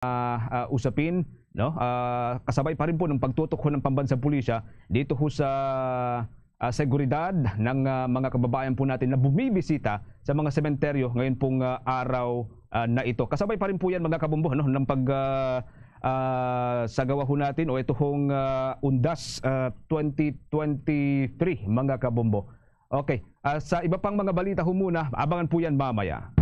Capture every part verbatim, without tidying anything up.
ah, ah, usapin, no? Ah, kasabay pa rin po ng pagtutok ho ng pambansang pulisya dito ho sa, ah, seguridad ng, ah, mga kababayan po natin na bumibisita sa mga sementeryo ngayon pong, ah, araw, ah, na ito. Kasabay pa rin po yan, mga kabombo, no, ng pag, ah, ah, sagawa ho natin o ito hong, ah, Undas, ah, twenty twenty-three, mga kabombo. Okay, ah, sa iba pang mga balita ho muna, abangan po yan mamaya.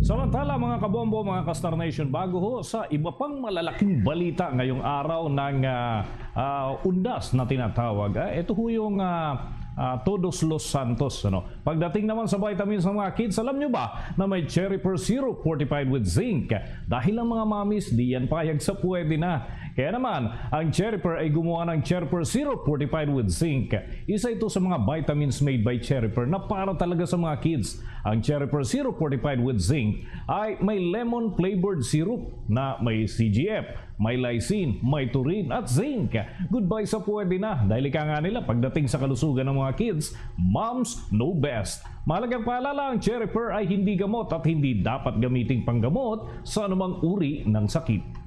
Samantala, mga kabombo, mga ka-Star Nation, bago ho sa iba pang malalaking balita ngayong araw ng, ah, ah, Undas na tinatawag, ah, ito ho yung, ah, ah, Todos los Santos, ano. Pagdating naman sa vitamins ng mga kids, alam nyo ba na may Cherry Pear Syrup fortified with zinc? Dahil ang mga mommies, di yan payag sa pwede na. Kaya naman, ang Cherry Pear ay gumawa ng Cherry Pear Syrup fortified with zinc. Isa ito sa mga vitamins made by Cherry Pear na para talaga sa mga kids. Ang Cherry Pear Syrup fortified with zinc ay may lemon flavored syrup na may C G F, may lysine, may taurine at zinc. Goodbye sa pwede na, dahil ika nga nila, pagdating sa kalusugan ng mga kids, moms know best. Mahalagang paalala, ang Cherry Pear ay hindi gamot at hindi dapat gamiting panggamot sa anumang uri ng sakit.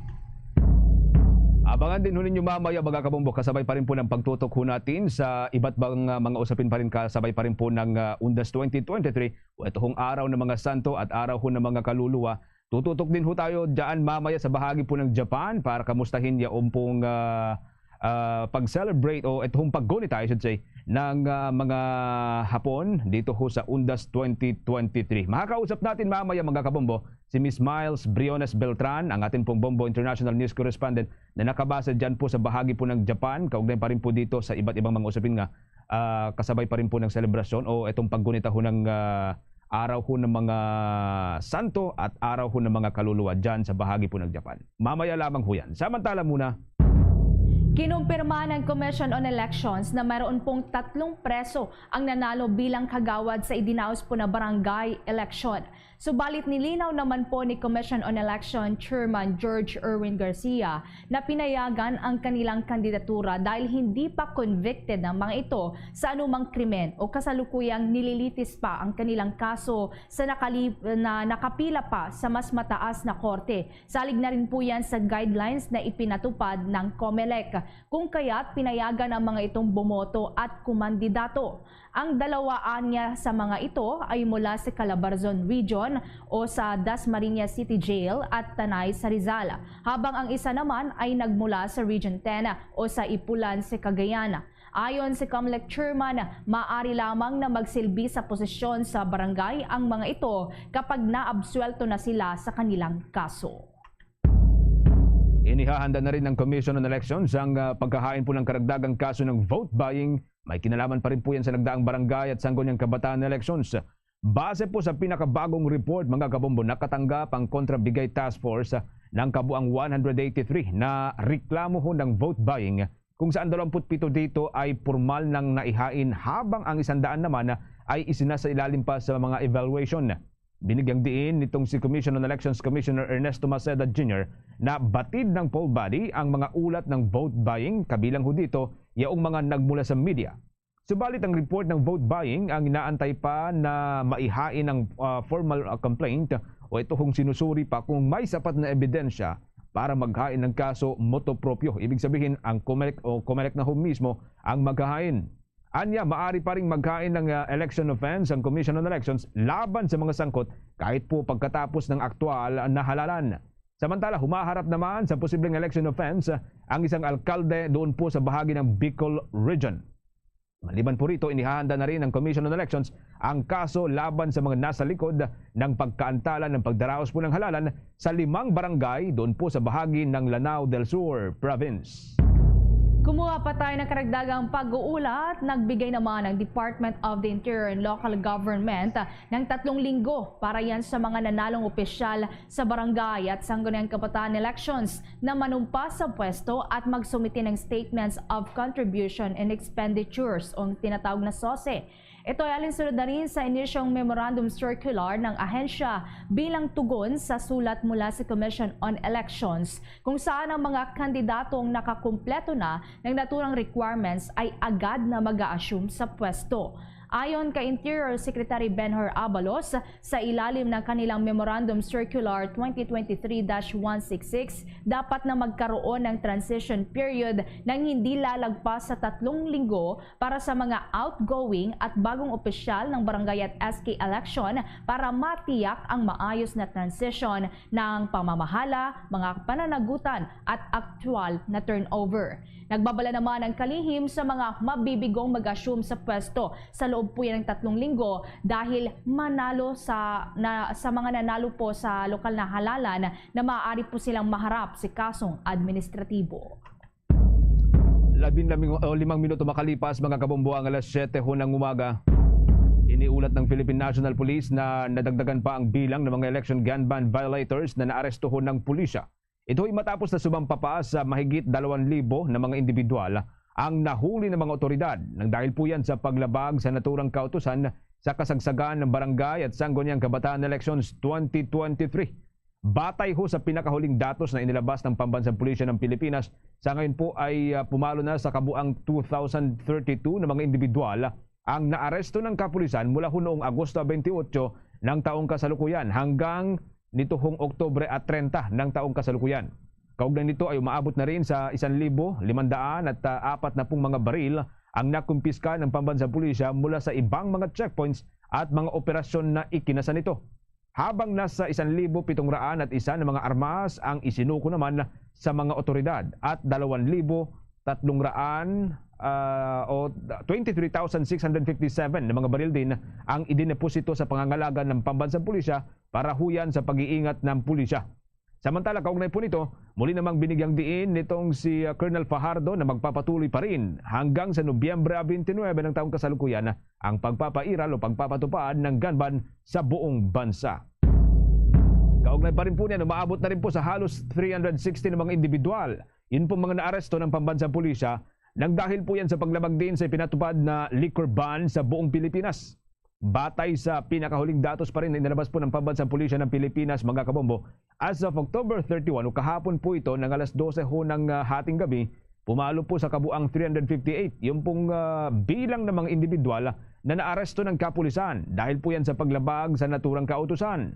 Abangan din ho ninyo mamaya, mga kabombo, kasabay pa rin po ng pagtutok ho natin sa iba't bang, ah, mga usapin pa rin, kasabay pa rin po ng, ah, Undas twenty twenty-three, o ito hong araw ng mga santo at araw ho ng mga kaluluwa. Tututok din ho tayo dyan mamaya sa bahagi po ng Japan para kamustahin yaon pong, ah, ah, pag-celebrate o ito hong paggunita, I should say, ng, ah, mga Hapon dito ho sa Undas twenty twenty-three. Makakausap natin mamaya, mga kabombo, si Miss Miles Briones Beltran, ang atin pong Bombo International News Correspondent na nakabase dyan po sa bahagi po ng Japan, kaugnay pa rin po dito sa iba't ibang mga usapin nga, ah, kasabay pa rin po ng selebrasyon o itong paggunita ho ng, ah, araw ho ng mga santo at araw ho ng mga kaluluwa dyan sa bahagi po ng Japan. Mamaya lamang ho yan. Samantala muna. Kinumpirma ng Commission on Elections na mayroon pong tatlong preso ang nanalo bilang kagawad sa idinaos po na barangay election. Subalit, nilinaw naman po ni Commission on Election Chairman George Erwin Garcia na pinayagan ang kanilang kandidatura dahil hindi pa convicted ang mga ito sa anumang krimen o kasalukuyang nililitis pa ang kanilang kaso sa nakali-, na nakapila pa sa mas mataas na korte. Salig na rin po yan sa guidelines na ipinatupad ng Comelec, kung kaya't pinayagan ang mga itong bumoto at kumandidato. Ang dalawa anya sa mga ito ay mula sa Calabarzon Region o sa Dasmariñas City Jail at Tanay sa Rizal, habang ang isa naman ay nagmula sa Region ten o sa Ipulan sa Cagayan. Ayon sa Comelec Chairman, maaari lamang na magsilbi sa posisyon sa barangay ang mga ito kapag naabsuwelto na sila sa kanilang kaso. Inihahanda na rin ng Commission on Elections ang, ah, paghahain po ng karagdagang kaso ng vote buying. May kinalaman pa rin po yan sa nagdaang barangay at sangguniang kabataan elections. Base po sa pinakabagong report, mga kabombo, nakatanggap ang Kontra Bigay Task Force ng kabuang one hundred eighty-three na reklamo ho ng vote buying, kung saan dalawampu't pito dito ay pormal nang naihain, habang ang isang daan naman ay isinasailalim pa sa mga evaluation. Binigyang diin nitong si Commission on Elections Commissioner Ernesto Maceda Junior na batid ng poll body ang mga ulat ng vote buying, kabilang ho dito yaong mga nagmula sa media. Subalit ang report ng vote buying ang inaantay pa na maihain ang, ah, formal, ah, complaint o ito hong sinusuri pa kung may sapat na ebidensya para maghain ng kaso motu proprio. Ibig sabihin, ang Comelec o Comelec na ho mismo ang maghahain. Anya, maari pa ring maghain ng, ah, election offense ang Commission on Elections laban sa mga sangkot kahit po pagkatapos ng aktual na halalan. Samantala, humaharap naman sa posibleng election offense, ah, ang isang alkalde doon po sa bahagi ng Bicol Region. Maliban po rito, inihahanda na rin ng Commission on Elections ang kaso laban sa mga nasa likod ng pagkaantala ng pagdaraos po ng halalan sa limang barangay doon po sa bahagi ng Lanao del Sur Province. Kumuha pa tayo ng karagdagang pag-uulat. Nagbigay naman ang Department of the Interior and Local Government ng tatlong linggo para yan sa mga nanalong opisyal sa barangay at sangguniang kabataan elections na manumpa sa pwesto at magsumite ng Statements of Contribution and Expenditures o ang tinatawag na sose. Ito ay alinsunod na rin sa inisyong Memorandum Circular ng ahensya bilang tugon sa sulat mula sa Commission on Elections, kung saan ang mga kandidatong nakakumpleto na ng naturang requirements ay agad na mag-a-assume sa pwesto. Ayon kay Interior Secretary Benhur Abalos, sa ilalim ng kanilang Memorandum Circular twenty twenty-three dash one six six, dapat na magkaroon ng transition period nang hindi lalagpas sa tatlong linggo para sa mga outgoing at bagong opisyal ng barangay at S K election para matiyak ang maayos na transition ng pamamahala, mga pananagutan at aktual na turnover. Nagbabala naman ang kalihim sa mga mabibigong mag-assume sa pwesto sa loob po yan ng tatlong linggo dahil manalo sa, na, sa mga nanalo po sa lokal na halalan na maaari po silang maharap si kasong administratibo. Labing limang, o, limang minuto makalipas, mga kabombo, ang alas siyete ho ng umaga. Iniulat ng Philippine National Police na nadagdagan pa ang bilang ng mga election gun ban violators na naaresto ho ng pulisya. Ito'y matapos na sumampa pa sa mahigit dalawang libo na mga individual ang nahuli ng mga otoridad nang dahil po yan sa paglabag sa naturang kautusan sa kasagsagan ng barangay at sangguniang kabataan elections twenty twenty-three. Batay ho sa pinakahuling datos na inilabas ng Pambansang Pulisya ng Pilipinas, sa ngayon po ay, ah, pumalo na sa kabuang two thousand thirty-two na mga individual ang naaresto ng kapulisan mula ho noong Agosto twenty-eight ng taong kasalukuyan hanggang nituhong Oktubre at treinta ng taong kasalukuyan. Kaugnay nito ay umaabot na rin sa isang libo limandaan at, ah, apat na pung mga baril ang nakumpiska ng Pambansang Pulisya mula sa ibang mga checkpoints at mga operasyon na ikinasa nito. Habang nasa isang libo pitong raan at isa na mga armas ang isinuko naman sa mga otoridad at dalawang libo tatlong raan, ah, o twenty-three thousand six hundred fifty-seven na mga baril din ang idineposito sa pangangalaga ng Pambansang Pulisya para huyan sa pag-iingat ng pulisya. Samantala, kaugnay po nito, muli namang binigyang diin nitong si, ah, Colonel Fajardo na magpapatuloy pa rin hanggang sa Nobyembre twenty-nine ng taong kasalukuyan ang pagpapairal o pagpapatupad ng gun ban sa buong bansa. Kaugnay pa rin po niyan, umaabot na rin po sa halos three hundred sixty na mga individual. Yun pong mga naaresto ng Pambansang Pulisya nang dahil po yan sa paglabag din sa pinatupad na liquor ban sa buong Pilipinas. Batay sa pinakahuling datos pa rin na inilabas po ng Pambansang Pulisya ng Pilipinas, mga kabombo, as of October thirty-one, o kahapon po ito, ng alas dose ho ng, ah, hating gabi, pumalo po sa kabuang three hundred fifty-eight yung pong, ah, bilang ng mga individual na naaresto ng kapulisan dahil po yan sa paglabag sa naturang kautusan.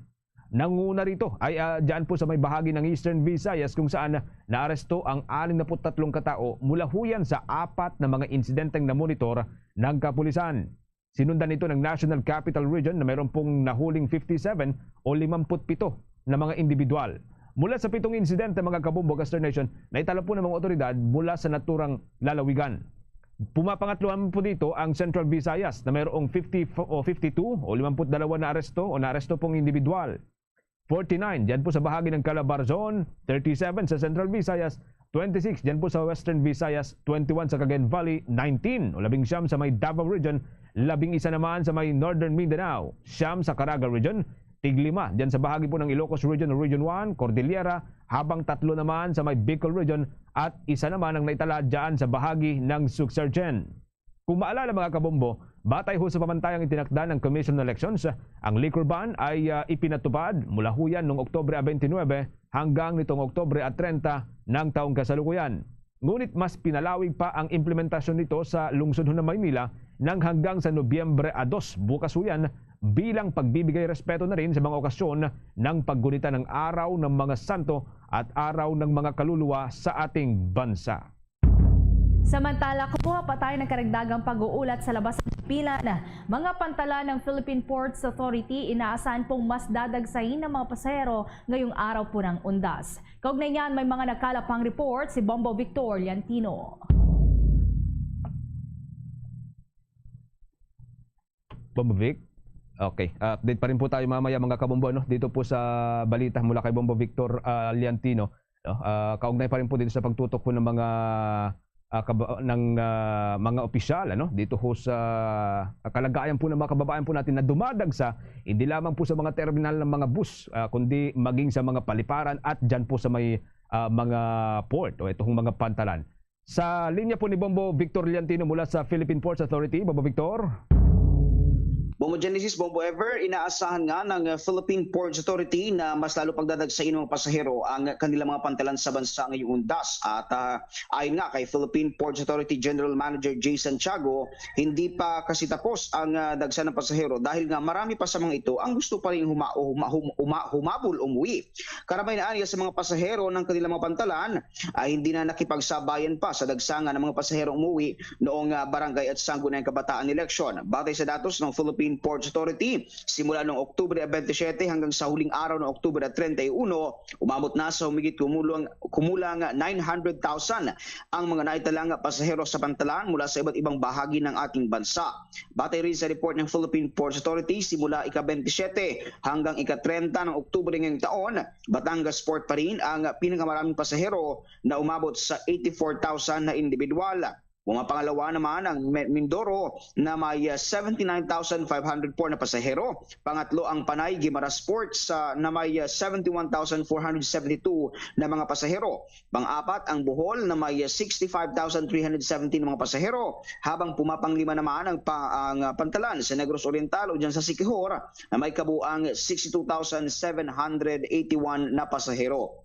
Nanguna rito ay, ah, dyan po sa may bahagi ng Eastern Visayas kung saan naaresto ang anim na put tatlong katao mula huyan sa apat na mga insidenteng namonitor ng kapulisan. Sinundan ito ng National Capital Region na mayroon pong nahuling fifty-seven o limamput pito na mga individual. Mula sa pitong insidente, mga kabombo, Gaster Nation, naitala po ng mga otoridad mula sa naturang lalawigan. Pumapangatlo naman po dito ang Central Visayas na mayroong fifty o fifty-two o limamput dalawa na aresto o naaresto pong individual. Forty-nine dyan po sa bahagi ng Calabarzon, thirty-seven sa Central Visayas, twenty-six dyan po sa Western Visayas, twenty-one sa Cagayan Valley, nineteen o labing siyam sa may Davao Region, labing isa naman sa may Northern Mindanao, siyam sa Caraga Region, tiglima dyan sa bahagi po ng Ilocos Region o Region one, Cordillera, habang tatlo naman sa may Bicol Region at isa naman ang naitala dyan sa bahagi ng Sugsergen. Kung maalala, mga kabombo, batay ho sa pamantayang itinakda ng Commission on Elections, ang liquor ban ay, ah, ipinatupad mula huyan noong Oktubre twenty-nine hanggang nitong Oktubre at treinta ng taong kasalukuyan. Ngunit mas pinalawig pa ang implementasyon nito sa lungsod ho ng Maynila nang hanggang sa Nobyembre a dos, bukas huyan, bilang pagbibigay respeto na rin sa mga okasyon ng paggunita ng Araw ng mga Santo at Araw ng mga Kaluluwa sa ating bansa. Samantala, kumuha pa tayo ng karagdagang pag-uulat sa labas ng himpilan. Mga pantalan ng Philippine Ports Authority, inaasahan pong mas dadagsahin ng mga pasahero ngayong araw po ng undas. Kaugnay niyan, may mga nakalap pang report si Bombo Victor Liantino. Bombo Vic? Okay. Ah, update pa rin po tayo mamaya, mga kabombo, no? Dito po sa balita mula kay Bombo Victor, ah, Liantino, no? Ah, kaugnay pa rin po dito sa pagtutok po ng mga, ah, kab-, ng, ah, mga opisyal, ano? Dito ho sa, ah, kalagayan po ng mga kababayan po natin na dumadagsa, hindi lamang po sa mga terminal ng mga bus, ah, kundi maging sa mga paliparan at dyan po sa may, ah, mga port o itong mga pantalan. Sa linya po ni Bombo Victor Liantino mula sa Philippine Ports Authority. Bombo Victor. Bombo Genesis, Bombo Ever, inaasahan nga ng Philippine Ports Authority na mas lalo pagdadagsain ng mga pasahero ang kanilang mga pantalan sa bansa ngayong undas. At ah, ayon nga kay Philippine Ports Authority General Manager Jay Santiago, hindi pa kasi tapos ang ah, dagsa ng pasahero dahil nga marami pa sa mga ito ang gusto pa rin huma, huma, hum- uma- humabol umuwi. Karamihan sa mga pasahero ng kanilang mga pantalan ay hindi na nakipagsabayan pa sa dagsa nga ng mga pasahero umuwi noong ah, barangay at sangguniang kabataan eleksyon. Batay sa datos ng Philippine Ports Authority, simula noong Oktubre twenty-seven hanggang sa huling araw ng Oktubre treinta y uno, umabot na sa humigit kumulang, kumulang nine hundred thousand ang mga naitalang pasahero sa pantalan mula sa iba't ibang bahagi ng ating bansa. Batay rin sa report ng Philippine Ports Authority, simula ika-twenty-seven hanggang ika-treinta ng Oktubre ngayong taon, Batangas Port pa rin ang pinakamaraming pasahero na umabot sa eighty-four thousand na individual. Pumapangalawa naman ang Mi- Mindoro na may ah, seventy-nine thousand five hundred four na pasahero. Pangatlo ang Panay Guimaras Port sa na may ah, seventy-one thousand four hundred seventy-two na mga pasahero. Pang-apat ang Bohol na may ah, sixty-five thousand three hundred seventeen na mga pasahero, habang pumapanglima naman ang, pa, ang ah, pantalan sa Negros Oriental o dyan sa Siquijor na may kabuang sixty-two thousand seven hundred eighty-one na pasahero.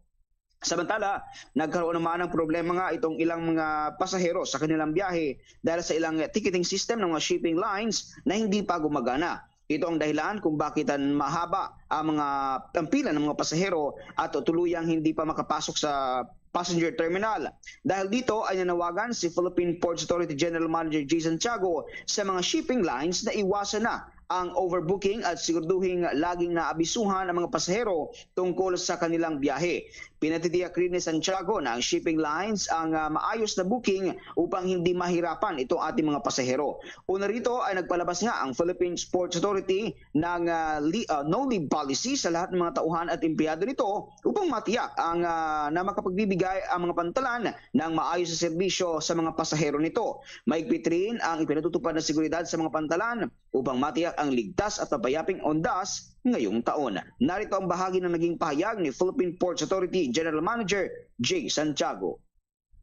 Samantala, nagkaroon naman ng problema nga itong ilang mga pasahero sa kanilang biyahe dahil sa ilang ticketing system ng mga shipping lines na hindi pa gumagana. Ito ang dahilan kung bakit ang mahaba ang mga ang pila ng mga pasahero at tuluyang hindi pa makapasok sa passenger terminal. Dahil dito ay nanawagan si Philippine Ports Authority General Manager Jay Santiago sa mga shipping lines na iwasan na ang overbooking at siguraduhing laging naabisuhan ang mga pasahero tungkol sa kanilang biyahe. Pinatitiyak rin ni Santiago na ang shipping lines ang ah, maayos na booking upang hindi mahirapan itong ating mga pasahero. Una rito ay nagpalabas nga ang Philippine Ports Authority ng ah, li- ah, no-leave policy sa lahat ng mga tauhan at empleyado nito upang matiyak ang ah, na makapagbibigay ang mga pantalan ng maayos na serbisyo sa mga pasahero nito. Maigpit rin ang ipinatutupad na seguridad sa mga pantalan upang matiyak ang ligtas at mapayaping undas ngayong taon. Narito ang bahagi ng naging pahayag ni Philippine Ports Authority General Manager Jay Santiago.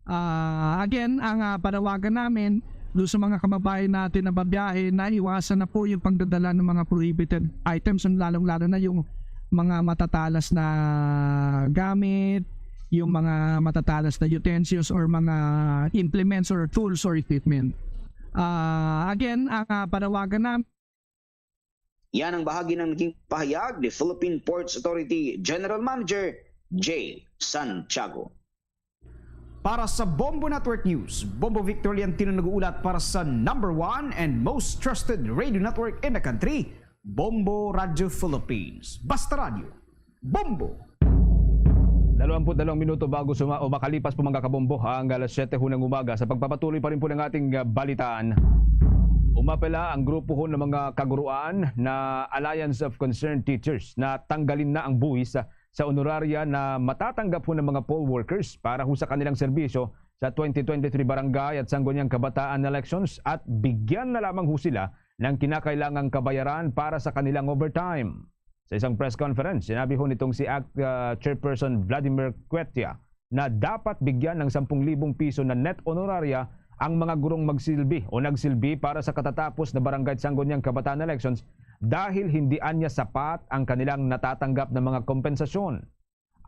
Ah, again, ang ah, panawagan namin doon sa mga kababayan natin na babiyahe na iwasan na po yung pagdadala ng mga prohibited items, lalong-lalo na yung mga matatalas na gamit, yung mga matatalas na utensils or mga implements or tools or equipment. Ah, again, ang ah, panawagan namin Yan ang bahagi ng naging pahayag ni Philippine Ports Authority General Manager Jay Santiago. Para sa Bombo Network News, Bombo Victor Liantino nag-uulat para sa number one and most trusted radio network in the country, Bombo Radio Philippines. Basta Radio, Bombo! Dalawampu't dalawang minuto bago suma o makalipas po, mga kabombo, ang alas siyete hunang umaga. Sa pagpapatuloy pa rin po ng ating ah, balitaan, umapela ang grupo ho ng mga kaguruan na Alliance of Concerned Teachers na tanggalin na ang buwis sa honoraria na matatanggap ho ng mga poll workers para ho sa kanilang serbisyo sa twenty twenty-three barangay at sangguniang kabataan elections at bigyan na lamang ho sila ng kinakailangang kabayaran para sa kanilang overtime. Sa isang press conference, sinabi ho nitong si act ah, Chairperson Vladimir Cuetia na dapat bigyan ng sampung libong piso na net honoraria ang mga gurong magsilbi o nagsilbi para sa katatapos na barangay at sangguniang kabataan elections dahil hindi anya sapat ang kanilang natatanggap na mga kompensasyon.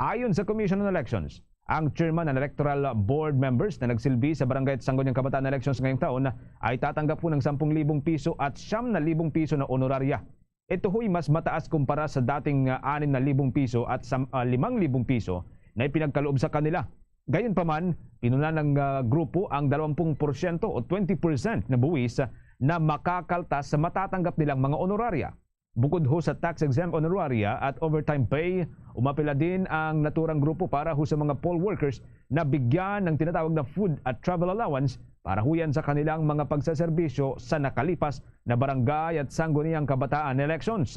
Ayon sa Commission on Elections, ang chairman and electoral board members na nagsilbi sa barangay at sangguniang kabataan elections ngayong taon ay tatanggap po ng sampung libong piso at siyam na libong piso na honoraria. Ito ho'y mas mataas kumpara sa dating ah, anim na libong piso at sam- ah, limang libong piso na ipinagkaloob sa kanila. Gayunpaman, pinuna ng ah, grupo ang dalawampu porsyento o twenty percent na buwis na makakaltas sa matatanggap nilang mga honoraria. Bukod ho sa tax-exempt honoraria at overtime pay, umapila din ang naturang grupo para ho sa mga poll workers na bigyan ng tinatawag na food at travel allowance para ho yan sa kanilang mga pagsaserbisyo sa nakalipas na barangay at sangguniang kabataan elections.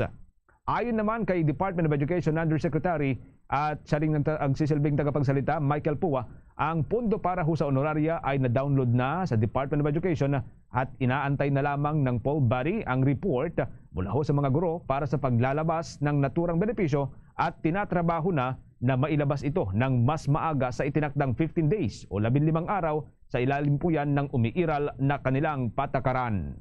Ayon naman kay Department of Education Undersecretary at siya ring nagta- nagsisilbing tagapagsalita, Michael Pua, ang pondo para ho sa honoraria ay na-download na sa Department of Education at inaantay na lamang ng poll body ang report mula ho sa mga guro para sa paglalabas ng naturang benepisyo at tinatrabaho na na mailabas ito ng mas maaga sa itinakdang fifteen days o labing limang araw sa ilalim po yan ng umiiral na kanilang patakaran.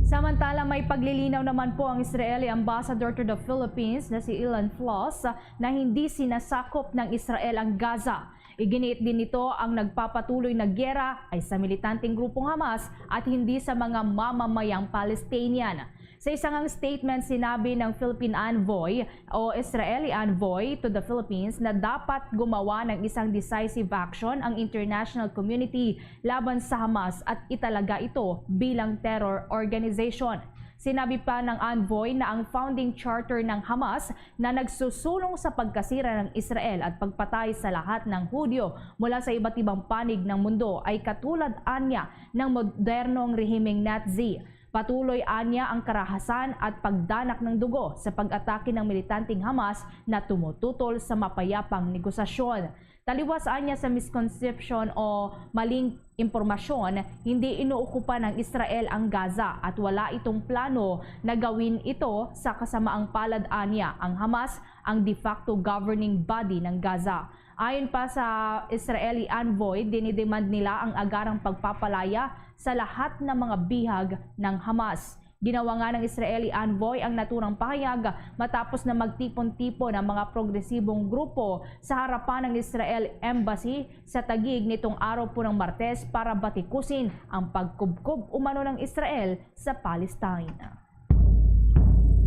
Samantala, may paglilinaw naman po ang Israeli ambassador to the Philippines na si Ilan Floss na hindi sinasakop ng Israel ang Gaza. Iginiit din nito ang nagpapatuloy na giyera ay sa militanteng grupong Hamas at hindi sa mga mamamayang Palestinian. Sa isang statement, sinabi ng Philippine envoy o Israeli envoy to the Philippines na dapat gumawa ng isang decisive action ang international community laban sa Hamas at italaga ito bilang terror organization. Sinabi pa ng envoy na ang founding charter ng Hamas na nagsusulong sa pagkasira ng Israel at pagpatay sa lahat ng Hudyo mula sa iba't ibang panig ng mundo ay katulad anya ng modernong rehimeng Nazi. Patuloy anya ang karahasan at pagdanak ng dugo sa pag-atake ng militanteng Hamas na tumututol sa mapayapang negosasyon. Taliwas anya sa misconception o maling impormasyon, hindi inuokupa ng Israel ang Gaza at wala itong plano na gawin ito sa kasamaang palad anya ang Hamas ang de facto governing body ng Gaza. Ayon pa sa Israeli envoy, dinidemand nila ang agarang pagpapalaya sa lahat ng mga bihag ng Hamas. Ginawa nga ng Israeli envoy ang naturang pahayag matapos na magtipon-tipon ang mga progresibong grupo sa harapan ng Israel Embassy sa Taguig nitong araw po ng Martes para batikusin ang pagkubkob umano ng Israel sa Palestine.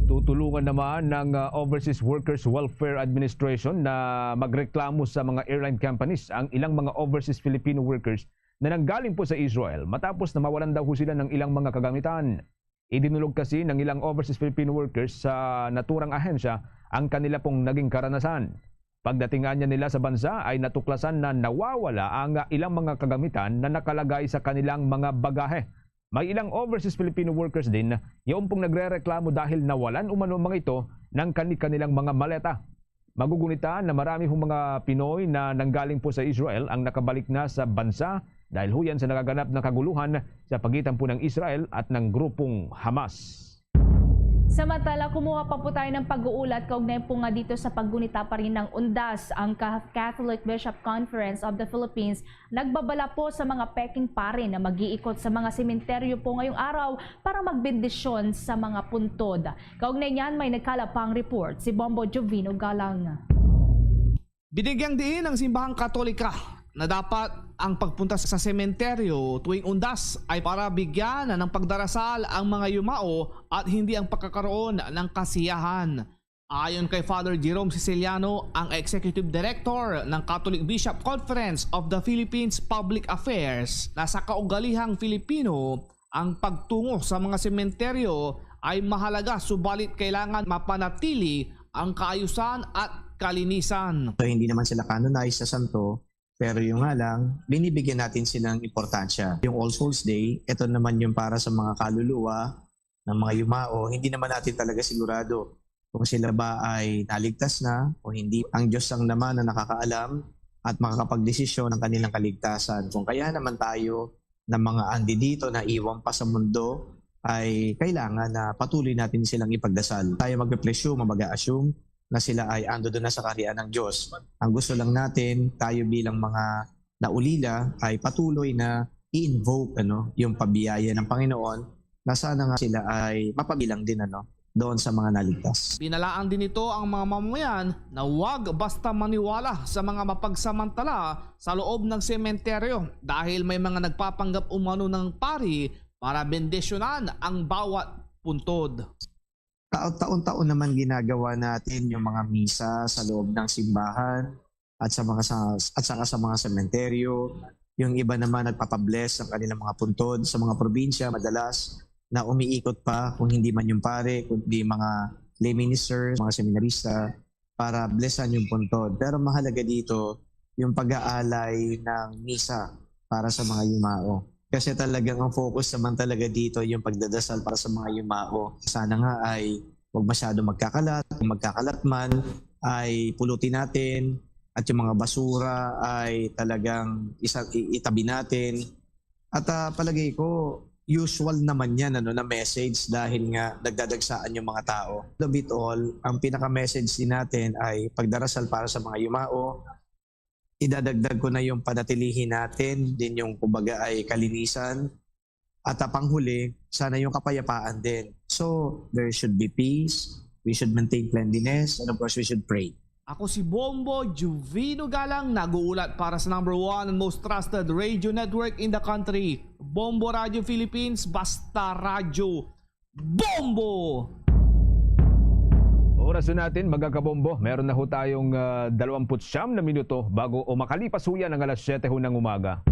Tutulungan naman ng uh, Overseas Workers Welfare Administration na magreklamo sa mga airline companies ang ilang mga overseas Filipino workers na nanggaling po sa Israel matapos na mawalan daw ho sila ng ilang mga kagamitan. Idinulog kasi ng ilang overseas Filipino workers sa naturang ahensya ang kanila pong naging karanasan. Pagdating anya nila sa bansa ay natuklasan na nawawala ang ilang mga kagamitan na nakalagay sa kanilang mga bagahe. May ilang overseas Filipino workers din yaon pong nagrereklamo dahil nawalan umano mga ito ng kani-kanilang mga maleta. Magugunita na marami hong mga Pinoy na nanggaling po sa Israel ang nakabalik na sa bansa dahil huyan sa nagaganap na kaguluhan sa pagitan po ng Israel at ng grupong Hamas. Samantala, kumuha pa po tayo ng pag-uulat kaugnay po nga dito sa paggunita pa rin ng UNDAS. Ang Catholic Bishop Conference of the Philippines nagbabala po sa mga peking pare na mag-iikot sa mga sementeryo po ngayong araw para magbendisyon sa mga puntod. Kaugnay niyan, may nagkalapang report si Bombo Jovino Galang. Binigyang diin ang simbahang Katolika na dapat ang pagpunta sa sementeryo tuwing UNDAS ay para bigyan ng pagdarasal ang mga yumao at hindi ang pagkakaroon ng kasiyahan. Ayon kay Father Jerome Siciliano, ang Executive Director ng Catholic Bishop Conference of the Philippines Public Affairs, na sa kaugalihang Filipino, ang pagtungo sa mga sementeryo ay mahalaga, subalit kailangan mapanatili ang kaayusan at kalinisan. So, hindi naman sila canonized sa santo, pero yung nga lang, binibigyan natin silang importansya. Yung All Souls Day, ito naman yung para sa mga kaluluwa ng mga yumao. Hindi naman natin talaga sigurado kung sila ba ay naligtas na o hindi. Ang Diyos lang naman ang nakakaalam at makakapagdesisyon ng kanilang kaligtasan. Kung kaya naman tayo ng mga andi dito na iwan pa sa mundo, ay kailangan na patuloy natin silang ipagdasal. Tayo magpe-presume o mag-a-assume na sila ay ando doon na sa kaharian ng Diyos. Ang gusto lang natin, tayo bilang mga naulila ay patuloy na i-invoke, ano, yung pabiyaya ng Panginoon na sana nga sila ay mapabilang din, ano, doon sa mga naligtas. Binalaan din nito ang mga mamamayan na huwag basta maniwala sa mga mapagsamantala sa loob ng sementeryo dahil may mga nagpapanggap umano ng pari para bendisyonan ang bawat puntod. Taon-taon naman ginagawa natin yung mga misa sa loob ng simbahan at sa mga sa, at saka sa mga sementeryo. Yung iba naman nagpapabless ng kanilang mga puntod sa mga probinsya, madalas na umiikot pa, kung hindi man yung pare, kundi mga lay ministers, mga seminarista, para blessan yung puntod. Pero mahalaga dito yung pag-aalay ng misa para sa mga yumao. Kasi talagang ang focus naman talaga dito yung pagdadasal para sa mga yumao. Sana nga ay huwag masyado magkakalat. Kung magkakalat man, ay pulutin natin at yung mga basura ay talagang isa, i- itabi natin. At ah, palagay ko, usual naman yan, ano, na message dahil nga nagdadagsaan yung mga tao. Of it all, ang pinaka-message din natin ay pagdarasal para sa mga yumao. Idadagdag ko na yung panatilihin natin din yung, kumbaga, ay kalinisan At, ah, panghuli, sana yung kapayapaan din. So, there should be peace, we should maintain cleanliness, and of course, we should pray. Ako si Bombo Juvino Galang, nag-uulat para sa number one and most trusted radio network in the country, Bombo Radio Philippines, basta radyo, Bombo! Oras na natin, mga kabombo. Meron na ho tayong, ah, dalawampu't siyam na minuto bago o makalipas ho yan ang alas siyete ho ng umaga.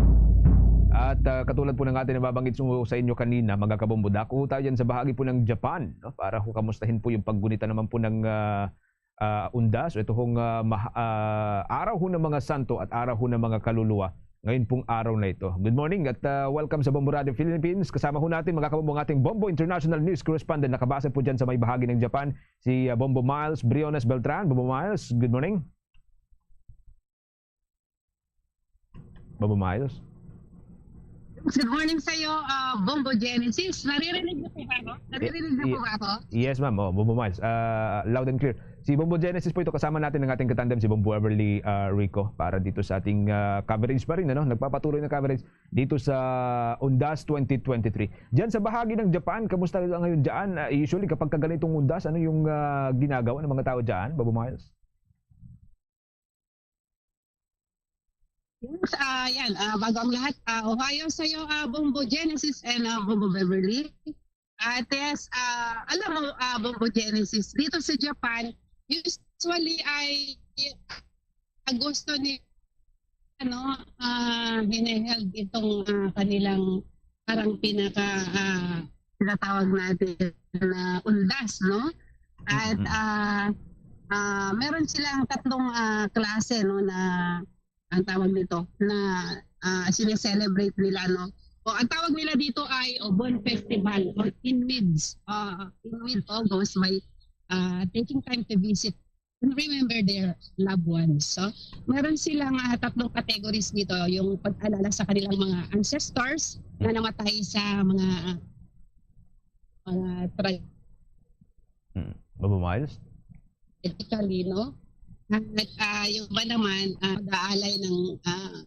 At, ah, katulad po ng ating nababanggit sa, sa inyo kanina, mga kabombo, dako ho tayo yan sa bahagi po ng Japan, no? Para ho kamustahin po yung paggunita naman po ng, ah, ah, undas, o ito hong, ah, mah-, ah, araw ho ng mga santo at araw ho ng mga kaluluwa ngayon pong araw na ito. Good morning at, ah, welcome sa Bombo Radio Philippines. Kasama ho natin, mga kabombo, ang ating Bombo International News Correspondent, nakabase po dyan sa may bahagi ng Japan, si, ah, Bombo Miles Briones Beltran. Bombo Miles, good morning. Bombo Miles? Good morning sa'yo, ah, Bombo Genesis. Naririnig niyo po ba ako? Naririnig niyo po Ye-, ba ako? Yes, ma'am. Oh, Bombo Miles. Ah, loud and clear. Si Bombo Genesis po ito, kasama natin ang ating katandem, si Bombo Everly, ah, Rico, para dito sa ating, ah, coverage pa rin, ano? Nagpapatuloy na coverage dito sa Undas twenty twenty-three. Diyan sa bahagi ng Japan, kamusta ka ngayon diyan? Ah, usually, kapag ka ganitong undas, ano yung, ah, ginagawa ng mga tao diyan, Bombo Miles? Yes, ah, yan, ah, bago ang lahat, ah, Ohio sa'yo, ah, Bombo Genesis and, ah, Bombo Beverly. At yes, ah, alam mo, ah, Bombo Genesis, dito sa Japan, usually ay Agosto ni, ano, ah, hinaheld itong, ah, kanilang parang pinaka, ah, tinatawag natin na undas, no? At, Mm-mm. ah, ah, meron silang tatlong, ah, klase, no, na ang tawag nito, na, ah, sineselebrate nila, no? O ang tawag nila dito ay Obon Festival or in mid, ah, in mid-August by, ah, taking time to visit and remember their loved ones. So, meron silang, ah, tatlong categories dito, yung pag-alala sa kanilang mga ancestors na namatay sa mga, ah, mga tra- Hmm. Babo Miles? Medically, no? At, ah, yung iba naman, ah, mag-aalay ng, ah,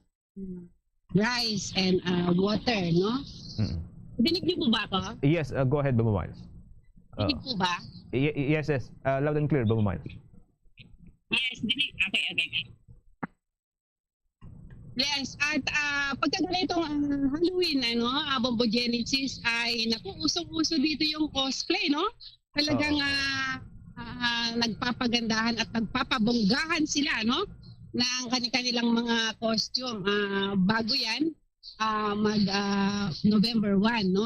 rice and, ah, water, no? Mm. Dinig niyo po ba ako? Yes, uh, go ahead, Babo Miles. Dinig Uh, po ba? y-, y-, yes, yes. Uh, loud and clear, Babo Miles. Yes, dinig. Okay, okay. Yes, at, ah, pagka ganitong, ah, Halloween, ano, ah, Bombo Genesis ay, naku, usong-uso dito yung cosplay, no? Talagang, Oo. ah, ah, nagpapagandahan at nagpapabonggahan sila, no? Ng kani-kanilang mga costume. Ah, bago yan, ah, mag, ah, November one, no?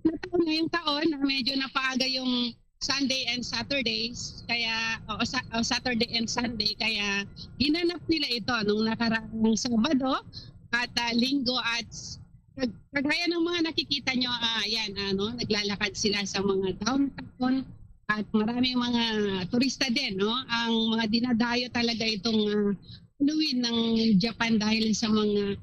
Nataon ngayong taon, medyo napaaga yung Sunday and Saturdays, kaya, o, sa, o, Saturday and Sunday, kaya ginanap nila ito nung nakaraang Sabado at, ah, Linggo at s-, kag-, kagaya ng mga nakikita nyo, ah, yan, ano, naglalakad sila sa mga downtown at maraming mga turista din, no? Ang mga dinadayo talaga itong, ah, Halloween ng Japan dahil sa mga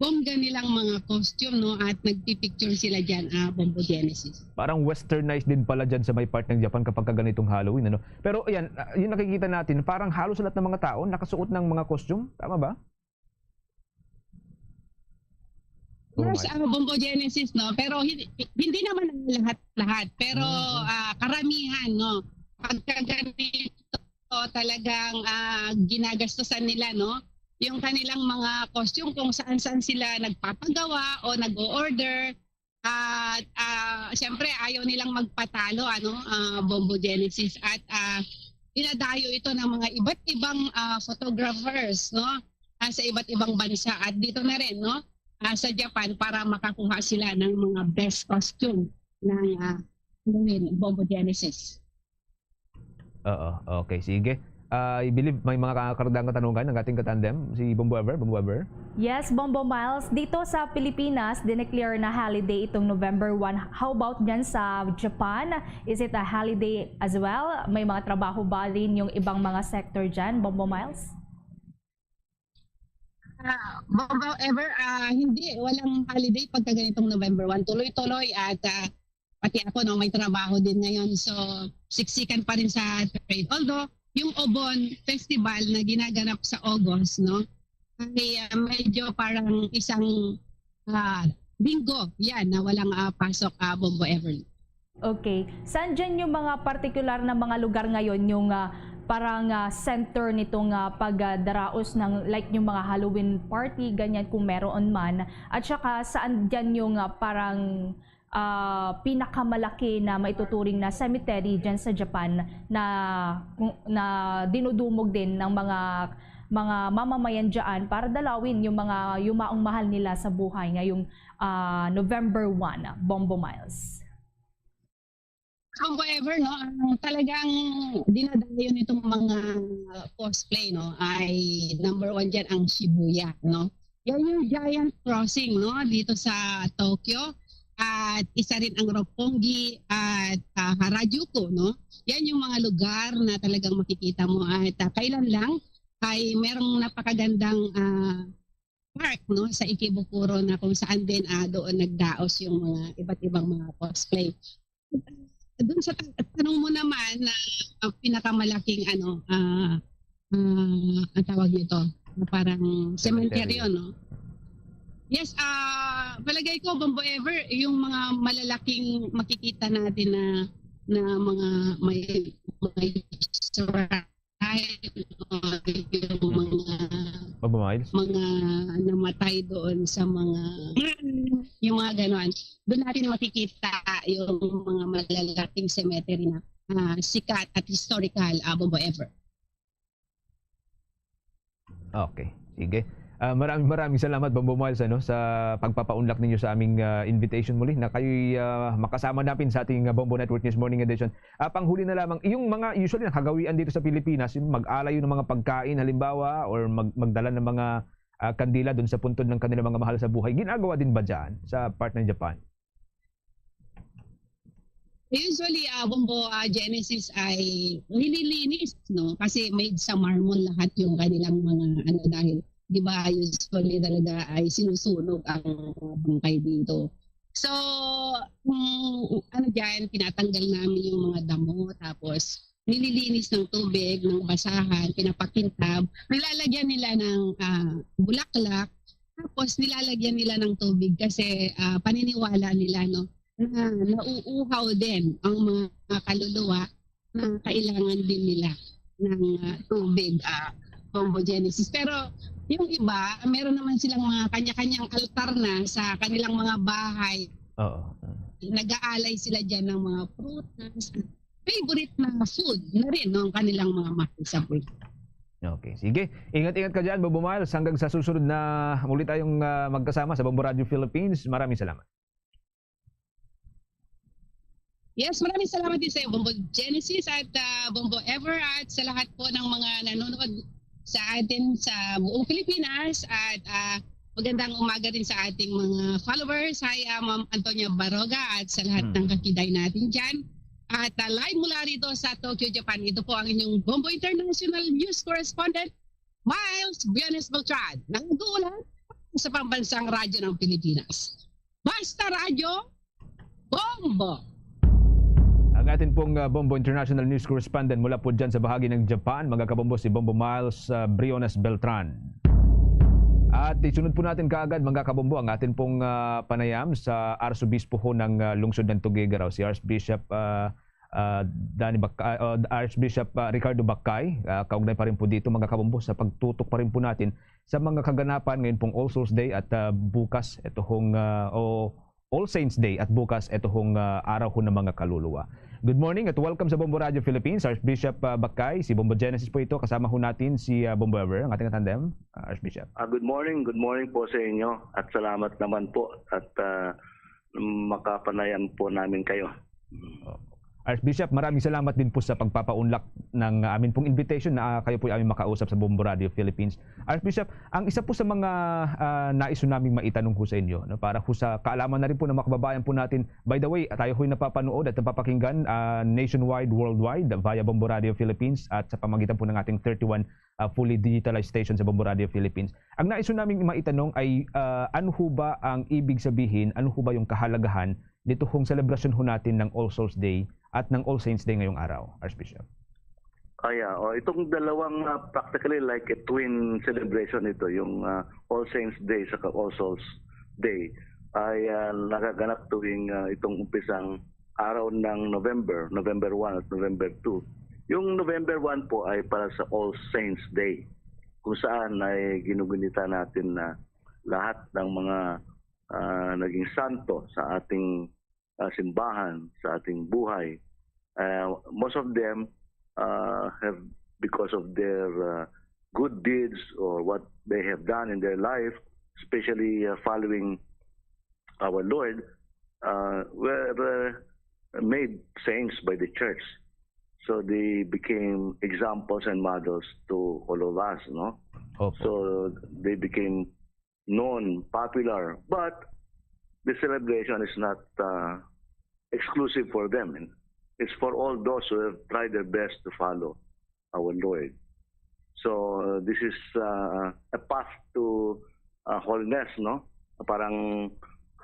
bongga nilang mga costume, no? At nagpipicture sila dyan, ah, Bombo Genesis. Parang westernized din pala dyan sa may part ng Japan kapag ka ganitong Halloween, ano? Pero ayan, ah, yung nakikita natin, parang halos lahat ng mga tao nakasuot ng mga costume. Tama ba? Yes, Bombo Miles. Ah, Bombo Genesis, no? Pero hindi, hindi naman lahat-lahat. Pero, Mm. ah, karamihan, no? Pagka ganito, talagang, ah, ginagastusan nila, no? Yung kanilang mga costume kung saan-saan sila nagpapagawa o nag-o-order. At, ah, siyempre, ayaw nilang magpatalo, ano, ah, Bombo Genesis. At, ah, dinadayo ito ng mga iba't ibang, ah, photographers, no? Ah, sa iba't ibang bansa. At dito na rin, no? Ah, sa Japan para makakuha sila ng mga best costume ng, ah, Halloween, Bombo Genesis. Oo, okay, sige. Ah, I believe may mga ka-, karagdagang katanungan ang ating katandem, si Bombo Ever. Bombo Ever? Yes, Bombo Miles. Dito sa Pilipinas, dineclare na holiday itong November one. How about dyan sa Japan? Is it a holiday as well? May mga trabaho ba rin yung ibang mga sector dyan, Bombo Miles? Ah, Bombo Ever, ah, hindi, walang holiday pagka ganitong November one. Tuloy-tuloy at, ah, pati ako, no, may trabaho din ngayon. So, siksikan pa rin sa trade. Although, yung Obon Festival na ginaganap sa August, no, ay, ah, medyo parang isang, ah, Bingo, yan, na walang, ah, pasok, ah, Bombo Everly. Okay. Saan dyan yung mga partikular na mga lugar ngayon yung, ah, parang, ah, center nitong, ah, pagdaraos ng, like, yung mga Halloween party, ganyan, kung meron man? At saka, saan dyan yung, ah, parang, ah, pinakamalaki na maituturing na cemetery dyan sa Japan na, na dinudumog din ng mga, mga mamamayan dyan para dalawin yung mga yumaong mahal nila sa buhay ngayong, ah, November one, Bombo Miles? However, no, ang talagang dinadayo nitong mga cosplay, no, ay number one dyan ang Shibuya, no? Yan yung giant crossing, no, dito sa Tokyo. At isa rin ang Roppongi at, ah, Harajuku, no? Yan yung mga lugar na talagang makikita mo. At, ah, kailan lang ay merong napakagandang, ah, park, no, sa Ikebukuro na kung saan din, ah, doon nagdaos yung mga iba't ibang mga cosplay. Doon sa ta-, tanong mo naman na ang pinakamalaking ano, ah, ah, ang tawag nito, na parang Cemetery. Sementeryo, no? Yes, ah, palagay ko, Bombo Ever, yung mga malalaking makikita natin na, na mga may, may shrine, o yung mga Bombo Miles? Mga namatay doon sa mga, yung mga ganon. Doon natin makikita yung mga malalaking cemetery na, ah, sikat at historical, ah, Bombo Ever. Okay. Sige. Ah, maraming, maraming salamat, Bombo Miles, ano, sa pagpapaunlak ninyo sa aming, ah, invitation muli na kayo'y, ah, makasama namin sa ating, ah, Bombo Network News Morning Edition. Ah, panghuli na lamang, yung mga usually nakagawian dito sa Pilipinas, yung mag-alayo ng mga pagkain, halimbawa, or mag-, magdala ng mga, ah, kandila dun sa puntod ng kanilang mga mahal sa buhay. Ginagawa din ba dyan sa part ng Japan? Usually, ah, Bombo, ah, Genesis ay nililinis, no? Kasi made sa marmol lahat yung kanilang mga, ano, dahil, di ba, usually talaga ay sinusunog ang mga bangkay dito. So, mm, ano dyan, tinatanggal namin yung mga damo, tapos nililinis ng tubig, ng basahan, pinapakintab. Nilalagyan nila ng, ah, bulaklak, tapos nilalagyan nila ng tubig kasi, ah, paniniwala nila, no, na nauuhaw din ang mga kaluluwa na kailangan din nila ng, ah, tubig, ah, Bombo Genesis. Pero yung iba, meron naman silang mga kanya-kanyang altar na sa kanilang mga bahay. Oo. Nag-aalay sila dyan ng mga prutas, favorite na food na rin ng kanilang mga mahal sa buhay. Okay, sige. Ingat-ingat ka dyan, Bombo Miles. Hanggang sa susunod na muli tayong, ah, magkasama sa Bombo Radio Philippines. Maraming salamat. Yes, maraming salamat din sa iyo, Bombo Genesis at, ah, Bombo Ever, at sa lahat po ng mga nanonood sa atin sa buong Pilipinas, at, ah, magandang umaga din sa ating mga followers. Hi, ah, Ma'am Antonia Baroga, at sa lahat Hmm. ng kakiday natin dyan. At, ah, live mula rito sa Tokyo, Japan, ito po ang inyong Bombo International News Correspondent, Miles Briones Beltran, nag-uulat sa pambansang radyo ng Pilipinas. Basta Radyo, Bombo! Ang atin pong, ah, Bombo International News Correspondent mula po dyan sa bahagi ng Japan, mga kabombo, si Bombo Miles, ah, Briones Beltran. At isunod po natin kaagad, mga kabombo, ang atin pong, ah, panayam sa Arsobispo ho ng, ah, lungsod ng Tuguegarao, si Archbishop, ah, ah, Danny Bac-, ah, ah, Archbishop, ah, Ricardo Bacay. Ah, kaugnay pa rin po dito, mga kabombo, sa pagtutok pa rin po natin sa mga kaganapan ngayon pong All Souls Day at, ah, bukas, ito hong, ah, o All Saints Day at bukas, ito hong, ah, araw ho ng mga kaluluwa. Good morning at welcome sa Bombo Radio Philippines, Archbishop, ah, Bacay. Si Bombo Genesis po ito, kasama ho natin si, ah, Bombo Ever, ang ating tandem, ah, Archbishop. Ah, good morning, good morning po sa inyo at salamat naman po at, ah, makapanayam po namin kayo. Oh. Archbishop, maraming salamat din po sa pagpapaunlak ng amin pong invitation na, ah, kayo po ay aming makausap sa Bombo Radio Philippines. Archbishop, ang isa po sa mga, ah, nais naming maitanong ho sa inyo, no, para ho sa kaalaman na rin po ng mga kababayan po natin. By the way, tayo ho'y napapanood at napapakinggan, ah, nationwide, worldwide, via Bombo Radio Philippines at sa pamagitan po ng ating thirty-one, ah, fully digitalized station sa Bombo Radio Philippines. Ang nais ho naming maitanong ay, ah, ano ho ba ang ibig sabihin, ano ho ba yung kahalagahan nito hong selebrasyon ho natin ng All Souls Day at ng All Saints Day ngayong araw, Archbishop? Ah, yeah. Oh, itong dalawang, ah, practically like a twin celebration ito, yung, ah, All Saints Day saka All Souls Day. ay, ah, nagaganap tuwing, ah, itong umpisang araw ng November, November one at November two. Yung November one po ay para sa All Saints Day, kung saan ay ginugunita natin na lahat ng mga, ah, naging santo sa ating, ah, simbahan, sa ating buhay. Uh, most of them, uh, have, because of their, uh, good deeds or what they have done in their life, especially, uh, following our Lord, uh, were, uh, made saints by the church. So they became examples and models to all of us, no? Opo. So they became known, popular, but the celebration is not, uh, exclusive for them. It's for all those who have tried their best to follow our Lord. So, uh, this is, uh, a path to, uh, holiness, no? Parang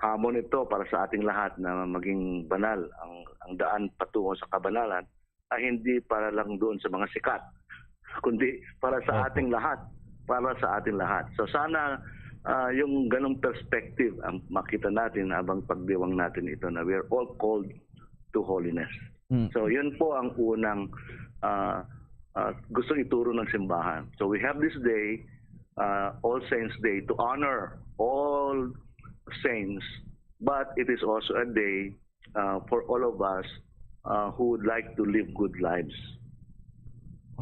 hamon ito para sa ating lahat na maging banal. Ang, ang daan patungo sa kabanalan ay hindi para lang doon sa mga sikat, kundi para sa Opo. ating lahat. Para sa ating lahat. So, sana, ah, yung ganong perspective ang makita natin habang pagdiwang natin ito, na we are all called to holiness. Mm. So, yun po ang unang, ah, ah, gusto ituro ng simbahan. So, we have this day, ah, All Saints Day, to honor all saints, but it is also a day, uh, for all of us, uh, who would like to live good lives.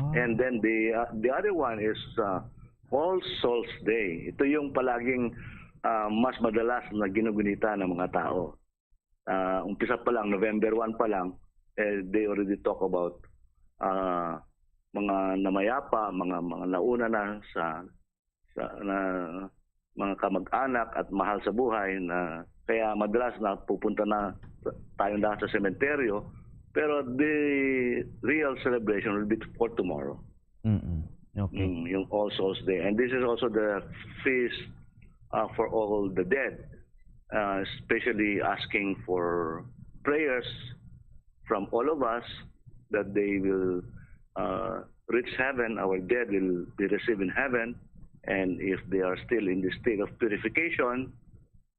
Ah. And then the, uh, the other one is, uh, All Souls Day. Ito yung palaging, uh, mas madalas na ginugunita ng mga tao. Uh, umpisa pa lang, November one pa lang, eh, they already talk about, uh, mga namayapa, mga, mga nauna na sa, sa, na mga kamag-anak at mahal sa buhay na kaya madalas na pupunta na tayo na sa sementeryo, pero the real celebration will be for tomorrow. Mm-mm. Okay. Mm, yung All Souls Day. And this is also the feast, uh, for all the dead, uh, especially asking for prayers from all of us that they will, uh, reach heaven, our dead will be received in heaven, and if they are still in the state of purification,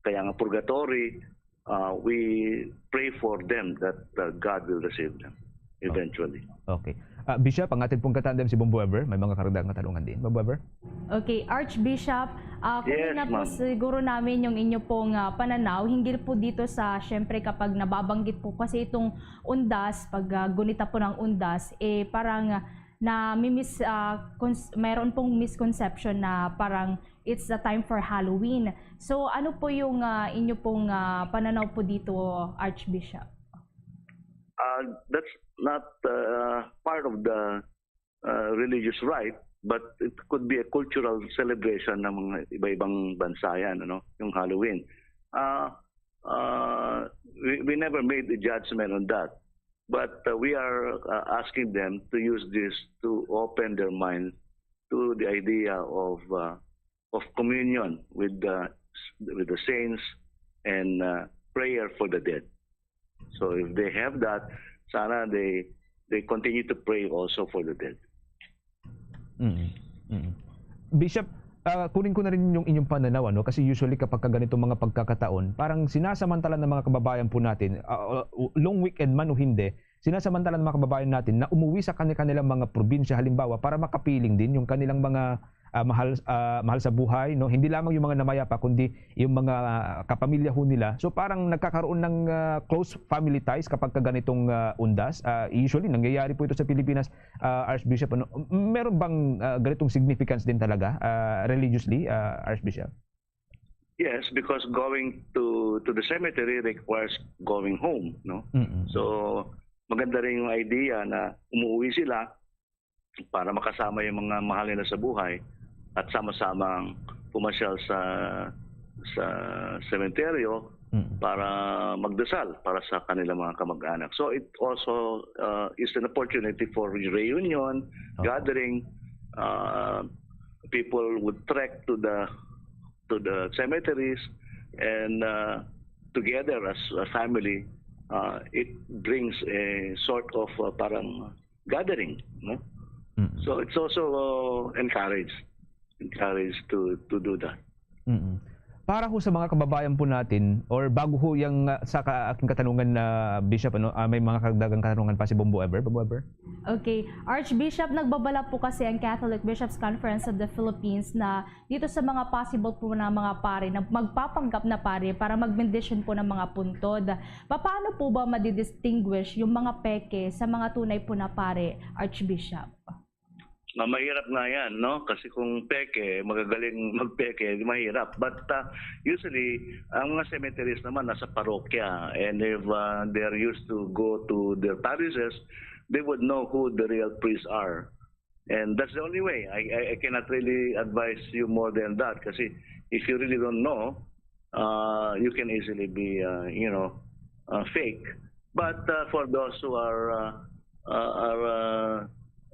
kaya nga purgatory, uh, we pray for them that, uh, God will receive them eventually. Okay. Ah, Bishop, ang atin pong katandem si Bombo Ever. May mga karagdagang katanungan din. Bombo Ever? Okay, Archbishop, ah, kunin Yes, na po ma'am. siguro namin yung inyo pong, ah, pananaw hinggil po dito sa, syempre, kapag nababanggit po kasi itong undas, pag, ah, gunita po ng undas, eh, parang, ah, na mimis-, ah, cons-, mayroon pong misconception na parang it's the time for Halloween. So, ano po yung, ah, inyo pong, ah, pananaw po dito, Archbishop? Uh, that's not, uh, part of the, uh, religious rite, but it could be a cultural celebration ng mga iba-ibang bansa yan, ano, yung Halloween. Uh, uh, we, we never made a judgment on that. But, uh, we are, uh, asking them to use this to open their mind to the idea of, uh, of communion with the, with the saints and, uh, prayer for the dead. So if they have that, sana they, they continue to pray also for the dead. Mm, mm. Bishop, ah, kunin ko na rin yung inyong pananaw, ano? Kasi usually kapag ka ganitong mga pagkakataon, parang sinasamantala ng mga kababayan po natin, ah, ah, long weekend man o hindi, sinasamantala ng mga kababayan natin na umuwi sa kani-, kanilang mga probinsya, halimbawa, para makapiling din yung kanilang mga, ah, mahal, ah, mahal sa buhay, no? Hindi lamang yung mga namayapa, kundi yung mga, ah, kapamilya ho nila. So, parang nagkakaroon ng, ah, close family ties kapag ka ganitong, ah, undas. Ah, usually, nangyayari po ito sa Pilipinas, ah, Archbishop, ano? M-, meron bang, ah, ganitong significance din talaga, ah, religiously, ah, Archbishop? Yes, because going to, to the cemetery requires going home, no? Mm-mm. So, maganda rin yung idea na umuwi sila para makasama yung mga mahal nila sa buhay at sama-samang pumasyal sa, sa sementeryo Mm. para magdasal para sa kanilang mga kamag-anak. So, it also, uh, is an opportunity for reunion, Opo. gathering. Uh, people would trek to the, to the cemeteries and, uh, together as a family, uh, it brings a sort of, uh, parang gathering, no? Mm. So, it's also, uh, encouraged, encouraged to, to do that. Mm. Para ho sa mga kababayan po natin, or bago ho yang, ah, sa ka-, aking katanungan na, Bishop, ano, ah, may mga karagdagang katanungan pa si Bombo Ever? Bombo Ever? Okay. Archbishop, nagbabala po kasi ang Catholic Bishops' Conference of the Philippines na dito sa mga possible po na mga pari na magpapanggap na pari para magbendisyon po ng mga puntod. Papaano po ba madidistinguish yung mga peke sa mga tunay po na pari, Archbishop? Ah, mahirap nga yan, no? Kasi kung peke, magagaling magpeke, di mahirap. But, ah, usually, ang mga cemeteries naman nasa parokya. And if, ah, they're used to go to their parishes, they would know who the real priests are. And that's the only way. I, I, I cannot really advise you more than that. Kasi if you really don't know, uh, you can easily be, uh, you know, uh, fake. But, uh, for those who are, uh, uh, are, uh,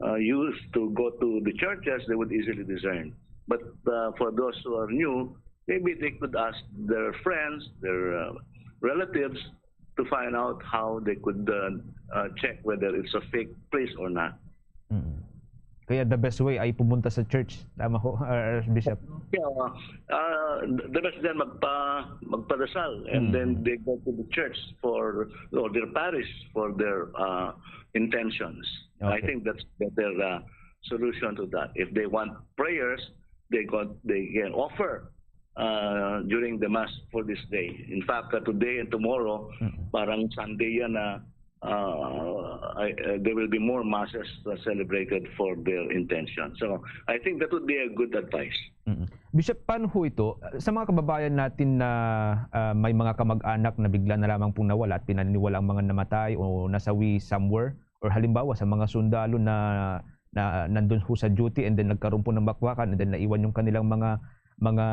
uh, used to go to the churches, they would easily discern. But, uh, for those who are new, maybe they could ask their friends, their, uh, relatives to find out how they could, uh, uh, check whether it's a fake priest or not. Mm. Kaya the best way ay pumunta sa church. Tama ho, Archbishop? Yeah, uh, the best then magpa-, magpadasal, and then Mm. they go to the church for, or their parish for their, uh, intentions. I Okay. think that's better, uh, solution to that. If they want prayers, they got, they can offer, uh, during the mass for this day. In fact, uh, today and tomorrow, Mm. parang Sunday yan na, uh, I, uh, there will be more masses, uh, celebrated for their intention. So, I think that would be a good advice. Mm. Bishop, paano ho ito, uh, sa mga kababayan natin na, uh, may mga kamag-anak na bigla na lamang pong nawala at pinaniniwala ang mga namatay o nasawi somewhere? Or halimbawa, sa mga sundalo na, na nandun ho sa duty and then nagkaroon po ng bakbakan and then naiwan yung kanilang mga, mga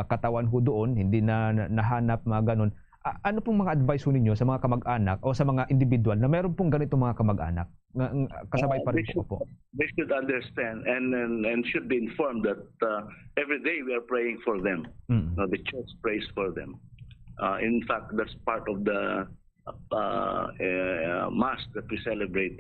katawan ho doon, hindi na, na nahanap, mga ganun. A-, ano pong mga advice ho ninyo sa mga kamag-anak o sa mga individual na meron pong ganitong mga kamag-anak? Nga, ng kasabay Uh, pa rin they po, should, opo. they should understand and, and, and should be informed that, uh, every day we are praying for them. Mm. Uh, the church prays for them. Uh, in fact, that's part of the, uh, uh, mass that we celebrate.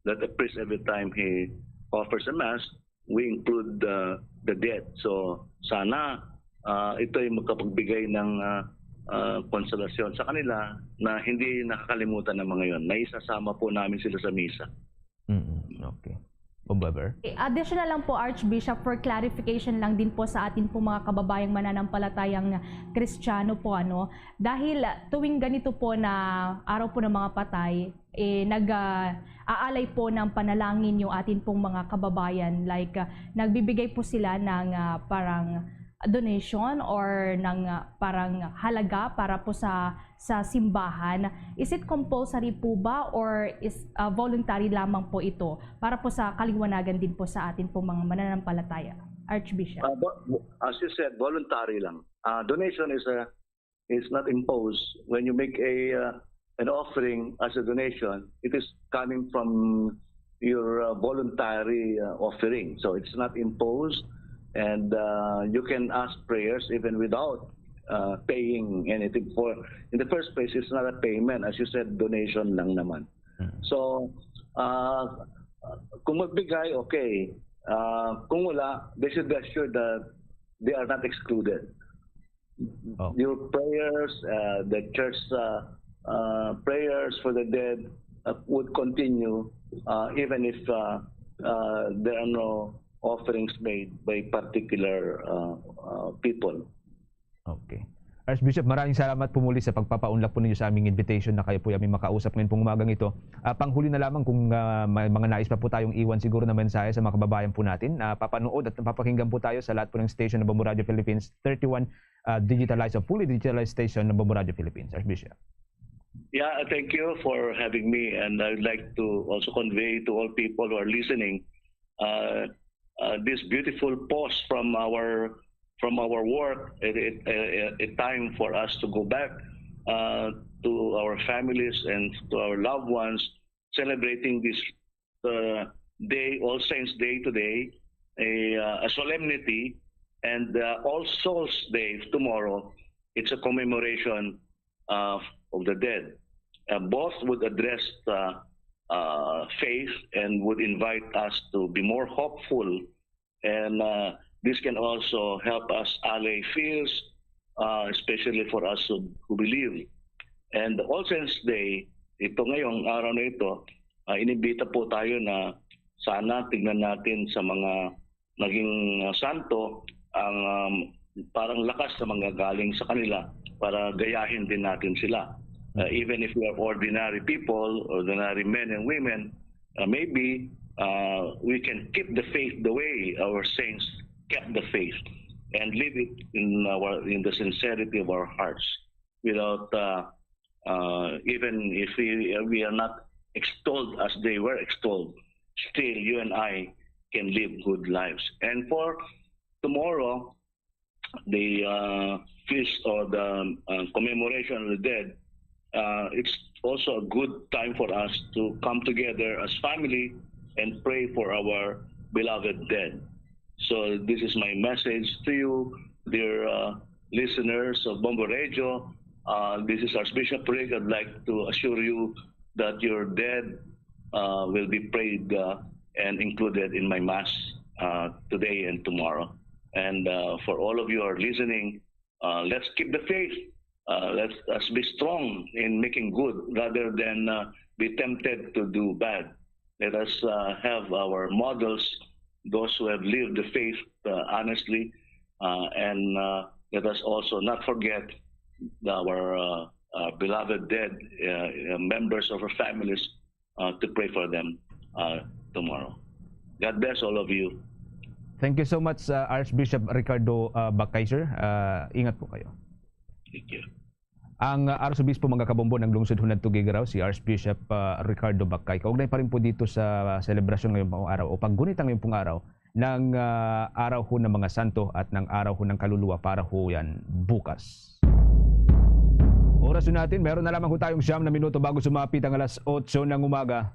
That the priest, every time he offers a mass, we include the, the dead. So, sana, uh, ito'y makapagbigay ng, uh, uh, konsolasyon sa kanila na hindi nakakalimutan ng mga yon. Naisasama po namin sila sa misa. Mm, okay. Bombo Ever? Eh, additional lang po, Archbishop, for clarification lang din po sa atin po mga kababayang mananampalatayang Kristiyano po, ano, dahil tuwing ganito po na araw po ng mga patay, eh, nag, ah, aalay po ng panalangin yung atin pong mga kababayan. Like, ah, nagbibigay po sila ng, ah, parang donation or ng, ah, parang halaga para po sa, sa simbahan. Is it compulsory po ba or is, ah, voluntary lamang po ito para po sa kaliwanagan din po sa atin pong mga mananampalataya, Archbishop? Uh, vo-, as you said, voluntary lang. Uh, donation is a, is not imposed. When you make a, uh, an offering as a donation, it is coming from your, uh, voluntary, uh, offering. So it's not imposed, and, uh, you can ask prayers even without, uh, paying anything for. In the first place, it's not a payment. As you said, donation lang naman. Mm. So, uh, kung magbigay, okay. Uh, kung wala, they should be assured that they are not excluded. Okay. Your prayers, uh, the church, uh, uh, prayers for the dead, uh, would continue, uh, even if, uh, uh, there are no offerings made by particular, uh, uh, people. Okay. Archbishop, maraming salamat po muli sa pagpapaunlak po ninyo sa aming invitation na kayo po ay aming makausap ngayon pong umagang ito. Ah, panghuli na lamang kung, ah, may mga nais pa po tayong iwan siguro na mensahe sa mga kababayan po natin, ah, papanood at papakinggan po tayo sa lahat po ng station ng Bombo Radio Philippines, thirty-one, ah, digitalized o fully digitalized station ng Bombo Radio Philippines, Archbishop. Yeah, thank you for having me, and I would like to also convey to all people who are listening, uh, uh, this beautiful pause from our, from our work, a, a, a, a time for us to go back, uh, to our families and to our loved ones, celebrating this, uh, day, All Saints Day today, a, uh, a solemnity, and, uh, All Souls Day tomorrow. It's a commemoration, uh, of the dead. Uh, both would address, uh, uh, faith and would invite us to be more hopeful. And, uh, this can also help us allay fears, uh, especially for us who, who believe. And All Saints Day, ito ngayong araw na ito, uh, inimbita po tayo na sana tingnan natin sa mga naging uh, santo ang um, parang lakas na manggagaling sa kanila para gayahin din natin sila. Uh, even if we are ordinary people, ordinary men and women, uh, maybe uh, we can keep the faith the way our saints kept the faith and live it in our in the sincerity of our hearts without uh, uh, even if we, we are not extolled as they were extolled, still you and I can live good lives. And for tomorrow, the uh, feast or the uh, commemoration of the dead, uh, it's also a good time for us to come together as family and pray for our beloved dead. So this is my message to you, dear uh, listeners of Bombo Radio. Uh, this is Archbishop Rick. I'd like to assure you that your dead uh, will be prayed uh, and included in my mass uh, today and tomorrow. And uh, for all of you who are listening, uh, let's keep the faith. Uh, let us be strong in making good rather than uh, be tempted to do bad. Let us uh, have our models, those who have lived the faith uh, honestly, uh, and uh, let us also not forget our uh, uh, beloved dead uh, uh, members of our families uh, to pray for them uh, tomorrow. God bless all of you. Thank you so much, uh, Archbishop Ricardo uh, Bakay, sir. Uh, ingat po kayo. Thank you. Ang uh, Arsobispo, mga kabombo, ng Lungsod Hunad Tuguegarao, si Archbishop uh, Ricardo Bakay. Kaugnay pa rin po dito sa uh, selebrasyon ngayong pong araw o paggunit ngayong pong araw ng uh, araw ho ng mga santo at ng araw ho ng kaluluwa para ho yan bukas. Oras ho natin, meron na lamang ho tayong siyam na minuto bago sumapit ang alas otso ng umaga.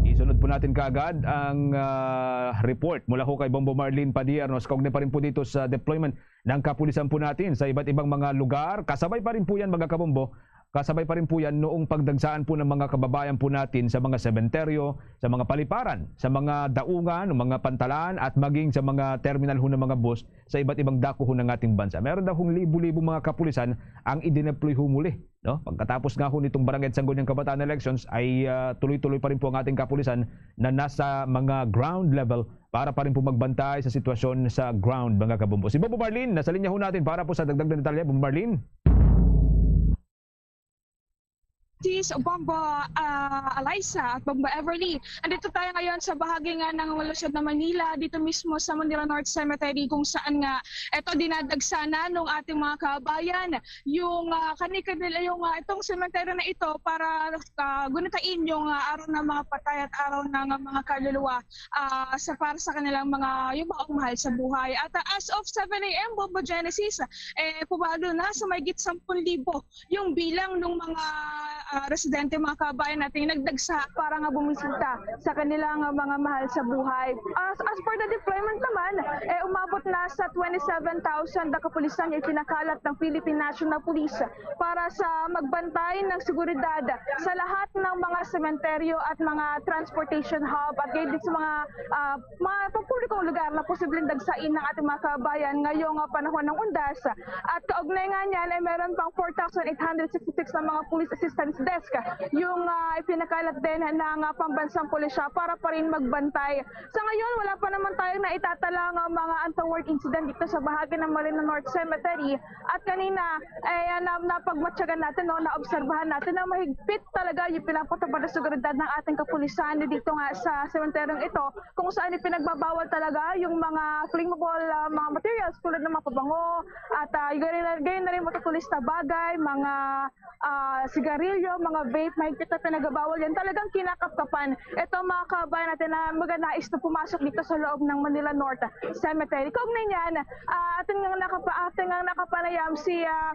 Isunod po natin kaagad ang uh, report mula ho kay Bombo Marlene Padierno. Kaugnay pa rin po dito sa deployment ng kapulisan po natin sa iba't ibang mga lugar. Kasabay pa rin po yan, mga kabombo, kasabay pa rin po yan noong pagdagsaan po ng mga kababayan po natin sa mga sementeryo, sa mga paliparan, sa mga daungan, mga pantalan, at maging sa mga terminal ho ng mga bus sa iba't ibang dako ho ng ating bansa. Meron daw hong libo-libo mga kapulisan ang idineploy ho muli. No? Pagkatapos nga ho nitong Barangay at Sangguniang Kabataan elections ay uh, tuloy-tuloy pa rin po ang ating kapulisan na nasa mga ground level para pa rin po magbantay sa sitwasyon sa ground, mga kabombo. Si Bobo Marlin, nasa linya ho natin para po sa dagdag na detalye. Bobo Marlin? Sis Bombo uh, Eliza at Bombo Everly. Andito tayo ngayon sa bahagi nga ng lungsod na Manila, dito mismo sa Manila North Cemetery kung saan nga ito dinadagsana ng ating mga kabayan yung uh, kani kanila yung uh, itong sementeryo na ito para uh, gunitain yung uh, araw ng mga patay at araw ng uh, mga kaluluwa uh, sa para sa kanilang mga yung mga mahal sa buhay. At uh, as of seven a m Bombo Genesis, eh pumalo na sa mahigit sampung libo yung bilang ng mga uh, residente, mga kabayan natin nagdagsa para nga bumisita sa kanilang uh, mga mahal sa buhay. As, as for the deployment naman, eh umabot na sa twenty-seven thousand na kapulisan yung pinakalat ng Philippine National Police para sa magbantay ng seguridad sa lahat ng mga sementeryo at mga transportation hub at gayon din sa mga uh, mga pampublikong lugar na posibleng dagsain ng ating mga kabayan ngayong uh, panahon ng undas. At kaugnay nga niyan ay meron pang four thousand eight hundred sixty-six na mga police assistance desk yung uh, ipinakalat din ng uh, pambansang pulisya para pa rin magbantay. Sa ngayon, wala pa naman tayong naitatala nga mga untoward incident dito sa bahagi ng Marina North Cemetery. At kanina, eh, na, napagmatyagan natin, no, naobserbahan natin na mahigpit talaga yung pinapatupad na seguridad ng ating kapulisan dito nga sa sementeryong ito, kung saan ipinagbabawal talaga yung mga flammable uh, mga materials tulad ng mga pabango at uh, ganyan, na, ganyan na rin matutulis na bagay, mga uh, sigarilyo, mga vape, mahigpit na pinagbabawal yan. Talagang kinakapkapan ito mga kabayan natin na maganais na pumasok dito sa loob ng Manila North Cemetery. Kaugnay niyan, uh, atin nga nakapa, atin nga nakapanayam si uh,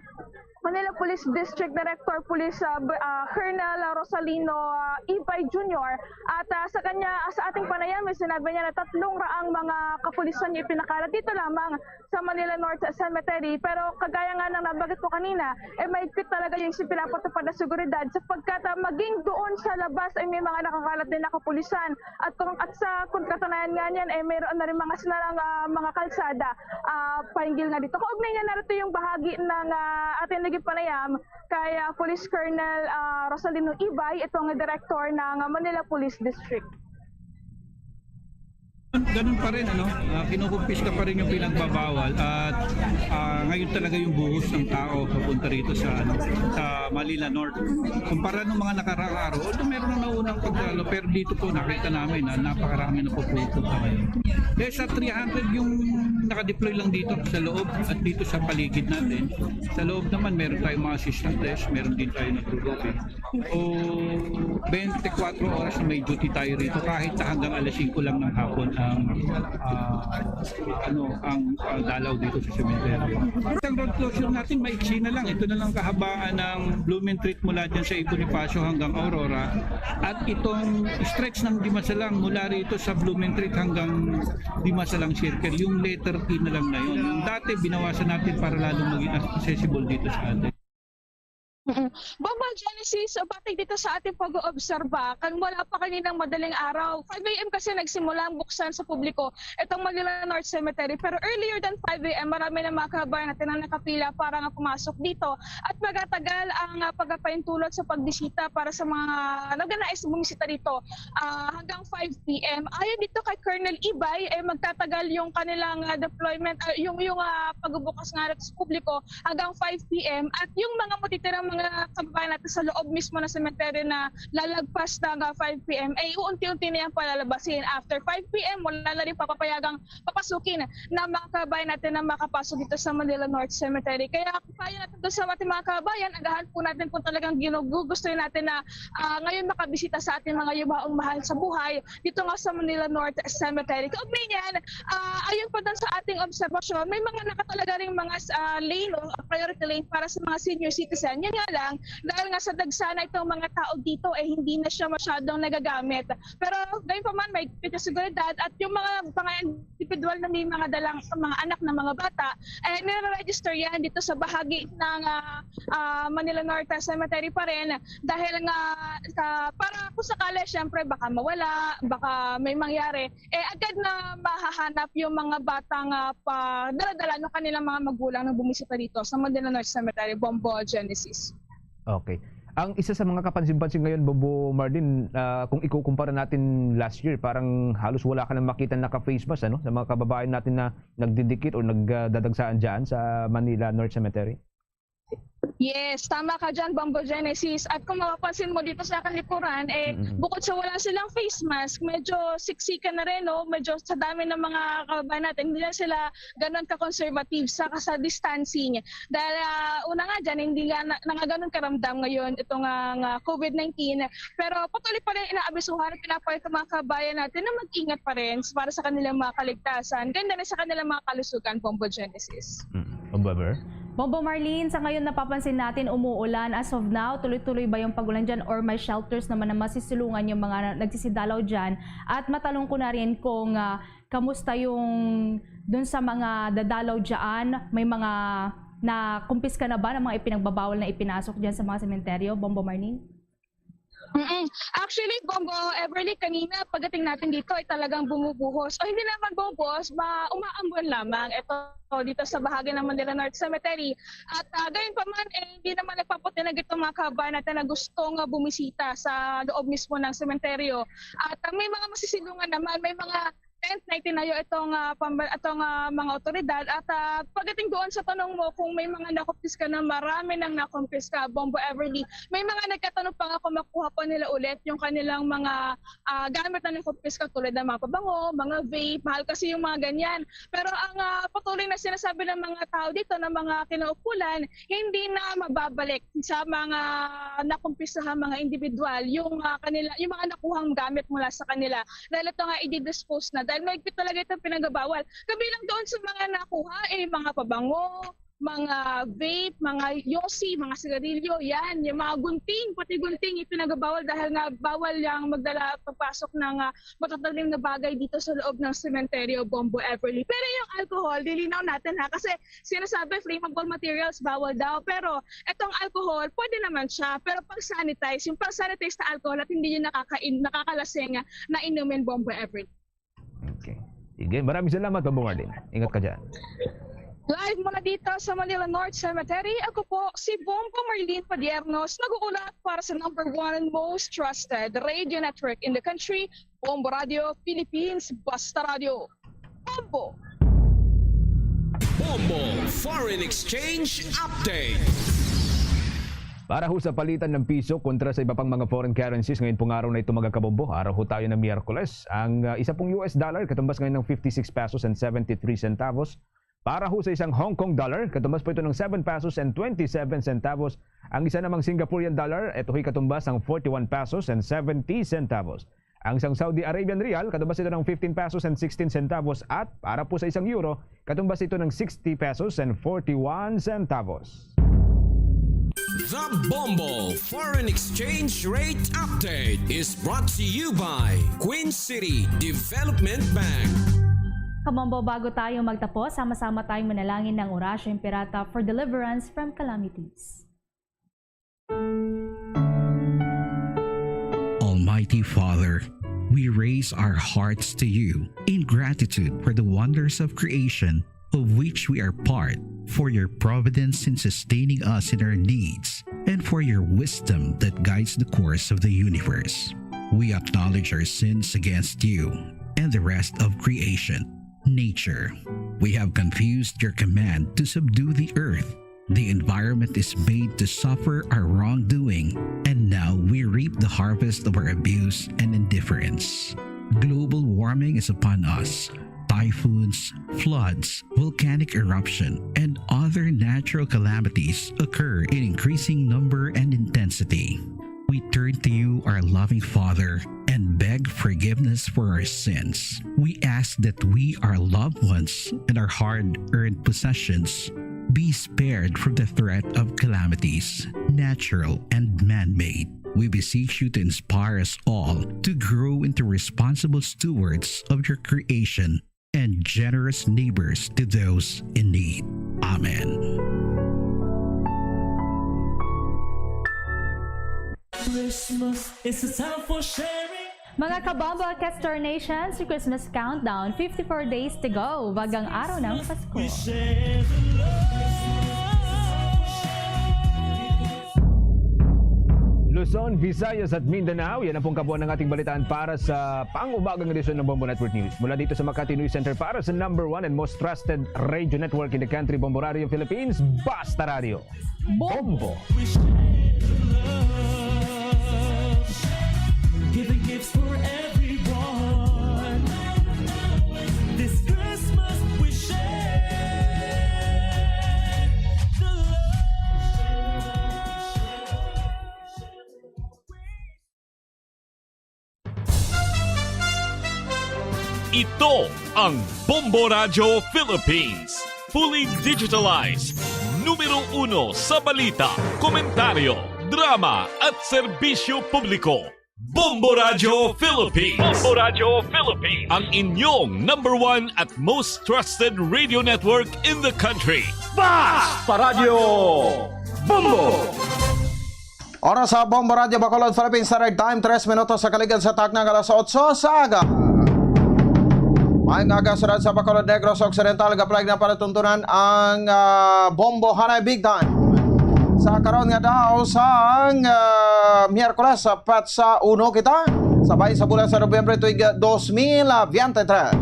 Manila Police District Director Police uh, uh, Colonel Rosalino uh, Ibay Junior at uh, sa kanya uh, sa ating panayam ay sinabi niya na tatlong raang mga kapulisan niya ipinakalat dito lamang sa Manila North Cemetery, pero kagaya nga ng nabanggit ko kanina, eh mahigpit talaga yung pinapatupad na seguridad sapagkat, ah, maging doon sa labas ay may mga nakakalat din na kapulisan. At kung, at sa, kung katunayan nga niyan, eh, mayroon na rin mga sinalang, ah, mga kalsada, ah, pahinggil nga dito. Kaugnay nga narito yung bahagi ng, ah, ating naging panayam kay, ah, Police Colonel, ah, Rosalino Ibay, itong direktor ng, ah, Manila Police District. Ganun pa rin, ano, ah, kinukumpiska pa rin yung pinagbabawal at, ah, ngayon talaga yung buhos ng tao papunta rito sa, ano, sa Manila North. Kumpara nung mga nakaraang araw, although meron na naunang pagdalo, pero dito po nakita namin na napakarami na po pupunta ngayon. Kaya sa three hundred yung nakadeploy lang dito sa loob at dito sa paligid natin. Sa loob naman, meron tayong mga assistant desk, meron din tayo nagro-roaming. O twenty-four oras na may duty tayo rito kahit na hanggang alas singko lang ng hapon ang, ah, ano, ang, ah, dalaw dito sa sementeryo. Ang road closure natin, maiksi na lang. Ito na lang kahabaan ng Blumentritt mula dyan sa Bonifacio hanggang Aurora. At itong stretch ng Dimasalang mula rito sa Blumentritt hanggang Dimasalang Circle, yung letter T na lang na yun. Yung dati, binawasan natin para lalong maging accessible dito sa atin. Mm. Bombo Genesis, so batay dito sa ating pag-oobserba, kan wala pa kaninang madaling araw, five a m kasi nagsimula ang buksan sa publiko itong Manila North Cemetery. Pero earlier than five a m, marami na mga kabayan natin ang nakapila para nga pumasok dito at magatagal ang, ah, pagpapaintulot sa pagbisita para sa mga naganais bumisita dito, ah, hanggang five p m. Ayon dito kay Colonel Ibay, eh, magtatagal yung kanilang, ah, deployment, ah, yung, yung, ah, pagbubukas nga sa publiko hanggang five p m. At yung mga matitirang mga kababayan natin sa loob mismo ng sementeryo na lalagpas ng, ah, five p m, ay unti-unti na yung palalabasin. After five p m, wala na rin papapayagang papasukin ng mga kababayan natin na makapasok dito sa Manila North Cemetery. Kaya kung kaya natin doon sa ating mga kababayan, agahan po natin kung talagang ginugusto natin na, ah, ngayon makabisita sa ating mga yumaong mahal sa buhay dito nga sa Manila North Cemetery. Kaugnay niyan, ah, ayon pa doon sa ating obserbasyon, may mga nakatalaga ring mga, ah, lane o priority lane para sa mga senior citizen. Yan nga lang, dahil nga sa dagsa na itong mga tao dito, eh, hindi na siya masyadong nagagamit. Pero gayon pa man, may seguridad at yung mga, mga individual na may mga dalang mga anak na mga bata, eh, nire-register yan dito sa bahagi ng, ah, ah, Manila North Cemetery pa rin dahil nga sa, para kung sakali, syempre, baka mawala, baka may mangyari, eh, agad na mahahanap yung mga batang, ah, pa, dala-dala ng kanilang mga magulang na bumisita dito sa Manila North Cemetery, Bombo Genesis. Okay. Ang isa sa mga kapansin-pansin ngayon, Bombo Marlene, ah, kung ikukumpara natin last year, parang halos wala ka nang makita naka-face mask, ano, sa mga kababayan natin na nagdidikit o nagdadagsaan dyan sa Manila North Cemetery. Yes, tama ka dyan, Bombo Genesis. At kung mapapansin mo dito sa aking likuran, eh, Mm-mm. bukod sa wala silang face mask, medyo siksikan na rin, no? Medyo sa dami ng mga kababayan natin, hindi na sila ganun ka-conservative sa, sa distancing. Dahil, ah, una nga dyan, hindi nga na, na nga ganun karamdam ngayon itong, ah, nga COVID nineteen. Pero patuloy pa rin inaabisuhan at pinapayag ang mga kababayan natin na mag-ingat pa rin para sa kanilang mga kaligtasan, ganda rin sa kanilang mga kalusugan, Bombo Genesis. Mm. Bombo Ever? Bombo Marlene, sa ngayon napapansin natin umuulan. As of now, tuloy-tuloy ba yung pag-ulan dyan or may shelters naman na masisilungan yung mga nagsisidalaw dyan? At matanong ko na rin kung, ah, kamusta yung dun sa mga dadalaw dyan? May mga nakumpiska na ba ng mga ipinagbabawal na ipinasok dyan sa mga sementeryo, Bombo Marlene? Mm-mm. Actually, Bombo Everly, kanina pagdating natin dito ay talagang bumubuhos. O hindi naman bumubuhos, ma umaambon lamang ito dito sa bahagi ng Manila North Cemetery. At, ah, gayon pa man, eh, hindi naman nagpapatinag itong mga kababayan natin na gustong, ah, bumisita sa loob mismo ng sementeryo. At, ah, may mga masisilungan naman, may mga tent na itinayo itong, ah, pamba- itong, ah, mga otoridad. At, ah, pagdating doon sa tanong mo kung may mga nakumpiska na, marami nang nakumpiska, Bombo Everly, may mga nagtatanong pa nga kung makuha pa nila ulit yung kanilang mga, ah, gamit na nakumpiska, tulad ng mga pabango, mga vape, mahal kasi yung mga ganyan. Pero ang, ah, patuloy na sinasabi ng mga tao dito, ng mga kinaukulan, hindi na mababalik sa mga nakumpisahan, mga individual, yung, ah, kanila, yung mga nakuhang gamit mula sa kanila. Dahil ito nga, i-dispose na. Dahil mahigpit talaga itong pinagabawal. Kabilang doon sa mga nakuha, eh, mga pabango, mga vape, mga yosi, mga sigarilyo, yan, yung mga gunting, pati gunting ipinagbabawal dahil nga bawal yang magdala at pagpasok ng, ah, matatalim na bagay dito sa loob ng sementeryo, Bombo Everly. Pero yung alcohol, lilinaw natin ha, kasi sinasabi flammable materials bawal daw, pero etong alcohol, pwede naman siya, pero pang-sanitize, yung pang-sanitize na alcohol at hindi yung nakakain-, nakakalasing na inumin, Bombo Everly. Okay. Sige, maraming salamat, Bombo Marlene. Ingat ka dyan. Live mula dito sa Manila North Cemetery, ako po si Bombo Marlene Padiernos, nag-uulat para sa number one and most trusted radio network in the country, Bombo Radio Philippines, Basta Radio. Bombo! Bombo Foreign Exchange Update. Para ho sa palitan ng piso kontra sa iba pang mga foreign currencies, ngayon pong araw na ito, mga kabombo, araw ho tayo ng Miyerkules. Ang ah, isa pong U S dollar katumbas ngayon ng fifty-six pesos and seventy-three centavos. Para ho sa isang Hong Kong dollar, katumbas po ito ng seven pesos and twenty-seven centavos. Ang isa namang Singaporean dollar, ito ho'y katumbas ng forty-one pesos and seventy centavos. Ang isang Saudi Arabian riyal, katumbas ito ng fifteen pesos and sixteen centavos. At para po sa isang euro, katumbas ito ng sixty pesos and forty-one centavos. The Bombo Foreign Exchange Rate Update is brought to you by Queen City Development Bank. Kabombo, bago tayo magtapos, sama-sama tayong manalangin ng Oratio Imperata for deliverance from calamities. Almighty Father, we raise our hearts to you in gratitude for the wonders of creation of which we are part, for your providence in sustaining us in our needs, and for your wisdom that guides the course of the universe. We acknowledge our sins against you and the rest of creation, nature. We have confused your command to subdue the earth. The environment is made to suffer our wrongdoing, and now we reap the harvest of our abuse and indifference. Global warming is upon us. Typhoons, floods, volcanic eruption, and other natural calamities occur in increasing number and intensity. We turn to you, our loving Father, and beg forgiveness for our sins. We ask that we, our loved ones, and our hard earned possessions be spared from the threat of calamities, natural and man made. We beseech you to inspire us all to grow into responsible stewards of your creation and generous neighbors to those in need. Amen. Christmas is a time for sharing. Mga kabombo, Castor Nation, si Christmas Countdown, fifty-four days to go, bagang araw ng Pasko. Luzon, Visayas at Mindanao, yan ang pong kabuuan ng ating balitaan para sa pang-umagang edisyon ng Bombo Network News. Mula dito sa Makati News Center para sa number one and most trusted radio network in the country, Bombo Radio Philippines, Basta Radio. Bombo! Giving gifts for everyone. This Christmas we share the love. Ito ang Bombo Radyo Philippines. Fully digitalized. Numero uno sa balita, komentaryo, drama at serbisyo publiko. Bombo Radyo Philippines. Bombo Radyo Philippines. Ang inyong number one at most trusted radio network in the country. Basta Radyo Bombo! Oras sa Bombo Radyo Bacolod, Philippines Standard Time, tres minutos sa kaligad sa takna nga alas otso sa aga. Maayong aga, syudad sa Bacolod, Negros Occidental, gaplag na palatuntunan ang ah, Bombo Hanay Big Time. Sa karon nga daw sang ah, Miyerkules, sa petsa uno kita, sa bahin sa bulan sa Nobyembre tuig ah, dos mil veintitrés.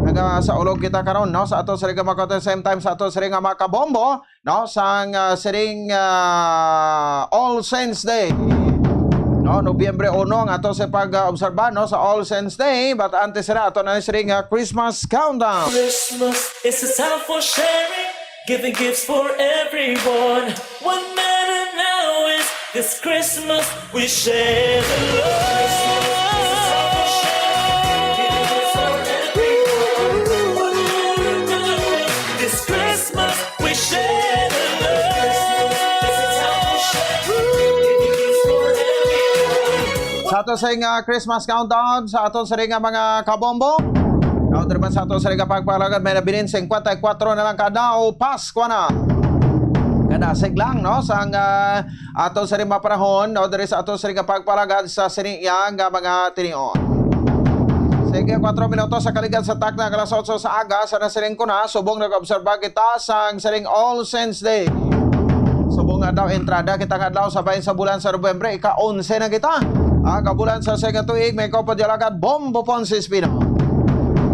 Naga sa ulog kita karon, no, sa ato sa Liga Makote, same time sa ato sa Liga Makabombo, no, sang ah, siring ah, All Saints Day. No, Nobyembre uno ang ato sa pag-obserba, no, sa All Saints Day, but antes sira ato na siring ah, Christmas countdown. Christmas is a time for sharing, giving gifts for everyone. What matter now is this Christmas we share the love. This Christmas we share Ato sa nga Christmas countdown sa aton sa nga mga kabombo. Now, diri man sa ato sa nga pagpalagad, may nabilin singkwenta y kuwatro na lang ka daw, Pasko na. Kadasig lang, no? Sang, ah, ato sa mga panahon, no? Diri sa ato sa nga pagpalagad sa sini iya nga mga tinion. Sige, kwatro minutos sa kaligad sa takna nga alas otso sa aga, sa nasiling ko na, subong nag-obserba kita sang sining All Saints Day. Subong nga daw entrada kita nga adlaw sa bahin sa bulan sa Nobyembre, ika-onse na kita. Ah, kabulan sa sining tuig, may Copa de Alagad, Bombo Ponce Espino.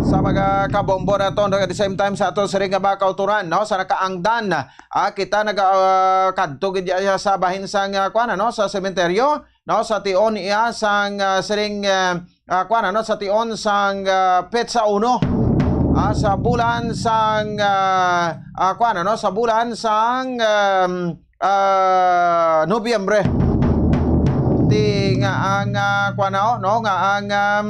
Sa mga kabombo naton, at the same time sa ato sining nga mga kauturan, no, sa nakaangdan, ah, kita naga, ah, kadto gid iya sa bahin sang, ah, kuan, ano, sa sementeryo, no, sa tion iya sang, ah, sining, ah, ah, kuan, ano, sa tion sang, ah, petsa uno, ah, sa bulan sang, ah, ah, kuan, ano, sa bulan sang, um, ah, Nobyembre. Ti nga ang, ah, kuan, ano, no, nga ang, um,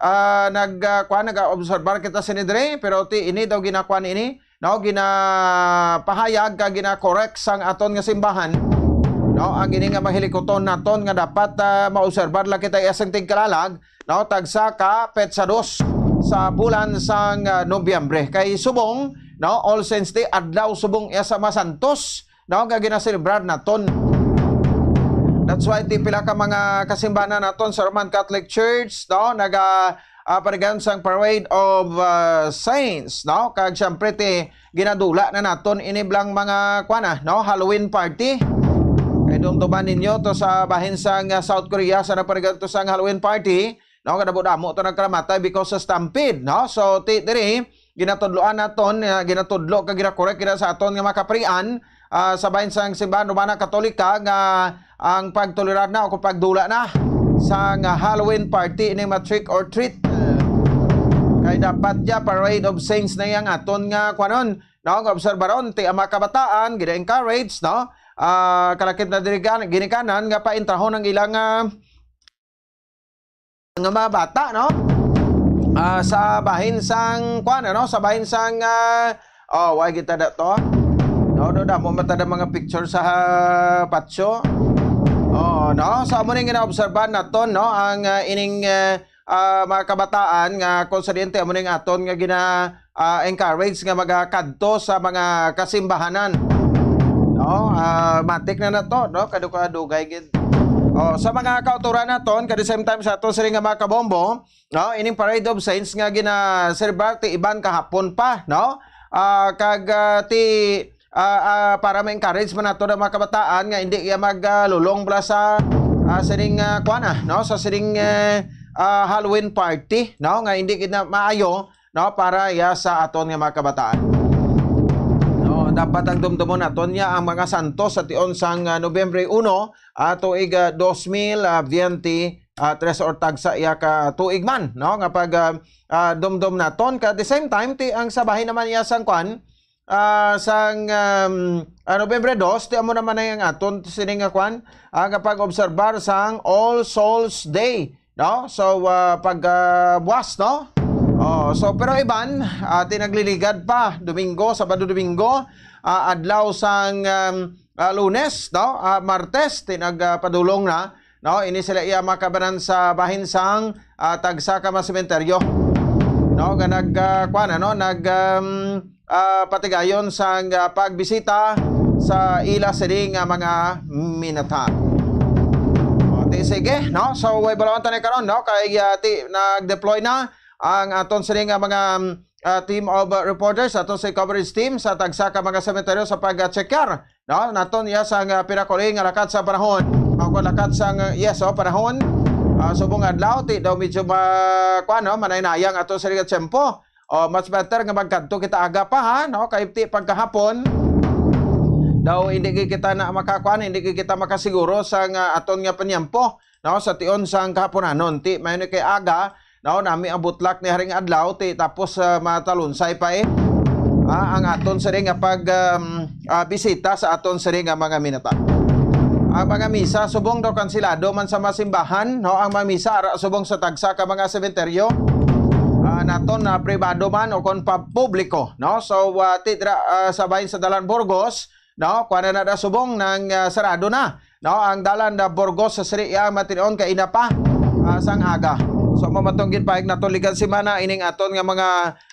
ah, nag, ah, kuan, nag-obserbar kita sini diri, pero ti ini daw ginakuan ini, no, ginapahayag ka gina-correct sang aton nga simbahan, no, ang ini nga mahilikuton naton nga dapat, ah, maobserbar lang kita iya sing tigkalalag, no, tagsa ka petsa dos sa bulan sang, ah, Nobyembre. Kay subong, no, All Saints Day, adlaw subong iya sa masantos, no, nga ginaselebrar naton. That's why ti pila ka mga kasimbahan naton sa Roman Catholic Church, no, naga, ah, parigan sang Parade of, ah, Saints, no? Kag siyempre ti ginadula na naton ini blang mga kuan na, no, Halloween party. Kay dumduman ninyo to sa bahin sang, ah, South Korea sa naparigan to sang Halloween party, no? Kadamo-damo to nagkalamatay because sa stampede, no? So ti diri ginatudloan naton, ah, ginatudlo kag ginakorek gid sa aton nga mga kaparian, ah, sa bahin sang simbahan Romana Katolika nga ang pagtolerar na o kung pagdula na sa nga Halloween party ini ma trick or treat. Kay dapat ya parade of saints na yang aton nga kuanon, no, nga obserbaron ti ang mga kabataan gina-encourage, no? Ah, kalakip na diri gan-, ginikanan nga paintrahon ang ilang, ah, nga mga bata, no? Ah, sa bahin sang kuan, ano, sa bahin sang, ah, oh, why kita da to? No, no, damo man ta da mga picture sa, ah, patio. Oh, no? So amo ning ginaobserbahan naton, no, ang, ah, ining, ah, ah, mga kabataan nga kung sa diente amo ning aton nga gina, ah, encourage nga magakadto sa mga kasimbahanan. No? Ah, matik na na to, no? Kadugay-dugay gid. Oh, sa mga kauturan naton, at the same time sa aton sini nga mga kabombo, no? Ining Parade of Saints nga gina-celebrate iban kahapon pa, no? Ah, kag, ah, ti, ah, ah, para ma-encourage man nato ang mga kabataan nga hindi iya mag, ah, lulong bala sa, ah, sining, ah, kuan na, no? Sa sining, eh, ah, Halloween party, no? Nga hindi gid na maayo, no, para ya sa aton nga mga kabataan. No, dapat ang dumdumon naton niya ang mga santos sa tion sang, ah, Nobyembre uno, ah, tuig, ah, dos mil, ah, biyente, ah, tres or tagsa iya ka tuig man, no, nga pag, ah, ah, dumdum naton. Ka at the same time, ti ang sa bahin naman iya sang kwan, ah, sang, um, ah, Nobyembre dos, ti amo naman ay ang aton sining nga kwan, ah, nga pag-obserbar sang All Souls Day, no? So, ah, pag, ah, buwas, no? Oh, so, pero iban, ah, ti nagliligad pa, Domingo, Sabado, Domingo, ah, adlaw sang, um, ah, Lunes, no? Ah, Martes, ti nag, ah, padulong na, no? Ini sila iya makabanan sa bahin sang, ah, tagsa ka mga sementeryo, no? Nga nag, ah, kuwan, ano? Nag, um, ah, patigayon sang, ah, pagbisita sa ila sini nga mga minata. O, ti sige, no? So, way balawan tayo karon, no? Kay, ah, ti, nag-deploy na ang aton sini nga mga, um, ah, team of, ah, reporters, aton sa coverage team sa tagsa ka mga sementeryo sa pag-checkar, no? Naton iya sang, ah, pinakuli nga lakat sa panahon. Ako lakat sang, ah, yes, oh, panahon. Ah, subong adlaw, ti daw medyo ma-, kuwan, no? Manay-nayang ato sa ligat tiyempo. Oh, much better nga magkadto kita aga pa, ha, no? Kay ti pagkahapon, daw hindi gid kita na makakuan, hindi gid kita makasiguro sa nga aton nga panyampo, no? Sa tion sang kahaponanon, ti may ni kay aga, no? Nami ang butlak ni haring adlaw, ti tapos, ah, matalunsay pa, eh. Ah, ang aton sini nga pag, um, ah, bisita sa aton sini nga mga minata. Ang mga misa subong daw kansilado man sa mga simbahan, no? Ang mga misa ara subong sa tagsa ka mga sementeryo, ah, naton na pribado man o kon pa publiko, no? So, ah, ti dira, ah, sa bahin sa Dalan Burgos, no? Kuwan na na da subong nang, ah, sarado na, no? Ang Dalan na Burgos sa sini iya matin-on kaina pa. ah, sang aga. So, mamatong ginpahayag naton likan semana ining aton nga mga,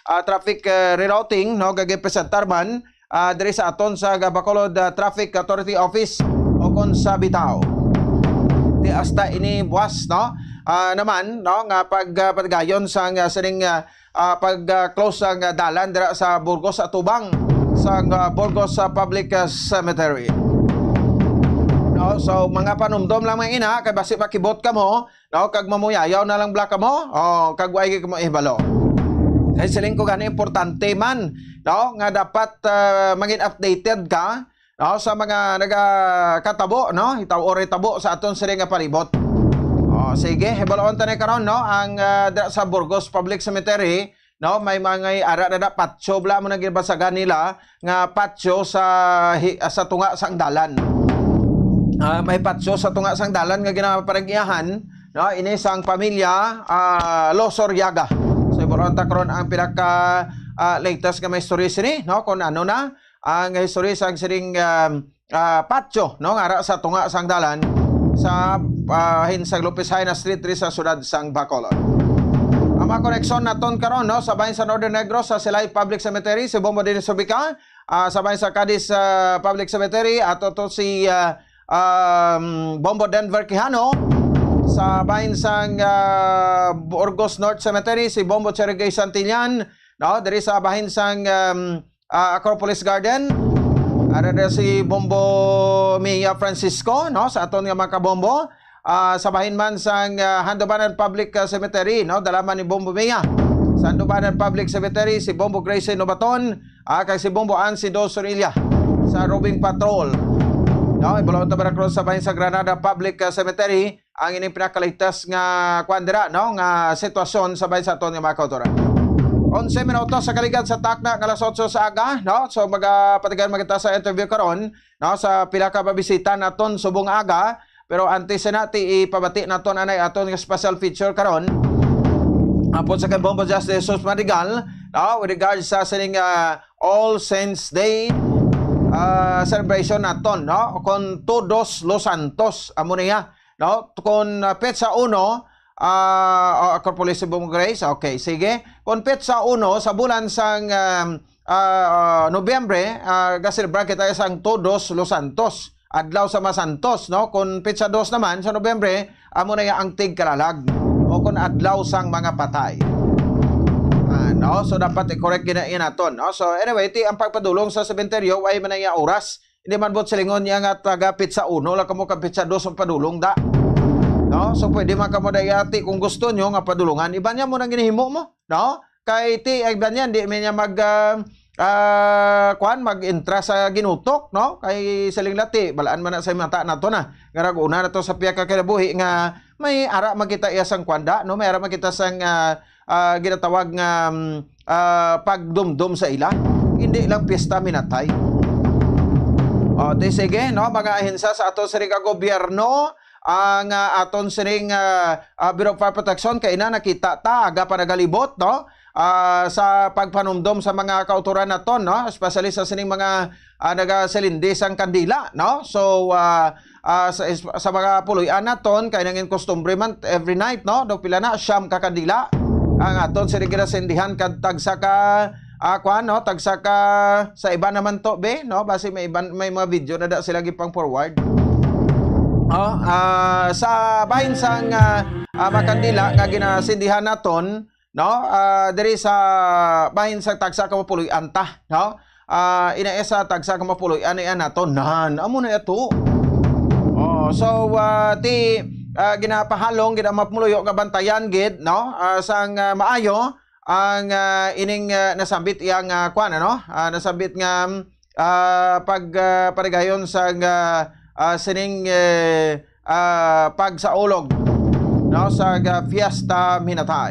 ah, traffic, eh, rerouting, no, gagi-presentar man, ah, diri sa aton sa Bacolod, ah, Traffic Authority Office o kon sa bitaw. Di hasta ini buwas, no, ah, naman, no, nga pag, ah, padayon sang, ah, sining, ah, ah, pag, ah, close ang, ah, dalan dira sa Burgos Atubang, sa, ah, Burgos, ah, Public, ah, Cemetery. No, so, mga panumdom lang mga ina, kay basi makibot kamo, no, kag mamuyayaw na lang bala kamo, o, kag wa gyud kamo ihibalo. Kay siling ko gani, importante man, no, nga dapat, ah, mangin updated ka, no, sa mga nagakatabo, no, hitaw-, or hitabo sa aton sini nga palibot. O, sige, hibaluon ta ni karon, no, ang, ah, dira sa Burgos Public Cemetery, no, may mga ara na, na patio bala mo na ginabasagan nila nga patio sa hi-, sa tunga sang dalan. Ah, may patio sa tunga sang dalan nga ginaparag-iyahan, no, ini sang pamilya, ah, Losoriaga. So, hibaluon ta karon ang pinaka, ah, latest nga may story sini, no, kung ano na ang history sang sining, um, ah, patio, no, nga ara sa tunga sang dalan sa, ah, bahin sang Lopez Jaena Street diri sa siyudad sang Bacolod. Ang mga koneksyon naton karon, no, sa bahin sa Northern Negros, sa Silay Public Cemetery, si Bombo Dennis Ubica, ah, sa bahin sa Cadiz, ah, Public Cemetery, ato to si, ah, um, Bombo Denver Quijano, sa bahin sang, ah, Burgos North Cemetery, si Bombo Cherry Gay Santillan, no, diri sa bahin sang, um, ah, Acropolis Garden. Ara na si Bombo Mia Francisco, no, sa aton nga mga kabombo. Ah, sa bahin man sang, ah, Handumanan Public, ah, Cemetery, no, dala man ni Bombo Mia. Sa Handumanan Public Cemetery, si Bombo Gracie Nobaton, ah, kag si Bombo Ann Sido Sorilla sa Roving Patrol. No, hibaluon ta ba karon sa bahin sa Granada Public, ah, Cemetery, ang ining pinakaligtas nga kuan dira, no, nga sitwasyon sa bahin sa aton nga mga kautoran. Onse minutos sa kaligad sa takna nga alas otso sa aga, no? So, magapatigan man kita sa interview karon, no, sa pila ka mabisita naton subong aga, pero antes na ti ipabati naton anay aton nga special feature karon. Apod sa kay Bombo Just Jesus Madrigal, no, with regards sa sining, ah, All Saints Day, ah, celebration naton, no? Kon Todos los Santos, amo niya, no? Kon, ah, petsa uno, ah, oh, Acropolis Cebu Grace, okay, sige. Kon petsa uno sa bulan sang, um, ah, ah, Nobyembre, ah, gaselebrar kita sang Todos los Santos, Adlaw sa Mga Santos, no? Kon petsa dos naman sa Nobyembre, amo na ya ang Tigkalalag, o kon Adlaw sang Mga Patay. Ah, no? So, dapat i-correct gina-, naton, no? So, anyway, ti ang pagpadulong sa sementeryo, way man na iya oras. Hindi man buot silingon niya nga taga petsa uno lang kamo kag petsa dos ang padulong da. No? So, pwede man kamo da iya ti kung gusto nyo nga padulungan. Iban niya mo nang ginahimo mo, no? Kay ti, ay ba niyan, di man niya mag, ah, ah, kuan, mag-intra sa ginutok, no? Kay siling lati, balaan man na sa mata nato na. Nga rag-una na to sa piya ka kinabuhi nga may ara man kita iya sang kuan da, no? May ara man kita sang, ah, ah, ginatawag nga, mm, ah, pagdumdom sa ila. Hindi lang pista minatay. O, di sige, no? Mga ahensya sa ato siring nga gobyerno, ang, ah, aton siring, ah, ah, Bureau of Fire Protection, kay ina nakita ta, aga pa nagalibot, no? Ah, sa pagpanumdom sa mga kautoran naton, no? Especially sa sining mga, ah, nagasilindi sang kandila, no? So, ah, ah, sa, sa mga puloy-an naton, kay nangin kustumbre man every night, no? Daw pila na, siyam ka kandila ang aton siring ginasindihan kag tagsa ka, ah, kuan, no? Tagsa ka, sa iba naman to, be, no? Basi may iban, may mga video na da sila gipang-forward. Oh, ah, sa bahin sang, ah, ah, mga kandila nga ginasindihan naton, no? Ah, diri sa bahin sa tagsa ka mapuloy-an ta, no? Ah, ina sa tagsa ka mapuloy-an, iya naton. Nan, amo na ato. Oh, so, ah, ti, ah, ginapahalong gid ang mapuloy-an nga bantayan gid, no? Ah, sang, ah, maayo ang, ah, ining, ah, nasambit iyang, ah, kuan, ano? Ah, nasambit nga, ah, pag, ah, parigayon sa, ah, ah, sining, eh, ah, pagsaulog, no, sa ga-, Fiesta Minatay.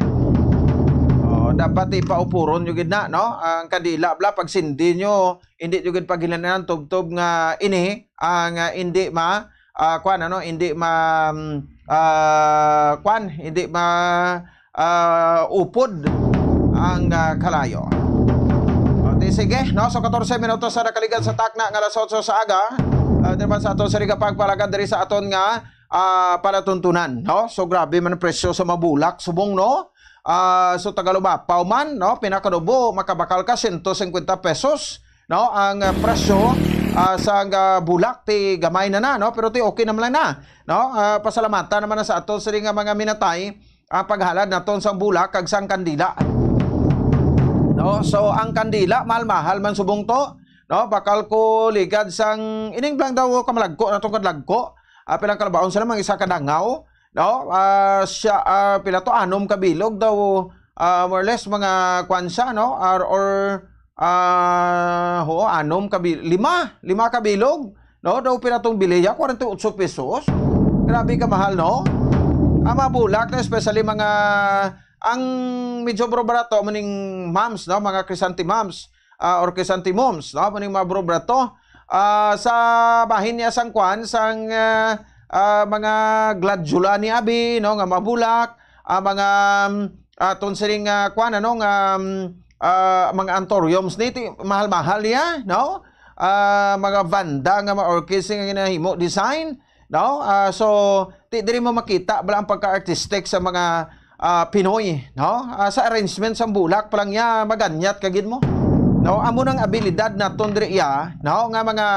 Oh, dapat ipaupuron nyo gid na, no? Ang kandila, bla, pagsindi nyo, hindi nyo gid paghilinan tubtob nga ini, ang, ah, hindi ma-, ah, kwan, ano, hindi ma-, mm, ah, kwan, hindi ma-, ah, upod ang, ah, kalayo. O, di sige, no? So, katorse minutos sa nakaligad sa takna nga alas otso sa aga. Ah, di naman sa aton sa Riga pagpalagad diri sa aton nga, ah, palatuntunan, no? So, grabe man ang presyo sa mga bulak subong, no? Ah, so, taga Lumapaw man, no? Pinakanubo, makabakal ka, sento singkwenta pesos, no? Ang, ah, presyo, ah, sa, ah, bulak, ti gamay na na, no? Pero ti okay naman lang na, no? Ah, pasalamatan naman na sa aton sini nga mga minatay ang paghalad naton sang bulak kag sang kandila. No? So, ang kandila, mahal-mahal man subong to, no? Bakal ko ligad sang, ining blang daw kamalagko, natong kadlagko. Ah, pilang kalabaon sila, mga isa ka dangaw, no? Ah, siya, ah, pila to, anom ka bilog daw, ah, more or less, mga kwan siya, no? Or, or, ah, ho, anom ka bil-, lima, lima ka bilog, no? Daw pila tong biliya, kwarenta y ocho pesos. Grabe ka mahal, no? Ang mga bulak na, especially mga, ang medyo bro-barato, muning moms, no? Mga chrysanthemums, ah, or chrysanthemums, no? Muning mga bro-barato. Ah, sa bahin niya sang kwan, sang, ah, ah, mga gladiola ni abi, no? Nga mabulak, ah, mga, um, aton sining, ah, kwan, ano, nga, um, ah, mga anthuriums ni, ti-, mahal-mahal niya, no? Ah, mga vanda nga mga orchids nga ginahimo design, no? Ah, so, ti-, diri mo makita bala ang pagka-artistic sa mga, ah, Pinoy, no? Ah, sa arrangement sang bulak pa lang niya, maganyat ka gid mo. No? Amo nang abilidad naton diri iya, no? Nga mga,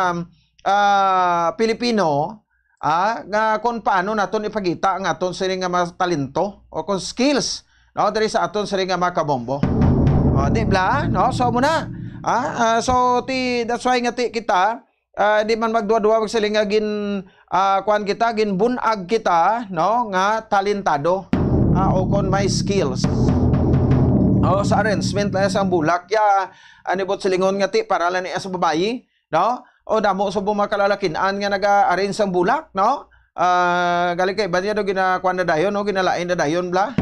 ah, Pilipino, ah, nga kung paano naton ipakita ang aton sini nga mga talento o kung skills, no, diri sa aton sini nga mga kabombo. O, di bla, no? So, muna, ah, ah, so, ti, that's why nga ti kita, ah, di man magduwa-duwa magsiling nga gin, ah, kuan kita, ginbunag kita, no, nga talentado, ah, o kon may skills. O, sa arrangement lang sa bulak, ya, ani bot silingon nga ti, para lang ni sa babayi, no? O, damo sa mga kalalakin-an nga naga-arrange sang bulak, no? Ah, gali kay iba niya daw ginakuan na dayon, no? Ginalain na dayon, bla.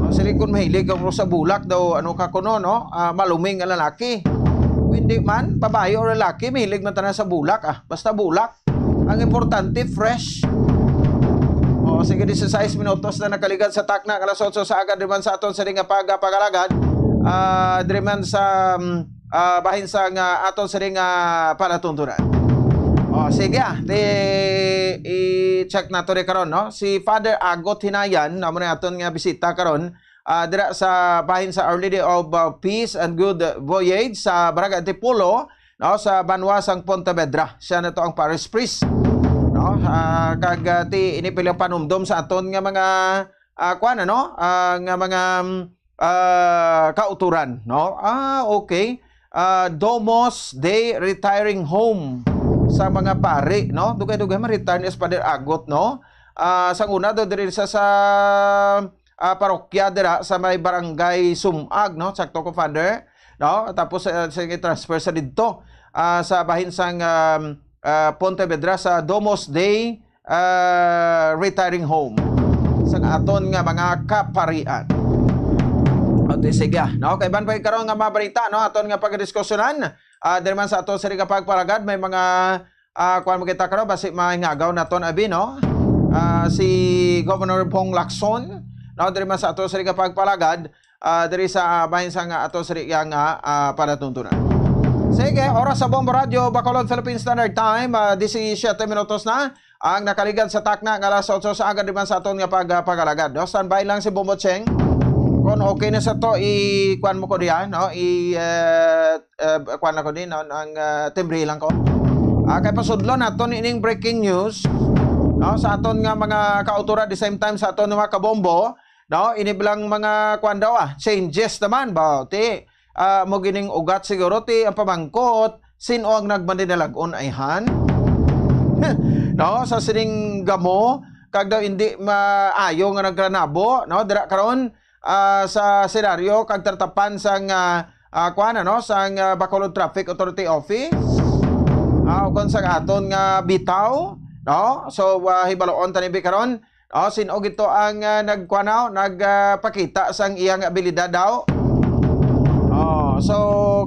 O, sila kun mahilig ka sa bulak daw, ano ka kuno, no? Ah, maluming nga lalaki. Hindi man, babae o lalaki, mahilig man tanan sa bulak, ah. Basta bulak. Ang importante, fresh. O, sige, disisais minutos na nakaligad sa takna, alas otso sa aga, di man sa aton sa nga pagpagalagad. Ah, diri man sa, um, ah, bahin sa nga aton sining, ah, palatuntunan. O, sige, ah, di, i-check nato rin karon, no? Si Father Agot Hinayan, amo na aton nga bisita karon, ah, dira sa bahin sa Our Lady of, ah, Peace and Good Voyage sa Barangay Antipolo, no, sa banwa sang Pontevedra. Siya na to ang parish priest, no? Ah, kag, ah, ti, ini pila panumdom sa aton nga mga, ah, kuan, ano? Ah, nga mga, mm, ah, kauturan, no? Ah, okay. Ah, Domus Dei Retiring Home sa mga pari, no? Dugay-dugay man retire ni Father Agot, no? Ah, sang una do diri sa, sa, ah, parokya dira sa may barangay Sumag, no? Sakto ko, Father, no? Tapos, ah, sa transfer sa didto, ah, sa bahin sang, um, ah, Pontevedra sa Domus Dei, ah, Retiring Home sang aton nga mga kaparian. Okay, sige, ah, no? Kaiban pa karon nga mga balita, no? Aton nga pagdiskusyonan, ah, diri man sa aton sa nga pagpalagad, may mga, ah, kuan mo kita karon, basi mahingagaw naton abi, no? Ah, si Governor Pong Lacson, no? Diri man sa aton sa nga pagpalagad, ah, diri sa, ah, bahin sa nga aton sa nga, ah, palatuntunan. Sige, oras sa Bombo Radio, Bacolod Philippine Standard Time, ah, disisiyete minutos na ang nakaligad sa takna nga alas otso sa aga, di man sa aton nga pag-, ah, pag-alagad, no? Standby lang si Bombo Cheng. Kung okay na sa to, i-, kuan mo ko diyan, no? I, eh, eh, kuan lang ko din, no? Ang, ah, timbre lang ko. Ah, kay pasudlon naton ining breaking news, no? Sa aton nga mga kauturan, the same time sa aton nga mga kabombo, no? Ini bilang mga kuan daw, ah, changes naman ba? Ti, ah, mo gining ugat siguro ti ang pamangkot, sin-o ang nagmaninalag-on ayhan? No, sa sining gamo, kag daw hindi maayo nga nagranabo, no? Dira karon, ah, sa senaryo kag tatapan sang, ah, ah, kuan, ano, sang, ah, Bacolod Traffic Authority Office. Ah, ukon sang aton nga bitaw, no? So, ah, hibaloon tani bi karon, oh, sin-o gito ang, ah, nagkuan, no? Nag, ah, pakita sang iyang abilidad daw. Oh, so,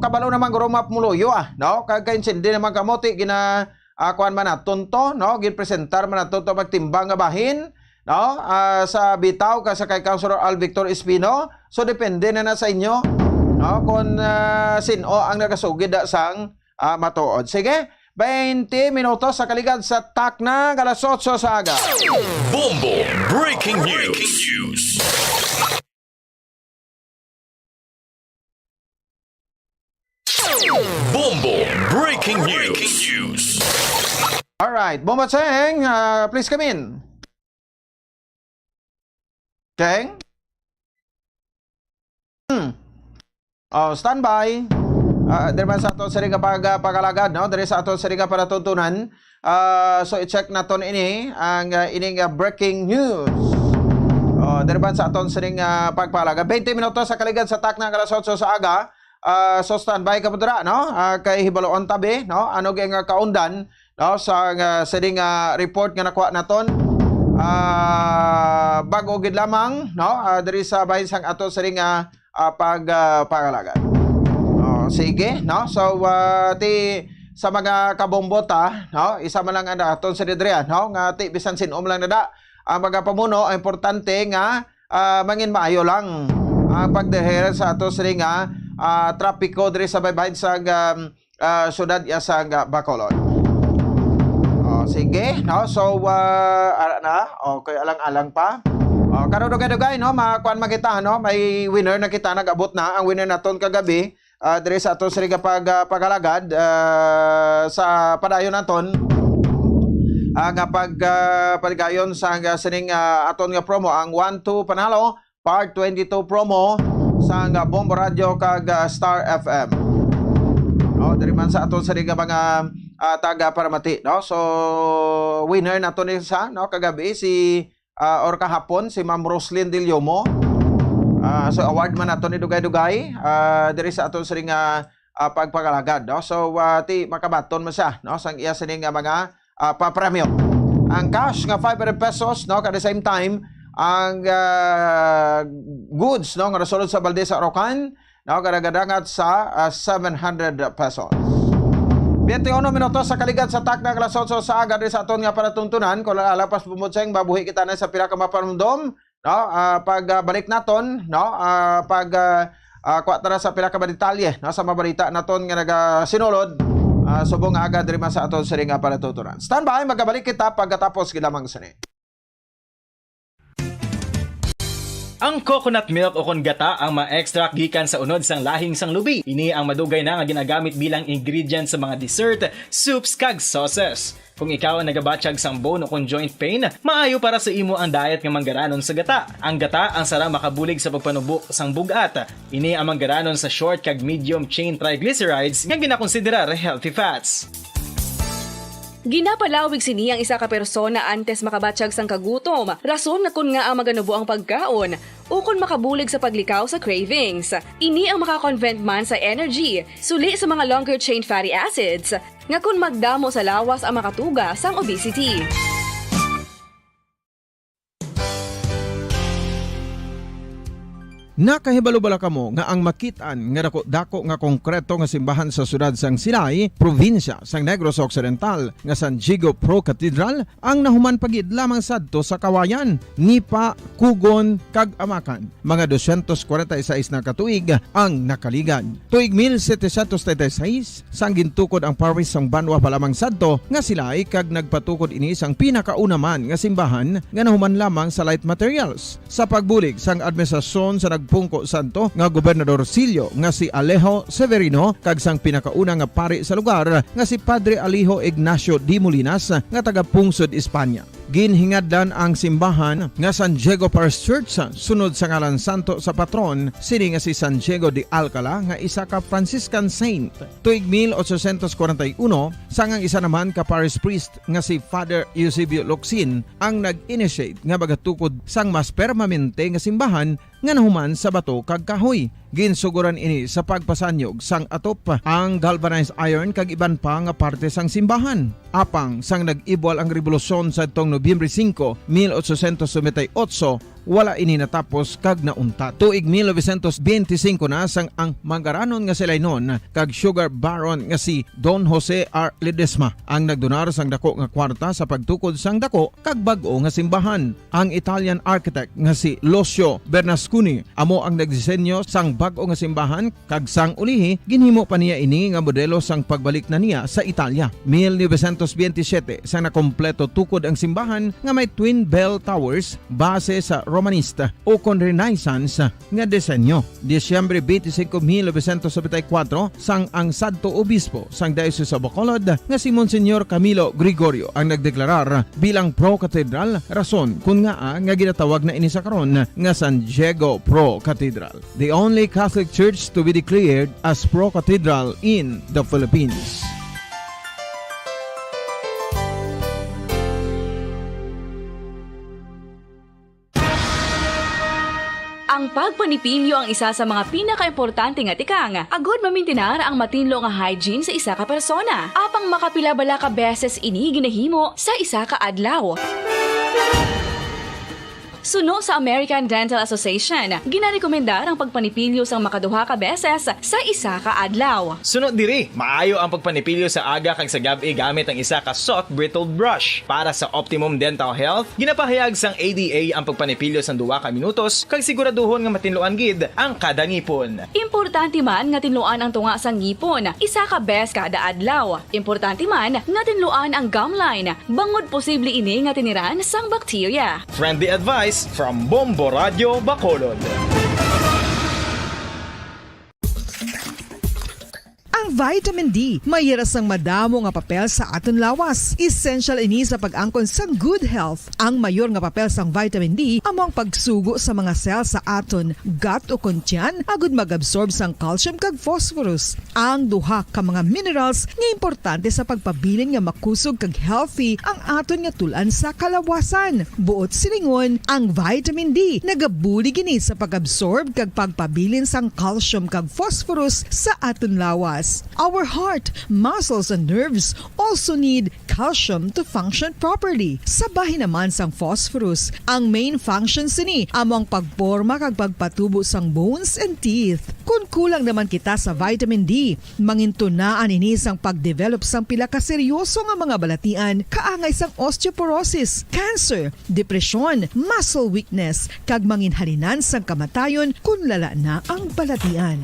kabalo naman guro mapmuluyo, ah, no? Kag kaintindi naman kamo ti gina, ah, kuan man naton to, no? Ginpresentar man naton to magtimbang nga bahin, no? Ah, sa bitaw ka sa kay Councilor Al Victor Espino. So, depende na na sa inyo, no? Kung, ah, sin-o ang nagasugid da sang, ah, matuod. Sige, Twenty minutos sa kaligad sa takna nga alas otso sa aga. Bombo Breaking News. Bombo Breaking News. Alright, Bombo Cheng, ah, please come in. Cheng? Hmm. Oh, standby. Ah, diri man sa aton sining nga pag-, ah, pag-alagad, no? Diri sa aton sining nga palatuntunan. Ah, so i-check naton ini ang, ah, ining, ah, breaking news. Oh, diri man sa aton sining, ah, pagpalagad. Twenty minutos sa kaligad sa takna nga alas otso sa aga. Ah, so standby ka mo dira, no? Ah, kay hibaluon tabi, no? Ano gyud nga kaundan, no? Sa, ah, sining, ah, report nga nakuha naton. Ah, bag-o gid lamang, no? Ah, diri sa bahin sang ato sining, ah, ah, pag, ah, pangalagan. Oh, sige, no? So, ah, ti sa mga kabombota, no? Isa man lang ang aton sa didriya, no? Nga ti bisan sin-o man lang nada ang mga pamuno, ang importante nga, ah, mangin maayo lang ang pagdehera sa ato sining nga, ah, trapiko diri sa baybayin sa, um, ah, syudad iya sa, ah, Bacolod. Oh, sige, no? So, ah, ara na. Okay, alang-alang pa. Oh, karon dugay-dugay, no? Makuan man kita, no? May winner na kita, nag-abot na ang winner naton kagabi, ah, diri sa ato sining nga pag-, ah, paghalagad, ah, sa padayon naton, ah, nga pag, ah, paligayon sa nga sining, ah, aton nga promo, ang One Two Panalo Part twenty-two promo sang Bombo Radio kag, ah, Star F M. No, diri man sa aton sa nga mga, ah, taga Paramati, no? So, winner nato ni sa, no, kagabi si, ah, or kahapon si Ma'am Roslyn Dillomo. Ah, so, award man nato ni dugay-dugay, ah, diri sa aton sa nga, ah, pagpangalagad, no? So, ah, ti makabaton man siya, no, sang iya sini nga mga, ah, papremyo. Ang cash nga five hundred pesos, no, at the same time, ang, ah, goods, no, nga nasulod sa balde sa Orocan, no, gadagangat sa, ah, seven hundred pesos. Twenty-uno minutos sa kaligad sa takna nga alas otso sa aga diri sa aton nga palatuntunan. Kung wala lapas bumutseng, mabuhi kita na sa pila ka mapanumdom, no? Ah, pag, ah, balik naton, no? Ah, pag, ah, ah, kuha ta na sa pila ka mga detalye, no? Sa mga balita naton nga nagasinulod, ah, subong nga aga diri man sa aton sini nga palatuntunan. Standby, magabalik kita pagkatapos gid lamang sini. Ang coconut milk o kon gata ang ma-extract gikan sa unod sang lahing sang lubi. Ini ang madugay na nga ginagamit bilang ingredient sa mga dessert, soups, kag sauces. Kung ikaw ang nagabatyag sang bone o kon joint pain, maayo para sa imo ang diet nga manggaranon sa gata. Ang gata ang sarang makabulig sa pagpanubo sang bug-at. Ini ang manggaranon sa short kag medium chain triglycerides nga ginakonsiderar healthy fats. Ginapalawig sini ang isa ka persona antes makabatyag sang kagutom, rason nga kon ngaa maganubo ang pagkaon, ukon makabulig sa paglikaw sa cravings. Ini ang maka-convert man sa energy, suli sa mga longer chain fatty acids, nga kon magdamo sa lawas ang makatuga sang obesity. Nakahibalo bala kamo nga ang makit-an nga dako-dako nga konkreto nga simbahan sa siyudad sang Silay, probinsya sang Negros Occidental, nga San Diego Pro Cathedral ang nahuman pa gid lamang sadto sa Kawayan, Nipa, Cogon, kag Amacan? Mga dosyentos kwarenta y seis na ka tuig ang nakaligad. Tuig mil setecientos treinta y seis, sang gintukod ang parish sang Banwa pa lamang sadto nga Silay, kag nagpatukod ini sang pinakauna man nga simbahan nga nahuman lamang sa light materials. Sa pagbulig sang administrasyon sa nagpungko sadto nga gobernadorcillo nga si Alejo Severino kag sang pinakauna nga pari sa lugar nga si Padre Alejo Ignacio de Molinas nga taga-pungsod España. Ginhingadlan ang simbahan nga San Diego Parish Church sunod sa ngalan santo sa patron sini nga si San Diego de Alcala nga isa ka Franciscan saint. Tuig mil ochocientos kwarenta y uno, sang ang isa naman ka parish priest nga si Father Eusebio Locsin ang nag-initiate nga magatukod sang mas permanente nga simbahan nga nahuman sa bato kag kahoy. Ginsugoran ini sa pagpasanyog sang atop, ang galvanized iron kag iban pa nga parte sang simbahan. Apang sang nag-ibwal ang rebolusyon sadtong Nobyembre singko, mil ochocientos noventa y ocho, wala ini natapos kag nauntat. Tuig mil novecientos benti singko na sang ang mangaranon nga si Lainon kag sugar baron nga si Don Jose R. Ledesma ang nagdonar sang dako nga kwarta sa pagtukod sang dako kag bag-o nga simbahan. Ang Italian architect nga si Lucio Bernasconi amo ang nagdisenyo sang bag-o nga simbahan, kag sang ulihi, ginhimo pa niya ini nga modelo sang pagbalik na niya sa Italia. Mil novecientos benti siyete, sang nakompleto tukod ang simbahan nga may twin bell towers base sa Romanista ukon Renaissance nga disenyo. Disyembre twenty-five, mil novecientos noventa y cuatro, sang ang sadto obispo sang Diocese of Bacolod nga si Monsignor Camilo Gregorio ang nagdeklarar bilang pro-cathedral, rason kon ngaa nga ginatawag na ini sa karon nga San Diego Pro Cathedral, the only Catholic church to be declared as pro-cathedral in the Philippines. Ang pagpanipilyo ang isa sa mga pinakaimportante nga tikang agod mamintinar ang matinlo nga hygiene sa isa ka persona. Apang makapila bala ka beses ini ginahimo sa isa ka adlaw? Suno sa American Dental Association, ginarekomendar ang pagpanipilyo sang makaduha ka beses sa isa ka adlaw. Suno diri, maayo ang pagpanipilyo sa aga kag sa gab-i gamit ang isa ka soft bristled brush. Para sa optimum dental health, ginapahayag sang A D A ang pagpanipilyo sang duha ka minutos kag siguraduhon nga matinluan gid ang kada ngipon. Importante man nga tinluan ang tunga sang ngipon isa ka bes kada adlaw. Importante man nga tinluan ang gum line, bangod posible ini nga tiniran sang bakterya. Friendly advice from Bombo Radyo Bacolod. Ang vitamin D may ira sang madamo nga papel sa aton lawas. Essential ini sa pag-angkon sang good health. Ang mayor nga papel sang vitamin D amo ang pagsugo sa mga cell sa aton gut o kon tiyan agud mag-absorb sang calcium kag phosphorus, ang duha ka mga minerals nga importante sa pagpabilin nga makusog kag healthy ang aton nga tul-an sa kalawasan. Buot silingon, ang vitamin D nagabulig ini sa pag-absorb kag pagpabilin sang calcium kag phosphorus sa aton lawas. Our heart, muscles, and nerves also need calcium to function properly. Sa bahin naman sang phosphorus, ang main function sini amo ang pagporma kag pagpatubo sang bones and teeth. Kon kulang naman kita sa vitamin D, mangintunaan ini sang pag-develop sang pila ka seryoso nga mga balatian kaangay sang osteoporosis, cancer, depresyon, muscle weakness, kag manginhalinan sang kamatayon kon lala na ang balatian.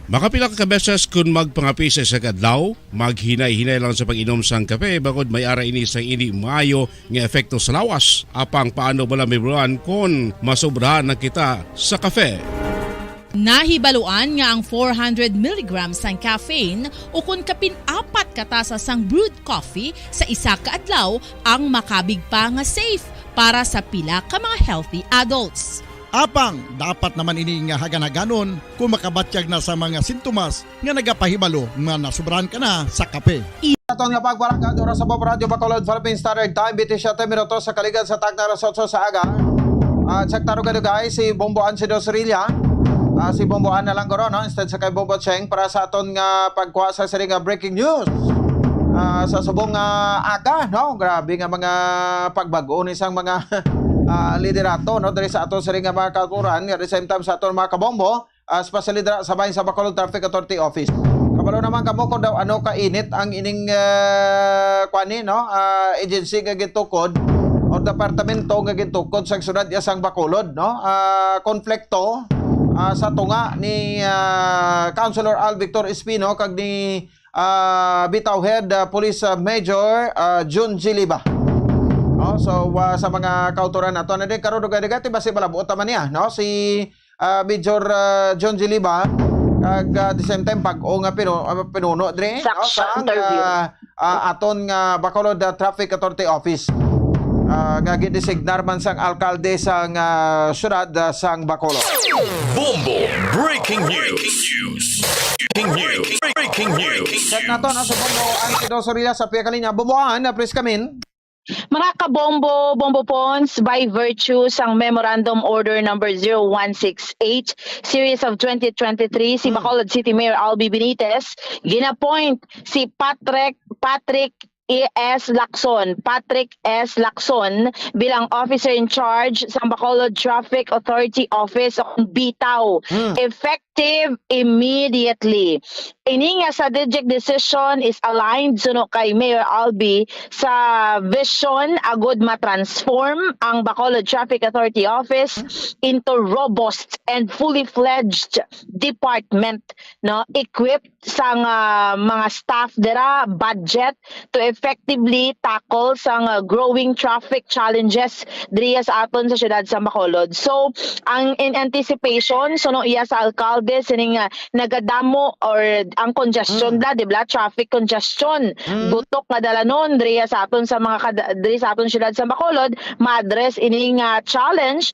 Makapila ka beses kon magpangape sa isa ka adlaw, maghinay-hinay lang sa pag-inom sang kape bangod may ara ini sang indi maayo nga epekto sa lawas. Apang paano bala mahibaluan kon masobrahan na kita sa kape? Nahibaluan nga ang four hundred milligrams sang caffeine ukon kapin apat ka tasa sang brewed coffee sa isa ka adlaw ang makabig pa nga safe para sa pila ka mga healthy adults. Apang dapat naman ini nga haganhaganon kon makabatyag na sa mga sintomas nga nagapahibalo nga nasobrahan ka na sa kape. Aton nga pagwaragad, oras sa Bombo Radyo Bacolod, Philippine Standard Time, benti siyete minutos sa kaligad sa takna alas otso sa aga. At sa tarong dugay, si Bombo Ansido Sorilla, ah, si Bombo An na lang guro, no? Instead sa kay Bombo Cheng para sa aton nga pagkuha sa sini nga breaking news. Ah, sa subong nga aga, no? Grabe nga mga pagbag-o ni sang mga ah, liderato, no, diri sa aton sini nga mga kautoran, at the same time sa aton mga kabombo, ah, especially dira sa bahin sa Bacolod Traffic Authority Office. Kabalo naman kamo kung daw ano ka init ang ining, ah, kuan ni, no, ah, agency nga gintukod or departamento nga gintukod sa syudad ya sang Bacolod, no? Ah, konflikto, ah, sa tunga ni, ah, Councilor Al Victor Espino kag ni ah, bitaw head, ah, Police, ah, Major, ah, Jun G. Liba. No? So, ah, sa mga kautoran nato, ano din, karon dugay-dugay, ti basi malabuot naman niya, no? Si, ah, Major, ah, Jun G. Liba, kag, ah, the same time, bag-o nga pinu-, ah, pinuno dre, no? Sa ang, ah, ah, aton nga Bacolod, ah, Traffic Authority Office. Ah, nga gidesignar man sang alkalde sang, ah, syudad, ah, sang Bacolod. Bombo Breaking News. Breaking News. Breaking News. Set nato, no? So, Bombo, ang Sido Sorilla sa pia kalinya. Bombo, ah, na, please come in. Mga kabombo, Bombo Pons, by virtue sang Memorandum Order Number zero one six eight, Series of twenty twenty-three, si Bacolod City Mayor Albi Benitez gin-appoint si Patrick, Patrick S. Lacson, Patrick S. Lacson, bilang officer in charge sa Bacolod Traffic Authority Office o BITAO, Hmm. effective immediately. Ini nga strategic decision is aligned suno kay Mayor Albee sa vision agud ma-transform ang Bacolod Traffic Authority Office into robust and fully fledged department, no, equipped sang, ah, mga staff dira, budget to effectively tackle sang, ah, growing traffic challenges diriya sa aton sa siyudad sa Bacolod. So, ang in anticipation, suno iya sa alkalde, sining, ah, nagadamo or ang congestion Mm. da, di ba? Traffic congestion. Mm. Gutok nga dalanon diriya sa aton sa mga kada-, diri sa aton siyudad sa Bacolod, ma-address ini nga challenge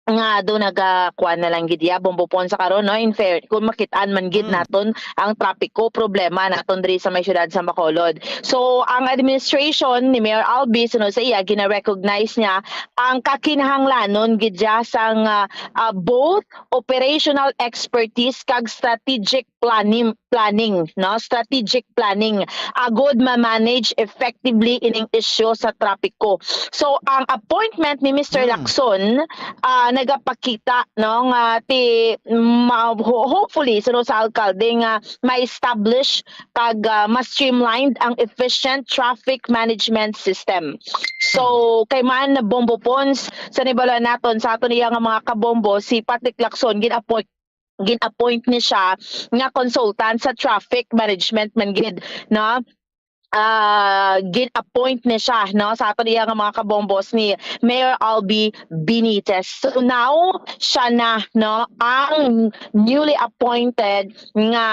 nga do nagakuan na lang gid iya, Bombo Pons, sa karon, no? In fair, kung makitaan man gid Mm. naton ang trapiko, problema naton diri sa may siyudad sa Bacolod. So, ang administration ni Mayor Albee, sunod sa iya, gina-recognize niya ang kakinahanglanon gid siya sang, ah, ah, both operational expertise kag strategic planning, planning, no? Strategic planning. Agud ma-manage effectively ining isyu sa trapiko. So, ang appointment ni Mister Hmm. Lacson, ah, nagapakita, no, nga ti, ma-, ho-, hopefully, suno sa alkalde nga ma-establish kag, ah, ma-streamlined ang efficient traffic management system. So, kay man Bombo Pons, sa nibala naton, sa aton iya nga mga kabombo, si Patrick Lacson, gin-appoint gin-appoint ni siya nga consultant sa traffic management man gid, no? Ah, gin-appoint ni siya, no, sa aton iya nga mga kabombos ni Mayor Albee Benitez. So now, siya na, no, ang newly appointed nga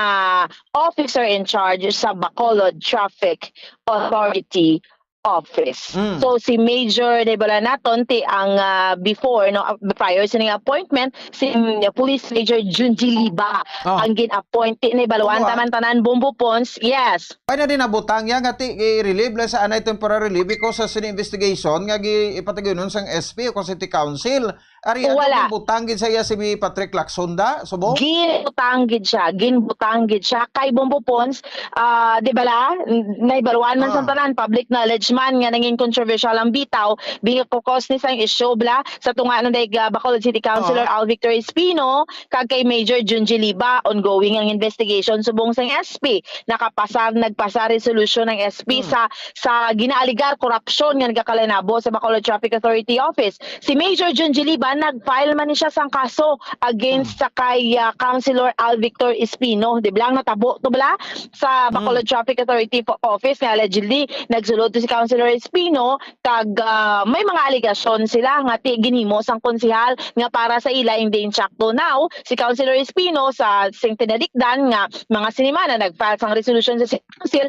officer in charge sa Bacolod Traffic Authority Office. Mm. So, si Major, di ba, naton ti ang, ah, before, no, ah, prior sining appointment, si, mm, Police Major Junji Liba Oh. ang gin-appoint. Ti, naibaluan Ano, ah? taman tanan, Bombo Pons. Yes. Ay na din nabutang niya nga ti, i-relieve lang sa anay temporary relief because sa sini investigation nga gi-, ipatigyunon sang S P o City Council. Ari, ano, Wala. ginbutang gid sa iya si Patrick Lacson da, subong? Ginbutang gid siya, ginbutang gid siya. Kay Bombo Pons, ah, di bala, n-, naibaluan man sa Ah. tanan, public knowledge man nga nangin controversial ang bitaw, because ni sang issue bala, sa tunga ng Dayga, Bacolod City Councilor Ah. Al Victor Espino, kag kay Major Junji Liba, ongoing ang investigation subong sang S P. Nakapasar, nagpasar resolution ang S P Hmm. sa, sa ginaaligar korupsyon nga nagakalanabo sa Bacolod Traffic Authority Office. Si Major Junji Liba, nag-file man ni siya sang kaso against Hmm. sa kay, ah, Councilor Al Victor Espino. Di ba lang natabo to bala sa Hmm. Bacolod Traffic Authority po-, Office nga allegedly nagsulod to si Councilor Espino kag, ah, may mga alegasyon sila nga ti-, ginhimo sang konsehal nga para sa ila hindi insakto. Now, si Councilor Espino sa sing tinalikdan nga mga sinimana nag-file sang resolution sa City Council,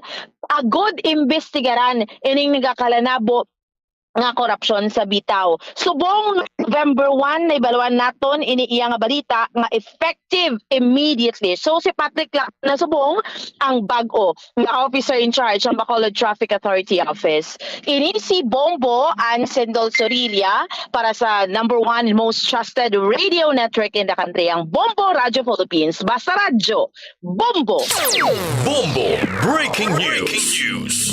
agod imbestigaran ining nagakalanabo nga korupsyon sa bitaw. Subong November one, naibaluan naton ini iya nga balita nga effective immediately. So, si Patrick Lacson na subong ang bag-o nga officer in charge sa Bacolod Traffic Authority Office. Ini si Bombo Ansendol Sorilla para sa number one most trusted radio network in the country, ang Bombo Radio Philippines. Basta radyo, Bombo! Bombo Breaking News.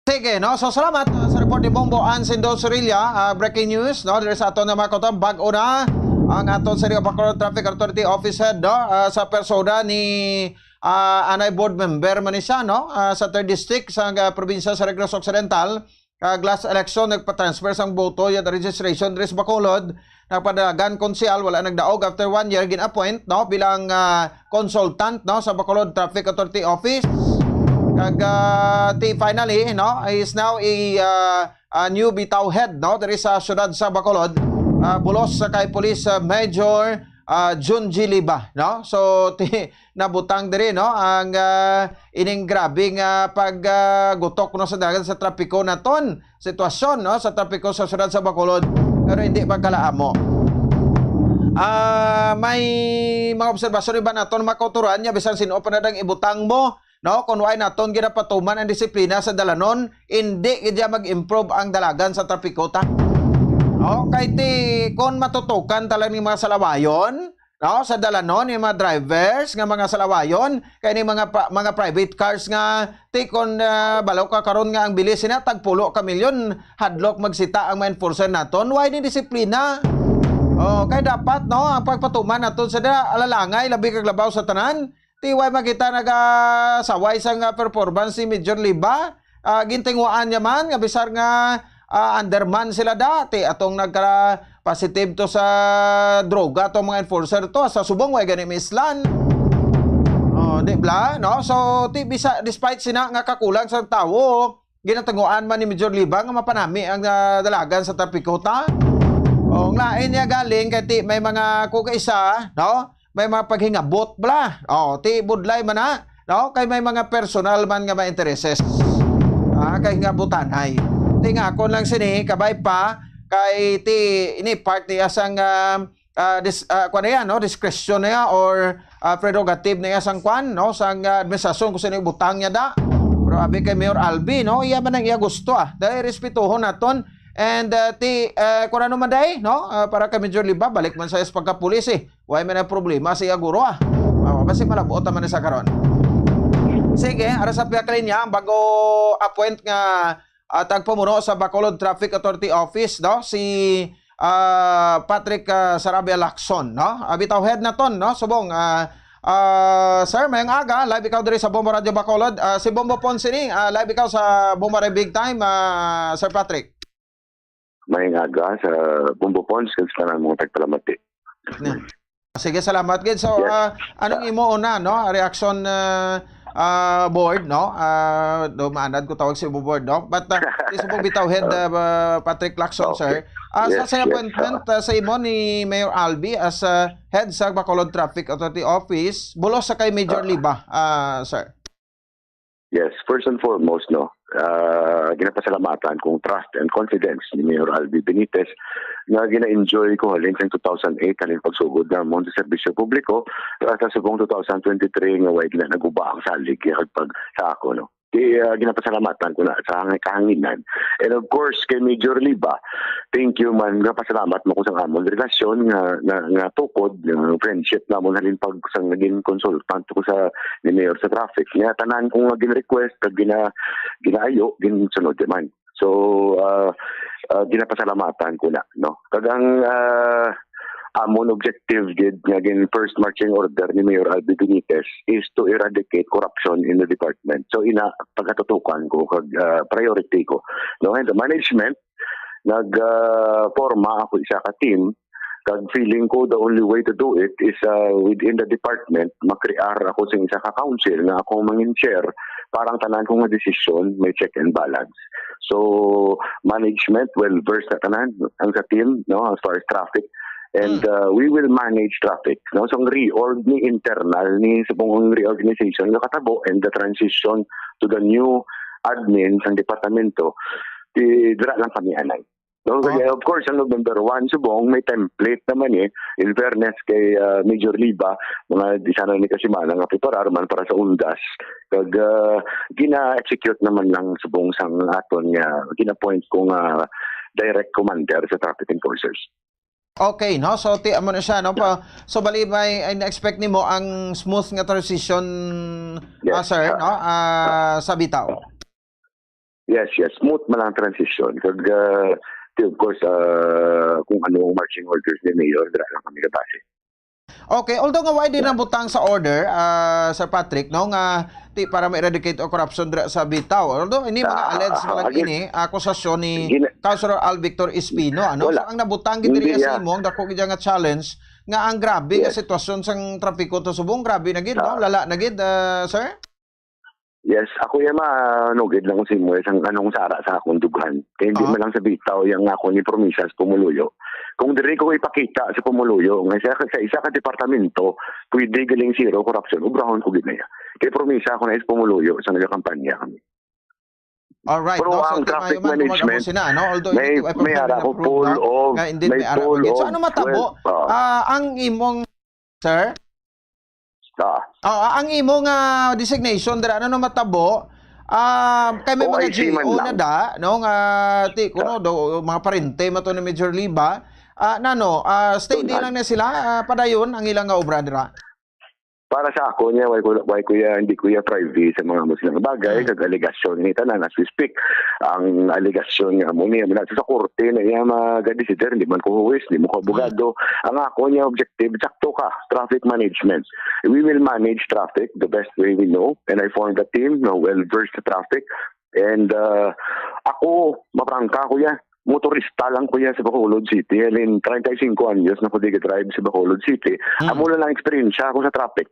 Sige, no? So, salamat, uh, sa report ni Bombo Ansendol Sorilla. Uh, breaking news, no? Diri sa aton nga mga kauturan, bag-o na ang aton sa Bacolod Traffic Authority Office Head, no? Uh, sa persona ni, uh, anay board member man ni siya, no? Uh, sa third District sa, uh, probinsya sa Negros Occidental. Kag last election, nagpa-transfer sang boto, yung registration diri sa Bacolod. Nagpadalagan konsehal, wala nagdaog. After one year, gin-appoint, no, bilang, ah, consultant, no, sa Bacolod Traffic Authority Office. Kag, ah, ti finally, no, is now a, ah, a new bitaw head, no, diri sa siyudad sa Bacolod. Ah, bulos sa kay Police, ah, Major, ah, Junji Liba, no? So, ti-, nabutang diri, no, ang, ah, ining grabe nga pag, ah, gutok, no, sa dagan sa trapiko naton. Sitwasyon, no, sa trapiko sa siyudad sa Bacolod, pero hindi magkalaamo. Ah, may mga obserbasyon iba naton makauturan niya, bisan sino pa na dang ibutang mo, no, kung why naton ginapatuman ang disiplina sa dalanon, hindi gid mag-improve ang dalagan sa trapiko ta. No, kay ti, kung matutukan talaga ni mga salawayon, no, sa dalanon ni mga drivers nga mga salawayon, kay ni mga pa-, mga private cars nga ti kon, ah, balo ka karon nga ang bilis sina tag pulo ka milyon, hadlok magsita ang mga enforcer naton. Why ni disiplina? Oh, kay dapat, no, ang pagpatuman naton sa da-, alalangay, labi kag labaw sa tanan. Ti way makita nagasaway sang, ah, performance ni Major Liba. Ah, gintinguhaan niya man nga bisag nga, ah, underman sila dati atong nagka-positive to sa droga, atong mga enforcer to, sa subong way gani mislan. Oh, di bla, no? So, ti bisa, despite sina nga kakulang sa tawo, ginatinguhaan man ni Major Liba nga mapanami ang, ah, dalagan sa trapiko ta. Oh, ang lain niya galing kay ti may mga kukaisa, no? May mga paghingabot bla. Oh, ti budlay man na, no? Kay may mga personal man nga mga intereses. Ah, kay hingabutanay. Ti nga ako lang sini, kabay pa, kay ti ini part niya sang, ah, ah, dis-, ah, kuwan na yan, no? Discretion na yan or, ah, prerogative na yan sang kuwan, no? Sang, ah, administrasyon kung sino ibutang niya da. Pero abi kay Mayor Albi, no? Iya man ang iya gusto, ah. Dahil respetuhon naton. And, ah, ti, ah, kung ano man day, no? Ah, para kay Major Liba, balik man sa pagkapulis, eh. Why man ang problema sa iya guro, ah? Ah, basi malabot naman sa karon. Sige, ara sa pihak linya, ang bago appoint nga, ah, tagpamuno sa Bacolod Traffic Authority Office, no? Si, ah, Patrick, ah, Sarabia Lacson, no? Ah, bitaw head naton, no? Subong, ah, ah, sir, mayong aga, live ikaw diri sa Bombo Radio Bacolod. Ah, si Bombo Pons ini, ah, live ikaw sa Bombo Radio Big Time, ah, Sir Patrick. Mayong aga sa Bombo Pons kag sa tanan mga tagpalamati. Na. Sige, salamat gid. So, Yes. ah, anong imo una, no? Reaction, ah, ah, board, no? Ah, do maanad ko tawag si board, no? But, ah, di subong bitaw head, ah, Patrick Lacson, Okay. sir. Ah, sa, Yes, sa yes, appointment, ah. ah, sa imo ni Mayor Albi as, ah, head sa Bacolod Traffic Authority Office, bulos sa kay Major Ah. Liba, ah, sir. Yes, first and foremost, no, ah, ginapasalamatan kong trust and confidence ni Mayor Albi Benitez nga gina-enjoy ko halin sang two thousand eight, halin pagsugod namon sa serbisyo publiko, ah, sa subong two thousand twenty-three nga way gina naguba ang salig kag pag sa ako, no. Kay, ah, ginapasalamatan ko na sa hang-, kahanginan. And of course, kay Major Liba, thank you man, gapasalamat mo ko sa amon relasyon nga, nga, nga tukod, nga friendship namon halin pag sa naging consultant ko sa ni Mayor sa traffic. Nga tanan ko nga gin-request, kag gina-, ginaayo, ginsunod man. So, ah, ah, ginapasalamatan ko na, no? Kag ang, ah, amon objective gid nga gin first marching order ni Mayor Albi Benitez is to eradicate corruption in the department. So, ina, pagkatutukan ko kag, ah, priority ko, no? And the management, nag, ah, forma ako isa ka team, kag feeling ko the only way to do it is, ah, within the department, makrear ako sing isa ka council nga ako mangin chair para ang tanan ko nga desisyon may check and balance. So, management, well versed na tanan ang sa team, no, as far as traffic. And, Mm. ah, we will manage traffic, no? So, ang reorg ni internal ni subong ang reorganization nga katabo and the transition to the new admin sang departamento, di, dira lang kami anay. No? Oh. Kaya, of course, ang November one, subong, may template naman eh. In fairness kay, ah, Major Liba, mga di sana ni kasimana nga preparar man para sa undas. Kag, ah, gina-execute naman lang subong sang aton nga gina-point ko nga direct commander sa traffic enforcers. Okay, no? So, ti, amo na siya, no? Pa, so, bali, may, in-expect nimo ang smooth nga transition, Yes, ah, sir, ah, no? Ah, ah. Sa bitaw. Yes, yes. Smooth man ang transition. Kag, ah, ti, of course, ah, kung ano ang marching orders ni Mayor, dira lang kami kabase. Okay, although nga why di Yeah. nabutang sa order, ah, Sir Patrick, no, nga ti para ma-eradicate o corruption dira sa bitaw. Although ini mga Ah, alleged pa lang again, ini, akusasyon ni gina- Councilor Al Victor Espino, ano? Wala. So, ang nabutang gid diri Hindi, sa yeah. imo, ang dako gid nga challenge nga ang grabe nga Yes. sitwasyon sang trapiko to subong, grabe na gid, no? Ah. Lala na gid, ah, sir? Yes, ako yan manugid lang sa imo, sang anong sara sa akong dughan. Kaya hindi Ah. man lang sa bitaw, yang ako ni promisas pumuluyo. Kung diri ko ipakita sa pumuluyo, nga sa, sa isa ka departamento, pwede galing zero corruption, obrahon ko gid na yan. Kaya promisa ako na is pumuluyo sa nagakampanya kami. Alright, Pero no? So, ang ti-, traffic may, may management, mag-amo sina, no? Although may, hindi ko may ara ko approve full na of, nga, hindi may may ara full ko. So, of ano matabo? twelve, ah. Ah, ang imong, sir? Ah. Ah, ang imong, ah, designation dira, ano na matabo? Ah, kay may O mga I C man G O na lang. da, no, nga ti-, kuno Ah. do, mga parente man to ni Major Liba. Ah, nano, ah, steady Tunhad. lang na sila, ah, padayon ang ilang nga obra dira? Para sa ako niya, why ko, why ko ya, hindi ko ya privy sa mga amo silang bagay, Mm. kag alegasyon ni tanan as we speak. Ang alegasyon nga amo niya, muna sa korte na iya magadesider, hindi man ko huwis, hindi mo ko abogado. Ang ako niya objective, sakto ka, traffic management. We will manage traffic the best way we know, and I formed a team na well versed sa traffic. And, uh, ako, maprangka ko ya, motorista lang ko ya sa Bacolod City. Halin, treinta y cinco anyos na ko di drive sa Bacolod City. Mm. Amo lang ang eksperyensya ko sa traffic.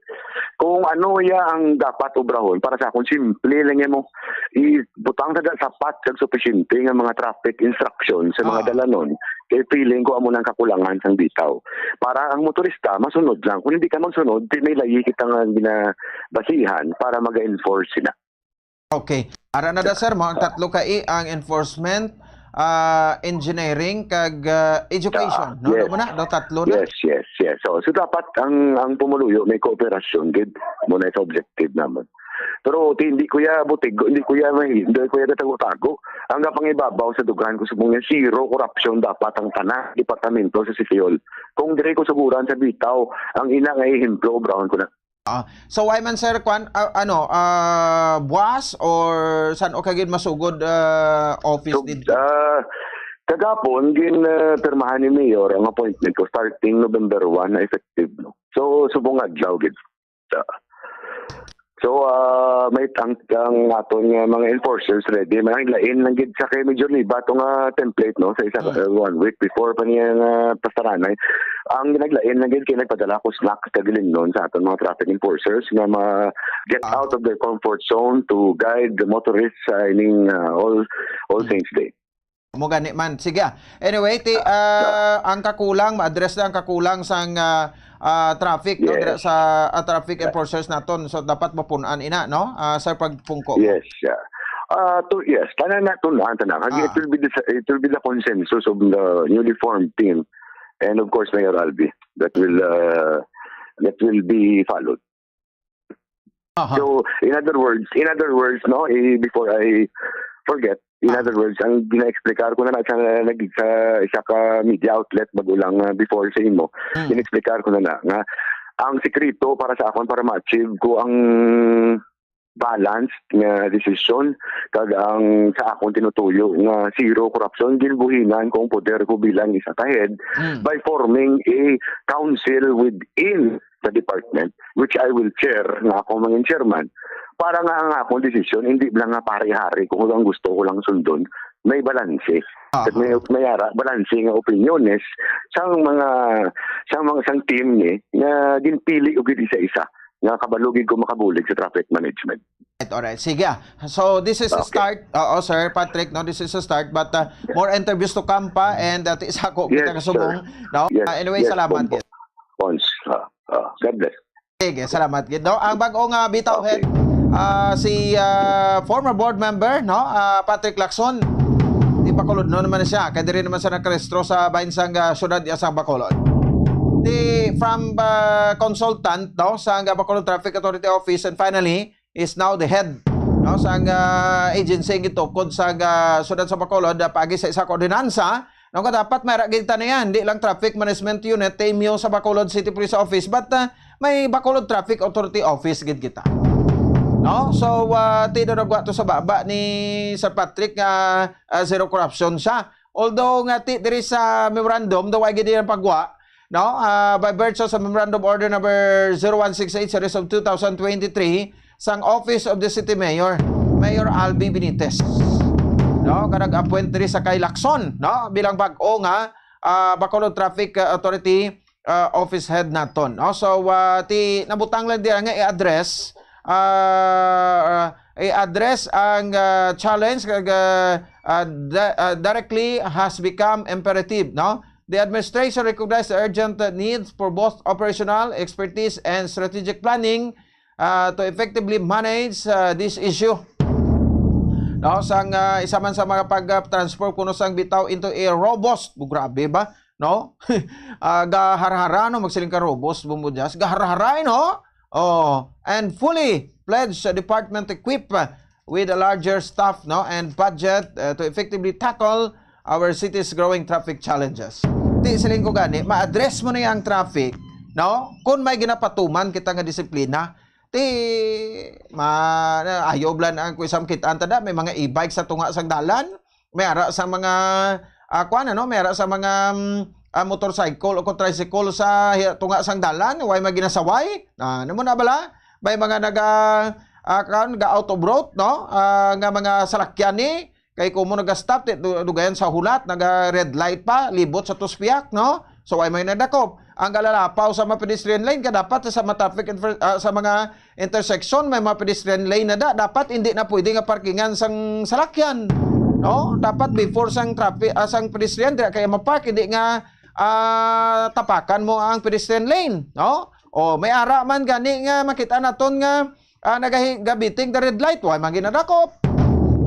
Kung ano ya ang dapat obrahon, para sa akon, simple lang ya mo. Ibutang sa sapat kag supisyente nga mga traffic instruction sa mga Ah. dalanon. Kay feeling ko amo nang kakulangan sang bitaw. Para ang motorista, masunod lang. Kung hindi ka magsunod, di may layi kita nga ginabasihan para mag-enforce sila. Okay. Ara na da, sir, mo ang tatlo ka E, ang enforcement, ah, engineering, kag, ah, education. Ah, No, yes. Ano mo na? No, tatlo na. Yes, yes, yes. So, so dapat ang, ang pumuluyo may kooperasyon gid. Muna sa objective naman. Pero ti-, hindi ko ya butig, hindi ko ya may, hindi ko ya gatago-tago. Ang kapangibabaw sa dughan ko subong niya, zero corruption dapat ang tanan departamento sa City Hall. Kung dire ko suguran sa bitaw, ang ina nga ehemplo, obrahon ko na. Ah, so why man, sir, kwan, ah, ano, ah, buwas or san o kagid masugod, ah, office So, dito? ah, kagapon, gin, ah, pirmahan ni Mayor ang appointment ko starting November one na effective, no? So, subong adlaw gid. Ah, so, ah, may ang, ang aton nga mga enforcers ready. May ang lain lang gid sa kay Major Niba, to nga template, no? Sa isa, Hmm. uh, one week before pa niya nga pastaranay. Ang naglain lang gid kay nagpadala ko snacks kag linnon sa aton mga traffic enforcers nga ma-get Ah. out of their comfort zone to guide the motorists sa ining, uh, all, all Hmm. things day. Mo gani man. Sige. Anyway, ti, ah, ang kakulang, ma-address na ang kakulang sang, ah, ah, traffic, no? Yes. Dira sa, ah, traffic Yeah. enforcers naton. So, dapat mapun-an ina, no? Ah, sa pagpungko mo. Yes, yeah. Ah, to, yes, tanan na tun-an, tanan. Kag Ah. it will be the, it will be the consensus of the newly formed team and of course Mayor Albi that will, uh, that will be followed. Aha. So, in other words, in other words, no, eh, before I forget, in Ah. other words, ang gina-explicar ko na na sa, nag-, sa isa ka media outlet bago lang, ah, before sa imo, Hmm. gina-explicar ko na na nga ang sikreto para sa akon para ma-achieve ko ang balanced nga desisyon, kag ang sa akon tinutuyo nga zero corruption, ginbuhinan ko ang poder ko bilang isa ka head Hmm. by forming a council within the department, which I will chair, nga ako mangin chairman, para nga ang akong desisyon, hindi lang nga pare-hari ko, kung ang gusto ko lang sundon, may balanse. Aha. At may, may ara, balanse nga opiniones sang mga, sang mga, sang team ni, nga ginpili og isa-isa, nga kabalo gid ko makabulig sa traffic management. Right, alright. Sige, ah. So, this is a Okay. start. Oo, Sir Patrick, no, this is a start, but, uh, more interviews to come pa, and, uh, ti-, sa ako Yes, kita kasubong, sir. no? Yes, Uh, anyway, yes, salamat, Bongbong. Yes. Pons. Ah, ah, God bless. Sige, salamat gid, no? Ang bag-o nga bitaw Okay. head, ah, si, ah, former board member, no? Ah, Patrick Lacson. Di pa kulod, no, naman siya. Kaya diri naman sa nakarestro sa bahin sang, ah, syudad ya sa Bacolod. Di, from, ah, consultant, no, sa, ah, Bacolod Traffic Authority Office, and finally, is now the head, no, sa, ah, agency gitukod sa, ah, syudad sa Bacolod, ah, paagi sa isa ka ordinansa, no, nga dapat may ra gid taniyan, di lang Traffic Management Unit, T M U sa Bacolod City Police Office, but, ah, may Bacolod Traffic Authority Office gid kita. No? So, ah, ti daw nagwa to sa baba ni Sir Patrick nga, ah, zero corruption siya. Although nga ti diri sa memorandum, daw ay gid ang pagwa, no? Ah, by virtue sa Memorandum Order Number zero one six eight series of two thousand twenty-three, sang Office of the City Mayor, Mayor Albi Benitez, no, nga nag-appoint diri sa kay Lacson, no, bilang bag-o nga, ah, Bacolod Traffic, ah, Authority, ah, office head naton, no? So, ah, ti nabutang lang diyan nga i-address, ah, i-address ang, ah, challenge kag, ah, ah, di-, ah, directly has become imperative, no? The administration recognizes the urgent needs for both operational expertise and strategic planning, ah, to effectively manage, ah, this issue. No, sang, ah, isa man sa mga pag, ah, transform kuno sang bitaw into a robust, bu-, grabe ba? No? Ah, gaharhara, no? Magsiling ka robust, bumbudyas. Gaharhara, no? Oh, and fully pledged, ah, department equipped, ah, with a larger staff, no, and budget, uh, to effectively tackle our city's growing traffic challenges. Ti, siling ko gani, ma-address mo na ang traffic, no? Kung may ginapatuman kita nga disiplina, ti, ma-, ayo blan ang kuisam kitaan ta da, may mga e-bike sa tunga sang dalan, may ara sa mga, ah, kuwan, ano, may ara sa mga, mm, ah, motorcycle o kung tricycle sa hi-, tunga sang dalan, way may ginasaway. Ah, ano mo na bala? May mga naga, ah, kuwan, ga out of route, no? Ah, nga mga salakyan ni, kay kumo naga-stop, ti, du-, dugayan sa hulat, naga-red light pa, libot sa tuspiak, no? So, way may nadakop. Ang galalapaw sa mga pedestrian lane, ka dapat sa mga traffic infer-, ah, sa mga intersection, may mga pedestrian lane na da. Dapat hindi na pwede nga parkingan sang salakyan, no? Dapat before sang traffic, ah, sang pedestrian, dira kaya mapark, hindi nga, ah, tapakan mo ang pedestrian lane, no? O, may ara man gani nga makita naton nga, ah, nagahi-, gabiting the red light, wa man ginadakop.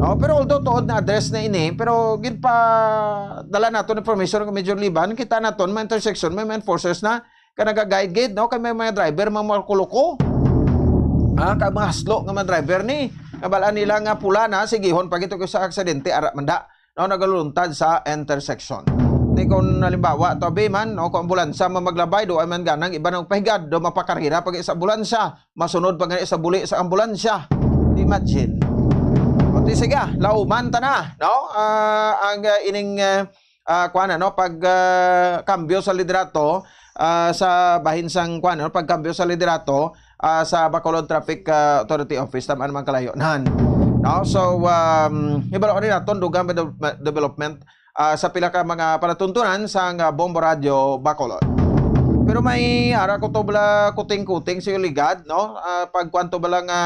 No, pero although tuod na address na ini, pero ginpadala naton information kay Major Liban, kita naton may intersection, may mga enforcers na ka naga-guide gid, no, kay may mga driver mga maluko-luko. Ah, kag mga haslo nga mga driver ni, nga bal-an nila nga pula na, sigihon pa gid to sa aksidente, ara man da, no, nagaluluntad sa intersection. Di, kung halimbawa, tabi man, no, kung ambulansya man maglabay, do ay man ganang iba nang pahigad, do mapakarira pag sa ambulansya, masunod pa gani sa buli sa ambulansya. Imagine. O, di, sige, ah, lauman ta na, no? Ah, ang, ah, ining, ah, ah, kuwan, ano, pag, ah, kambyo sa liderato, ah, sa bahin sang, kuwan, ano, pagkambyo sa liderato, ah, sa Bacolod Traffic, ah, Authority Office, tama naman kalayo nan. No? So, um, hibalo ni naton, dugang may de-, development, ah, sa pila ka mga palatuntunan sang, ah, Bombo Radio Bacolod. Pero may ara ko to bala kuting-kuting sa ligad, no? Ah, pag kwanto bala nga,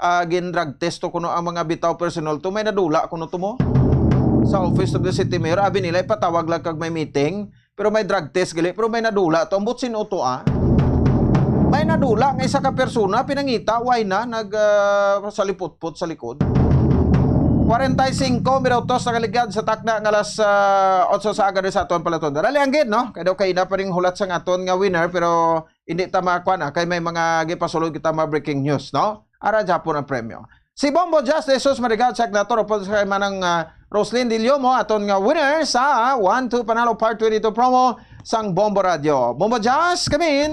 ah, gin-drug test to kuno ang mga bitaw personnel to, may nadula kuno to mo. Sa Office of the City Mayor, abi nila ipatawag lang kag may meeting, pero may drug test gali, pero may nadula to. Ambot sin-o to, ah? May nadula nga isa ka persona, pinangita, why na, nag, ah, salipotpot sa likod. Kwarenta y singko minutos nakaligad sa takna nga alas, ah, otso sa aga diri sa aton palatundan. Dali ang gid, no? Kay daw kay na pa ring hulat sang aton nga winner, pero hindi ta makuha na kay may mga gipasulod kita mga breaking news, no? Ara gyapon ang premyo. Si Bombo Jazz de Jesus Marigal, check na to, upod sa kay Manang, ah, Roslyn Dillomo, aton nga winner sa one two Panalo Part twenty-two promo sang Bombo Radio. Bombo Jazz, come in!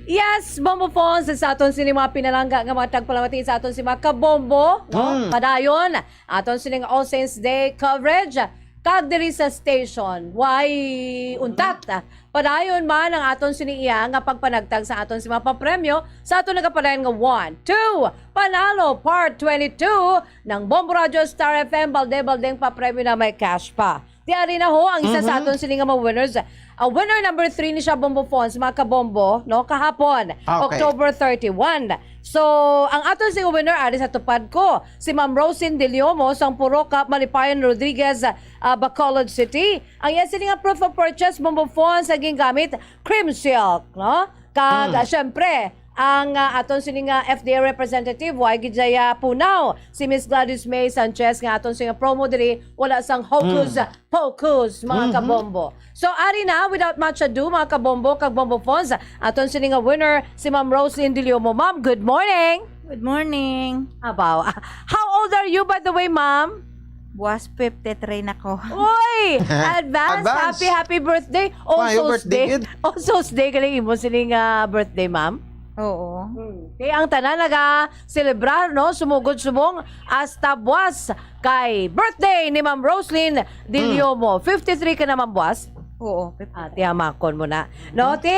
Yes, Bombo Phones, sa aton sini mga pinalangga nga mga tagpalamati sa aton si mga kabombo, no? Mm. Padayon, aton sining All Saints Day coverage. Kag diri sa station, way untat. Padayon man ang aton sini iya nga pagpanagtag sa aton si mga papremyo sa aton nagapadayon nga one, two, Panalo Part twenty-two ng Bombo Radio Star F M, balde-baldeng papremyo na may cash pa. Ti ari na ho ang isa sa Mm-hmm. aton sini nga mga winners. Ah, winner number three ni siya, Bombo Phones, mga kabombo, no? Kahapon, Okay. October thirty-one. So, ang aton sini nga winner, ari sa tupad ko, si Ma'am Rosin Diliomo sang Purocap, Malipayon, Rodriguez, ah, Bacolod City. Ang iya sini nga proof of purchase, Bombo Phones, sa gingamit, cream silk, no? Kag, Mm. ah, syempre, ang, ah, aton sini nga F D A representative, way gid siya punaw, si Miss Gladys May Sanchez, nga aton sini nga promo diri, wala sang hocus Mm. pocus, mga Mhm. kabombo. So, ari na, without much ado, mga kabombo, kag Bombo Phones, aton sini nga winner, si Ma'am Roslyn Diliomo. Ma'am, good morning! Good morning! Abaw, how old are you, by the way, ma'am? Buwas fifty-three na ko. Uy! Advance, Advance! Happy, happy birthday! Maayo Osos birthday, Day. Kid. Osos Day, galing imo sining, ah, birthday, ma'am? Oo. Hmm. Kaya ang tanan naga-celebrar, no? Sumugod subong hasta buwas kay birthday ni Ma'am Roslyn Diliomo. Hmm. Fifty-three ka na, Ma'am, buwas? Oo, fifty-three. Ah, tiyamakon mo na. No, ti,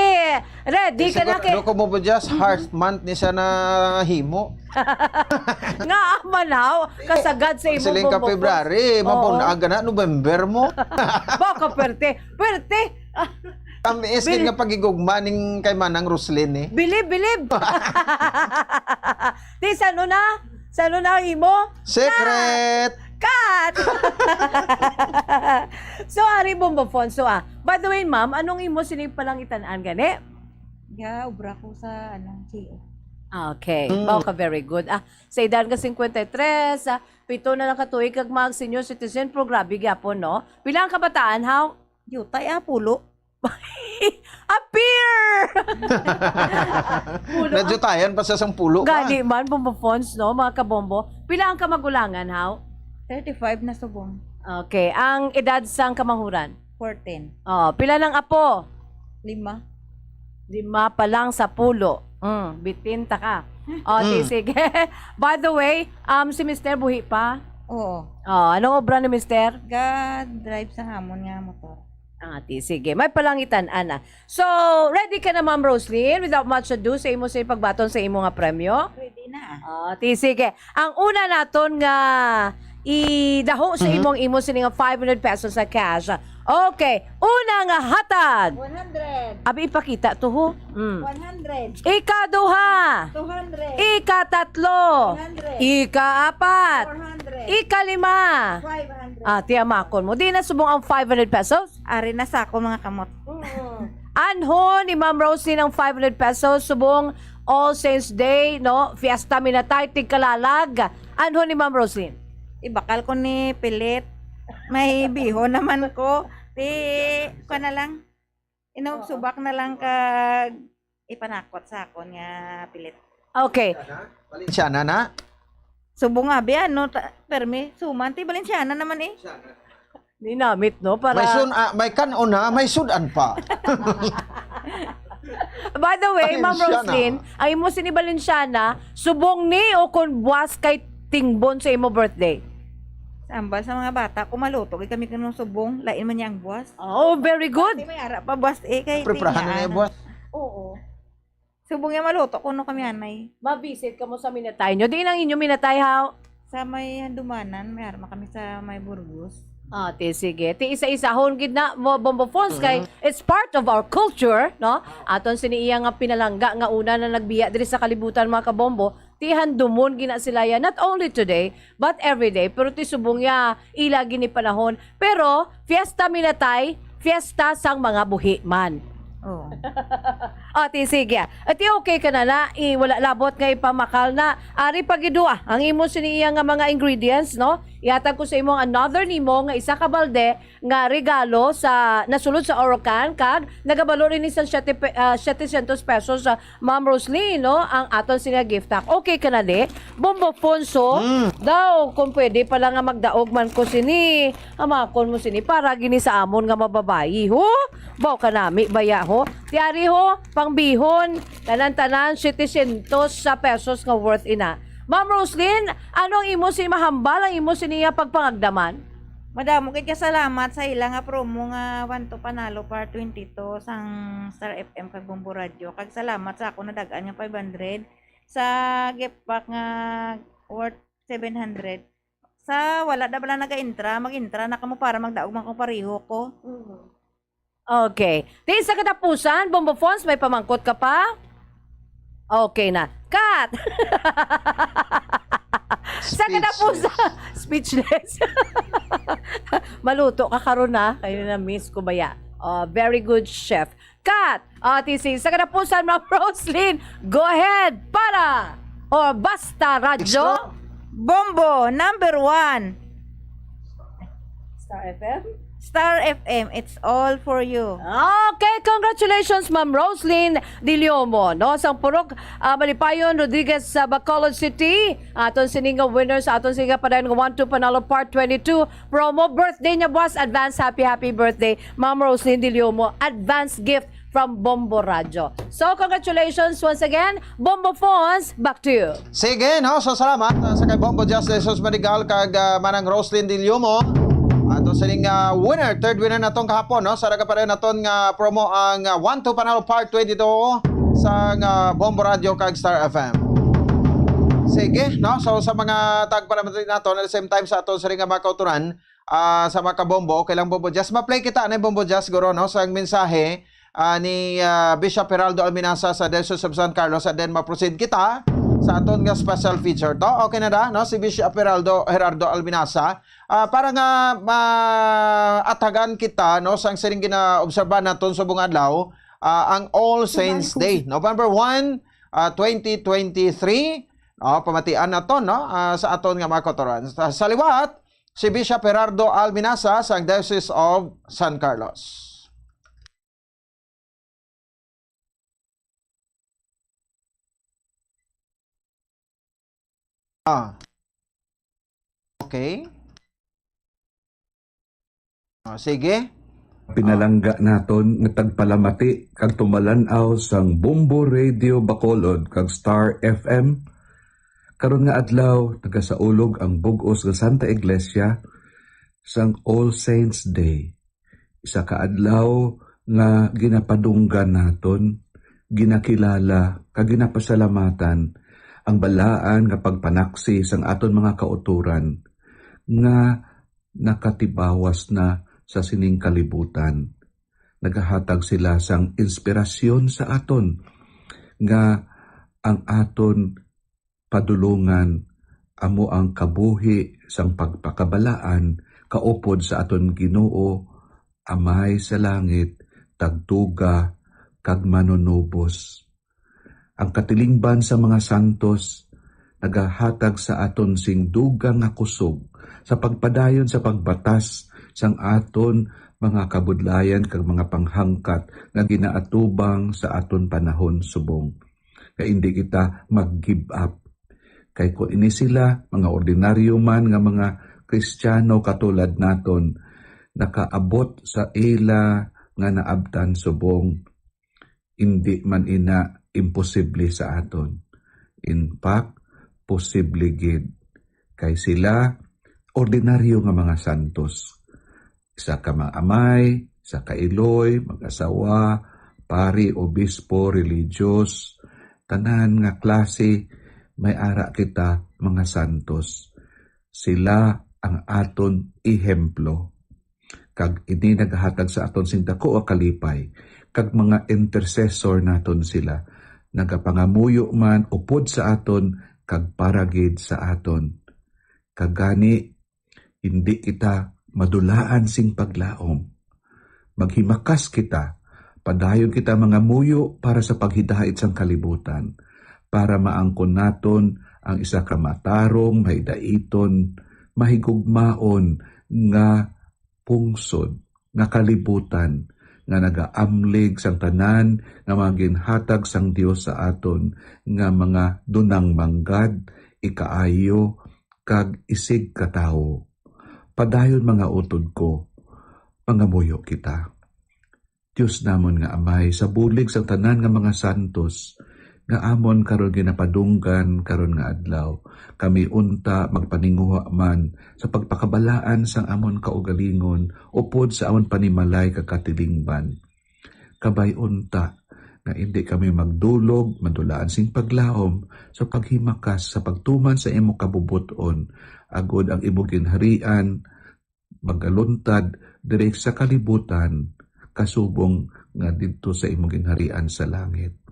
ready ka na kay Duko mo ba just heart month ni siya na himo? Nga, amanaw, kasagad sa imong Siling ka Bombo February, Phones. Oo. Mabunag ka na, November mo. Baka perte. Perte. Kami is Bil- nga pagigugma ning kay Manang Roslyn, eh. Bilib, bilib. Di, sa ano na? Sa ano na ang imo? Secret! Cut! Cut! So, ari, Bombo Phones, so, ah, by the way, ma'am, anong imo sini palangitan-an gani? Ga, obra ko sa, ano, C O. Okay. Mm. Wow, ka very good. Ah, sa edad nga cincuenta y tres, ah, pito na lang ka tuig kag mag senior citizen, pero grabe gyapon, no? Pila ang kabataan, haw? Yutay, ah, pulo. Appear! Pulo ang Nadjutayan pa siya sang pulo ka. Gani man, Bombo Phones, no, mga kabombo. Pila ang kamagulangan, haw? Thirty-five na subong. Okay. Ang edad sang kamahuran? Fourteen. Oh, pila nang apo? Lima. Lima pa lang sa pulo. Mm, bitin ta ka. Oh, di, Mm. sige. By the way, um, si Mister buhi pa? Oo. Oh, anong obra ni Mister? Ga-drive sa hamon nga motor. Ah, di, sige. May palangitan, ana. So, ready ka na, Ma'am Roslyn? Without much ado, sa imo sa pagbaton sa imo nga premyo? Ready na. Ah, di, sige. Ang una naton nga idaho sa Mhm. imong imo sini nga five hundred pesos sa cash. Okay, una nga hatag. One hundred. Abi, ipakita to, ho. Mm. One hundred. Ikaduha. Two hundred. Ikatatlo. One hundred. Ikaapat. Four hundred. Ikalima. Five hundred. Ah, tiyamakon mo. Di na subong ang five hundred pesos? Ari na sa ako, mga kamot. Mm. Anho ni Ma'am Rosie ng five hundred pesos subong All Saints Day, no? Fiesta Minatay, tigkalalag. Anho ni Ma'am Rosie? Ibakal ko ni pilit. May bihon naman ko. Ti, kuha na lang. Inawag Oo. Subak na lang kag ipanakot sa akon nga pilit. Okay. Valenciana na? Subong nga, bi, ano, ta-, permi, suman, ti Valenciana naman eh. Dinamit, no? Para May sun-, ah, may kan-on, ha? May sudan pa. By the way, Ma'am Valenciana. Roslyn, ang imo sini Valenciana, subong ni o kon buwas kay tingbon sa imo birthday? Sa ambal sa mga bata, kung maluto, gid kami kanang subong, lain man niya ang buwas. Oh, very good. Di may ara pa buwas eh, kay Preparahan na tingnan. Niya buwas. Oo. Subong nga maluto, kuno kami anay. Ma-visit ka mo sa minatay nyo. Di nang inyo minatay, haw? Sa may Handumanan, may ara man kami sa may Burgos. Ah, ti, sige. Ti, isa-isahon gid na mo, Bombo Fons, kay Mhm. it's part of our culture, no? Aton sini iya nga pinalangga nga una na nagbiya diri sa kalibutan, mga kabombo. Ti, handumon gina sila ya, not only today, but every day. Pero ti subong ya, ila gini panahon. Pero, fiesta minatay, fiesta sang mga buhi man. Oh. Ah, ti, sige. Ati okay ka na na, i, wala labot nga ipamakal na. Ari pa gid dua, ang imo sini iya nga mga ingredients, no? Ihatag ko sa imo ang another nimo nga isa ka balde nga regalo sa nasulod sa Orocan, kag nagabalo rin ni sang siyete pe-, ah, setecientos pesos sa Ma'am Roslyn, no, ang aton sini nga gift pack. Okay ka na, di? Bombo Fonso, Mm. daw, kung pwede pala nga magdaog man ko sini, hamakon mo sini, para gini sa amon nga mababayi, ho? Baw ka nami, baya, ho? Tiyari, ho, pangbihon, tanan-tanan, setecientos sa pesos nga worth ina. Ma'am Roslyn, ano ang imo sini mahambal, ang imo sini nga pagpangagdaman? Madamo kay kasalamat sa ila nga promo nga One to Panalo Part twenty-two sang Star F M kag Bombo Radio. Kag salamat sa ako nadag-an nga five hundred sa gift pack nga worth seven hundred. Sa wala na bala naga-intra, mag-intra na kamo para magdaog man ko pareho ko. Mhm. Okay. Di sa katapusan, Bombo Fons, may pamangkot ka pa? Okay na. Cut! Sa katapusan, speechless. Maluto ka karon na. Kayo na miss ko baya. Oh, very good, chef. Cut! Oh, T C, sa katapusan, Ma'am Roslyn, go ahead para or basta radyo. Extra. Bombo, number one. Star F M? Star F M, it's all for you. Okay, congratulations, Ma'am Roslyn Diliomo, no? Sang Purok, ah, Malipayon, Rodriguez, sa Bacolod City. Aton sini nga winner sa aton sini nga padayon nga One Two Panalo Part twenty-two promo. Birthday niya, boss. Advance happy, happy birthday, Ma'am Roslyn Diliomo. Advance gift from Bombo Radyo. So, congratulations once again, Bombo Fons, back to you. Sige, no? So, salamat, uh, sa kay Bombo Just Jesus Madigal kag, uh, Manang Roslyn Diliomo. Ato sining, uh, winner, third winner naton kahapon, no? Sa nagapadayon naton nga promo ang, uh, One Two Panalo Part twenty-two sa, uh, Bombo Radio kag Star F M. Sige, no? So, sa mga tagpalamati naton, at the same time sa aton sining nga mga kauturan, ah, sa mga kabombo, okay lang, Bombo Jazz. Ma-play kita ni Bombo Jazz, guro, no? Sa mensahe, ah, ni, ah, Bishop Geraldo Alminaza sa Diocese of San Carlos, and then ma-proceed kita sa aton nga special feature to. Okay na da, no? Si Bishop Geraldo, Gerardo Alminaza, ah, para nga maatagan kita, no, sang sining ginaobserbahan naton subong adlaw, ah, ang All Saints Day, November one, ah, twenty twenty-three, no? Pamatian naton, no? Ah, sa aton nga mga kauturan. Sa, sa liwat, si Bishop Gerardo Alminaza sang Diocese of San Carlos. Ah. Okay. Ah, sige. Pinalangga naton nga tagpalamati kag tumalan-aw sang Bombo Radio Bacolod kag Star F M. Karon nga adlaw, nagasaulog ang bug-os nga Santa Iglesia sang All Saints Day. Isa ka adlaw nga ginapadunggan naton, ginakilala, kag ginapasalamatan ang balaan nga pagpanaksi sang aton mga kautoran nga nakatibawas na sa sining kalibutan. Nagahatag sila sang inspirasyon sa aton nga ang aton padulongan amo ang kabuhi sang pagpakabalaan kaupod sa aton Ginoo, Amay sa langit, tagtuga, kag manunubos. Ang katilingban sa mga santos nagahatag sa aton sing dugang nga kusog sa pagpadayon sa pagbatas sang aton mga kabudlayan kag mga panghangkat nga ginaatubang sa aton panahon subong nga indi kita mag-give up. Kay kon ini sila, mga ordinaryo man nga mga Kristiyano katulad naton, nakaabot sa ila nga naabtan subong, indi man ina imposible sa aton. In fact, posible gid. Kay sila, ordinaryo nga mga santos. Isa ka mga amay, isa ka iloy, mag-asawa, pari, obispo, religious, tanan nga klase, may ara kita, mga santos. Sila ang aton ehemplo. Kag ini nagahatag sa aton sing daku nga kalipay, kag mga intercessor naton sila, nagapangamuyo man upod sa aton, kag para gid sa aton. Kag gani, hindi kita madulaan sing paglaom. Maghimakas kita, padayon kita mangamuyo para sa paghidait sang kalibutan, para maangkon naton ang isa ka matarong, mahidaiton, mahigugmaon nga pungsod, nga kalibutan, nga nagaamlig sang tanan nga mga ginhatag sang Dios sa aton nga mga dunang manggad, ikaayo, kag isigkatawo. Padayon, mga utod ko, mangamuyo kita. Dios namon nga Amay, sa bulig sang tanan nga mga santos nga amon karon ginapadunggan karon nga adlaw, kami unta magpaninguha man sa pagpakabalaan sang amon kaugalingon upod sa amon panimalay kag katilingban. Kabay unta nga indi kami magdulog, madulaan sing paglaom sa paghimakas sa pagtuman sa imo kabubot-on, agod ang imo ginharian magaluntad diri sa kalibutan, kasubong nga didto sa imo ginharian sa langit.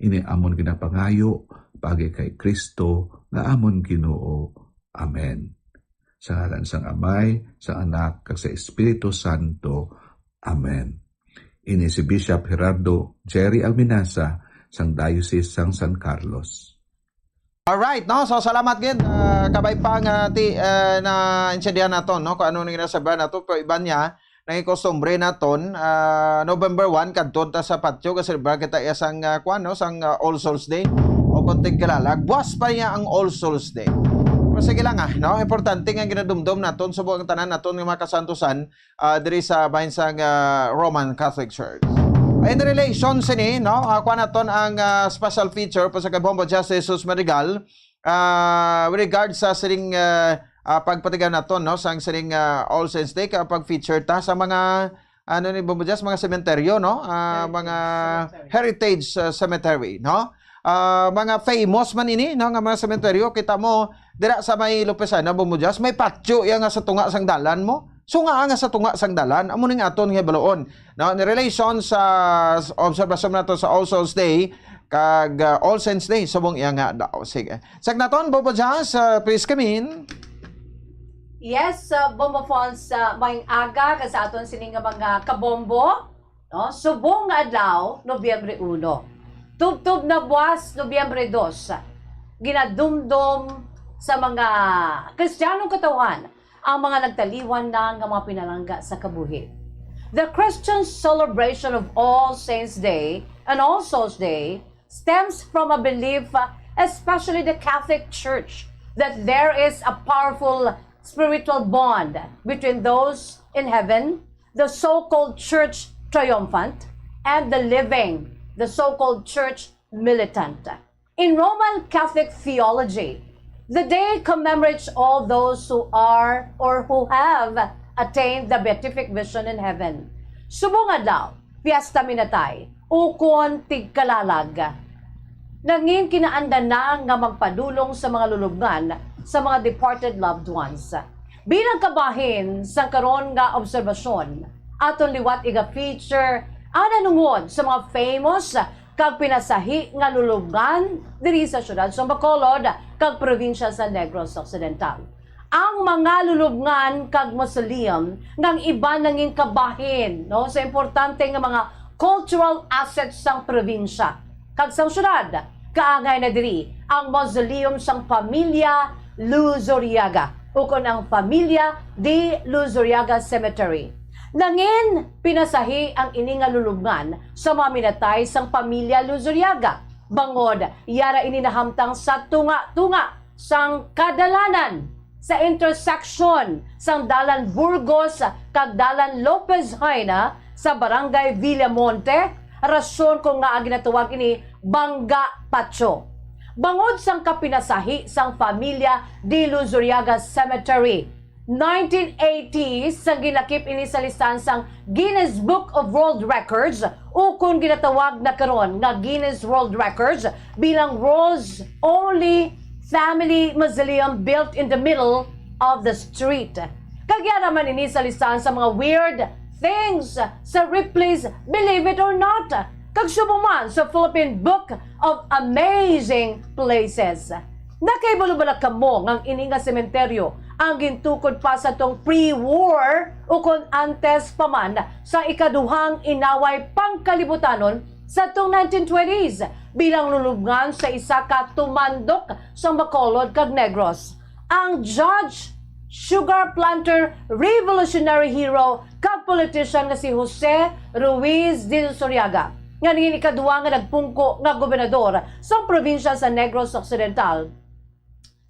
Ini amon ginapangayo paagi kay Cristo nga amon Ginoo. Amen. Sa ngalan sang Amay, sa Anak, kag sa Espiritu Santo. Amen. Ini si Bishop Gerardo Jerry Alminaza sang Diocese sang San Carlos. Alright, no? So, salamat gid, ah, kabay pa nga ti, ah, na-intindihan naton, no? Kung ano nang ginasabihan nato, pero iban niya, nang ikostumbre naton, ah, November one, kadto ta sa patio, kaselebrar kita iya sang, ah, kuwan, no? Sang, ah, All Souls Day. O kung tigkilala, buwas pa niya ang All Souls Day. Pero sige lang, ah, no? Importante nga ginadumdom naton, subong ang tanan naton nga mga kasantusan, ah, diri sa bahin sang, ah, Roman Catholic Church. In relation sini, no, ah, kuha naton ang, ah, special feature pa sa kay Bombo Just Jesus Madrigal, ah, with regard sa sining, ah, ah, pagpatigayon naton, no, sang sining, ah, All Saints Day, ka pag-feature ta sa mga, ano ni Bombo Just, mga sementeryo, no, ah, Heritage mga Cemetery. Heritage, ah, cemetery, no. Ah, mga famous man ini, no, nga mga sementeryo, kita mo dira sa may Lopezana, Bombo Just, may patio iya nga sa tunga sang dalan mo. Sunga nga sa tunga sang dalan, amo ning aton nga hibaluon. No, in relation sa s-, obserbasyon nato sa All Souls Day, kag, ah, All Saints Day, subong iya nga daw. Sige. Sag naton, Bombo Just, ah, please come in. Yes, uh, Bombo Fons, uh, maayong aga ka sa aton sini nga mga kabombo, no? Subong nga adlaw, Nobyembre uno. Tubtob na buwas, Nobyembre dos. Ginadumdom sa mga Kristiyanong katawhan ang mga nagtaliwan na nga mga pinalangga sa kabuhi. The Christian celebration of All Saints Day and All Souls Day stems from a belief, uh, especially the Catholic Church, that there is a powerful spiritual bond between those in heaven the so-called church triumphant, and the living, the so-called church militant. In Roman Catholic theology, the day commemorates all those who are or who have attained the beatific vision in heaven. Subong adlaw, Fiesta Minatay, ukon tigkalalag. Nangin kinaandanan nga magpadulong sa mga lulubngan sa mga departed loved ones. Bilang kabahin sang karon nga obserbasyon, aton liwat iga-feature ang nanungod sa mga famous kag pinasahi nga lulubngan diri sa siyudad sa Bacolod kag probinsya sa Negros Occidental. Ang mga lulubngan kag mausoleum nga ang iban nangin kabahin, no, sa importante nga mga cultural assets sang probinsya kag sang siyudad. Kaangay na diri ang mausoleum sang pamilya Luzuriaga, ukon ang Familia de Luzuriaga Cemetery. Nangin pinasahi ang ini nga lulubngan sa mga minatay sang pamilya Luzuriaga, bangod yara ini nahamtang sa tunga-tunga sang kadalanan sa intersection sang Dalan Burgos kag Dalan Lopez Jaena sa Barangay Villamonte, rason kon ngaa ginatawag ini Bangga Patio. Bangod sang kapinasahi sang pamilya de Luzuriaga Cemetery, nineteen eighty, sang ginlakip ini sa listahan sang Guinness Book of World Records, ukon ginatawag na karon nga Guinness World Records, bilang world's only family mausoleum built in the middle of the street. Kag yara man ini sa listahan sa mga weird things sa Ripley's Believe It or Not, kag subong man sa Philippine Book of Amazing Places. Nakahibalo bala kamo nga ang ini nga sementeryo ang gintukod pa sa tong pre-war, ukon antes pa man sa ikaduhang inaway pangkalibutanon sa tong nineteen twenties, bilang lulubngan sa isa ka tumandok sa Bacolod kag Negros, ang judge, sugar planter, revolutionary hero, kag politician nga si Jose Ruiz de Luzuriaga, nga nangin ikaduha nga nagpungko nga gobernador sa probinsya sa Negros Occidental,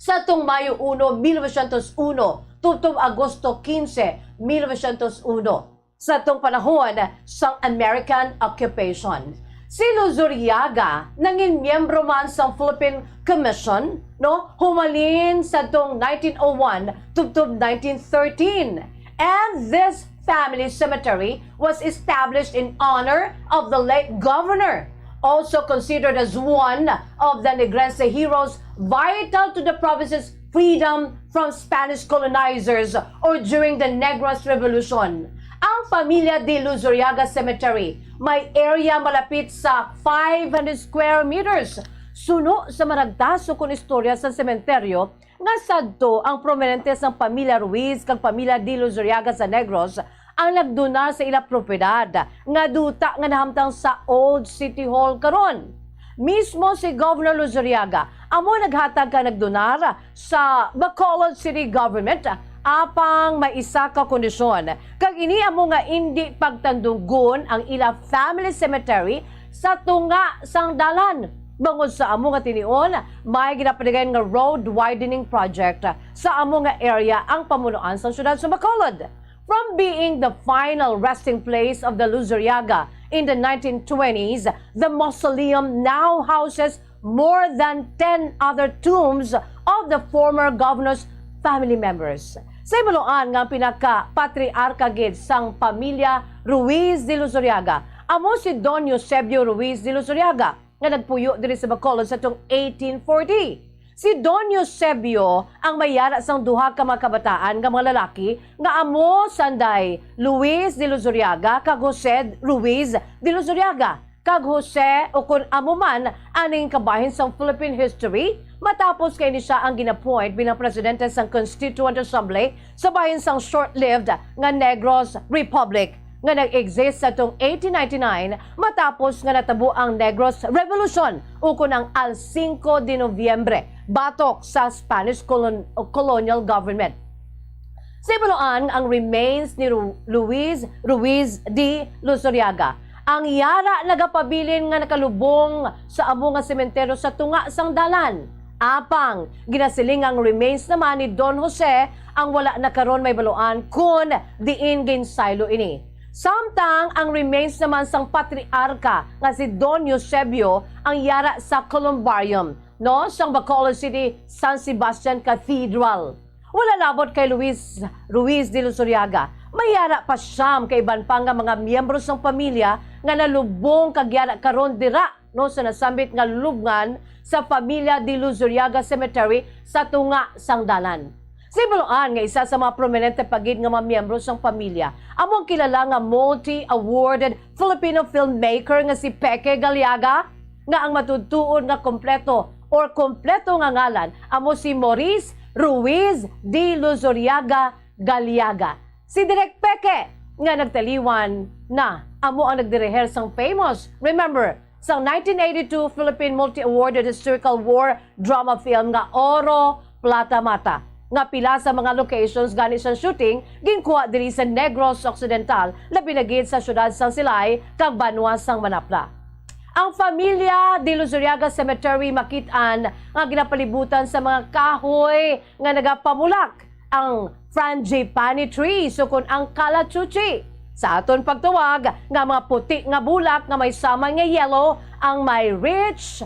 sa tong Mayo uno, mil novecientos uno, tubtob Agosto quince, mil novecientos uno, sa tong panahon sang American occupation. Si Luzuriaga nangin miyembro man sang Philippine Commission, no, humalin sa tong nineteen oh one tubtob nineteen thirteen. And this family cemetery was established in honor of the late governor, also considered as one of the Negrense heroes vital to the province's freedom from Spanish colonizers or during the Negros Revolution. Ang Familia de Luzuriaga Cemetery may area malapit sa five hundred square meters. Suno sa maragtas ukon istorya sa sementeryo, nga sadto ang prominente sang pamilya Ruiz kag pamilya de Luzuriaga sa Negros ang nagdonar sa ila propiedad nga duta nga nahamtang sa Old City Hall karon. Mismo si Governor Luzuriaga amo naghatag kag nagdonar sa Bacolod City Government, apang may isa ka kondisyon, kag ini amo nga indi pagtandungon ang ila family cemetery sa tunga sang dalan, bangod sa amo nga tinion may ginapaligay nga road widening project sa amo nga area ang pamunuan sa siyudad sa Bacolod. From being the final resting place of the Luzuriaga in the nineteen twenties, the mausoleum now houses more than ten other tombs of the former governor's family members. Sa hibaluan nga ang pinaka-patriarka gid sang pamilya Ruiz de Luzuriaga amo si Don Eusebio Ruiz de Luzuriaga, nga nagpuyo diri sa Bacolod sa tong eighteen forty. Si Don Eusebio ang may yara sang duha ka mga kabataan nga mga lalaki nga amo sanday Luis de Luzuriaga kag Jose Ruiz de Luzuriaga, kag Jose, ukon amo man ang nangin kabahin sang Philippine history, matapos kay ini sia ang gin-appoint bilang presidente sang Constituent Assembly sa bahin sang short-lived nga Negros Republic nga nag-exist sa tong eighteen ninety-nine, matapos nga natabo ang Negros Revolution, ukon ang Al Cinco de Noviembre, batok sa Spanish colon-, colonial government. Sa hibaluan, ang remains ni Ru-, Luis Ruiz de Luzuriaga ang yara nagapabilin nga nakalubong sa amo nga sementeryo sa tunga sang dalan. Apang ginasiling nga ang remains naman ni Don Jose ang wala na karon mahibaluan kon diin ginsaylo ini. Samtang ang remains naman sang patriarka nga si Don Eusebio ang yara sa columbarium, no, sang Bacolod City San Sebastian Cathedral. Wala labot kay Luis Ruiz de Luzuriaga, may yara pa siyam ka iban pa nga mga miyembro sang pamilya nga nalubong kag yara karon dira, no, sa nasambit nga lubngan sa pamilya de Luzuriaga Cemetery sa tunga sang dalan. Sibuloan nga isa sa mga prominente pa gid nga mga miyembro sang pamilya amo ang kilala nga multi-awarded Filipino filmmaker nga si Peke Galiaga, nga ang matuod-tuod nga kompleto or kompleto nga ngalan amo si Maurice Ruiz de Luzuriaga Galiaga. Si Direk Peke nga nagtaliwan na amo ang nagdirihir sang famous, remember, sang nineteen eighty-two Philippine multi-awarded historical war drama film nga Oro Plata Mata, nga pila sa mga locations gani sang shooting ginkuha diri sa Negros Occidental, labi na gid sa siyudad sang Silay kag banwa sang Manapla. Ang pamilya de Luzuriaga Cemetery makit-an nga ginapalibutan sa mga kahoy nga nagapamulak, ang frangipani tree, sukon ang kalachuchi, sa aton pagtawag, nga mga puti nga bulak nga may samay nga yellow, ang may rich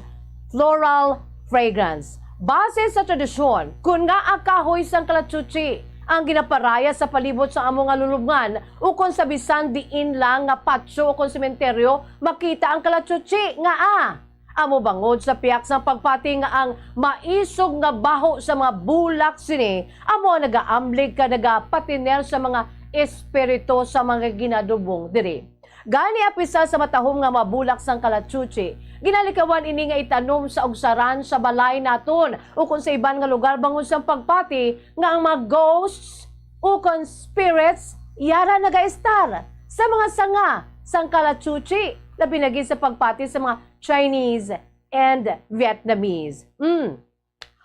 floral fragrance. Base sa tradisyon, kun ngaa kahoy sang kalachuchi ang ginaparaya sa palibot sa amo nga lulubngan, ukon sa bisan diin lang nga patio ukon sementeryo, makita ang kalachuchi nga, ah, amo bangod sa pihak sang pagpati nga ang maisog nga baho sa mga bulak sini amo ang nagaamblig ka nagapatiner sa mga espiritu sa mga ginadubong diri. Gani, apisar sa matahom nga mga bulak sang kalachuchi, ginalikawan ini nga itanom sa ugsaran sa balay naton ukon sa iban nga lugar bangod sang pagpati nga ang mga ghosts ukon spirits yara nagaestar sa mga sanga sang kalachuchi, labi na gid sa pagpati sa mga Chinese and Vietnamese. Mm.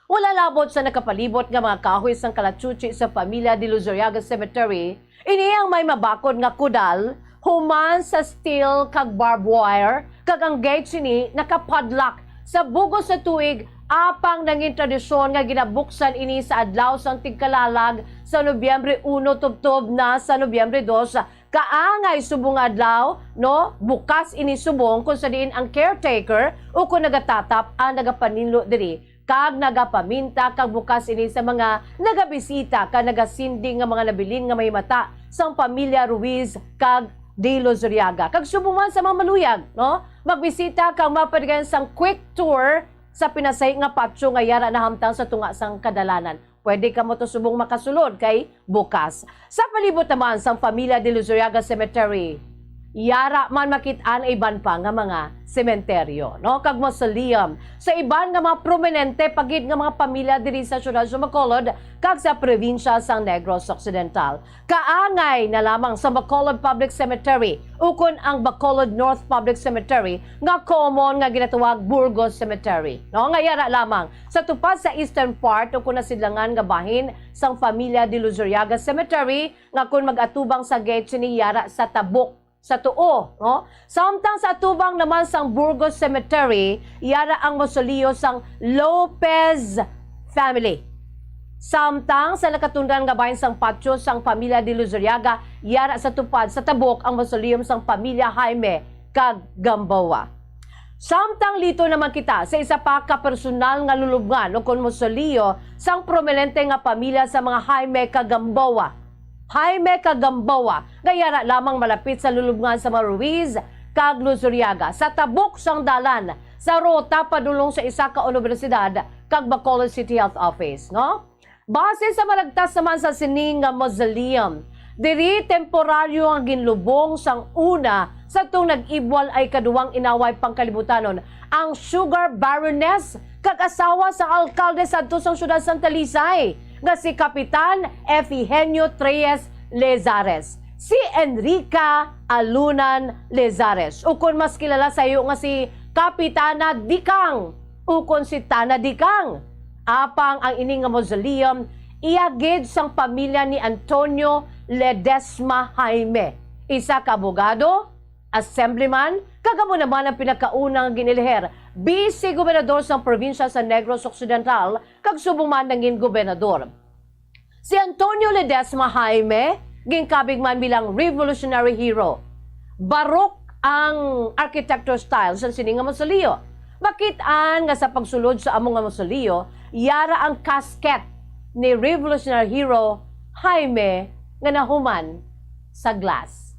Wala labot sa nakapalibot nga mga kahoy sang kalachuchi sa pamilya de Luzuriaga Cemetery, ini ang may mabakod nga kudal human sa steel kag barbed wire, kag ang gate sini nakapadlock sa bug-os sa tuig, apang nangin tradisyon nga ginabuksan ini sa adlaw sang tigkalalag sa Nobyembre uno tubtob na sa Nobyembre dos, kaangay subong nga adlaw, no? Bukas ini subong kung sa diin ang caretaker ukon nagatatap ang nagapaninlo diri kag nagapaminta kag bukas ini sa mga nagabisita kag nagasindi nga mga nabilin nga mahimata sang pamilya Ruiz kag de Luzuriaga. Kag subong man sa mga maluyag, no? Magbisita kag mapadagan sang quick tour sa pinasahi nga patio nga yara nahamtang sa tunga sang kadalanan. Pwede kamo to subong makasulod kay bukas. Sa palibot naman sang pamilya de Luzuriaga Cemetery, yara man makit-an iban pa nga mga sementeryo, no, kag mausoleum sa iban nga mga prominente pa gid nga mga pamilya diri sa siyudad sa Bacolod kag sa probinsya sang Negros Occidental. Kaangay na lamang sa Bacolod Public Cemetery ukon ang Bacolod North Public Cemetery nga common nga ginatawag Burgos Cemetery, no, nga yara lamang sa tupad sa eastern part ukon nasidlangan nga bahin sang pamilya de Luzuriaga Cemetery, nga kon mag-atubang sa gate sini yara sa tabok sa tuo, no? Samtang sa atubang naman sang Burgos Cemetery, yara ang mausoleo sang Lopez family. Samtang sa nakatundan nga bahin sang patio sang pamilya de Luzuriaga, yara sa tupad sa tabok ang mausoleum sang pamilya Jaime kag Gamboa. Samtang lito naman kita sa isa pa ka personal nga lulubngan ukon mausoleo sang prominente nga pamilya sa mga Jaime kag Gamboa. Jaime kag Gamboa nga yara lamang malapit sa lulubngan sa mga Ruiz kag Luzuriaga, sa tabok sang dalan sa ruta padulong sa isa ka unibersidad kag Bacolod City Health Office, no? Base sa malagtas naman sa sining nga mausoleum, diri temporaryo nga ginlubong sang una sadtong nag-ibwal ay kaduwang inaway pangkalibutanon ang sugar baroness kag asawa sang alkalde sadto sang siyudad sang Talisay, nga si Kapitan Efigenio Treyes Lezares, si Enrica Alunan Lezares, ukon mas kilala sayo nga si Kapitana Dikang, ukon si Tana Dikang. Apang ang ini nga mausoleum iya gid sang pamilya ni Antonio Ledesma Jaime, isa ka abogado, assemblyman, kag amo naman ang pinakauna nga gin-elihir vice gobernador sang probinsya sa Negros Occidental, kag subong man nangin gobernador. Si Antonio Ledesma Jaime Ginkabig man bilang revolutionary hero. Barok ang architecture style sa sini nga mausoleo. Makit-an nga sa pagsulod sa amo nga mausoleo, yara ang casket ni revolutionary hero Jaime nga nahuman sa glass.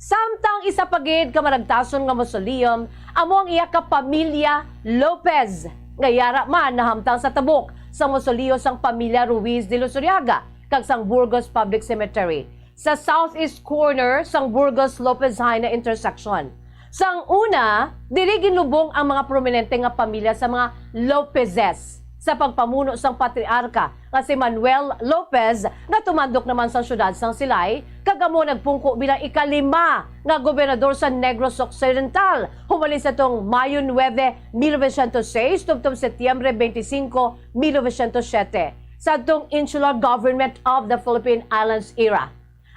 Samtang isa pa gid ka maragtason nga mausoleum amo ang iya ka pamilya Lopez, nga yara man nahamtang sa tabok sa mausoleo sang pamilya Ruiz de Luzuriaga kag sang Burgos Public Cemetery, sa southeast corner sang Burgos Lopez Jaena intersection. Sang una, diri ginlubong ang mga prominente nga pamilya sa mga Lopezes sa pagpamuno sang patriarka nga si Manuel Lopez, nga tumandok naman sa siyudad sang Silay, kag amo nagpungko bilang ikalima nga gobernador sa Negros Occidental, humalin sa tong Mayo nuebe, mil novecientos seis, tubtob Setyembre twenty-cinco, mil novecientos siete, sa tong Insular Government of the Philippine Islands era.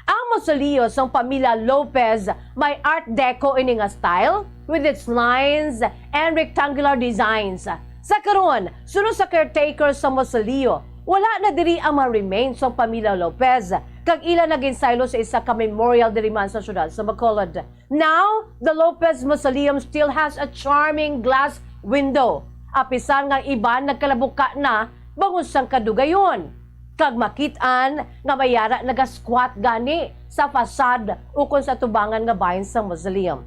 Ang mausoleo sang pamilya Lopez may Art Deco ini nga style, with its lines and rectangular designs. Sa karon, suno sa caretaker sa mausoleo, wala na diri ang mga remains sang pamilya Lopez, kag ila na ginsaylo sa isa ka memorial diri man sa siyudad sa Bacolod. Now, the Lopez Mausoleum still has a charming glass window, apisan nga ang iban nagkalabuka na bangod sang kadugayon, kag makit-an nga may yara naga-squat gani sa facade ukon sa tubangan nga bahin sang mausoleum.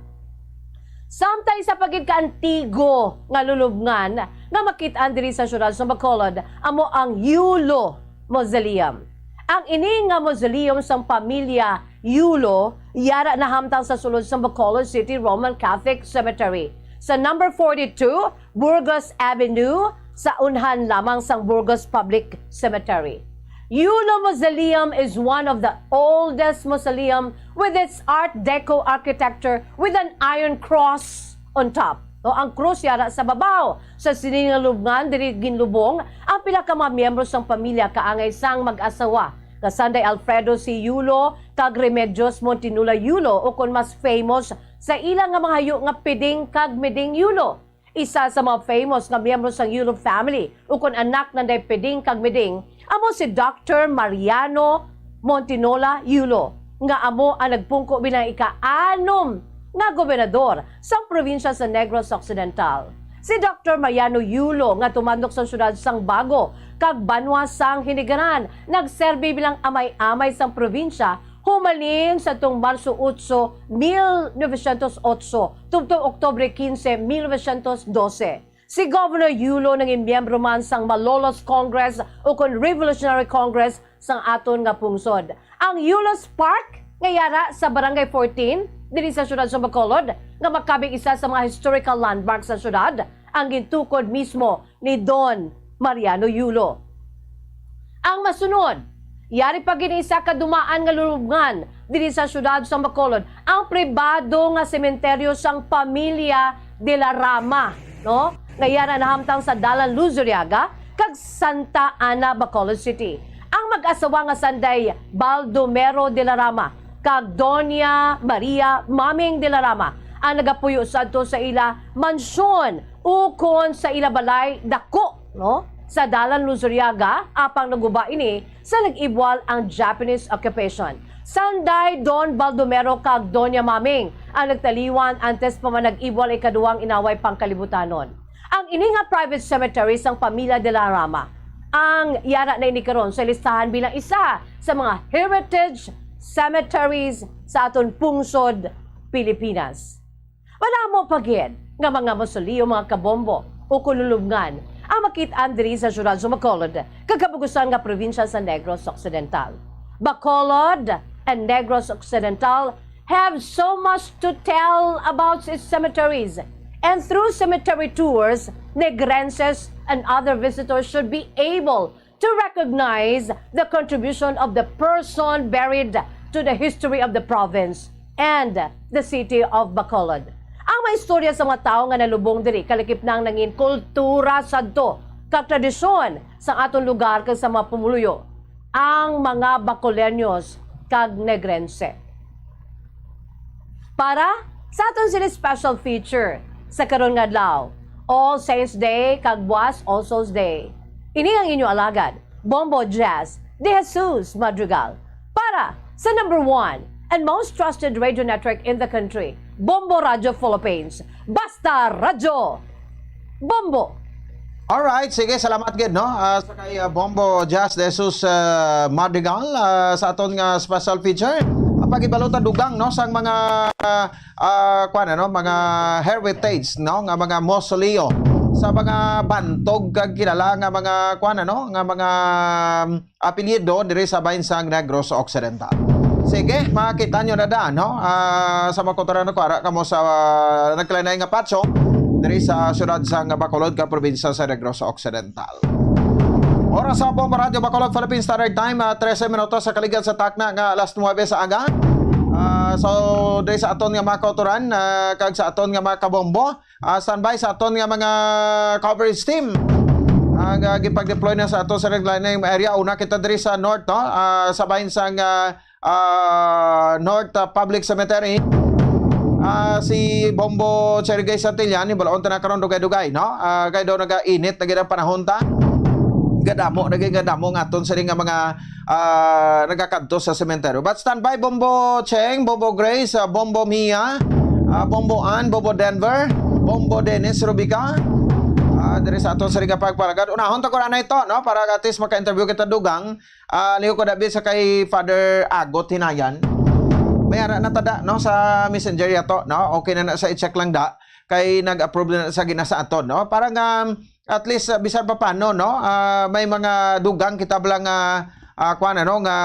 Samtang isa pa gid ka antigo nga lulubngan nga makit-an diri sa siyudad sa Bacolod amo ang Yulo Mausoleum. Ang ini nga mausoleum sang pamilya Yulo yara nahamtang sa sulod sang Bacolod City Roman Catholic Cemetery sa number forty-two Burgos Avenue, sa unhan lamang sang Burgos Public Cemetery. Yulo Mausoleum is one of the oldest mausoleum with its Art Deco architecture with an iron cross on top. O, ang krus yara sa babaw. Sa sini nga lubngan, diri ginlubong ang pila ka mga miyembro sang pamilya kaangay sang mag-asawa nga sanday Alfredo C. Yulo kag Remedios Montinola Yulo, ukon mas famous sa ila nga mga hayo nga Piding kag Meding Yulo. Isa sa mga famous nga miyembro sang Yulo family, ukon anak nanday Piding kag Meding, amo si Doctor Mariano Montinola Yulo, nga amo ang nagpungko bilang ika-anom nga gobernador sang probinsya sa Negros Occidental. Si Doctor Mariano Yulo, nga tumandok sa siyudad sang Bago kag banwa sang Hinigaran, nagserbi bilang amay-amay sang probinsya humalin sa tong Marso otso, mil novecientos otso, tubtob Oktubre kinse, mil novecientos dose. Si Governor Yulo nangin miyembro man sang Malolos Congress ukon Revolutionary Congress sang aton nga pungsod. Ang Yulos Park nga yara sa Barangay fourteen diri sa siyudad sa Bacolod, nga makabig isa sa mga historical landmark sa siyudad, ang gintukod mismo ni Don Mariano Yulo. Ang masunod, yari pa gid isa ka dumaan nga lulubngan diri sa siyudad sa Bacolod, ang pribado nga sementeryo sang pamilya de la Rama, no? Nga yara nahamtang sa Dalan Luzuriaga kag Santa Ana, Bacolod City. Ang mag-asawa nga sanday Baldomero de la Rama kag Doña Maria Maming de la Rama ang nagapuyo sadto sa ila mansyon ukon sa ila balay dako, no, sa Dalan Luzuriaga, apang naguba ini sa nag-ibwal ang Japanese occupation. Sanday Don Baldomero kag Doña Maming ang nagtaliwan antes pa man nag-ibwal ikaduhang inaway pangkalibutanon. Ang ini nga private cemetery sang pamilya de la Rama ang yara na ini karon sa listahan bilang isa sa mga heritage cemeteries sa aton pungsod, Pilipinas. Madamo pa gid nga mga mausoleo, mga kabombo, o kululubngan ang makit-an diri sa siyudad sa Bacolod kag kabugusan nga probinsya sa Negros Occidental. Bacolod and Negros Occidental have so much to tell about its cemeteries, and through cemetery tours, Negrenses and other visitors should be able to recognize the contribution of the person buried to the history of the province and the city of Bacolod. Ang mga istorya sa mga tawo nga nalubong diri kalakip na ang nangin kultura sadto kag tradisyon sa aton lugar kag sa mga pumuluyo, ang mga Bacoleños kag Negrense. Para sa aton sini special feature sa karon nga adlaw, All Saints Day kag buas All Souls Day. Ini ang inyo alagad, Bombo Jazz de Jesus Madrigal, para sa number one and most trusted radio network in the country, Bombo Radio Philippines. Basta Radyo Bombo! Alright, sige, salamat gid, no? Ah, sa kay ah, Bombo Jazz de Jesus ah, Madrigal ah, sa aton nga special feature. Ang pag-ibalota dugang, no, sang mga ah, kuan, ano, mga heritage, no, nga mga mausoleo sa mga bantog kag kilala nga mga kuan, ano, nga mga apelyido diri sa bahin sang Negros Occidental. Sige, makita nyo na daan, no? Ah, sa mga kultura na kuara kamo sa ah, nagkalainlain nga patso diri sa siyudad sang Bacolod ka probinsya sa Negros Occidental. Oras sa Bombo Radio Bacolod Philippine Standard Time, ah, trese minutos sa kaligad sa takna nga alas nuebe sa aga. Ah, so, diri sa aton nga mga kauturan, ah, kag sa aton nga mga kabombo, ah, standby sa aton nga mga coverage team. Ang ah, gipag-deploy na sa aton sa Regla Name area, una kita diri sa north, no? Ah, sa bahin sang ah, ah, North ah, Public Cemetery. Ah, si Bombo Cherry Gay Santillan, ni Balaon ta na karon dugay-dugay, no? Ah, kay daw nagainit na gid ang panahon ta. Gadamo na gid, gadamo nga aton sini nga mga ah, nagakadto sa sementeryo. But standby, Bombo Cheng, Bombo Grace, ah, Bombo Mia, ah, Bombo Ann, Bombo Denver, Bombo Dennis Rubica. Ah, diri sa aton sini nga pagpalagad. Unahon ta ko na ito, no? Para at least maka-interview kita dugang. Ah, liho ko dabi sa kay Father Agot Hinayan. May ara na tada, no, sa messenger yato, no? Okay na na sa i-check lang da. Kay nag-approve na sa ginasa aton, no? Para nga at least ah, bisan pa paano, no? Ah, may mga dugang kita bala nga ah, kuan, ano, nga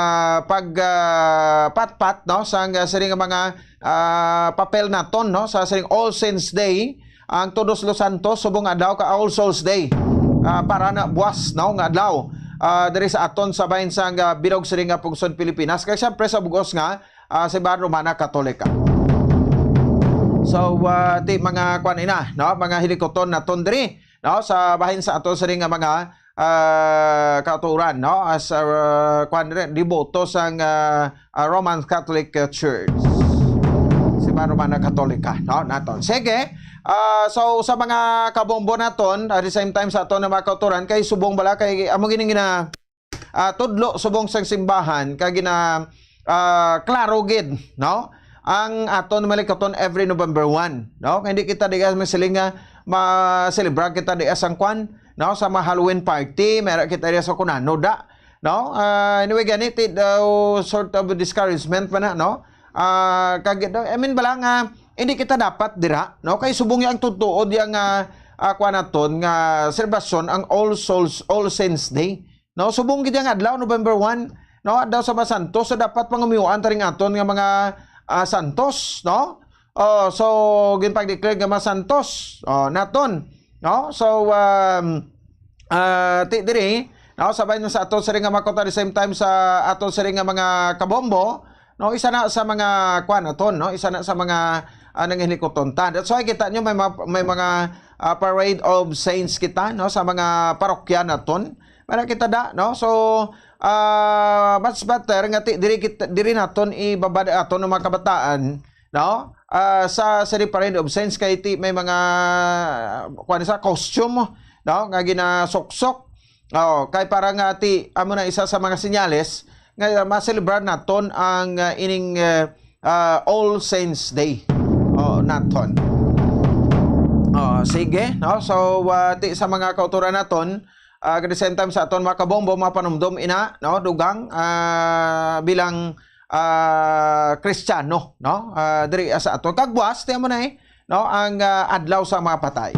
pag ah, patpat, no, sang ah, siring nga mga ah, papel naton, no, sa siring All Saints Day, ang Todos los Santos, subong adlaw ka All Souls Day. Ah, para na buwas, no, nga adlaw ah, diri sa aton sa bahin sang ah, bilog siring nga pungsod Pilipinas. Kay siyempre sa bugos nga ah, simbahan Romana Katolika. So, ah, ti mga kuan ina, no, mga hilikuton naton diri, no, sa bahin sa aton siring nga mga ah, kauturan, no, as ah, kuan diri, deboto sang ah, ah, Roman Catholic ah, Church. Simbahan Romana Katolika, no, naton. Sige. Ah, so sa mga kabombo naton, at the same time sa aton nga mga kauturan, kay subong bala kay amo gining gina ah, tudlo subong sang simbahan kag gina ah, klaro gid, no? Ang aton malikaton every November one, no? Kay hindi kita diya masiling nga ma-celebrate kita diya sang kwan, no? Sa mga Halloween party, meron kita diya sa kunano da, no? Ah, anyway, gani ti daw sort of discouragement pa na, no? Ah, kag I mean bala nga hindi kita dapat dira, no? Kay subong yang tutuod yang ah, ah, kwan naton nga selebrasyon ang All Souls, All Saints Day. No, subong gid ang adlaw, November one, no, adlaw sa mga santos, so dapat pangamiuan ta ring aton nga mga ah, santos, no? Oh, so ginpag-declare nga mga santos, oh, naton, no? So um, ah, ti diri, no, sabay na sa aton sa ring nga mga kota, the same time sa aton sa ring nga mga kabombo, no, isa na sa mga kwan naton, no, isa na sa mga ah, nanginhilikuton ta. That's why kita nyo may mga, may mga ah, parade of saints kita, no, sa mga parokya naton. Para kita da, no? So, ah, much better nga ti, diri, kita, diri naton ibabad aton ng mga kabataan, no? Ah, sa City Parade of Saints kay ti may mga kuan sa costume, no? Nga ginasuksok. Oh, kay para nga ti amo na isa sa mga senyales nga ma-celebrar naton ang ah, ining ah, ah, All Saints Day. Oh, naton. Oh, sige, no? So, ah, ti sa mga kauturan naton, ah, at the same time sa aton mga kabombo, mga panumdom ina, no? Dugang ah, bilang ah, Kristiyano, no? Ah, diri sa aton kagwas, tiyan mo na eh, no? Ang ah, adlaw sa mga patay.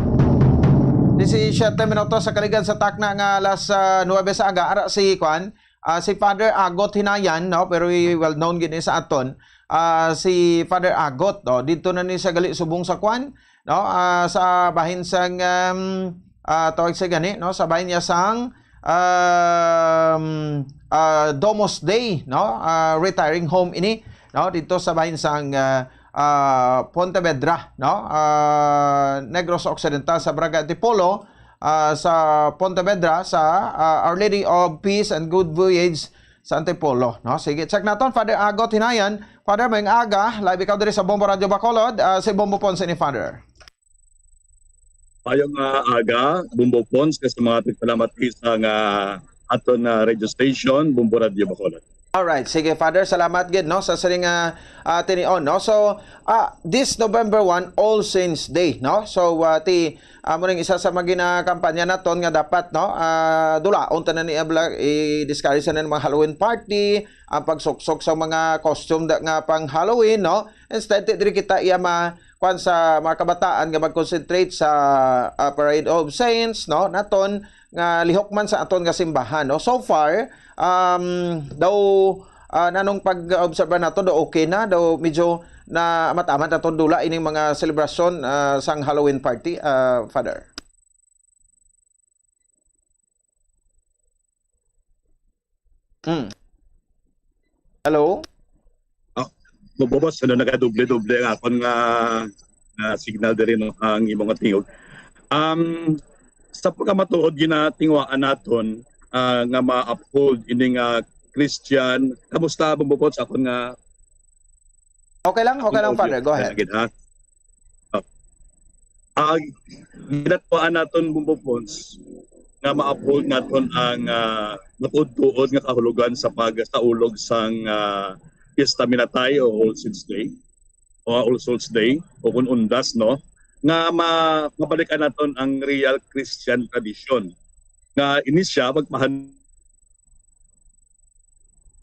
Disisiete minutos sa kaligan sa takna nga alas ah, nuebe sa aga, ara si kwan, ah, si Father Agot Hinayan, no? Pero i- well known gini sa aton, ah, si Father Agot, no? Dito na ni sa gali subong sa kwan, no? Ah, sa bahin sang um, ah, tawag sa gani, no? Sa bahin niya sang um, ah, Domus Dei, no? Ah, retiring home ini, no? Dito sa bahin sang ah, ah, Pontevedra, no? Ah, Negros Occidental sa Barangay Antipolo, ah, sa Pontevedra sa ah, Our Lady of Peace and Good Voyage sa Antipolo, no? Sige, check naton Father Agot Hinayan. Father, may aga, live ikaw diri sa Bombo Radio Bacolod, ah, si Bombo Ponce ni Father. Mayong ah, aga, Bombo Ponce, kag sa mga tigpalamat sa nga aton na radio station, Bombo Radio Bacolod. Alright, sige, Father, salamat gid, no, sa sining, ah, ah, tinion, no. So, ah, this November one, All Saints Day, no. So, ah, ti amo ning isa sa mga ginakampanya naton nga dapat, no, ah, dulaon tanan ni abla, i-discourage na ang mga Halloween party, ang pagsuksok sa mga costume da, nga pang Halloween, no. Instead, ti diri kita iya ma kuan sa mga kabataan nga mag-concentrate sa, ah, Parade of Saints, no, naton nga lihok man sa aton nga simbahan, no. So far, um, daw, ah, nanong pag-obserba nato, daw okay na, daw medyo na amat-amat naton dula ining mga selebrasyon, ah, sang Halloween party, ah, Father. Hmm. Hello? Ah, Bobo Boss, ano, nagadoble-doble ang akon nga, nga signal diri, no, ang imong nga tingog. Um, sa pagkamatuod, ginatinguhaan naton, ah, nga ma-uphold ini nga Christian. Kamusta, Bobo Boss? Akon nga Okay lang, okay lang, Father. Go ahead. Gid, ha? Ah, ah, ginatuan naton, Bumbo Pons, nga ma-uphold naton ang, ah, matuod-tuod nga kahulogan sa pagsaulog sang, ah, Fiesta Minatay o All Saints Day o All Souls Day o kun undas, no, nga ma-, mabalikan naton ang real Christian tradition nga ini siya magpahan-,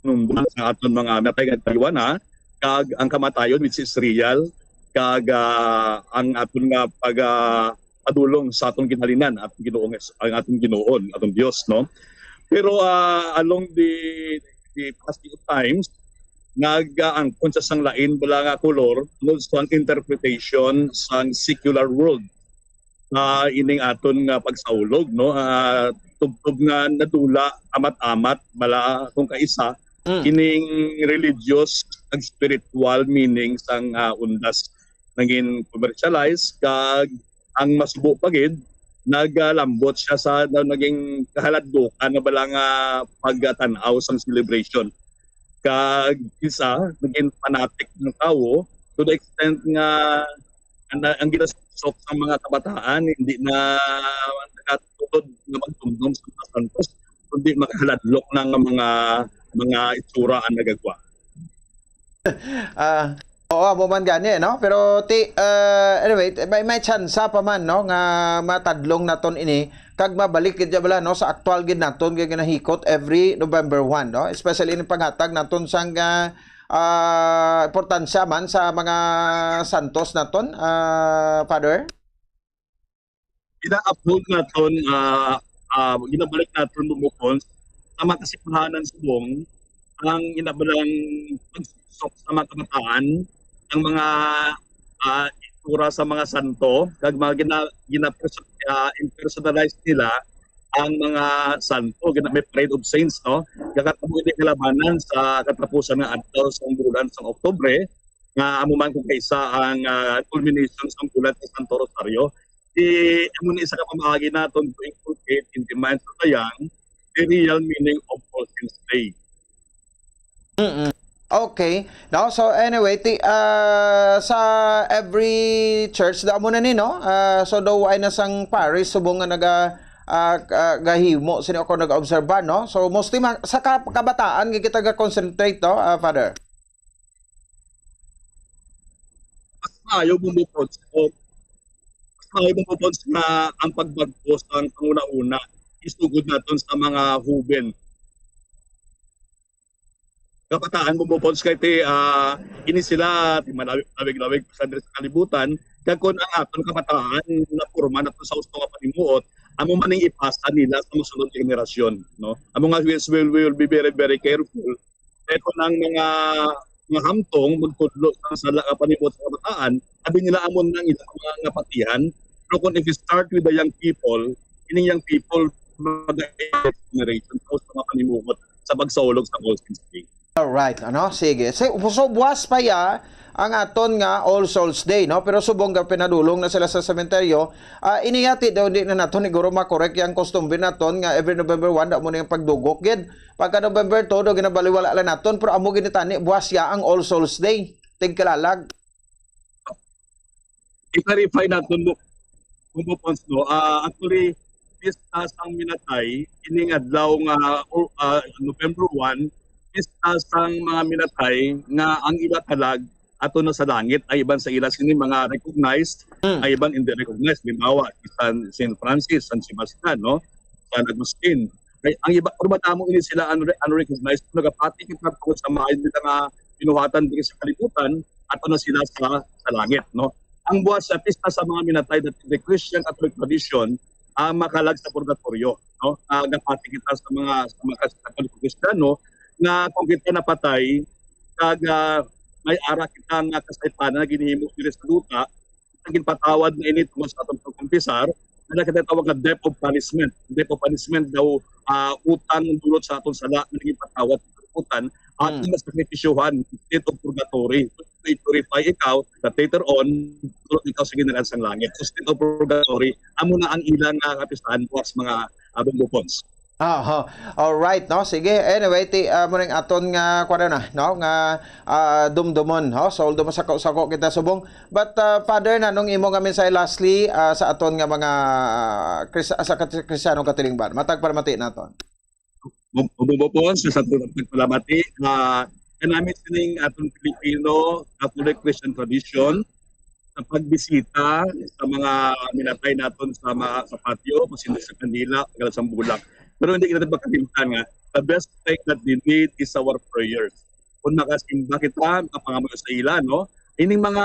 numbal sa aton mga matay nga tayuan, ha, kag ang kamatayon, which is real, kag, ah, ang aton nga pag, ah, padulong sa aton ginhalinan, aton Ginoo nga, ang aton Ginoo, aton Dios, no? Pero, ah, along the, the passing of times, nagaangkon siya sang lain bala nga kolor tungod sa interpretation sang secular world. Ah, ining aton nga pagsaulog, no? Ah, tubtob nga nadula, amat-amat, bala kung kaisa, Mm. ining religious kag spiritual meaning sang, ah, undas naging commercialize, kag ang masubo pa gid, nagalambot siya sa, na, naging kahaladlokan na bala nga pagkatan-aw sang celebration. Kag isa, naging fanatic ng tawo to the extent nga ang, ang ginasok sa mga kabataan, hindi na nakatulod nga magtumdom sa mga santos, kundi makahaladlok na nga mga, mga itsura ang nagagwa. Ah, oo, amo man gani, no? Pero ti, ah, anyway, may, may tsansa pa man, no, nga matadlong naton ini kag mabalik gid bala, no, sa aktual gid naton nga ginahikot every November one, no? Especially ini paghatag naton sang, ah, ah, importansya man sa mga santos naton, ah, Father? Gina-uphold naton, ah, ah, ginabalik naton, Bumbo Pons, sa mga kasimbahanan subong ang ginabalang pagsuksok sa mga kabataan, ang mga, ah, itsura sa mga santo, kag mga gina-, gina-perso-, ah, impersonalize nila ang mga santo. Gina-, may Parade of Saints, no? Kakatabo ini kalabanan sa katapusan nga adlaw sang bulan sang Oktubre, nga amo man kung kaisa ang, ah, culmination sang bulan sa Santo Rosario. Di, amo ni isa ka pamaagi naton to inculcate in the minds of the young the real meaning of All Saints Day. Mm-mm. Okay. No, so anyway, ti, ah, sa every church, da mo na ni, no? Ah, so daw ay na sang parish subong nga naga, ah, ah, gahimo sini ako nag-obserba, no? So mostly man, sa ka-, kabataan nga kita ga-concentrate, no, ah, Father? Mas maayo, Bumbo Pons, o mas maayo, Bumbo Pons, nga ang pagbag-o sang panguna-una isugod naton sa mga huben. Kabataan, Bumbo Pons, kay ti, ah, ini sila ti malawig-lawig pa sa, diri sa kalibutan, kag kun ang aton kabataan naporma naton sa husto nga panimuot, amo man ning ipasa nila sa mosunod nga henerasyon, no? Amo nga, we will, we will be very, very careful. Kay kun ang mga, mga hamtong magtudlo sa sala nga panimuot sa kabataan, abi nila amo na ang ilang mga, nga patihan. Pero kung if you start with the young people, ining young people mag-generation sa mga panimuot sa pagsaulog sa All Saints Day. Alright, ano? Sige. So, so buwas pa ya ang aton nga All Souls Day, no? Pero subong nga pinadulong na sila sa sementeryo, ah, ini yati daw di na naton siguro makorek yang kostumbre naton nga every November one, da mo na yung pagdugok gid. Pagka November two, daw ginabaliwala lang naton, pero amo ginitani, buwas ya ang All Souls Day. Tigkalalag. I-clarify naton mo, Bumbo Pons, no? Ah, actually, pista sang minatay, ining adlaw nga, o, ah, November one, pista sang mga minatay nga ang ila kalag ato na sa langit, ay iban sa ila sini mga recognized, Mm. ay iban hindi recognized. Halimbawa, San, Saint Francis, San Sebastian, no? San Agustin. Ay, ang iba, pero madamo ini sila unre-, unrecognized. Nagapati kita tungod sa mga nila nga binuhatan diri sa kalibutan, ato na sila sa, sa langit, no? Ang buwas sa pista sa mga minatay, that the Christian Catholic tradition, ah, makalag sa purgatorio, no? Ah, gapati kita sa mga, sa mga Catholic Kristiyano nga kung kita napatay, kag, ah, may ara kita nga kasaypanan nga ginhimo diri sa duta, ang ginpatawad na ini tungod sa atong pagkumpisar, na kita tawag nga debt of punishment. Debt of punishment daw, ah, utang ng dulot sa atong sala na ginpatawad sa kalibutan, at Mm. na sakripisyohan instead of purgatory. To purify ikaw, that later on, tulog ikaw sa ginhanan sang langit. So, instead of purgatory, amo na ang ilang, ah, kapistahan buwas, mga, ah, Bombo Pons. Aha. All right, no? Sige. Anyway, ti, ah, mo ning aton nga, kuwan na, no? Nga, ah, dumdumon, ho? So, although masako-sako kita subong. But, ah, Father, na nung imo nga mensahe lastly, ah, sa aton nga mga Kris-, sa kat-, Kristiyanong katilingban. Matag palamati naton. Bum-, bumubupon sa, sa aton pagpalamati, ah, kanami sining aton Filipino Catholic Christian tradition sa pagbisita sa mga minatay naton sa mga, sa patio, kung sino sa kandila, pagkala sa bulak. Pero hindi natin makalimtan nga, the best thing that they need is our prayers. Kung makasimba kita, makapangamuyo sa ila, no? Ining mga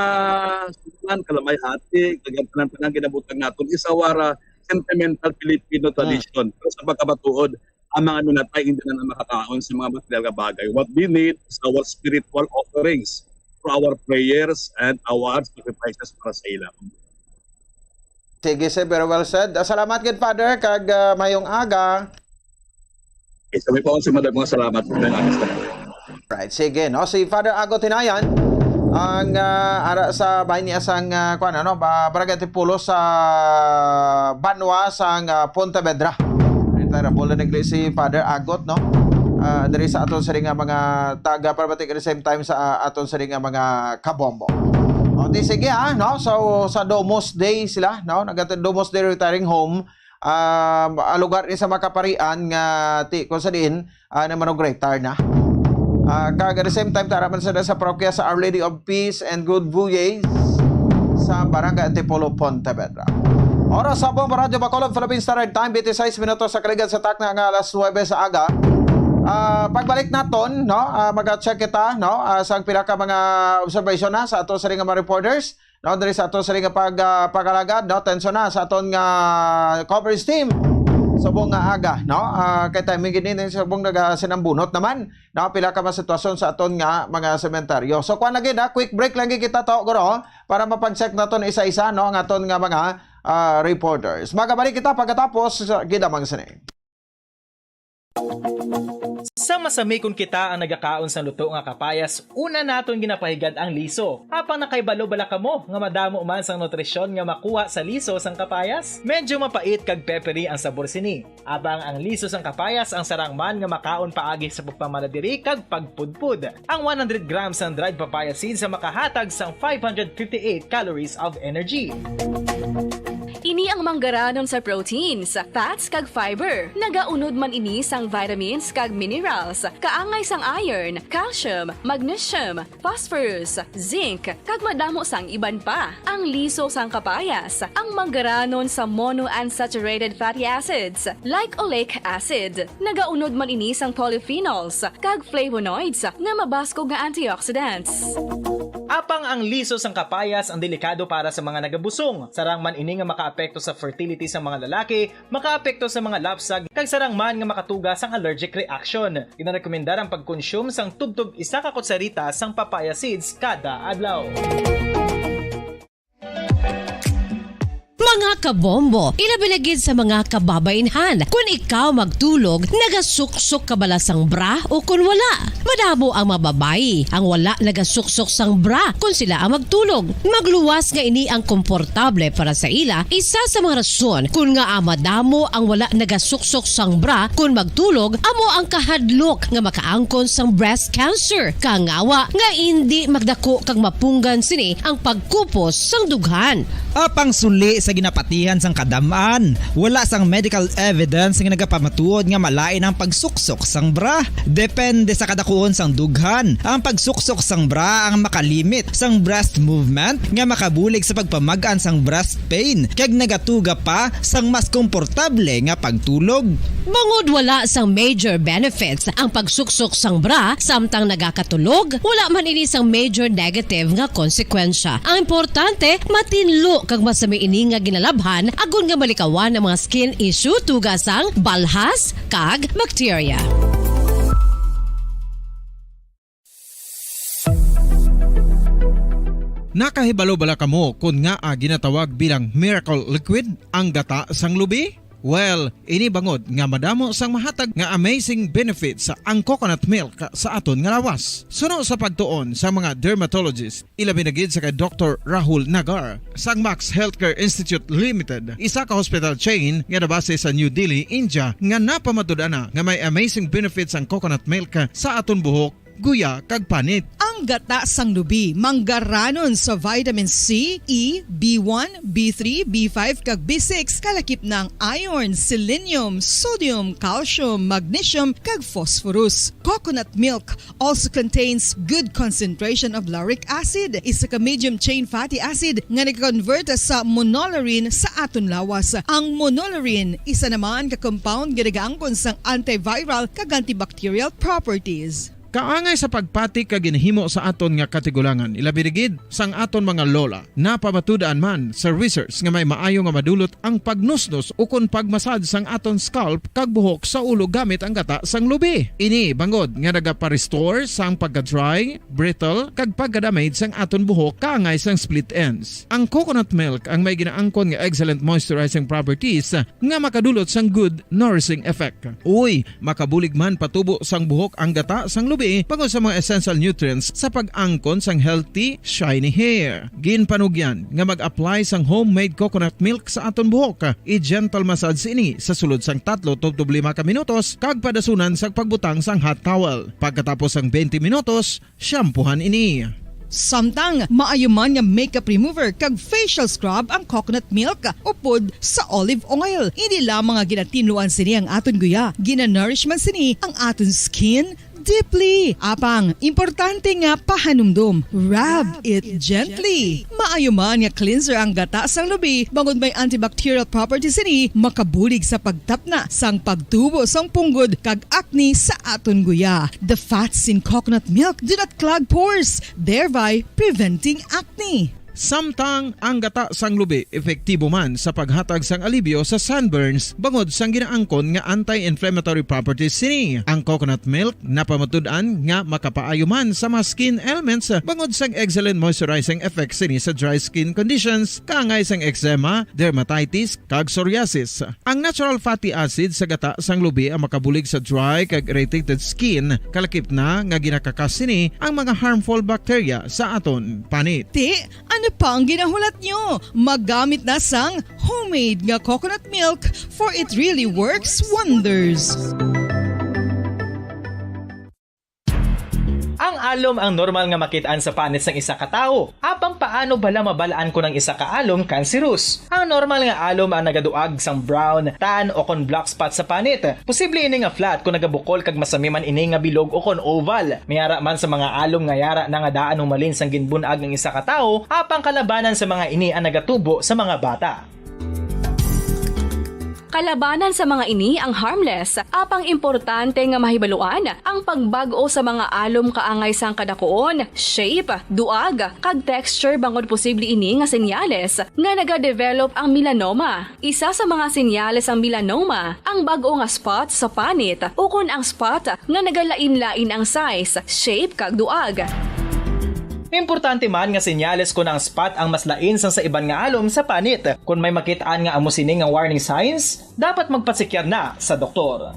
sunan, kalamay hati, kag ang tanan-tanan ginabutang naton is our, ah, sentimental Filipino Mm. tradition. Pero sa pagkamatuod, ang mga minatay hindi na makakaon sa mga material nga bagay. What they need is our spiritual offerings through our prayers and our sacrifices para sa ila. Sige, sir. Very well said. Ah, salamat gid, Father, kag, ah, mayong aga. Okay, sa may pa, si Madam, mga salamat. Right, sige, no? Si Father Agot Hinayan, ang, ah, ara sa bahin niya sang, ah, kuwan, ano, ba, Barangay Antipolo sa Banwa sang, ah, Pontevedra. Retirable na nagli si Father Agot, no? Ah, diri sa aton sini nga mga taga, pero at the same time sa, ah, aton sini nga mga kabombo. O, di sige, ha, no? So, sa Domus Day sila, no? Nag-, Domus Day Retiring Home, ah, lugar ni sa mga kaparian nga ti-, kung sa diin, ah, na manugretar na. Ah, kag at the same time, tara man sila sa parokya sa Our Lady of Peace and Good Voyage sa Barangay Antipolo, Pontevedra. Oras sa Bombo Radyo Bacolod, Philippine Standard Time, twenty-six minutos sa kaligad sa takna nga alas nuebe sa aga. Ah, pagbalik naton, no, ah, mag-check kita, no, ah, sa pila ka mga observation na sa ato sa mga reporters. No, diri sa aton sini nga pag, ah, pag-alagad, no, tensyon na sa aton nga coverage team. Subong nga aga, no? Ah, kay timing gid ni subong nagasinambunot naman, no? Pila ka mga sitwasyon sa aton nga mga sementeryo. So, kuan lagi na, quick break lagi kita to, guro, para mapag-check naton isa-isa, no, ang aton nga mga, ah, reporters. Magabalik kita pagkatapos sa gidamang sini. Sa masami kon kita ang nagakaon sang luto nga kapayas, una naton ginapahigad ang liso. Apang nakahibalo bala kamo nga madamo man sang nutrisyon nga makuha sa liso sang kapayas? Medyo mapait kag peppery ang sabor sini. Apang ang liso sang kapayas ang sarang man nga makaon paagi sa pagpamana diri kag pagpudpod. Ang one hundred grams sang dried papaya seeds ang makahatag sang five hundred fifty-eight calories of energy. Ini ang manggaranon sa proteins, fats, kag fiber. Nagaunod man ini sang vitamins kag minerals, kaangay sang iron, calcium, magnesium, phosphorus, zinc, kag madamo sang iban pa. Ang liso sang kapayas, ang manggaranon sa monounsaturated fatty acids, like oleic acid. Nagaunod man ini sang polyphenols kag flavonoids nga mabaskog nga antioxidants. Apang ang liso sang kapayas ang delikado para sa mga nagabusong. Sarang man ini nga makaapekto sa fertility sa mga lalaki, makaapekto sa mga lapsag, kag sarang man nga makatuga sang allergic reaction. Ginarekomendar ang pagkonsume sang tubtob isa ka kutsarita sang papaya seeds kada adlaw. Mga kabombo, ilabi na gid sa mga kababainhan, kun ikaw magtulog, nagasuksok ka bala sang bra o kun wala? Madamo ang mga babayi ang wala nagasuksok sang bra kun sila ang magtulog. Magluwas nga ini ang komportable para sa ila, isa sa mga rason kun ngaa madamo ang wala nagasuksok sang bra kun magtulog, amo ang kahadlok nga makaangkon sang breast cancer. Kangawa nga indi magdako kag mapunggan sini ang pagkupos sang dughan. Apang suli sa ginapati Ihan sang kadam-an, wala sang medical evidence nga nagapamatuod nga malain ang pagsuksok sang bra. Depende sa kadakuon sang dughan, ang pagsuksok sang bra ang makalimit sang breast movement nga makabulig sa pagpamag-an sang breast pain kag nagatuga pa sang mas komportable nga pagtulog. Bangod wala sang major benefits ang pagsuksok sang bra samtang nagakatulog, wala man ini sang major negative nga konsekwensya. Ang importante, matinlo kag masami ini nga ginalabhan agod nga malikawan ang mga skin issue, tuga sang balhas kag bakterya. Nakahibalo bala kamo kon ngaa ginatawag bilang miracle liquid ang gata sang lubi? Well, ini bangod nga madamo sang mahatag nga amazing benefits ang coconut milk sa aton nga lawas. Suno sa pagtuon sa mga dermatologist, ilabi na gid sa kay Doktor Rahul Nagar sang Max Healthcare Institute Limited, isa ka hospital chain nga nabase sa New Delhi, India, nga napamatud-an na nga may amazing benefits ang coconut milk sa aton buhok, guya, kag panit. Ang gata sang lubi manggaranon sa vitamin C, E, B one, B three, B five, kag B six, kalakip na ang iron, selenium, sodium, calcium, magnesium, kag phosphorus. Coconut milk also contains good concentration of lauric acid, isa ka medium chain fatty acid nga nag-convert sa monolaurin sa aton lawas. Ang monolaurin, isa naman ka compound nga nagaangkon sang antiviral kag antibacterial properties. Kaangay sa pagpati kag ginhimo sa aton nga katigulangan, ilabi na gid sang aton mga lola. Napamatud-an man sa research nga may maayo nga madulot ang pagnusnos ukon pagmasad sang aton scalp kag buhok sa ulo gamit ang gata sang lubi. Ini bangod nga nagapa-restore sang pagka-dry, brittle, kag pagka-damage sang aton buhok kaangay sang split ends. Ang coconut milk ang may ginaangkon nga excellent moisturizing properties nga makadulot sang good nourishing effect. Uy, makabulig man patubo sang buhok ang gata sang lubi bangod sa mga essential nutrients sa pag-angkon sang healthy, shiny hair. Ginpanugyan nga mag-apply sang homemade coconut milk sa aton buhok. I-gentle massage ini sa sulod sang tatlo tubtob lima ka minutos kag padasunan sang pagbutang sang hot towel. Pagkatapos sang twenty minutos, shampoohan ini. Samtang maayo man nga makeup remover kag facial scrub ang coconut milk upod sa olive oil. Hindi lamang nga ginatinluan sini ang aton guya, ginanourish man sini ang aton skin deeply. Apang, importante nga pahanumdom, rub it gently. Maayo man nga cleanser ang gata sang lubi, bangod may antibacterial properties sini, makabulig sa pagtapna sang pagtubo sang punggod kag acne sa aton guya. The fats in coconut milk do not clog pores, thereby preventing acne. Samtang ang gata sang lubi epektibo man sa paghatag sang alibyo sa sunburns bangod sang ginaangkon nga anti-inflammatory properties sini. Ang coconut milk napamatud-an nga makapaayo man sa mga skin ailments bangod sang excellent moisturizing effect sini sa dry skin conditions, kaangay sang eczema, dermatitis, kag psoriasis. Ang natural fatty acid sa gata sang lubi ang makabulig sa dry kag irritated skin, kalakip na nga ginakakas sini ang mga harmful bacteria sa aton panit. Ti, ano pa ang ginahulat nyo? Magamit na sang homemade nga coconut milk, for it really works wonders. Ang alom ang normal nga makit-an sa panit sang isa ka tawo. Apang paano bala mabal-an kon ang isa ka alom kanserus? Ang normal nga alom ang nagaduag sang brown, tan, o kon black spot sa panit. Posible ini nga flat kon nagabukol kag masami man ini nga bilog o kon oval. May ara man sa mga alom nga yara na nga daan humalin sang ginbun-ag ang isa ka tawo, apang kalabanan sa mga ini ang nagatubo sa mga bata. Kalabanan sa mga ini ang harmless, apang importante nga mahibaluan ang pagbag-o sa mga alom kaangay sang kadakuon, shape, duag, kag texture, bangod posible ini nga senyales nga nagadevelop ang melanoma. Isa sa mga senyales sang melanoma ang bag-o nga spot sa panit ukon ang spot nga nagalain-lain ang size, shape, kag duag. Importante man nga senyales kon ang spot ang mas lain sang sa iban nga alom sa panit. Kon may makit-an nga amo sini nga warning signs, dapat magpatsikyar na sa doktor.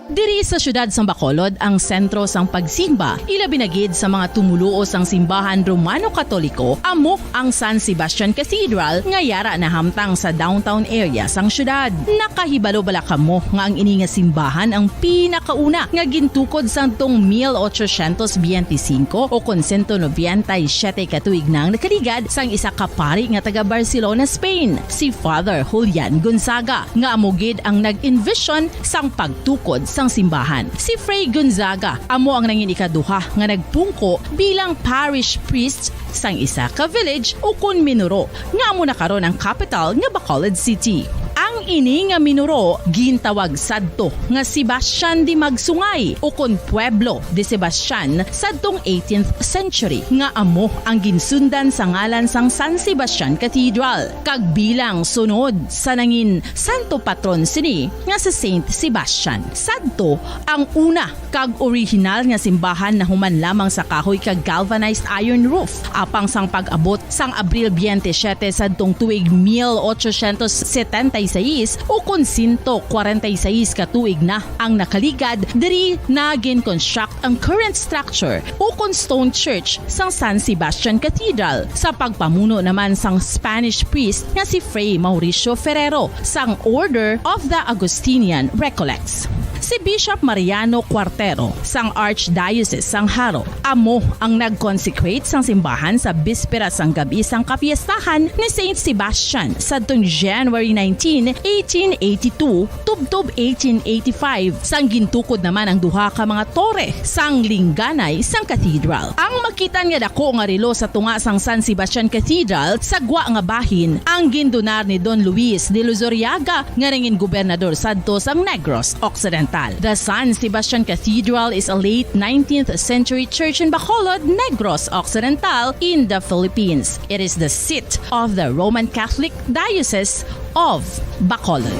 Diri Sa siyudad sang Bacolod ang sentro sang pagsimba, ilabi na gid sa mga tumoluo sang simbahan Romano-Katoliko, amo ang San Sebastian Cathedral nga yara nahamtang sa downtown area sang siyudad. Nakahibalo bala kamo nga ang ini nga simbahan ang pinakauna nga gintukod sadtong mil ochocientos biyente singko o kon sento nobenta y siyete ka tuig na ang nakaligad sang isa ka pari nga taga Barcelona, Spain, si Father Julian Gonzaga, nga amo gid ang nag-envision sang pagtukod sang simbahan. Si Fray Gonzaga amo ang nangin ikaduha nga nagpungko bilang parish priest sang isa ka village ukon minuro, nga amo na karon ang kapital nga Bacolod City. Ang ini nga minuro gintawag sadto nga Sebastian de Magsungay ukon Pueblo de Sebastian sadtong eighteenth century, nga amo ang ginsundan sa ngalan sang San Sebastian Cathedral, kag bilang sunod sa nangin santo patron sini nga si Saint Sebastian. Sadto ang una kag orihinal nga simbahan nahuman lamang sa kahoy kag galvanized iron roof. Apang sang pag-abot sang Abril biyente siyete sadtong tuig mil ochocientos setenta y seis, ukon sento kwarenta y seis ka tuig na ang nakaligad, diri na gin-construct ang current structure ukon stone church sang San Sebastian Cathedral sa pagpamuno naman sang Spanish priest nga si Fray Mauricio Ferrero sang Order of the Augustinian Recollects. Si Bishop Mariano Cuartero sang Archdiocese sang Jaro amo ang nag-consecrate sang simbahan sa bispera sang gab-i sang kapiestahan ni Saint Sebastian sadtong January nineteen, eighteen eighty-two, tubtob eighteen eighty-five, sang gintukod naman ang duha ka mga tore sang lingganay sang cathedral. Ang makitan nga dako nga relo sa tunga sang San Sebastian Cathedral sa gwa nga bahin ang gindonar ni Don Luis de Luzuriaga, nga nangin gobernador sadto sang Negros Occidental. The San Sebastian Cathedral is a late nineteenth century church in Bacolod, Negros Occidental, in the Philippines. It is the seat of the Roman Catholic Diocese of Bacolod.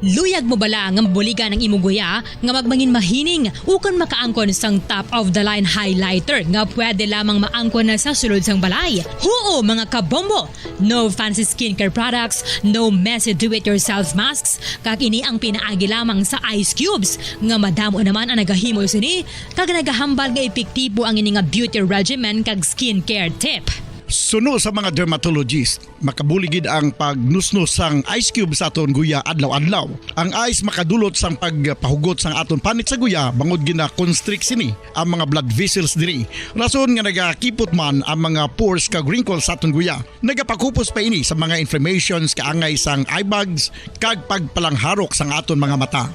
Luyag mo bala nga mabuligan ang imo guya nga magmangin mahining ukon makaangkon sang top of the line highlighter nga pwede lamang maangkon na sa sulod sang balay? Huo, mga kabombo! No fancy skincare products, no messy do-it-yourself masks, kag ini ang pinaagi lamang sa ice cubes nga madamo naman ang nagahimo sini kag nagahambal nga epektibo ang ini nga beauty regimen kag skincare tip. Suno sa mga dermatologist, makabulig gid ang pagnusnos sang ice cube sa aton guya adlaw-adlaw. Ang ice makadulot sang pagpahugot sang aton panit sa guya bangod gina-constrict sini ang mga blood vessels diri. Rason nga nagakipot man ang mga pores kag wrinkles sa aton guya. Nagapakupos pa ini sa mga inflammations kaangay sang eye bags kag pagpalangharok sang aton mga mata.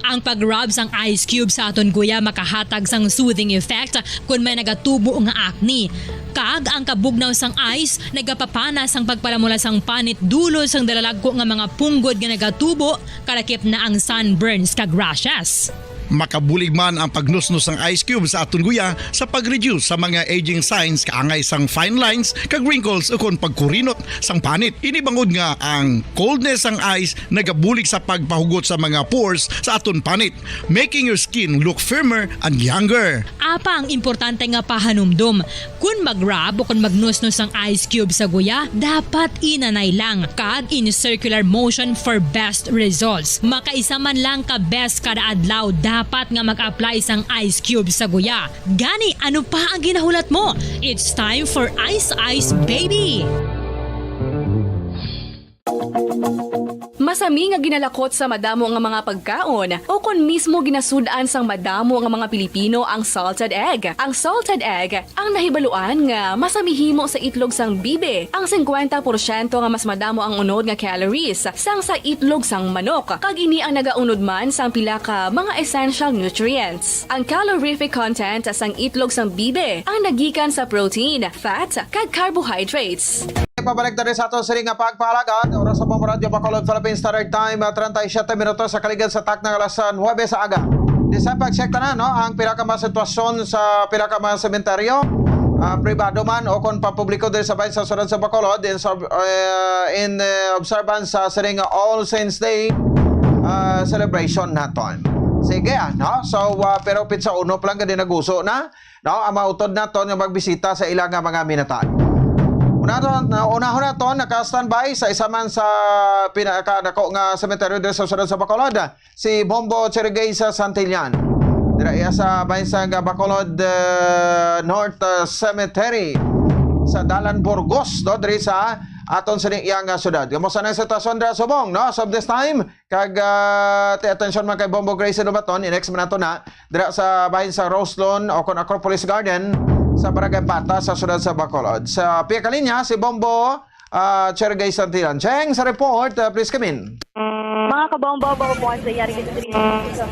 Ang pag-rub sang ice cube sa aton guya makahatag sang soothing effect kon may nagatubo nga acne. Kag ang kabugnaw sang ice nagapapana sang pagpalamula sang panit dulod sang dalalagko nga mga punggod nga nagatubo, kalakip na ang sunburns kag rashes. Makabulig man ang pagnusnos sang ice cube sa aton guya sa pag-reduce sa mga aging signs kaangay sang fine lines kag wrinkles ukon pagkurinot sang panit. Ini bangod nga ang coldness sang ice nagabulig sa pagpahugot sa mga pores sa aton panit, making your skin look firmer and younger. Apang importante nga pahanumdom, kon mag-rub o kon magnusnos ang ice cube sa guya, dapat inanay lang kag in circular motion for best results. Makaisa man lang ka beses kada adlaw dapat nga mag-apply sang ice cube sa guya. Gani, ano pa ang ginahulat mo? It's time for Ice Ice Baby! Masami nga ginalakot sa madamo nga mga pagkaon o kon mismo ginasud-an sang madamo nga mga Pilipino ang salted egg. Ang salted egg ang nahibaluan nga masami himo sa itlog sang bibe. Ang singkwenta porsyento nga mas madamo ang unod nga calories sang sa itlog sang manok, kag ini ang nagaunod man sang pila ka mga essential nutrients. Ang calorific content sang itlog sang bibe ang nagikan sa protein, fat, kag carbohydrates. Pabalik na rin sa ato sini nga pagpahalagan. Oras sa Bombo Radyo Bacolod, Philippine Standard Time, ah, treinta y siete minutos sa kaligad sa takna nga alas nuebe sa aga. Di sa pag-check tanan, no, ang pila ka mga sitwasyon sa pila ka mga sementeryo, ah, pribado man o kon pampubliko diri sa bayan sa Surad sa Bacolod, in, sub- eh, in eh, observance sa sining All Saints Day, ah, celebration naton. Sige, ah, no? So, ah, pero pitsa uno pa lang gani naguso na, no? Ang mautod naton nga magbisita sa ila nga mga minatan. Unahon, unahon naton, naka-standby sa isa man sa pinakadako nga sementeryo diri sa syudad sa Bacolod, si Bombo Cherigay sa Santillan. Dira iya sa bahin sang Bacolod, eh, North, eh, Cemetery sa Dalan Burgos, no? Diri sa aton sini iya nga syudad. Kamusta na ang sitwasyon dira subong, no? As of this time, Kag, ah, ti atensyon man kay Bombo Grace Lubaton, i-next man nato na, dira sa bahin sa Roselon o kon Acropolis Garden, sa Barangay Bata, sa siyudad sa Bacolod. Sa pihak linya, si Bombo, ah, Chergay Santilan. Cheng, sa report, ah, please come in. Mga kabombo, Bombo Ponce, yari kita diri sa, sa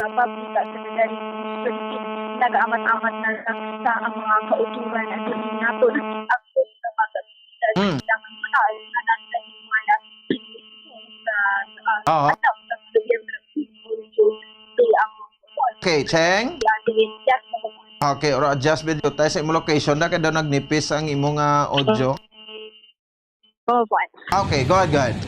public at secondary institution. Nag-aamat-amat na sa, sa ang mga kauturan at diri nato ang sa mga Mm. Sa, ah, Oo. Ano, sa Nobyembre, ang Okay, Cheng? Yes, Okay, or adjust video tayo sa imo location na kaya daw nagnipis ang imo nga audio. Opo. Okay, go ahead, go ahead.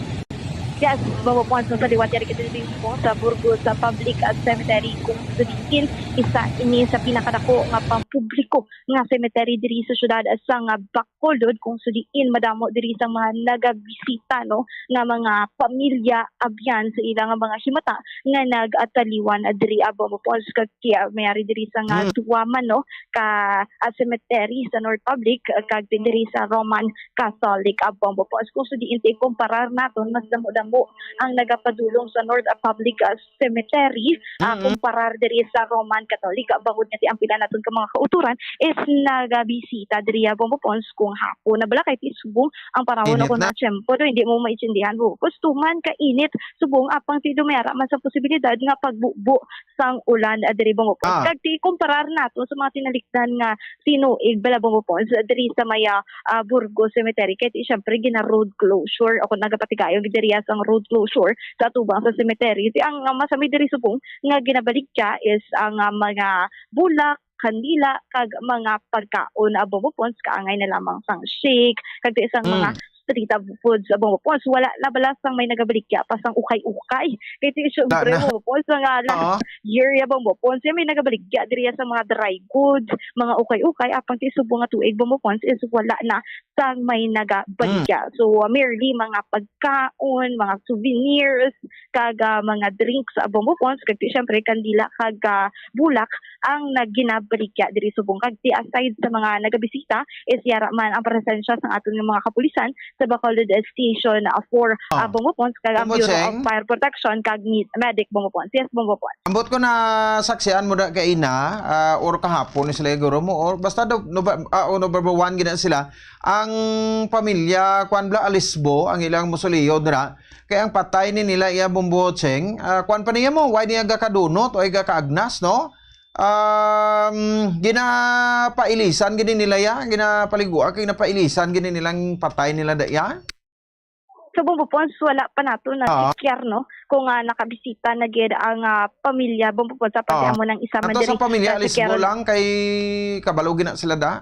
Yes, Bobo Pons, sa liwat yari kita dito sa Burgos, sa public at cemetery, kung sa diin, isa ini sa pinakadako nga pampubliko nga cemetery diri sa syudad sa nga Bacolod, kung sa diin madamo diri sa mga nagabisita, no, nga mga pamilya, abyan sa ila nga mga himata nga nagataliwan diri, ah, Bobo Pons, kag kaya mayari diri sa nga Mm. duwa man, no, ka, ah, cemetery sa North Public, ah, kag diri sa Roman Catholic, ah, Bobo Pons. Kung sa diin ti kumparar naton, mas damo-damo ang nagapadulong sa North, ah, Public, ah, Cemetery, ah, Mm-mm. kumparar diri sa Roman Catholic, ah, bangod nga ti ang pila naton ka mga kauturan is nagabisita diri, ah, Bobo Pons kung hapon na bala kay ti subong ang panahon Init ako na. na tiyempo, do, hindi mo maintindihan, Bobo Pons, tuman ka init, subong apang ti dumayara man sa posibilidad nga pagbubo sang ulan, ah, diri, Bobo Pons. Ah. Kag ti kumparar nato sa mga tinalikdan nga tinuig bala, Bobo Pons, diri sa may, ah, ah, Burgos Cemetery, kay ti, syempre, gina-road closure. Ako nagapatigayon diri sang road closure sa atubang sa cemetery. Ti ang, ah, masami diri subong nga ginabaligya is ang, ah, mga bulak, kandila, kag mga pagkaon, ah, Bobo Pons, kaangay na lamang sang shake, kag ti isang mga Mm. street, ah, foods, ah, Bobo Pons. Wala na bala sang may nagabaligya pa sang ukay-ukay. Kay ti, syempre, Wala na. Bobo Pons, nga last Oo. year ya, Bobo Pons, ya may nagabaligya diri sa mga dry goods, mga ukay-ukay, apang ti subong nga tuig, Bobo Pons, is wala na sang may nagabaligya. Mm. So, uh, merely mga pagkaon, mga souvenirs, kag, ah, mga drinks, ah, Bobo Pons, kag ti, syempre, kandila kag, ah, bulak ang naginabaligya diri subong. Kag ti, aside sa mga nagabisita, is yara man ang presensya sang aton nga mga kapulisan sa Bacolod Station, ah, four, ah, Ah. Bobo Pons, kag ang Ambot, Bureau of Seng? Fire Protection, kag ni-, Medic, Bobo Pons. Yes, Bobo Pons. Ambot ko na saksian mo na kaina, ah, or kahapon ni sila siguro mo, or basta do, no, ba, ah, o November one gina sila, ang pamilya, kwan bala, Alisbo, ang ilang musoleo dira. Kay ang patay ni nila iya Bombo Cheng, ah, kwan pa niya mo, why niya gakadunot o gakaagnas, no? Um, ginapailisan gini nila ya, ginapaliguan, kay ginapailisan gini nilang patay nila da ya? Sa Bombo Pons, wala pa nato na Ah. check, no? Kung, ah, nakabisita na gid ang, ah, pamilya Bombo Pons, sa pati Ah. amo nang isa man Ato sa diri pamilya, sa Alisbo check-eron. lang, kay kabalo gina sila da?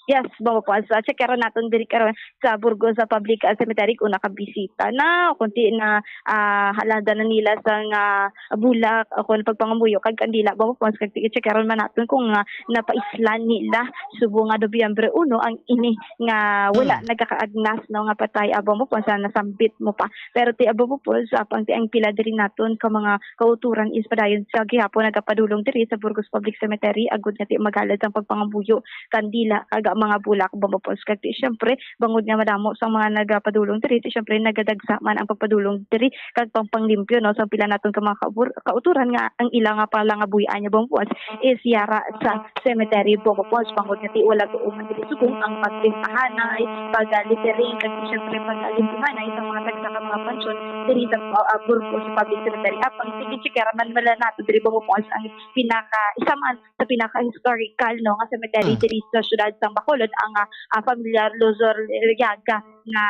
Yes, Bombo Pons. Sa check-eron naton diri karon sa Burgos sa Public, ah, Cemetery kung nakabisita na, kung ti na, ah, halada na nila sang, ah, bulak o kung pagpangamuyo kag kandila, Bombo Pons, kag ti-check-eron man naton kung, ah, napaislan nila subong nga Nobyembre uno ang ini nga wala Hmm. nagakaagnas, no, nga patay, abo mo po sa nasambit mo pa. Pero ti abo mo po sa pang ti ang pila diri naton ka mga kauturan is padayon sa gihapon nagapadulong diri sa Burgos Public Cemetery agud nga ti magalad sang pagpangabuyo kandila kag mga bulak, abo mo po kag ti syempre bangod nga madamo sang mga nagapadulong diri, ti syempre nagadagsa man ang pagpadulong diri kag pangpanglimpyo, no, sa pila naton ka mga kaubor-, kauturan nga ang ila nga palangabuy-an niya, Bombo Pons, is yara sa cemetery, Bombo Pons, bangod nga ti wala tuo man diri subong ang pagpintahanay, pag-littering, kag syempre pag-alimpyohanay sa mga tagsa ka mga pansyon diri sa, ah, Burgos Public Cemetery. Apang sige, chikera man wala nato diri, Bombo Pons, ang pinaka, isa man sa pinaka-historical, no, nga cemetery Mm. diri sa syudad sang Bacolod, ang, ah, ah, familiar Luzon Liaga nga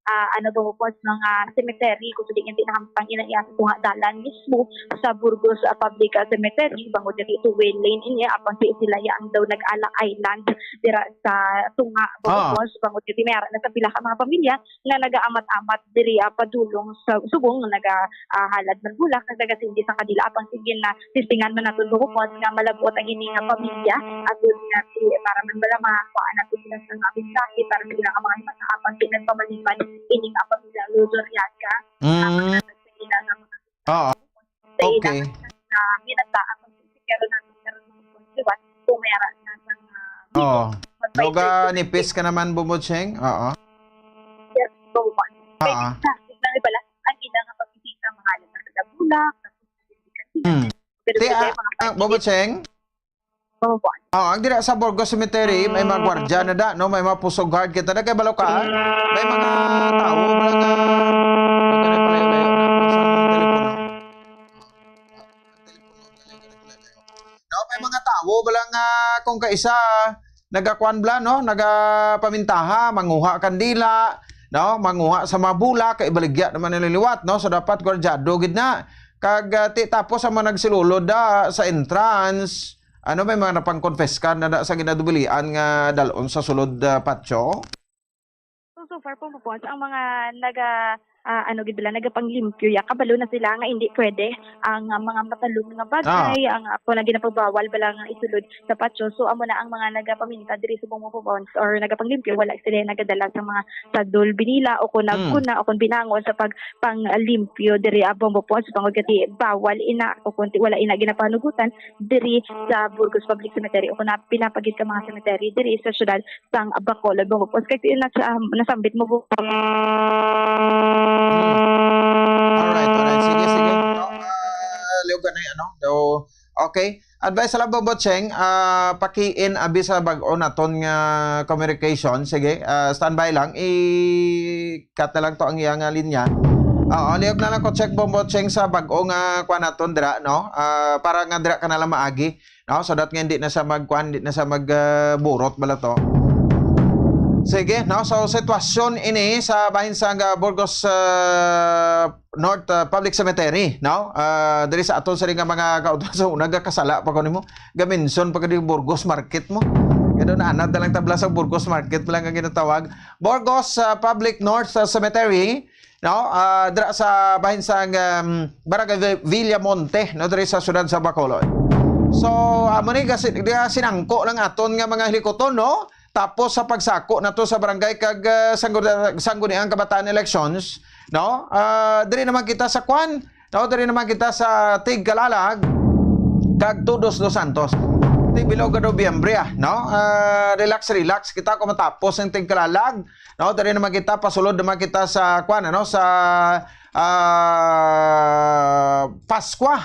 ah, ano, Bombo Ponce, mga cemetery, kung sa diin, di nahamtang ina iya sa tunga dalan mismo sa Burgos, ah, Public, ah, Cemetery, bangod nga di two-way lane ini, apang si sila ya ang daw nag-ala island dira sa tunga, Bombo Ah. Ponce, bangod nga di may ara na sa pila ka mga pamilya nga nagaamat-amat diri, ah, padulong sa subong nga naga, ah, halad man bulak, nagdagasin di sa kanila, apang sige na, testingan man naton, Bombo Ponce, nga malabot ang ini nga pamilya, agud nga si, para man bala makakuha nato sila sa mga mensahe, para sa ilang mga mata, apang di nagpamaliban ining, ah, pamilya Luzuriaga. Mm. Sa ila nga mga Oo. Sa ila Okay. nga sa minata ang pagsisikero natin karon, mga konsulat, kung may ara na sa mga Oo. Pag may Doga, nipis ka naman, Bubucheng. Oo. Yes, so, Ah. Sa, sa, sa, ang ila nga pagbisita, mga alam na taga Bulak, tapos sa Pilipinas. Hmm. Pero Ti, sila ah, yung mga ah, Bubucheng? Opo. Oh, ang dira sa Burgos Cemetery, may mga gwardiya na da, no? May mga pusog guard kita na kay balo ka, ah. May mga tao, mga nga, palayo-layo na, sa telepono. No, may mga tao, wala nga, kung kaisa, nagakuan bala, no? Nagapamintaha, manguha kandila, no? Manguha sa mga bulak, kay ibaligya naman nila liwat, no? So, dapat gwardyado gid na. Kag, ah, ti, tapos ang mga nagsilulod da sa entrance, ano, may mga napangkonfiska na, na sa ginadubilian nga dalon sa sulod, ah, patio? So, so far po, Mapons, ang mga naga, ah, ano, gid bala, nagapanglimpyo, ya, kabalo na sila nga hindi pwede ang, ah, mga matalom nga bagay, Ah. ang, ah, kung ang ginapagbawal bala nga isulod sa patio. So, amo na ang mga nagapaminta diri subong, Mapons, or nagapanglimpyo, wala sila nagadala sa mga sadol binila o kung Hmm. nagkuna o kung binangon sa pagpanglimpyo diri, ah, Bombo Ponce, bangod kati bawal ina o kung ti-, wala ina ginapanugutan diri sa Burgos Public Cemetery o kung na pinapagid ka mga cemetery diri sa syudad sang Bacolod, Bombo Ponce. Kay ti-, nasa-, nasambit mo, Bombo. Hmm. Alright, alright. Sige, sige. No, ah, liwgan na yan, no? So, okay. Advice lang, Bombo Cheng, ah, pakiin abi sa bag-o naton nga communication. Sige, ah, standby lang. I-cut na lang to ang iyang, ah, linya. Oo, lihog na lang ko check, Bombo Cheng, sa bag-o nga kuan naton dira, no? Ah, para nga dira ka na lang maagi, no? So that nga hindi na sa magkuan, hindi na sa mag, ah, burot bala to. Sige, no? So, sitwasyon ini sa bahin sang, ah, Burgos, ah, North, ah, Public Cemetery, no? Ah, diri sa aton sini nga mga kauturan, so, nagakasala pa ko nimo. Gamention pa ko di Burgos Market mo. Kaya doon, anad na lang tabla sa Burgos Market lang ang ginatawag. Burgos, ah, Public North, ah, Cemetery, no? Ah, dira sa bahin sang, um, Barangay Vi-, Villamonte, no? Diri sa siyudad sa Bacolod. So, amo ni, kasi, di, ah, sinangko lang aton nga mga hilikuton, no? Tapos sa pagsako nato sa barangay kag, ah, sangguni-, sangguniang kabataan elections, no? Ah, diri naman kita sa kwan, no? Diri naman kita sa Tigkalalag kag Todos los Santos. Ti bilog nga Nobyembre, ah, no? Ah, relax, relax kita kung matapos ang Tigkalalag, no? Diri naman kita, pasulod naman kita sa kwan, ano, sa ah, Pascua,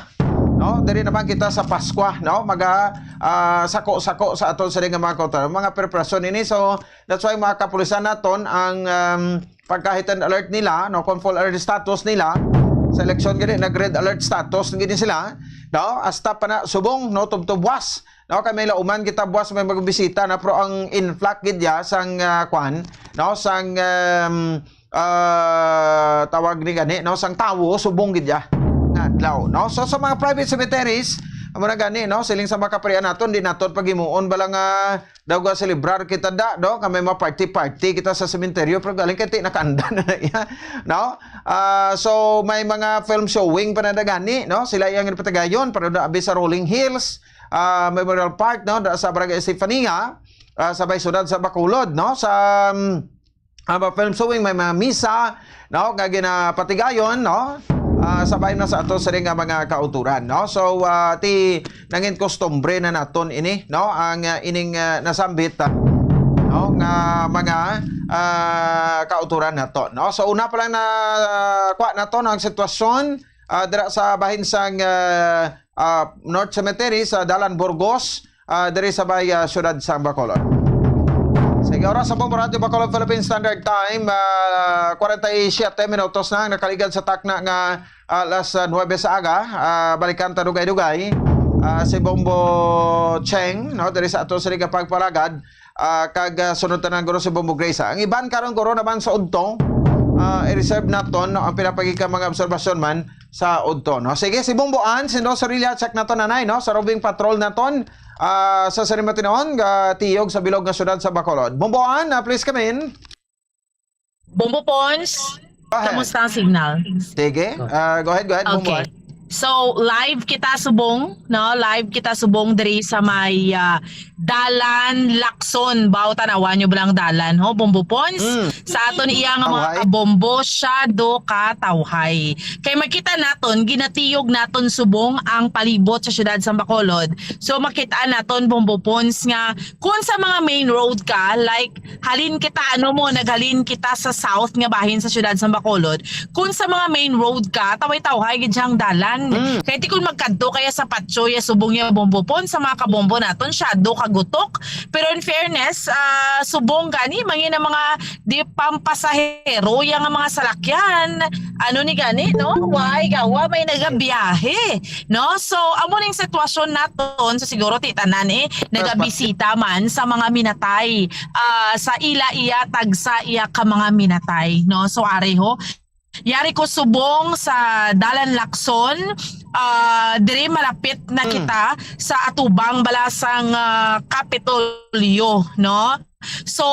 no? Diri naman kita sa Pascua, no? Maga, ah, sako-sako sa aton sini nga mga kauturan, mga preparasyon ini. So, that's why, mga kapulisan naton, ang, um, pagka-heightened alert nila, no? Kung full alert status nila, sa eleksyon gani, nag-red alert status gani sila, no? Hasta pa na subong, no? Tubtob buwas, no? Kay may lauman kita buwas, may magbisita na, pero ang influx gid ya sang, ah, kwan, no? Sang, um, ah, tawag ni gani, no, sang tawo subong gid ya nga adlaw, no? So, sa mga private cemeteries, amo na gani, no, siling sa mga kaparian naton, di naton paghimuon bala nga daw ga celebrar kita da, no, nga may mga party-party kita sa sementeryo, pero galing kay ti nakaanda na na iya, no? Ah, so, may mga film showing pa na da gani, no? Sila iyang ginapatigayon, pero da abi sa Rolling Hills, ah, Memorial Park, no, da sa Barangay Estefania, ah, sa may siyudad sa Bacolod, no? Sa, um, ah, mga film showing, may mga misa, no, nga ginapatigayon, no? Ah, sabay na sa ato sini nga mga kauturan, no? So, ah, ti nangin kostumbre na naton ini, no? Ang, ah, ining, ah, nasambit, ah, no, nga mga, ah, kauturan nato, no? So, una pa lang na, ah, kuha nato, no, ang sitwasyon, ah, dira sa bahin sang, ah, ah, North Cemetery sa Dalan Burgos, ah, diri sa may, ah, siyudad sang Bacolod. Sige, oras sa Bombo Radyo Bacolod Philippine Standard Time, ah, kwarenta y siyete minutos na ang nakaligad sa takna nga, ah, alas, ah, nuwebe sa aga. Ah, balikan ta dugay-dugay, ah, si Bombo Cheng, no, diri sa ato sini nga pagpalagad, ah, kag, ah, sunod tanan guro si Bombo Grace, ah. Ang iban karon guro naman sa udto, ah, i-reserve naton, no, ang pila pa gid ka mga obserbasyon man sa udto, no? Sige, si Bumbo Ans, no, sa Rila, check naton, anay, no? Sa roving patrol naton, ah, sa San Matinoon, ga tiyog sa bilog nga syudad sa Bacolod. Bumbo Ans, ah, please come in. Bombo Pons, Go ahead. Kamusta ang signal? Sige, ah, go ahead, go ahead, Bumbo Okay. Ans. So, live kita subong, no? Live kita subong diri sa may ah, Dalan Lacson. Baw, tanawan nyo ba lang dalan, ho? Bombo Pons. Mm. Sa aton iya nga mga Tawhay. Kabombo, siya do ka tawhay. Kay makita naton, ginatiyog naton subong ang palibot sa siyudad sa Bacolod. So, makita naton, Bombo Pons, nga kung sa mga main road ka, like, halin kita, ano mo, naghalin kita sa south nga bahin sa siyudad sa Bacolod, kung sa mga main road ka, tawhay-tawhay gid siyang dalan. Mm. Kay ti kung magkadto kaya sa Patio, ya subong ya Bombo Pons, sa mga Kabombo naton, siya do kagutok. Pero in fairness, ah, subong gani, mangin ang mga di pampasahero ya nga mga salakyan. Ano ni gani, no? Why gawa may nagabiyahe, no? So, amo ning sitwasyon naton, so siguro ti tanan eh, nagabisita man sa mga minatay, ah, sa ila iya, tagsa iya ka mga minatay, no? So, ari ho, yari ko subong sa Dalan Lacson, ah, diri malapit na Hmm. kita sa atubang bala sang ah, Kapitolyo, no? So,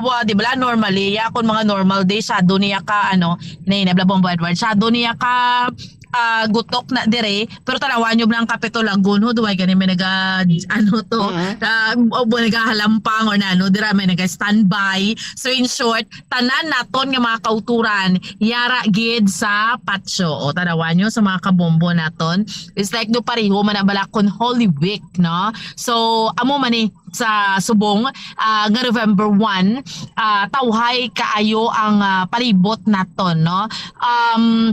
ah, di bala, normally, ya, kung mga normal day, shadow niya ka, ano, na yun, bala, Bombo Edward, shadow niya ka, ah, gutok na dire, pero tanawan nyo lang Kapitol Lagun, ho, duway gani may naga, ano to, Mhm. ah, o, nagahalampang or na, ano, dira may naga-standby. So, in short, tanan naton nga mga kauturan, yara gid sa Patio. O, tanawan nyo sa mga Kabombo naton. It's like, do pareho man na bala kung Holy Week, no? So, amo man ni sa subong, ah, nga November one, ah, tawhay kaayo ang ah, palibot naton, no? Um,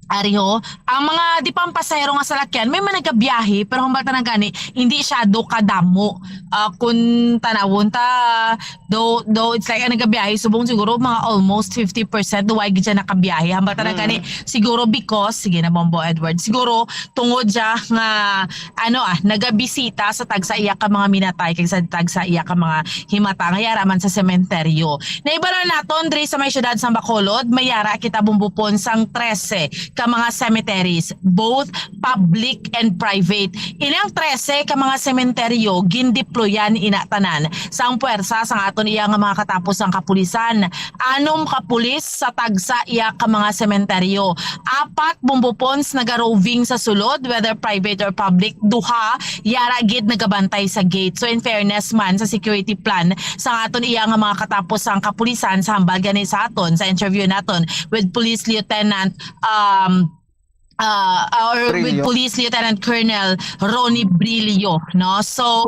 ari ho, ang mga di pampasahero nga salakyan, may man nagabiyahe, pero hambal ta na gani, hindi siya do kadamo. Ah, kung tanawon ta, do, do, it's like, ang nagabiyahe, subong siguro mga almost fifty percent, do why gid siya nakabiyahe. Hambal ta na Mm. gani, siguro because, sige na, Bombo Edward, siguro tungod siya nga ano ah, nagabisita sa tagsa iya ka mga minatay kag sa tagsa iya ka mga himata nga yara man sa sementeryo. Naibalo naton diri sa may siyudad sa Bacolod, may yara kita, Bombo Pons, sang trese ka mga cemeteries, both public and private. Ilang trese ka mga sementeryo gindeployan ina tanan sang puwersa sang aton iya nga mga katapos ang kapulisan. Anom ka pulis sa tagsa iya ka mga sementeryo. Apat, Bombo Pons, naga-roving sa sulod, whether private or public. Duha, yara gid nagabantay sa gate. So, in fairness man sa security plan sa aton iya nga mga katapos ang kapulisan, sa hambal gani sa aton, sa interview naton with Police Lieutenant, um, uh, or with Brillo. Police Lieutenant Colonel Ronnie Brillo, no? So,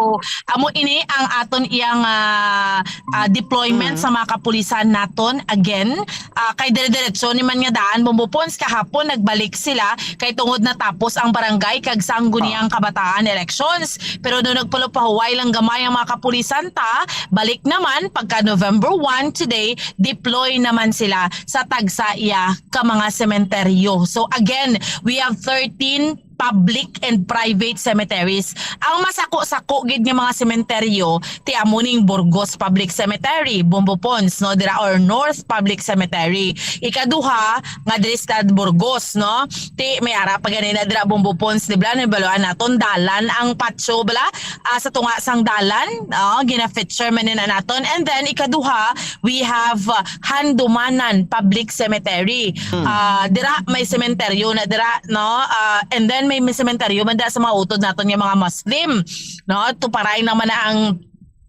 amo ini ang aton iyang ah, ah, deployment Mm. sa mga kapulisan naton. Again, ah, kay dire-diretso ni man nga daan, Bombo Pons, kahapon nagbalik sila kay tungod natapos ang barangay kag sangguniang kabataan elections. Pero do nagpalupahuway lang gamay ang mga kapulisan ta, balik naman pagka November one, today, deploy naman sila sa tagsa iya ka mga sementeryo. So again, we have thirteen public and private cemeteries. Ang masako-sako gid nga mga sementeryo, ti amo ning Burgos Public Cemetery, Bombo Pons, no, dira, or North Public Cemetery. Ikaduha, nga diri sa Burgos, no, ti may ara pa ganina dira, Bombo Pons, di bala, nabaluan naton, dalan ang patio, bala, ah, sa tunga sang dalan, oh, gina-feature man nila naton. And then, ikaduha, we have uh, Handumanan Public Cemetery. Hmm. Ah, dira may sementeryo na dira, no? Ah, and then may, may sementeryo man dira sa mga utod naton nga mga Muslim, no? Tuparay naman na ang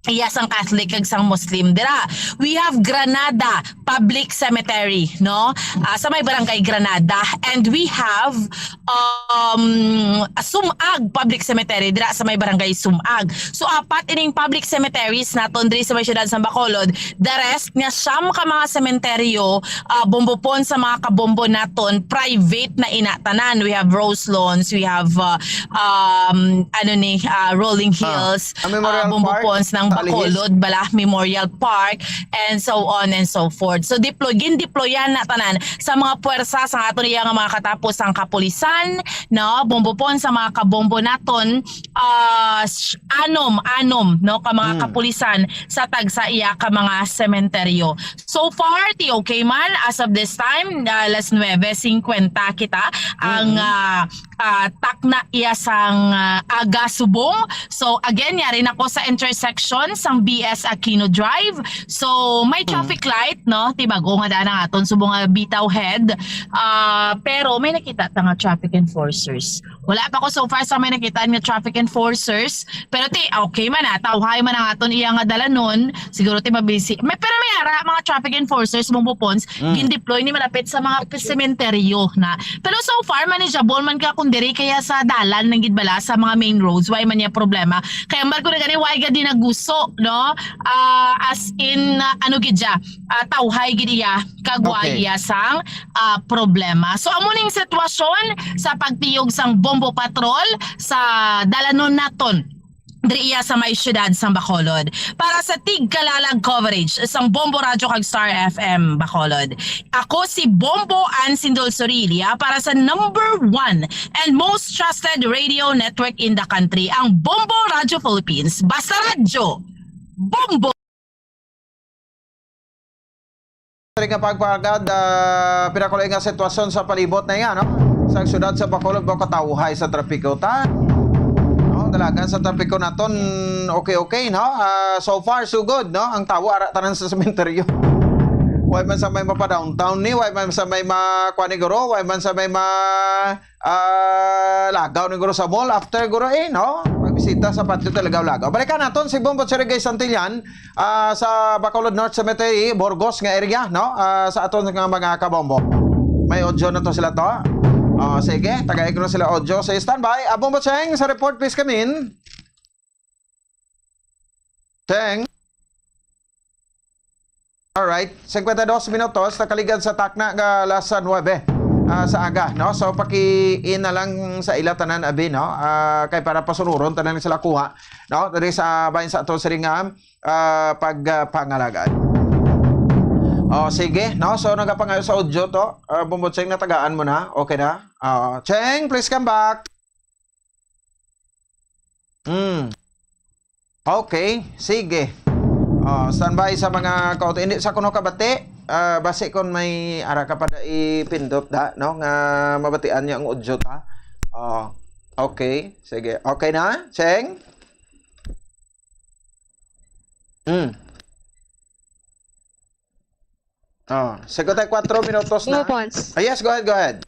iya sang Catholic kag sang Muslim dira. We have Granada Public Cemetery, no? Ah, sa may barangay Granada, and we have um Sumag Public Cemetery dira sa may barangay Sumag. So apat ining public cemeteries naton diri sa may siyudad sa Bacolod. The rest nga siyam ka mga sementeryo, ah, Bombo Pons, sa mga kabombo naton, private na ina tanan. We have Rose Lawns, we have ah, um ano ni ah, Rolling Hills, Ah, Memorial ah, Bombo Park, Pons ng sa Alihis. Bacolod, bala, Memorial Park, and so on and so forth. So, deploy, gindeployan na tanan sa mga puwersa sa aton iya nga mga katapusang kapulisan, no? Bombo Pons, sa mga kabombo naton, ah, s-, anom, anom, no, ka mga Mm. kapulisan sa tagsa iya ka mga sementeryo. So far, ti okay man, as of this time, ah, alas nuebe singkwenta kita, ang, Mm. ah, ah, takna iya sang, ah, aga subong. So, again, yari na ko sa intersection sang B S Aquino Drive. So, may Mm. traffic light, no? Ti bag-o nga daan ang aton subong nga Bitaw Head. Ah, pero may nakita ta nga traffic enforcers. Wala pa ko so far sa may nakita nga traffic enforcers. Pero ti, okay man, ah, tawhay man ang aton iya nga dalanon. Siguro ti mabisi. May, pero may ara mga traffic enforcers, Bombo Pons, Mm. gindeploy ni malapit sa mga sementeryo na. Pero so far, manageable man ka kung diri kaya sa dalan lang gid bala sa mga main roads, why man niya problema. Kaya ambal ko na gani, why gadi naguso, no? Ah, as in, ah, ano gid siya, ah, tawhay gid iya, kag why Okay. iya sang, ah, problema. So, amo ning sitwasyon sa pagtiyog sang Bombo Patrol sa dalanon naton diri iya sa may siyudad sang Bacolod. Para sa tigkalalag coverage sang Bombo Radyo kag Star F M Bacolod, ako si Bombo Ann Sindol Sorilia para sa number one and most trusted radio network in the country, ang Bombo Radyo Philippines. Basta radyo, Bombo! Diri nga pagpagad, ah, pinakulay nga sitwasyon sa palibot na iya, no? Sa siyudad sa Bacolod, ba katawhay sa trapiko ta? No, dalagan sa trapiko naton, okay, okay, no? Ah, so far, so good, no? Ang tawo, ara tanan sa sementeryo. Way man sa may mapa-downtown ni, way man sa may ma-, kuan ni guro, way man sa may ma-, ah, lagaw ni guro sa mall. After guro, eh, no? Magbisita sa patio talaga lagaw. Balikan naton si Bombo Cherry Gay Santillan, ah, sa Bacolod North Cemetery, Burgos nga area, no? Ah, sa aton nga mga kabombo. May audio na to sila to. Oh, sige, tagay ko na sila audio. Sa standby, ah, Bombo Cheng, sa report, please come in. Cheng? Alright, singkwenta y dos minutos, nakaligad sa takna nga alas nuebe, ah, sa aga, no? So, paki-in na lang sa ila tanan, abi, no? Ah, kay para pasunuron tanan sila kuha, no? Diri sa bahin sa ato siring nga, ah, pag, ah, pangalagad. Oh, sige, no? So, nagapangayo sa audio to. Ah, Bombo Cheng, natagaan mo na? Okay na? Ah, Cheng, please come back. Hmm. Okay, sige. Oh, standby sa mga kaut-, hindi sa kuno kabati. Ah, basi kon may ara ka pa da ipindot da, no, nga mabatian niya ang audio ta. Oh, okay, sige. Okay na, Cheng? Hmm. Oh, singkwenta y kuwatro minutos na. Bombo Pons. Ah, yes, go ahead, go ahead.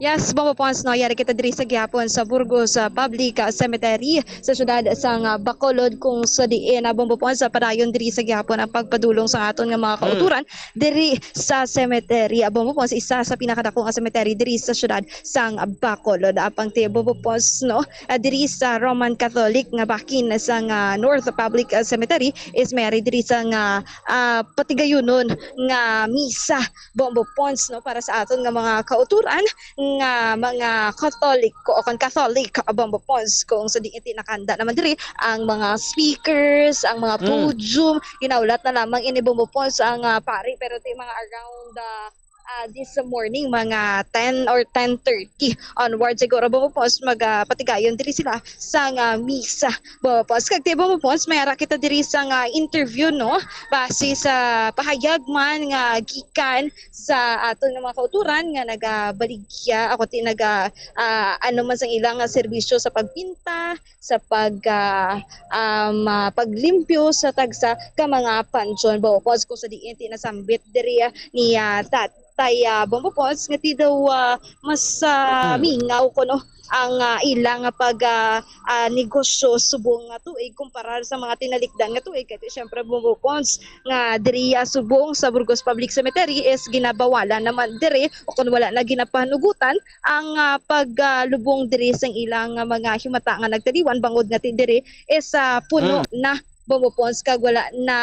Yes, Bombo Pons, no, yari kita diri sa gihapon sa Burgos, ah, Public, ah, Cemetery sa siyudad sang, ah, Bacolod, kung sa diin, ah, Bombo Pons, ah, padayon diri sa gihapon ang pagpadulong sa aton nga mga Mm. kauturan diri sa cemetery. Ah, Bombo Pons, isa sa pinakadako nga cemetery diri sa siyudad sang, ah, Bacolod. Apang ti Bombo Pons, no, ah, diri sa Roman Catholic nga bahin sang, ah, North Public, ah, Cemetery is may ari diri sang, ah, ah, patigayunon nga misa, Bombo Pons, no, para sa aton nga mga kauturan nga mga Katoliko o kon Catholic, ah, Bombo Pons, kung sa diin ti nakahanda naman diri ang mga speakers, ang mga Mm. podium, ginaulat na lamang ini, Bombo Pons, ang, ah, pari, pero ti mga around, ah, ah, this morning, mga ten or ten thirty onward siguro, Bombo Pons, mag, ah, patigayon diri sila sang, ah, misa, Bombo Pons. Kag ti, Bombo Pons, may ara kita diri sang, ah, interview, no? Base sa pahayag man nga gikan sa aton nga mga kauturan nga nagabaligya, ako ti naga, ah, ano man sang ilang, ah, serbisyo sa pagpinta, sa pag, ah, um, ah, paglimpyo sa tagsa ka mga pansyon, Bombo Pons, kung sa diin ti nasambit diri, ah, ni, ah, Tatay, ah, Bombo Pons, nga ti daw, ah, mas, ah, Hmm. mingaw kuno ang, ah, ila nga pag, ah, ah, negosyo subong nga tuig kumpara sa mga tinalikdan nga tuig. Kay ti, syempre, Bombo Pons, nga diri, ah, subong sa Burgos Public Cemetery is ginabawalan naman diri o kung wala na ginapanugutan ang, ah, paglubong diri sang ilang, ah, mga himata nga nagtaliwan, bangod nga ti diri is, ah, puno Mm. na Bombo Pons, kag wala na,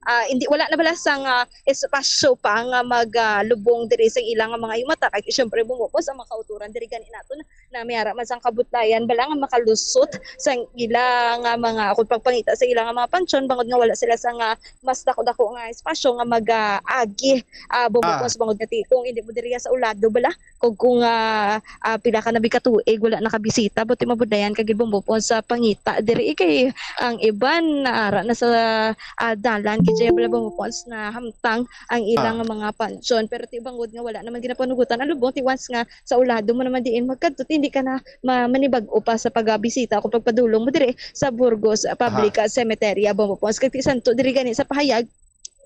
ah, hindi, wala na bala sang, ah, espasyo pa nga mag, ah, lubong diri sa ilang mga himata. Kay syempre, Bombo Pons, ang mga kauturan diri gani naton na may ara man sang kabudlayan bala nga makalusot sa ilang, ah, mga, kung pagpangita sa ilang mga pansyon, bangod nga wala sila sa nga mas dako-dako nga espasyo nga mag, ah, agi, ah, Bombo Ah. Pons, bangod nga ti-, kung hindi mo diri sa ulado bala, kung, kung, ah, ah, pila ka na bi ka tuig wala nakabisita, buti mabudlayan ka gid, Bombo Pons, sa pangita diri, kay ang iban naara na sa, ah, dalan gid siya bala, Bombo Pons, na hamtang ang ilang Ah. mga pansyon. Pero ti bangod nga wala naman ginapanugutan ang lubong, ti once nga sa ulado mo naman diin magkadto, ti hindi ka na ma-, manibag-o pa sa pagabisita o pagpadulong mo diri sa Burgos, ah, Public, Aha. ah, Cemetery, ah, Bombo Pons. Kag ti santo diri gani sa pahayag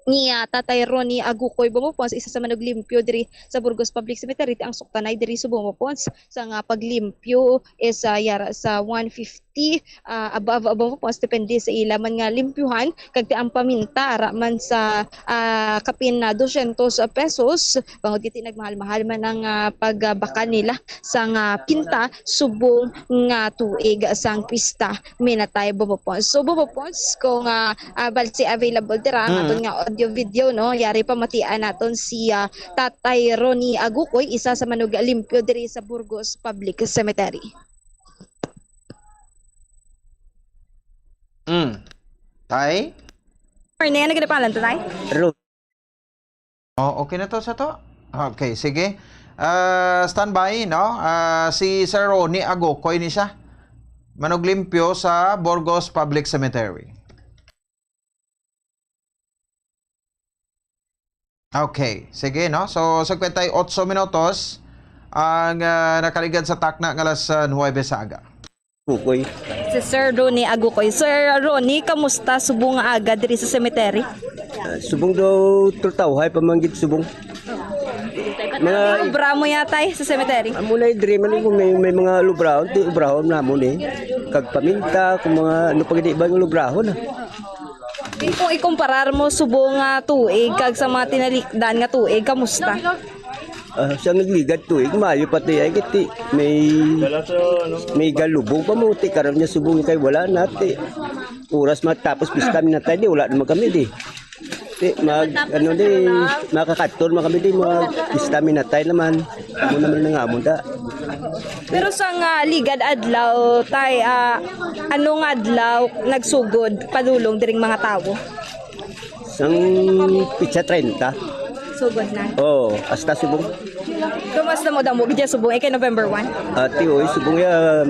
ni, ah, Tatay Ronnie Agukoy, Bombo Pons, isa sa manuglimpyo diri sa Burgos Public Cemetery, ti ang suktanay diri sa Bombo Pons sa nga paglimpyo is, ah, yara sa one fifty, ah, above, above, Bombo Pons, depende sa ila man nga limpyuhan, kag ti ang paminta ara man sa, ah, kapin na dosyentos pesos, bangod kiti nagmahal-mahal man ang, ah, pagbakal nila sang, ah, pinta subong nga tuig sang pista minatay, Bombo Pons. So, Bombo Pons, kung, ah, ah, balsi available dira ang Mm. aton nga audio video, no, yari pamatian naton si, ah, Tatay Ronnie Agukoy, isa sa manuglimpyo diri sa Burgos Public Cemetery. Mm. Tay? Morning, ano gid ang pangalan to, Tay? Ro- Oh, okay na to sa to? Okay, sige. Ah, standby, no? Ah, si Sir Ronnie Agokoy ni siya. Manuglimpyo sa Burgos Public Cemetery. Okay, sige, no? So, singkwenta y otso minutos ang, ah, nakaligad sa takna nga alas, ah, nuwebe sa aga. Kukoy. Si Sir Ronnie Agukoy. Sir Ronnie, kamusta subong nga aga diri sa cemetery? Ah, subong daw tultawhay pa man gid subong. Mga Obra mo yata eh, sa cemetery. Amo na yung dream, ano, kung may, may mga lubrahon, ti ubrahon namon eh. Kag paminta, kung mga ano pa gid iba nga lubrahon, ah. Kung ikumparar mo subong nga tuig kag sa mga tinalikdan nga tuig, kamusta? Ah, sa nagligad tuig, maayo pa ti ay kiti. May, may galubong pa mo, ti karon niya subong kay wala na, ti. Oras matapos pista minatay, di wala naman kami, di. Ti, mag, ano, di, makakadto naman kami, di, mag pista minatay naman. Amo naman nga amo da. Pero sa nga ligad adlaw, Tay, ah, ano nga adlaw nagsugod padulong diring mga tawo? Sang pitsa treinta. Sugod na. Oo, hasta subong. Dumas na mo damo gid subong, eh, kay November one. Ati, oy, subong ya,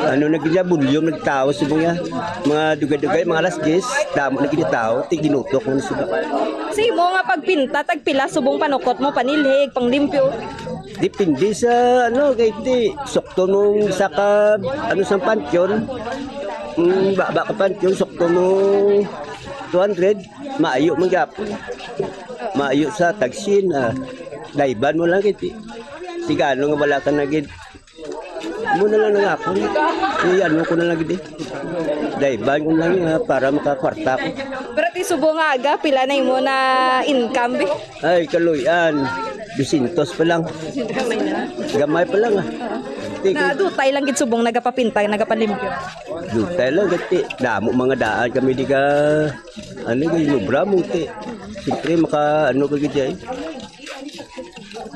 ano na gid ya, bulyong nagtao subong ya. Mga dugay-dugay, mga alas diyes, damo na gid ya tao, ti ginutok mo na sila. Sa imo nga pagpinta, tagpila subong panukot mo, panilhig, panglimpyo? Depende sa, ano, kay ti, sukto nung sa ka, ano, sa panteon, mm, baba ka panteon, sukto nung two hundred, maayo man gyapon. Maayo sa tagsin, ah, dayban mo lang gid, eh. Sigano nga wala ka na gid. Mo na lang nga ako. Iyan mo ko na lang gid, eh. Dayban ko lang, ah, para makakwarta ko. Pero ti subong nga aga, pila na imo na income, bi? Ay, kaluy-an. Dosyentos pa lang. Gamay na. Gamay pa lang, ah. Ti-, Na dutay lang gid subong nagapapinta, nagapalimpyo. Dutay lang, gati. Damo mga daan kami di ka, ano, gid, lubra mo, ti. Siyempre, maka, ano ka gid, ay.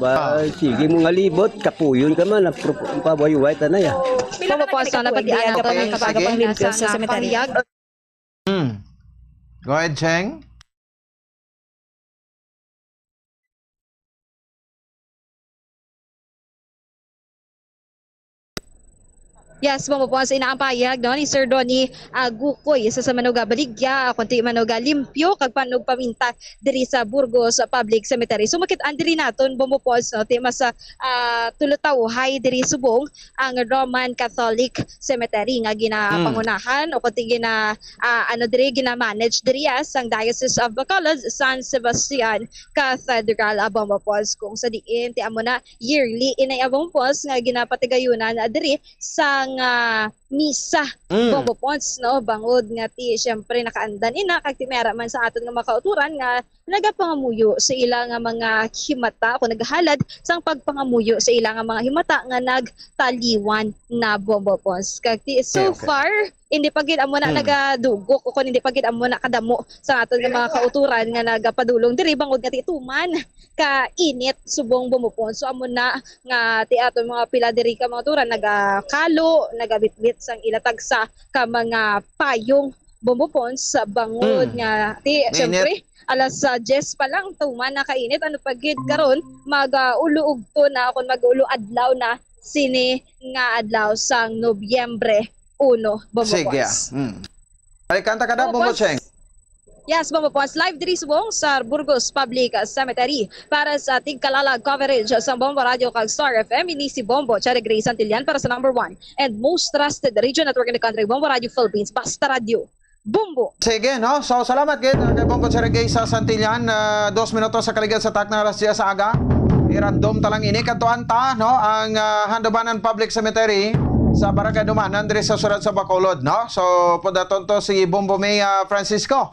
Ba, Ah. sige mo nga libot, kapuyon ka man, ang pro-, ang pawayway, tanay, ah. Pila ka Pamapos na na gani ka napatian tuig, ang aga pa man sige. Kabaga pang limpyo sa Nasa sementeryo? Pahayag. Hmm. Go ahead, Cheng. Yes, Bombo Pons, ina ang pahayag, no, ni Sir Donnie, ah, Gukoy, isa sa manuga baligya, ah, kunti manuga limpyo, kag panugpaminta diri sa Burgos Public Cemetery. So, makit-an diri naton, Bombo Pons, no, ti mas, ah, ah, tulutawhay diri subong ang Roman Catholic Cemetery nga ginapangunahan o kunti gina-, ah, ano diri, gina-manage diri, ah, sang Diocese of Bacolod, San Sebastian Cathedral, ah, Bombo Pons, kung sa diin ti amo na yearly inay, ah, Bombo Pons, nga ginapatigayunan, ah, diri sang, ah, misa, Mm. Bombo Pons, no? Bangod nga ti, siyempre, nakaandan ina, kag ti may ara man sa aton nga mga kauturan nga nagapangamuyo sa ila nga mga himata, o naghalad sang pagpangamuyo sa ila nga mga himata nga nagtaliwan na, Bombo Pons. Kag ti, so Okay, okay. far, hindi pa gid amo na Hmm. nagadugok o kung hindi pa gid amo na kadamo sa aton nga mga kauturan nga nagapadulong diri bangod nga ti tuman ka init subong Bombo Pons. So amo na nga ti aton mga pila diri ka mga turan nagakalo, nagabitbit sang ila tagsa ka mga payong Bombo Pons sa bangod Hmm. nga ti Mainit. Siyempre alas ah, diyes pa lang tuman na kainit, ano pa gid karon mag ah, ulo ugto na kung mag ulo adlaw na sini nga adlaw sang Nobyembre uno, Bombo Sige. Pons. Mm. Balikan ta ka na, Bombo Bombo Pons. Cheng. Yes, Bombo Pons. Live diri subong sa Burgos Public Cemetery para sa tigkalalag coverage sa Bombo Radio kag Star F M. Ini si Bombo Cherry Gray Santillan para sa number one and most trusted radio network in the country, Bombo Radio Philippines. Basta Radio. Bombo. Sige, no? So, salamat gid, uh, kay Bombo Cherry Gray sa Santillan. Uh, dos minutos sa kaligad sa takna alas diyes sa aga. I-random ta lang ini. Kadtuan ta, no? Ang uh, Handumanan Public Cemetery sa Barangay Handumanan diri sa siyudad sa Bacolod, no? So, pudaton to si Bombo Mia Francisco.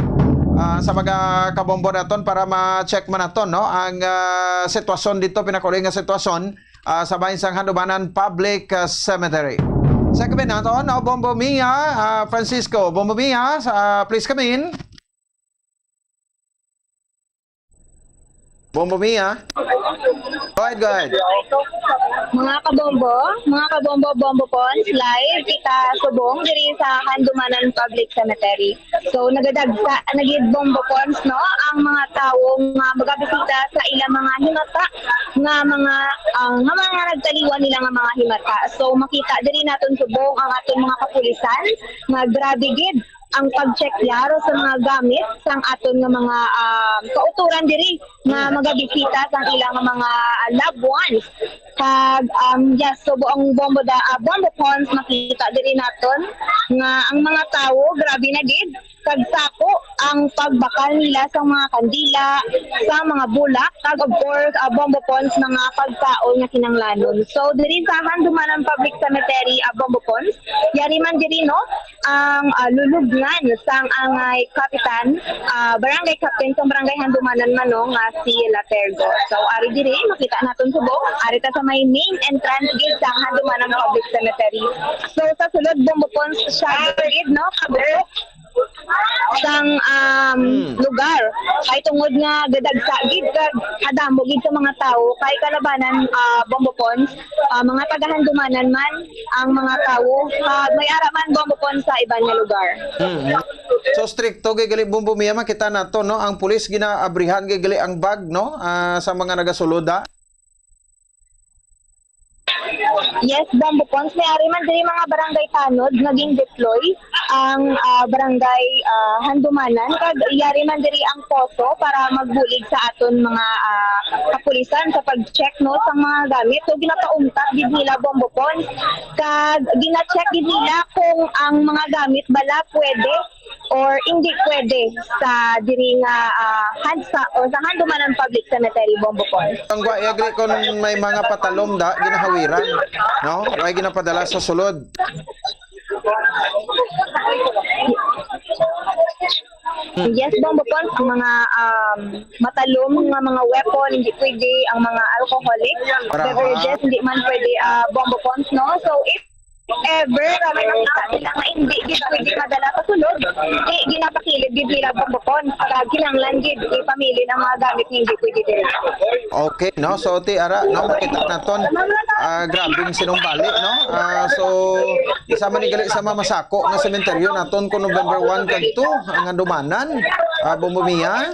Ah, sa mga kabombo naton para ma-check man naton, no? Ang ah, sitwasyon dito, pinakauli nga sitwasyon ah, sa bahin sang Handumanan Public ah, Cemetery. Sa gabi naton, no? Bombo Mia, ah, Francisco. Bombo Mia, sa, ah, please come in. Bombo Mia. Go ahead, go ahead. Mga kabombo, mga kabombo, Bombo Pons, live kita subong diri sa Handumanan Public Cemetery. So, nagadagsa na gid, Bombo Pons, no, ang mga tawo nga magabisita sa ilang mga himata nga mga, ah, nga mga nagtaliwan nila nga mga himata. So, makita diri naton subong ang aton mga kapulisan nga grabe gid ang pag-check yaro sa mga gamit sang aton nga mga, ah, kauturan diri nga magabisita sang ilang mga loved ones. Kag, um, yes, so buong Bombo da, ah, Bombo Pons, makita diri naton nga ang mga tawo grabe na gid kag sako ang pagbakal nila sa mga kandila, sa mga bulak, kag of course, ah, Bombo Pons, mga pagkaon nga kinahanglanon. So diri sa Handumanan Public Cemetery, ah, Bombo Pons, yari man diri, no, ang, ah, lulubngan sang angay kapitan, ah, barangay captain sang barangay Handumanan man, no, nga si Latergo. So ari diri makita naton subong, ari ta sa may main entrance gate sang Handumanan Public Cemetery. So sa sulod, Bombo Pons, siya gid, no, kabuok sang, um, Hmm. lugar. Kay tungod nga gadagsa gid kag kadamo gid sa mga tawo, kay kalabanan, ah, Bombo Pons, ah, mga taga-Handumanan man ang mga tawo, kag may ara man Bombo Pons sa iban nga lugar. Hmm. So, strikto gid gali, Bombo Mia, makita nato, no? Ang pulis ginaabrihan gid gali ang bag, no? Ah, sa mga nagasulod, ha? Yes, Bombo Pons, may ari man diri mga barangay tanod nga gin-deploy ang, ah, barangay, ah, Handumanan, kag yari man diri ang poso para magbulig sa aton mga, ah, kapulisan sa pag-check, no, sa mga gamit. So ginapaumtak gid nila, Bombo Pons, kag gina-check gid nila kung ang mga gamit bala pwede or hindi pwede sa diri nga, ah, han-, sa, o sa Handumanan Public Cemetery, Bombo Pons. Ang wa, agri, kung may mga patalom da, ginahawiran, no? Way ginapadala sa sulod. Yes, Bombo Pons, ang mga, um, matalom nga mga weapon, hindi pwede, ang mga alcoholic Para, beverages, hindi man pwede, ah, Bombo Pons, no? So, if ever nga may makita nila nga hindi gid pwede madala sa sulod, di ginapakilid gid nila, Bombo Pons, para kinahanglan gid ipamili ang mga gamit nga hindi pwede diri. Okay, no? So, ti ara, no, makita naton, ah, grabing sinumbali, no? Ah, so, isa man ni gali sa mamasako nga sementeryo naton kung November one kag two, ang Handumanan, ah, Bombo Mia.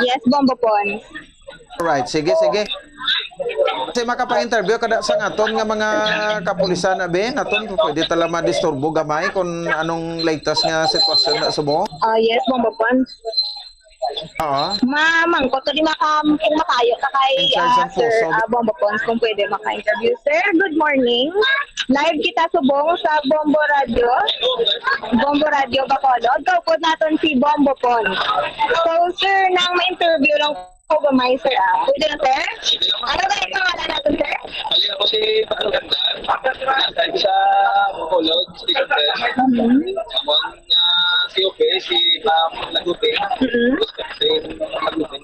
Yes, Bombo Pons. Alright, sige, sige. Kasi makapag-interview ka da sa aton nga mga kapulisan, abi, naton pwede tala madisturbo gamay kung anong latest nga sitwasyon na subong. Ah, yes, Bombo Pons. Oo. Ma'am, ang ko to di maka-, kung makayo ka kay, In charge ah, ang Sir, puso. Ah, Bombo Pons, kung pwede maka-interview. Sir, good morning. Live kita subong sa Bombo Radio. Bombo Radio Bacolod. Kaupod naton si Bombo Pons. So, sir, nang ma-interview lang ko gamay, sir, ah. Pwede na, sir? Ano ba yung pangalan natin, sir? Ali, ako si Paolo Ganda. Sa Bacolod, City Center. Mhm. Among, ah, C O P, si Ma'am Lagutin. Mhm. Lagutin.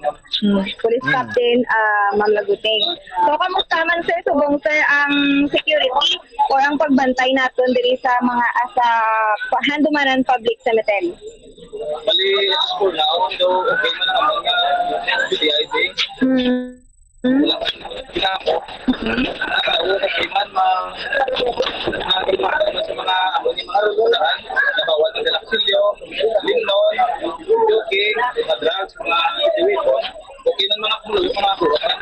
Police Captain, ah, Ma'am Laguting. So, kamusta man, sir, subong, sir, ang security or ang pagbantay naton diri sa mga, ah, sa Handumanan Public Cemetery? Bali, as for now, though, okay man ang mga P D I day. Hmm. Hmm. Wala pa rin ako. Wala pa rin man ma-, ma-, sa mga, ano, yung mga lugaran, na bawal ng galaksilyo, limnon, joking, mga drugs, mga iwipon. Okay ng mga pulo, yung mga buwan.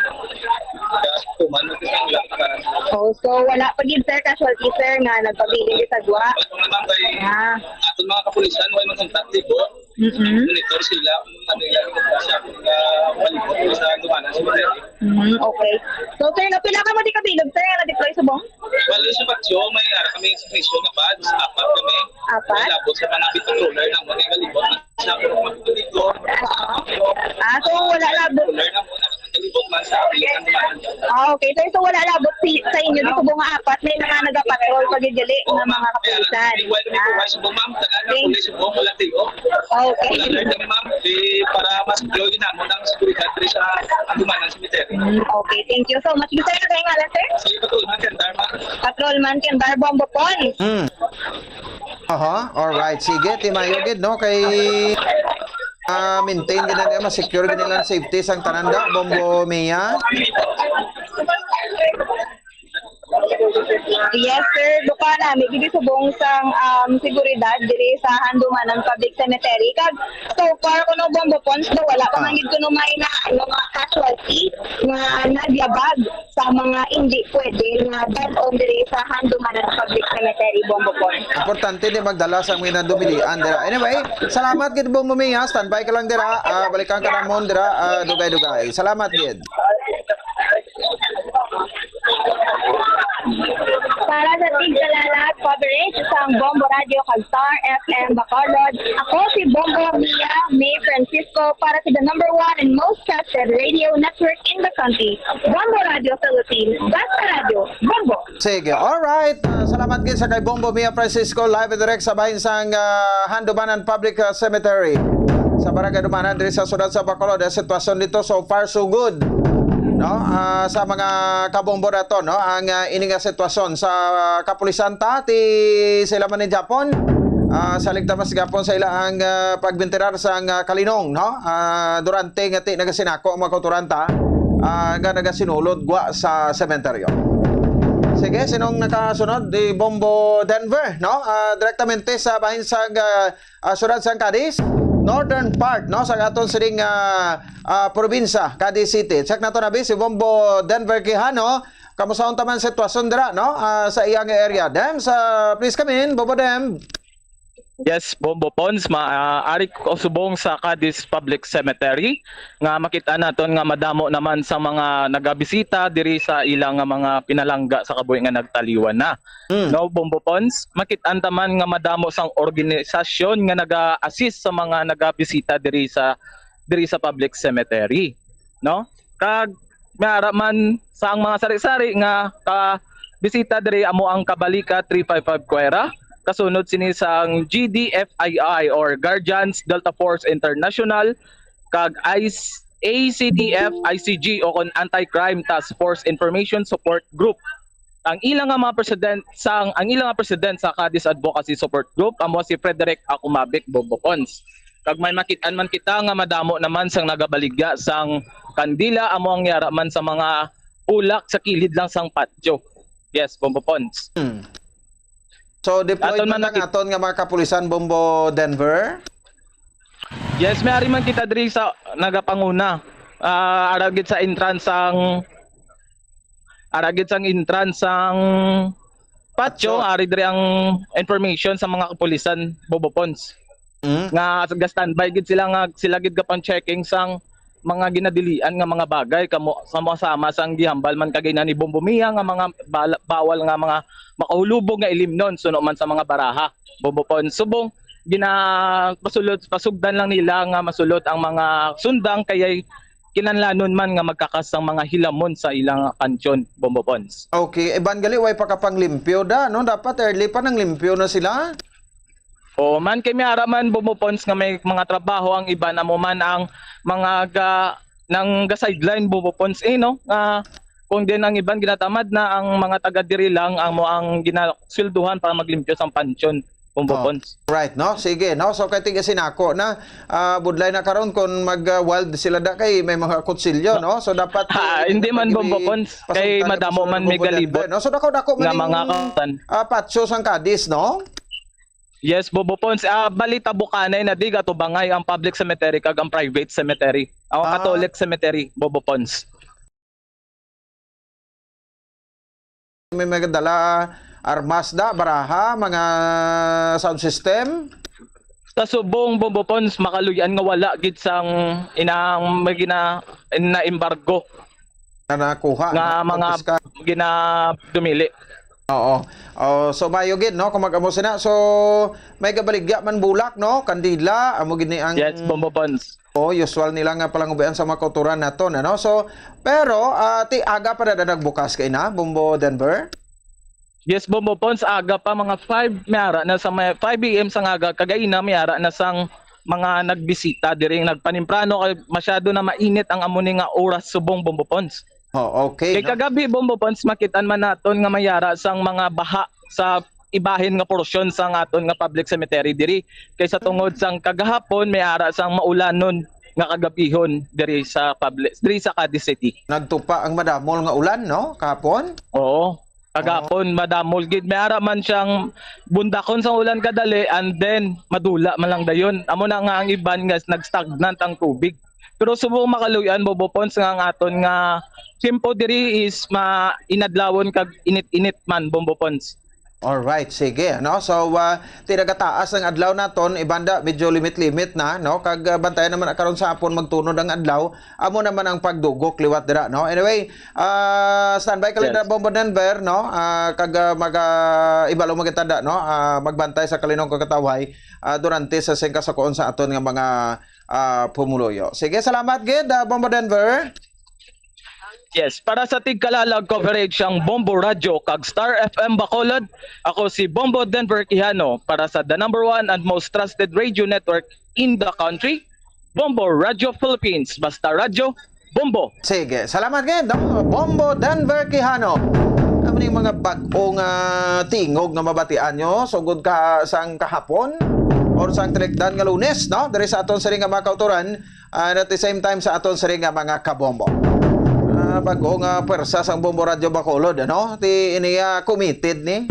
Kaya tuman, nagkasangla ka. Oh, so wala pa gid, sir, casualty, sir, nga nagpabilin sa gwa. Ito naman kay Ah, ating mga kapulisan, may mga kontaktibo. mm-mm. Monitor sila, ano nila, yung mga sa mga palibot sa Handumanan Cemetery. Mm, okay. So, sir, no, pila ka mo di kabilog, sir, nga na-deploy subong? Bali, sa Patio, may ara kami sa mission na badge, apat kami. Apat? Labot sa mga patroller na mga kalibot na sa mga dito. Ah, so wala labot. Patroller na mga kalibot man sa amin. Ah, okay. Sir, so wala labot si, sa inyo di subong nga apat, may mga nagapatrol pa gid gali nga mga kapulisan. Meanwhile, may Ah, kuha subong, ma'am, tagal na Thank- kulay subong, wala tayo. okay. Wala tayo, ma'am, eh, para mas joy na mo ng seguridad diri sa Handumanan Cemetery. Mm, okay, thank you so much. Gusto niyo kayo ngalan, sir? Sige, Patrolman Kendar, ma'am. Patrolman Kendar, Bombo Pons. Hmm. Aha, all right. Sige, timayo gid, no? Kay ah, maintain din na, mas secure din nila ang safety sang tanan da, Bombo Mia. Yes, sir. Duka na, may gidi subong sang um, seguridad diri sa Handumanan Public Cemetery. Kag so far, kuno, Bombo Pons, do, wala pa man gid kuno may na, ano, mga casualty nga nagyabag sa mga hindi pwede nga dad-on diri sa Handumanan Public Cemetery, Bombo Pons. Importante di magdala sa mga dumilian dira. Anyway, salamat gid, Bombo Mia. Standby ka lang dira. Ah, balikan ka namon dira, ah, dugay-dugay. Salamat gid. Para sa tigkalalat coverage sang Bombo Radio kag Star F M Bacolod, ako si Bombo Mia May Francisco para sa the number one and most trusted radio network in the country, Bombo Radio Philippines. Basta Radio, Bombo! Sige, all right. Ah, salamat gid sa kay Bombo Mia Francisco, live and direct sa bahin sang ah, Handumanan Public ah, Cemetery sa Barangay Dumanan diri sa siyudad sa Bacolod. Ang sitwasyon dito, so far so good. No? Ah, sa mga kabombo nato, no? Ang ah, ini nga sitwasyon sa ah, kapulisan ta, ti sila man ni Japon. Ah, sa ligtamas gapon sa ila ang ah, pagbintirar sa ang ah, kalinong, no? Ah, durante nga ti nagasinako ang mga kautoran ta, ah, nga nagasinulod gwa sa sementeryo. Sige, sinong nakasunod? Di Bombo Denver, no? Ah, direktamente sa bahin sa ah, ah, siyudad sang Cadiz, northern part, no, sa aton sining ah, ah, probinsya, Cadiz City. Check nato na bi si Bombo Denver Quijano. Kamusta unta man sitwasyon dira, no? Ah, sa iyang area. Dem, sa please come in, Bombo Dem. Yes, Bombo Pons, ma ah, ari ko subong sa Cadiz Public Cemetery nga makita naton nga madamo naman sa mga nagabisita diri sa ilang nga mga pinalangga sa kabuhi nga nagtaliwan na. Mm. No, Bombo Pons, makit-an ta man nga madamo sang organisasyon nga naga-assist sa mga nagabisita diri sa diri sa public cemetery, no? Kag may ara man sa ang mga sari-sari nga ka bisita diri amo ang Kabalika three five five Cuera, kasunod sini sang G D F I I or Guardians Delta Force International, kag I C, A C D F I C G o kon Anti-Crime Task Force Information Support Group. Ang ila nga mga president sang ang ila nga president sa Cadiz Advocacy Support Group amo si Frederick Akumabik Bombo Pons. Kag may makit-an man kita nga madamo naman sang nagabaligya sang kandila amo ang yara man sa mga bulak sa kilid lang sang patio. Yes, Bombo Pons. Hmm. So, deployed Aton man man ang aton nga mga kapulisan, Bombo Denver? Yes, may ari man kita diri sa nagapanguna. Ah, aragid sa entrance sang aragid sang entrance sang patio, Patio. Ari diri ang information sa mga kapulisan, Bombo Pons. Mm. Nga ga-standby gid sila nga sila gid gapang checking sang mga ginadilian nga mga bagay kamo sama-sama sang gihambal man kagina ni Bombo Mia nga mga bala- bawal nga mga makahulubog nga ilimnon suno man sa mga baraha. Bombo Pons, subong gina pasulod pasugdan lang nila nga masulod ang mga sundang kaya'y kinahanglanon man nga magkakas sang mga hilamon sa ilang pansyon, Bombo Pons. Okay, iban gali way pakapanglimpyo da, no? Dapat early pa nang limpyo na sila. Oo man, kay may ara man, Bombo Pons, nga may mga trabaho ang iban, amo man ang mga ga nang ga-sideline, Bombo Pons, eh, no? Nga kung din ang iban ginatamad na, ang mga taga diri lang ang mo ang ginasweldohan para maglimpyo sang pansyon, Bombo Oh, Pons. Right, no? Sige, no? So, kay tiga sinako na, ah, budlay na karon kung mag, ah, wild sila da kay may mga kutsilyo, no? So, dapat, Ah, eh, hindi man, dapat Bombo i-, Pons, kay pasultan na madamo pasultan man ni may Bombo Denver, no? So, dako-dako man nga ning, mga kapulisan. Ah, patso sang Cadiz, no? Yes, Bombo Pons. Ah, balita bukanay na di gatubangay ang public cemetery kag ang private cemetery. Ang Ah. Catholic cemetery, Bombo Pons. May mga dala armas da, baraha, mga sound system? Sa subong, Bombo Pons, makaluy-an nga wala gid sang inang may gina-, na-embargo Na nakuha, nga no? mga Konpiska. Ginadumili. Oo. Oh, so, mayo gid, no? Kung mag-amo sina. So, may gabaligya man bulak, no? Kandila, amo gid ni ang Yes, Bombo Pons. Oh, usual nila nga palangubian sa mga kauturan naton, ano? So, pero, ah, ti aga pa na nagbukas kay na, Bombo Denver? Yes, Bombo Pons, aga pa, mga five, may ara na sa may five A M sa aga, kagay na may ara na sang mga nagbisita diri, nagpanimprano kay masyado na mainit ang amo ni nga oras subong, Bombo Pons. Oh, okay, Kay no? kagabi, Bombo Pons, makitaan man naton nga may ara sang mga baha sa ibahin nga porsyon sang aton nga public cemetery diri. Kay sa tungod sang kagahapon, may ara sang maulanon nga kagabihon diri sa public, diri sa Cadiz City. Nagtupa ang madamol nga ulan, no? Kahapon? Oo. Kagahapon, madamol gid. May ara man siyang bundakon sang ulan kadali and then madula man lang dayon. Amo na nga ang iban nga nag-stagnant ang tubig. Pero subong makaluy-an, Bombo Pons, nga ang aton nga tiyempo diri is ma-, inadlawon kag init-init man, Bombo Pons. Alright, sige, no? So, ah, ti nagataas ang adlaw naton, ibanda medyo limit-limit na, no? Kag, ah, bantayan naman karon sa hapon magtunod ang adlaw, amo naman ang pagdugok liwat dira, no? Anyway, ah, standby ka lang Yes. na, Bombo Denver, no? Ah, kag, ah, mag, ah, ibalo magitanda, no? Ah, magbantay sa kalinong kag katawhay, ah, durante sa singkasakuon sa aton nga mga, ah, pumuluyo. Sige, salamat gid, ah, Bombo Denver. Yes, para sa tigkalalag coverage sang Bombo Radyo kag Star F M Bacolod, ako si Bombo Denver Quijano para sa the number one and most trusted radio network in the country, Bombo Radyo Philippines. Basta radyo, Bombo. Sige, salamat gid, no? Bombo Denver Quijano. Amo ning mga bag-o nga tingog nga mabatian nyo, sugod ka sang kahapon or sang tinikdan nga Lunes, no? Diri sa aton sini nga mga kauturan, and at the same time sa aton sini nga mga kabombo. Ah, bag-o nga pwersa sang Bombo Radyo Bacolod, ano? Ti ini, ah, committed ni,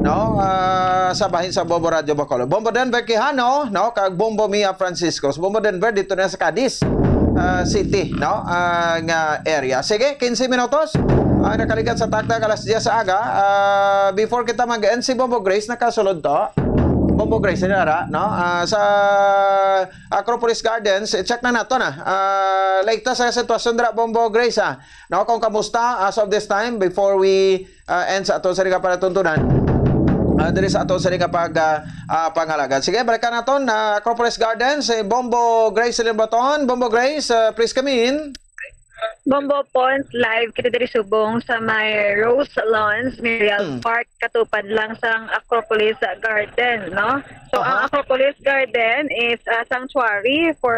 no? Ah, sa bahin sa Bombo Radyo Bacolod. Bombo Denver Quijano, no? Kag Bombo Mia Francisco. Bombo Denver dito na sa Cadiz, ah, City, no? Ah, nga area. Sige, quince minutos. Ah, nakaligat sa taktak alas diyes sa aga. Ah, before kita mag-end, si Bombo Grace nakasulod to. Bombo Grace, nara, no? Ah, sa Acropolis Gardens, i-check na nato na. Ah, latest sa sitwasyon dira, Bombo Grace, ah. No, kung kamusta as of this time before we, ah, end sa ato sa nga palatuntunan. Ah, diri sa ato sa nga pag, ah, ah, pangalagan. Sige, balikan naton na Acropolis Gardens, si Bombo Grace Limbaton. Bombo Grace, ah, please come in. Bombo Pons, live kita diri subong sa may Rose Lawns Memorial Hmm. Park, katupad lang sang Acropolis Garden, no? So, ang Aha. Acropolis Garden is a sanctuary for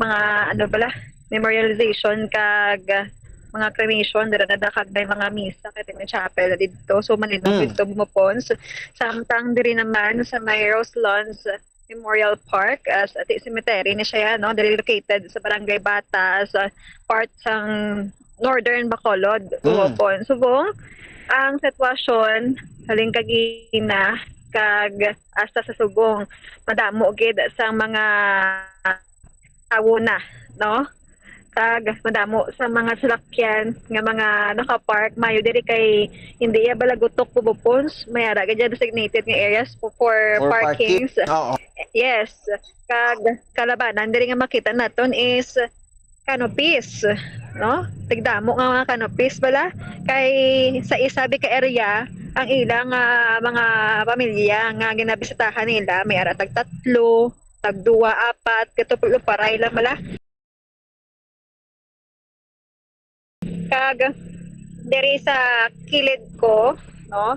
mga, ano bala, memorialization kag, ah, mga cremation, dira na kag may mga misa kay may chapel didto. So, malinaw Mm. didto, Bombo Pons. Samtang diri naman sa may Rose Lawns Memorial Park, as ati cemetery ni siya, no? Diri located sa Barangay Bata, sa part sang Northern Bacolod, Mm. Bombo Pons. Subong, ang sitwasyon, halin kagina, kag hasta sa subong, madamo gid sang mga tawo na, no? Kag madamo sa mga salakyan nga mga naka-park, mayo diri kay hindi iya balagutok, Bombo Pons. May ara gid dyan designated nga areas for, for For parking. parkings. Oo. Yes. Kag kalabanan diri nga makita naton is canopies, no? Tigdamo nga mga canopies bala. Kay sa isa bi ka area, ang ilang, ah, mga pamilya nga ginabisitahan nila, may ara tag tatlo, tag duwa, apat, katulo paray lang bala. Kag diri sa kilid ko, no?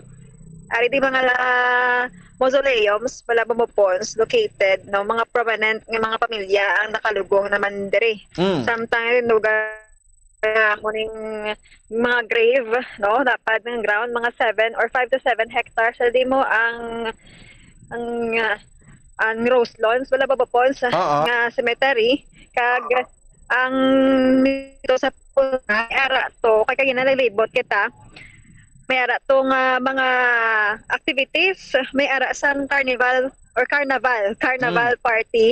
Ari di mga la-, mausoleums, wala ba mo ponds, located, no, mga prominent nga mga pamilya ang nakalubong naman diri. Mm. Samtang rin lugar nga mo ning mga grave, no, dapat ng ground, mga seven or five to seven hectares, sa di mo ang, ang, ah, ang Rose Lawns, wala ba mo ponds, Oo. nga cemetery, kag ang dito sa Puna, may ara to, kay kagina naglibot kita, may ara to nga mga activities, may ara sang carnival or carnaval, carnaval Mm. party,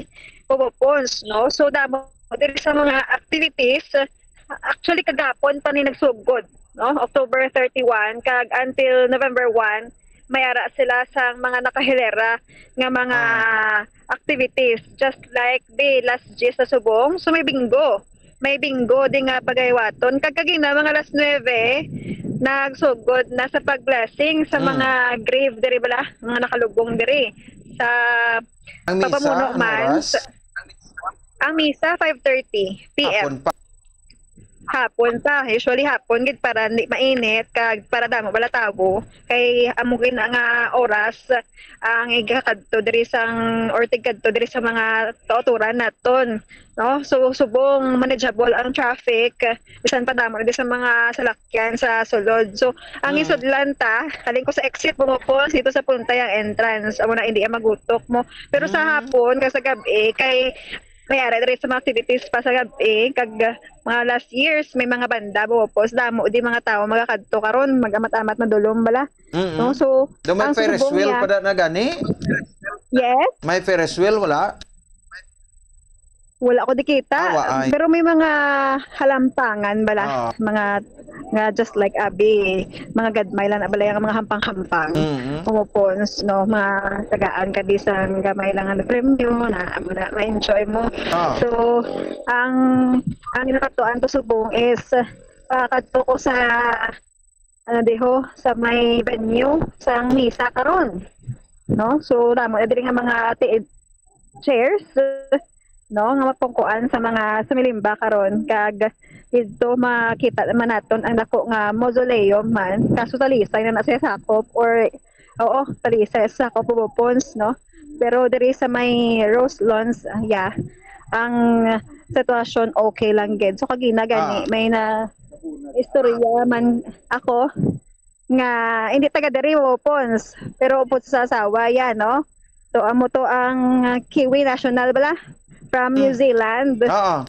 Bobo Ponds, no? So, damo diri sa mga activities, actually, kagapon pa ni nagsugod, no? October thirty-one, kag until November one, may ara sila sa mga nakahilera nga mga Ah. activities, just like the last G sa Subong. So, may bingo. May bingo di nga pagaywaton. Kag kagina, mga alas nuebe, nagsugod na sa pag-blessing sa Mm. mga grave diri bala, mga nakalubong diri. Sa Ang misa, papamuno anong man, oras? sa, ang misa, five thirty P M. Hapon pa. Hapon pa. Usually, hapon gid para hindi mainit, kag para damo bala tawo. Kay amo gid na nga oras ang igakadto diri sang, or tigkadto diri sa mga kauturan naton, no? So, subong manageable ang traffic, bisan pa damo na di sa mga salakyan sa sulod. So, ang Mm. isudlan ta, halin ko sa exit, bumupos dito sa Puntay ang entrance. Amo na, hindi ang magutok mo. Pero sa Mm. hapon, kag sa gab-i, kay may ara diri sa mga activities pa sa gab-i, kag, ah, mga last years, may mga banda, bumupos, damo di mga tawo magakadto karon, mag-amat-amat na dulom bala. Mm-mm. No? So, Do may ang Ferris subong wheel niya pa da na gani? Yes? May Ferris wheel, wala? Wala ko dikita. Ah, wa ay. Pero may mga halampangan bala. Ah. Mga, nga just like abi, mga gadmay lang na bala yung mga hampang-hampang. Mm-hmm. Pumupons, no? Mga tagaan ka di sa gamay lang ang premyo na, na ma-enjoy mo. Ah. So, ang, ang nakatuan to subong is, ah, kadto ko sa, ano diho, sa may venue sang misa karon, no? So, damo na diri nga mga ti-, chairs, no, nga mapungkuan sa mga sumilimba karon, kag didto makita naman naton ang dako nga mausoleum man, kaso talisay na na siya sakop, or, oo, talisay sa sakop, Bubopons, no? Pero diri sa may Rose Lawns, ah, yeah, ang sitwasyon okay lang gid. So, kagina gani, Ah. may na istorya man ako nga hindi taga diri, Bubopons, pero upod sa asawa, yan, no? So, amo to ang, ah, Kiwi National bala, from New Mm. Zealand. Oo.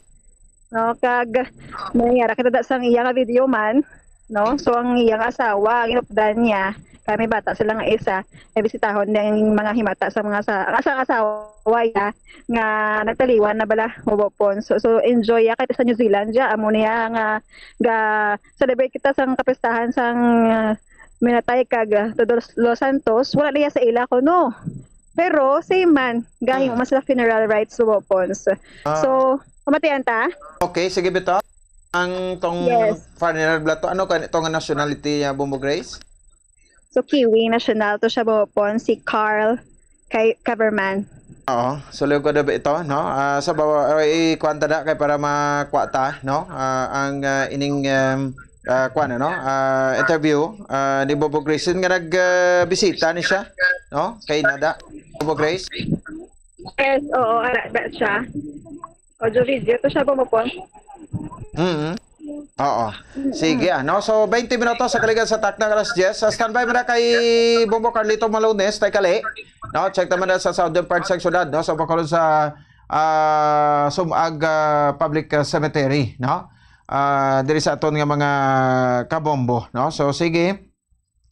No, kag may ara kita da sang iya nga video man, no? So, ang iya nga asawa, ang inupdan niya, kami bata sila nga isa, nabisitahon niya ang mga himata sa mga sa, ang asang asawa niya nga nagtaliwan na bala, Bubopons. So, so, enjoy ya kay sa New Zealand ya, amo niya nga ga-celebrate kita sang kapistahan sang, ah, minatay kag, ah, Todos los Santos, wala niya sa ila kuno. Pero same man, gahimo Hmm. man sila funeral rites, Bubopons. Ah. So, pamatian ta? Okay, sige, bitaw. Ang tong Yes. foreigner bala to, ano ka, to nga nationality niya, Bombo Grace? So, Kiwi national to siya, Bubopons, si Carl kay Coverman. Oo, so liwag ko na ba ito, no? Ah, sa bawa, ah, ikuan ta na kay para makuha ta, no? Ah, ang, ah, ining, um, ah, kuan, ano? Ah, interview, ah, ni Bobo Grace nga nag, ah, bisita ni siya, no? Kay Nada, Bobo Grace. Yes, oo, ara, ara siya. Audio video to siya, Bubopons. Mm-hmm. Oo. Sige, ah, no? So, twenty minutos sa kaligan sa takna alas diyes. Sa standby mo na kay Bombo Carlito Malones, tay kali. No? Check naman na sa southern part sa syudad, no? Sa pagkulong sa, ah, Sumag, ah, Public, ah, Cemetery, no? Ah, diri sa aton nga mga kabombo, no? So, sige.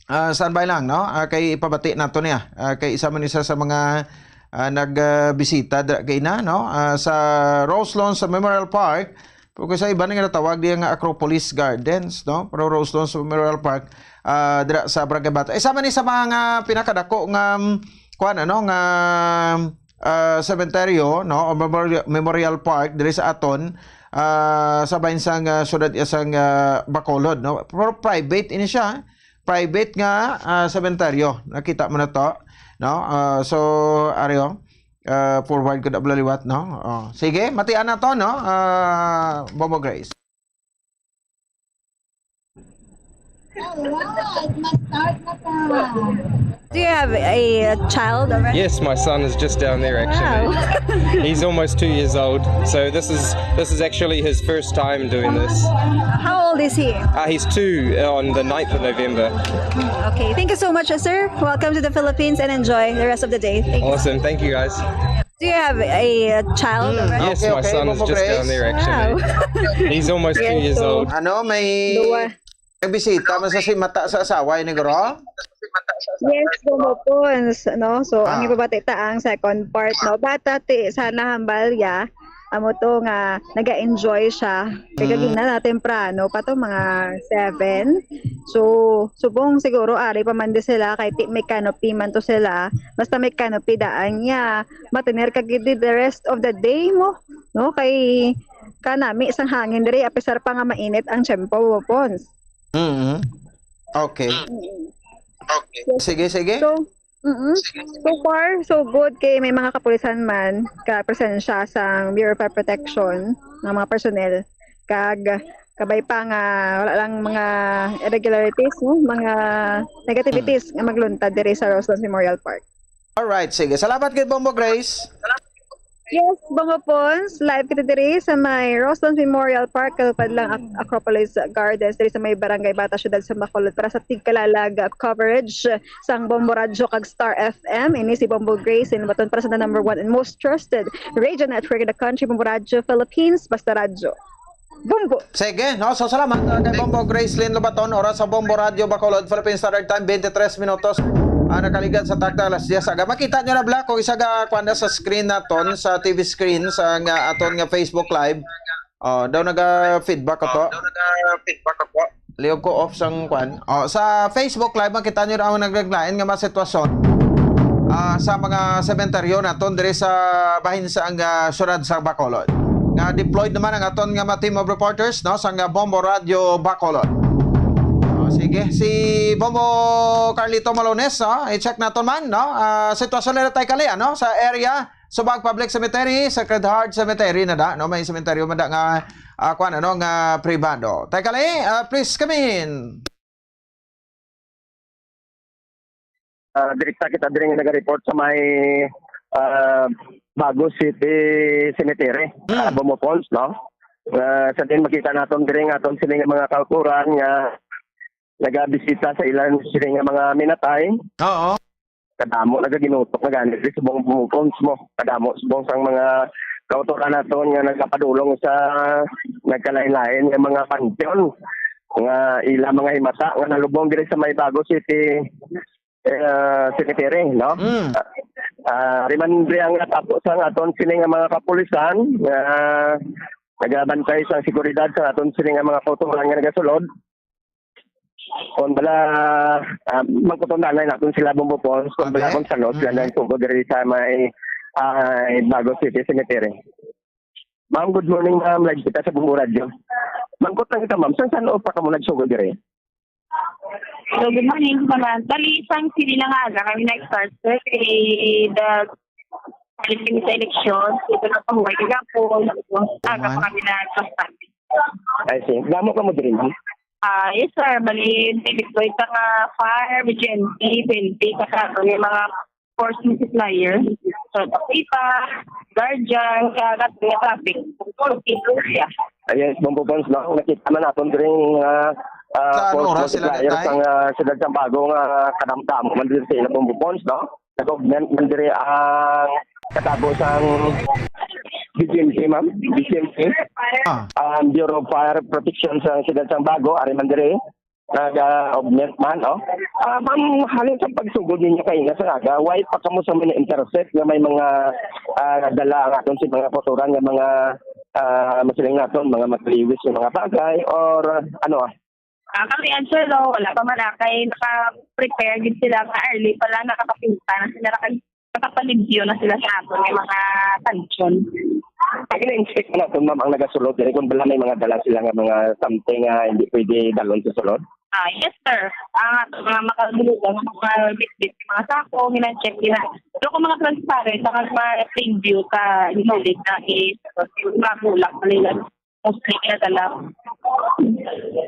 Ah, standby lang, no? Ah, kay ipabati nato niya. Ah, kay isa man isa sa mga, ah, nag, ah, bisita dira kay na, no? Ah, sa Rose Lawns sa Memorial Park, pero sa iba nga natawag diya nga Acropolis Gardens, no? Pero Rose Lawns sa Memorial Park, ah, dira sa Barangay Bata. Isa man ni sa mga pinakadako nga, mm, kuan, ano, nga, ah, sementeryo, no? O Memorial, Memorial Park diri sa aton, ah, sa bahin sang, ah, syudad iya sang, ah, Bacolod, no? Pero private ini siya, private nga, ah, sementeryo. Nakita mo na to, no? Ah, so, ari, oh, ah, forward ko na bala liwat, no? Oh, sige, matian na to, no? Ah, Bobo Grace. Alright, ma-start na ta. Do you have a child already? Yes, my son is just down there actually. Wow. He's almost two years old. So this is this is actually his first time doing this. How old is he? Uh, he's two on the ninth of November. Okay. Thank you so much, uh, sir. Welcome to the Philippines and enjoy the rest of the day. Thank you. Awesome. Thank you, guys. Do you have a child already? Yes, my son is just down there actually. Wow. He's almost two years old. Ano, may nagbisita man sa si mata sa asawa ini, guro? Yes, Bombo Pons, no? So, ang ibabati ta ang second part, no? Bata ti sa nahambalya, amo to nga naga-enjoy siya. Kay gagina na temprano pa to, mga seven. So, subong siguro ari pa man di sila kay ti may canopy man to sila. Basta may canopy daan niya. Matener ka gid the rest of the day mo, no? Kay kanami sang hangin diri, apisar pa nga mainit ang tiyempo, Pons. Mm-hmm. Okay. Mm-mm. Sige, sige. So, mm-mm. So far, so good kay may mga kapulisan man ka presensya sang Bureau of Fire Protection nga mga personnel kag kabay pa nga wala lang mga irregularities, no? Mga negativities nga magluntad diri sa Roselands Memorial Park. Alright, sige. Salamat kay Bombo Grace. Yes, Bombo Pons, live kita diri sa may Roselands Memorial Park, kalupad lang Ac-, Acropolis Gardens, diri sa may Barangay Bata, Siyudad sa Bacolod, para sa tigkalalag, uh, coverage sang Bombo Radyo kag Star F M. Ini si Bombo Grace, in Baton para sa the number one and most trusted radio network in the country, Bombo Radyo Philippines, basta radyo. Bombo. Sige, no? So, salamat, uh, kay Bombo Gracelyn Lobaton, oras sa Bombo Radyo Bacolod, Philippine Standard Time, twenty-three minutos. Ah, nakaligad sa takna alas diyes aga. Makita nyo na bala kung isa ga, kuwan na sa screen naton, sa T V screen, sa nga aton nga Facebook Live. Oh, daw naga-feedback ko to. Liog ko off sang kwan. Oh, sa Facebook Live, makita nyo ang naglain-lain nga mga sitwasyon, ah, sa mga sementeryo naton diri sa bahin sa ang, ah, syudad sa Bacolod. Nga deployed naman ang aton nga mga team of reporters, no, sa nga Bombo Radio Bacolod. Oh, sige, si Bombo Carlito Malones, no, i-check naton man, no, ah, sitwasyon nila tay kali, ano, sa area Subag Public Cemetery, Sacred Heart Cemetery na da, no? May sementeryo man da nga, ah, kwan, ano, nga pribado. Tay kali, ah, please come in. Ah, direkta kita diri nga naga-report sa may, ah, Bago City Cemetery, Hmm. ah, Bombo Pons, no? Ah, sa din makita naton diri nga aton sini nga mga kauturan nga nagabisita sa ilan sini nga mga minatay. Oo. Kadamo nagaginutok na gani diri subong, Bombo Pons, mo. Kadamo subong sang mga kautoran naton nga nagapadulong sa nagkalain-lain nga mga panteon nga ila mga himata nga nalubong diri sa may Bago City, eh, Cemetery, no? Mm. Ah, ari man diri ang natapos ang aton sini nga mga kapulisan nga nagabantay sa seguridad sa aton sini nga mga kautoran nga nagasulod. Kung bala, ah, mangkuton na naton sila, Bombo Pons, kung bala Okay. kung sano sila Mm. nagtubo diri sa may, ah, Bago City Cemetery. Ma'am, good morning, ma'am. Live kita sa Bombo Radio. Mangkot lang kita, ma'am. San, san pa kamo nagsugo diri? So, good morning, ma'am. Bali, isang sili na nga aga kami nag-start, sir. Kay the Philippines election, ito na pahuway kagapon. Aga pa Kuman. kami nag-start. I see. Damo kamo diri, ma'am? Ah, yes, sir. Bali, deploy ta nga fire, V G N P, P N P, saka may mga force multiplier. So, pakita, guardian, kaya nga traffic. Area. Ah, yes, Bombo Pons, no? Nakita man naton diri nga, ah, Sa ano force oras sila multiplier natay? Sa, ah, siyudad sang Bago nga kadamdamo man diri sa ila, Bombo Pons, no? Nag-augment man diri ang katabo sang B G M P, ma'am. B G M P. Ah. Ang Bureau of Fire Protection sa siyudad sang Bago, ari man diri. Nag-augment man, oh. Ah, ma'am, halin sa pagsugod ninyo kaina sa aga, why pa kamo sa mga intercept nga may mga, ah, dala ang aton si mga kautoran nga mga, ah, masiling naton, mga mataliwis nga mga bagay, or, ah, ano, ah? Ah, kami, answer, no, wala pa man, ah, kay naka-prepare gid sila nga early pa lang, nakakapinta na sila, naka-, nakapalimpyo na sila sa aton nga mga pansyon. Pag ina-inspect na naton, ma'am, ang nagasulod diri, kung bala may mga dala sila nga mga something nga hindi pwede dalon sa sulod? Ah, yes, sir. Ang ato mga makagulugan, mga bitbit, mga sako, gina-check, gina-, pero kung mga transparent, saka mga plain view ka, inulit na is, mga bulak, nila. mostly pinadala.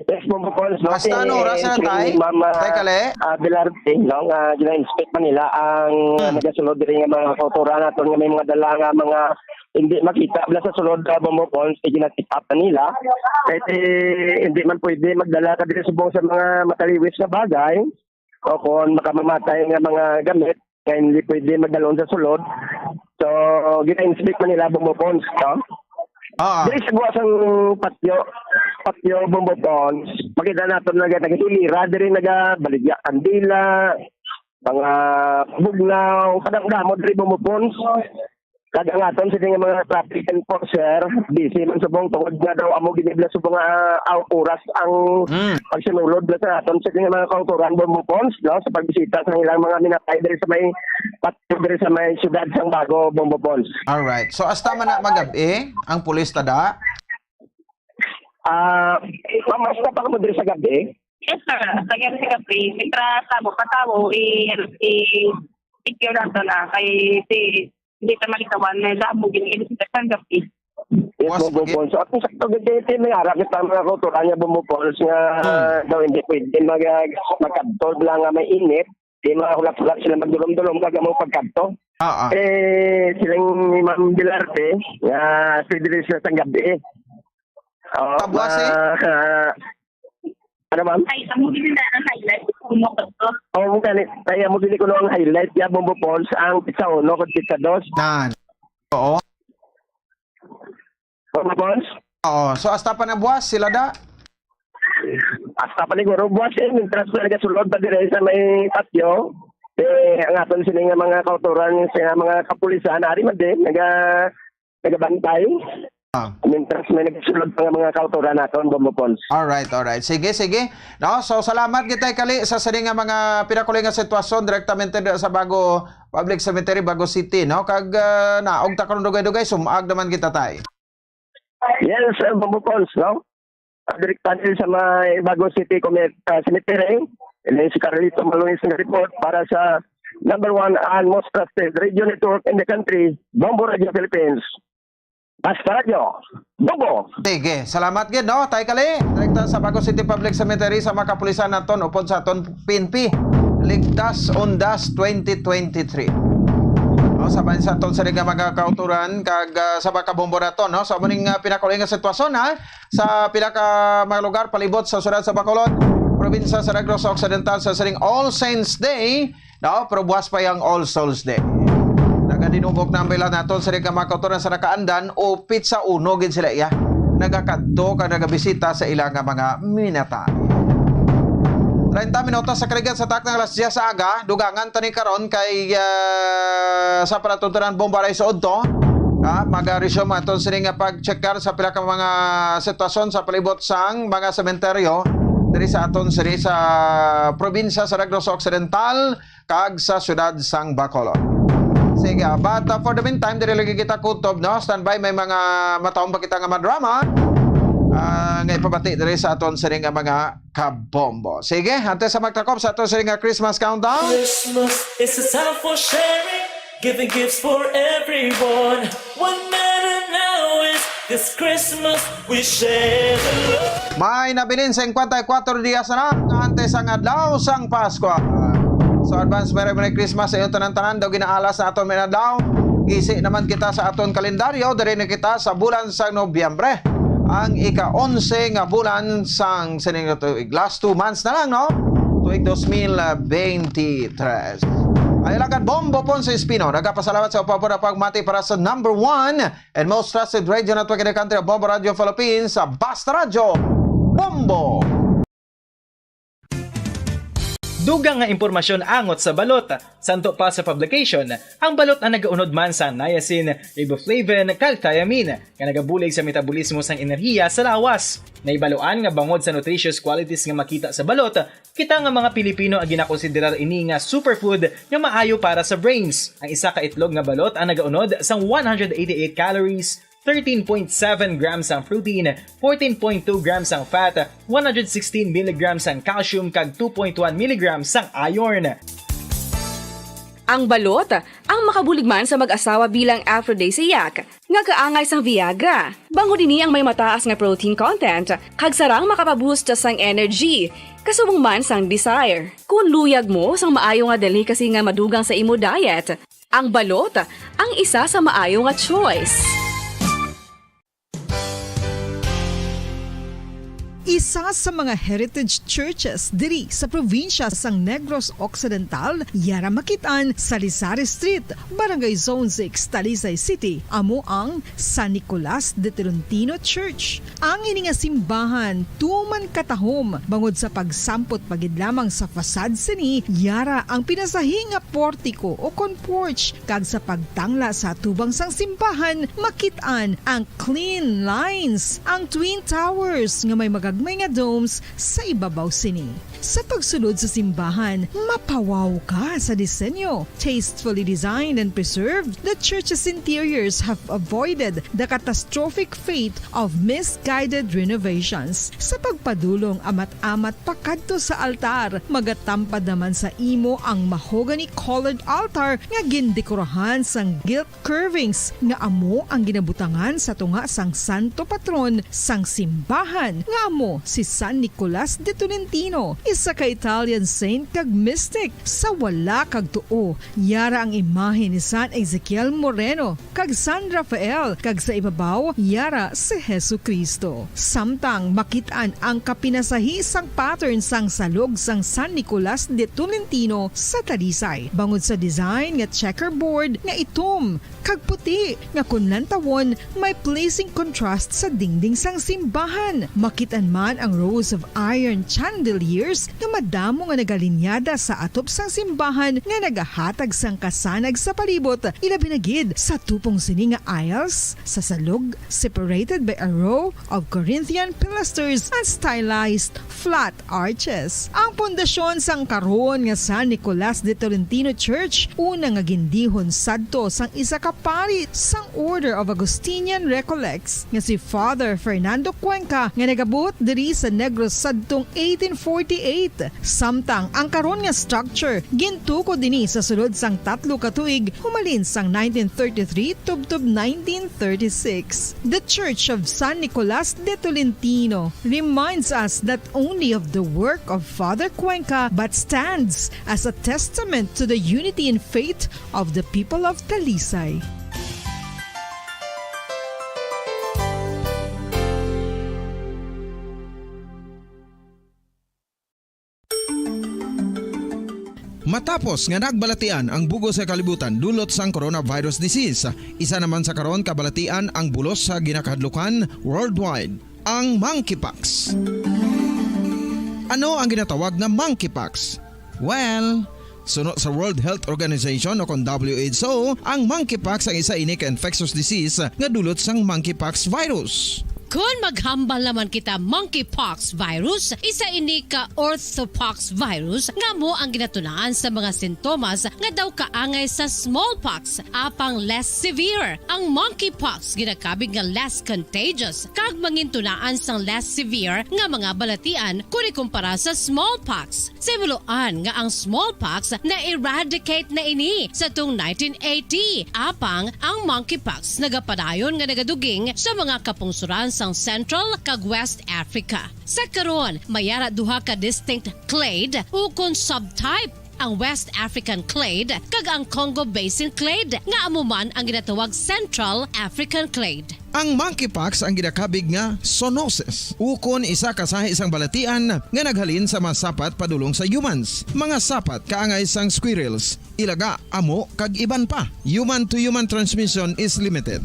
Yes, Bombo Pons, no? Hasta ano oras na, Tay? Ma'am, ah, Tay Kali? Ah, Belarte, no? Nga gina-inspect pa nila ang, ah, Hmm. nagasulod diri nga mga kautoran naton nga may mga dala nga mga hindi makita bala sa sulod, ah, Bombo Pons, kay gina-check up na nila. Kay, eh, hindi man pwede magdala ka diri subong sa mga mataliwis nga bagay o kon makamamatay nga mga gamit nga hindi pwede magdalon sa sulod. So, gina-inspect man nila, Bombo Pons, no? Ah. Diri sa gawas ang patyo, patyo, Bombo Pons, makita naton nga nagahilira, diri nagabaligya kandila, mga bugnaw, kadamo-damo diri, Bombo Pons. Kag ang aton sini nga mga traffic enforcer, busy man subong tungod nga daw amo gini bala subong nga, ah, oras ang Hmm. pagsinulod bala sa aton sini nga mga kautoran, Bombo Pons, no, sa pagbisita sa ilang mga minatay diri sa may pat-, diri sa may siyudad sang Bago, Bombo Pons. Alright. So, hasta man na magabi, ang pulis tada? Ah, ma'am, hasta pa kamo diri sa gabi? Yes, sir. Sa gabi, sa gabi, may tra-, tabo, patawo, i-, i-, secure nato na. Kay si hindi ta malikawan, may damo gini-, sa gabi. Yes, Boss, Bombo Pons. So, at least, sakto gid, may ara kita mga kautoran nga, Bombo Pons, nga Hmm. daw hindi pwede mag-, magkadto lang nga may init. Di mahulat-hulat sila magdulom-dulom kag amo pagkadto. Ah, ah. Eh, siling ni Ma'am Belarte, nga pwede rin sila sa gabi. Oo, Kabuas, eh? ma-, ka-, Ano, ma'am? Ay, amo gid na ang highlight, kuno ko to. Oo, gani. Kaya mo gini kuno ang highlight, ya, Bombo Pons, ang pizza uno kag pizza dos. Nan. Oo. Bombo Pons? Oo. So, hasta pa na buwas, sila da? Hasta pa ni Guro buwas, eh, mientras na nagasulod pa dire sa may patio, eh, ang aton sini nga mga kautoran, sa mga kapulisan, ari man din, naga-, nagabantay. Ah. Mientras may nagsulod pa nga mga kautoran naton, Bombo Pons. Alright, alright. Sige, sige. No, so salamat kita kali sa sini nga mga pinakuling nga sitwasyon direktamente dira sa Bago Public Cemetery, Bago City, no? Kag, ah, naog ta karon dugay-dugay, sumag naman kita, tay. Yes, uh, Bombo Pons, no? Ah, direktamente sa may Bago City Comet-, ah, Cemetery. Ini si Carlito Maluis nga report para sa number one and most trusted radio network in the country, Bombo Radio Philippines. Basta Radyo, Bombo! Sige, salamat gid, no? Tay Kali, direkta sa Bago City Public Cemetery sa mga kapulisan naton upod sa aton P N P. Ligtas Undas twenty twenty-three. No, sa bahin sa aton sa nga mga kauturan kag, ah, sa mga kabombo naton, no? So, amo ning, ah, pinakauli nga sitwasyon, ha? Sa pila ka mga lugar palibot sa siyudad sa Bacolod, probinsya sa Negros Occidental sa sining All Saints Day, no? Pero buwas pa yang All Souls Day. Nagadinugok na ang pila naton sa mga kauturan sa nakaandan o pitsa uno gid sila iya. Nagakadto kag nagabisita sa ila nga mga minatay. Treinta minutos sa kaligyat sa takna alas diyes sa aga, dugangan ta ni karon kay, ah, sa palatuntunan bomba ray suod to. Ah, mag-resume aton sini nga pag-checkar sa pila ka mga sitwasyon sa palibot sang mga sementeryo diri sa aton sini sa probinsya sa Negros Occidental kag sa siyudad sang Bacolod. Sige, ah, but, ah, for the meantime, diri lagi kita kutob, no? Standby, may mga mataon pa kita nga mga drama. Ah, nga ipabati diri sa aton sini nga mga kabombo. Sige, antes sa magtakop sa aton sini nga Christmas countdown. Christmas is a time for sharing, giving gifts for everyone. What matter now is this Christmas we share the love. May nabilin singkwenta y kuwatro dias na lang antes ang adlaw sang Pasko. So, advance Merry, Merry Christmas sa inyo tanan-tanan. Daw ginaalas na aton may adlaw. Isi naman kita sa aton kalendaryo. Diri na kita sa bulan sa Nobyembre. Ang ika-onse nga bulan sang sining tuig. Last two months na lang, no? Tuig dos mil veintitrés. Ay, lagad Bombo Ponce Espino. Nagapasalamat sa upapod na pagmati para sa number one and most trusted radio network in the country, Bombo Radio Philippines, sa Basta Radyo, Bombo! Dugang nga impormasyon angot sa balot. Santo pa sa publication, ang balot ang nagaunod man sa niacin, riboflavin, kag thiamine, nga nagabulig sa metabolismo sang enerhiya sa lawas. Naibaluan nga bangod sa nutritious qualities nga makita sa balot, kita nga mga Pilipino ang ginakonsiderar ini nga superfood nga maayo para sa brains. Ang isa ka itlog nga balot ang nagaunod sang one hundred eighty-eight calories, thirteen point seven grams ang protein, fourteen point two grams ang fat, one hundred sixteen milligrams ang calcium, kag two point one milligrams ang iron. Ang balot, ang makabulig man sa mag-asawa bilang aphrodisiac, nga kaangay sang Viagra. Bangod ini ang may mataas nga protein content, kag sarang makapaboost sang energy, kasubong man sang desire. Kung luyag mo sang maayo nga delicacy nga madugang sa imo diet, ang balot ang isa sa maayo nga choice. Isa sa mga heritage churches diri sa probinsya sang Negros Occidental, yara makit-an sa Lisari Street, Barangay Zone six, Talisay City, amo ang San Nicolas de Tolentino Church. Ang ini nga simbahan tuman katahom bangod sa pagsampot pa gid lamang sa facade sini, yara ang pinasahi nga portiko o kon porch, kag sa pagtangla sa atubang sang simbahan, makit-an ang clean lines, ang twin towers nga may magagmay nga domes sa ibabaw sini. Sa pagsulod sa simbahan, mapawaw ka sa disenyo. Tastefully designed and preserved, the church's interiors have avoided the catastrophic fate of misguided renovations. Sa pagpadulong amat-amat pakadto sa altar, magatampad naman sa imo ang mahogany-colored altar nga gindekorahan sang gilt curvings nga amo ang ginabutangan sa tunga sang santo patron sang simbahan, nga amo si San Nicolas de Tolentino, isa ka Italian saint kag mystic. Sa wala kag tuo, yara ang imahe ni San Ezekiel Moreno kag San Rafael, kag sa ibabaw, yara si Jesu-Cristo. Samtang makit-an ang kapinasahi sang pattern sang salog sang San Nicolas de Tolentino sa Talisay, bangod sa design nga checkerboard nga itom kag puti, nga kon lantawon, may pleasing contrast sa dingding sang simbahan. Makit-an man ang rows of iron chandeliers nga madamo nga nagalinyada sa atop sang simbahan nga nagahatag sang kasanag sa palibot, ilabi na gid sa tupong sini nga aisles sa salog, separated by a row of Corinthian pilasters and stylized flat arches. Ang pundasyon sang karon nga San Nicolas de Tolentino Church, una nga gindihon sadto sang isa ka pari sang Order of Augustinian Recollects, nga si Father Fernando Cuenca, nga nagabuot diri sa Negros sadtong eighteen forty-eight. Samtang ang karon nga structure gintukod ini sa sulod sang tatlo ka tuig, humalin sang nineteen thirty-three tubtob nineteen thirty-six. The Church of San Nicolas de Tolentino reminds us not only of the work of Father Cuenca, but stands as a testament to the unity in faith of the people of Talisay. Matapos nga nagbalatian ang bug-os nga kalibutan dulot sang coronavirus disease, isa naman sa karon kabalatian ang bulos sa ginakahadlukan worldwide, ang monkeypox. Ano ang ginatawag nga monkeypox? Well, suno sa World Health Organization o kon W H O, ang monkeypox ang isa ini ka infectious disease nga dulot sang monkeypox virus. Kon maghambal naman kita, monkeypox virus, isa ini ka orthopox virus nga amo ang ginatunaan sa mga sintomas nga daw kaangay sa smallpox, apang less severe. Ang monkeypox ginakabig nga less contagious kag mangintunaan sang less severe nga mga balatian kon ikumpara sa smallpox. Sa himuloan nga ang smallpox na-eradicate na ini sa tung nineteen eighty, apang ang monkeypox nagapadayon nga nagaduging sa mga kapungsoran sang Central kag West Africa. Sa karon, may ara duha ka distinct clade ukon subtype, ang West African clade kag ang Congo Basin clade, nga amo man ang ginatawag Central African clade. Ang monkeypox ang ginakabig nga zoonosis, ukon isa ka sahi sang balatian nga naghalin sa mga sapat padulong sa humans, mga sapat kaangay sang squirrels, ilaga, amo, kag iban pa. Human-to-human transmission is limited.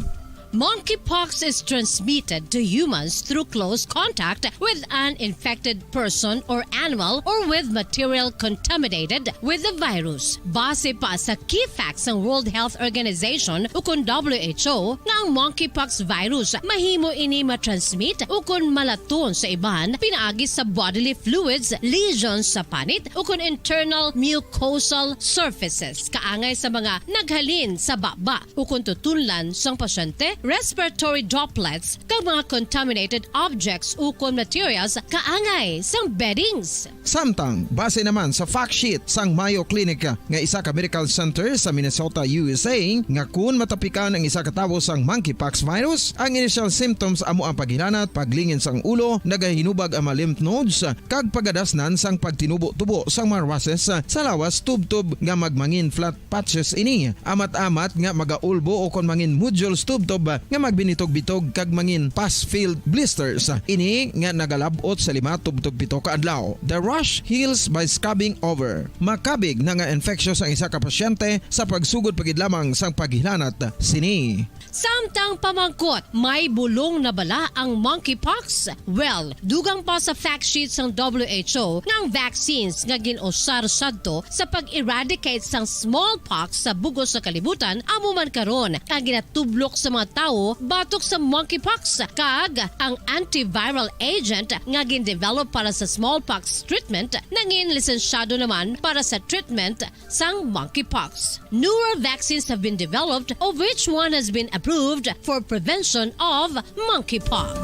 Monkeypox is transmitted to humans through close contact with an infected person or animal or with material contaminated with the virus. Base pa sa key facts sang World Health Organization ukon W H O, nga ang monkeypox virus mahimo ini matransmit ukon malaton sa iban pinaagi sa bodily fluids, lesions sa panit, ukon internal mucosal surfaces, kaangay sa mga naghalin sa baba ukon tutunlan sang pasyente respiratory droplets, kag mga contaminated objects ukon materials kaangay sang beddings. Samtang, base naman sa fact sheet sang Mayo Clinic nga isa ka medical center sa Minnesota, U S A, nga kun matapikan ang isa ka tawo sang monkeypox virus, ang initial symptoms amo ang paghilanat, paglingin sang ulo, nagahinubag ang mga lymph nodes, kag pagadasnan sang pagtinubo-tubo sang mga rushes sa lawas tubtob nga magmangin flat patches ini, amat-amat nga magaulbo o kon mangin nodules tubtob nga magbinitog-bitog kag mangin pus-filled blisters ini nga nagalab-ot sa lima tubtob pito ka adlaw. The rash heals by scabbing over. Makabig na nga infectious ang isa ka pasyente sa pagsugod pa gid lamang sang paghilanat sini. Samtang pamangkot, may bulong na bala ang monkeypox? Well, dugang pa sa fact sheet sang W H O nga ang vaccines nga gin-usar sadto sa pag-eradicate sang smallpox sa bug-os nga kalibutan amo man karon ang ginatublok sa mga tawo batok sa monkeypox, kag ang antiviral agent nga gin-develop para sa smallpox treatment nangin lisensyado naman para sa treatment sang monkeypox. Newer vaccines have been developed, of which one has been approved for prevention of monkeypox.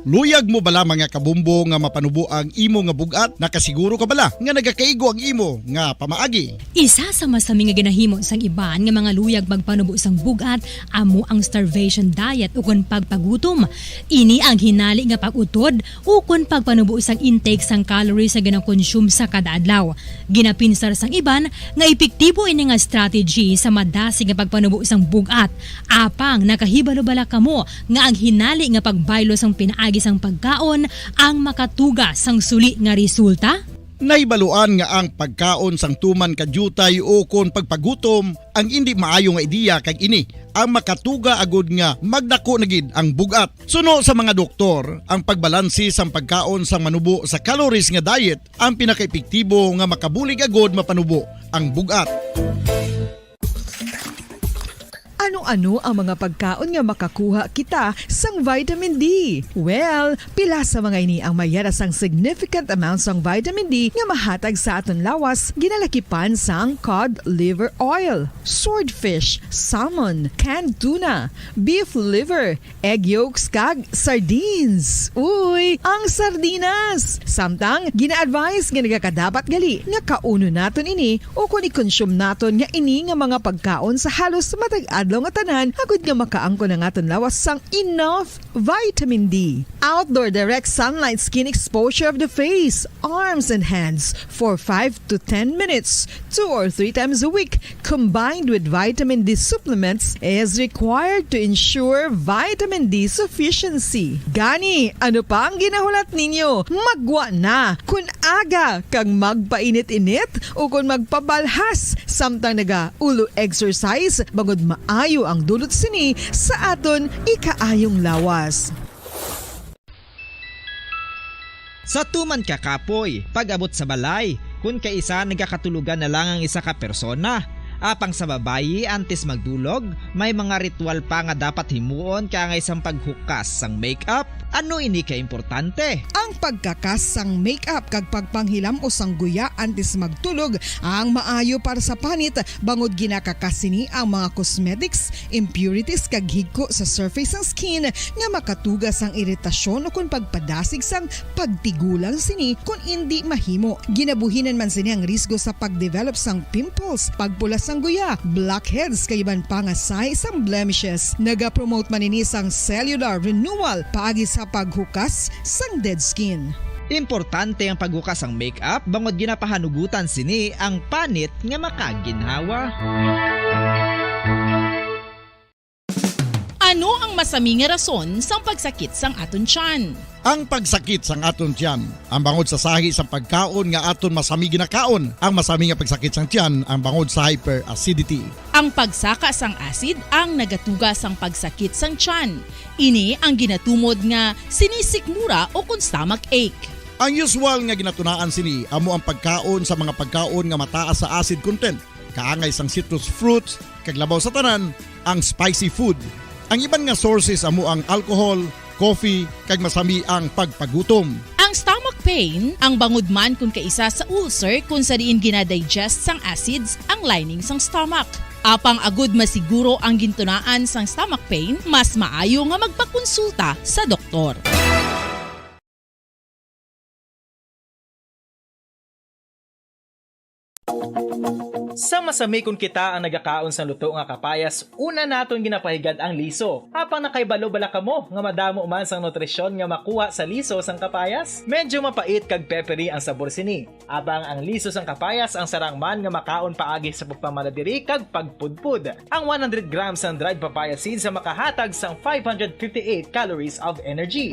Luyag mo bala, mga kabumbo, nga mapanubo ang imo nga bug-at? Nakasiguro ka bala nga nagakaigo ang imo nga pamaagi? Isa sa masami nga ginahimo sang iban nga mga luyag magpanubo sang bug-at amo ang starvation diet ukon pagpagutom. Ini ang hinali nga pag-utod ukon pagpanubo sang intake sang calories nga ginakonsume sa kada adlaw. Ginapinsar sang iban nga epektibo ini nga strategy sa madasig nga pagpanubo sang bug-at. Apang nakahibalo bala kamo nga ang hinali nga pagbaylo sang pinaagi sang pagkaon ang makatuga sang suli nga resulta? Nahibaluan nga ang pagkaon sang tuman ka diutay ukon pagpagutom ang indi maayo nga ideya, kag ini ang makatuga agud nga magdako na gid ang bug-at. Suno sa mga doktor, ang pagbalanse sang pagkaon sang manubo sa calories nga diet ang pinakaepektibo nga makabulig agud mapanubo ang bug-at. Ano-ano ang mga pagkaon nga makakuha kita sang vitamin D? Well, pila sa mga ini ang mayara sang significant amount sang vitamin D nga mahatag sa aton lawas, ginalakipan sang cod liver oil, swordfish, salmon, canned tuna, beef liver, egg yolks, kag sardines. Uy, ang sardinas! Samtang, gina-advise nga nagakadapat gali nga kaunon naton ini ukon i-consume naton nga ini nga mga pagkaon sa halos matag adlaw nga tanan, agud nga makaangkon ang aton lawas sang enough vitamin D. Outdoor direct sunlight skin exposure of the face, arms, and hands for five to ten minutes, two or three times a week, combined with vitamin D supplements, is required to ensure vitamin D sufficiency. Gani, ano pa ang ginahulat ninyo? Maggwa na! Kon aga kag magpainit-init ukon magpabalhas samtang naga-ulo exercise, bangod maayo ang dulot sini sa aton ikaayong lawas. Sa tuman ka kapoy, pag-abot sa balay, kun kaisa nagakatulogan na lang ang isa ka persona. Apang sa babayi, antes magdulog, may mga ritual pa nga dapat himuon kaangay sang paghukas sang makeup. Ano ini ka importante? Ang pagkakas sang makeup kag pagpanghilam-os sang guya antes magtulog ang maayo para sa panit, bangod ginakakas sini ang mga cosmetics, impurities, kag higko sa surface sang skin nga makatuga sang iritasyon ukon pagpadasig sang pagtigulang sini kon indi mahimo. Ginabuhinan man sini ang risgo sa pagdevelop sang pimples, pagpula sang guya, blackheads, kag iban pa nga sahi sang blemishes. Nagapromote man ini sang cellular renewal paagi sa paghukas sang dead skin. Importante ang paghukas sang makeup bangod ginapahanugutan sini ang panit nga makaginhawa. Ano ang masami nga rason sang pagsakit sang aton tiyan? Ang pagsakit sang aton tiyan ang bangod sa sahi sang pagkaon nga aton masami ginakaon. Ang masami nga pagsakit sang tiyan ang bangod sa hyperacidity. Ang pagsaka sang acid ang nagatuga sang pagsakit sang tiyan. Ini ang ginatumod nga sinisikmura ukon stomach ache. Ang usual nga ginatunaan sini amo ang pagkaon sa mga pagkaon nga mataas sa acid content, kaangay sang citrus fruits, kag labaw sa tanan, ang spicy food. Ang iban nga sources amo ang alcohol, coffee, kag masami ang pagpagutom. Ang stomach pain ang bangod man kon kaisa sa ulcer, kon sa diin gina-digest sang acids ang lining sang stomach. Apang agud masiguro ang gintunaan sang stomach pain, mas maayo nga magpakonsulta sa doktor. Sa masami kon kita ang nagakaon sang luto nga kapayas, una naton ginapahigad ang liso. Apang nakahibalo bala kamo nga madamo man sang nutrisyon nga makuha sa liso sang kapayas? Medyo mapait kag peppery ang sabor sini. Apang ang liso sang kapayas ang sarang man nga makaon paagi sa pagpamala diri kag pagpudpod. Ang one hundred grams sang dried papaya seeds sa makahatag sang five hundred fifty-eight calories of energy.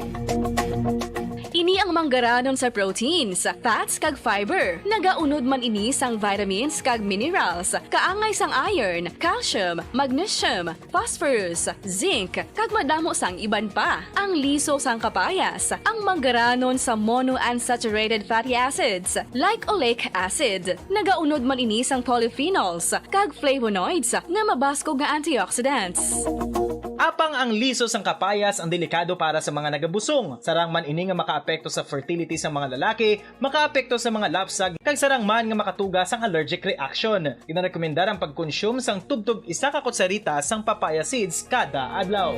Ini ang manggaranon sa proteins, fats, kag fiber. Nagaunod man ini sang vitamins kag minerals, kaangay sang iron, calcium, magnesium, phosphorus, zinc, kag madamo sang iban pa. Ang liso sang kapayas, ang manggaranon sa monounsaturated fatty acids, like oleic acid. Nagaunod man ini sang polyphenols kag flavonoids nga mabaskog nga antioxidants. Apang ang liso sang kapayas ang delikado para sa mga nagabusong. Sarang man ini nga makaapekto sa fertility sa mga lalaki, makaapekto sa mga lapsag, kag sarang man nga makatuga sang allergic reaction. Ginarekomendar ang pagkonsume sang tubtob isa ka kutsarita sang papaya seeds kada adlaw.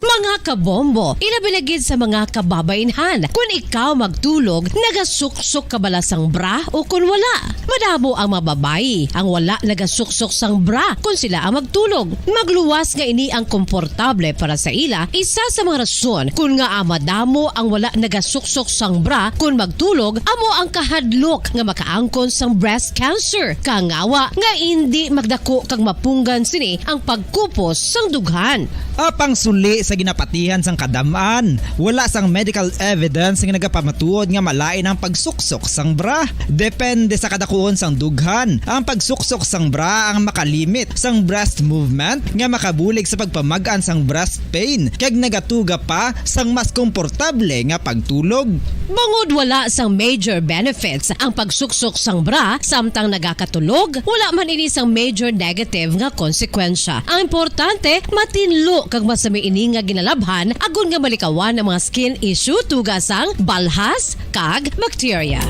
Mga kabombo, ilabi na gid sa mga kababainhan, kun ikaw magtulog, nagasuksok ka bala sang bra o kun wala? Madamo ang mga babayi ang wala nagasuksok sang bra kun sila ang magtulog. Magluwas nga ini ang komportable para sa ila, isa sa mga rason kun ngaa madamo ang wala nagasuksok sang bra kun magtulog amo ang kahadlok nga makaangkon sang breast cancer. Kangawa nga indi magdako kag mapunggan sini ang pagkupos sang dughan. Apang suli sa ginapatihan sang kadam-an, wala sang medical evidence nga nagapamatuod nga malain ang pagsuksok sang bra. Depende sa kadakuon sang dughan, ang pagsuksok sang bra ang makalimit sang breast movement nga makabulig sa pagpamag-an sang breast pain kag nagatuga pa sang mas komportable nga pagtulog. Bangod wala sang major benefits ang pagsuksok sang bra samtang nagakatulog, wala man ini sang major negative nga konsekwensya. Ang importante, matinlo kag masami ini nga ginalabhan agod nga malikawan ang mga skin issue tuga sang balhas kag bakterya.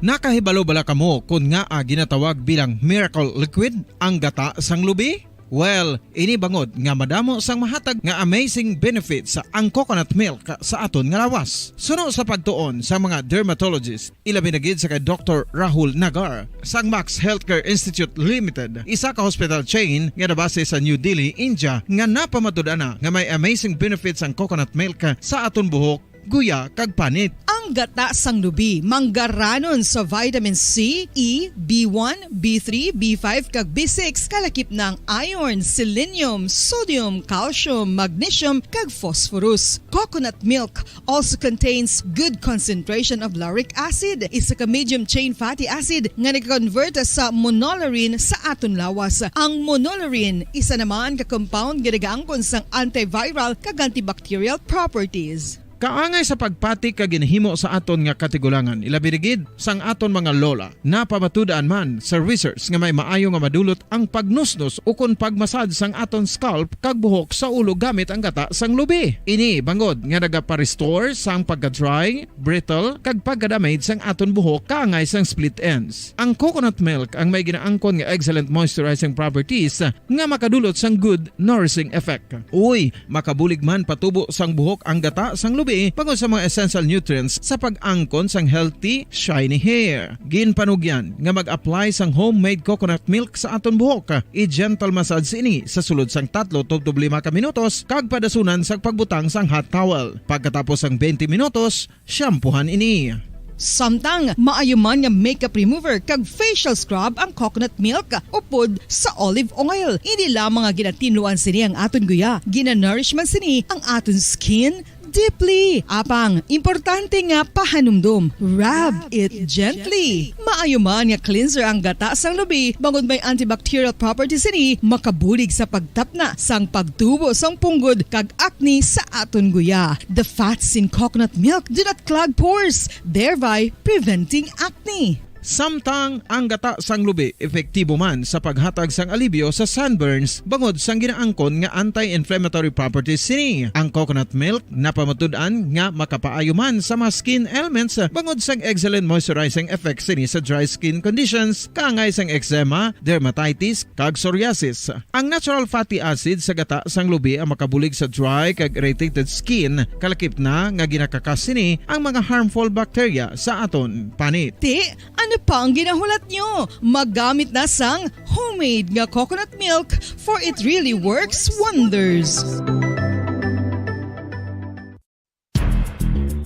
Nakahibalo bala kamo kon ngaa ginatawag bilang miracle liquid ang gata sang lubi? Well, ini bangod nga madamo sang mahatag nga amazing benefits ang coconut milk sa aton nga lawas. Suno sa pagtuon sa mga dermatologist, ilabi na gid sa kay Doktor Rahul Nagar sang Max Healthcare Institute Limited, isa ka hospital chain nga nabase sa New Delhi, India, nga napamatud-an na nga may amazing benefits ang coconut milk sa aton buhok, guya, kag panit. Ang gata sang lubi manggaranon sa vitamin C, E, B one, B three, B five, kag B six, kalakip na ang iron, selenium, sodium, calcium, magnesium, kag phosphorus. Coconut milk also contains good concentration of lauric acid, isa ka medium chain fatty acid nga nagakonvert sa monolaurin sa aton lawas. Ang monolaurin isa naman ka compound nga nagaangkon sang antiviral kag antibacterial properties. Kaangay sa pagpati kag ginhimo sa aton nga katigulangan, ilabi na gid sang aton mga lola. Napamatud-an man sa research nga may maayo nga madulot ang pagnusnos ukon pagmasad sang aton scalp kag buhok sa ulo gamit ang gata sang lubi. Ini bangod nga nagapa-restore sang pagka-dry, brittle, kag pagka-damage sang aton buhok kaangay sang split ends. Ang coconut milk ang may ginaangkon nga excellent moisturizing properties nga makadulot sang good nourishing effect. Uy, makabulig man patubo sang buhok ang gata sang lubi bangod sa mga essential nutrients sa pag-angkon sang healthy, shiny hair. Ginpanugyan nga mag-apply sang homemade coconut milk sa aton buhok. I-gentle massage ini sa sulod sang tatlo tubtob lima ka minutos kag padasunan sa pagbutang sang hot towel. Pagkatapos sang twenty minutos, shampoohan ini. Samtang maayo man nga makeup remover kag facial scrub ang coconut milk upod sa olive oil. Hindi lamang nga ginatinluan sini ang aton guya, ginanourish man sini ang aton skin deeply. Apang importante nga pahanumdom, rub it gently. Maayo man nga cleanser ang gata sang lubi bangod may antibacterial properties sini, makabulig sa pagtapna sang pagtubo sang punggod kag acne sa aton guya. The fats in coconut milk do not clog pores, thereby preventing acne. Samtang ang gata sang lubi epektibo man sa paghatag sang alibyo sa sunburns bangod sang ginaangkon nga anti-inflammatory properties sini. Ang coconut milk napamatud-an nga makapaayo man sa mga skin ailments bangod sang excellent moisturizing effect sini sa dry skin conditions kaangay sang eczema, dermatitis, kag psoriasis. Ang natural fatty acid sa gata sang lubi ang makabulig sa dry kag irritated skin, kalakip na nga ginakakas sini ang mga harmful bacteria sa aton panit. Ti, ano pa ang ginahulat nyo? Magamit na sang homemade nga coconut milk, for it really works wonders.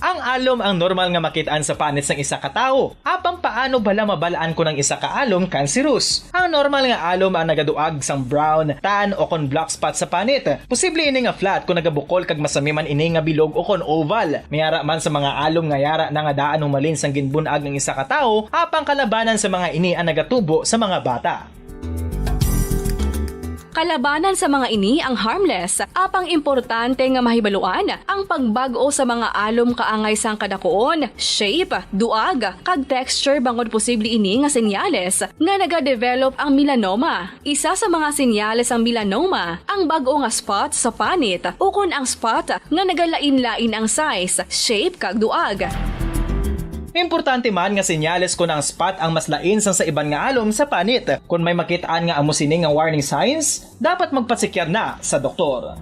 Ang alom ang normal nga makit-an sa panit sang isa ka tawo. Apang paano bala mabal-an kon ang isa ka alom cancerous? Ang normal nga alom ang nagaduag sang brown, tan, o kon black spot sa panit. Posible ini nga flat kon nagabukol kag masami man ini nga bilog o kon oval. May ara man sa mga alom nga yara na nga daan humalin sang ginbun-ag ang isa ka tawo, apang kalabanan sa mga ini ang nagatubo sa mga bata. Kalabanan sa mga ini ang harmless, apang importante nga mahibaluan ang pagbag-o sa mga alom kaangay sang kadakuon, shape, duag, kag texture bangod posible ini nga senyales nga nagadevelop ang melanoma. Isa sa mga senyales sang melanoma ang bag-o nga spot sa panit ukon ang spot nga nagalain-lain ang size, shape, kag duag. Importante man nga senyales kon ang spot ang mas lain sang sa iban nga alom sa panit. Kon may makit-an nga amo sini nga warning signs, dapat magpasikyar na sa doktor.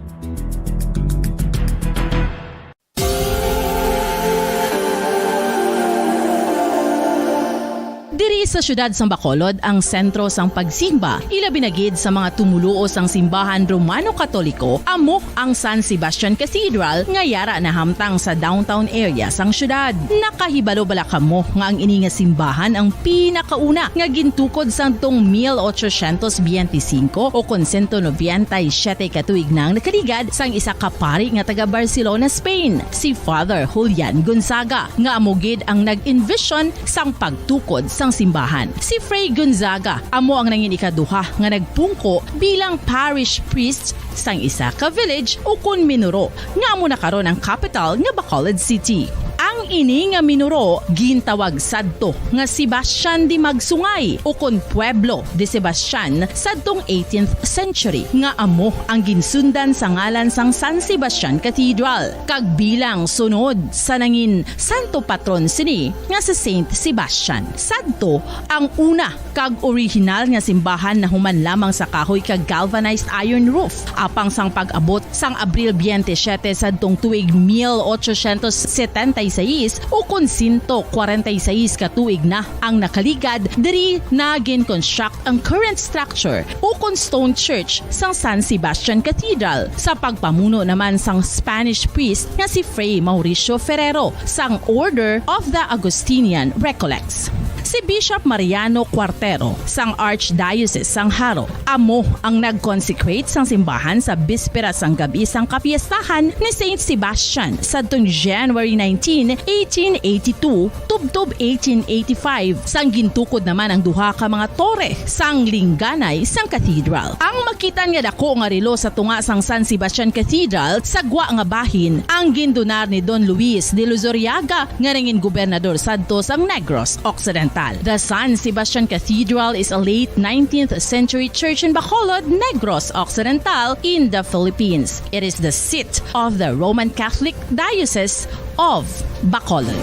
Diri sa siyudad sang Bacolod ang sentro sang pagsimba, ilabi na gid sa mga tumoluo sang simbahan Romano-Katoliko, amo ang San Sebastian Cathedral nga yara nahamtang sa downtown area sang siyudad. Nakahibalo bala kamo nga ang ini nga simbahan ang pinakauna nga gintukod sadtong mil ochocientos biyente singko o kon sento nobenta y siyete ka tuig na ang nakaligad sang isa ka pari nga taga Barcelona, Spain, si Father Julian Gonzaga, nga amo gid ang nag-envision sang pagtukod sang simbahan. Si Fray Gonzaga amo ang nangin ikaduha nga nagpungko bilang parish priest sang isa ka village ukon minuro nga amo na karon ang kapital nga Bacolod City. Ang ini nga minuro gintawag sadto nga Sebastian de Magsungay ukon Pueblo de Sebastian sadtong eighteenth century, nga amo ang ginsundan sa ngalan sang San Sebastian Cathedral, kag bilang sunod sa nangin santo patron sini nga si Saint Sebastian. Sadto ang una kag orihinal nga simbahan nahuman lamang sa kahoy kag galvanized iron roof. Apang sang pag-abot sang Abril biyente siyete sadtong tuig mil ochocientos setenta y seis, ukon sento kwarenta y seis ka tuig na ang nakaligad, diri na gin-construct ang current structure ukon stone church sang San Sebastian Cathedral, sa pagpamuno naman sang Spanish priest nga si Fray Mauricio Ferrero sang Order of the Augustinian Recollects. Si Bishop Mariano Cuartero sang Archdiocese sang Jaro amo ang nag-consecrate sang simbahan sa bispera sang gab-i sang kapiestahan ni Saint Sebastian sadtong January nineteen, eighteen eighty-two, tubtob eighteen eighty-five, sang gintukod naman ang duha ka mga tore sang lingganay sang cathedral. Ang makit-an nga dako nga relo sa tunga sang San Sebastian Cathedral sa gwa nga bahin ang gindonar ni Don Luis de Luzuriaga nga nangin gobernador sadto sang Negros Occidental. The San Sebastian Cathedral is a late nineteenth century church in Bacolod, Negros Occidental, in the Philippines. It is the seat of the Roman Catholic Diocese of Bacolod.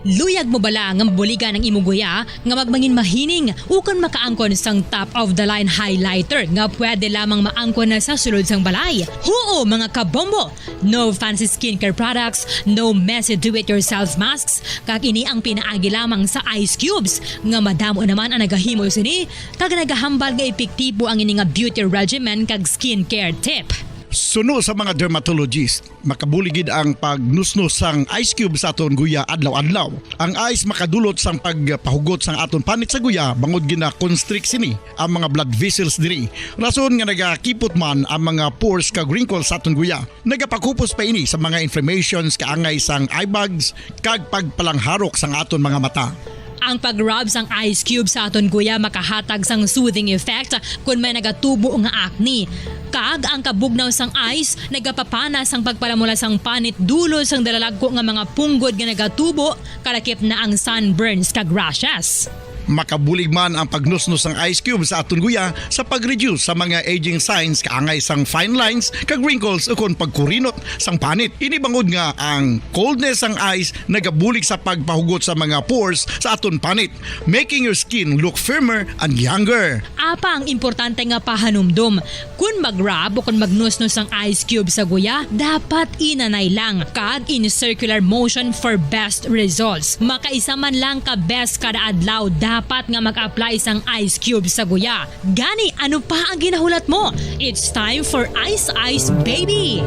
Luyag mo bala nga mabuligan ang imong guya nga magmangin mahining ukon makaangkon sang top of the line highlighter nga pwede lamang maangkon na sa sulod sang balay? Huo, mga kabombo! No fancy skincare products, no messy do-it-yourself masks, kag ini ang pinaagi lamang sa ice cubes nga madamo naman ang nagahimo sini kag nagahambal nga epektibo ang ini nga beauty regimen kag skincare tip. Suno sa mga dermatologist, makabulig gid ang pagnusnos sang ice cube sa aton guya adlaw-adlaw. Ang ice makadulot sang pagpahugot sang aton panit sa guya bangod gina-constrict sini ang mga blood vessels diri. Rason nga nagakipot man ang mga pores kag wrinkles sa aton guya. Nagapakupos pa ini sa mga inflammations kaangay sang eye bags kag pagpalangharok sang aton mga mata. Ang pag-rub sang ice cube sa aton guya makahatag sang soothing effect kon may nagatubo nga acne. Kag ang kabugnaw sang ice nagapapana sang pagpalamula sang panit dulot sang dalalagko nga mga punggod nga nagatubo, kalakip na ang sunburns kag rashes. Makabulig man ang pagnusnos sang ice cube sa aton guya sa pag-reduce sa mga aging signs kaangay sang fine lines kag wrinkles ukon pagkurinot sang panit. Ini bangod nga ang coldness sang ice nagabulig sa pagpahugot sa mga pores sa aton panit, making your skin look firmer and younger. Apa ang importante nga pahanumdom, kon mag-rub o kon magnusnos ang ice cube sa guya, dapat inanay lang kag in circular motion for best results. Makaisa man lang ka beses kada adlaw dapat nga mag-apply sang ice cube sa guya. Gani, ano pa ang ginahulat mo? It's time for Ice Ice Baby!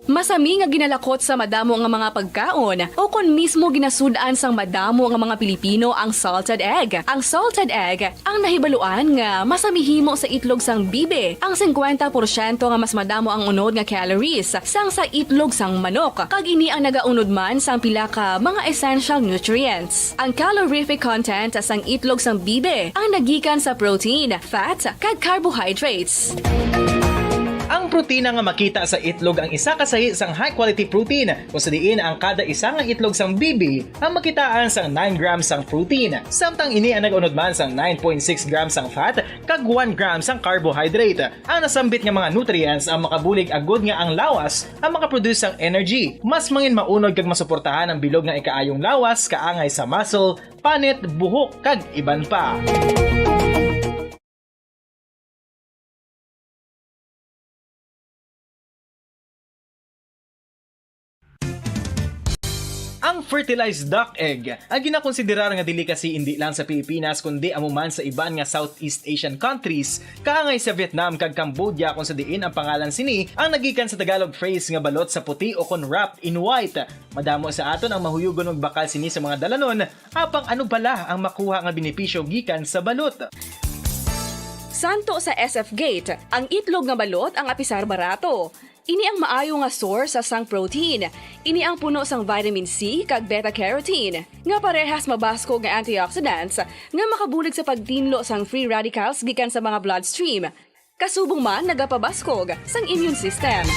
Masami nga ginalakot sa madamo nga mga pagkaon, o kon mismo ginasud-an sang madamo nga mga Pilipino ang salted egg. Ang salted egg, ang nahibaluan nga masami himo sa itlog sang bibi. Ang singkwenta porsyento nga mas madamo ang unod nga calories sang sa itlog sang manok, kag ini ang nagaunod man sang pila ka mga essential nutrients. Ang calorific content sang itlog sang bibi ang nagikan sa protein, fat, kag carbohydrates. Ang protina nga makita sa itlog ang isa ka sahi sang high-quality protein, kung sa diin ang kada isa nga itlog sang bibi ang makitaan sang nine grams sang protein, samtang ini ang nag-unod man sang nine point six grams sang fat kag one gram sang carbohydrate. Ang nasambit nga mga nutrients ang makabulig agud nga ang lawas ang makaproduce sang energy, mas mangin maunod kag masuportahan ang bilog nga ikaayong lawas kaangay sa muscle, panit, buhok, kag iban pa. Ang fertilized duck egg, ang ginakonsiderar nga delicacy indi lang sa Pilipinas, kundi amo man sa iban nga Southeast Asian countries, kaangay sa Vietnam kag Cambodia, kung sa diin ang pangalan sini ang nagikan sa Tagalog phrase nga balot sa puti o kon wrapped in white. Madamo sa aton ang mahuyugon magbakal sini sa mga dalanon, apang ano bala ang makuha nga benepisyo gikan sa balot? Santo sa S F Gate, ang itlog nga balot ang apisar barato. Ini ang maayo nga source sang protein. Ini ang puno sang vitamin C kag beta-carotene, nga parehas mabaskog nga antioxidants nga makabulig sa pagtinlo sang free radicals gikan sa mga bloodstream. Kasubong man nagapabaskog sang immune system.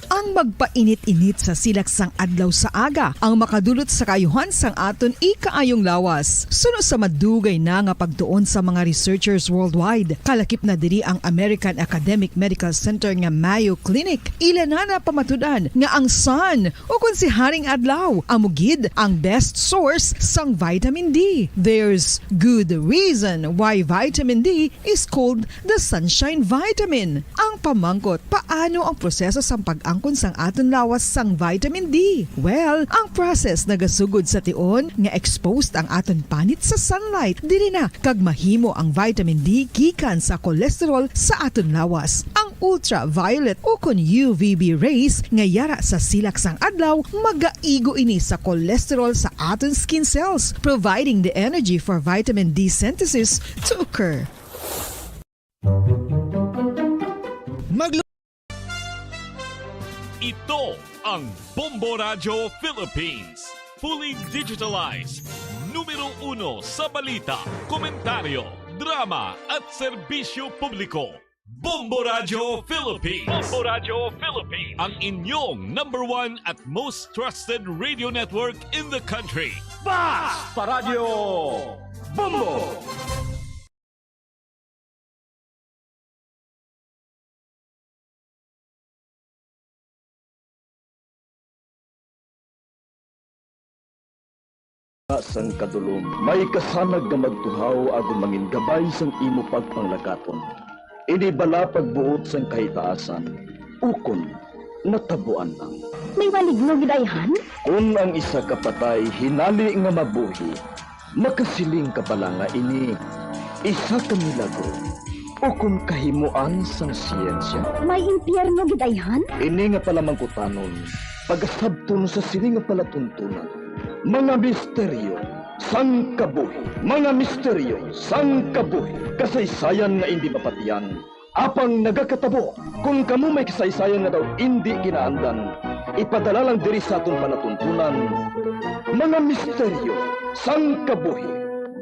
Ang magpainit-init sa silak sang adlaw sa aga ang makadulot sa kaayuhan sang aton ikaayong lawas. Suno sa madugay na nga pagtuon sa mga researchers worldwide, kalakip na diri ang American Academic Medical Center nga Mayo Clinic, ila na napamatud-an nga ang sun, o kon si Haring Adlaw, amo gid ang best source sang vitamin D. There's good reason why vitamin D is called the sunshine vitamin. Ang pamangkot, paano ang proseso sang pag-angkon sang aton lawas sang vitamin D? Well, ang process nagasugod sa tion nga exposed ang aton panit sa sunlight. Diri na kag mahimo ang vitamin D gikan sa cholesterol sa aton lawas. Ang ultraviolet o kon U V B rays nga yara sa silak sang adlaw magaigo ini sa cholesterol sa aton skin cells, providing the energy for vitamin D synthesis to occur. Maglu- Ito ang Bombo Radyo Philippines. Fully digitalized. Numero uno sa balita, komentaryo, drama at serbisyo publiko. Bombo Radyo Philippines. Bombo Radyo Philippines. Ang inyong number one at most trusted radio network in the country. Basta Radyo Bombo! Sang kadulom, may kasanag nga magtuhaw agod mangin gabay sang imo pagpanglakaton. Ini bala pagbuot sang kahitaasan, ukon natabuan lang. May maligno gid ayhan? Kon ang isa ka patay hinali nga mabuhi, makasiling ka bala nga ini isa ka milagro ukon kahimoan sang siyensya? May impyerno gid ayhan? Ini nga palamangkutanon, pagasabton sa sini nga palatuntunan. Mga misteryo sang kabuhi. Mga misteryo sang kabuhi. Kasaysayan nga indi mapatian, apang nagakatabo. Kon kamo may kasaysayan nga daw indi kinaandan, Ipadala lang diri sa aton palatuntunan, Mga Misteryo sang Kabuhi.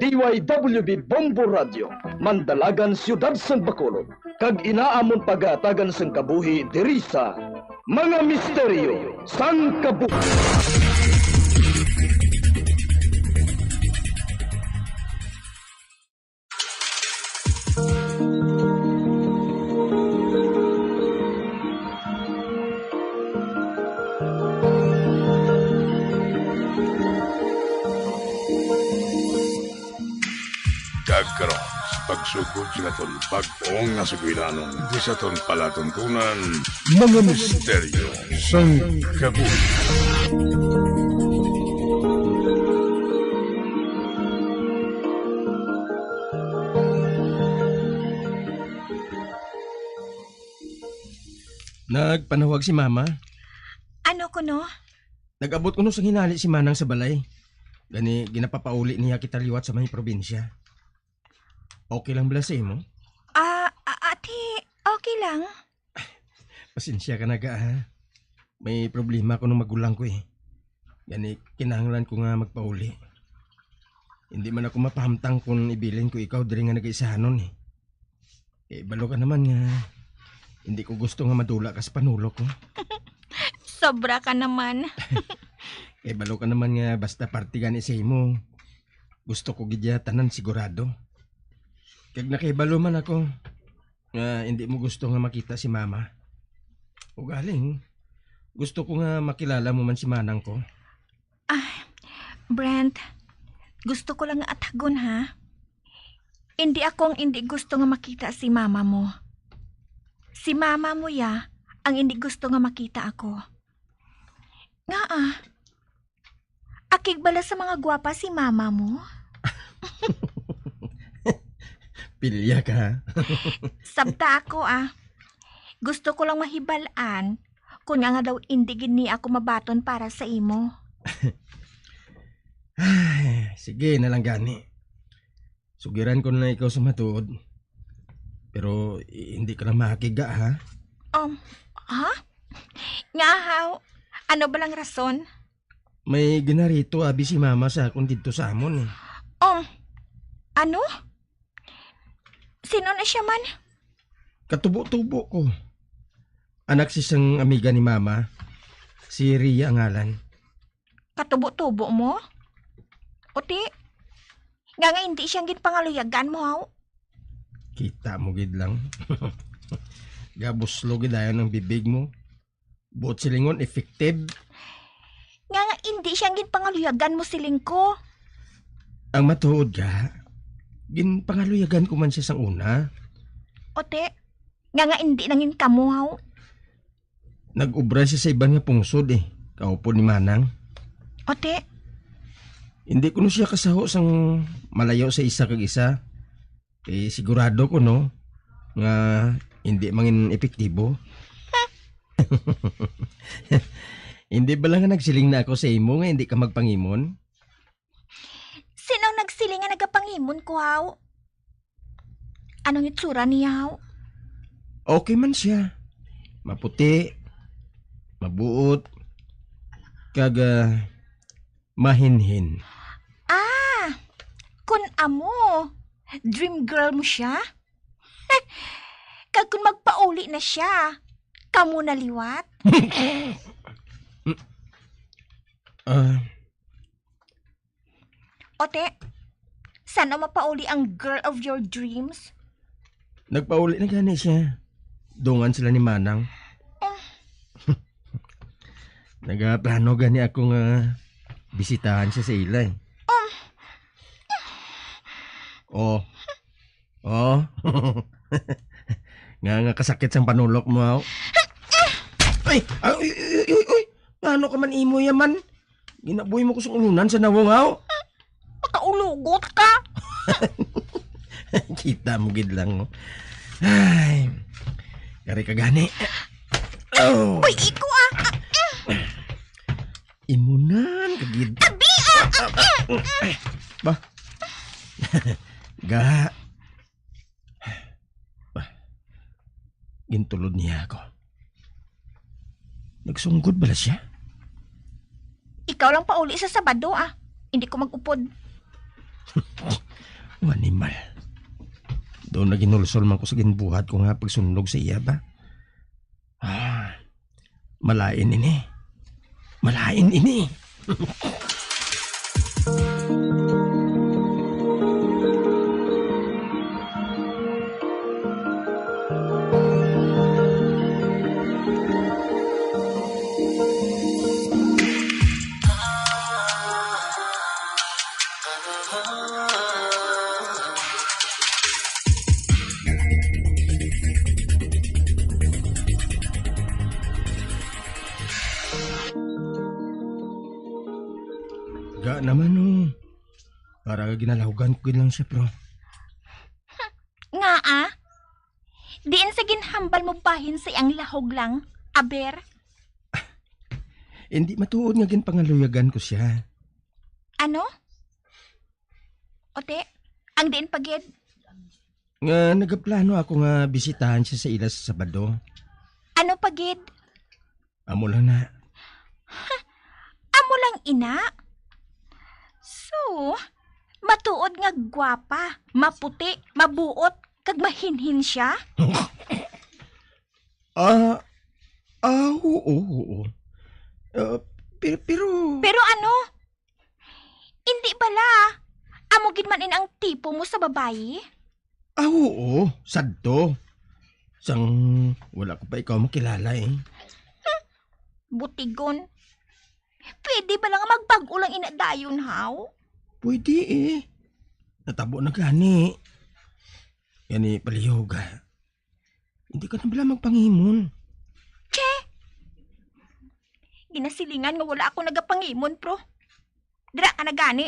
D Y W B Bombo Radio, Mandalagan, Siyudad sang Bacolod, kag ina amon pagahatagan sang kabuhi diri sa Mga Misteryo sang Kabuhi. Kag karon, sa pagsugod sa aton bag-ong nga sugilanon, di sa aton palatuntunan, Mga Misteryo sang Kabuhi. Nagpanawag si Mama. Ano kuno? Nag-abot kuno sa hinali si Manang sa balay. Gani, ginapapauli niya kita liwat sa may probinsya. Okay lang bala sa imo? Ah, a- ate, okay lang. Pasensya ka na, ga, ha? May problema ko nung magulang ko, eh. Gani, kinahanglan ko nga magpauli. Hindi man ako mapahamtang kung ibilin ko ikaw diri nga nagaisahanon, eh. Eh, balo ka naman nga hindi ko gusto nga madula ka sa panulok ko. Sobra ka naman. Eh, balo ka naman nga basta parte gani sa imo, gusto ko gid ya tanan sigurado. Kag nakahibalo man ako nga hindi mo gusto nga makita si Mama. Ugaling, gusto ko nga makilala mo man si Manang ko. Ah, Brent, gusto ko lang nga athagon, ha? Indi ako ang indi gusto nga makita si mama mo. Si mama mo ya ang indi gusto nga makita ako. Ngaa? Akig bala sa mga gwapa si mama mo? Pilya ka, ha? Sabta ako, ah. Gusto ko lang mahibal-an kung nga daw indi gid ni ako mabaton para sa imo. Ay, sige na lang gani. Sugiran ko na lang ikaw sa matuod. Pero i- hindi ka lang makiga, ha? Um, ha? Nga, haw? Ano ba lang rason? May ginarito abi si mama sa akon didto sa amon, eh. Um, ano? Sino na siya man? Katubo-tubo ko. Anak si sang amiga ni mama, si Ria ang ngalan. Katubo-tubo mo? Uti, nga nga hindi siyang ginpangaluyagan mo, haw? Kita mo gid lang. Gabuslo gid ayon ang bibig mo. Buot silingon, effective. Nga nga hindi siyang ginpangaluyagan mo, siling ko. Ang matuod ka, ginpangaluyagan ko man siya sang una. Ote, nga nga hindi nangin kamo, haw? Nag-ubra siya sa iban nga pungsod, eh. Kaupod ni Manang. Ote? Hindi ko na siya kasaho sang malayo sa isa kag isa. Eh, sigurado ko, no, nga hindi mangin epektibo. Hindi ba lang nga nagsiling na ako sa imo nga hindi ka magpangimon? Sino ang nagsiling nga nagapangimon ko, haw? Anong itsura niya, haw? Okay man siya. Maputi, mabuot, kag, ah, mahinhin. Ah, kun amo, dream girl mo siya? Kag kun magpauli na siya, kamo na liwat? Ah, Ote, san-o mapauli ang girl of your dreams? Nagpauli na gani siya. Dungan sila ni Manang. Ah. Nagaplano gani ako nga bisitahan siya sa ila, eh. Um. Oh. Oh. Nga, nga kasakit sang panulok mo, haw? Ay, ay, uy, uy, uy, uy, uy. Ngano ka man imo yaman? Ginabuhi mo ko sa ulunan sa nawong, haw. Makaulugot ka. Kita mo gid lang, oh. Ay. Kari ka gani. Oh. Uy, iko, ah. Imunan ka gid. Abi, ah. Ba. Ga. Ba. Gintulod niya ako. Nagsunggod bala siya? Ikaw lang pauli sa Sabado, ah. Hindi ko mag-upod. Ang animal. Daw naginulsol man ko sa ginbuhat ko nga pagsunlog sa iya ba? Ah, malain ini. Malain ini. Ga naman, oh. Para ginalahugan ko gid lang siya, bro. Ngaa? Diin sa ginhambal mo bahin sa iyang lahog lang, aber? Hindi matuod nga ginpangaluyagan ko siya. Ano? Ote, ang diin pa gid? Nga nagaplano ako nga bisitahan siya sa ila sa Sabado. Ano pa gid? Amo lang na. Amo lang ina? So, matuod nga gwapa, maputi, mabuot, kag mahinhin siya? Ah, ah, oo, oo. Ah, pe-, pero Pero ano? Indi bala, amo gid man in ang tipo mo sa babayi? Ah, oo, sadto. Sang wala ko pa ikaw makilala, eh. Butigon. Pwede bala nga magbag-o lang ina dayon, haw? Pwede, eh. Natabo na gani. Gani, palihog, ha? Hindi ka na bala magpangimon? Che! Ginasilingan nga wala ako nagapangimon, pro. Dira ka na gani.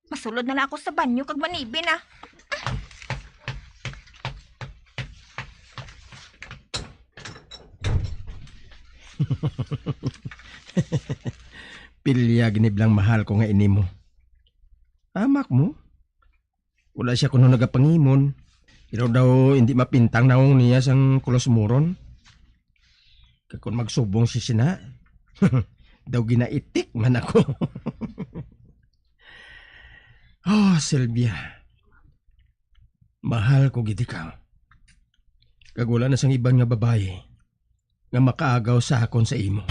Masulod na lang ako sa banyo kag manibi na. Pilya gid ni bala ang mahal ko nga ini mo. Amak mo? Wala siya kuno nagapangimon. Pero daw hindi mapintang nawong niya sang kulos moron. Kag kon magsubong si sina, daw ginaitik man ako. Oh, Sylvia. Mahal ko gid ikaw. Kag wala na sang iban nga babayi nga makaagaw sa akon sa imo.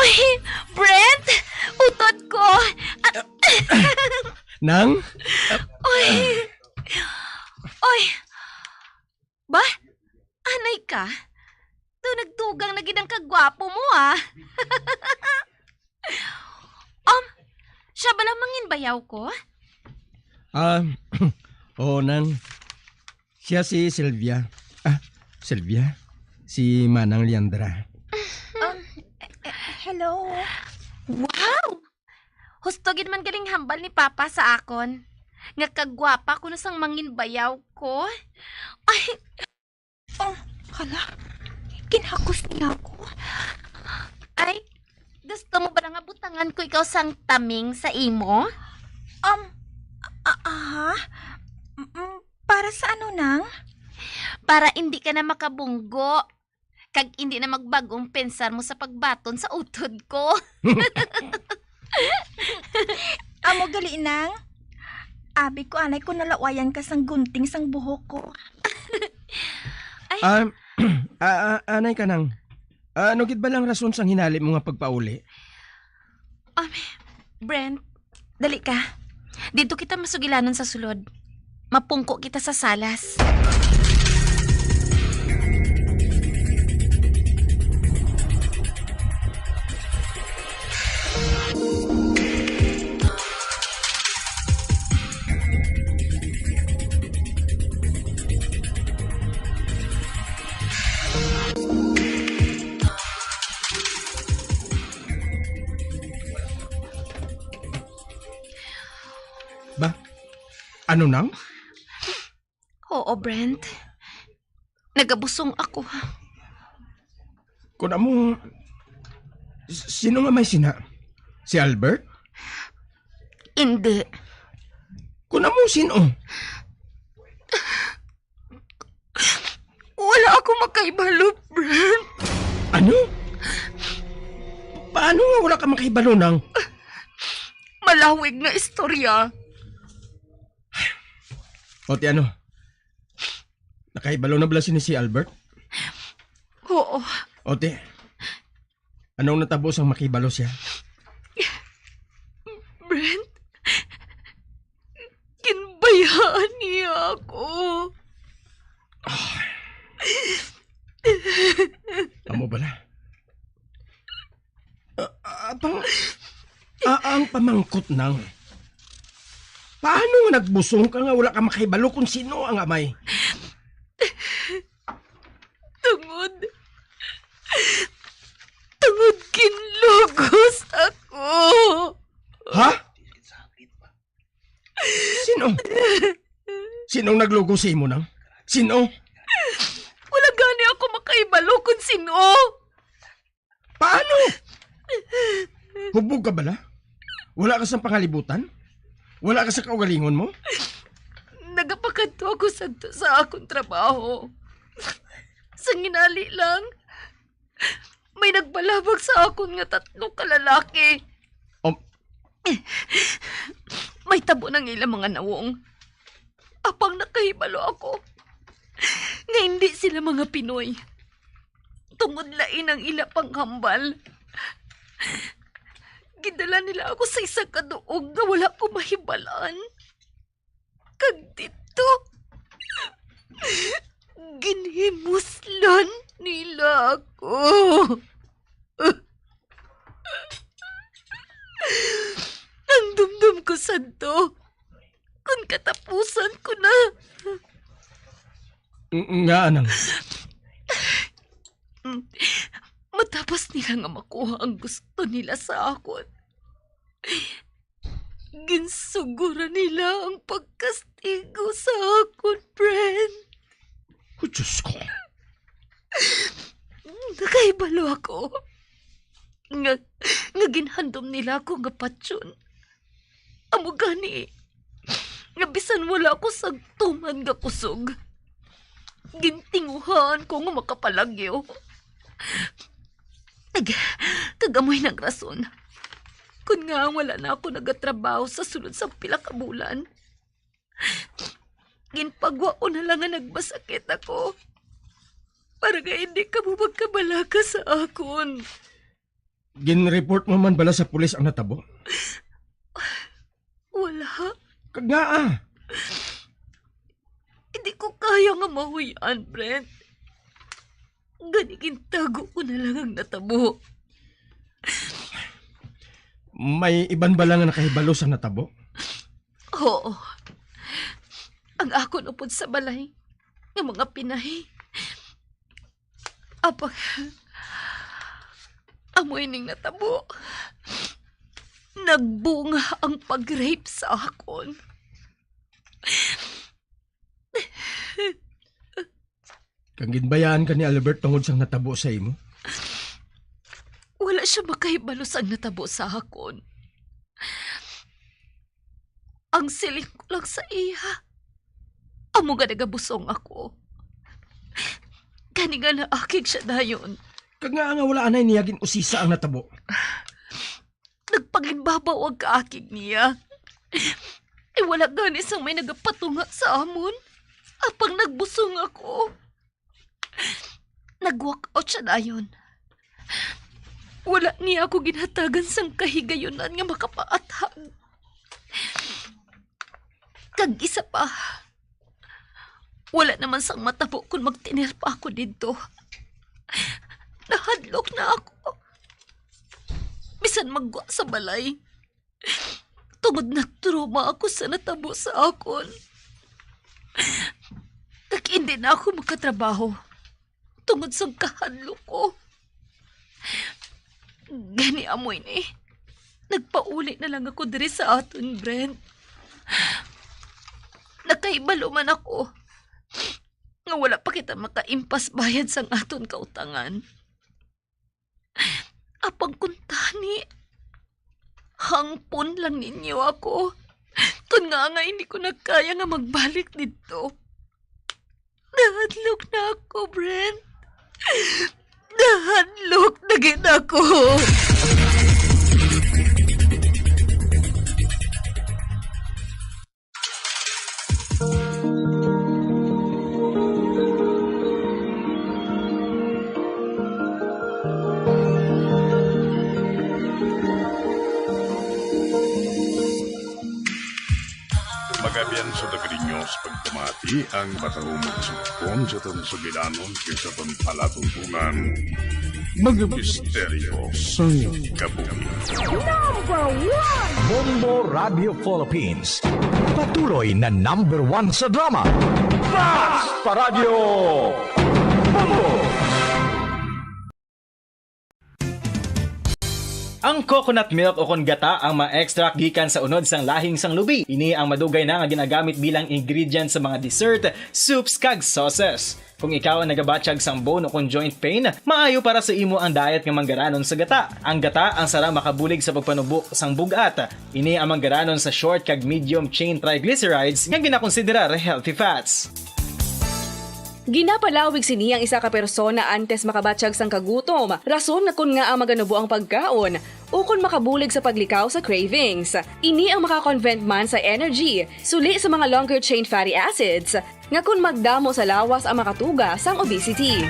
Oy, Brent! Utod ko! Ah, Nang? Oy! Oy! Ba? Anay ka? Daw nagdugang na gid ang kagwapo mo, ah. Um, siya bala mangin bayaw ko? Ah, oo, Nang. Siya si Sylvia. Ah, Sylvia? Si Manang Leandra. Um, eh, eh, hello. Wow! Husto gid man galing hambal ni Papa sa akon, nga kagwapa kuno sang mangin bayaw ko. Ay! Oh, hala. Ginhakos niya ako. Ay, gusto mo ba nga butangan ko ikaw sang taming sa imo? Um, a-, a-, aha? Mm, para sa ano, Nang? Para hindi ka na makabunggo. Kag indi na magbag-ong pensar mo sa pagbaton sa utod ko. Amo gali, Nang. Abi ko anay kung nalawayan ka sang gunting sang buhok ko. Ay. Ah, ah, ah, anay ka, Nang. Ah, ano gid ba lang rason sang hinali mo nga pagpauli? Um, Brent, dali ka. Didto kita masugilanon sa sulod. Mapungko kita sa salas. Ano nang? Oo, Brent. Nagabusong ako. Kun amo, s-, sino nga may sina? Si Albert? Hindi. Kun amo, sino? Wala ako makahibalo, Brent. Ano? Paano nga wala ka makahibalo nang? Malawig nga istorya. O, ti ano? Nakahibalo na bala sini si Albert? Oo. O, ti, anong natabo sang makahibalo siya? Brent, ginbayaan niya ako. Ah. Amo bala? Ah, ah, pang, ah, ang pamangkot nang, paano nga nagbusong ka nga wala ka makahibalo kung sino ang amay? Tungod, tungod ginlugos ako. Ha? Sino? Sinong naglugo sa imo nang? Sino? Wala gani ako makahibalo kung sino. Paano? Hubog ka bala? Wala ka sa pangalibutan? Wala ka sa kaugalingon mo? Nagapakadto ako sadto sa akon trabaho. Sa ginali lang, may nagbalabag sa akon nga tatlo ka lalaki. Um, May tabo nang ila mga nawong. Apang nakahibalo ako nga hindi sila mga Pinoy. Tungod lain ang ila panghambal, gidala nila ako sa isa ka duog nga wala ko mahibalaan. Kag didto, ginhimuslan nila ako. Ang dumdom ko sadto, kun katapusan ko na. Ng-, nga, anang? Matapos nila nga makuha ang gusto nila sa akon, ginsuguran nila ang pagkastigo sa akon, Brent. Oh, Diyos ko. Nakahibalo ako nga, nga ginhandom nila ako nga patyon. Amo gani, nga bisan wala ako sa tuman nga kusog, gintinguhaan ko nga makapalagyo. Kag, kag amoy nang rason kun ngaa wala na ako nagatrabaho sa sulod sang pila ka bulan. Ginpagwa ko na lang nga nagmasakit ako, para nga hindi kamo magkabalaka sa akon. Gin-report mo man bala sa pulis ang natabo? Wala. Kag ngaa? Hindi ko kaya nga mahuy-an, Brent. Gani gintago ko na lang ang natabo. May iban bala nga nakahibalo sa natabo? Oo. Ang akon upod sa balay nga mga Pinay. Apang, amo ining natabo. Nagbunga ang pag-rape sa akon. Kag ginbayaan ka ni Albert tungod sang natabo sa imo? Wala siya makahibalo sang natabo sa akon. Ang siling ko lang sa iya, amo nga nagabusong ako. Gani nga naakig siya dayon. Kag ngaa nga wala anay niya gin-usisa ang natabo? Nagpanginbabaw ang kaakig niya. Ay, wala gani sang may nagapatunga sa amon. Apang nagbusong ako. Nag-walk out siya dayon. Wala niya ako ginhatagan sang kahigayunan nga makapaathag. Kag isa pa, wala naman sang matabo kon magtener pa ako didto. Nahadlok na ako. Bisan maggwa sa balay, tungod na-trauma ako sa natabo sa akon. Kag hindi na ako makatrabaho tungod sang kahadlok ko. Gani amo ini, nagpauli na lang ako diri sa aton, Brent. Nahibalo man ako nga wala pa kita makaimpas bayad sang aton kautangan. Apang kuntani, hangpon lang ninyo ako. Tun nga nga hindi ko na kaya nga magbalik didto. Nahadlok na ako, Brent. Nahadlok na gid ako. Magabian sa Dagrinyos, pagpamati ang matahumog sa pagpon sa aton sugilanon kay sa aton palatuntunan. Mga misteryo sang kabuhi. Number one! Bombo Radio Philippines. Patuloy na number one sa drama. Basta Radyo Bombo! Ang coconut milk o kon gata ang ma-extract gikan sa unod sang lahing sang lubi. Ini ang madugay na nga ginagamit bilang ingredient sa mga dessert, soups, kag sauces. Kung ikaw ang nagabatyag sang bone o kon joint pain, maayo para sa imo ang diet nga manggaranon sa gata. Ang gata ang sara makabulig sa pagpanubo sang bug-at. Ini ang manggaranon sa short kag medium chain triglycerides nga ginakonsiderar healthy fats. Ginapalawig sini ang isa ka persona antes makabatyag sang kagutom, rason nga kon ngaa maganubo ang pagkaon, ukon makabulig sa paglikaw sa cravings. Ini ang maka-convert man sa energy, suli sa mga longer chain fatty acids, nga kon magdamo sa lawas ang makatuga sang obesity.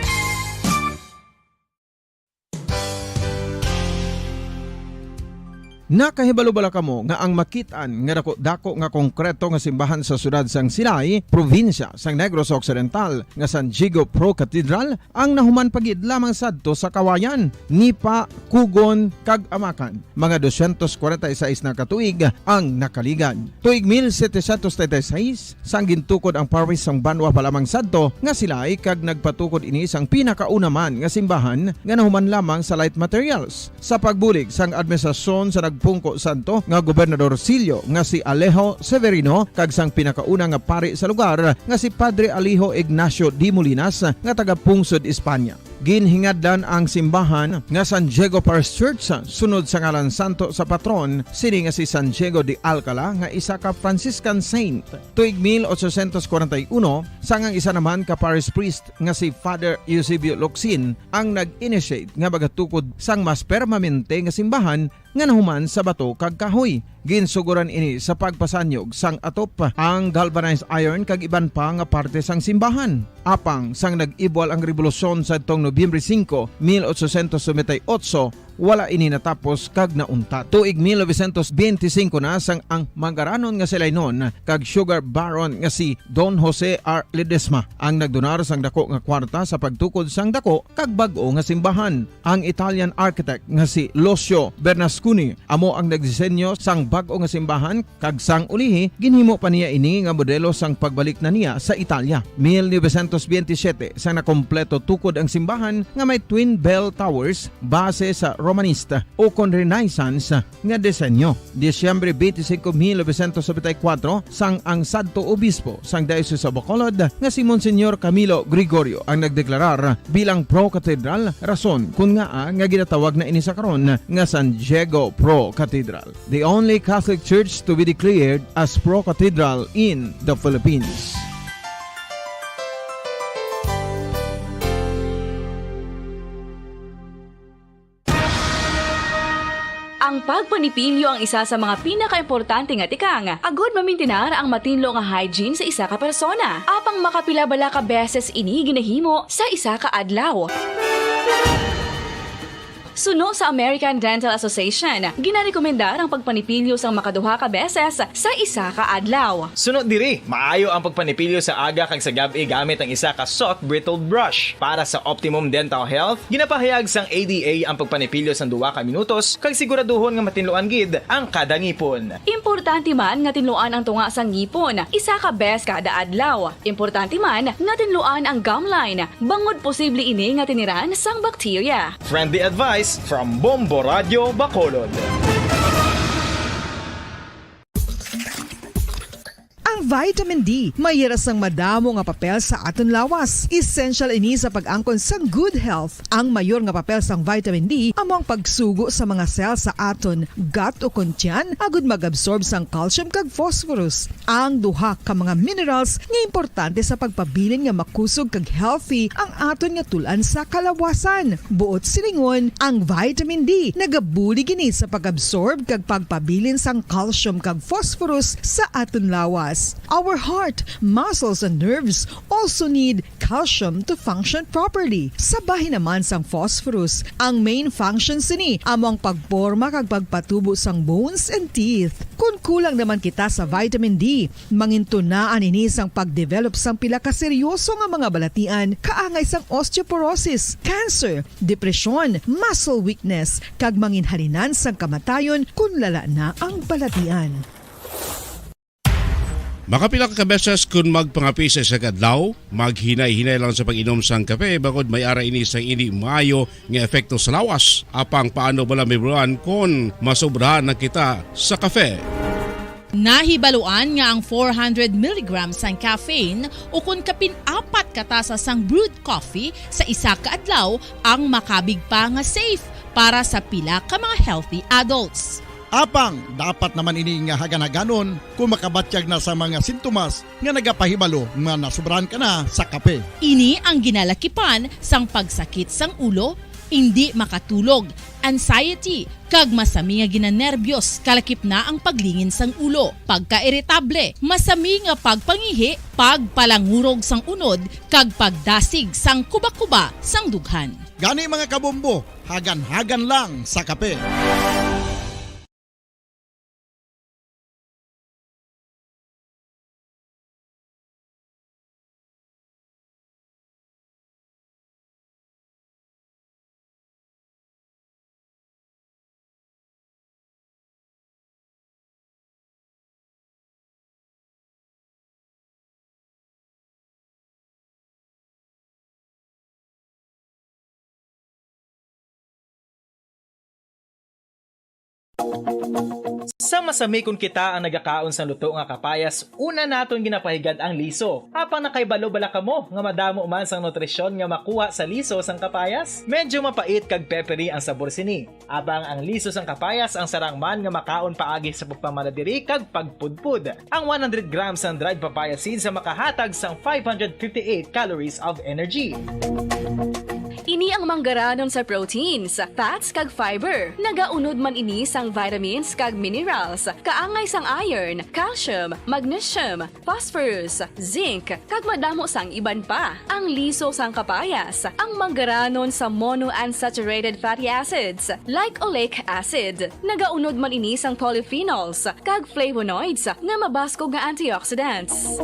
Nakahibalo bala kamo nga ang makit-an nga dako-dako nga konkreto nga simbahan sa siyudad sang Silay, probinsya sang Negros Occidental, nga San Diego Pro Cathedral ang nahuman pa gid lamang sadto sa Kawayan, Nipa, Cogon, kag Amacan, mga dosyentos kwarenta y seis na ka tuig ang nakaligad. Tuig mil setecientos treinta y seis, sang gintukod ang parish sang banwa pa lamang sadto nga Silay, kag nagpatukod ini sang pinakauna man nga simbahan nga nahuman lamang sa light materials. Sa pagbulig sang administrasyon sa nagpungko sadto nga Gobernador Silio nga si Alejo Severino kag sang pinakauna nga pari sa lugar nga si Padre Alejo Ignacio de Molinas nga taga-pungsod Espanya. Ginhingadlan ang simbahan nga San Diego Parish Church sunod sa ngalan santo sa patron sini nga si San Diego de Alcala nga isa ka Franciscan saint. Tuig mil ochocientos kwarenta y uno, sang ang isa naman ka parish priest nga si Father Eusebio Locsin ang nag-initiate nga magatukod sang mas permanente nga simbahan nga nahuman sa bato kag kahoy. Ginsugoran ini sa pagpasanyog sang atop, ang galvanized iron kag iban pa nga parte sang simbahan. Apang sang nag-ibwal ang rebolusyon sadtong Nobyembre singko, mil ochocientos noventa y ocho, wala ini natapos kag nauntat. Tuig mil novecientos benti singko na sang ang manggaranon nga Silaynon kag sugar baron nga si Don Jose R. Ledesma ang nagdonar sang dako nga kwarta sa pagtukod sang dako kag bag-o nga simbahan. Ang Italian architect nga si Lucio Bernasconi amo ang nagdisenyo sang bag-o nga simbahan, kag sang ulihi ginhimo pa niya ini nga modelo sang pagbalik na niya sa Italia. Mil novecientos benti siyete sang nakompleto tukod ang simbahan nga may twin bell towers base sa Romanista o kon Renaissance nga disenyo. Disyembre benti singko, mil novecientos nobenta y kuwatro, sang ang sadto obispo sang Diocese of Bacolod nga si Monsignor Camilo Gregorio ang nagdeklarar bilang pro-cathedral, rason kon ngaa nga ginatawag na ini sa karon nga San Diego Pro Cathedral, the only Catholic Church to be declared as pro-cathedral in the Philippines. Ang pagpanipilyo ang isa sa mga pinakaimportante nga tikang agod mamintinar ang matinlo nga hygiene sa isa ka persona. Apang makapila bala ka beses ini ginahimo sa isa ka adlaw? Suno sa American Dental Association, ginarekomendar ang pagpanipilyo sang makaduha ka beses sa isa ka adlaw. Suno diri, maayo ang pagpanipilyo sa aga kag sa gab-i gamit ang isa ka soft bristled brush. Para sa optimum dental health, ginapahayag sang A D A ang pagpanipilyo sang duha ka minutos kag siguraduhon nga matinluan gid ang kada ngipon. Importante man nga tinluan ang tunga sang ngipon isa ka bes kada adlaw. Importante man nga tinluan ang gum line, bangod posible ini nga tiniran sang bakterya. Friendly advice from Bombo Radyo Bacolod. Ang vitamin D may hira sang madamo nga papel sa aton lawas. Essential ini sa pag-angkon sang good health. Ang mayor nga papel sang vitamin D amo ang pagsugo sa mga cell sa aton gut o kon tiyan agud mag-absorb sang calcium kag phosphorus, ang duha ka mga minerals nga importante sa pagpabilin nga makusog kag healthy ang aton nga tul-an sa kalawasan. Buot silingon, ang vitamin D nagabulig ini sa pag-absorb kag pagpabilin sang calcium kag phosphorus sa aton lawas. Our heart, muscles, and nerves also need calcium to function properly. Sa bahin naman sang phosphorus, ang main function sini amo ang pagporma kag pagpatubo sang bones and teeth. Kon kulang naman kita sa vitamin D, mangintunaan ini sang pag-develop sang pila ka seryoso nga mga balatian kaangay sang osteoporosis, cancer, depresyon, muscle weakness, kag manginhalinan sang kamatayon kon lala na ang balatian. Makapila ka beses kon magpangape sa isa ka adlaw, maghinay-hinay lang sa pag-inom sang kape, bangod may ara ini sang indi maayo nga epekto sa lawas. Apang paano bala mahibaluan kon masobrahan na kita sa kape? Nahibaluan nga ang four hundred milligrams sang caffeine ukon kapin apat ka tasa sang brewed coffee sa isa ka adlaw ang makabig pa nga safe para sa pila ka mga healthy adults. Apang dapat naman ini nga hagan-haganon kon makabatyag na sa mga sintomas nga nagapahibalo nga nasobrahan ka na sa kape. Ini ang ginalakipan sang pagsakit sang ulo, indi makatulog, anxiety, kag masami nga ginanerbiyos, kalakip na ang paglingin sang ulo, pagkairitable, masami nga pagpangihi, pagpalangurog sang unod, kag pagdasig sang kuba-kuba sang dughan. Gani, mga kabombo, hagan-hagan lang sa kape. Sa masami kon kita ang nagakaon sang luto nga kapayas, una naton ginapahigad ang liso. Apang nakahibalo bala kamo nga madamo man sang nutrisyon nga makuha sa liso sang kapayas? Medyo mapait kag peppery ang sabor sini. Apang ang liso sang kapayas ang sarang man nga makaon paagi sa pagpamala diri kag pagpudpod. Ang one hundred grams sang dried papaya seeds ang makahatag sang five hundred fifty-eight calories of energy. Ini ang manggaranon sa proteins, fats, kag fiber. Nagaunod man ini sang vitamins kag minerals, kaangay sang iron, calcium, magnesium, phosphorus, zinc, kag madamo sang iban pa. Ang liso sang kapayas, ang manggaranon sa monounsaturated fatty acids, like oleic acid. Nagaunod man ini sang polyphenols kag flavonoids nga mabaskog nga antioxidants.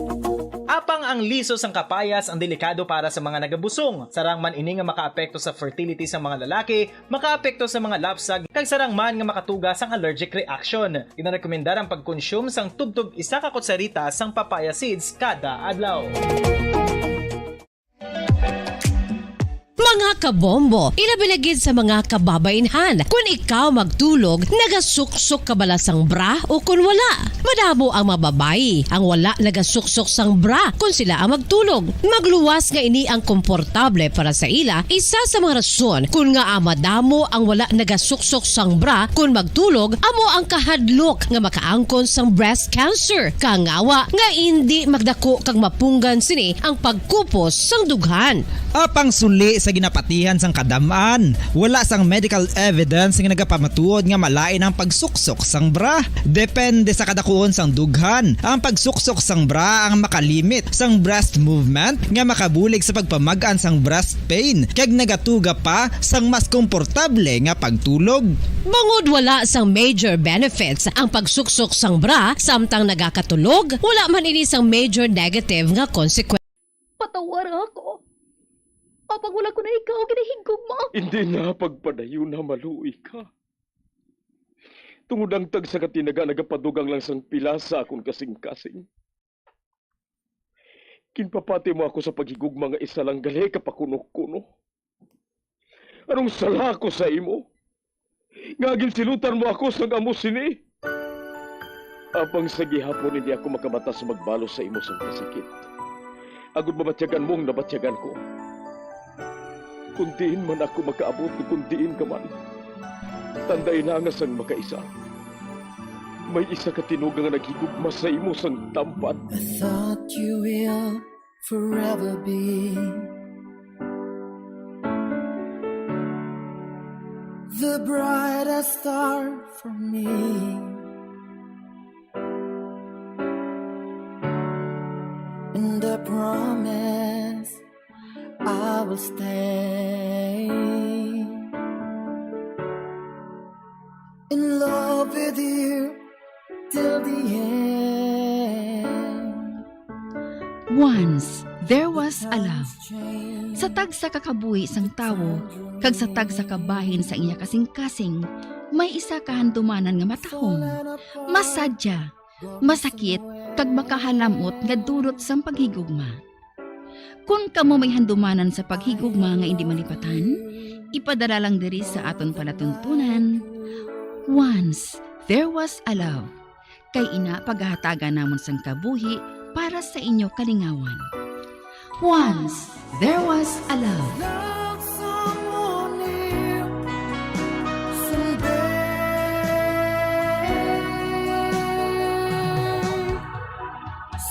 Apang ang liso sang kapayas ang delikado para sa mga nagabusong. Sarang man ini nga makaapekto sa fertility sa mga lalaki, makaapekto sa mga lapsag, kag sarang man nga makatuga sang allergic reaction. Ginarekomendar ang pagkonsume sang tubtob isa ka kutsarita sang papaya seeds kada adlaw. Mga kabombo, ilabi na gid sa mga kababainhan, kun ikaw magtulog, nagasuksok ka bala sang bra o kun wala? Madamo ang mga babayi ang wala nagasuksok sang bra kun sila ang magtulog. Magluwas nga ini ang komportable para sa ila. Isa sa mga rason kun ngaa madamo ang wala nagasuksok sang bra kun magtulog amo ang kahadlok nga makaangkon sang breast cancer, kangawa nga indi magdako kag mapunggan sini ang pagkupos sang dughan. Apang suli sa ginapatihan sang kadam-an, wala sang medical evidence nga nagapamatuod nga malain ang pagsuksok sang bra. Depende sa kadakuon sang dughan, ang pagsuksok sang bra ang makalimit sang breast movement nga makabulig sa pagpamag-an sang breast pain kag nagatuga pa sang mas komportable nga pagtulog. Bangod wala sang major benefits ang pagsuksok sang bra samtang nagakatulog, wala man ini sang major negative nga konsekwensya. Patawara ako. Apang wala ko na ikaw ginahigugma. Hindi na pagpadayon na maluoy ka. Tungod ang tagsa ka tinaga nagapadugang lang sang pila sa akon kasing-kasing. Ginpapati mo ako sa paghigugma nga isa lang gali ka pakuno-kuno. Anong sala ko sa imo? Nga ginsilutan mo ako sang amo sini? Apang sa gihapon hindi ako makabatas magbalos sa imo sang kasakit, agod mabatyagan mo ang nabatyagan ko. Kon diin man ako makaabot, kon diin ka man, tandai na nga sang makaisa, may isa ka tinuga nga naghigugma sa imo sang tampad. I thought you will forever be the brightest star for me. And I promise I will stay in love with you till the end. Once there was a love. Sa tagsa ka kabuhi sang tawo kag sa tagsa ka bahin sa iya kasingkasing, may isa ka handumanan nga matahom, masadya, masakit, kag makahalam-ot nga dulot sang paghigugma. Kon kamo may handumanan sa paghigugma nga indi malipatan, ipadala lang diri sa aton palatuntunan, Once There Was a Love. Kay ina, pagahatagan namon sang kabuhi para sa inyo kalingawan. Once There Was a Love. Love someone new someday.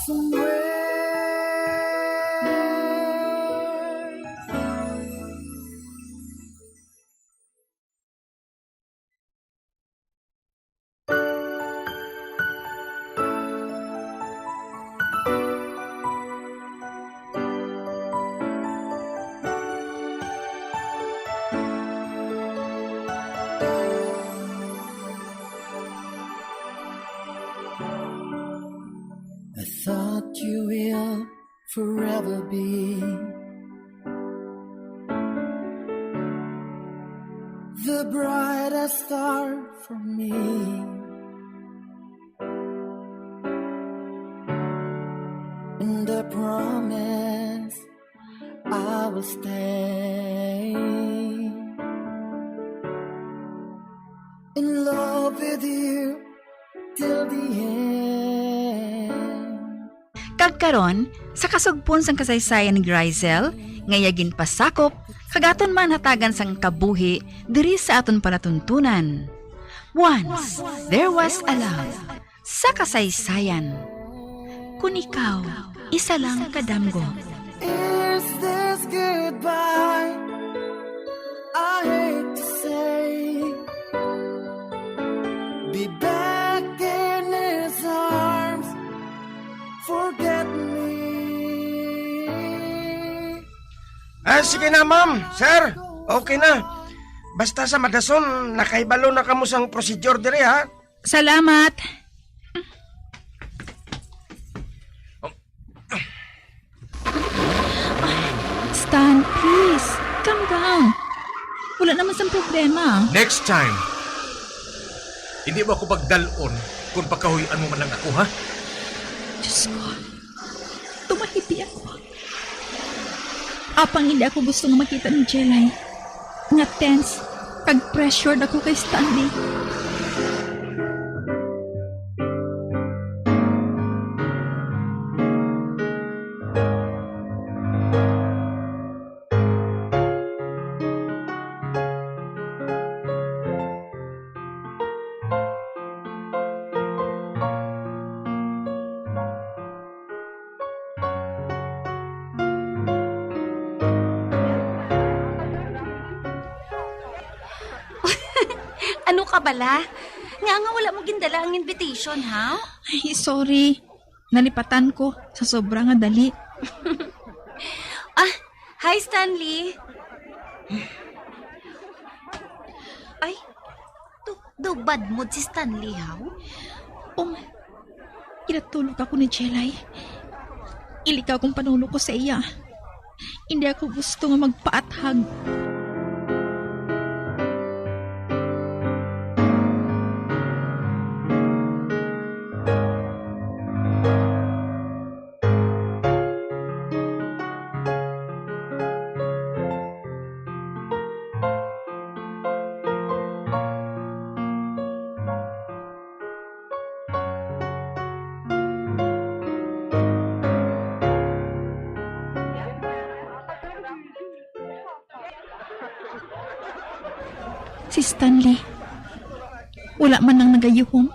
Somewhere. I thought you will forever be the brightest star for me. And I promise I will stay in love with you till the end. Kag karon, sa kasugpon sang kasaysayan ni Grizzel, nga iya ginpasakop, kag aton man hatagan sang kabuhi diri sa aton palatuntunan. Once, there was a love. Sa kasaysayan. Kun ikaw, isa lang ka damgo. Is this goodbye? I hate to say, be back in his arms, forget me. Ah, sige na, ma'am, sir. Okay na. Basta sa madason, nakahibalo na kamo sang procedure diri, ha? Salamat. Stan, please, calm down. Wala naman sang problema. Next time, hindi mo ako pagdalon kung pakahuy-an mo man lang ako, ha? Diyos ko, tumahiti ako. Apang hindi ako gusto nga makita ni Jelay nga tense kag pressured ako kay Stanley. Ano ka bala? Nga nga wala mo gindala ang invitation, ha? Ay, sorry. Nalipatan ko sa sobra nga dali. Ah, hi, Stanley. Ay, do, do bad mood si Stanley, haw? Ginatulok ako ni Jelay. Ilikaw kong panulok ko sa iya. Hindi ako gusto nga magpaathag. Si Stanley, wala man lang nagayuhom.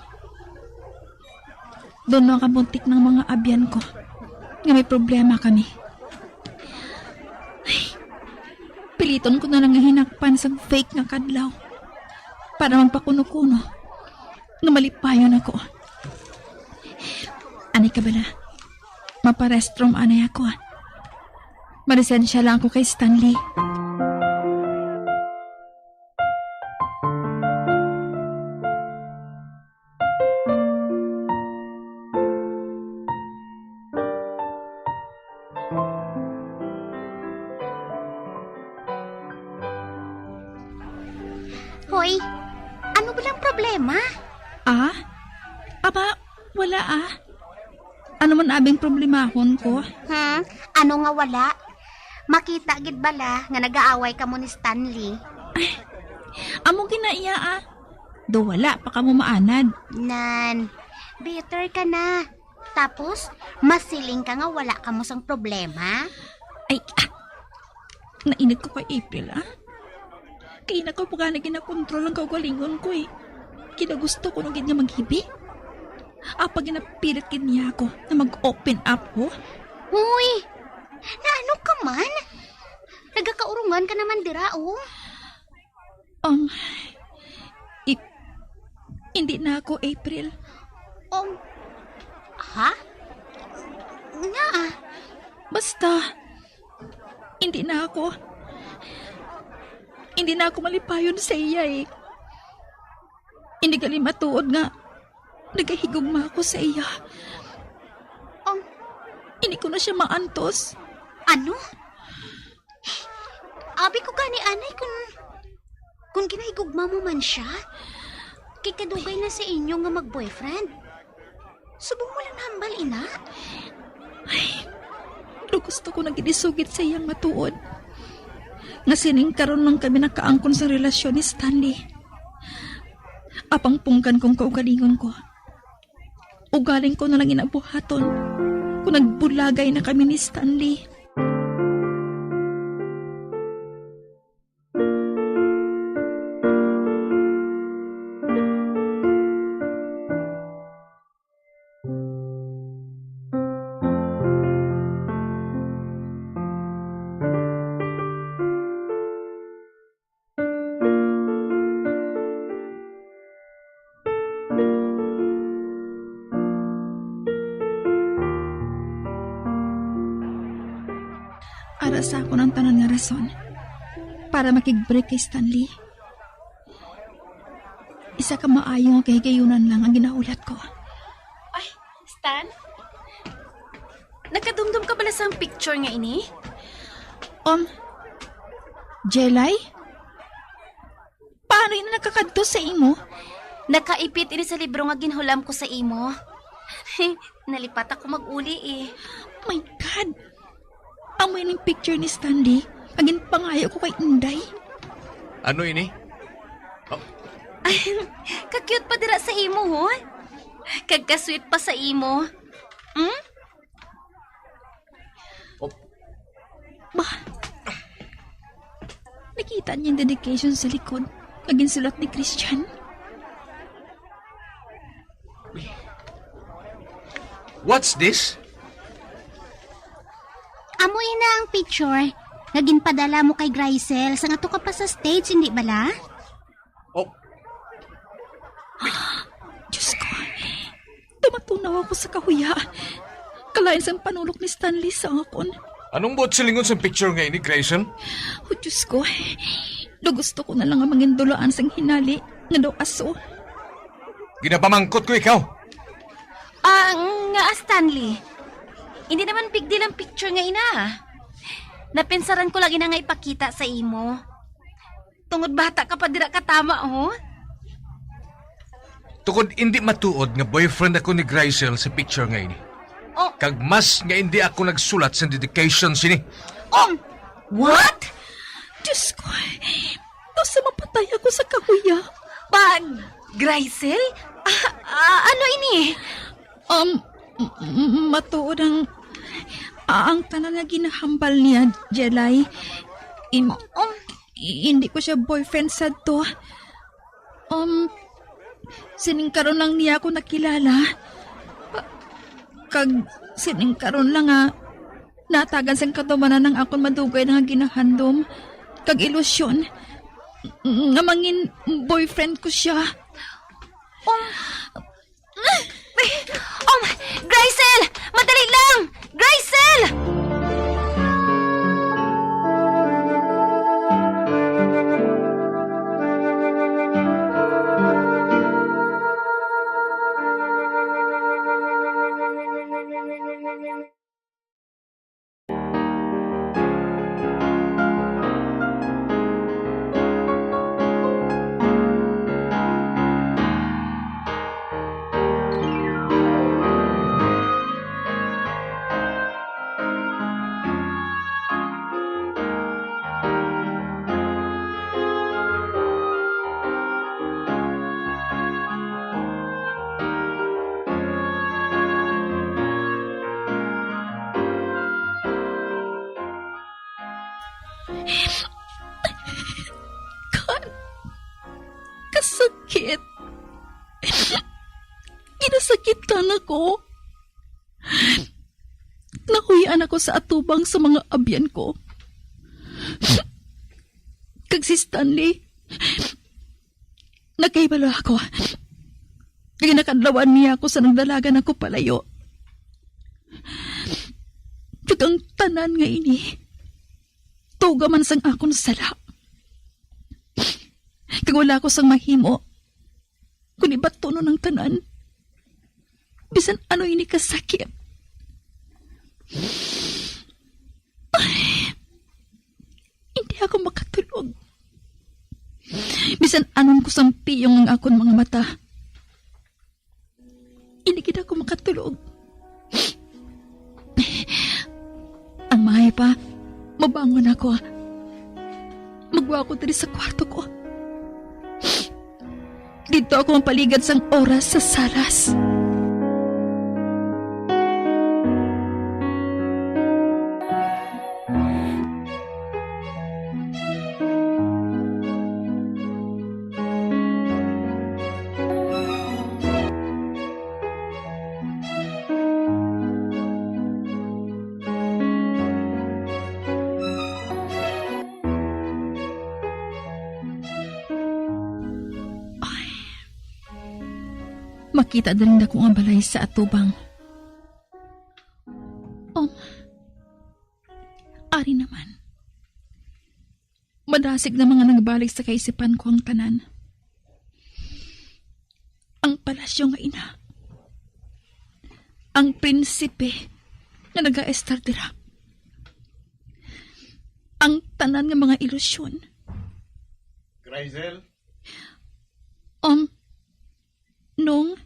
Doon nakabuntik ng mga abyan ko nga may problema kami. Ay, piliton ko na lang nga hinakpan sa fake nga kadlaw para magpakuno-kuno nga malipayon ako. Anay ka bala? Maparestrom anay ako, ah. Marisensya lang ako kay Stanley. Hoy, ano ba lang problema? Ah? Aba, wala, ah. Ano man abing problemahon ko? Hmm? Ano nga wala? Makita gid bala nga nag-aaway kamo ni Stanley? Amo gina iya, ah. Do wala pa kamo maanad. Nan, bitter ka na. Tapos, masiling ka nga wala kamo sang problema? Ay, ah, nainit ko kay April, ah. Kay ina ko pa gani ginakontrol ang kaugalingon ko, eh. Kinagusto ko na gid nga maghibi. Apa ginapilit gid niya ako na mag-open up ko? Uy, naano ka man? Nagakaurungan ka naman dira, oh. Um, i-, hindi na ako, April. Um, ha? Nga? Basta, hindi na ako, hindi na ako malipayon sa iya, eh. Hindi gali matuod nga nagahigugma ako sa iya. Um, hindi ko na siya maantos. Ano? Abi ko gani anay kung, kung ginahigugma mo man siya. Kay kadugay na sa inyo nga mag-boyfriend. Subong mo lang hambal, ina. Ay, pero gusto ko na gid isugid sa iyang matuod nga sining karon lang kami nakaangkon sa relasyon ni Stanley. Apang punggan kong kaugalingon ko. Ugaling ko na lang inabuhaton kung nagbulagay na kami ni Stanley. Ara sa akon ang tanan nga rason para makig-break kay Stanley. Isa ka maayo nga kahigayunan lang ang ginahulat ko. Ay, Stan? Nakadumdom ka bala sang picture nga ini? Um, Jelay? Paano ini nakakadto sa imo? Nakaipit ini sa libro nga ginhulam ko sa imo. Nalipat ako mag-uli, eh. My God! Amo ining picture ni Stanley nga ginpangayo ko kay Inday. Ano ini? Oh. Ay, ka-cute pa dira sa imo, ho? Kag ka-sweet pa sa imo. Hmm? Oh. Ba? Nakita niya ang dedication sa likod nga ginsulat ni Christian? What's this? Amo ina ang picture nga ginpadala mo kay Grisel sang ato ka pa sa States, hindi bala? Oh. Diyos ko, tumatunaw ako sa kahuya. Kalain sang panulok ni Stanley sa akon. Anong buot silingon sang picture nga ini, Grayson? Oh, Diyos ko, do gusto ko na lang nga mangindulaan sang hinali nga daw aso. Ginapamangkot ko ikaw. Ah, nga, Stanley. Hindi naman big deal ang picture nga ina. Napinsaran ko lang ina nga ipakita sa imo. Tungod bata ka pa dira katama, oh. Tungod indi matuod nga boyfriend ako ni Grisel sa picture nga ini. Oh. Kag mas nga indi ako nagsulat sa dedication sini. Um, what? Diyos ko, basta mapatay ako sa kahuya. Pag, Grisel? Ah, ah, ano ini? Um, m-, m-, matuod ang, ang tanan nga ginahambal niya, Jelay. In-, Um, i-, hindi ko siya boyfriend sadto. Um, sining karon lang niya ako nakilala. Kag sining karon lang nga natagan sang katumanan ang akon madugay na nga ginahandom kag ilusyon nga mangin boyfriend ko siya. Um, um, Graisel! Madali lang! Graisel! Kan, kasakit. Ginasakitan ako. Nahuy-an ako sa atubang sa mga abyan ko. Kag si Stanley, nakahibalo ako. Kag nakadlawan niya ako sa nagdalagan ako palayo. Kag ang tanan nga ini, tuga man sang akon sala. Kag wala ko sang mahimo, kundi batunon ang tanan. Bisan ano ini kasakit. Ay, hindi ako makatulog. Bisan anon ko sang piyong ang akon mga mata. Hindi gid ako makatulog. Ang mahay pa, mabangon ako. Magwa ako diri sa kwarto ko. Dito ako mapaligad sang oras sa salas. Ay. Makita diri ang dako nga balay sa atubang. Oh. Ari naman. Madasig na mga nagbalik sa kaisipan ko ang tanan. Ang palasyo nga ina. Ang prinsipe nga nagaestar dira. Ang tanan nga mga ilusyon. Graisel? Um, Nong?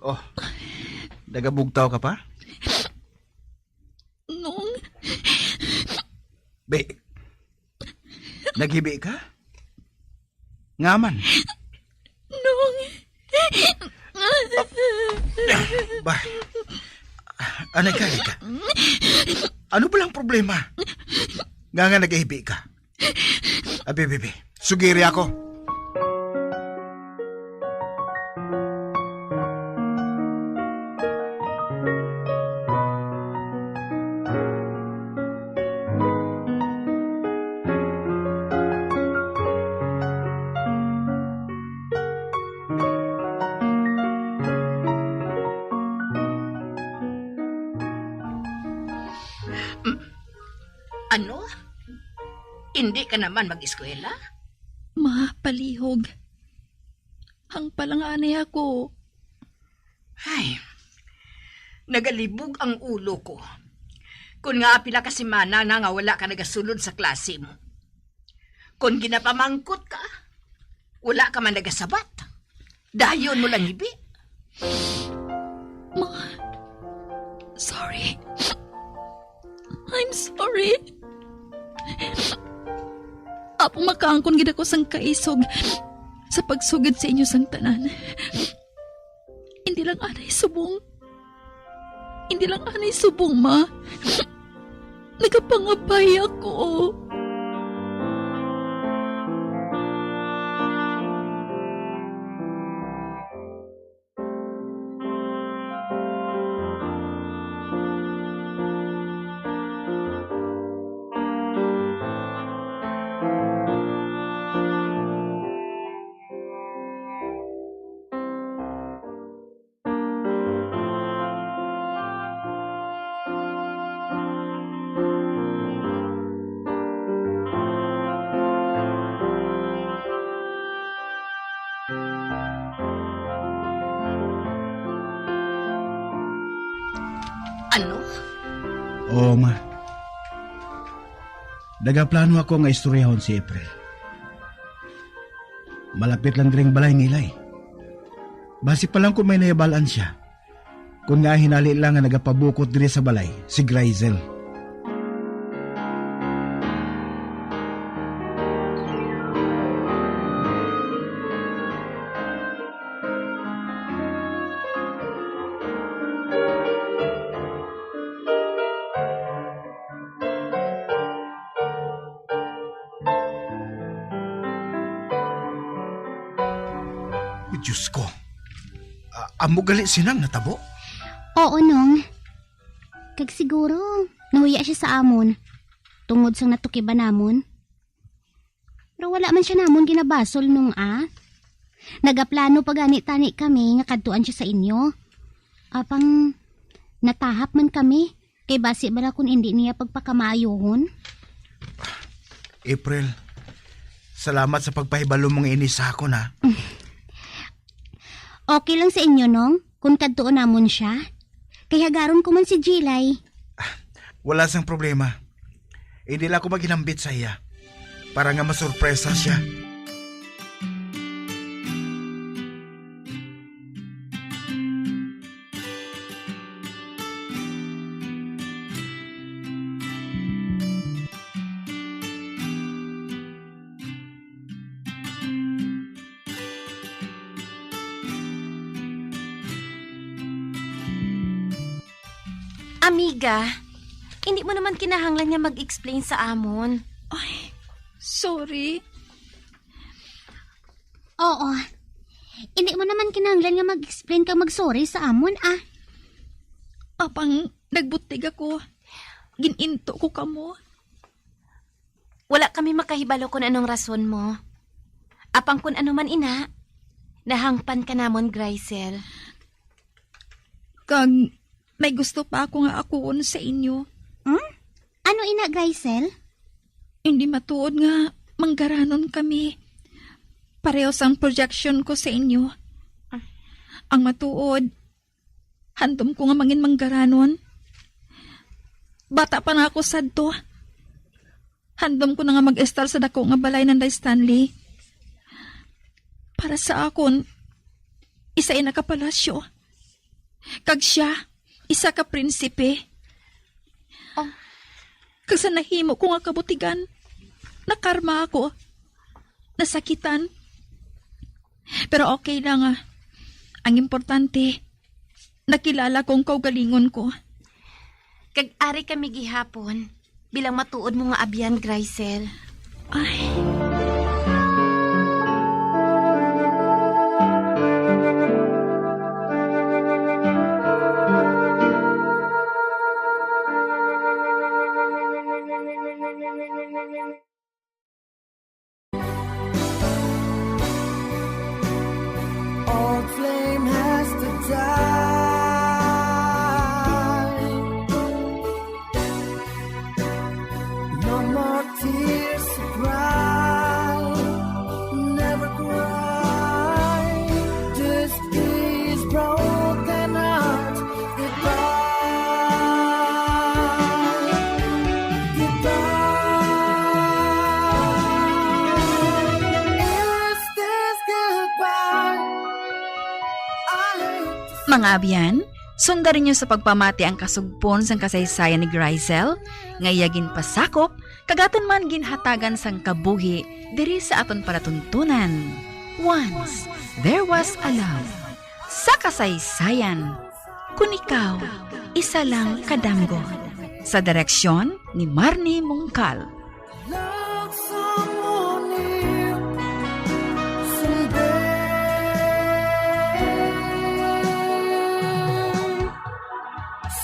Oh, nagabugtaw ka pa? Nong? Be, naghibi ka? Nga man? Nong? Ba, anay ka, anay ka. Ano ba lang problema? Nga nga nagahibi ka? Abi, bibi, sugiri ako. Ano? Indi ka naman mag-eskwela? Ma, palihog. Hangpa lang anay ako. Ay, nagalibog ang ulo ko. Kon nga pila ka semana na nga wala ka nagasulod sa klase mo. Kon ginapamangkot ka, wala ka man nagasabat. Dayon mo lang hibi. Ma, sorry. I'm sorry. Apang makaangkon gid ako sang kaisog sa pagsugid sa inyo sang tanan. Hindi lang anay subong. Hindi lang anay subong, ma. Nagapangabay ako. Oo, ma. Nagaplano ako nga istoryahon si April. Malapit lang diri ang balay nila, eh. Basi pa lang kung may nahibal-an siya, kung nga hinali lang nga nagapabukot diri sa balay si Grisel. Diyos ko. Ah, amo gali sinang natabo? Oo, Nong. Kag siguro, nahuya siya sa amon tungod sang natukiban namon. Pero wala man siya namon ginabasol, Nong, ah. Nagaplano pa gani tani kami nga kadtuan siya sa inyo. Apang natahap man kami, kay basi bala kun indi niya pagpakamaayohon. April, salamat sa pagpahibalo mo nga ini sa akon, ha. Okay lang sa inyo, Nong, kung kadtuon namon siya? Kay hagaron ko man si Jilay. Wala sang problema. Hindi lang ako maghinambit sa iya para nga masurpresa siya. Amiga, hindi mo naman kinahanglan nga mag-explain sa amon. Ay, sorry. Oo. Hindi mo naman kinahanglan nga mag-explain kag mag-sorry sa amon, ah. Apang nagbutig ako. Gin-into ko kamo. Wala kami makahibalo kon anong rason mo. Apang kon ano man ina, nahangpan ka namon, Grisel. Kag may gusto pa ako nga akuon sa inyo. Hmm? Ano ina, Grisel? Hindi matuod nga manggaranon kami. Pareho sang projection ko sa inyo. Ah. Ang matuod, handom ko nga mangin manggaranon. Bata pa nga ako sadto. Handom ko na nga mag-estar sa dako nga balay nanday Stanley. Para sa akon, isa ina ka palasyo. Kag siya, isa ka prinsipe. Oh. Kag sa nahimo ko nga kabutigan, nakarma ako. Nasakitan. Pero okay lang, ah. Ang importante, nakilala ko ang kaugalingon ko. Kag ari kami gihapon, bilang matuod mo nga abyan, Grisel. Ay. All flame has to die. No more tears to cry. Never cry. This is broken heart. Goodbye. Goodbye. Is this goodbye? I hate to Mga abyan, sunda ninyo sa pagpamati ang kasugpon sang kasaysayan ni Grisel, nga iya ginpasakop, kag aton man ginhatagan sang kabuhi diri sa aton palatuntunan. Once, there was a love. Sa kasaysayan, Kun Ikaw, Isa Lang Kadamgo. Sa direksyon ni Marnie Mungkal. Love someone new someday,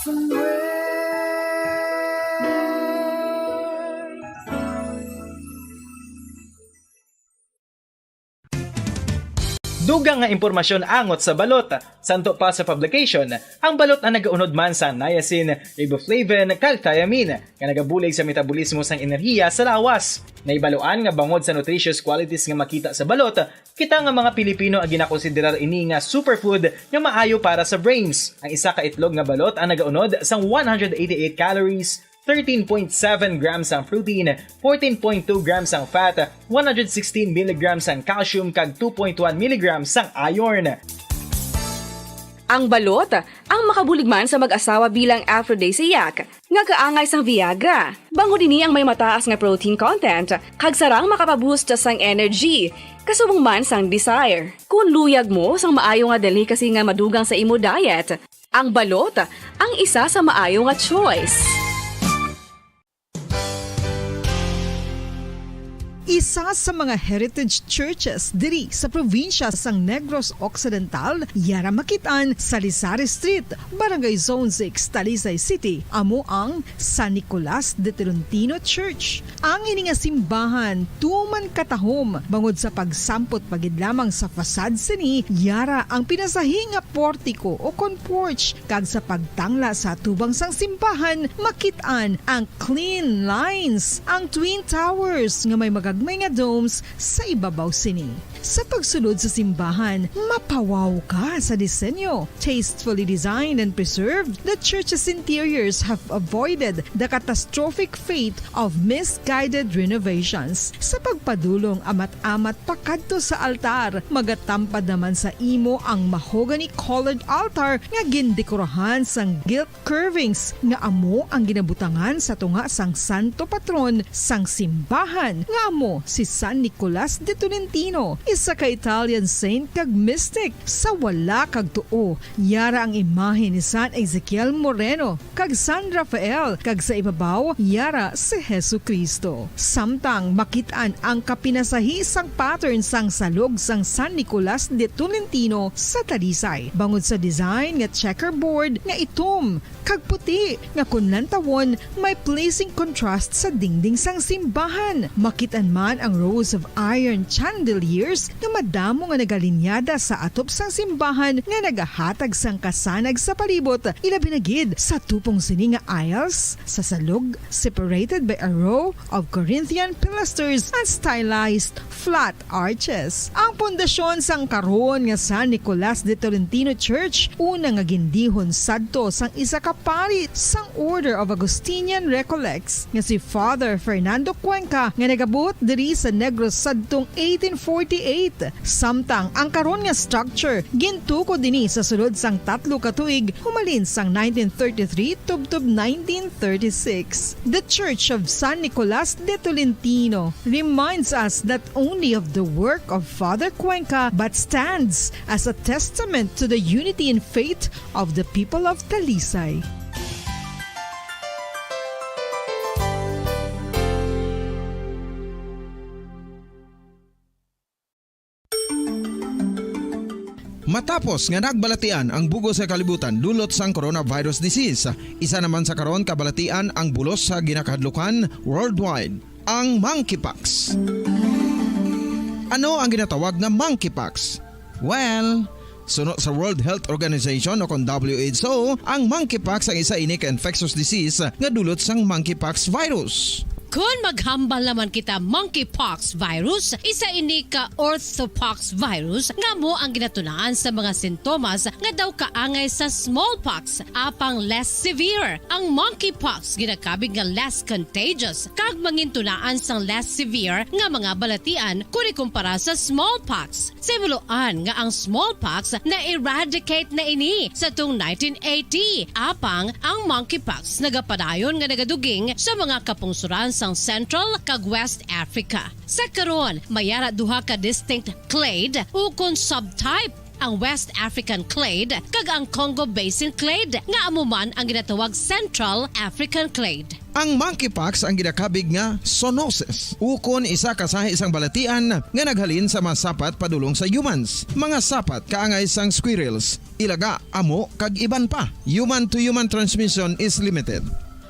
somewhere. Dugang nga impormasyon angot sa balot. Santo pa sa publication, ang balot ang nagaunod man sa niacin, riboflavin, kag thiamine, nga nagabulig sa metabolismo sang enerhiya sa lawas. Nahibaluan nga bangod sa nutritious qualities nga makita sa balot, kita nga mga Pilipino ang ginakonsiderar ini nga superfood nga maayo para sa brains. Ang isa ka itlog nga balot ang nagaunod sang one hundred eighty-eight calories, thirteen point seven grams ang protein, fourteen point two grams ang fat, one hundred sixteen milligrams ang calcium, kag two point one milligrams ang iron. Ang balot, ang makabulig man sa mag-asawa bilang aphrodisiac, nga kaangay sang Viagra. Bangod ini ang may mataas nga protein content, kag sarang makapaboost sang energy, kasubong man sang desire. Kung luyag mo sang maayo nga delicacy nga madugang sa imo diet, ang balot ang isa sa maayo nga choice. Isa sa mga heritage churches diri sa probinsya sang Negros Occidental, yara makit-an sa Lisari Street, Barangay Zone six, Talisay City, amo ang San Nicolas de Tolentino Church. Ang ini nga simbahan tuman katahom bangod sa pagsampot pa gid lamang sa facade sini, yara ang pinasahi nga portiko o kon porch, kag sa pagtangla sa atubang sang simbahan makit-an ang clean lines, ang twin towers nga may magagmay nga domes sa ibabaw sini. Sa pagsulod sa simbahan, mapawaw ka sa disenyo. Tastefully designed and preserved, the church's interiors have avoided the catastrophic fate of misguided renovations. Sa pagpadulong amat-amat pakadto sa altar, magatampad naman sa imo ang mahogany-colored altar nga gindekorahan sang gilt curvings nga amo ang ginabutangan sa tunga sang santo patron sang simbahan, nga amo si San Nicolas de Tolentino, isa ka Italian saint kag mystic. Sa wala kag tuo, yara ang imahe ni San Ezekiel Moreno kag San Rafael, kag sa ibabaw, yara si Jesu-Cristo. Samtang makit-an ang kapinasahi sang pattern sang salog sang San Nicolas de Tolentino sa Talisay, bangod sa design nga checkerboard nga itom kag puti, nga kon lantawon, may pleasing contrast sa dingding sang simbahan. Makit-an man ang rows of iron chandeliers nga madamo nga nagalinyada sa atop sang simbahan nga nagahatag sang kasanag sa palibot, ilabi na gid sa tupong sini nga aisles sa salog, separated by a row of Corinthian pilasters and stylized flat arches. Ang pundasyon sang karon nga San Nicolas de Tolentino Church, una nga gindihon sadto sang isa ka pari sang Order of Augustinian Recollects nga si Father Fernando Cuenca, nga nagabuot diri sa Negros sadtong eighteen forty-eight. Samtang ang karon nga structure gintukod ini sa sulod sang tatlo ka tuig, humalin sang nineteen thirty-three tubtob nineteen thirty-six. The Church of San Nicolas de Tolentino reminds us not only of the work of Father Cuenca, but stands as a testament to the unity in faith of the people of Talisay. Matapos nga nagbalatian ang bug-os nga kalibutan dulot sang coronavirus disease, isa naman sa karon kabalatian ang bulos sa ginakahadlukan worldwide, ang monkeypox. Ano ang ginatawag nga monkeypox? Well, suno sa World Health Organization o kon W H O, ang monkeypox ang isa ini ka infectious disease nga dulot sang monkeypox virus. Kon maghambal naman kita, monkeypox virus, isa ini ka orthopox virus nga amo ang ginatunaan sa mga sintomas nga daw kaangay sa smallpox, apang less severe. Ang monkeypox ginakabig nga less contagious kag mangintunaan sang less severe nga mga balatian kon ikumpara sa smallpox. Sa himuloan nga ang smallpox na-eradicate na ini sa tong nineteen eighty, apang ang monkeypox nagapadayon nga nagaduging sa mga kapungsoran sang Central kag West Africa. Sa karon, may ara duha ka distinct clade ukon subtype, ang West African clade kag ang Congo Basin clade, nga amo man ang ginatawag Central African clade. Ang monkeypox ang ginakabig nga zoonosis, ukon isa ka sahi sang balatian nga naghalin sa mga sapat padulong sa humans, mga sapat kaangay sang squirrels, ilaga, amo, kag iban pa. Human-to-human transmission is limited.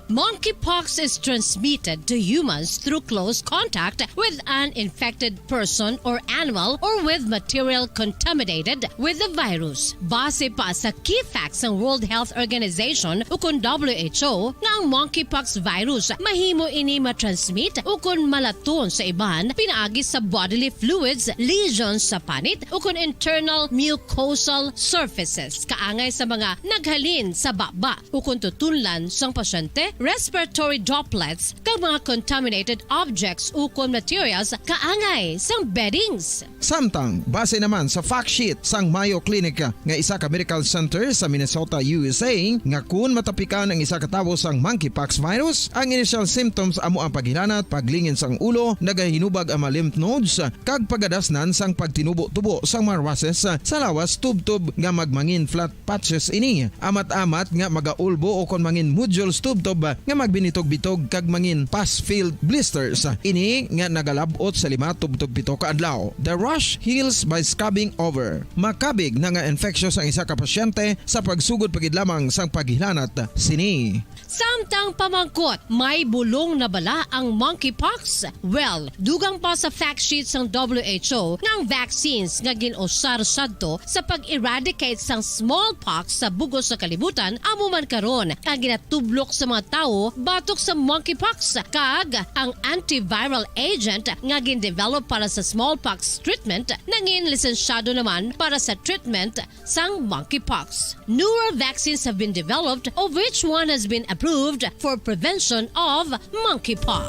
Monkeypox is transmitted to humans through close contact with an infected person or animal or with material contaminated with the virus. Base pa sa key facts sang World Health Organization ukon W H O nga ang monkeypox virus mahimo ini matransmit ukon malaton sa iban pinaagi sa bodily fluids, lesions sa panit ukon internal mucosal surfaces kaangay sa mga naghalin sa baba ukon tutunlan sang pasyente, respiratory droplets, kag mga contaminated objects ukon materials kaangay sang beddings. Samtang, base naman sa fact sheet sang Mayo Clinic nga isa ka medical center sa Minnesota, U S A, nga kun matapikan ang isa ka tawo sang monkeypox virus, ang initial symptoms amo ang paghilanat, paglingin sang ulo, nagahinubag ang mga lymph nodes, kag pagadasnan sang pagtinubo-tubo sang mga rushes sa lawas tubtob nga magmangin flat patches ini. Amat-amat nga magaulbo o kon mangin nodules tubtob nga magbinitog-bitog kag mangin pus-filled blisters. Ini nga nagalab-ot sa lima tubtob pito ka adlaw. The rash heals by scabbing over. Makabig na nga infectious ang isa ka pasyente sa pagsugod pa gid lamang sang paghilanat sini. Samtang pamangkot, may bulong na bala ang monkeypox? Well, dugang pa sa fact sheet sang W H O nga ang vaccines nga gin-usar sadto sa pag-eradicate sang smallpox sa bug-os nga kalibutan amo man karon ang ginatublok sa mga tawo batok sa monkeypox, kag ang antiviral agent nga gin-develop para sa smallpox treatment nangin lisensyado naman para sa treatment sang monkeypox. Newer vaccines have been developed, of which one has been approved for prevention of monkeypox.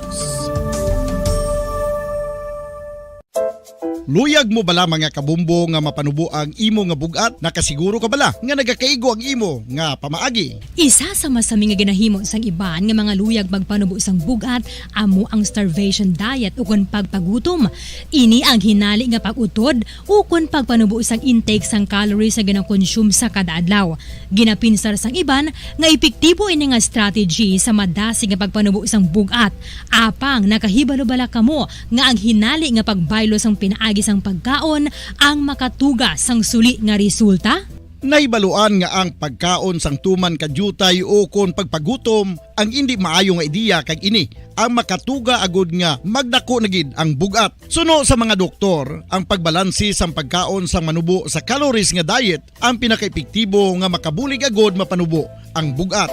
Luyag mo bala, mga kabumbo, nga mapanubo ang imo nga bug-at? Nakasiguro ka bala nga nagakaigo ang imo nga pamaagi? Isa sa masami nga ginahimo sang iban nga mga luyag magpanubo sang bug-at amo ang starvation diet ukon pagpagutom. Ini ang hinali nga pag-utod ukon pagpanubo sang intake sang calories nga ginakonsume sa kada adlaw. Ginapinsar sang iban nga epektibo ini nga strategy sa madasig nga pagpanubo sang bug-at. Apang nakahibalo bala kamo nga ang hinali nga pagbaylo sang pinaagi sang pagkaon ang makatuga sang suli nga resulta? Nahibaluan nga ang pagkaon sang tuman ka diutay ukon pagpagutom ang indi maayo nga ideya, kag ini ang makatuga agud nga magdako na gid ang bug-at. Suno sa mga doktor, ang pagbalanse sang pagkaon sang manubo sa calories nga diet ang pinakaepektibo nga makabulig agud mapanubo ang bug-at.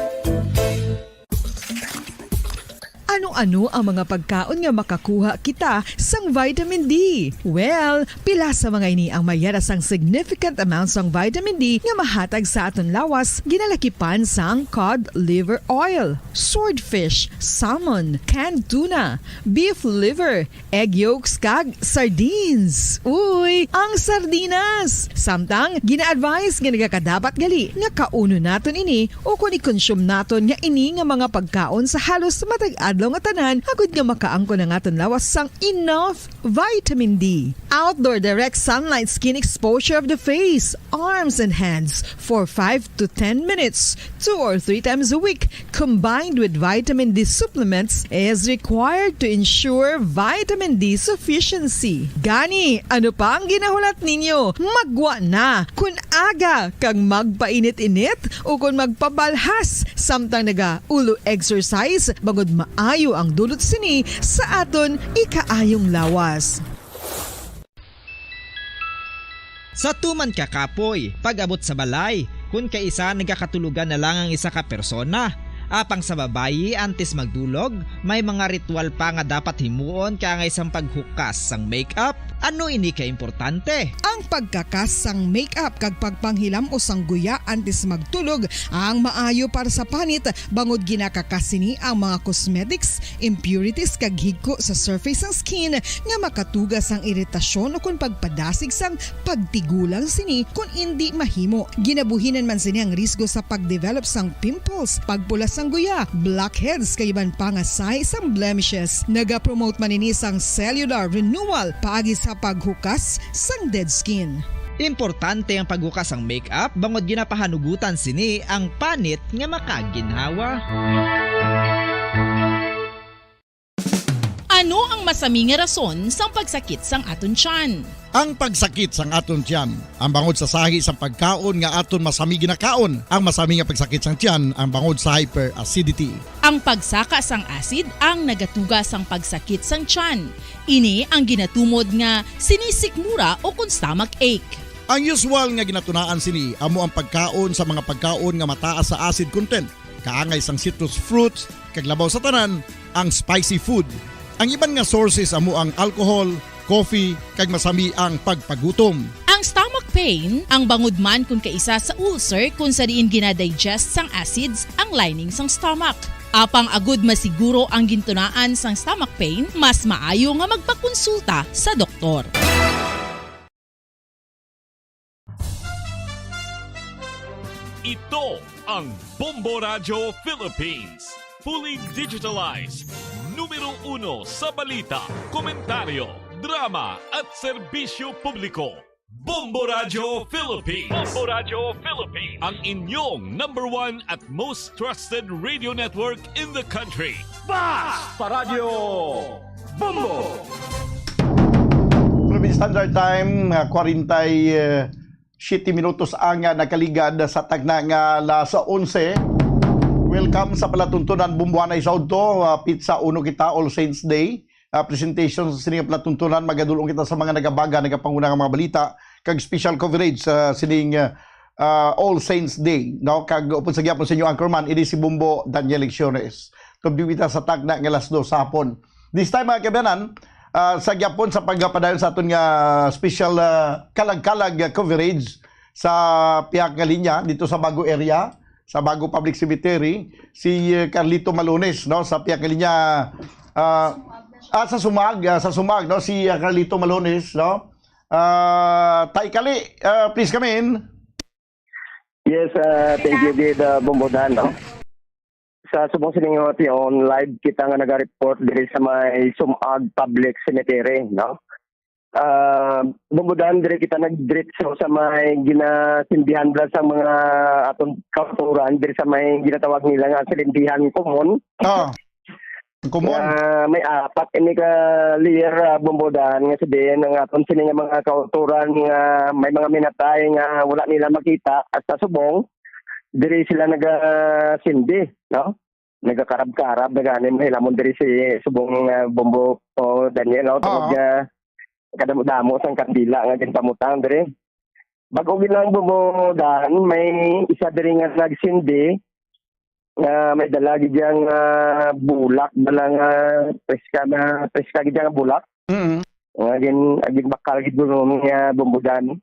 Ano-ano ang mga pagkaon nga makakuha kita sang vitamin D? Well, pila sa mga ini ang mayara sang significant amount sang vitamin D nga mahatag sa aton lawas, ginalakipan sang cod liver oil, swordfish, salmon, canned tuna, beef liver, egg yolks, kag sardines. Uy, ang sardinas! Samtang, gina-advise nga nagakadapat gali nga kaunon naton ini ukon i-consume naton nga ini nga mga pagkaon sa halos matag adlaw nga tanan, agud nga makaangkon ang aton lawas sang enough vitamin D. Outdoor direct sunlight skin exposure of the face, arms, and hands for five to ten minutes, two or three times a week, combined with vitamin D supplements, is required to ensure vitamin D sufficiency. Gani, ano pa ang ginahulat ninyo? Maggwa na! Kun aga kag magpainit-init ukon magpabalhas samtang naga-ulo exercise, bangod maayo ang dulot sini sa aton ikaayong lawas. Sa tuman ka kapoy, pag-abot sa balay, kun kaisa nagakatulogan na lang ang isa ka persona. Apang sa babayi, antes magdulog, may mga ritual pa nga dapat himuon kaangay sang paghukas sang makeup. Ano ini ka importante? Ang pagkakas sang makeup kag pagpanghilam-os sang guya antes magtulog ang maayo para sa panit, bangod ginakakas sini ang mga cosmetics, impurities, kag higko sa surface sang skin nga makatuga sang iritasyon ukon pagpadasig sang pagtigulang sini kon indi mahimo. Ginabuhinan man sini ang risgo sa pagdevelop sang pimples, pagpula sang guya, blackheads, kag iban pa nga sahi sang blemishes. Nagapromote man ini sang cellular renewal paagi sa paghukas sang dead skin. Importante ang paghukas sang makeup bangod ginapahanugutan sini ang panit nga makaginhawa. Ano ang masami nga rason sang pagsakit sang aton tiyan? Ang pagsakit sang aton tiyan, ang bangod sa sahi sang pagkaon nga aton masami ginakaon. Ang masami nga pagsakit sang tiyan, ang bangod sa hyperacidity. Ang pagsaka sang acid ang nagatuga sang pagsakit sang tiyan. Ini ang ginatumod nga sinisikmura o kon stomach ache. Ang usual nga ginatunaan sini amo ang pagkaon sa mga pagkaon nga mataas sa acid content, kaangay sang citrus fruits, kag labaw sa tanan, ang spicy food. Ang iban nga sources amo ang alcohol, coffee, kag masami ang pagpagutom. Ang stomach pain, ang bangod man kon kaisa sa ulcer kon sa diin ginadigest sang acids ang lining sang stomach. Apang agud masiguro ang gintunaan sang stomach pain, mas maayo nga magpakonsulta sa doktor. Ito ang Bombo Radyo Philippines. Fully digitalized. Numero uno sa balita, komentaryo, drama at serbisyo publiko. Bombo Radyo Philippines. Bombo Radyo Philippines. Ang inyong number one at most trusted radio network in the country. Basta Radyo Bombo! Philippine Standard Time, ah, kwarenta y siete minutos ang, ah, nakaligad sa tagna nga alas onse. Welcome sa palatuntunan, Bomboanay sa udto. Ah, petsa uno kita, All Saints Day. Ah, presentation sa sining palatuntunan, magadul-ong kita sa mga nagabaga, nagapanguna nga mga balita, kag special coverage sa sining, ah, ah, All Saints Day, no? Kag upod sa gihapon sa inyo anchorman, ini si Bombo Daniel Lecciones. Tubdi kita sa tagna nga alas dos sa hapon. This time, mga kaibanan, ah, sa gihapon sa pagpadayon sa aton nga special, ah, kalag-kalag, ah, coverage sa pihak nga linya dito sa Bago area, sa Bago Public Cemetery, si, eh, Carlito Malones, no, sa pihak nga linya, ah, ah, sa Sumag, ah, sa Sumag, no, si, ah, Carlito Malones, no. Ah, Tay Kali, ah, please come in. Yes, ah, thank you gid, ah, Bombodan, no. Sa subong sining nga tion, live kita nga naga-report diri sa may Sumag Public Cemetery, no. Ah, Bombodan, diri kita nagdiretso sa may ginasindihan bala sa mga aton kautoran diri sa may ginatawag nila nga silindihan komon. Ah. Komon. Ah, may apat ini ka layer, ah, Bombodan, nga sabihin ang aton sini nga mga kautoran nga may mga minatay nga wala nila makita at sa subong diri sila nagasindi, no? Nagakarab-karab na gani, mahilamon diri si subong, ah, Bombo o Daniel, no? Tungod Oo. nga kadamo-damo sang kandila nga ginpamutang diri. Bag-o gid lang, Bombodan, may isa diri nga nagsindi nga may dala gid yang, ah, bulak, bala nga preska na, preska gid yang bulak. Mm. Nga gin-, ginbakal gid mo nga Bombodan.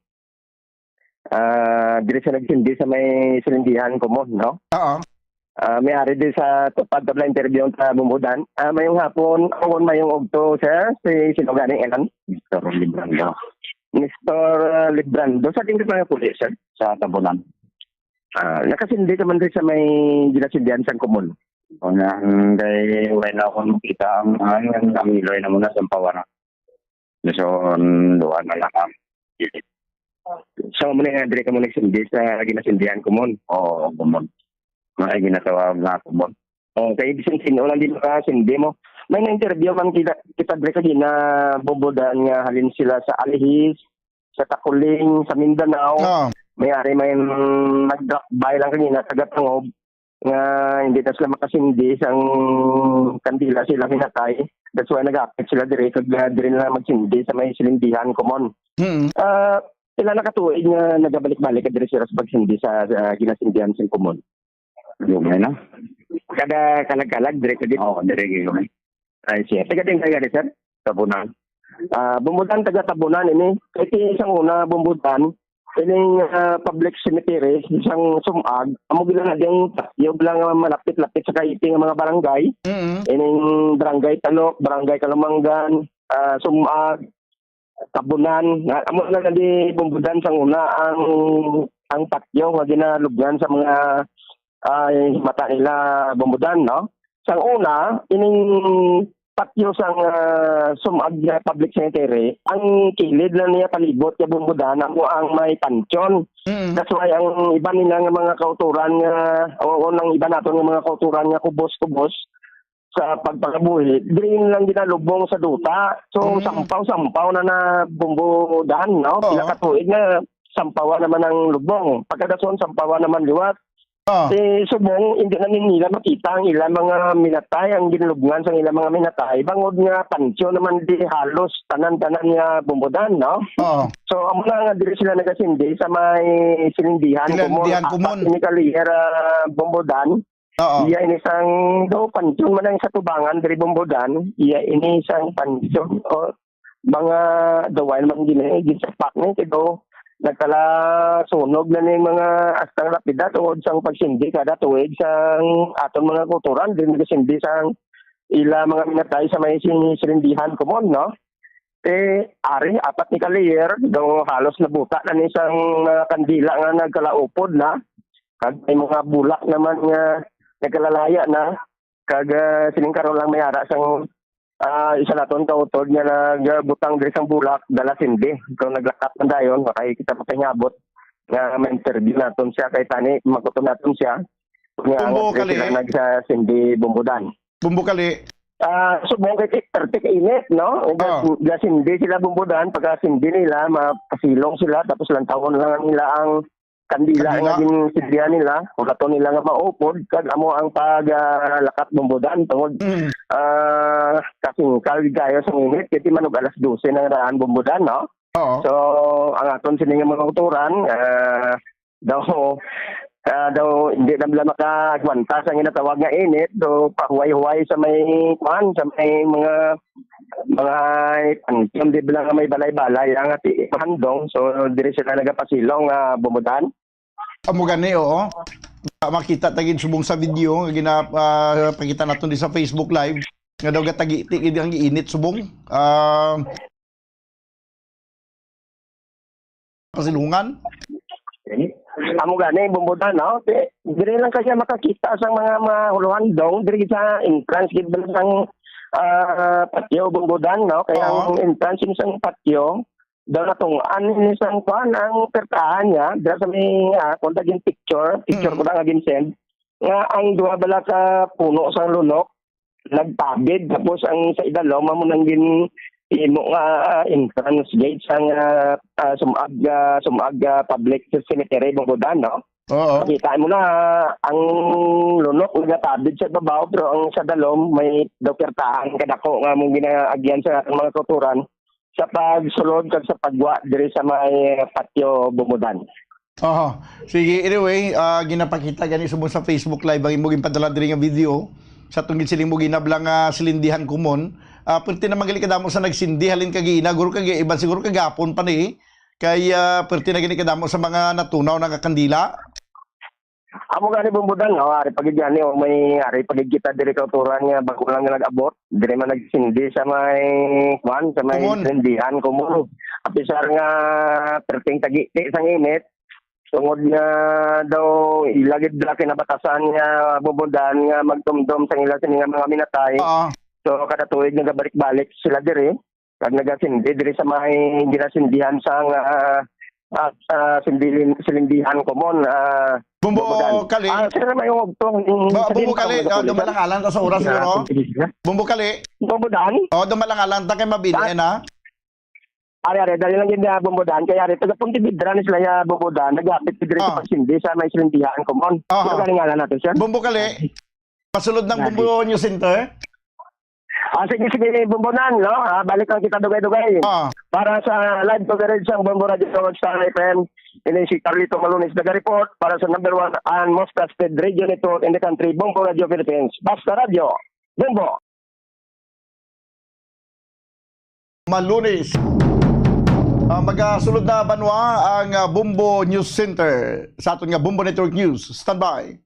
Ah, diri sa nagsindi sa may silindihan komon, no? Oo. Ah, may ari di sa tupad tabla interview sa Bombodan. Ah, mayong hapon, o mayong udto, sir, si sino gani, Elan? Mister Librando. Mister Librando, sa tingin pa nga puli, sir? Sa Tabunan. Ah, nakasindi ka man rin sa may ginasindihan sang komon? Kung ang kay, wala na akong makita ang, ang, ang, ang iloy na muna sa Pawara. So, duha na lang ang So, muna nga, dire ka mo nagsindi sa ginasindihan komon? Oo, komon. Mga ginatawag nga komon. Oh, kay bisan sino lang di makasindi mo. May na-interview man kita, kita dire ka gina Bombodan nga halin sila sa Alihis, sa Takuling, sa Mindanao. Oo. May ari may nag-drop by lang kanina, taga Tangob, nga hindi na sila makasindi sang kandila sila minatay. That's why nag-apit sila dire, kag, ah, dire na lang magsindi sa may silindihan komon. Mm. Ah, pila na ka tuig nga nagabalik-balik ka dire sila sa pagsindi sa, sa ginasindihan sang komon? Gamay na. Kada kalag-kalag, dire ka din? Oo, dire ka din. Ay, siya. Taga din kaya, sir? Tabunan. Ah, Bombodan, taga Tabunan ini. Kay ti sang una, Bombodan, ining, ah, public cemetery sang Sumag, amo gila na ding patyo lang nga malapit-lapit sa kaiti nga mga barangay. Mm. Ining Barangay Talok, Barangay Kalumangan, ah, Sumag, Tabunan, nga amo na nga di Bombodan sang una ang, ang patyo nga ginalubngan sa mga, ah, mata nila Bombodan, no? Sang una, ining patyo sang, ah, Sumag nga public cemetery, ang kilid lang niya palibot kay Bombodan, amo ang may panteon. Mm. That's why ang iban nila nga mga kauturan nga, o, o nang iban naton nga mga kauturan nga kubos-kubos, sa pagpangabuhi, diri lang ginalubong sa duta. So, Mm. sampaw-sampaw na na Bombo Dan, no? Oo. Pila ka tuig na sampawan naman ang lubong. Pagkadason, sampawan naman liwat. Ah. Si Subong, hindi na nila makita ang ilang mga minatay, ang ginlubngan sa ilang mga minatay. Bangod nga pansyon naman di halos tanan-tanan nga Bombo Dan, no? Oo. So, amo na nga diri sila nagasindi sa may silindihan Silindihan kumon. Kumon. Apat ini ka layer, ah, Bombo Dan. Oo. Iya ini sang, do, pansyon man ang sa tubangan diri Bombo Dan. Iya ini sang pansyon o mga daw, wala man gini, ginsapak ni, kay do, nagkala sunog na ni mga astang lapida tungod sang pagsindi kada tuig sang aton mga kulturan, din nagsindi sang ila mga minatay sa may sin-, silindihan kumon, no? Eh, ari, apat ni ka layer, daw halos nabuta na ni sang mga kandila nga nagkalaupod na, kag may mga bulak naman nga nagkalalaya na, kag, ah, sining karon lang may ara sang, ah, isa naton ka utod nga nagbutang diri sang bulak, dala sindi. So, naglakat man dayon, makay kita makahingabot nga ma-interview naton siya kay tani, makuton naton siya. Nga Bumbo ang kali. Sila nagsa sindi Bumbo Dan. Bumbo kali. Ah, subong kay thirty ka init, no? Ah. Gas-, gasindi sila Bumbo Dan, pagkasindi nila, mapasilong sila, tapos lantawon lang nila ang kandila Kandila. Nga ginsindihan nila, kung ato nila nga maupod, kag amo ang pag, ah, lakat Bumbo Dan, tungod, Mm. ah, kasingkal gid kayo sa init, kay di man og alas dose na nga daan Bumbo Dan, no? Oo. So, ang aton sini nga mga kulturan, ah, daw, ah, daw hindi na nila makaagwanta sa ginatawag nga init, so pahuway-huway sa may, kuan, sa may mga, mga panteon, di ba, nga may balay-balay ang ati handong, so diri sila nagapasilong nga Bumbo Dan. Amo gani, oo. Makita ta gid subong sa video nga gina-, ah, pakita naton di sa Facebook Live nga daw gatagiti gid ang init subong. Ah, pasilungan. Amo gani, Bumbo Dan, no? Di-, diri lang kaya makakita sa mga, mga huluhandong, diri sa entrance gid ba sang, ah, patio, Bumbo Dan, no? Kaya Oo. Ang entrance yun sang patio, daw natungaan ni sang kuan ang pertahan niya, dira sa may, ah, kung tagin picture, picture Mm. ko na nga gin-send, nga ang duha bala ka puno sang lunok, nagtabid, tapos ang sa idalom, amo nang gin-, imo nga, ah, entrance gate sang, ah, ah, sumag, ah, sumag, ah, public cemetery, Bumbo Dan, no? Oo. Makita mo na, ang lunok nagatabid sa babaw, pero ang sa dalom, may daw pertahan kadako nga among ginaagyan sa atong mga kulturan sa pagsulod kag sa pagwa diri sa may patio Bumbo Dan. Aha. Sige, anyway, ah, ginapakita gani subong sa Facebook Live ang imo ginpadala diri nga video. Sa tungod siling mo ginabla nga silindihan kumon, ah, perti naman gali kadamo sa nagsindi halin kagina, guro kag iban siguro kagapon pa ni. Kay, ah, perti na gani kadamo sa mga natunaw na nga kandila. Amo gani Bumbo Dan, no? Ari pa gid gani, o may ari pa gid kita diri kauturan nga bag-o lang nga nag-abot. Diri man nagsindi sa may, kuan, sa may Kumon. Silindihan, Kumon. Apisar nga perting tagiti sang init, tungod nga daw ila gid la kinabatasan nga Bumbo Dan nga magtumdom sang ila sini nga mga minatay. Oo. So, kada tuig nagabalik-balik sila diri. Kag nagasindi diri sa may ginasindihan sang, ah, ah, ah, sindilin-, silindihan kumon, ah, Bumbo Bumbo Dan. Kali. Ah, sir, may ugtong, mm, Ba-, sa Bumbo din Kali, ako ah, nagkulitan. Dumalangalan ta sa oras, Yeah, siguro. Bumbo Kali. Bumbo Dan? Oh, dumalangalan ta kay mabilin, Ah. ah. Ari, ari, dali lang yun, ah, Bumbo Dan. Kaya ari, taga Pontevedra ni sila, ya, Bumbo Dan. Naghapit diri sa Ah. pagsindi sa may silindihan kumon. Aha. Ano ka ngalan natin, sir? Bumbo Kali. Pasulod ng Grabe. Bumbo News Center. Ah, sige, sige, Bumbo Dan, no? Ah, balik lang kita dugay-dugay. Ah. Para sa live coverage sang Bumbo Radio Network, Star F M, ini si Carlito Malunis naga-report para sa number one and most trusted radio network in the country, Bumbo Radio Philippines. Basta Radio, Bumbo. Malunis. Ah, magasulod na banwa ang, ah, Bumbo News Center sa aton nga Bumbo Network News. Standby.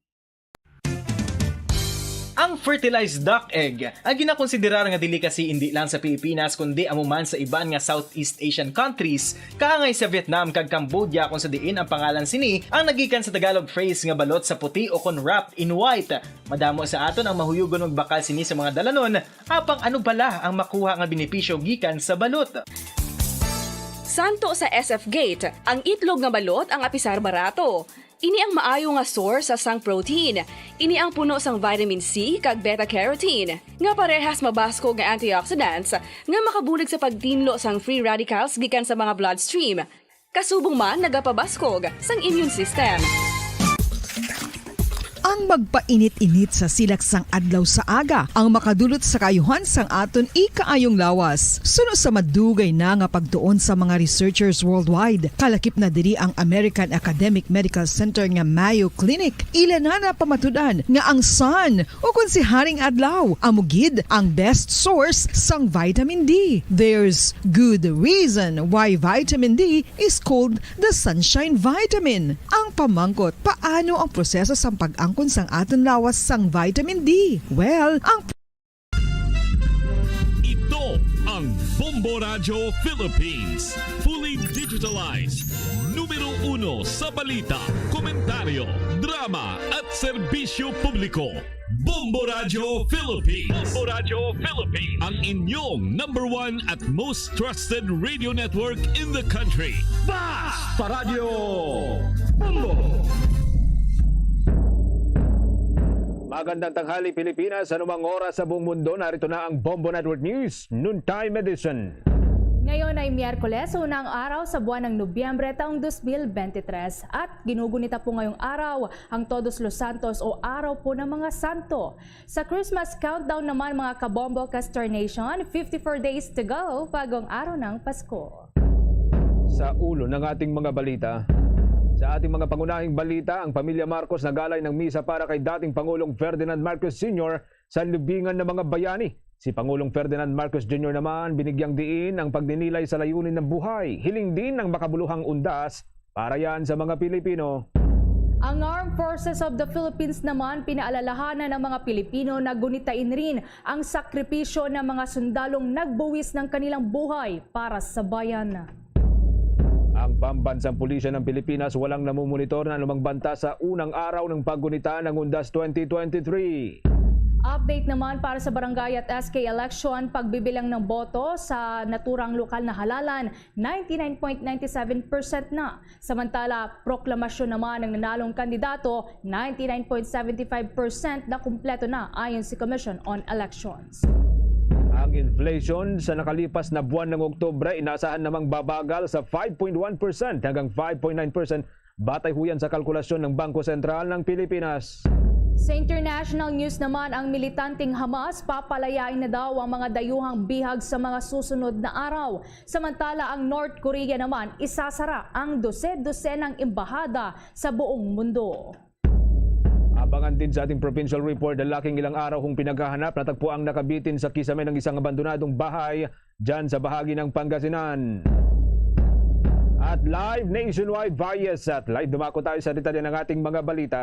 Ang fertilized duck egg ang ginakonsiderar nga delicacy indi lang sa Pilipinas kundi amo man sa iban nga Southeast Asian countries, kaangay sa Vietnam kag Cambodia, kung sa diin ang pangalan sini ang nagikan sa Tagalog phrase nga balot sa puti o kon wrapped in white. Madamo sa aton ang mahuyugon magbakal sini sa mga dalanon, apang ano bala ang makuha nga benepisyo gikan sa balot? Santo sa S F Gate, ang itlog nga balot ang apisar barato. Ini ang maayo nga source sa sang protein. Ini ang puno sang vitamin C kag beta-carotene, nga parehas mabaskog nga antioxidants nga makabulig sa pagtinlo sang free radicals gikan sa mga bloodstream. Kasubong man nagapabaskog sang immune system. Ang magpainit-init sa silak sang adlaw sa aga ang makadulot sa kaayuhan sang aton ikaayong lawas. Suno sa madugay na nga pagtuon sa mga researchers worldwide, kalakip na diri ang American Academic Medical Center nga Mayo Clinic, ila na napamatud-an nga ang sun, o kon si Haring Adlaw, amo gid ang best source sang vitamin D. There's good reason why vitamin D is called the sunshine vitamin. Ang pamangkot, paano ang proseso sang pag-angkon sang aton lawas sang vitamin D? Well, ang Ito ang Bombo Radyo Philippines, fully digitalized. Numero uno sa balita, komentaryo, drama, at serbisyo publiko. Bombo Radyo Philippines. Bombo Radyo Philippines. Ang inyong number one at most trusted radio network in the country. Basta Radyo Bombo! Magandang tanghali, Pilipinas. Anumang oras sa buong mundo, narito na ang Bombo Network News, Noontime Edition. Ngayon ay Miyerkules, unang araw sa buwan ng Nobyembre taong dos mil bente tres. At ginugunita po ngayong araw ang Todos los Santos o Araw po ng mga Santo. Sa Christmas countdown naman, mga Kabombo Caster Nation, fifty-four days to go, bagong araw ng Pasko. Sa ulo ng ating mga balita. Sa ating mga pangunahing balita, ang pamilya Marcos nagalay ng misa para kay dating Pangulong Ferdinand Marcos Senior sa libingan ng mga bayani. Si Pangulong Ferdinand Marcos Junior naman binigyang diin ang pagninilay sa layunin ng buhay. Hiling din ang makabuluhang undas para yan sa mga Pilipino. Ang Armed Forces of the Philippines naman pinaalalahanan ang mga Pilipino na gunitain rin ang sakripisyo ng mga sundalong nagbuwis ng kanilang buhay para sa bayan. Ang Pambansang Pulisya ng Pilipinas walang namumonitor na anumang banta sa unang araw ng paggunita ng Undas twenty twenty-three. Update naman para sa barangay at S K election, pagbibilang ng boto sa naturang lokal na halalan, ninety-nine point nine seven percent na. Samantala, proklamasyon naman ng nanalong kandidato, ninety-nine point seven five percent na kumpleto na ayon sa Commission on Elections. Ang inflation sa nakalipas na buwan ng Oktubre inaasahan namang babagal sa five point one percent hanggang five point nine percent, batay huyan sa kalkulasyon ng Bangko Sentral ng Pilipinas. Sa international news naman, ang militanteng Hamas papalayain na daw ang mga dayuhang bihag sa mga susunod na araw. Samantala, ang North Korea naman isasara ang dose-dosenang embahada sa buong mundo. Abangan din sa ating provincial report, lalaking ilang araw hong pinaghahanap, natagpuang nakabitin sa kisame ng isang abandonadong bahay dyan sa bahagi ng Pangasinan. At live nationwide via satellite, dumako tayo sa detalye ng ating mga balita.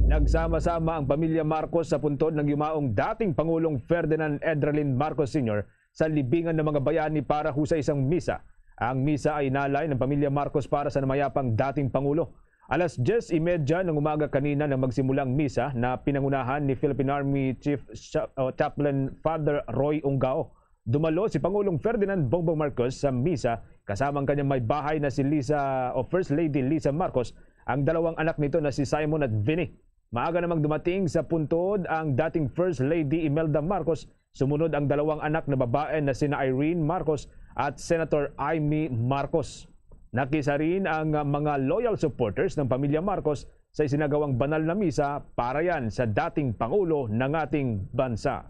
Nagsama-sama ang pamilya Marcos sa puntod ng yumaong dating Pangulong Ferdinand Edralin Marcos Senior sa libingan ng mga bayani para ho sa isang misa. Ang misa ay inalay ng pamilya Marcos para sa namayapang dating Pangulo. Alas diyes y media ng umaga kanina nang magsimula ang misa na pinangunahan ni Philippine Army Chief Cha-, o Chaplain Father Roy Ungao. Dumalo si Pangulong Ferdinand Bongbong Marcos sa misa kasama ang kanyang may bahay na si Lisa o First Lady Lisa Marcos, ang dalawang anak nito na si Simon at Vinnie. Maaga namang dumating sa puntod ang dating First Lady Imelda Marcos, sumunod ang dalawang anak na babae na sina Irene Marcos at Senator Imee Marcos. Nakisa rin ang mga loyal supporters ng pamilya Marcos sa isinagawang banal na misa para yan sa dating Pangulo ng ating bansa.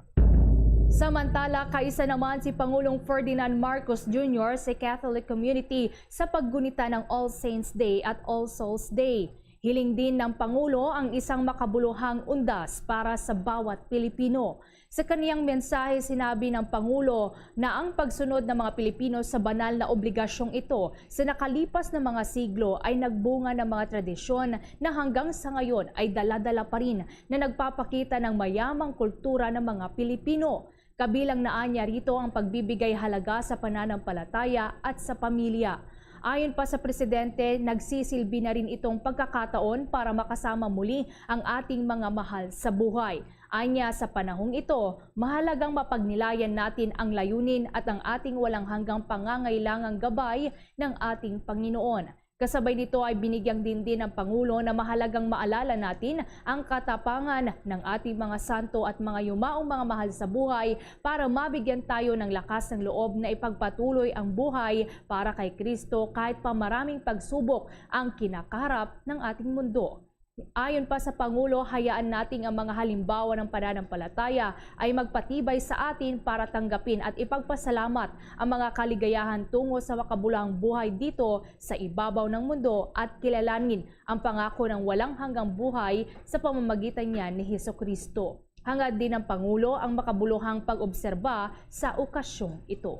Samantala, kaisa naman si Pangulong Ferdinand Marcos Junior sa Catholic community sa paggunita ng All Saints Day at All Souls Day. Hiling din ng Pangulo ang isang makabuluhang undas para sa bawat Pilipino. Sa kaniyang mensahe, sinabi ng Pangulo na ang pagsunod ng mga Pilipino sa banal na obligasyong ito sa nakalipas na mga siglo ay nagbunga ng mga tradisyon na hanggang sa ngayon ay dala-dala pa rin na nagpapakita ng mayamang kultura ng mga Pilipino. Kabilang na anya rito ang pagbibigay halaga sa pananampalataya at sa pamilya. Ayon pa sa presidente, nagsisilbi na rin itong pagkakataon para makasama muli ang ating mga mahal sa buhay. Anya, sa panahong ito, mahalagang mapagnilayan natin ang layunin at ang ating walang hanggang pangangailangang gabay ng ating Panginoon. Kasabay nito ay binigyang diin din ang Pangulo na mahalagang maalala natin ang katapangan ng ating mga santo at mga yumaong mga mahal sa buhay para mabigyan tayo ng lakas ng loob na ipagpatuloy ang buhay para kay Kristo kahit pa maraming pagsubok ang kinakaharap ng ating mundo. Ayon pa sa Pangulo, hayaan nating ang mga halimbawa ng pananampalataya ay magpatibay sa atin para tanggapin at ipagpasalamat ang mga kaligayahan tungo sa makabuluhang buhay dito sa ibabaw ng mundo at kilalanin ang pangako ng walang hanggang buhay sa pamamagitan niya ni Jesu-Cristo. Hangad din ng Pangulo ang makabuluhang pag-obserba sa okasyong ito.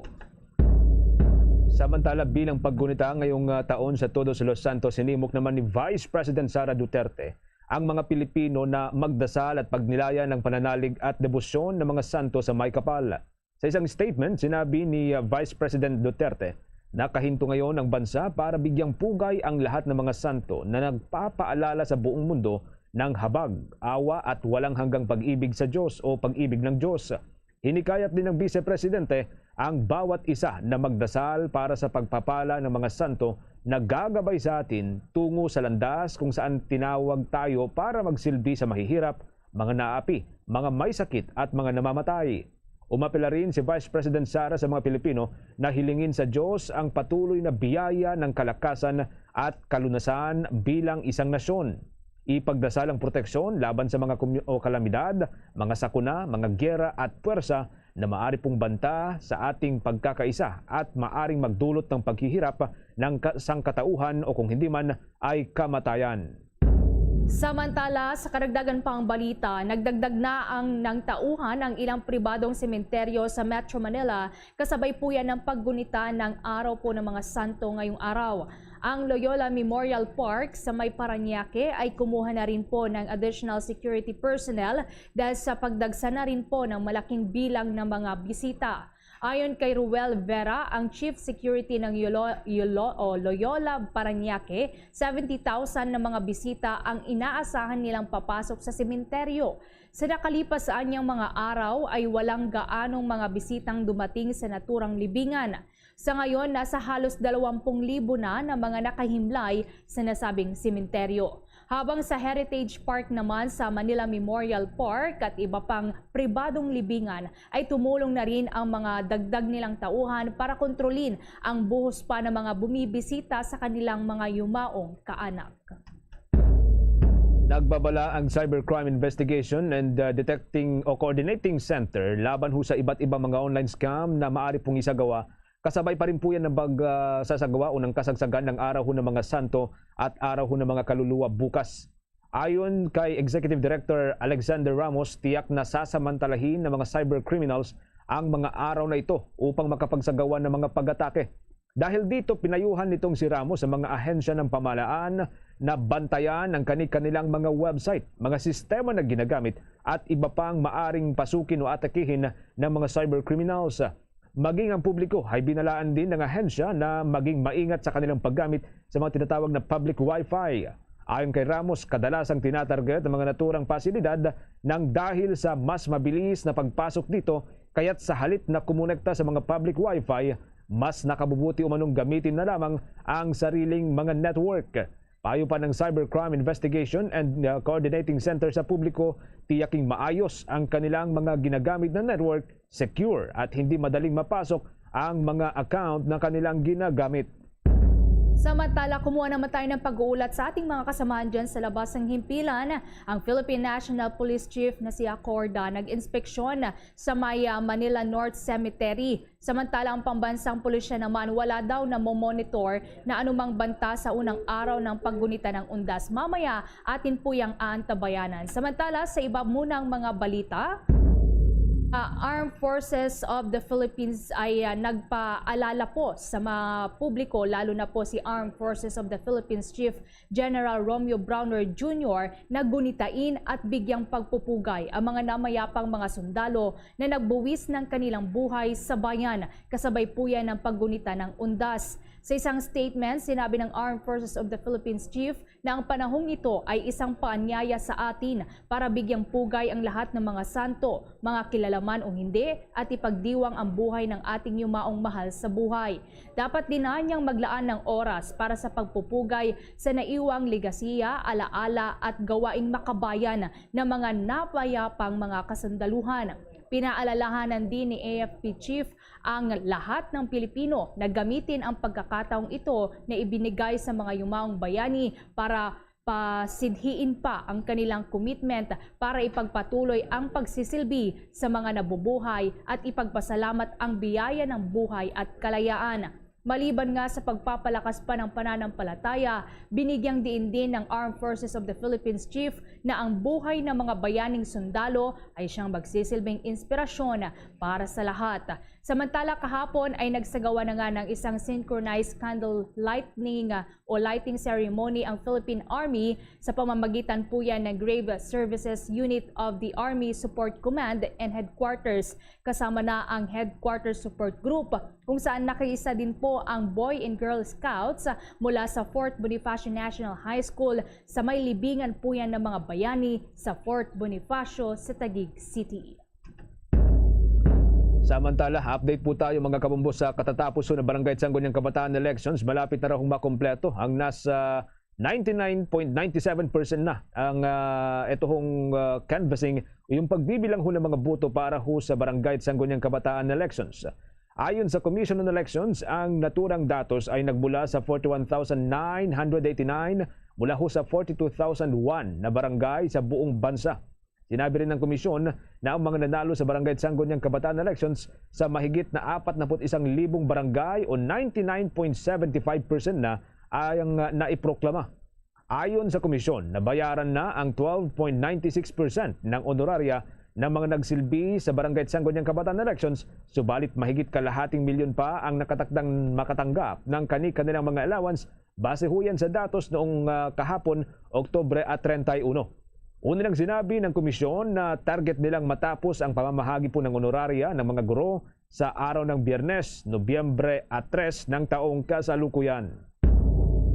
Samantala, bilang paggunita ngayong, ah, taon sa Todos los Santos, hinimok naman ni Vice President Sara Duterte ang mga Pilipino na magdasal at pagnilayan ang pananalig at debosyon ng mga santo sa may kapal. Sa isang statement, sinabi ni, ah, Vice President Duterte, "Nakahinto ngayon ang bansa para bigyang pugay ang lahat ng mga santo na nagpapaalala sa buong mundo ng habag, awa at walang hanggang pag-ibig sa Diyos o pag-ibig ng Diyos." Hinikayat din ng Vice Presidente ang bawat isa na magdasal para sa pagpapala ng mga santo na gagabay sa atin tungo sa landas kung saan tinawag tayo para magsilbi sa mahihirap, mga naapi, mga may sakit at mga namamatay. Umapela rin si Vice President Sara sa mga Pilipino na hilingin sa Diyos ang patuloy na biyaya ng kalakasan at kalunasan bilang isang nasyon. Ipagdasal ang proteksyon laban sa mga kumyo-, o kalamidad, mga sakuna, mga giyera at puwersa na maari pong banta sa ating pagkakaisa at maaring magdulot ng paghihirap ng ka-, sangkatauhan o kung hindi man ay kamatayan. Samantala, sa karagdagan pang balita, nagdagdag na ang ng tauhan ang ilang pribadong sementeryo sa Metro Manila kasabay po yan ng paggunita ng Araw po ng mga Santo ngayong araw. Ang Loyola Memorial Park sa may Parañaque ay kumuha na rin po ng additional security personnel dahil sa pagdagsa na rin po ng malaking bilang ng mga bisita. Ayon kay Ruel Vera, ang Chief Security ng Yolo, Yolo, o Loyola Parañaque, seventy thousand na mga bisita ang inaasahan nilang papasok sa sementeryo. Sa nakalipas sa anyang mga araw ay walang gaanong mga bisitang dumating sa naturang libingan. Sa ngayon, nasa halos dalawampung libo na na mga nakahimlay sa nasabing sementeryo. Habang sa Heritage Park naman sa Manila Memorial Park at iba pang pribadong libingan ay tumulong na rin ang mga dagdag nilang tauhan para kontrolin ang buhos pa ng mga bumibisita sa kanilang mga yumaong kaanak. Nagbabala ang Cybercrime Investigation and, uh, Detecting o Coordinating Center laban ho sa iba't ibang mga online scam na maari pong isagawa. Kasabay pa rin po yan ng pag, ah, sasagawa o ng kasagsagan ng Araw ho ng mga Santo at Araw ho ng mga Kaluluwa bukas. Ayon kay Executive Director Alexander Ramos, tiyak na sasamantalahin ng mga cyber criminals ang mga araw na ito upang makapagsagawa ng mga pag-atake. Dahil dito, pinayuhan nitong si Ramos sa mga ahensya ng pamahalaan na bantayan ang kani-kanilang mga website, mga sistema na ginagamit at iba pang maaring pasukin o atakihin ng mga cyber criminals. Maging ang publiko ay binalaan din ng ahensya na maging maingat sa kanilang paggamit sa mga tinatawag na public wifi. Ayon kay Ramos, kadalasang tinatarget ang mga naturang pasilidad nang dahil sa mas mabilis na pagpasok dito, kaya't sa halip na kumonekta sa mga public wifi, mas nakabubuti umanong gamitin na lamang ang sariling mga network. Payo pa ng Cybercrime Investigation and, uh, Coordinating Center sa publiko, tiyaking maayos ang kanilang mga ginagamit na network, secure at hindi madaling mapasok ang mga account na kanilang ginagamit. Samantala, kumuha naman tayo ng pag-uulat sa ating mga kasamahan dyan sa labas ng himpilan. Ang Philippine National Police Chief na si Acorda nag-inspeksyon sa may, ah, Manila North Cemetery. Samantala, ang pambansang pulisya naman wala daw na momonitor na anumang banta sa unang araw ng paggunita ng undas. Mamaya, atin po yang aantabayanan. Samantala, sa iba munang mga balita, ah, Armed Forces of the Philippines ay, ah, nagpaalala po sa mga publiko, lalo na po si Armed Forces of the Philippines Chief General Romeo Brawner Junior, na gunitain at bigyang pagpupugay ang mga namayapang mga sundalo na nagbuwis ng kanilang buhay sa bayan kasabay po yan ng paggunita ng undas. Sa isang statement, sinabi ng Armed Forces of the Philippines Chief na ang panahong ito ay isang paanyaya sa atin para bigyang pugay ang lahat ng mga santo, mga kilala man o hindi, at ipagdiwang ang buhay ng ating yumaong mahal sa buhay. Dapat din anyang maglaan ng oras para sa pagpupugay sa naiwang legasiya, alaala at gawaing makabayan ng mga napayapang mga kasundaluhan. Pinaalalahanan din ni A F P Chief ang lahat ng Pilipino na gamitin ang pagkakataong ito na ibinigay sa mga yumaong bayani para pasidhiin pa ang kanilang commitment para ipagpatuloy ang pagsisilbi sa mga nabubuhay at ipagpasalamat ang biyaya ng buhay at kalayaan. Maliban nga sa pagpapalakas pa ng pananampalataya, binigyang diin din ng Armed Forces of the Philippines Chief na ang buhay ng mga bayaning sundalo ay siyang magsisilbing inspirasyon para sa lahat. Samantala, kahapon ay nagsagawa na nga ng isang synchronized candle lightning, ah, o lighting ceremony ang Philippine Army sa pamamagitan po yan ng Grave Services Unit of the Army Support Command and Headquarters, kasama na ang Headquarters Support Group, kung saan nakiisa din po ang Boy and Girl Scouts mula sa Fort Bonifacio National High School sa may libingan po yan ng mga bayani sa Fort Bonifacio sa Taguig City. Samantala, update po tayo, mga kabombo, sa katatapos na Barangay Sangguniang Kabataan elections. Malapit na raw makompleto ang nasa ninety-nine point nine seven percent na ang, ah, ito hong, ah, canvassing, yung pagbibilang ho ng mga boto para ho sa Barangay Sangguniang Kabataan elections. Ayon sa Commission on Elections, ang naturang datos ay nagmula sa forty-one thousand nine hundred eighty-nine mula ho sa forty-two thousand one na barangay sa buong bansa. Sinabi rin ng komisyon na ang mga nanalo sa Barangay Sangguniang Kabataan elections sa mahigit na apat na put isang libong barangay o ninety-nine point seven five percent na ang, ah, naiproklama. Ayon sa komisyon, nabayaran na ang twelve point nine six percent ng honoraria ng mga nagsilbi sa Barangay Sangguniang Kabataan elections, subalit mahigit kalahating milyon pa ang nakatakdang makatanggap ng kani-kanilang mga allowance base ho yan sa datos noong, ah, kahapon, Oktubre at treinta y uno. Una nang sinabi ng komisyon na target nilang matapos ang pamamahagi po ng honoraria ng mga guro sa araw ng Biyernes, Nobyembre a tres ng taong kasalukuyan.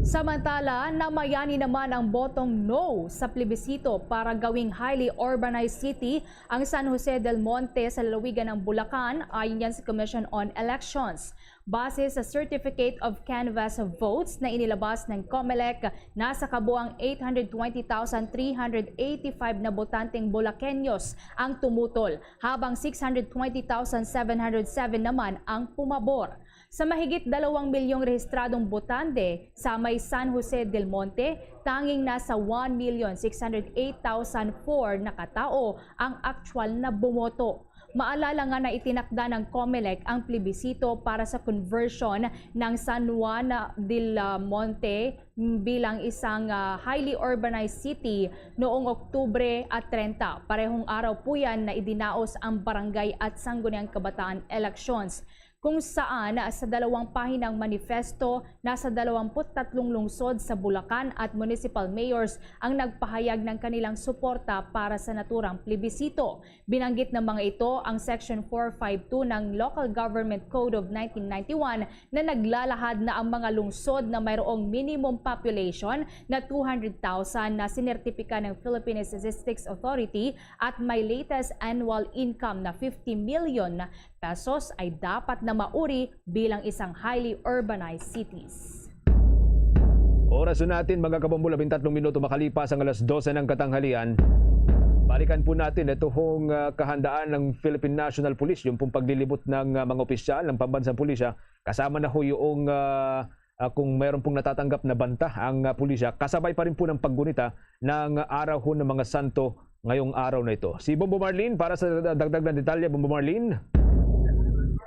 Samantala, namayani naman ang botong no sa plebisito para gawing highly urbanized city ang San Jose del Monte sa lalawigan ng Bulacan, ayon yan sa Commission on Elections. Base sa Certificate of Canvass Votes na inilabas ng Comelec, nasa kabuang eight hundred twenty thousand three hundred eighty-five na botanteng Bulaqueños ang tumutol, habang six hundred twenty thousand seven hundred seven naman ang pumabor. Sa mahigit dalawang milyong rehistradong botante sa may San Jose del Monte, tanging nasa one million six hundred eight thousand four na katao ang aktual na bumoto. Maalala nga na itinakda ng Comelec ang plebisito para sa conversion ng San Juan del Monte bilang isang, ah, highly urbanized city noong Oktubre at treinta. Parehong araw po yan na idinaos ang barangay at sangguniang kabataan elections, kung saan, ah, sa dalawang pahinang manifesto, nasa dalawampu't tatlong lungsod sa Bulacan at municipal mayors ang nagpahayag ng kanilang suporta para sa naturang plebisito. Binanggit ng mga ito ang Section four five two ng Local Government Code of nineteen ninety-one na naglalahad na ang mga lungsod na mayroong minimum population na two hundred thousand na sinertipika ng Philippine Statistics Authority at may latest annual income na fifty million pesos ay dapat na mauri bilang isang highly urbanized cities. Oras na natin, mga kabombo, labing tatlong minuto makalipas ang alas dose ng katanghalian. Balikan po natin ito hong, ah, kahandaan ng Philippine National Police, yung pong paglilibot ng, ah, mga opisyal ng pambansang pulisya. Kasama na ho yung, ah, ah, kung mayroon pong natatanggap na banta ang, ah, pulisya, kasabay pa rin po ng paggunita ng araw ho ng mga santo ngayong araw na ito. Si Bombo Marlene para sa dagdag na detalye. Bombo Marlene.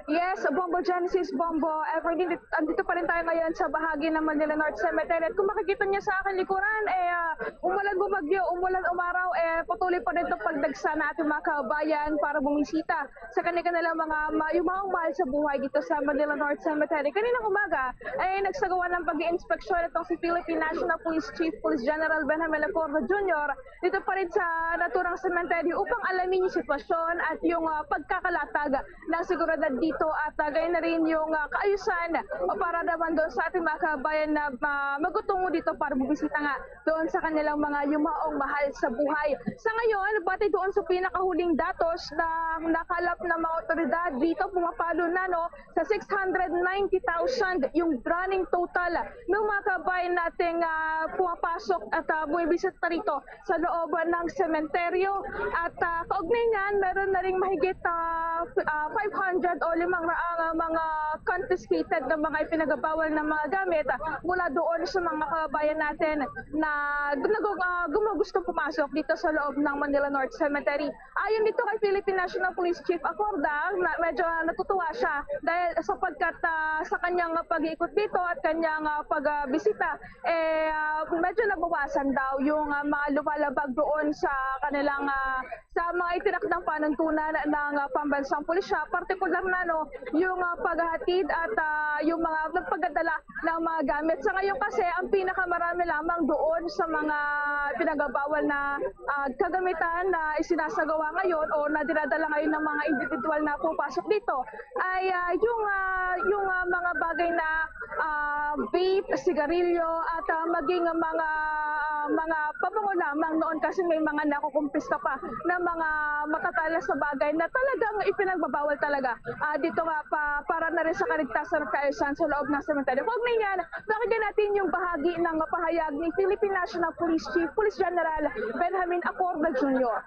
Yes, Bombo Genesis, Bombo Everlyn, andito pa rin tayo ngayon sa bahagi ng Manila North Cemetery. At kung makikita niyo sa aking likuran, eh, ah, umulan bumagyo, umulan umaraw, eh, patuloy pa rin itong pagdagsa na ating mga kabayan para bumisita sa kanilang mga ma- yung mga mahal sa buhay dito sa Manila North Cemetery. Kaninang umaga ay nagsagawa ng pag-iinspeksyon itong si Philippine National Police Chief Police General Benjamin Lecordo Junior dito pa rin sa naturang sementeryo upang alamin yung sitwasyon at yung, ah, pagkakalatag ng seguridad dito. at, ah, gayon na rin yung, ah, kaayusan o para naman doon sa ating mga kababayan na, ah, magutungo dito para bumisita nga doon sa kanilang mga yumaong mahal sa buhay. Sa ngayon, batay doon sa pinakahuling datos na nakalap ng mga otoridad dito, pumapalo na, no, sa six hundred ninety thousand yung running total ng mga kababayan nating, ah, pumapasok at, ah, bumibisita rito sa loob ng sementeryo. At, ah, kaugnay niyan, meron na ring mahigit, ah, f-, ah, five hundred o limang raang, ah, mga confiscated na mga ipinagbabawal na mga gamit, ah, mula doon sa mga kababayan natin na nag-, ah, gumugusto pumasok dito sa loob ng Manila North Cemetery. Ayon dito kay Philippine National Police Chief Acorda, na medyo natutuwa siya dahil sapagkat, ah, sa kanyang pag-iikot dito at kanyang, ah, pagbisita, eh, ah, medyo nabawasan daw yung, ah, mga lumalabag doon sa kanilang, ah, sa mga itinakdang panuntunan ng, ah, pambansang pulisya, partikular na, no, yung, ah, paghahatid at, ah, yung mga nagpagadala ng mga gamit. Sa ngayon kasi, ang pinakamarami lamang doon sa mga pinagbabawal na, ah, kagamitan na isinasagawa ngayon o na dinadala ngayon ng mga individual na pumapasok dito ay, ah, yung, ah, yung, ah, mga bagay na, ah, vape, sigarilyo, at, ah, maging mga, ah, mga pabango lamang noon kasi may mga nakukumpiska pa na mga matatalas na bagay na talagang ipinagbabawal talaga, ah, dito nga pa, para na rin sa kaligtasan at kaayusan sa loob ng sementeryo. Kaugnay niyan, pakinggan natin yung bahagi ng pahayag ni Philippine National Police Chief Police General Benjamin Acorda Junior.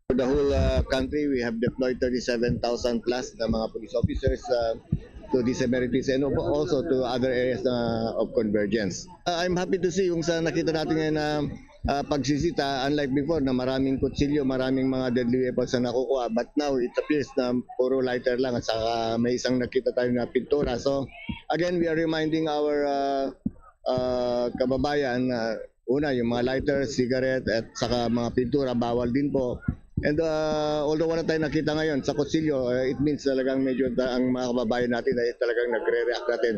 For the whole, uh, country, we have deployed thirty-seven thousand plus na mga police officers, uh, to the severities and also to other areas, uh, of convergence. Uh, I'm happy to see yung sa nakita natin ngayon na, uh, pagsisita, unlike before na maraming kutsilyo, maraming mga deadly weapons na nakukuha, but now it appears na puro lighter lang at saka may isang nakita tayo na pintura. So again, we are reminding our, uh, uh, kababayan na una, yung mga lighter, cigarette, at saka mga pintura, bawal din po. And, uh, although wala tayong nakita ngayon sa kutsilyo, uh, it means talagang medyo ta-, ang mga kababayan natin ay talagang nagre-react natin.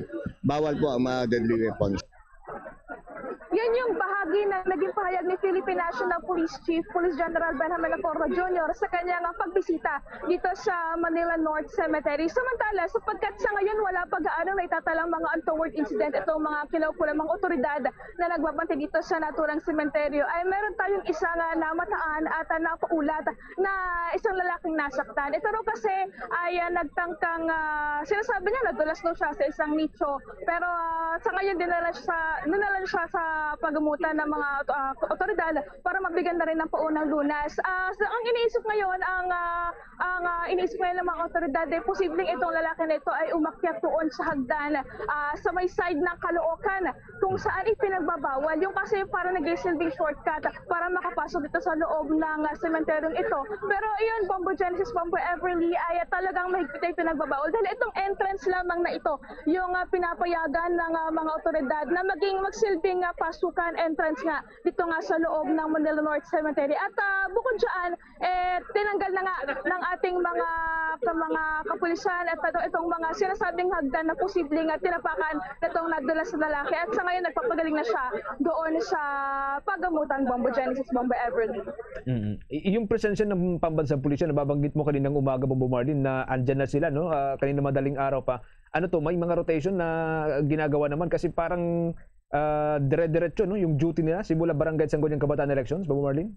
Bawal po ang mga deadly weapons. Yan yung bahagi ng naging pahayag ni Philippine National Police Chief Police General Benjamin Acorda Junior sa kanyang pagbisita dito sa Manila North Cemetery. Samantala, sapagkat sa ngayon wala pa gaano naitatalang mga untoward incident itong mga kinaukulan, mga otoridad na nagbabantay dito sa naturang sementeryo, ay meron tayong isa nga namataan at, ah, napaulat na isang lalaking nasaktan. Ito raw kasi ay, ah, nagtangkang, ah, sinasabi niya nadulas daw siya sa isang nicho. Pero, ah, sa ngayon, dinala siya sa, dinala siya sa pagamutan ng mga, ah, otoridad para mabigyan na rin ng paunang lunas. Ah, so, ang iniisip ngayon, ang, ah, ang, ah, iniisip ngayon ng mga otoridad ay posibleng itong lalaki na ito ay umakyat doon sa hagdan, ah, sa may side ng Caloocan, kung saan ipinagbabawal. Yung kasi para nagsisilbing shortcut para makapasok dito sa loob ng, ah, sementeryong ito. Pero iyon, Bombo Genesis, Bombo Everly, ay talagang mahigpit ay pinagbabawal dahil itong entrance lamang na ito yung, ah, pinapayagan ng, ah, mga otoridad na maging magsilbing, ah, pasukan, entrance nga dito nga sa loob ng Manila North Cemetery. At, ah, bukod dyan, eh, tinanggal na nga ng ating mga, ka-, mga kapulisan at ito, itong mga sinasabing hagdan na posible nga tinapakan nitong nadulas na lalaki. At sa ngayon, nagpapagaling na siya doon sa pagamutan, Bombo Genesis, Bombo Everly. Mm. Y-, yung presensya ng pambansang pulisya, nababanggit mo kaninang umaga, Bombo Marlin, na andyan na sila, no? Ah, kanina madaling araw pa. Ano to, may mga rotation na ginagawa naman kasi parang, ah, dire-diretso, no, yung duty nila simula Barangay Sangguniang Kabataan Elections, Bombo Marlin?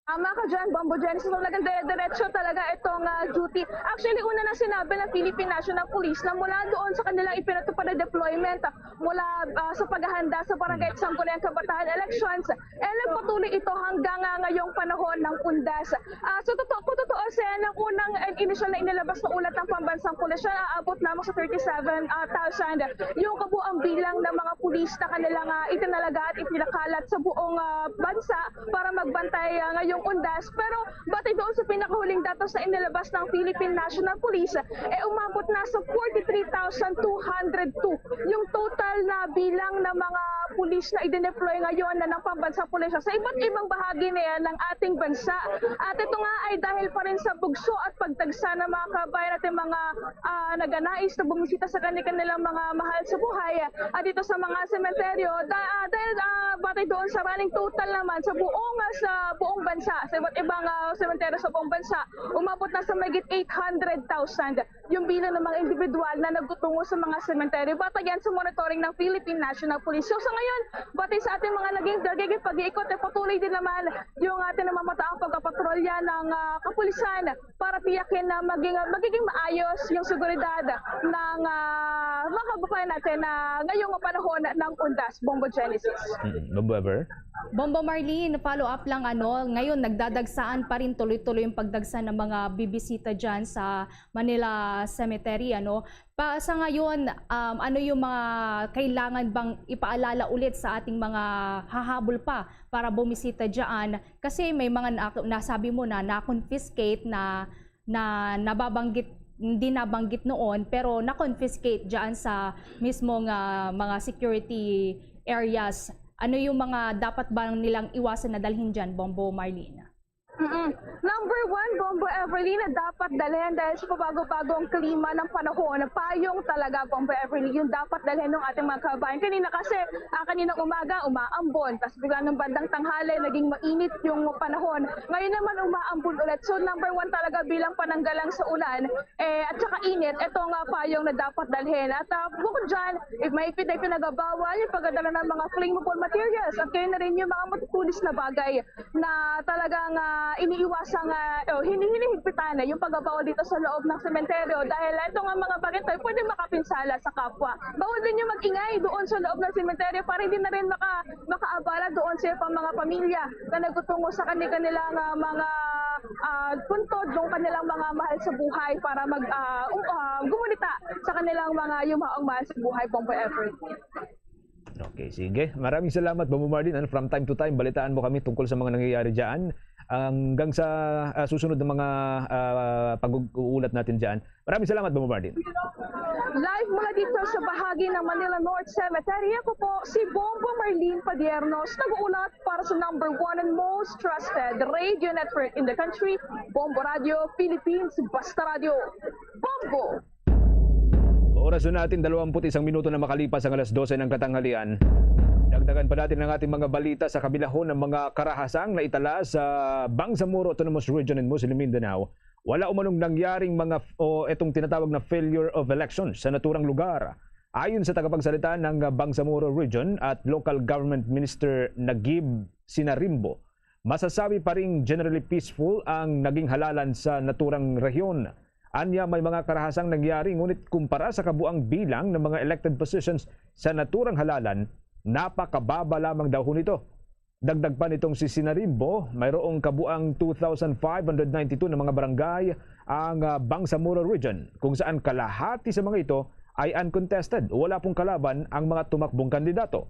Tama ka dyan, Bombo Genesis. Talagang dire-diretso talaga itong, ah, duty. Actually, una na sinabi ng Philippine National Police na mula doon sa kanilang ipinatupad na deployment, ah, mula, ah, sa paghahanda sa Barangay at Sangguniang Kabataan Elections, eh, nagpatuloy ito hanggang, ah, ngayong panahon ng undas. Ah, so, totoo, kung totoo, Sen, ang unang, eh, inisyal na inilabas na ulat ng pambansang pulisya, aabot lamang sa thirty-seven thousand yung kabuang bilang ng mga pulis na kanilang, ah, itinalaga at ipinakalat sa buong, ah, bansa para magbantay, ah, ngayong undas. Pero batay doon sa pinakahuling datos na inilabas ng Philippine National Police, eh, umabot na sa forty-three thousand two hundred two yung total na bilang ng mga pulis na idineploy ngayon na ng pambansang pulisya sa iba't ibang bahagi na ng ating bansa. At ito nga ay dahil pa rin sa bugso at pagdagsa ng mga kabayan at yung mga ah, naganais na bumisita sa kanilang mga mahal sa buhay ah, dito sa mga sementeryo. Da, ah, dahil ah, batay doon sa running total naman sa buong ah, sa buong bansa, sa iba't ibang ah, sementeryo sa buong bansa, umabot na sa mahigit eight hundred thousand yung bilang ng mga individual na nagtutungo sa mga sementeryo. Batay yan sa monitoring ng Philippine National Police. So sa ngayon, batay sa ating mga naging nagiging pag-iikot, eh, patuloy din naman yung ating namamataang pagpapatrolya ng ah, kapulisan para tiyakin na maging, magiging maayos yung seguridad ng ah, mga kababayan natin na ngayong panahon ng undas, Bombo Genesis. Mm, Bombo Ever? Bombo Marlene, follow up lang ano, ngayon nagdadagsaan pa rin tuloy-tuloy yung pagdagsa ng mga bibisita diyan sa Manila Cemetery ano. Pa sa ngayon, um, ano yung mga kailangan bang ipaalala ulit sa ating mga hahabol pa para bumisita diyan? Kasi may mga na, nasabi mo na na-confiscate na na nababanggit hindi nabanggit noon pero na-confiscate diyan sa mismo nga mga security areas. Ano yung mga dapat ba nilang iwasan na dalhin diyan, Bombo Marlene? Mm-mm. Number one, Bombo Everly, na dapat dalhin dahil sa pabago-bagong klima ng panahon. Payong talaga, Bombo Everly, yung dapat dalhin ng ating mga kabayan. Kanina kasi, ah, kaninang umaga, umaambon. Tapos bigla ng bandang tanghali, naging mainit yung panahon. Ngayon naman, umaambon ulit. So, number one talaga bilang pananggalang sa ulan, eh, at saka init, ito nga payong na dapat dalhin. At ah, bukod dyan, if may pin- may pinagabawal yung pagdadala ng mga flammable materials at kayo na rin yung mga matutulis na bagay na talagang ah, iniiwasang ah, o hini- hinihigpitan na yung pagbabawal dito sa loob ng sementeryo dahil ito nga mga bagay tayo pwede makapinsala sa kapwa. Bawal din yung mag-ingay doon sa loob ng sementeryo para hindi na rin maka, makaabala doon sa pang mga pamilya na nagtutungo sa kani-, kanilang ah, mga ah, puntod ng kanilang mga mahal sa buhay para mag ah, um, ah, gumunita sa kanilang mga yumaong mahal sa buhay, Bombo Everly. Okay, sige. Maraming salamat, Bombo Marlene. Ano, from time to time, balitaan mo kami tungkol sa mga nangyayari dyan. Hanggang sa ah, susunod na mga ah, pag-uulat natin dyan. Maraming salamat, Bombo Marlene. Live mula dito sa bahagi ng Manila North Cemetery, ako po si Bombo Marlene Padiernos, nag-uulat para sa number one and most trusted radio network in the country, Bombo Radio Philippines, Basta Radio. Bombo! Oras na natin, dalawampu't isang minuto na makalipas ang alas dose ng katanghalian. Dagdagan pa natin ang ating mga balita sa kabilahon ng mga karahasang na itala sa Bangsamoro Autonomous Region in Muslim Mindanao. Wala umanong nangyaring mga f- o itong tinatawag na failure of election sa naturang lugar. Ayon sa tagapagsalita ng Bangsamoro Region at Local Government Minister Nagib Sinarimbo, masasabi pa ring generally peaceful ang naging halalan sa naturang rehiyon. Anya may mga karahasang nangyari, ngunit kumpara sa kabuang bilang ng mga elected positions sa naturang halalan, napakababa lamang daw ho nito. Dagdag pa nitong si Sinarimbo, mayroong kabuang two thousand five hundred ninety-two na mga barangay ang ah, Bangsamoro Region, kung saan kalahati sa mga ito ay uncontested o wala pong kalaban ang mga tumakbong kandidato.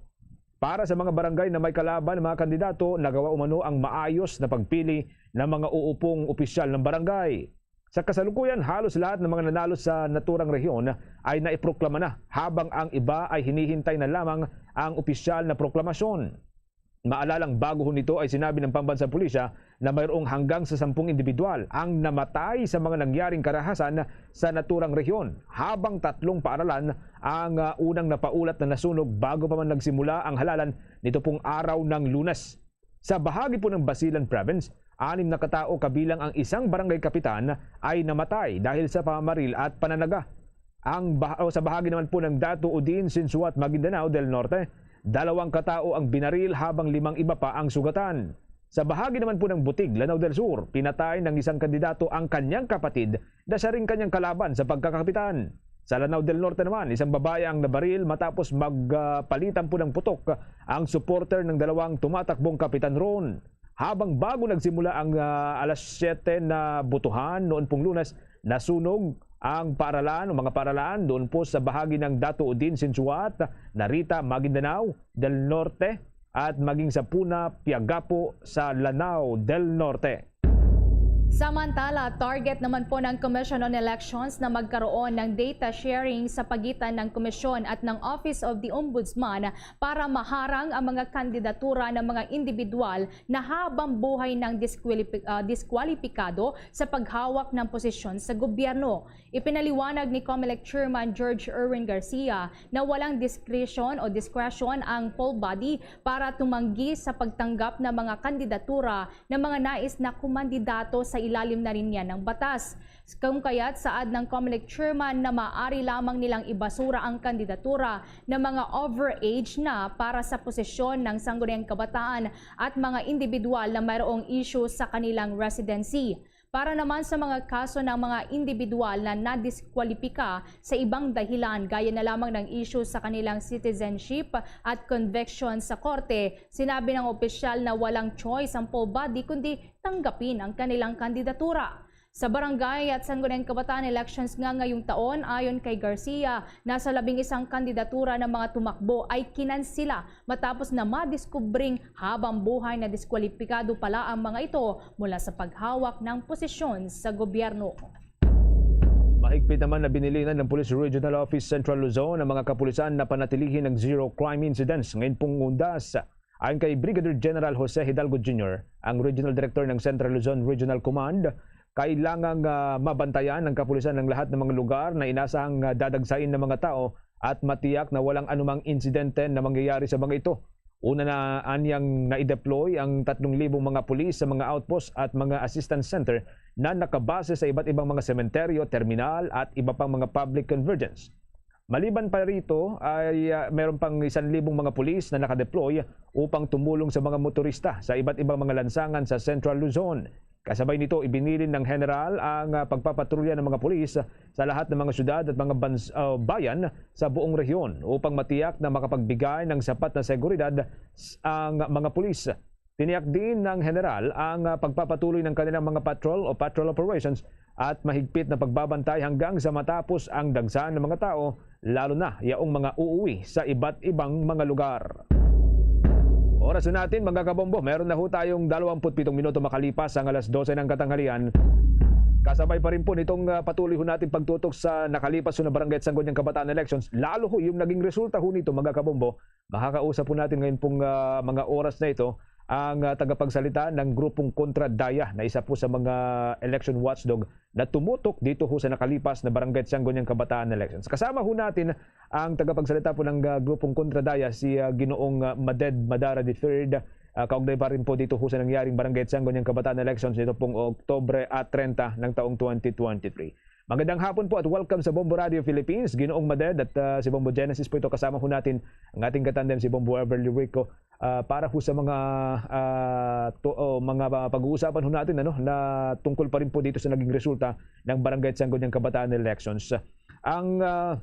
Para sa mga barangay na may kalaban ng mga kandidato, nagawa umano ang maayos na pagpili ng mga uupong opisyal ng barangay. Sa kasalukuyan, halos lahat ng mga nanalo sa naturang rehiyon ay naiproklama na, habang ang iba ay hinihintay na lamang ang opisyal na proklamasyon. Maalalang bago ho nito ay sinabi ng pambansang pulisya na mayroong hanggang sa sampung individual ang namatay sa mga nangyaring karahasan sa naturang rehiyon, habang tatlong paaralan ang ah, unang napaulat na nasunog bago pa man nagsimula ang halalan nito pong araw ng Lunes. Sa bahagi po ng Basilan Province, anim na katao kabilang ang isang barangay kapitan ay namatay dahil sa pamamaril at pananaga. Ang bah- o sa bahagi naman po ng Dato Odin, Sinsuat, Maguindanao del Norte, dalawang katao ang binaril habang limang iba pa ang sugatan. Sa bahagi naman po ng Butig, Lanao del Sur, pinatay ng isang kandidato ang kanyang kapatid na siya ring kanyang kalaban sa pagkakapitan. Sa Lanao del Norte naman, isang babae ang nabaril matapos magpalitan po ng putok ang supporter ng dalawang tumatakbong kapitan ron. Habang bago nagsimula ang ah, alas siyete na butuhan noon pong Lunes, nasunog ang paaralan o mga paaralan doon po sa bahagi ng Dato Odin, Sinsuat, Narita, Maguindanao del Norte at maging sa Puna, Piagapo sa Lanao del Norte. Samantala, target naman po ng Commission on Elections na magkaroon ng data sharing sa pagitan ng Komisyon at ng Office of the Ombudsman para maharang ang mga kandidatura ng mga individual na habang buhay ng diskwalipi-, ah, diskwalipikado sa paghawak ng posisyon sa gobyerno. Ipinaliwanag ni Comelec Chairman George Erwin Garcia na walang diskresyon o discretion ang poll body para tumanggi sa pagtanggap ng mga kandidatura ng mga nais na kumandidato sa ilalim na rin yan ng batas. Kung kaya't saad ng Comelec Chairman na maaari lamang nilang ibasura ang kandidatura ng mga overage na para sa posisyon ng Sangguniang Kabataan at mga individual na mayroong issue sa kanilang residency. Para naman sa mga kaso ng mga individual na nadiskwalipika sa ibang dahilan, gaya na lamang ng issue sa kanilang citizenship at conviction sa korte, sinabi ng opisyal na walang choice ang poll body kundi tanggapin ang kanilang kandidatura. Sa barangay at sangguniang kabataan elections nga ngayong taon, ayon kay Garcia, nasa labing isang kandidatura ng mga tumakbo ay kinansila matapos na madiskubring habang buhay na diskwalipikado pala ang mga ito mula sa paghawak ng posisyon sa gobyerno. Mahigpit naman na binilinan ng Police Regional Office Central Luzon ang mga kapulisan na panatilihin ang zero crime incidents ngayon pong undas. Ayon kay Brigadier General Jose Hidalgo Junior, ang Regional Director ng Central Luzon Regional Command, kailangang ah, mabantayan ng kapulisan ng lahat ng mga lugar na inasahang ah, dadagsain ng mga tao at matiyak na walang anumang insidente na mangyayari sa mga ito. Una na anyang na-deploy ang tatlong libong mga pulis sa mga outpost at mga assistance center na nakabase sa iba't ibang mga sementeryo, terminal at iba pang mga public convergence. Maliban pa rito ay ah, meron pang isang libong mga pulis na nakadeploy upang tumulong sa mga motorista sa iba't ibang mga lansangan sa Central Luzon. Kasabay nito, ibinilin ng General ang ah, pagpapatrolya ng mga pulis sa lahat ng mga syudad at mga bans- ah, bayan sa buong rehiyon upang matiyak na makapagbigay ng sapat na seguridad s- ang mga pulis. Tiniyak din ng General ang ah, pagpapatuloy ng kanilang mga patrol o patrol operations at mahigpit na pagbabantay hanggang sa matapos ang dagsa ng mga tao, lalo na yaong mga uuwi sa iba't ibang mga lugar. Oras na natin, mga kabombo. Meron na ho tayong dalawampu't pitong minuto makalipas ang alas dose ng katanghalian. Kasabay pa rin po nitong ah, patuloy ho natin pagtutok sa nakalipas ho na barangay at sangguniang kabataan elections, lalo ho yung naging resulta ho nito, mga kabombo. Makakausap po natin ngayon pong ah, mga oras na ito ang ah, tagapagsalita ng grupong Kontra Daya na isa po sa mga election watchdog na tumutok dito ho sa nakalipas na barangay at sangguniang kabataan elections. Kasama ho natin ang tagapagsalita po ng ah, grupong Kontra Daya, si ah, Ginoong ah, Maded Madara the third, ah, kaugnay pa rin po dito ho sa nangyaring barangay at sangguniang kabataan elections nito pong Oktubre at treinta ng taong twenty twenty-three. Magandang hapon po at welcome sa Bombo Radio Philippines, Ginoong Maded at ah, si Bombo Genesis po ito. Kasama ho natin ang ating katandem, si Bombo Everly Rico, ah, para ho sa mga ah, to, oh, mga pag-uusapan ho natin, ano, na tungkol pa rin po dito sa naging resulta ng barangay at sangguniang kabataan elections. Ang ah,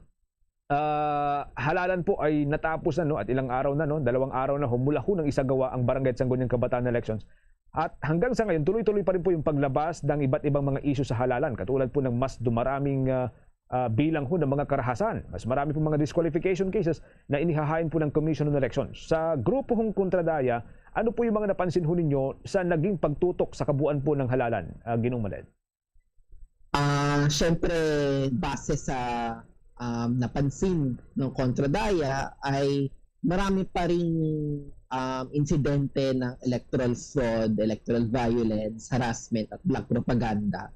ah, halalan po ay natapos na, no, at ilang araw na, no, dalawang araw na ho mula ho nang isagawa ang barangay at sangguniang kabataan elections. At hanggang sa ngayon, tuloy-tuloy pa rin po yung paglabas ng iba't ibang mga isyu sa halalan, katulad po ng mas dumaraming ah, ah, bilang ho ng mga karahasan. Mas marami pong mga disqualification cases na inihahain po ng Commission on Elections. Sa grupo hong Kontra Daya, ano po yung mga napansin ho ninyo sa naging pagtutok sa kabuuan po ng halalan, ah, Ginoong Maded? Ah, syempre, base sa um, napansin ng Kontra Daya ay marami pa ring um, insidente ng electoral fraud, electoral violence, harassment at black propaganda.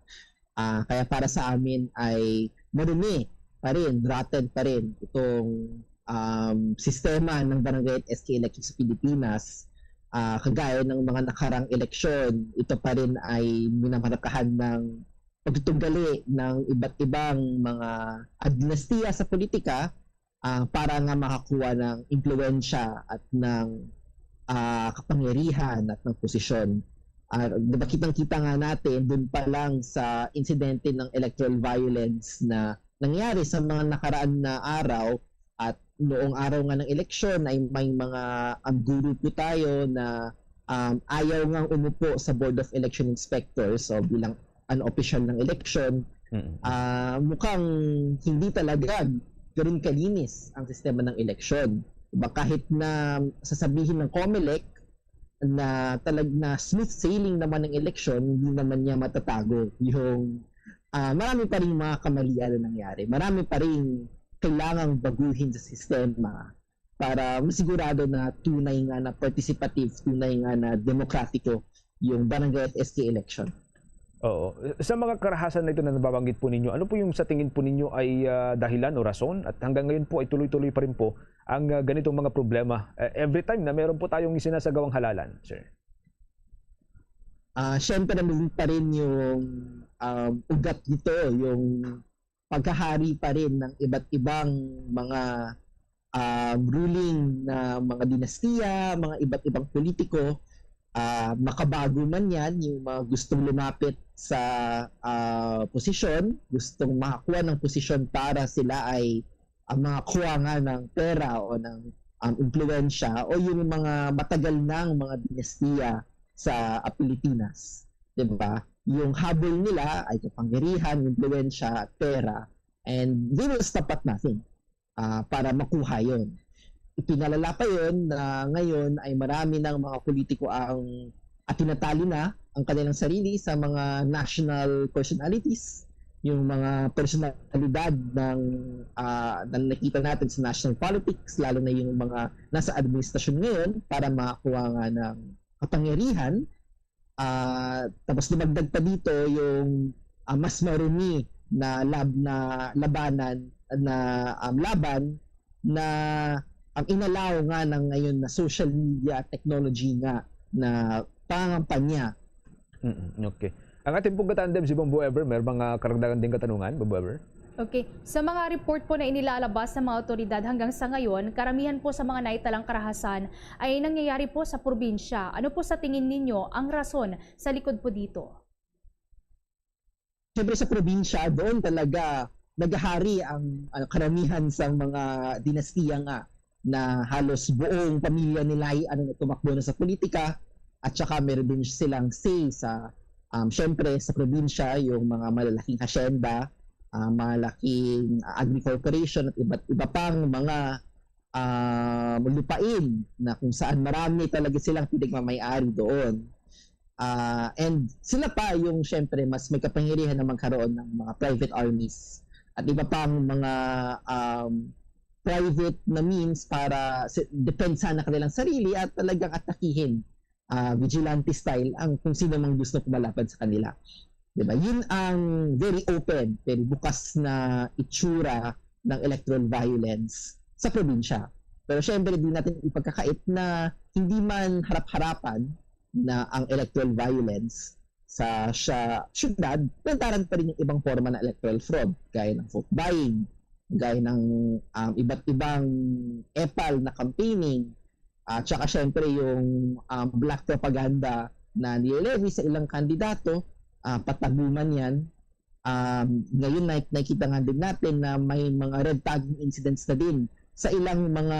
Ah, kaya para sa amin ay marumi pa rin, rotten pa rin itong um, sistema ng barangay at S K election sa Pilipinas. Ah, kagaya ng mga nakarang eleksyon, ito pa rin ay minamarkahan ng pagtutugali ng iba't ibang mga dinastiya sa politika ah, para nga makakuha ng impluwensya at ng ah, kapangyarihan at ng posisyon. Ah, diba, kitang-kita nga natin doon pa lang sa insidente ng electoral violence na nangyari sa mga nakaraan na araw at noong araw nga ng eleksyon ay may mga um, grupo tayo na um, ayaw nga umupo sa Board of Election Inspectors o bilang unofficial ng eleksyon. Mm. Ah, mukhang hindi talaga ganun kalinis ang sistema ng eleksyon. Diba? Kahit na sasabihin ng Comelec na talag-, na smooth sailing naman ang eleksyon, hindi naman niya matatago yung, ah, marami pa ring mga kamalian na nangyari. Marami pa ring kailangang baguhin sa sistema para masigurado na tunay nga na participative, tunay nga na demokratiko yung barangay at S K election. Oo. Sa mga karahasan na ito na nababanggit po ninyo, ano po yung sa tingin po ninyo ay, ah, dahilan o rason? At hanggang ngayon po ay tuloy-tuloy pa rin po ang, ah, ganitong mga problema. Eh, every time na meron po tayong isinasagawang halalan, sir. Ah, syempre, nandun pa rin yung, um, ugat nito, yung paghahari pa rin ng iba't ibang mga, um, ruling na mga dinastiya, mga iba't ibang politiko. Ah, makabago man yan, yung mga gustong lumapit sa, ah, posisyon, gustong makakuha ng posisyon para sila ay ang mga kuha nga ng pera o ng, um, impluwensya, o yung mga matagal nang mga dinastiya sa, ah, Pilipinas, di ba? Yung habol nila ay kapangyarihan, impluwensya, at pera, and they will stop at nothing, ah, para makuha yon. Ipinalala pa yon na ngayon ay marami ng mga politiko ang, at tinatali na ang kanilang sarili sa mga national personalities, yung mga personalidad ng, ah, na nakita natin sa national politics, lalo na yung mga nasa administrasyon ngayon, para makakuha nga ng kapangyarihan. Ah, tapos dumagdag pa dito yung, ah, mas marumi na lab-, na labanan, na, um, laban na ang inalaw nga ng ngayon na social media technology nga na pangangampanya. Mm, okay. Ang ating pong katandem, si Bombo Ever, may mga karagdagan ding katanungan, Bombo Ever? Okay. Sa mga report po na inilalabas ng mga otoridad hanggang sa ngayon, karamihan po sa mga naitalang karahasan ay nangyayari po sa probinsya. Ano po sa tingin ninyo ang rason sa likod po dito? Siyempre, sa probinsya, doon talaga naghahari ang, ah, karamihan sa mga dinastiya nga na halos buong pamilya nila ay, ano, tumakbo na sa politika, at saka meron din silang say sa, um, siyempre, sa probinsya, yung mga malalaking hacienda, ah, malaking, ah, agri-corporation at iba't iba pang mga, ah, lupain na kung saan marami talaga silang pinagmamay-ari doon. Ah, and sila pa yung, siyempre, mas may kapangyarihan na magkaroon ng mga private armies at iba pang mga, um, private na means para si-, depensahan ang kanilang sarili at talagang atakihin, ah, vigilante style, ang kung sino mang gusto kumalaban sa kanila. Di ba? Yun ang very open, very bukas na itsura ng electoral violence sa probinsya. Pero syempre, di natin ipagkakait na hindi man harap-harapan na ang electoral violence sa, sa syudad, lantaran pa rin yung ibang forma ng electoral fraud, gaya ng vote buying, gaya ng, um, iba't ibang epal na campaigning, at saka syempre yung, um, black propaganda na nililevy sa ilang kandidato, ah, patago man yan. Um, ngayon, nak-, nakikita nga din natin na may mga red tagging incidents na din sa ilang mga,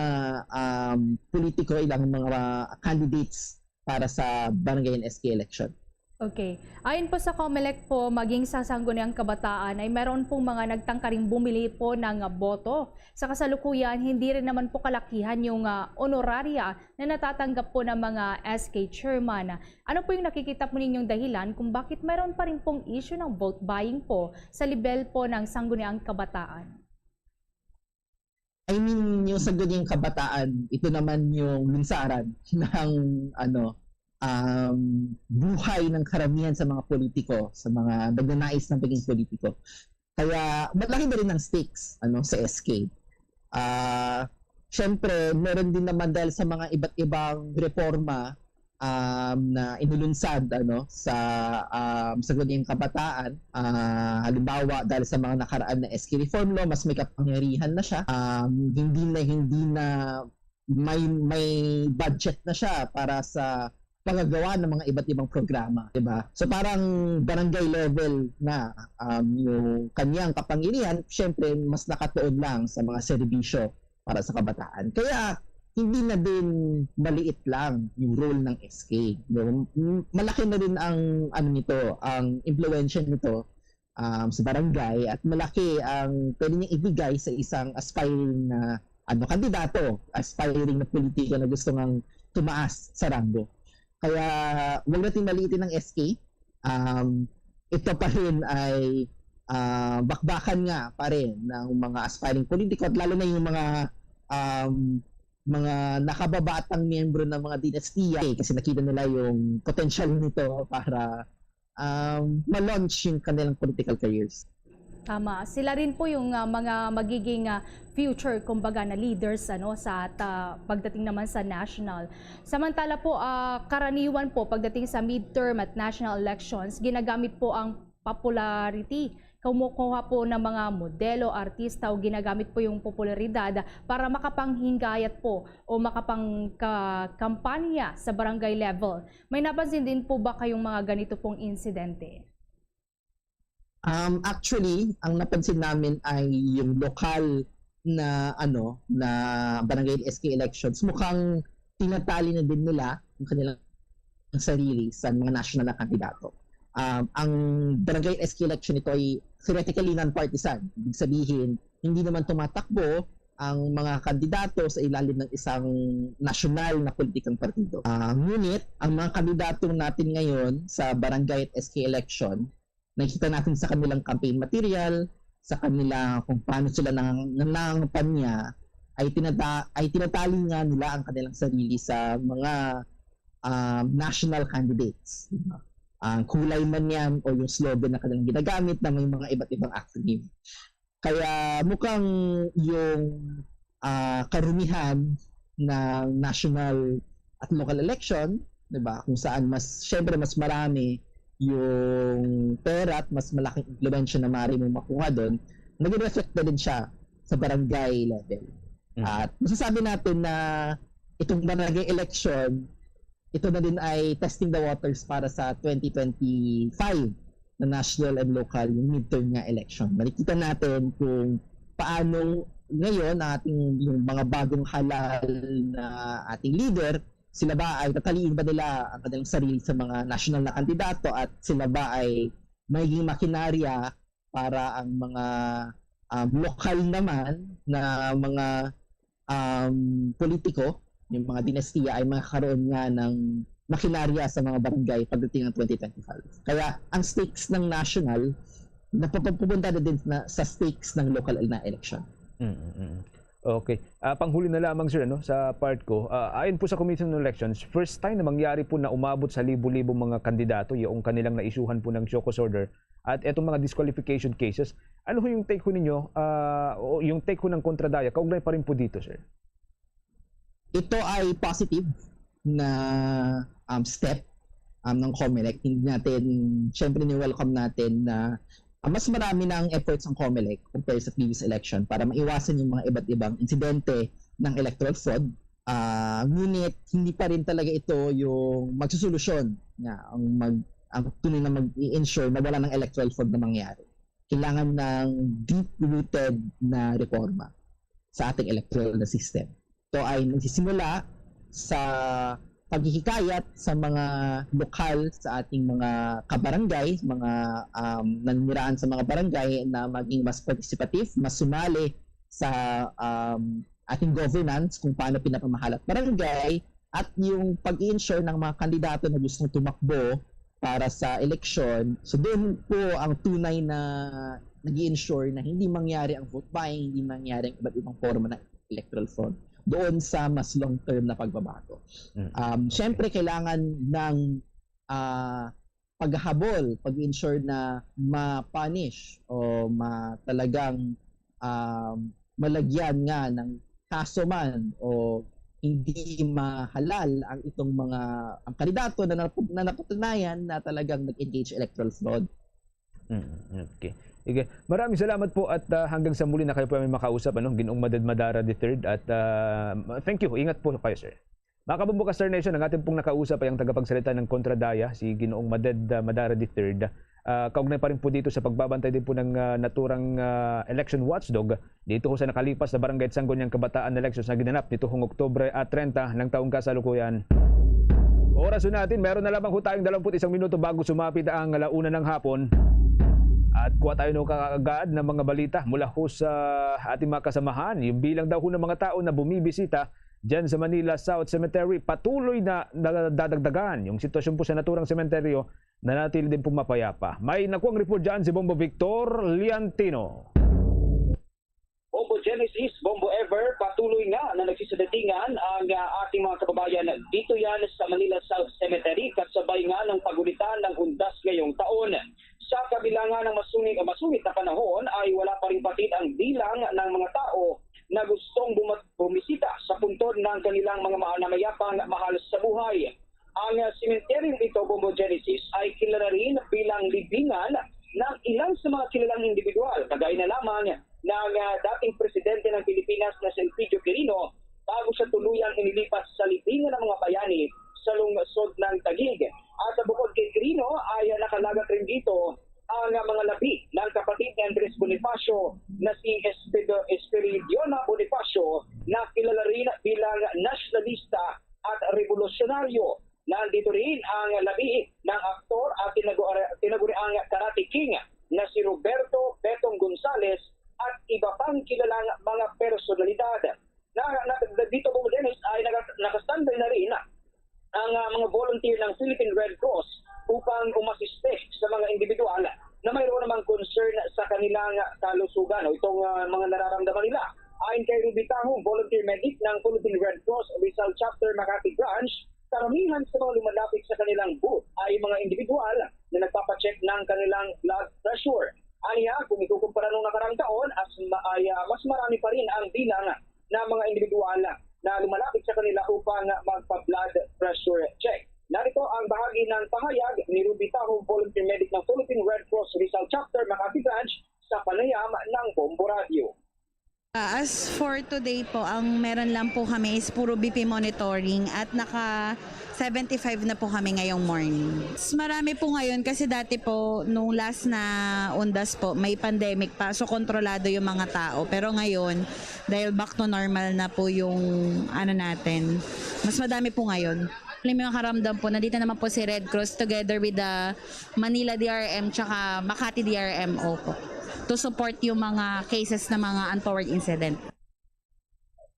um, politiko, ilang mga candidates para sa barangay and S K election. Okay. Ayon po sa Comelec po, maging sa Sangguniang Kabataan ay meron pong mga nagtangkaring bumili po ng boto. Sa kasalukuyan, hindi rin naman po kalakihan yung, ah, honoraria na natatanggap po ng mga S K chairman. Ano po yung nakikita po ninyong dahilan kung bakit meron pa rin pong issue ng vote buying po sa level po ng Sangguniang Kabataan? I mean, yung Sangguniang Kabataan, ito naman yung lunsaran ng, ano, um, buhay ng karamihan sa mga politiko, sa mga nagnanais ng pagiging politiko. Kaya malaki na rin ang stakes, ano, sa S K. Ah, syempre, meron din naman dahil sa mga iba't ibang reforma, um, na inulunsad, ano, sa, um, Sangguniang Kabataan. Ah, halimbawa, dahil sa mga nakaraan na S K reform law, mas may kapangyarihan na siya. Um, hindi na, hindi na may, may budget na siya para sa paggawa ng mga iba't ibang programa, di ba? So, parang barangay level na, um, yung kanyang kapangyarihan, syempre, mas nakatuon lang sa mga serbisyo para sa kabataan. Kaya hindi na din maliit lang yung role ng S K, no? M-, malaki na rin ang, ano nito, ang impluwensya nito, um, sa barangay, at malaki ang pwede niyang ibigay sa isang aspiring na, ano, kandidato, aspiring na politiko na gusto ngang tumaas sa ranggo. Kaya wag natin maliitin ang S K. Um, ito pa rin ay, ah, bakbakan nga pa rin ng mga aspiring politiko at lalo na yung mga, um, mga nakababatang miyembro ng mga dinastiya, eh, kasi nakita nila yung potential nito para, um, ma-launch yung kanilang political careers. Tama. Sila rin po yung, ah, mga magiging, ah, future, kumbaga, na leaders, ano, sa at, ah, pagdating naman sa national. Samantala po, ah, karaniwan po pagdating sa midterm at national elections, ginagamit po ang popularity. Kumukuha po ng mga modelo, artista o ginagamit po yung popularidad para makapanghingayat po o makapangkampanya sa barangay level. May napansin din po ba kayong mga ganito pong insidente? Um, actually, ang napansin namin ay yung lokal na, ano, na barangay S K elections. Mukhang tinatali na din nila ang kanilang sarili sa mga national na kandidato. Um, ang barangay S K election, ito ay theoretically non-partisan. Ibig sabihin, hindi naman tumatakbo ang mga kandidato sa ilalim ng isang nasyonal na politikang partido. Ah, ngunit, ang mga kandidato natin ngayon sa barangay at S K election, nakikita natin sa kanilang campaign material, sa kanila kung paano sila nang-, nangangampanya, ay tinata-, ay tinatali nga nila ang kanilang sarili sa mga, ah, national candidates. Ang kulay man yan o yung slogan na kanilang ginagamit na may mga iba't ibang acronym. Kaya mukhang yung, ah, karumihan ng national at local election, di ba, kung saan mas, syempre, mas marami yung pera at mas malaking impluwensya na maaari mong makuha doon, naging reflect na din siya sa barangay level. Mhm. At masasabi natin na itong barangay election, ito na din ay testing the waters para sa twenty twenty-five na national and local, yung midterm nga election. Makikita natin kung paano ngayon ang ating, yung mga bagong halal na ating leader, sila ba ay tataliin ba nila ang kanilang sarili sa mga national na kandidato at sila ba ay magiging makinarya para ang mga, um, lokal naman na mga, um, politiko, yung mga dinastiya ay makakaroon nga ng makinarya sa mga barangay pagdating ng twenty twenty-five. Kaya ang stakes ng national, napapapunta na din na sa stakes ng local na election. Mm, mm. Okay. Ah, panghuli na lamang, sir, ano, sa part ko. Ah, ayon po sa Commission on Elections, first time na mangyari po na umabot sa libo-libo mga kandidato yung kanilang naisyuhan po ng show cause order at etong mga disqualification cases. Ano ho yung take ho ninyo, ah, o yung take ho ng Kontradaya, kaugnay pa rin po dito, sir? Ito ay positive na, um, step, um, ng COMELEC. Hindi natin, syempre, ni-welcome natin na, ah, mas marami na ang efforts ng COMELEC compared sa previous election para maiwasan yung mga iba't ibang insidente ng electoral fraud. Ah, ngunit hindi pa rin talaga ito yung magsusolusyon na ang mag-, ang tunay na mag-i-ensure na wala ng electoral fraud na mangyari. Kailangan ng deep-rooted na reforma sa ating electoral na system. Ito ay magsisimula sa paghihikayat sa mga lokal, sa ating mga kabarangay, mga, um, naninirahan sa mga barangay na maging mas participative, mas sumali sa, um, ating governance, kung paano pinapamahalat barangay, at yung pag-i-ensure ng mga kandidato na gustong tumakbo para sa eleksyon. So, doon po ang tunay na nag-i-ensure na hindi mangyari ang vote buying, hindi mangyari ang iba't ibang forma ng electoral fraud doon sa mas long-term na pagbabago. Mm. Um, syempre, kailangan ng, ah, paghahabol, pag-ensure na ma-punish o ma-, talagang, um, malagyan nga ng kaso man o hindi mahalal ang itong mga, ang kandidato na nap-, na napatunayan na talagang nag-engage electoral fraud. Mm, okay. Sige. Maraming salamat po at, ah, hanggang sa muli na kayo po may makausap, ano, Ginoong Maded Madara the third. At, ah, thank you. Ingat po kayo, sir. Mga kabombo ka, Star Nation, ang ating pong nakausap ay ang tagapagsalita ng Kontradaya, si Ginoong Maded, ah, Madara the third. Ah, kaugnay pa rin po dito sa pagbabantay din po ng, ah, naturang, ah, election watchdog dito ho sa nakalipas na Barangay Sangguniang Kabataan Elections na ginanap nitong Oktubre, ah, treinta ng taong kasalukuyan. Oras ho natin, meron na lamang ho tayong dalawampu't isang minuto bago sumapit ang ala una ng hapon. At kuha tayo, no, kaagad ng mga balita mula ho sa ating mga kasamahan. Yung bilang daw ho ng mga tao na bumibisita Diyan sa Manila South Cemetery, patuloy na nadadagdagan yung sitwasyon po sa naturang sementeryo. Nanatili din po mapayapa. May nakuang report dyan si Bombo Victor Liantino. Bombo Genesis, Bombo Ever, patuloy nga na nagsisadatingan ang ah, ating mga kababayan dito yan sa Manila South Cemetery kasabay nga ng pagulitan ng undas ngayong taon. Sa kabilangan ng masungit, masungit na panahon ay wala pa rin patid ang bilang ng mga tao na gustong bumat- bumisita sa puntod ng kanilang mga ma- namayapang mahal sa buhay. Ang ah, sementeryong ito, Bombo Genesis, ay kilala rin bilang libingan ng ilan sa mga kilalang individual, kagaya na lamang ng ah, dating presidente ng Pilipinas na si Elpidio Quirino bago siya tuluyang inilipat sa libingan ng mga bayani sa lungsod ng Taguig. At bukod kay Quirino ay ah, nakalagat rin dito ang ah, mga labi ng kapatid ni Andres Bonifacio na si Espedo- Esperidiona Bonifacio na kilala rin bilang nasyonalista at revolusyonaryo. Nandito rin ang labi ng aktor at tinagu- tinaguriang Karate King na si Roberto Betong Gonzales at iba pang kilalang mga personalidad. Na, na, dito po, Dennis, ay naka- nakastandby na rin ang ah, mga volunteer ng Philippine Red Cross upang umasiste sa mga individual na mayroon namang concern sa kanilang kalusugan o itong ah, mga nararamdaman nila. Ayon kay Ruby Tahong, volunteer medic ng Philippine Red Cross Rizal Chapter Makati Branch, karamihan sa mga lumalapit sa kanilang booth ay mga individual na nagpapacheck ng kanilang blood pressure. Aniya, kung ikukumpara nung nakaraang taon, as ma- ay, ah, mas marami pa rin ang bilang ng mga individual na lumalapit sa kanila upang magpa-blood pressure check. Narito ang bahagi ng pahayag ni Ruby Tahong, volunteer medic ng Philippine Red Cross Rizal Chapter Makati Branch, sa panayam ng Bombo Radio. Ah, as for today po, ang meron lang po kami is puro B P monitoring at naka seventy-five na po kami ngayong morning. Mas marami po ngayon kasi dati po, nung last na undas po, may pandemic pa. So, kontrolado yung mga tao. Pero ngayon, dahil back to normal na po yung ano natin, mas madami po ngayon. Alam mo yung karamdam po, nandito naman po si Red Cross together with the Manila D R M tsaka Makati D R M O po to support yung mga cases ng mga untoward incident.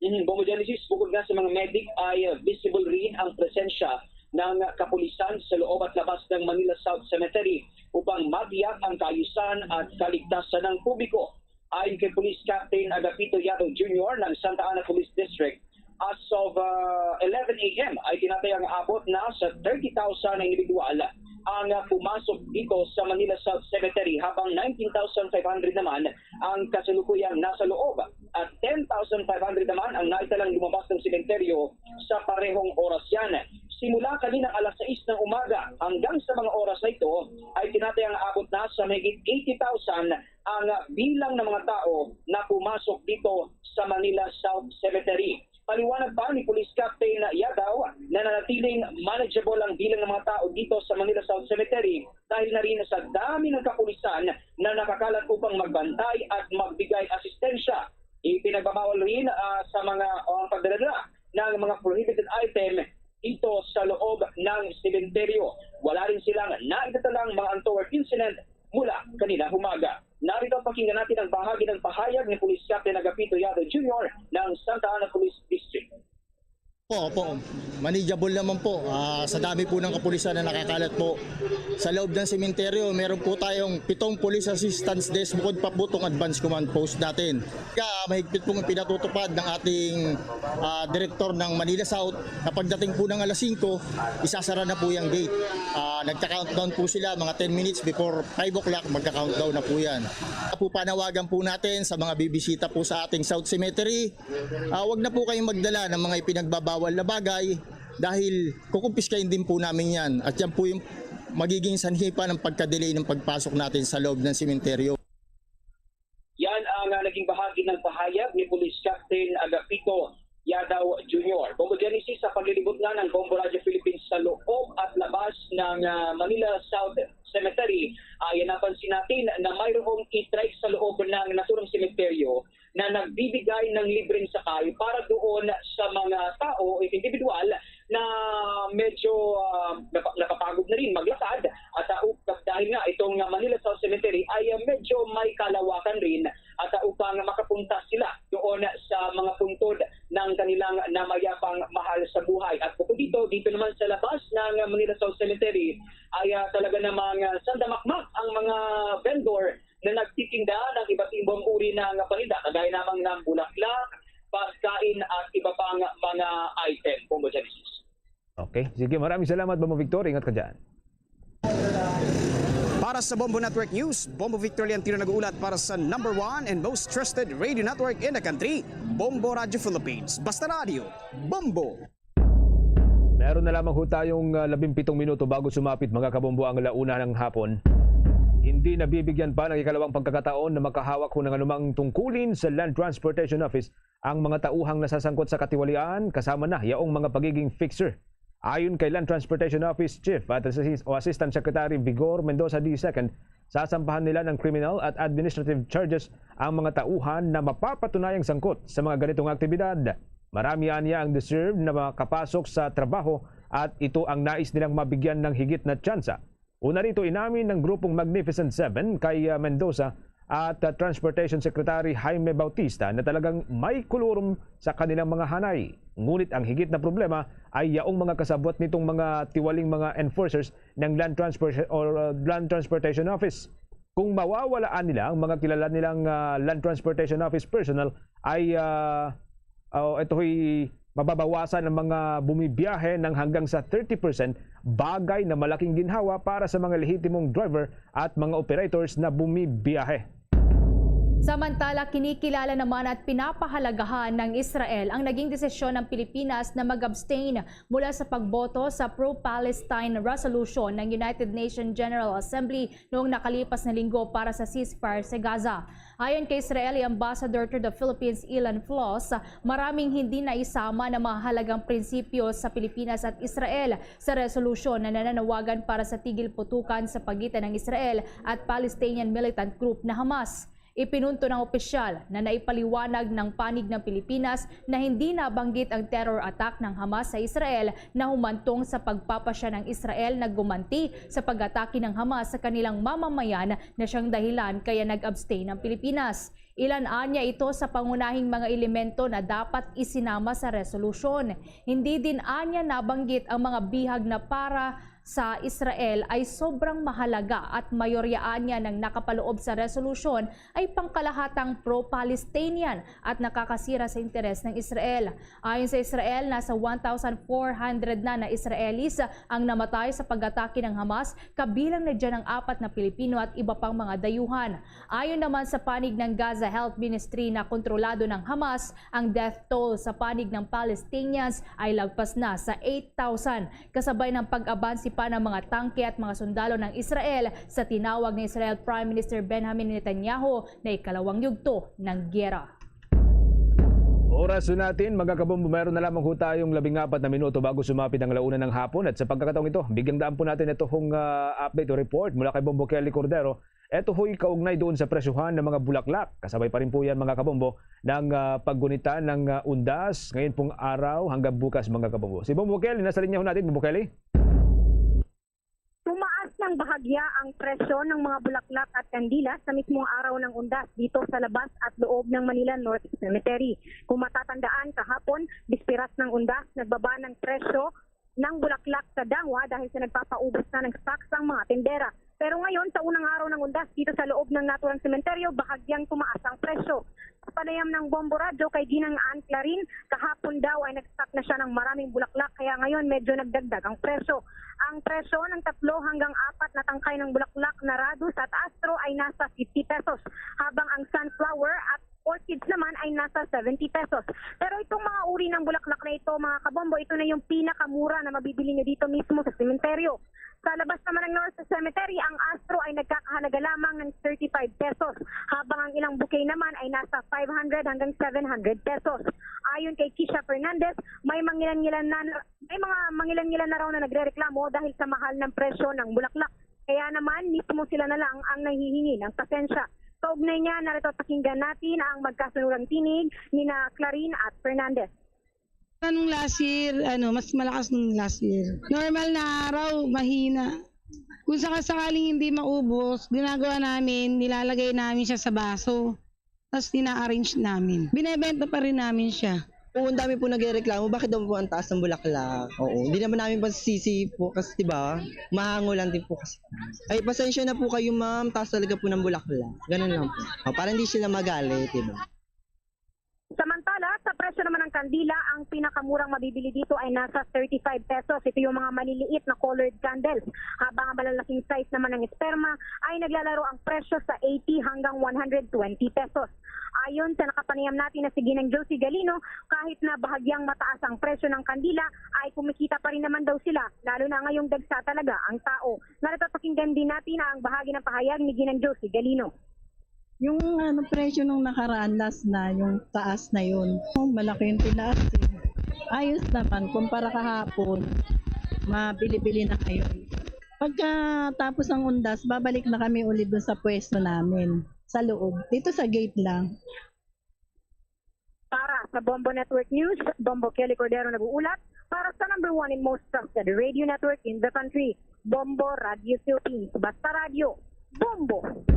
Mm, Bombo Genesis, bukod nga sa mga medic ay uh, visible rin ang presensya ng kapulisan sa loob at labas ng Manila South Cemetery upang matiyak ang kaayusan at kaligtasan ng publiko. Ayon kay Police Captain Agapito Yadaw Junior ng Santa Ana Police District, as of uh, eleven a m ay tinatayang abot na sa thirty thousand na individual ang uh, pumasok dito sa Manila South Cemetery, habang nineteen thousand five hundred naman ang kasalukuyang nasa loob at ten thousand five hundred naman ang naitalang lumabas ng sementeryo sa parehong oras yan. Simula kanina alas sais ng umaga hanggang sa mga oras na ito ay tinatayang abot na sa mahigit eighty thousand ang bilang ng mga tao na pumasok dito sa Manila South Cemetery. Paliwanag pa ni Police Captain Yadaw na nanatiling manageable ang bilang ng mga tao dito sa Manila South Cemetery dahil na rin sa dami ng kapulisan na nakakalat upang magbantay at magbigay asistensya. Ipinagbabawal rin ah, sa mga o ang pagdadala ng mga prohibited item dito sa loob ng sementeryo. Wala rin silang naitatalang mga untoward incident mula kanina humaga. Narito, pakinggan natin ang bahagi ng pahayag ni Police Captain Agapito Yadaw Junior ng Santa Ana Police District. Po, po. Manageable naman po. Ah, sa dami po ng kapulisan na nakakalat po sa loob ng sementeryo, meron po tayong pitong police assistance desk bukod pa po itong advance command post natin. Kaya mahigpit pong pinatutupad ng ating ah, direktor ng Manila South na pagdating po ng alas singko, isasara na po yung gate. Ah, nagka-countdown po sila, mga ten minutes before five o'clock, magka-countdown na po yan. Kaya po panawagan po natin sa mga bibisita po sa ating South Cemetery, ah, wag na po kayong magdala ng mga ipinagbabawal na bagay dahil kukumpiskahin din po namin yan. At yan po yung magiging sanhi pa ng pagka-delay ng pagpasok natin sa loob ng sementeryo. Yan ang ah, naging bahagi ng pahayag ni Police Captain Agapito Yadaw Junior. Bombo Genesis, sa paglilibot nga ng Bombo Radio Philippines sa loob at labas ng ah, Manila South Cemetery, ay napansin natin na mayroong e-trike sa loob ng naturang sementeryo na nagbibigay ng libreng sakay para doon sa mga tao o individual na medyo ah, napa- napapagod na rin maglakad at ah, u- dahil nga itong ah, Manila South Cemetery ay ah, medyo may kalawakan rin at ah, upang makapunta sila doon sa mga puntod ng kanilang namayap Dito naman sa labas ng Manila South Cemetery ay, ah, talaga namang, ah, sandamakmak ang mga vendor na nagtitinda ng iba't ibang uri ng paninda, kagaya lamang ng bulaklak, pagkain at iba pang mga item. Bombo Genesis. Okay. Sige, maraming salamat, Bombo Victor. Ingat ka dyan. Para sa Bombo Network News, Bombo Victor Leantino nag-uulat para sa number one and most trusted radio network in the country, Bombo Radio Philippines. Basta Radio, Bombo! Meron na lamang ho tayong ah, labing pitong minuto bago sumapit, mga kabombo, ang alauna ng hapon. Hindi nabibigyan pa ng ikalawang pagkakataon na makahawak ho ng anumang tungkulin sa Land Transportation Office ang mga tauhang nasasangkot sa katiwalian, kasama na yaong mga pagiging fixer. Ayon kay Land Transportation Office Chief at Assist- o Assistant Secretary Vigor Mendoza the second, sasampahan nila ng criminal at administrative charges ang mga tauhan na mapapatunayang sangkot sa mga ganitong aktibidad. Marami anya ang deserve na makapasok sa trabaho at ito ang nais nilang mabigyan ng higit na tsansa. Una rito, inamin ng grupong Magnificent Seven kay ah, Mendoza at ah, Transportation Secretary Jaime Bautista na talagang may kulurum sa kanilang mga hanay. Ngunit ang higit na problema ay yaong mga kasabwat nitong mga tiwaling mga enforcers ng Land, Transport or uh, Land Transportation Office. Kung mawawalaan nila ang mga kilala nilang uh, Land Transportation Office personnel ay uh, uh, ito'y mababawasan ang mga bumibiyahe ng hanggang sa thirty percent, bagay na malaking ginhawa para sa mga lehitimong driver at mga operators na bumibiyahe. Samantala, kinikilala naman at pinapahalagahan ng Israel ang naging desisyon ng Pilipinas na mag-abstain mula sa pagboto sa pro-Palestine resolution ng United Nations General Assembly noong nakalipas na linggo para sa ceasefire sa Gaza. Ayon kay Israeli Ambassador to the Philippines, Ilan Flos, maraming hindi naisama na mahalagang prinsipyo sa Pilipinas at Israel sa resolusyon na nananawagan para sa tigil putukan sa pagitan ng Israel at Palestinian militant group na Hamas. Ipinunto ng opisyal na naipaliwanag ng panig ng Pilipinas na hindi nabanggit ang terror attack ng Hamas sa Israel na humantong sa pagpapasya ng Israel na gumanti sa pag-atake ng Hamas sa kanilang mamamayan na siyang dahilan kaya nag-abstain ang Pilipinas. Ilan anya ito sa pangunahing mga elemento na dapat isinama sa resolusyon. Hindi din anya nabanggit ang mga bihag na para sa Israel ay sobrang mahalaga at mayorya anya ng nakapaloob sa resolusyon ay pangkalahatang pro-Palestinian at nakakasira sa interes ng Israel. Ayon sa Israel, nasa one thousand four hundred na na Israelis ang namatay sa pag-atake ng Hamas, kabilang na dyan ang apat na Pilipino at iba pang mga dayuhan. Ayon naman sa panig ng Gaza Health Ministry na kontrolado ng Hamas, ang death toll sa panig ng Palestinians ay lagpas na sa eight thousand, kasabay ng pag-abansi pa ng mga tangke at mga sundalo ng Israel sa tinawag ni Israel Prime Minister Benjamin Netanyahu na ikalawang yugto ng giyera. Oras na natin, mga kabombo, meron na lamang ho tayong labing apat na minuto bago sumapit ang alauna ng hapon. At sa pagkakataong ito, bigyang daan po natin ito hong ah, update o report mula kay Bombo Kelly Cordero. Ito ho'y kaugnay doon sa presyohan ng mga bulaklak. Kasabay pa rin po yan, mga kabombo, ng ah, paggunita ng ah, undas ngayon pong araw hanggang bukas, mga kabombo. Si Bombo Kelly, nasa linya ho natin, Bombo Kelly. Tumaas ng bahagya ang presyo ng mga bulaklak at kandila sa mismong araw ng undas dito sa labas at loob ng Manila North Cemetery. Kung matatandaan, kahapon, bisperas ng undas, nagbaba ng presyo ng bulaklak sa Dangwa dahil sa nagpapaubos na ng stocks ang mga tindera. Pero ngayon, sa unang araw ng undas dito sa loob ng naturang sementeryo, bahagyang tumaas ang presyo. Sa panayam ng Bombo Radyo kay Ginang Ann Clarin, kahapon daw ay nag-stock na siya ng maraming bulaklak kaya ngayon medyo nagdagdag ang presyo. Ang presyo ng tatlo hanggang apat na tangkay ng bulaklak na radus at astro ay nasa fifty pesos, habang ang sunflower at orchids naman ay nasa seventy pesos. Pero itong mga uri ng bulaklak na ito, mga kabombo, ito na yung pinakamura na mabibili nyo dito mismo sa sementeryo. Sa labas naman ng North Cemetery, ang astro ay nagkakahalaga lamang ng thirty-five pesos, habang ang ilang bouquet naman ay nasa five hundred hanggang seven hundred pesos. Ayon kay Kisha Fernandez, may mangilan-ngilan na may mga mangilan-ngilan na raw na nagrereklamo dahil sa mahal ng presyo ng bulaklak. Kaya naman, mismo sila na lang ang nanghihingi ng pasensya. Kaugnay niya, narito pakinggan natin ang magkasunurang tinig ni na Clarin at Fernandez. Nung last year, ano, mas malakas nung last year. Normal na araw, mahina. Kung sakasakaling hindi maubos, ginagawa namin, nilalagay namin siya sa baso. Tapos ina-arrange namin. Binebenta pa rin namin siya. Oo, ang dami po nagrereklamo, bakit daw po ang taas ng bulaklak? Oo, hindi naman namin pasisisi po kasi, di ba, mahango lang din po kasi. Ay, pasensya na po kayo, ma'am, taas talaga po ng bulaklak. Ganun lang po. O, para hindi sila magalit, di ba? Samantala, sa presyo naman ng kandila, ang pinakamurang mabibili dito ay nasa thirty-five pesos. Ito yung mga maliliit na colored candles. Habang ang malalaking size naman ng esperma ay naglalaro ang presyo sa eighty hanggang one hundred twenty pesos. Ayon sa nakapanayam natin na si Ginang Josie Galino, kahit na bahagyang mataas ang presyo ng kandila, ay kumikita pa rin naman daw sila, lalo na ngayong dagsa talaga ang tao. Narito, pakinggan din natin ang bahagi ng pahayag ni Ginang Josie Galino. Yung ano, presyo nung nakaraan, last na, yung taas na yun. Oh, malaki yung tinaas eh. Ayos naman, kumpara kahapon, mabili-bili na ngayon. Pagkatapos ng undas, babalik na kami ulit dun sa pwesto namin, sa loob. Dito sa gate lang. Para sa Bombo Network News, Bombo Kelly Cordero nag-uulat para sa number one and most trusted radio network in the country, Bombo Radio Philippines. Basta Radio, Bombo!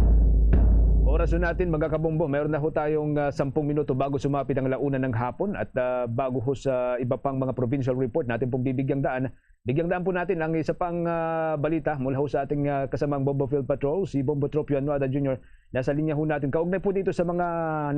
Oras na natin, mga kabombo. Meron na ho tayong ah, sampung minuto bago sumapit ang launa ng hapon at ah, bago ho sa iba pang mga provincial report natin pong bibigyang daan, bigyang daan po natin ang isa pang ah, balita mula ho sa ating ah, kasamang Bombo Field Patrol, si Bombo Tropio Anuada Junior. Nasa linya ho natin. Kaugnay po dito sa mga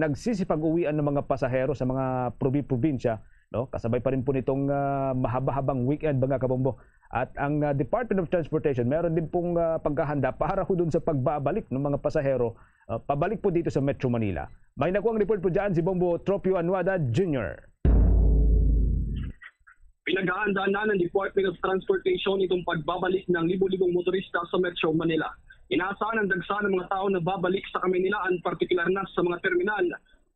nagsisipag-uwian ng mga pasahero sa mga probi-probinsya, no? Kasabay pa rin po nitong ah, mahaba-habang weekend, mga kabombo. At ang ah, Department of Transportation, meron din pong ah, paghahanda para ho dun sa pagbabalik ng mga pasahero ah, pabalik po dito sa Metro Manila. May nakuhang report po dyan si Bombo Tropio Anuada Junior. Pinaghahandaan na ng Department of Transportation itong pagbabalik ng libo-libong motorista sa Metro Manila. Inaasahan ang dagsa ng mga tao na babalik sa Kamaynilaan, partikular na sa mga terminal,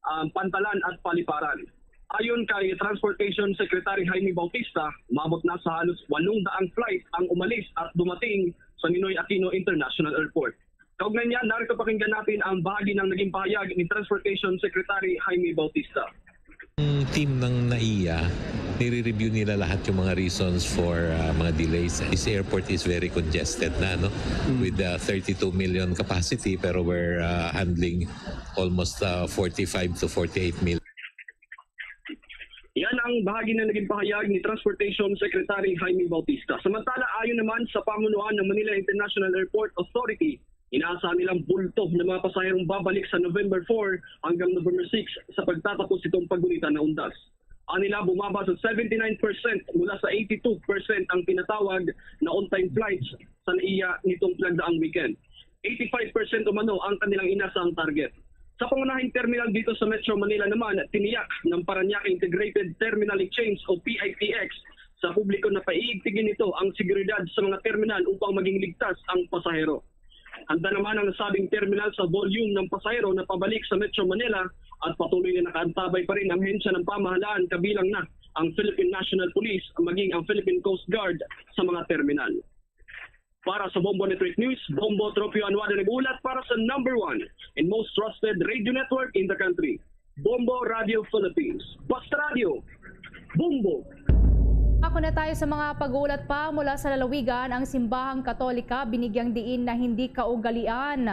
um, pantalan at paliparan. Ayon kay Transportation Secretary Jaime Bautista, umabot na sa halos walong daang flight ang umalis at dumating sa Ninoy Aquino International Airport. Kaugnay niyan, narito pakinggan natin ang bahagi ng naging pahayag ni Transportation Secretary Jaime Bautista. Ang team ng NAIA, nire-review nila lahat yung mga reasons for ah, mga delays. This airport is very congested na, no? With uh, thirty-two million capacity, pero we're uh, handling almost uh, forty-five to forty-eight million. Yan ang bahagi na naging pahayag ni Transportation Secretary Jaime Bautista. Samantala, ayon naman sa pamunuan ng Manila International Airport Authority, inaasahan nilang bulto ng mga pasahero ang babalik sa November four hanggang November six sa pagtatapos itong paggunita na undas. Ang nila bumaba sa seventy-nine percent mula sa eighty-two percent ang tinatawag na on-time flights sa NAIA nitong pinagdaang weekend. Eighty-five percent umano ang kanilang inasahang target. Sa pangunahing terminal dito sa Metro Manila naman, tiniyak ng Parañaque Integrated Terminal Exchange o P I T X sa publiko na paiigtingin nito ang seguridad sa mga terminal upang maging ligtas ang pasahero. Handa naman ang nasabing terminal sa volume ng pasahero na pabalik sa Metro Manila at patuloy na nakaantabay pa rin ang hensya ng pamahalaan, kabilang na ang Philippine National Police maging ang Philippine Coast Guard sa mga terminal. Para sa Bombo Network News, Bombo Tropio Anuada nag-ulat para sa number one and most trusted radio network in the country, Bombo Radio Philippines. Basta Radio, Bombo! Ako na tayo sa mga pag-uulat pa mula sa lalawigan. Ang simbahang Katolika binigyang diin na hindi kaugalian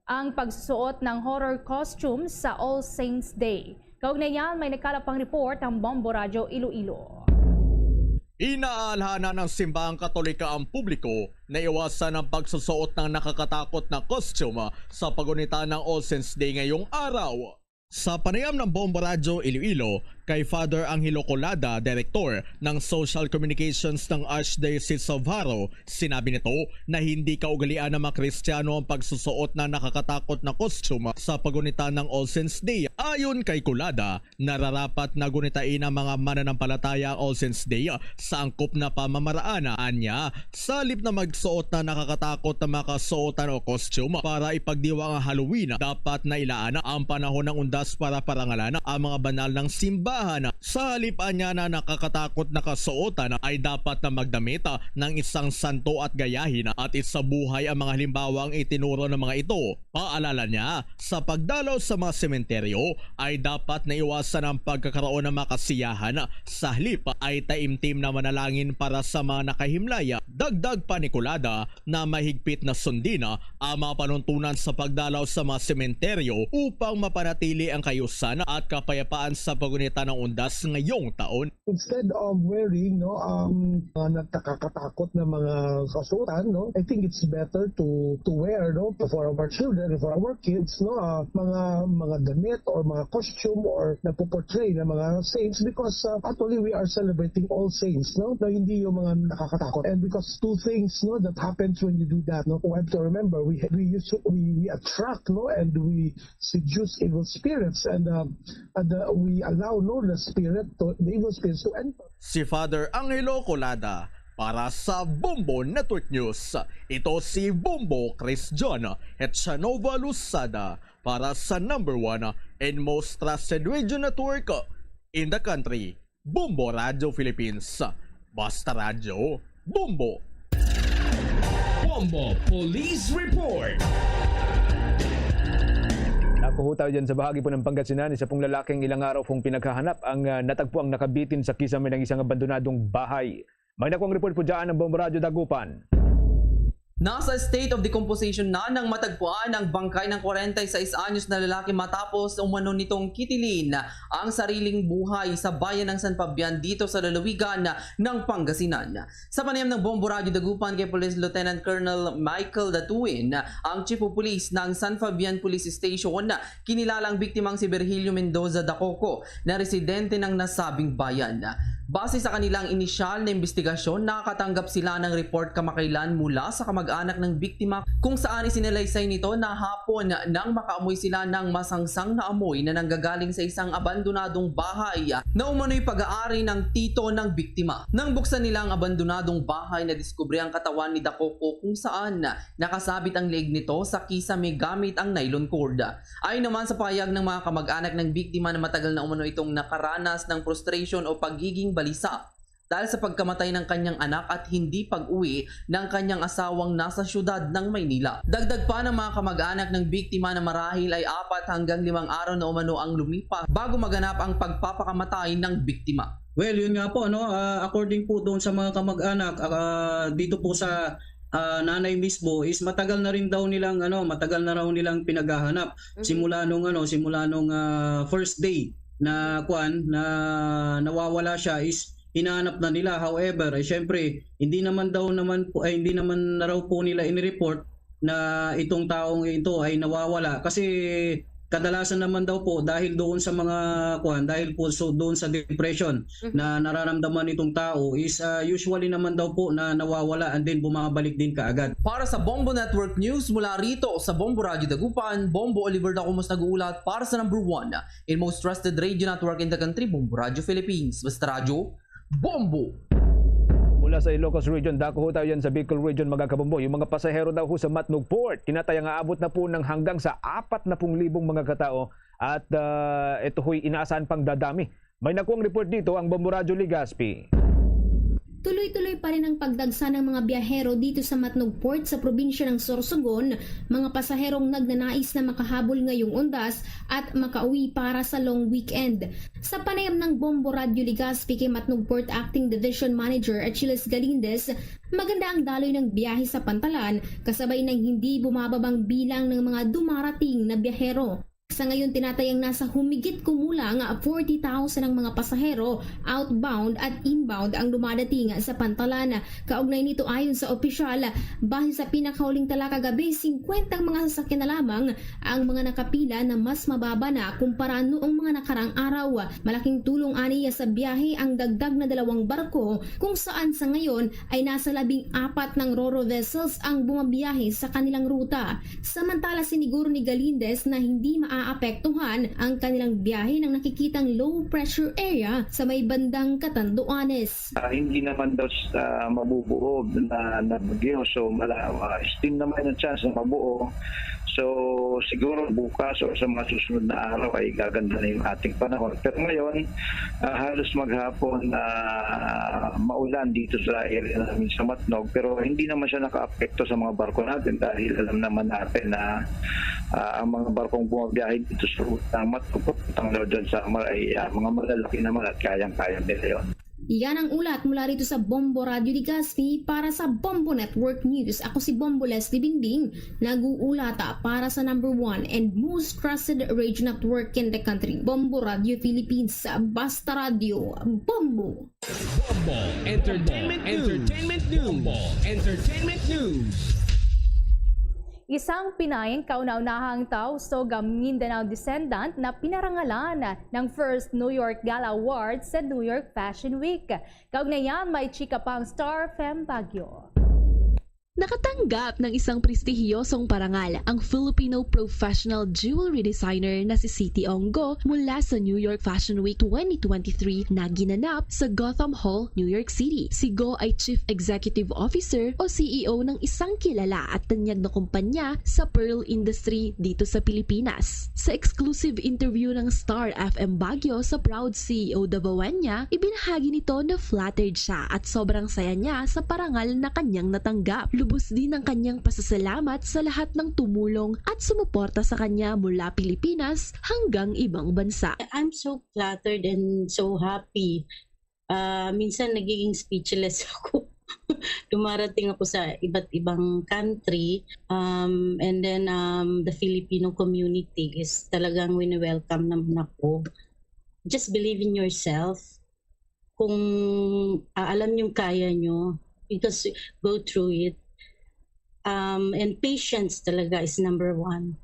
ang pagsusuot ng horror costume sa All Saints Day. Kaugnay niyan, may nagkalap pang report ang Bombo Radyo Iloilo. Inaalhana ng Simbahang Katolika ang publiko na iwasan ang pagsusuot ng nakakatakot na costume sa pagunita ng All Saints Day ngayong araw. Sa panayam ng Bombo Radyo Iloilo kay Father Angelo Colada, direktor ng Social Communications ng Archdiocese of Jaro, sinabi nito na hindi kaugalian ng mga Kristiyano ang pagsusuot ng nakakatakot na costume sa pagunita ng All Saints Day. Ayon kay Colada, nararapat na gunitain ng mga mananampalataya ang All Saints Day sa angkop na pamamaraan. Anya, sa halip na magsuot na nakakatakot na mga kasuotan o costume para ipagdiwang ang Halloween, dapat na ilaan ang panahon ng undas para parangalan ang mga banal ng simbahan. Sa halip anya na nakakatakot na kasuotan, ay dapat na magdamit ng isang santo at gayahin at isabuhay ang mga halimbawang itinuro ng mga ito. Paalala niya, sa pagdalaw sa mga sementeryo ay dapat naiwasan ang pagkakaroon ng mga kasiyahan. Sa halip ay taimtim na manalangin para sa mga nakahimlay. Dagdag pa ni Colada na mahigpit na sundin ang mga panuntunan sa pagdalaw sa mga sementeryo upang mapanatili ang kaayusan at kapayapaan sa paggunita ng undas ngayong taon. Instead of wearing, no, um, mga nakakatakot na mga kasuotan, no, I think it's better to to wear, no, for our children, for our kids, no, uh, mga mga damit or mga costume or nagpo-portray ng mga saints, because uh, actually we are celebrating all saints, no, na hindi yung mga nakakatakot. And because two things, no, that happens when you do that, no, we have to remember, we we used to, we, we attract, no, and we seduce evil spirits, and uh, and uh, we allow, no, the spirit to, the evil spirits to enter. Si Father Angelo Colada para sa Bombo Network News. Ito si Bombo Chris John Echanova Losada para sa number one and most trusted radio network in the country, Bombo Radio Philippines. Basta Radyo, Bombo! Bombo Police Report. Nakuha tayo dyan sa bahagi po ng Pangasinan. Isa pong lalaking ilang araw pong pinaghahanap ang, ah, natagpuang nakabitin sa kisame ng isang abandonadong bahay. May nakuang report po dyan ang Bombo Radyo Dagupan. Nasa state of decomposition na ng matagpuan ang bangkay ng kwarenta y seis anyos na lalaki matapos umano nitong kitilin ang sariling buhay sa bayan ng San Fabian dito sa lalawigan ng Pangasinan. Sa panayam ng Bombo Radyo Dagupan kay Police Lieutenant Colonel Michael Datuin, ang Chief of Police ng San Fabian Police Station, kinilala ang biktimang si Virgilio Mendoza Dacoco na residente ng nasabing bayan. Base sa kanilang inisyal na investigasyon, nakatanggap sila ng report kamakailan mula sa kamag-anak ng biktima kung saan isinalaysay nito na hapon nang makaamoy sila ng masangsang na amoy na nanggagaling sa isang abandonadong bahay na umano'y pag-aari ng tito ng biktima. Nang buksan nila ang abandonadong bahay, nadiskubre ang katawan ni Dacoco kung saan nakasabit ang leeg nito sa kisame gamit ang nylon cord. Ayon naman sa pahayag ng mga kamag-anak ng biktima na matagal na umano itong nakaranas ng frustration o pagiging balisa dahil sa pagkamatay ng kanyang anak at hindi pag-uwi ng kanyang asawang nasa siyudad ng Maynila. Dagdag pa ng mga kamag-anak ng biktima na marahil ay apat hanggang limang araw na umano ang lumipas bago maganap ang pagpapakamatay ng biktima. Well, yun nga po, no? Ah, according po doon sa mga kamag-anak, ah, dito po sa, ah, nanay mismo is matagal na rin daw nilang, ano, matagal na raw nilang pinaghahanap. Mhm. Simula nung, ano, simula nung, ah, first day na, kwan, na nawawala siya is hinahanap na nila. However, eh, syempre, hindi naman daw naman po, ay, hindi naman na raw po nila inireport na itong taong ito ay nawawala. Kasi kadalasan naman daw po dahil doon sa mga, kuwan, dahil po so, doon sa depression Mhm. na nararamdaman nitong tao is, ah, usually naman daw po na nawawala and then bumabalik din kaagad. Para sa Bombo Network News, mula rito sa Bombo Radyo Dagupan, Bombo Oliver Dacumus nag-uulat para sa number one and most trusted radio network in the country, Bombo Radyo Philippines. Basta Radyo, Bombo! Mula sa Ilocos Region, dako ho tayo yan sa Bicol Region, mga kabombo. Yung mga pasahero daw ho sa Matnog Port, kinataya nga abot na po ng hanggang sa apat na pung libong mga katao at, ah, ito ho'y inaasahan pang dadami. May nakuang report dito ang Bombo Radyo Legazpi. Tuloy-tuloy pa rin ang pagdagsa ng mga biyahero dito sa Matnog Port sa probinsya ng Sorsogon, mga pasaherong nagnanais na makahabol ngayong undas at makauwi para sa long weekend. Sa panayam ng Bombo Radyo Legazpi kay Matnog Port Acting Division Manager Achilles Galindez, maganda ang daloy ng biyahe sa pantalan kasabay ng hindi bumababang bilang ng mga dumarating na biyahero. Sa ngayon, tinatayang nasa humigit kumulang forty thousand ang mga pasahero outbound at inbound ang dumadating sa pantalan. Kaugnay nito, ayon sa opisyal, base sa pinakahuling tala kagabi, singkwenta ang mga sasakyan na lamang ang mga nakapila na mas mababa na kumpara noong mga nakarang araw. Malaking tulong aniya sa biyahe ang dagdag na dalawang barko kung saan sa ngayon ay nasa labing apat ng ro-ro vessels ang bumabiyahe sa kanilang ruta. Samantala, siniguro ni Galindez na hindi maaapektuhan ang kanilang biyahe ng nakikitang low pressure area sa may bandang Catanduanes. Ah, hindi naman daw siya mabubuo na, na bagyo. So, mala-, ah, still naman ang chance na mabuo. So, siguro bukas o sa mga susunod na araw ay gaganda na yung ating panahon. Pero ngayon, ah, halos maghapon, ah, maulan dito sa area namin sa Matnog, pero hindi naman siya nakaapekto sa mga barko natin dahil alam naman natin na, ah, ang mga barkong bumabiyahe dito sa route ng Matnog papuntang Northern Samar ay, ah, mga malalaki naman at kayang-kaya nila yon. Yan ang ulat mula rito sa Bombo Radio Legazpi para sa Bombo Network News. Ako si Bombo Leslie Bingbing, nag-uulata para sa number one and most trusted radio network in the country, Bombo Radio Philippines. Basta Radio, Bombo! Bombo Entertainment News. Entertainment News. Bombo Entertainment News. Isang Pinay kauna-unahang Tausug Mindanao descendant na pinarangalan ng First New York Gala Awards sa New York Fashion Week. Kaugnay niyan, may chika pa ang Star Fem Baguio. Nakatanggap ng isang prestihiyosong parangal ang Filipino professional jewelry designer na si City Ong Go mula sa New York Fashion Week twenty twenty-three na ginanap sa Gotham Hall, New York City. Si Go ay Chief Executive Officer o C E O ng isang kilala at tanyag na kumpanya sa pearl industry dito sa Pilipinas. Sa exclusive interview ng Star F M Baguio sa proud C E O Davaoan niya, ibinahagi nito na flattered siya at sobrang saya niya sa parangal na kanyang natanggap. Lubos din ang kanyang pasasalamat sa lahat ng tumulong at sumuporta sa kanya mula Pilipinas hanggang ibang bansa. I'm so flattered and so happy. Ah, minsan nagiging speechless ako. Dumarating ako sa iba't ibang country, um, and then, um, the Filipino community is talagang wini-welcome naman ako. Just believe in yourself. Kung, ah, alam yung kaya nyo, because go through it. Um, and patience talaga is number one.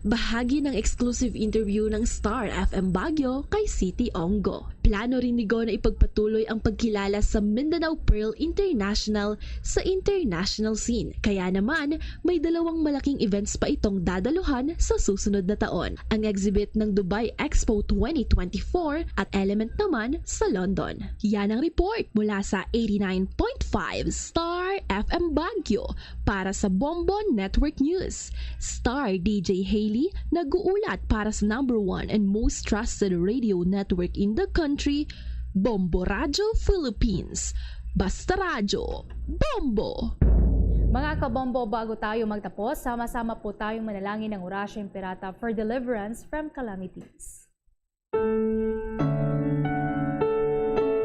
Bahagi ng exclusive interview ng Star F M Baguio kay City Ong Go. Plano rin ni Go na ipagpatuloy ang pagkilala sa Mindanao Pearl International sa international scene. Kaya naman, may dalawang malaking events pa itong dadaluhan sa susunod na taon, ang exhibit ng Dubai Expo twenty twenty-four at Element naman sa London. Yan ang report mula sa eighty-nine point five Star F M Baguio. Para sa Bombo Network News, Star D J Haley nag-uulat para sa number one and most trusted radio network in the country, Bombo Radyo Philippines. Basta Radyo, Bombo! Mga kabombo, bago tayo magtapos, sama-sama po tayong manalangin ng Orasyo Imperata for deliverance from calamities.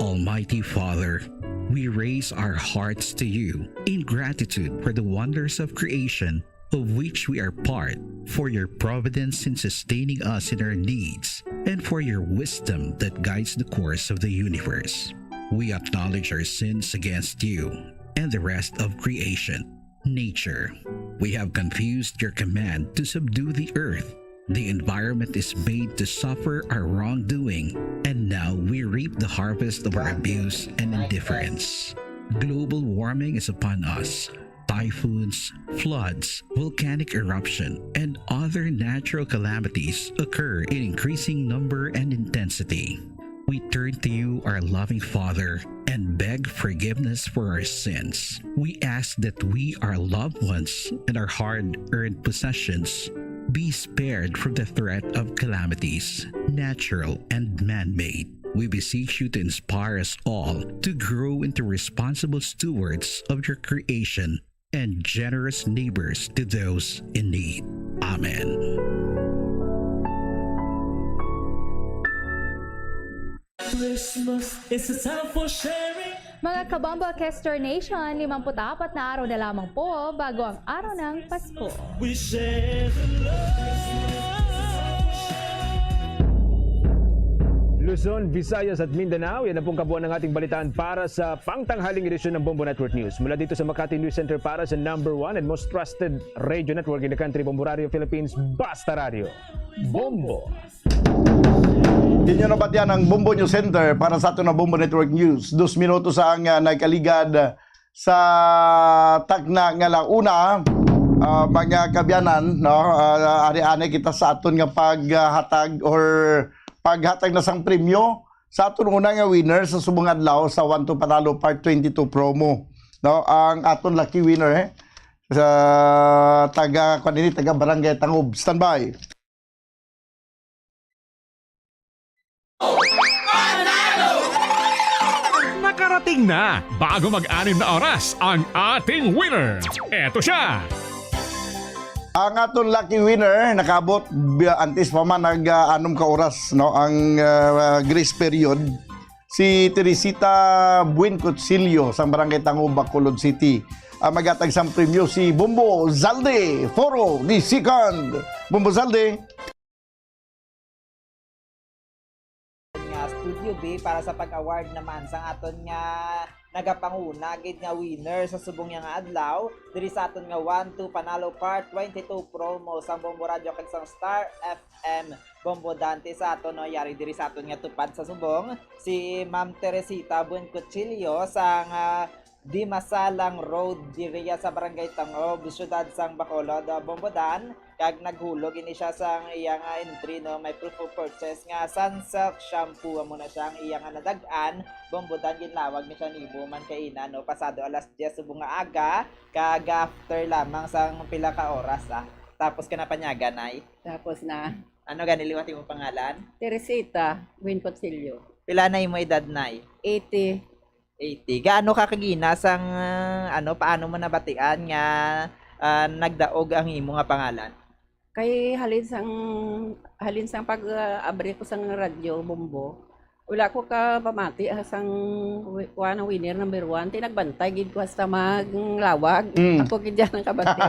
Almighty Father, we raise our hearts to you in gratitude for the wonders of creation of which we are part, for your providence in sustaining us in our needs, and for your wisdom that guides the course of the universe. We acknowledge our sins against you and the rest of creation, nature. We have confused your command to subdue the earth. The environment is made to suffer our wrongdoing, and now we reap the harvest of our abuse and indifference. Global warming is upon us. Typhoons, floods, volcanic eruption, and other natural calamities occur in increasing number and intensity. We turn to you, our loving Father, and beg forgiveness for our sins. We ask that we, our loved ones, and our hard-earned possessions be spared from the threat of calamities, natural and man-made. We beseech you to inspire us all to grow into responsible stewards of your creation and generous neighbors to those in need. Amen. Christmas is a time for sharing. Mga kabombo, Kester Nation, limampu't apat na araw na lamang po bago ang araw ng Pasko. We share the love. Luzon, Visayas at Mindanao, yan ang pong kabuuan ng ating balitaan para sa pangtanghaling edisyon ng Bombo Network News. Mula dito sa Makati News Center para sa number one and most trusted radio network in the country, Bombo Radio Philippines, Basta Radio. Bombo! Inyo nabatian ang Bombo News Center para sa aton na Bombo Network News. Dos minutos ang, ah, nagkaligad sa takna nga la una, ah, mga kaabyanan, no? Ah, ari-ari kita sa aton nga paghatag or paghatag na sang premyo sa aton una nga winner sa subong adlaw sa One to Panalo Part twenty-two promo, no? Ang aton lucky winner, eh, sa taga, kwan ini, taga Barangay Tangob. Standby. Nakarating na, bago mag-anim na oras, ang ating winner. Eto siya. Ang aton lucky winner nakabot bi- antes pa man nag ah, anom ka oras, no, ang ah, grace period. Si Teresita Buen Cuchillo sang Barangay Tango, Bacolod City. Ang magatag sang premyo si Bombo Zalde Foro the second. Bombo Zalde. Nga Studio B para sa pag-award naman sang aton nga nagapanguna gid nga winner sa subong niya nga adlaw diri sa aton nga One to Panalo Part twenty-two promo sang Bombo Radio kag sang Star F M Bombo Dante sa aton, no, yari diri sa aton nga tupad sa subong si Ma'am Teresita Buen Cuchillo sang ah, Dimasalang Road diriya sa Barangay Tangob, Siyudad sang Bacolod, ah, Bombodan, kag naghulog ini siya sang iya nga entry, no, may proof of purchase nga Sunsilk shampoo, amo na siya ang iya nga nadag-an, Bombodan, ginlawag ni siya nimo man kaina, no, pasado alas diyes subong nga aga, kag after lamang sang pila ka oras, ah. Tapos ka na panyaga, Nay? Tapos na. Ano gani liwat imong pangalan? Teresita Buen Cuchillo. Pila na imo edad, Nay? Eighty. Eighty. Gaano ka kagina sang, ah, ano, paano mo nabatian nga ah, nagdaog ang imo nga pangalan? Kay halin sang halin sang pag ah, abri ko sang radyo, Bombo, wala ko ka pamati ah, sang wi- kuan ang winner number one. Ti nagbantay gid ko hasta maglawag. Mm. Ako gid yan ang kabati.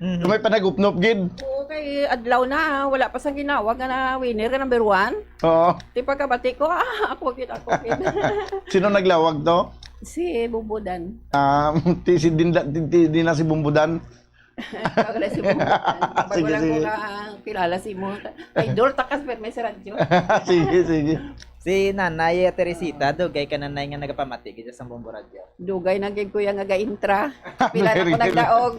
Mhm. May panagupnop gid. Oo, kay adlaw na, wala pa sang ginawag nga na winner nga number one. Oo. Ti pagkabati ko, ah, ako gid, ako gid. Sino naglawag to? Si Bubudan. Ah, ti si din, di, di, di na si Bumbudan. Wala si Bubudan. Bago Sige, lang ko sige. Kakilala si mo. Idol, takas perme sa radyo. Sige, sige. Si Nanay Teresita, dugay ka, Nanay, nga nagapamati gid sa Bombo Radyo. Dugay na gid, kuya, nga ga-intra. Pila na ko Very good. Nagdaog.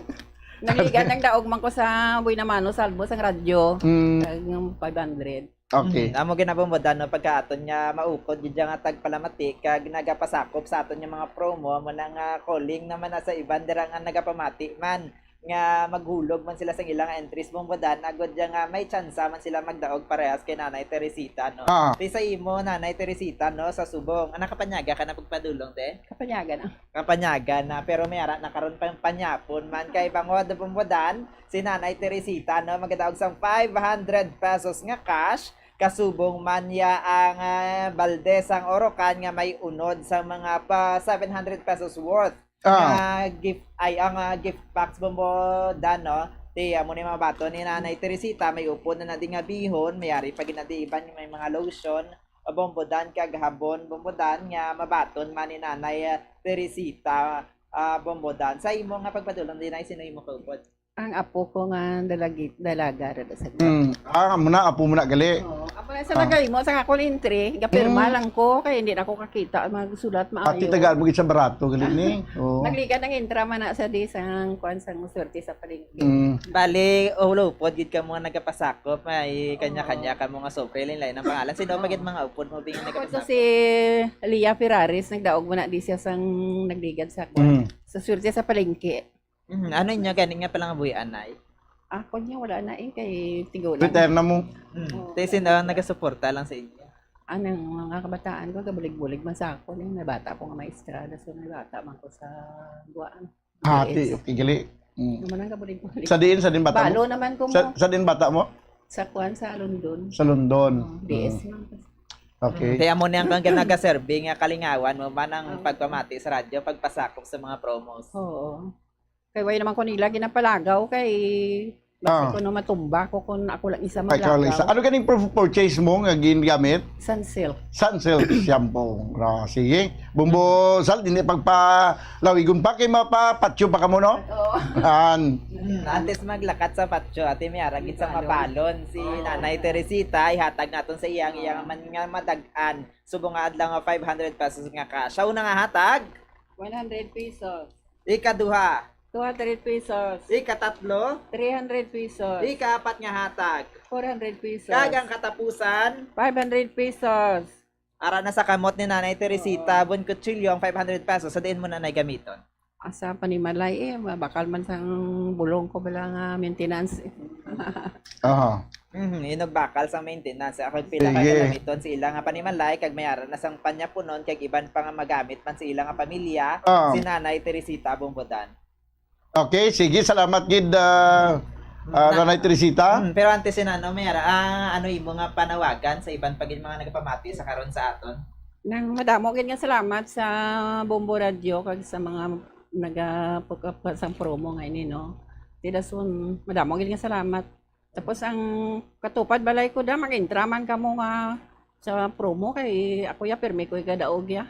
Nagligan, nagdaog man ko sa Buena Mano, Salvo, sang radyo. Mm. Kag ng five hundred. Okay. Mm, amo ginabombodan, no, pagka aton nga maukod gid nga tagpalamati kag nagapasakop sa aton nga mga promo, amo na nga calling naman na sa iban dira nga nagapamati man nga maghulog man sila sang ilang entries, bombodan, agod dya nga may tsansa man sila magdaog parehas kay Nanay Teresita, no? Ah. Ti sa imo, Nanay Teresita, no, sa subong. Ah, nakapanyaga ka na pagpadulong, te? Kapanyaga na. Kapanyaga na, pero may ara na karon pang panyapon man kay bangod bombodan si Nanay Teresita, no, magadaog sang five hundred pesos nga cash, kasubong man niya ang ah, balde sang Orocan nga may unod sa mga pa seven hundred pesos worth Ah. Nga gift ay ang ah, gift packs, bombodan, no? Ti amo ni mga baton ni Nanay Teresita, may upod na nadi nga bihon, may ari pa ginadi iban may mga lotion, bombodan kag habon, bombodan nga mabaton man ni Nanay ah, Teresita, ah, bombodan. Sa imo nga pagpadulong, di na sino imo kaupod? Ang apo ko nga dalagi, dalaga ra sa Mm. Ah, amo na, apo mo na gali. Oo. Apo na sa Ah. Lagay mo sa akong entry, gapirma Mm. lang ko kay hindi na ako kakita ang mga sulat maayo. Ati tagaan mo gid sa barato gali ni. Oo. Nagligan ang intra man na sa di sa kuan sang swerte sa palengke. Mm. Bali, ulupod gid ka mga nagapasakop, may kanya-kanya Oo. Ka mga sobre, lain-lain ang pangalan. Sino pa Oo. Gid mga upod mo bing Ako to nagapasakop? Si Leah Ferraris, nagdaog mo na di siya sang nagligan sa kuan. Mm. Sa swerte sa palengke. Mhm. Ano inyo gani nga palangabuhian, Nay? Ako niya, wala na eh, kay tigulang. Retire na mo. Mm. Oo. Te, sino ang nagasuporta lang sa inyo? Anang mga kabataan ko, gabulig-bulig man sa ako. Yung may bata ko nga maestra, so may bata man ko sa Guaan. Ah, ti, D S. Okay, gali. Mm. Naman ang gabulig-bulig. Sa diin, sa diin bata Balo mo? Naman ko Sa, mo. Sa diin bata mo? Sa Kuan, sa London. Sa London. Oh, D S Mm. Man ko. Okay. Kaya mo niyang kang nagaserve nga kalingawan mo man ang Oo. Pagpamati sa radyo, pagpasakop sa mga promos. Oo. Kay way naman ko nila ginapalagaw kay basi Ah. Ko no matumba ko kung ako lang isa Ay, ikaw lang isa. maglagaw. Ano ganing proof of purchase mo nga gingamit? Sunsilk. Sunsilk shampoo. Ah, sige. Bumbo, Sal, hindi pagpalawigon pa kay mapapatyo pa kamo, no? Oo. An. Hmm, antes maglakat sa patyo, Ate Miara, gid sa Balon. Mabalon si Oo. Nanay Teresita, ihatag naton sa iyang, Oo. Iyang man nga madag-an. Subong nga adlaw nga five hundred pesos nga cash. Sa una nga hatag? One hundred pesos. Ikaduha? Two hundred pesos. Ikatatlo? Three hundred pesos. Ikaapat nga hatag? Four hundred pesos. Kag ang katapusan? Five hundred pesos. Ara na sa kamot ni Nanay Teresita, Oo. Bon Cuchillo, ang five hundred pesos, sa diin mo na nagamiton? Asa panimalay, eh, mabakal man sang bulong ko bala nga maintenance. Aha. Mhm, inog bakal sang maintenance. Ako pila ka Sige. Galamiton sa ila nga panimalay, kag may ara na sang panyapunon, kag iban pa nga magamit man sa ila nga pamilya, Ah. si Nanay Teresita Bombodan. Okay, sige, salamat gid, ah, ah, Na- Nanay Teresita. Hmm, pero antes yun, ano, may ara, ah, ano imo nga panawagan sa iban pa gid mga nagapamati sa karon sa aton? Nang madamo gid nga salamat sa Bombo Radio kag sa mga nagapagkapag sang promo nga ini, no. Ti dason, madamo gid nga salamat. Tapos ang katupad balay ko da, mag-intra man kamo nga sa promo kay ako ya, pirmi ko igadaog ya.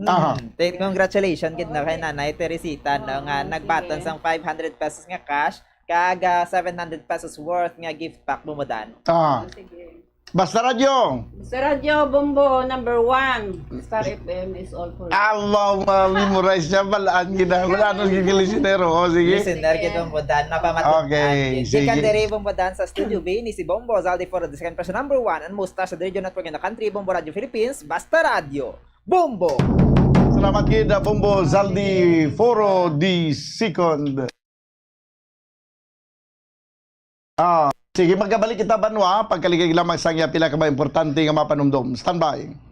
Aha. Mm. Te- Congratulations gid, no, kay Nanay Teresita, no, nga nagbaton sang five hundred pesos nga cash kag ah, seven hundred pesos worth nga gift pack, Bombodan. Ah. Sige. Basta Radyo. Sa Radyo Bombo number one, Star F M is all for you. Abaw, ma-memorize niya. Balaan gid na. Wala nang gigilisinero. O, sige. Listener gid, Bombodan, mapamatunan Okay, gid. Gikan sige. Diri, Bombodan, sa Studio B ni si Bombo Zaldi for the second person number one and most trusted radio network in the country, Bombo Radio Philippines, Basta Radyo. Bombo! Salamat gid, ah, Bombo Zaldi Foro the second. Ah, sige, magkabalik kita, Banwa. Pagkaligay lamang sa iya, pila ka mga importante nga mapanumdom. Standby.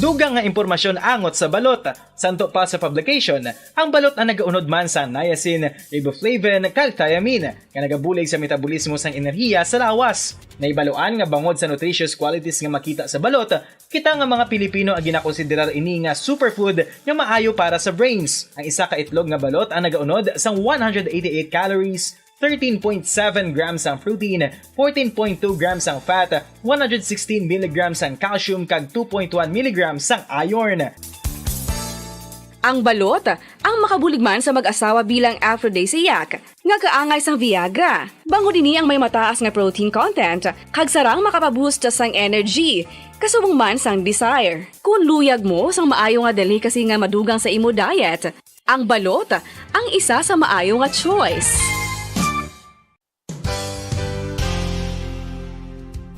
Dugang nga impormasyon angot sa balot. Santo pa sa publication, ang balot ang nagaunod man sa niacin, riboflavin, kag thiamine, nga nagabulig sa metabolismo sang enerhiya sa lawas. Naibaluan nga bangod sa nutritious qualities nga makita sa balot, kita nga mga Pilipino ang ginakonsiderar ini nga superfood nga maayo para sa brains. Ang isa ka itlog nga balot ang nagaunod sang one hundred eighty-eight calories, thirteen point seven grams ang protein, fourteen point two grams ang fat, one hundred sixteen milligrams ang calcium, kag two point one milligrams ang iron. Ang balot, ang makabulig man sa mag-asawa bilang aphrodisiac, nga kaangay sang Viagra. Bangod ini ang may mataas nga protein content, kag sarang makapaboost sang energy, kasubong man sang desire. Kung luyag mo sang maayo nga delicacy nga madugang sa imo diet, ang balot ang isa sa maayo nga choice.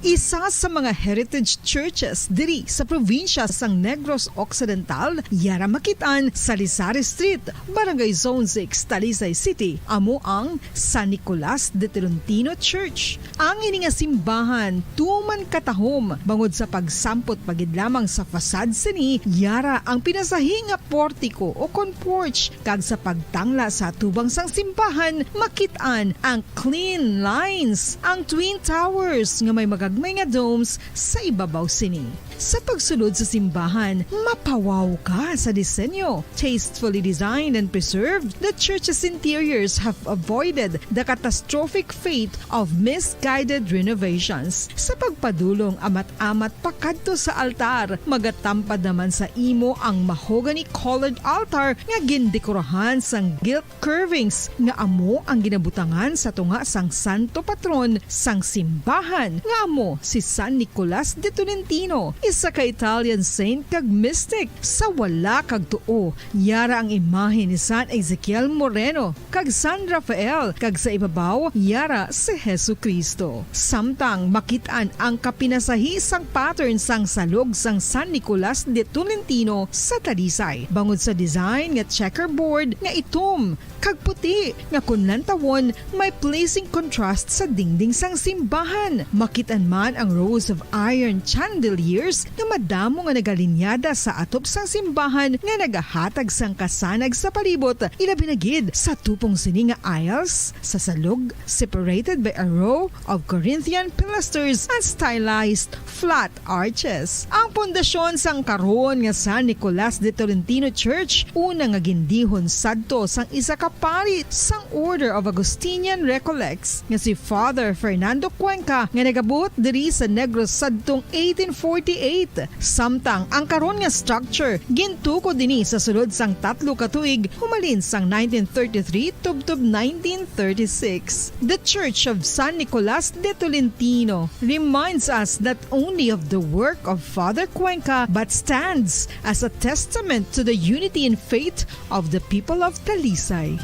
Isa sa mga heritage churches diri sa probinsya sang Negros Occidental, yara makit-an sa Lisari Street, Barangay Zone six, Talisay City, amo ang San Nicolas de Tolentino Church. Ang ini nga simbahan tuman katahom bangod sa pagsampot pa gid lamang sa facade sini, yara ang pinasahi nga portiko o kon porch, kag sa pagtangla sa atubang sang simbahan makit-an ang clean lines, ang twin towers nga may magagmay nga domes sa ibabaw sini. Sa pagsulod sa simbahan, mapawaw ka sa disenyo. Tastefully designed and preserved, the church's interiors have avoided the catastrophic fate of misguided renovations. Sa pagpadulong amat-amat pakadto sa altar, magatampad naman sa imo ang mahogany-colored altar nga gindekorahan sang gilt curvings nga amo ang ginabutangan sa tunga sang santo patron sang simbahan, nga amo si San Nicolas de Tolentino, isa ka Italian saint kag mystic. Sa wala kag tuo, yara ang imahe ni San Ezekiel Moreno kag San Rafael, kag sa ibabaw, yara si Jesu-Cristo. Samtang makit-an ang kapinasahi sang pattern sang salog sang San Nicolas de Tolentino sa Talisay, bangod sa design nga checkerboard nga itom kag puti nga kon lantawon may pleasing contrast sa dingding sang simbahan. Makit-an man ang rows of iron chandeliers nga madamo nga nagalinyada sa atop sang simbahan nga nagahatag sang kasanag sa palibot, ilabi na gid sa tupong sini nga aisles sa salog, separated by a row of Corinthian pilasters and stylized flat arches. Ang pundasyon sang karon nga San Nicolas de Tolentino Church, una nga gindihon sadto sang isa ka pari sang Order of Augustinian Recollects nga si Father Fernando Cuenca, nga nagabuot diri sa Negros sadtong eighteen forty-eight. Samtang ang karon nga structure gintukod ini sa sulod sang tatlo ka tuig, humalin sang nineteen thirty-three tubtob nineteen thirty-six. The Church of San Nicolas de Tolentino reminds us not only of the work of Father Cuenca but stands as a testament to the unity in faith of the people of Talisay.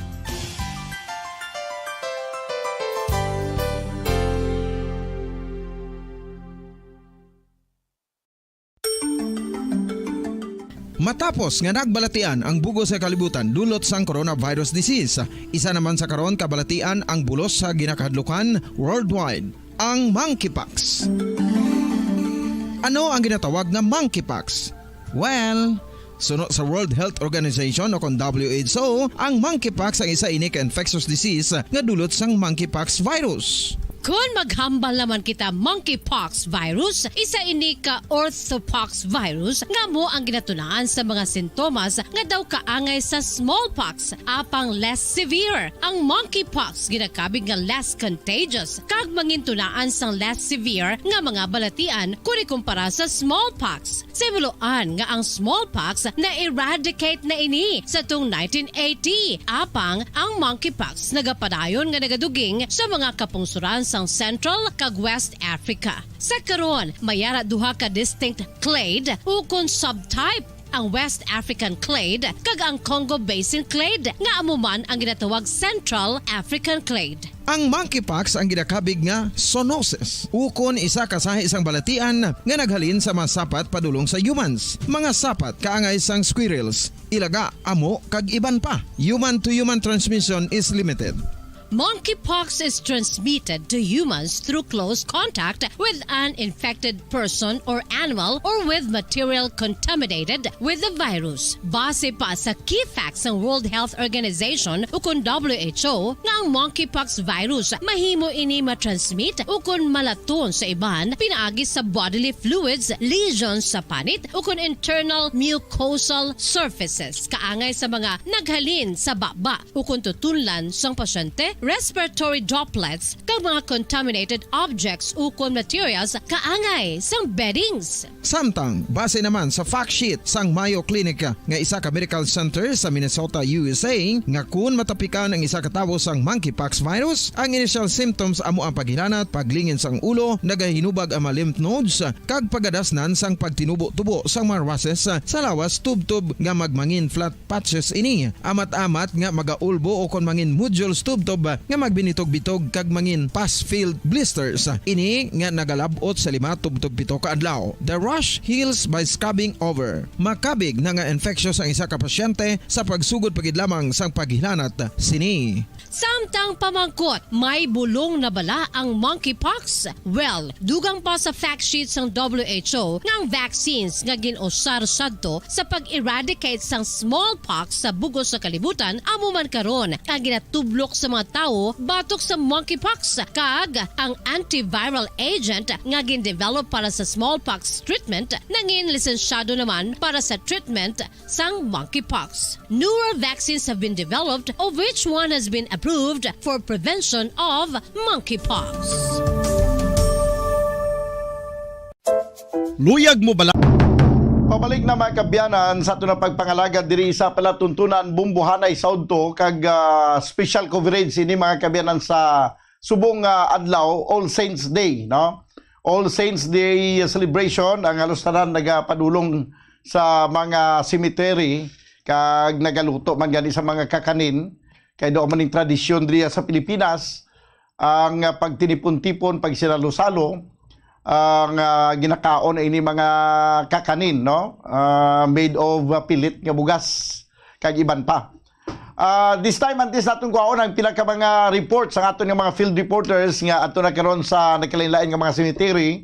Matapos nga nagbalatian ang bugos sa kalibutan dulot sang coronavirus disease, isa naman sa karon kabalatian ang bulos sa ginakahadlukan worldwide, ang monkeypox. Ano ang ginatawag nga monkeypox? Well, suno sa World Health Organization o kon W H O, ang monkeypox ang isa ini ka infectious disease nga dulot sang monkeypox virus. Kon maghambal naman kita, monkeypox virus, isa ini ka orthopox virus nga amo ang ginatunaan sa mga sintomas nga daw kaangay sa smallpox, apang less severe. Ang monkeypox ginakabig nga less contagious kag mangintunaan sang less severe nga mga balatian kon ikumpara sa smallpox. Sa himuloan nga ang smallpox na-eradicate na ini sa tung nineteen eighty, apang ang monkeypox nagapadayon nga nagaduging sa mga kapungsoran sang Central kag West Africa. Sa karon, may ara duha ka distinct clade ukon subtype, ang West African clade kag ang Congo Basin clade, nga amo man ang ginatawag Central African clade. Ang monkeypox ang ginakabig nga zoonosis, ukon isa ka sahi sang balatian nga naghalin sa mga sapat padulong sa humans, mga sapat kaangay sang squirrels, ilaga, amo, kag iban pa. Human to human transmission is limited. Monkeypox is transmitted to humans through close contact with an infected person or animal or with material contaminated with the virus. Base pa sa key facts sang World Health Organization ukon W H O nga ang monkeypox virus mahimo ini matransmit ukon malaton sa iban pinaagi sa bodily fluids, lesions sa panit ukon internal mucosal surfaces kaangay sa mga naghalin sa baba ukon tutunlan sang pasyente, respiratory droplets, kag mga contaminated objects ukon materials kaangay sang beddings. Samtang, base naman sa fact sheet sang Mayo Clinic nga isa ka medical center sa Minnesota, U S A, nga kun matapikan ang isa ka tawo sang monkeypox virus, ang initial symptoms amo ang paghilanat, paglingin sang ulo, nagahinubag ang mga lymph nodes, kag pagadasnan sang pagtinubo-tubo sang mga rushes sa lawas tubtob nga magmangin flat patches ini, amat-amat nga magaulbo o kon mangin nodules tubtob nga magbinitog-bitog kag mangin pus-filled blisters ini nga nagalab-ot sa lima tubtob pito ka adlaw. The rash heals by scabbing over. Makabig na nga infectious ang isa ka pasyente sa pagsugod pa gid lamang sang paghilanat sini. Samtang pamangkot, may bulong na bala ang monkeypox? Well, dugang pa sa fact sheet sang W H O nga ang vaccines nga gin-usar sadto sa pag-eradicate sang smallpox sa bug-os nga kalibutan amo man karon ang ginatublok sa mga tawo batok sa monkeypox, kag ang antiviral agent nga gin-develop para sa smallpox treatment nangin lisensyado naman para sa treatment sang monkeypox. Newer vaccines have been developed, of which one has been approved for prevention of monkeypox. Luyag mo bala? Pabalik na, mga kaabyanan, sa aton nga pagpangalagad diri sa palatuntunan, Bumbohanay sa udto kag, ah, special coverage ini, mga kaabyanan, sa subong, ah, adlaw, All Saints Day, no? All Saints Day celebration, ang halos tanan nagapadulong sa mga cemetery kag nagaluto man gani sa mga kakanin, kay daw man ning tradisyon diri sa Pilipinas ang, ah, pagtinipon-tipon, pagsinalo-salo, ang, ah, ginakaon ini mga kakanin, no? Ah, made of, ah, pilit nga bugas kag iban pa. Ah, this time, antes naton kuhaon ang pila ka mga report sa aton nga mga field reporters nga ato na karon sa nagkalain-lain nga mga cemetery,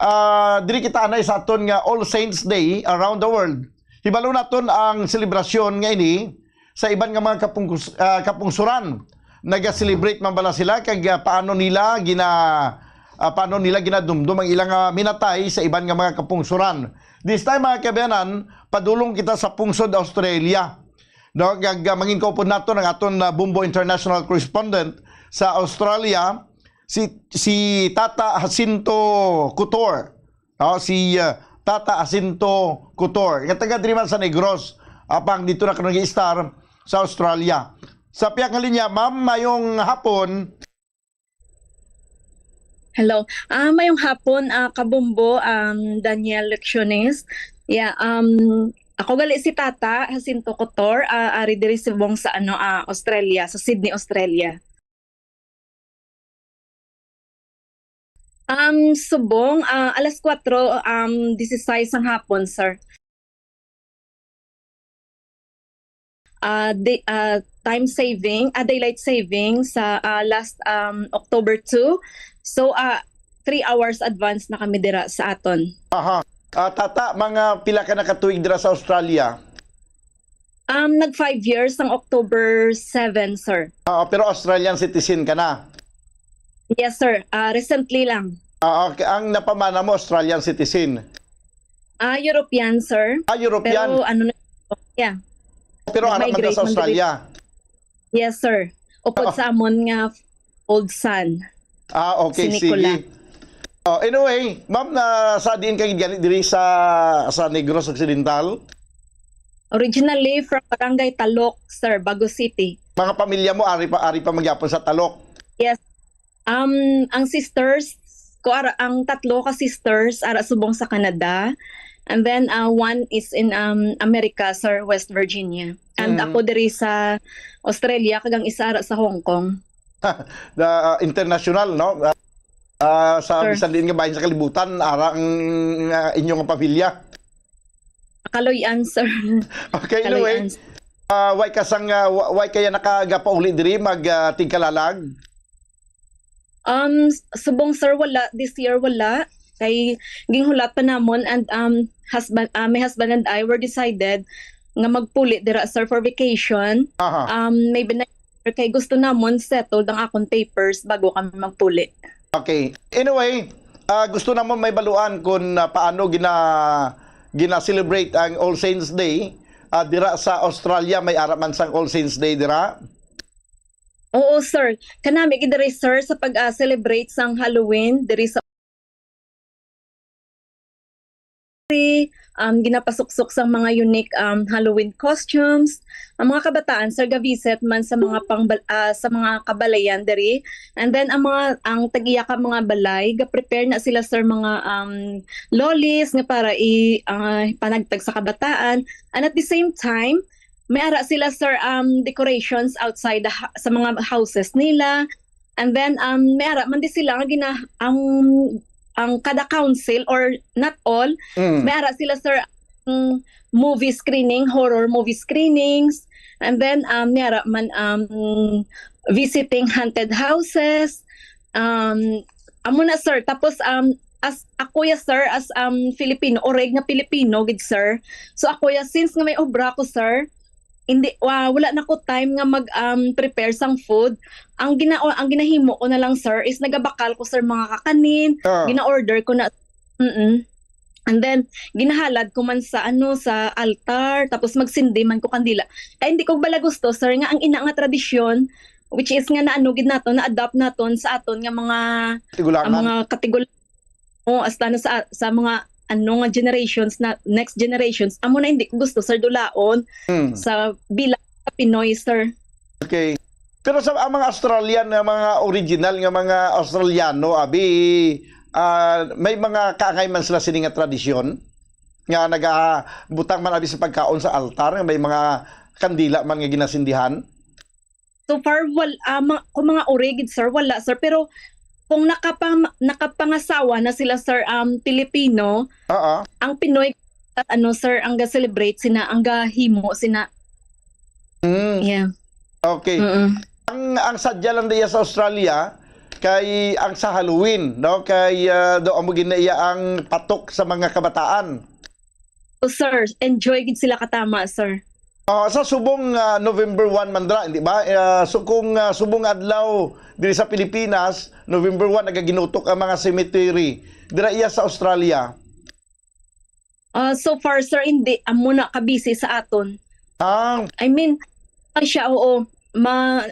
ah, diri kita anay sa aton nga All Saints Day around the world. Hibalo naton ang selebrasyon nga ini sa iban nga mga kapungkus-, ah, kapungsuran. Naga-celebrate man bala sila kag, ah, paano nila gina-, ah, paano nila ginadumdom ang ilang, ah, minatay sa iban nga mga kapungsuran. This time, mga kaabyanan, padulong kita sa pungsod Australia. No, kag, ah, mangin kaupod naton ang aton, ah, Bumbo International Correspondent sa Australia, si, si Tata Jacinto Couture. No, si, ah, Tata Jacinto Couture, nga taga diri man sa Negros, apang dito na karon nag-i-star sa Australia. Sa pihak nga linya, ma'am, mayong hapon. Hello. Ah, mayong hapon, ah, Kabumbo, um, Daniel Lecciones. Yeah, um, ako gali si Tata Jacinto Couture, ah, ari diri subong sa, ano, ah, Australia, sa Sydney, Australia. Um, subong, ah, alas kuwatro, um, disisais sang hapon, sir. ah, di, ah, time saving, ah, daylight saving sa, ah, last, um, October two. So, ah, three hours advance na kami dira sa aton. Aha. Ah, Tata, mga pila ka na ka tuig dira sa Australia? Um, nag five years ang October seven, sir. Ah, pero Australian citizen ka na? Yes, sir. Ah, recently lang. Ah, okay. Ang napamana mo, Australian citizen? Ah, European, sir. Ah, European. Pero ano na, yeah. Pero ara man Nag-migrate sa man diri. Australia? Yes, sir. Upod Oh. sa amon nga old son. Ah, okay, Si Nicola. sige. Oh, anyway, ma'am, na sa diin ka gid gani diri sa, sa Negros Occidental? Originally from Barangay Talok, sir, Bago City. Mga pamilya mo, ari pa, ari pa magyapon sa Talok? Yes. Um, ang sisters ko, ara, ang tatlo ka sisters, ara subong sa Canada. And then, uh, one is in, um, America, sir, West Virginia. And Mm. ako diri sa Australia, kag ang isa ara sa Hong Kong. The, uh, international, no? Uh, uh, sa Sir. bisan diin nga bahin sa kalibutan, ara ang, uh, inyo nga pamilya. Kaloy-an, sir. Okay, anyway, Kaloy-an. uh, why ka sang, uh, wa-, why kaya nakagapauli diri mag, uh, tigkalalag? Um, s-, subong, sir, wala. This year, wala. Kay ginhulat pa namon and, um, husband, ah, my husband and I were decided nga magpuli dira, sir, for vacation. Aha. Um, maybe next year, kay gusto namon settled ang akon papers bago kami magpuli. Okay. Anyway, ah, gusto namon may baluan kung, ah, paano gina-, gina-celebrate ang All Saints Day, ah, dira sa Australia. May ara man sang All Saints Day dira? Oo, sir. Kanami gid diri, sir, sa pag, ah, celebrate sang Halloween diri sa, um, ginapasuksok sang mga unique, um, Halloween costumes. Ang mga kabataan, sir, ga-visit man sa mga pangbal-, ah, sa mga kabalayan diri. And then, ang mga, ang tag-iya ka mga balay, ga-prepare na sila, sir, mga, um, lollies nga para i-, ah, panagtag sa kabataan. And at the same time, may ara sila, sir, um, decorations outside the ha-, sa mga houses nila. And then, um, may ara man di sila nga gina-, ang, ang kada council, or not all, Mm. may ara sila, sir, ang movie screening, horror movie screenings. And then, um, may ara man, um, visiting haunted houses. Um, amo na, sir. Tapos, um, as ako ya, sir, as, um, Filipino, oreg nga Filipino gid, sir. So, ako ya, since nga may obra ko, sir, hindi, wa-, wala na ko time nga mag, um, prepare sang food. Ang gina-, ang ginahimo ko na lang, sir, is nagabakal ko, sir, mga kakanin. Ah. Gina-order ko na. Mm-mm. And then, ginahalad ko man sa, ano, sa altar, tapos magsindi man ko kandila. Kaya hindi ko bala gusto, sir, nga ang ina nga tradisyon, which is nga naano gid naton, na-adapt naton sa aton nga mga, Tigulangan. ang mga katigulangan. O, hasta na sa, sa mga, ano, nga generations na, next generations, amo na hindi ko gusto, sir, dulaon Mm. sa bilang sa Pinoy, sir. Okay. Pero sa, ang mga Australian, nga mga original nga mga Australiano, abi, ah, may mga kaangay man sila sini nga tradisyon nga nagabutang man abi sa pagkaon sa altar, nga may mga kandila man nga ginasindihan? So far, wal-, ah, ma-, kung mga oreg gid, sir, wala, sir. Pero kung nakapang-, nakapangasawa na sila, sir, um, Pilipino, Oo. ang Pinoy, ano, sir, ang ga-celebrate sina, ang gahimo sina. Mm. Yeah. Okay. Mm-mm. Ang, ang sadya lang diya sa Australia, kay ang sa Halloween, no? Kay, ah, do amo gid na iya ang patok sa mga kabataan. Oh, sir, enjoy gid sila katama, sir. Ah, sa subong, ah, November one man dira, hindi ba? Ah, so kung, ah, subong adlaw diri sa Pilipinas, November one nagaginutok ang mga cemetery. Dira iya sa Australia. Ah, so far, sir, hindi. Amo na ka-busy sa aton. Ah. I mean, ah, siya, oo. Ma-,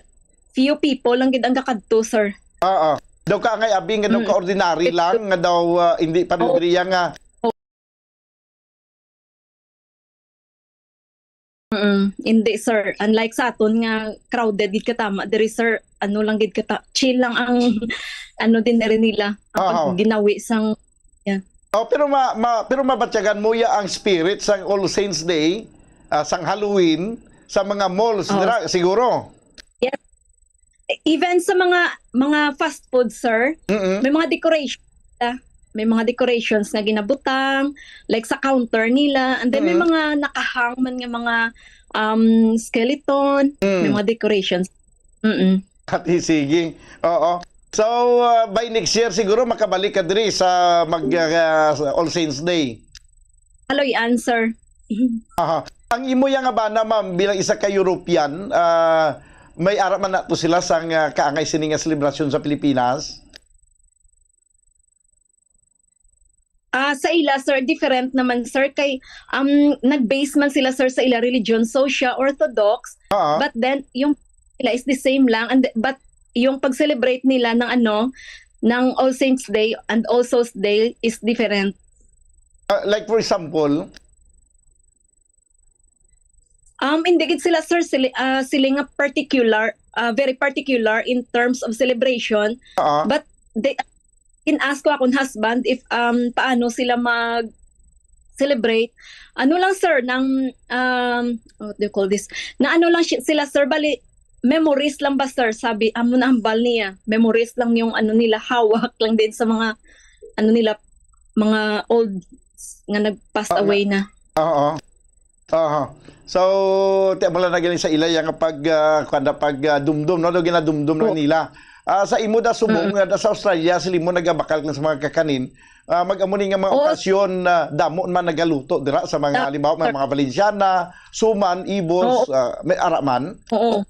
few people lang gid ang gakadto, sir. Ah, ah. Daw ka angay abi nga daw Mm. ka ordinary Ito. lang, nga daw, ah, hindi pa Oo. libre nga. Mm, hindi, sir. Unlike sa aton nga crowded gid katama, diri, sir, ano lang gid kata-, chill lang ang ano din diri nila, ang Oo. pag-, ginawi sang, yeah. Oh, pero ma-, ma-, pero mabatyagan mo ya ang spirit sang All Saints Day, ah, sang Halloween, sa mga malls Oh. dira, siguro. Yes. Even sa mga, mga fast food, sir, Mm-mm. may mga decoration sila. may mga decorations nga ginabutang, like sa counter nila, and then may Mm. mga nakahang man nga mga, um, skeleton, may Mm. mga decorations. Mm. Ati, sige. Oo. So, ah, by next year siguro makabalik ka diri sa mag ah, sa All Saints Day. Aloy answer. Aha. Ang imo yang abana, ma'am, bilang isa ka European, ah, may ara man nato sila sang ah, kaangay sini nga selebrasyon sa Pilipinas? Ah, sa ila, sir, different naman, sir, kay, um, nag-base man sila, sir, sa ila religion, so siya Orthodox, Ah, but then yung nila is the same lang, and but yung pag-celebrate nila ng ano, ng All Saints Day and All Souls Day is different. ah, like for example, Um, hindi gid sila, sir, sila, ah, sila nga particular, ah, very particular in terms of celebration. ah, But they, in-ask ko akong husband if, um, paano sila mag-celebrate. Ano lang, sir, ng, um, what do you call this? Na ano lang si- sila, sir, bali, memories lang ba, sir? Sabi, amo na hambal niya. Memories lang yung ano nila, hawak lang din sa mga, ano nila, mga old nga nag-passed Oo nga. away na. Oo. Aha. So, ti mo lang na gani sa ila yang pag ah, kuwan na, pag ah, dumdum, no? Do ginadumdum na Oo. Nila. Ah, sa imo da subong Mm. nga da sa Australia, sila mo nagabakal ka sa mga kakanin. Ah, mag-amo ni nga mga Oo. Okasyon na damo man nagaluto dira sa mga Da- halimbawa may mga Valenciana, suman, ibos, Oo. Ah, may ara man. Oo.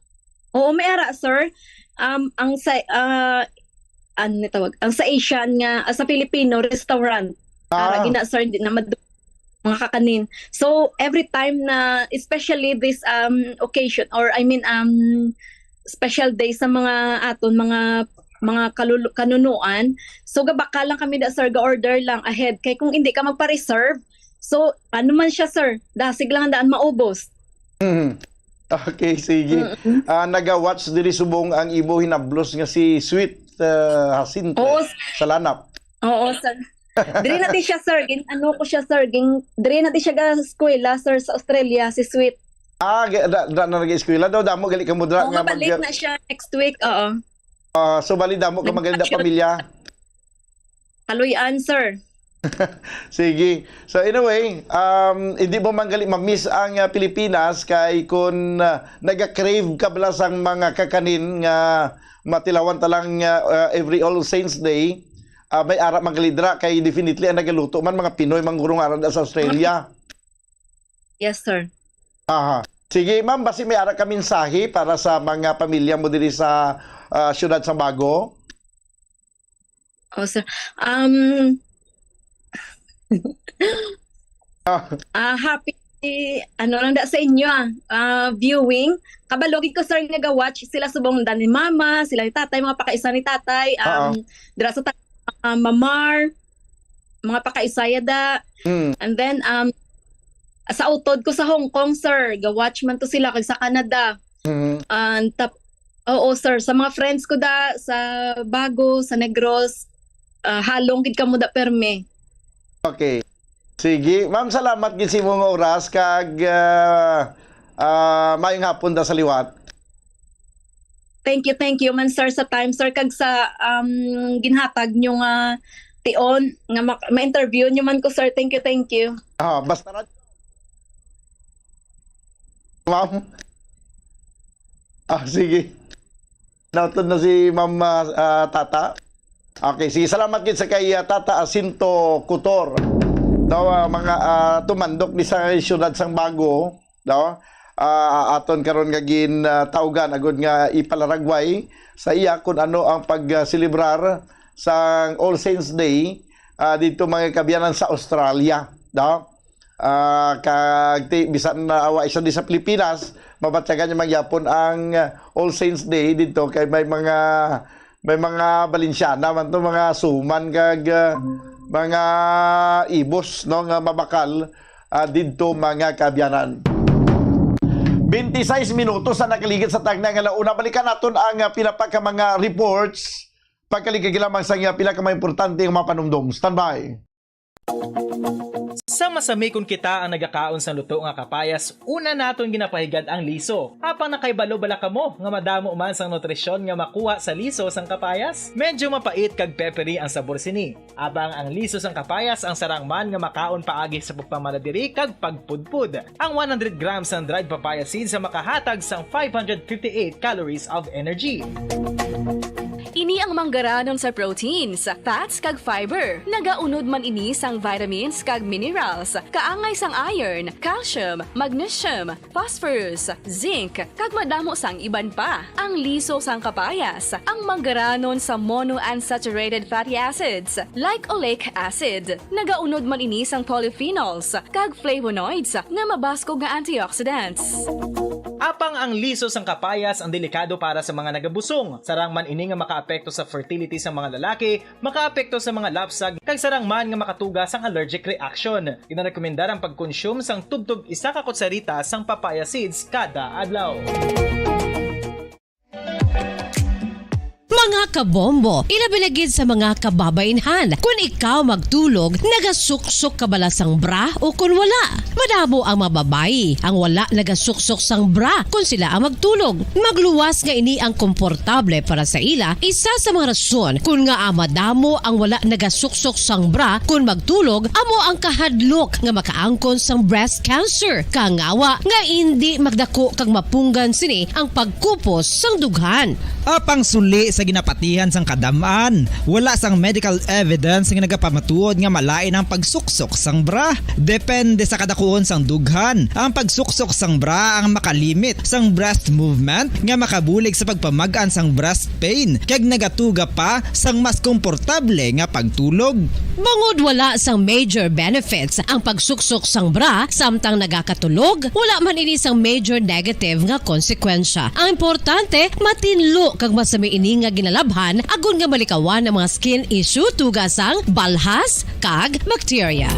Oo, may ara, sir. Um, ang sa ah, ano ni tawag? Ang sa Asian nga, ah, sa Filipino restaurant. Ara Ah, gina, sir, hindi na mad- mga kakanin. So, every time na, especially this um occasion, or I mean, um special day sa mga aton mga mga kalulu- kanunuan, so gabakal lang kami da, sir, ga-order lang ahead, kay kung hindi ka magpa-reserve, so ano man siya, sir, dasig lang daan maubos. Mhm. Okay, sige. Mm-mm. Ah, naga-watch diri subong ang imo hinablos nga si Sweet ah, Jacinto Oo, sa Lanap. Oo, sir. Diri na di siya, sir. Gin, ano ko siya, sir. Gin, diri na di siya ga eskwela, sir, sa Australia, si Sweet. Ah, ga- da, da na nag-eskwela daw, damo gali ka mudra Oo, nga mabalik mag na siya next week. Oo. Ah, so bali damo ka magaling da Nag-bachelor. Pamilya. Kaluy-an, sir. Sige. So anyway, um, hindi mo man gali ma-miss ang ah, Pilipinas kay kun ah, naga-crave ka bala sang mga kakanin nga matilawan ta lang ah, ah, every All Saints Day, ah, may ara man gali dira kay definitely ang nagaluto man mga Pinoy manggurong ara da sa Australia. Yes, sir. Aha. Sige, ma'am, basi may ara ka mensahe para sa mga pamilya mo diri sa ah, siyudad sa Bago? Oh, sir. Um, Ah, ah, happy ano lang da sa inyo ah, ah, viewing. Kabalo gid ko, sir, nga ga-watch sila subong da ni mama, sila ni tatay, mga pakaisa ni tatay, Oo. um, dira sa ta- ah, Mamar, mga pakaisaya da. Mm. And then um sa utod ko sa Hong Kong, sir, ga-watch man to sila kag sa Canada. Mhm. And tap Oo, sir, sa mga friends ko da sa Bago, sa Negros, ah, halong gid kamo da permi. Okay. Sige. Ma'am, salamat gid sa imong oras kag ah, ah, maayong hapon da sa liwat. Thank you, thank you man, sir, sa time, sir, kag sa um, ginhatag nyo nga tion nga ma- ma-interview nyo man ko, sir. Thank you, thank you. Ah, basta ra. Ma'am. Ah, sige. Nautod na si Ma'am ah, ah, Tata. Okay, sige. Salamat gid sa kay ah, Tata Asinto Kutor. Daw ah, mga ah, tumandok ni sa siyudad sang Bago, no? Ah, aton karon nga gin ah, taugan agud nga ipalaragway sa iya kung ano ang pag-celebrar sang All Saints Day ah, dito mga kabiyanan sa Australia, no? Ah, kag ti, bisan na awa siya di sa Pilipinas, mabatyagan niya mangyapon ang ah, All Saints Day dito kay may mga may mga Balenciana man to, mga suman kag ah, mga ibos, no, nga mabakal ah, didto mga kaabyanan. Twenty-six minutos sa nakaligid sa tagna nga launa. Balikan naton ang ah, pila pa ka mga reports. Pagkaligid lamang sa nga pila ka mga importante nga mga panumdom. Standby. Sa masami kon kita ang nagakaon sang luto nga kapayas, una naton ginapahigad ang liso. Apang nakahibalo bala kamo nga madamo man sang nutrisyon nga makuha sa liso sang kapayas? Medyo mapait kag peppery ang sabor sini. Apang ang liso sang kapayas ang sarang man nga makaon paagi sa pagpamala diri kag pagpudpod. Ang one hundred grams sang dried papaya seeds ang makahatag sang five hundred fifty-eight calories of energy. Ini ang manggaranon sa proteins, fats, kag fiber. Nagaunod man ini sang vitamins kag minerals, kaangay sang iron, calcium, magnesium, phosphorus, zinc, kag madamo sang iban pa. Ang liso sang kapayas, ang manggaranon sa monounsaturated fatty acids, like oleic acid. Nagaunod man ini sang polyphenols kag flavonoids nga mabaskog nga antioxidants. Apang ang liso sang kapayas ang delikado para sa mga nagabusong. Sarang man ini nga makaapekto sa fertility sa mga lalaki, makaapekto sa mga lapsag, kag sarang man nga makatuga sang allergic reaction. Ginarekomendar ang pagkonsume sang tubtob isa ka kutsarita sang papaya seeds kada adlaw. Mga kabombo, ilabi na gid sa mga kababaynhan, kun ikaw magtulog, nagasuksok ka bala sang bra o kun wala? Madamo ang mga babayi ang wala nagasuksok sang bra kun sila ang magtulog. Magluwas nga ini ang komportable para sa ila, isa sa mga rason kun ngaa madamo ang wala nagasuksok sang bra kun magtulog amo ang kahadlok nga makaangkon sang breast cancer, kangawa nga indi magdako kag mapunggan sini ang pagkupos sang dughan. Apang suli sa ginapatihan sang kadam-an, wala sang medical evidence nga nagapamatuod nga malain ang pagsuksok sang bra. Depende sa kadakuon sang dughan, ang pagsuksok sang bra ang makalimit sang breast movement nga makabulig sa pagpamag-an sang breast pain, kag nagatuga pa sang mas komportable nga pagtulog. Bangod wala sang major benefits ang pagsuksok sang bra samtang nagakatulog, wala man ini sang major negative nga konsekwensya. Ang importante, matinlo kag masami ini nga ginalabhan agod nga malikawan ang mga skin issue, tuga sang balhas kag bakterya.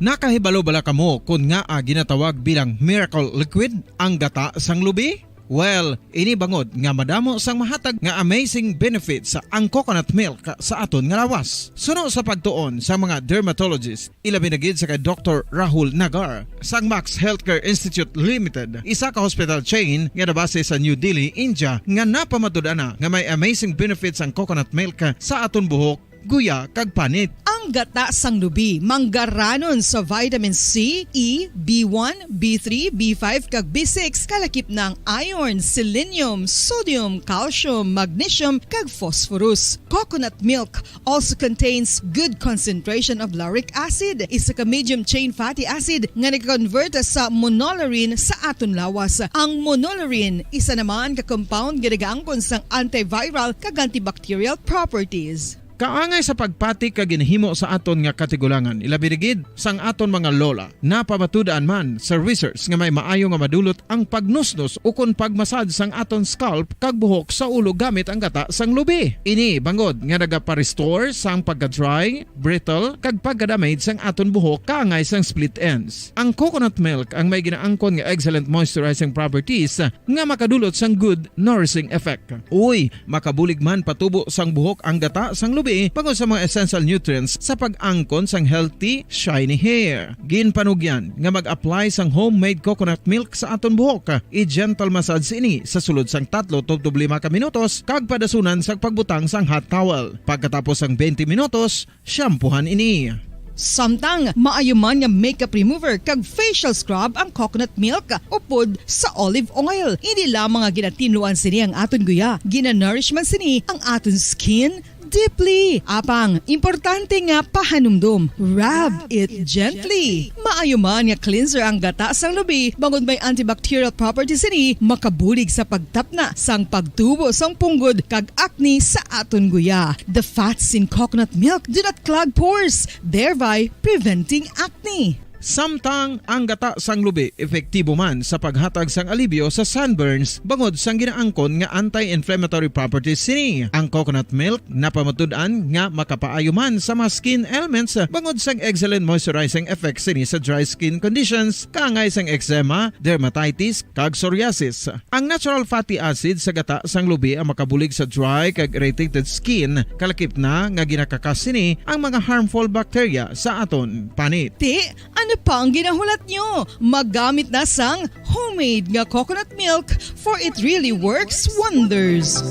Nakahibalo bala kamo kon ngaa ginatawag bilang miracle liquid ang gata sang lubi? Well, ini bangod nga madamo sang mahatag nga amazing benefits ang coconut milk sa aton nga lawas. Suno sa pagtuon sa mga dermatologist, ilabi na gid sa kay Doktor Rahul Nagar sang Max Healthcare Institute Limited, isa ka hospital chain nga nabase sa New Delhi, India, nga napamatud-an na nga may amazing benefits ang coconut milk sa aton buhok, guya, kag panit. Ang gata sang lubi manggaranon sa vitamin C, E, B one, B three, B five, kag B six, kalakip na ang iron, selenium, sodium, calcium, magnesium, kag phosphorus. Coconut milk also contains good concentration of lauric acid, isa ka medium chain fatty acid nga nag-convert sa monolaurin sa aton lawas. Ang monolaurin, isa naman ka compound nga nagaangkon sang antiviral kag antibacterial properties. Kaangay sa pagpati kag ginhimo sa aton nga katigulangan, ilabi na gid sang aton mga lola. Napamatud-an man sa research nga may maayo nga madulot ang pagnusnos ukon pagmasad sang aton scalp kag buhok sa ulo gamit ang gata sang lubi. Ini bangod nga nagapa-restore sang pagka-dry, brittle, kag pagka-damage sang aton buhok kaangay sang split ends. Ang coconut milk ang may ginaangkon nga excellent moisturizing properties nga makadulot sang good nourishing effect. Uy, makabulig man patubo sang buhok ang gata sang lubi bangod sa mga essential nutrients sa pag-angkon sang healthy, shiny hair. Ginpanugyan nga mag-apply sang homemade coconut milk sa aton buhok. I-gentle massage ini sa sulod sang tatlo tubtob lima ka minutos kag padasunan sang pagbutang sang hot towel. Pagkatapos sang twenty minutos, shampoohan ini. Samtang maayo man nga makeup remover kag facial scrub ang coconut milk upod sa olive oil. Hindi lamang nga ginatinluan sini ang aton guya, ginanourish man sini ang aton skin deeply. Apang importante nga pahanumdom, rub it gently. Maayo man nga cleanser ang gata sang lubi, bangod may antibacterial properties sini, makabulig sa pagtapna sang pagtubo sang punggod kag acne sa aton guya. The fats in coconut milk do not clog pores, thereby preventing acne. Samtang ang gata sang lubi epektibo man sa paghatag sang alibyo sa sunburns bangod sang ginaangkon nga anti-inflammatory properties sini. Ang coconut milk napamatud-an nga makapaayo man sa mga skin ailments bangod sang excellent moisturizing effects sini sa dry skin conditions, kaangay sang eczema, dermatitis, kag psoriasis. Ang natural fatty acid sa gata sang lubi ang makabulig sa dry kag irritated skin, kalakip na nga ginakakas sini ang mga harmful bacteria sa aton panit. Ti, ano pa ang ginahulat nyo? Maggamit na sang homemade nga coconut milk, for it really works wonders.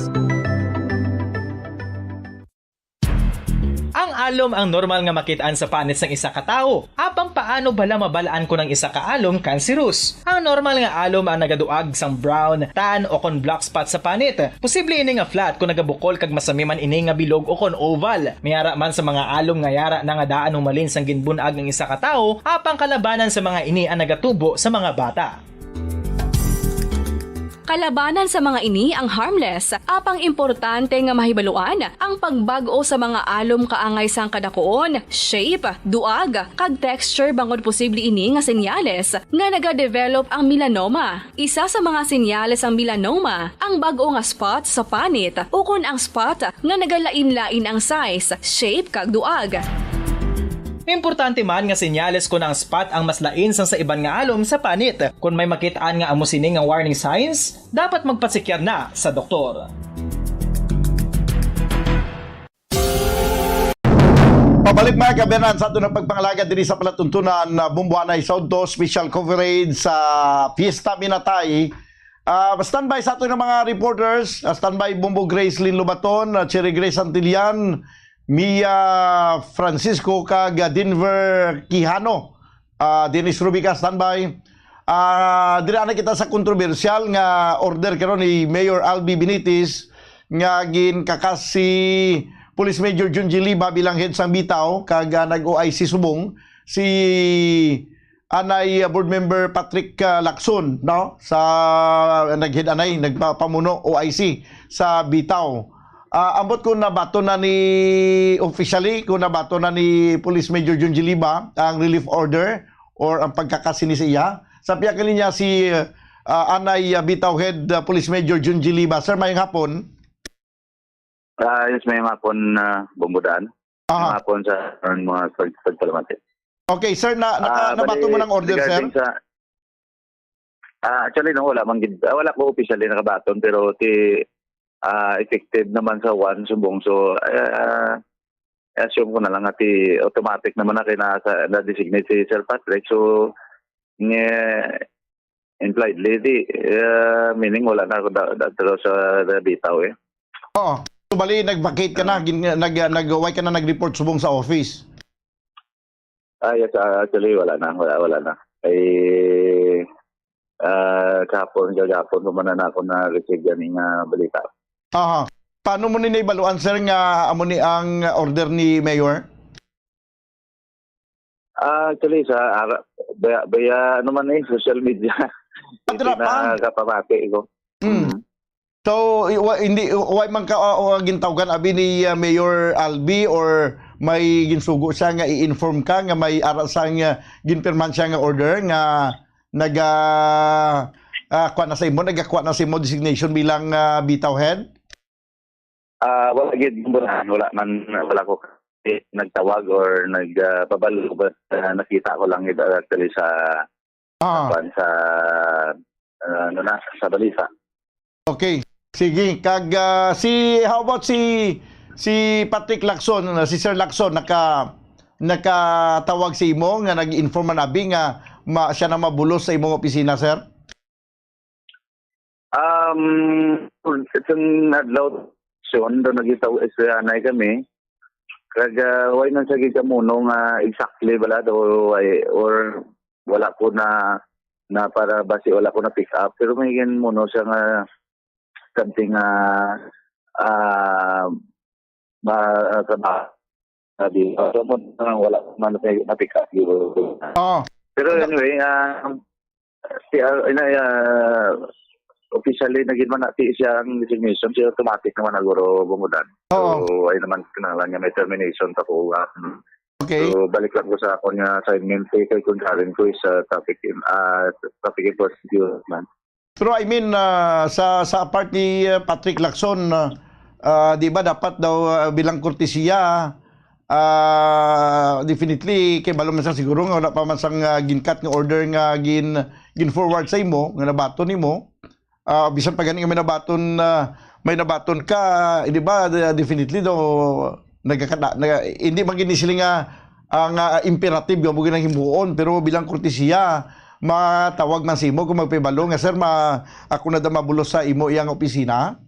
Ang alom ang normal nga makit-an sa panit sang isa ka tawo. Apang paano bala mabal-an kon ang isa ka alom kanserus? Ang normal nga alom ang nagaduag sang brown, tan, o kon black spot sa panit. Posible ini nga flat kon nagabukol kag masami man ini nga bilog o kon oval. May ara man sa mga alom nga yara na nga daan humalin sang ginbun-ag ang isa ka tawo, apang kalabanan sa mga ini ang nagatubo sa mga bata. Kalabanan sa mga ini ang harmless, apang importante nga mahibaluan ang pagbag-o sa mga alom kaangay sang kadakuon, shape, duag, kag texture bangod posible ini nga senyales nga nagadevelop ang melanoma. Isa sa mga senyales sang melanoma ang bag-o nga spot sa panit ukon ang spot nga nagalain-lain ang size, shape, kag duag. Importante man nga senyales kon ang spot ang mas lain sang sa iban nga alom sa panit. Kon may makit-an nga amo sini nga warning signs, dapat magpasikyar na sa doktor. Pabalik, mga kaabyanan, sa aton nga pagpangalaga diri sa palatuntunan, uh, Bumbuanay Saudto, special coverage sa Fiesta Minatay. Ah, standby sa aton nga mga reporters. Ah, standby Bumbo Grace Lin Lobaton, ah, Cherry Grace Santillan, Mia Francisco, kag, ah, Denver Quijano. Ah, Dennis Rubica, standby. Ah, dira na kita sa kontrobersyal nga order karon ni Mayor Albi Benitez nga ginkakas si Police Major Junji Liba bilang head sang Bitaw, kag, ah, nag-O I C subong si anay, ah, Board Member Patrick, ah, Lacson, no? Sa nag-head anay, nagpapamuno O I C sa Bitaw. Ah, ambot kung nabaton na ni, officially, kung nabaton na ni Police Major Junji Liba ang relief order or ang pagkakasini sa iya. Sa pihak niya si, ah, anay, ah, Bitaw Head, ah, Police Major Junji Liba. Sir, mayong hapon. Ah, yes, mayong hapon, ah, Bumbudan. Aha. Mayong hapon sa mga pag-, pagpalamati. Okay, sir, na, naka-, Ah, nabato bali, mo ng order, sir? Regarding sa, ah, actually, no, wala man gid, ah, wala ko officially nakabaton, pero ti, ah, effective naman sa one subong. So, ah, assume ko na lang nga ti automatic naman na kay nasa, na-designate si Sir Patrick. So, nga, impliedly, di, ah, meaning wala na ako da-, da-, dito sa, sa Bitaw, eh. Oo. So, bali, nag-vacate ka na, Ah. gin-, nag-, nag-, why ka na nag-report subong sa office? Ah, yes, ah, actually, wala na, wala, wala na. Eh, ah, kahapon, kagahapon, humana na ako na-receive gani nga balita. Aha. Paano mo ni naibaluan, sir, nga amo ni ang order ni Mayor? Ah, actually, sa ara-, baya, baya, ano man eh, social media. Ah, dira pa? Pinakapamati ko. Mm. Mm. So, i-, wa-, hindi, wa man ka, o, o, gintawgan abi ni, ah, Mayor Albi, or may ginsugo siya nga i-inform ka nga may ara sang, ah, ginpirmahan siya nga order nga naga, ah, kuha na sa imo, nagakuha na sa imo designation bilang, ah, Bitaw Head? Ah, wala gid, wala, wala man, wala ko nagtawag or nag, ah, pabalo, but, ah, nakita ko lang gid, ah, actually sa, Ah. kuwan, sa, ah, ano na, sa balita. Okay. Sige, kag, ah, si, how about si, si Patrick Lacson, ah, si Sir Lacson, naka-, nakatawag sa imo nga nag-inform man abi nga ma-, siya na mabulos sa imong opisina, sir? Um, itong adlaw, so, ano, nagkita-, istoryahanay kami. Kag, ah, way man sa gikamuno nga exactly bala daw, way, or wala ko na, na para basi wala ko na pick up. Pero may ginmuno siya nga something, ah, ah, ma-, ah, trabaho. Sabi, ah, so, mo na wala man na, na pick up yun. Oo. Pero Ano? anyway, ah, si, ah, ina, ah, officially na gid man natin siya ang resignation, siya automatic naman na guro bungudan. Oo. So, ay naman kinahanglan niya may termination pa po, ah, mm. Okay. So, balik lang ko sa akon nga assignment, eh, kay concurrent ko is, ah, traffic in, ah, traffic enforcement unit man. Pero I mean, ah, sa, sa part ni, ah, Patrick Lacson, ah, ah, di ba dapat daw, ah, bilang kortesiya, ah, definitely, kay balo man sa siguro nga wala pa man sang, ah, ginkat nga order nga gin, gin-forward sa imo, nga nabaton nimo, ah, bisan pa gani nga may nabaton, ah, may nabaton ka, eh, di ba, de-, definitely daw, nagkakada-, naga-, hindi man gini sila nga, ah, nga imperative nga mo ginang himuon, pero bilang kortesiya, matawag man sa imo kung magpibalo nga, "Sir, ma-, ako na daw mabulos sa imo iyang opisina."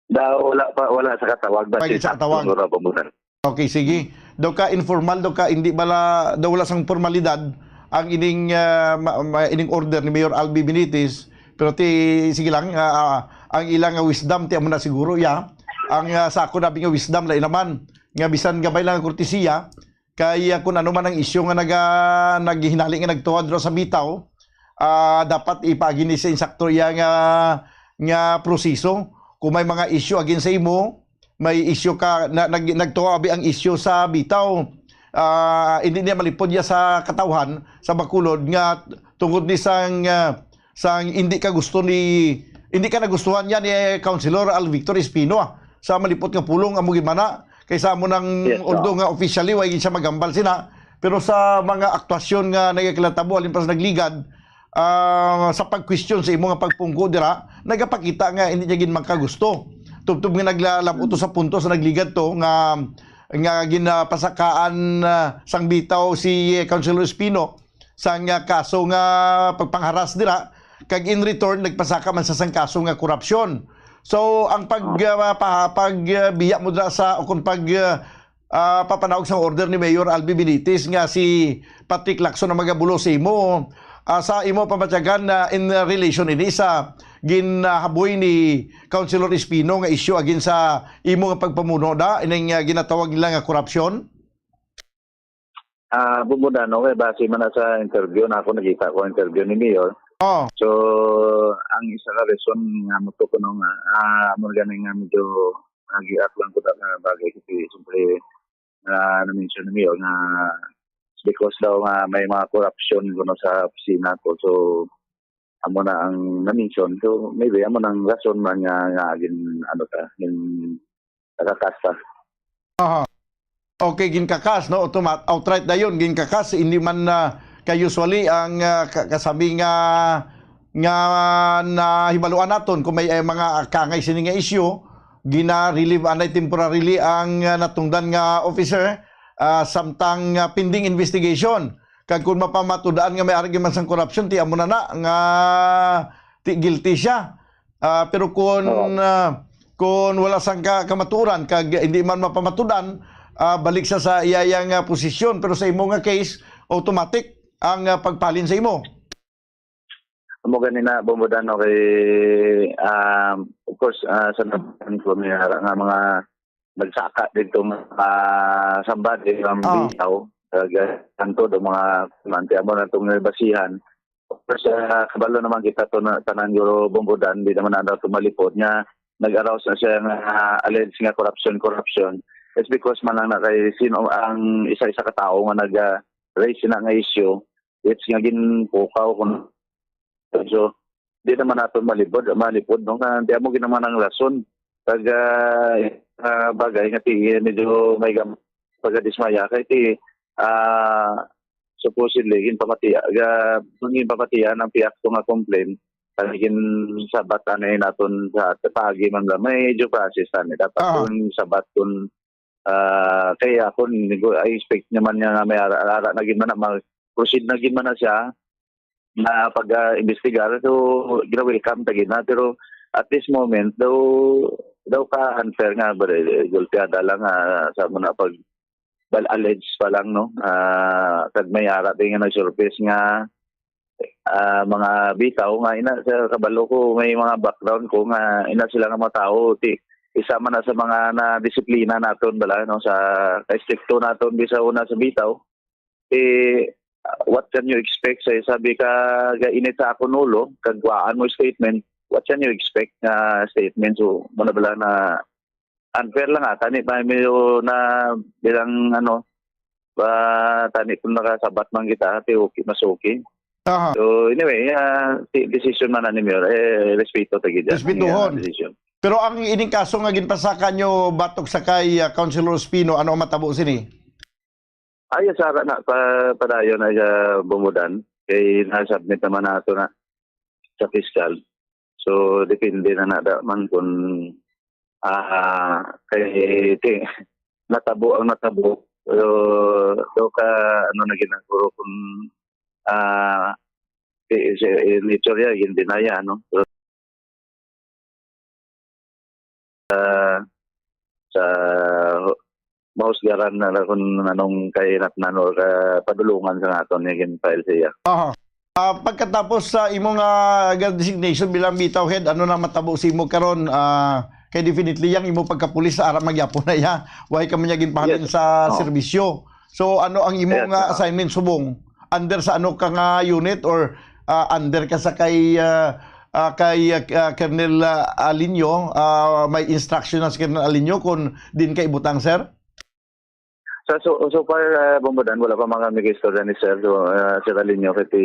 Da, wala pa, wala sa katawag, ba, Pwede si sa katawag. Sakto, wala pa muna. Okay, sige. Daw ka informal, daw ka hindi bala, daw wala sang formalidad ang ining, ah, ma-, ma-, ining order ni Mayor Albi Benitez. Pero ti, sige lang, ah, ah, ang ilang nga wisdom, ti amo na siguro, ya. Ang, ah, sa ako nabi nga wisdom, lain naman. Nga bisan gamay lang ang kortesiya, kay, ah, kung ano man ang isyu nga naga-, naghinali nga nagtuwa dira sa bitaw, ah, dapat ipaagi ni sa insakto iya nga, nga proseso. Kung may mga isyu against sa imo, may isyu ka, na, nag-, nagtuwa abi ang isyu sa bitaw. Ah, hindi niya malipod iya sa katawhan, sa Bacolod, nga tungod ni sang, ah, sang hindi ka gusto ni, hindi ka nagustuhan niya ni Councilor Al Victor Espino, ah, sa malipot nga pulong amo gimana kaysa amo nang Yes, sir. Although nga officially, wa gid siya magambal sina, pero sa mga aktuasyon nga nagakilatabu, halin pa sa nagligad, ah, sa pag-question sa imo nga pagpungko dira, nagapakita nga hindi niya gid man ka gusto. Tubtob nga naglalabot to sa punto sa nagligad to nga, nga ginapasakaan, ah, sang bitaw si Councilor Espino sang, ah, kaso nga pagpangharas dira, kag in return nagpasaka man sa sang kaso nga korupsyon. So ang pag, ah, pa-, pag, ah, biya mo dira sa, o kung pag, ah, ah, papanaog sang order ni Mayor Albi Benitez nga si Patrick Lacson ang magabulos sa imo. Ah, sa imo pamatyagan na in relation ini sa ginahaboy ni Councilor Espino nga isyu against sa imo nga pagpamuno da, ining, ah, ginatawag nila nga korupsyon? Ah, bumudano kay base man na sa interview na ako, nakita ko ang interview ni Mayor. Oh. So, ang isa ka reason nga mo to kuno nga, ah, amo gani nga medyo nagiat lang ko na bagay kasi siyempre, ah, na-mention ni Mayor nga because daw nga may mga corruption kuno sa opisina ko. So, amo na ang na-mention. So, maybe amo nang rason man nga, nga gin-, ano ta, gin-, nakakasta. Aha. Okay, ginkakas, no? Automat-, outright dayon, ginkakas, hindi man na kay usually ang, ah, ka-, kasabi nga, nga nahibaluan naton kung may, eh, mga kangay sini nga issue, gina-relieve anay temporarily ang, ah, natungdan nga officer, ah, samtang, ah, pending investigation. Kag kung mapamatud-an nga may argi man sang korupsyon, ti amo na na nga ti guilty siya. Ah, pero kun, Oo. ah, kun wala sang ka-, kamatuoran kag hindi man mapamatud-an, ah, balik sa, sa iya, iya nga posisyon. Pero sa imo nga case, automatic ang, ah, pagpalin sa imo. Amo gani na, Bombo Dan, okay, um, of course, ah, sa naman ko may ara nga mga nagsaka dito nga, ah, somebody from Oo. Bitaw, taga Santo, do mga kumante, amo na itong basihan. Of course, ah, kabalo naman kita to na, tanan, Guro Bombo Dan, di naman na ito malipod nga nag-arouse na siya nga, ah, alleged nga corruption, corruption. It's because man lang na kay sino ang isa-isa ka tawo nga nag, ah, raise na nga issue, it's nga ginpukaw kung so, di naman naton malipod, malipod, no? Nga di amo ginaman ang rason. Pag, ah, ah, bagay nga ti-, medyo may gam-, pagkadismaya kay ti, ah, supposedly ginpamatiya, ga-, ginpamatiya ng piyakto nga complaint, ang ginsabat anay naton sa paagi man lang, may due process na dapat Aha. kung sabat kung, ah, kay ako, nigo-, I expect naman niya nga may ara, ara na gid man na mag-proceed na gid man na siya na pag, ah, imbestigar. So, gina-welcome ta gid na. Pero at this moment, daw, daw ka unfair nga, ba, gulpiada lang, ah, sa muna pag bal-, alleged pa lang, no? Ah, kag may ara din nga nag-surface nga, ah, mga bitaw nga ina sa kabalo ko, may mga background ko nga ina sila nga mga tao, ti, isa man na sa mga na-disiplina naton bala, no, sa ka-estrikto naton di sa una sa bitaw. Eh, what can you expect sa sabi ka ga init sa akon ulo, kag waan mo statement, what can you expect nga statement? So, muna bala na unfair lang ata ni, may medyo na bilang, ano, ba, tani kung nakasabat man kita, ti okay, mas okay. Aha. So, anyway, ah, ti-, decision man na ni Mayor, eh, respeto ta gid yan, Respetohon. ang, ah, decision. Pero ang ining kaso nga ginpasakan nyo batok sa kay, ah, Councilor Ospino, ano ang matabo sini? Ay, sara na, pa-, padayon na siya bumudan. Kay na-submit naman nato na sa fiscal. So, depende na na da man kung, ah, kay ti-, natabo ang natabo. So, do ka, ano na ginaguro kung, ah, si, si, nature ya, hindi na ya, no? So, sa, sa mahusgaran na lang kung anong kahinatnan or ka-, padulungan sa naton nga gin-file siya. Aha. Ah, pagkatapos sa imo nga designation bilang Bitaw Head, ano na matabo sa imo karon? Ah, kay definitely yang imo pagkapulis ara magyapon na ya. Why ka man niya ginpahalin Yes. sa Oo. serbisyo? So, ano ang imo Yes, nga oo. assignment subong? Under sa ano ka nga unit or, ah, under ka sa kay, ah, ah, kay, ah, ah, Colonel, ah, Alinio? Ah, may instruction na si Colonel Alinio kung din ka ibutang, sir? Sa so, so far, ah, Bombodan, wala pa man kami kay istorya ni Sir, so, ah, Sir Alinio, kay ti,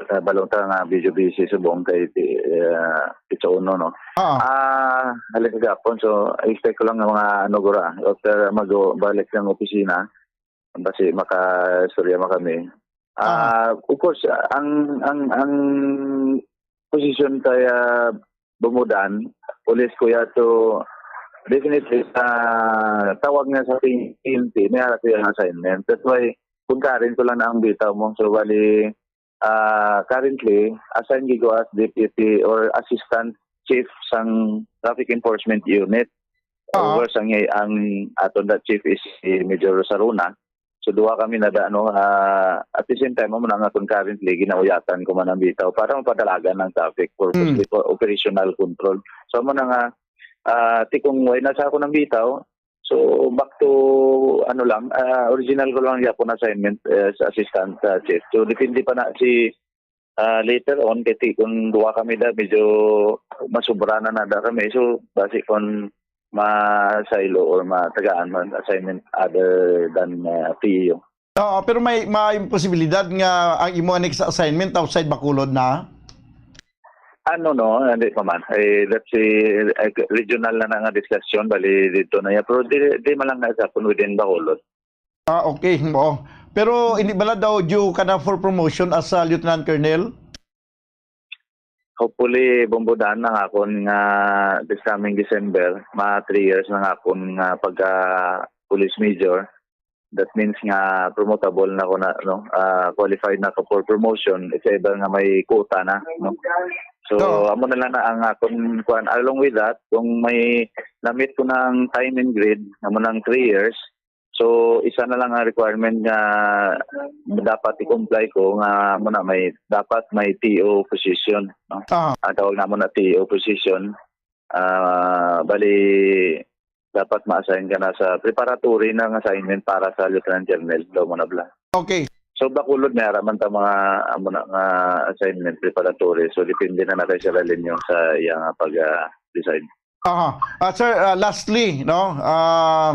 ah, balong ta nga medyo busy subong kay ti, ah, pizza uno, no? Ah. Ah, halin kagapon, so, expect ko lang nga mga ano, gura, after magbalik ng opisina, basi maka-istorya man kami. Ah. Ah, of course, ang, ang, ang posisyon kay, ah, Bumudan, pulis ko ya to, definitely, sa tawag niya sa P N P, may ara ko yung assignment. That's why, concurrent ko lang na ang bitaw mo. So, bali, ah, currently, assigned ko as Deputy or Assistant Chief sang Traffic Enforcement Unit. Ah. Of course, ang, ang aton that chief is si Major Saruna. So, duha kami na da, ano, ah, at the same time, amo na nga concurrently, ginauyatan ko man ang bitaw para mapadalagan ang traffic for Mm. for operational control. So, amo na nga, ah, ti kung way na sa ako ng bitaw, so, back to, ano lang, ah, original ko lang yapon assignment, eh, sa assistant, ah, chief. So, depende pa na si, ah, later on, kay ti-, kung duha kami da, medyo masubra na na da kami. So, basi kung ma-silo or matagaan man assignment other than, ah, P E O. Oo, pero may, may posibilidad nga ang imo next assignment outside Bacolod na? Ano, no? Hindi pa man. Eh, that's, eh, eh, regional na na nga discussion. Bali, dito na yan. Pero di, di man lang na sa kung within Bacolod. Ah, okay. Oo. Pero hindi bala daw due ka na for promotion as a Lieutenant Colonel? Hopefully, Bombodan, ang akon nga this coming December, ma three years na nga akon nga pagka police major. That means nga promotable na ko na, no? Ah, qualified na ko for promotion if ever nga may quota na, no? So, Oo. amo na lang na ang akon kuan. Along with that, kung may na-meet ko na ang time and grade, amo nang three years, so, isa na lang ang requirement nga dapat i-comply ko nga amo na may, dapat may T O position, no? Aha. Ang tawag namo na T O position, ah, bali, dapat ma-assign ka na sa preparatory na nga assignment para sa Lieutenant Colonel, daw mo na bala. Okay. So, Bacolod, may ara man ta mga, amo na nga assignment preparatory. So, depende na na kay Sir Alinio sa iya nga pag, ah, decide. Aha. Ah, sir, ah, lastly, no, ah,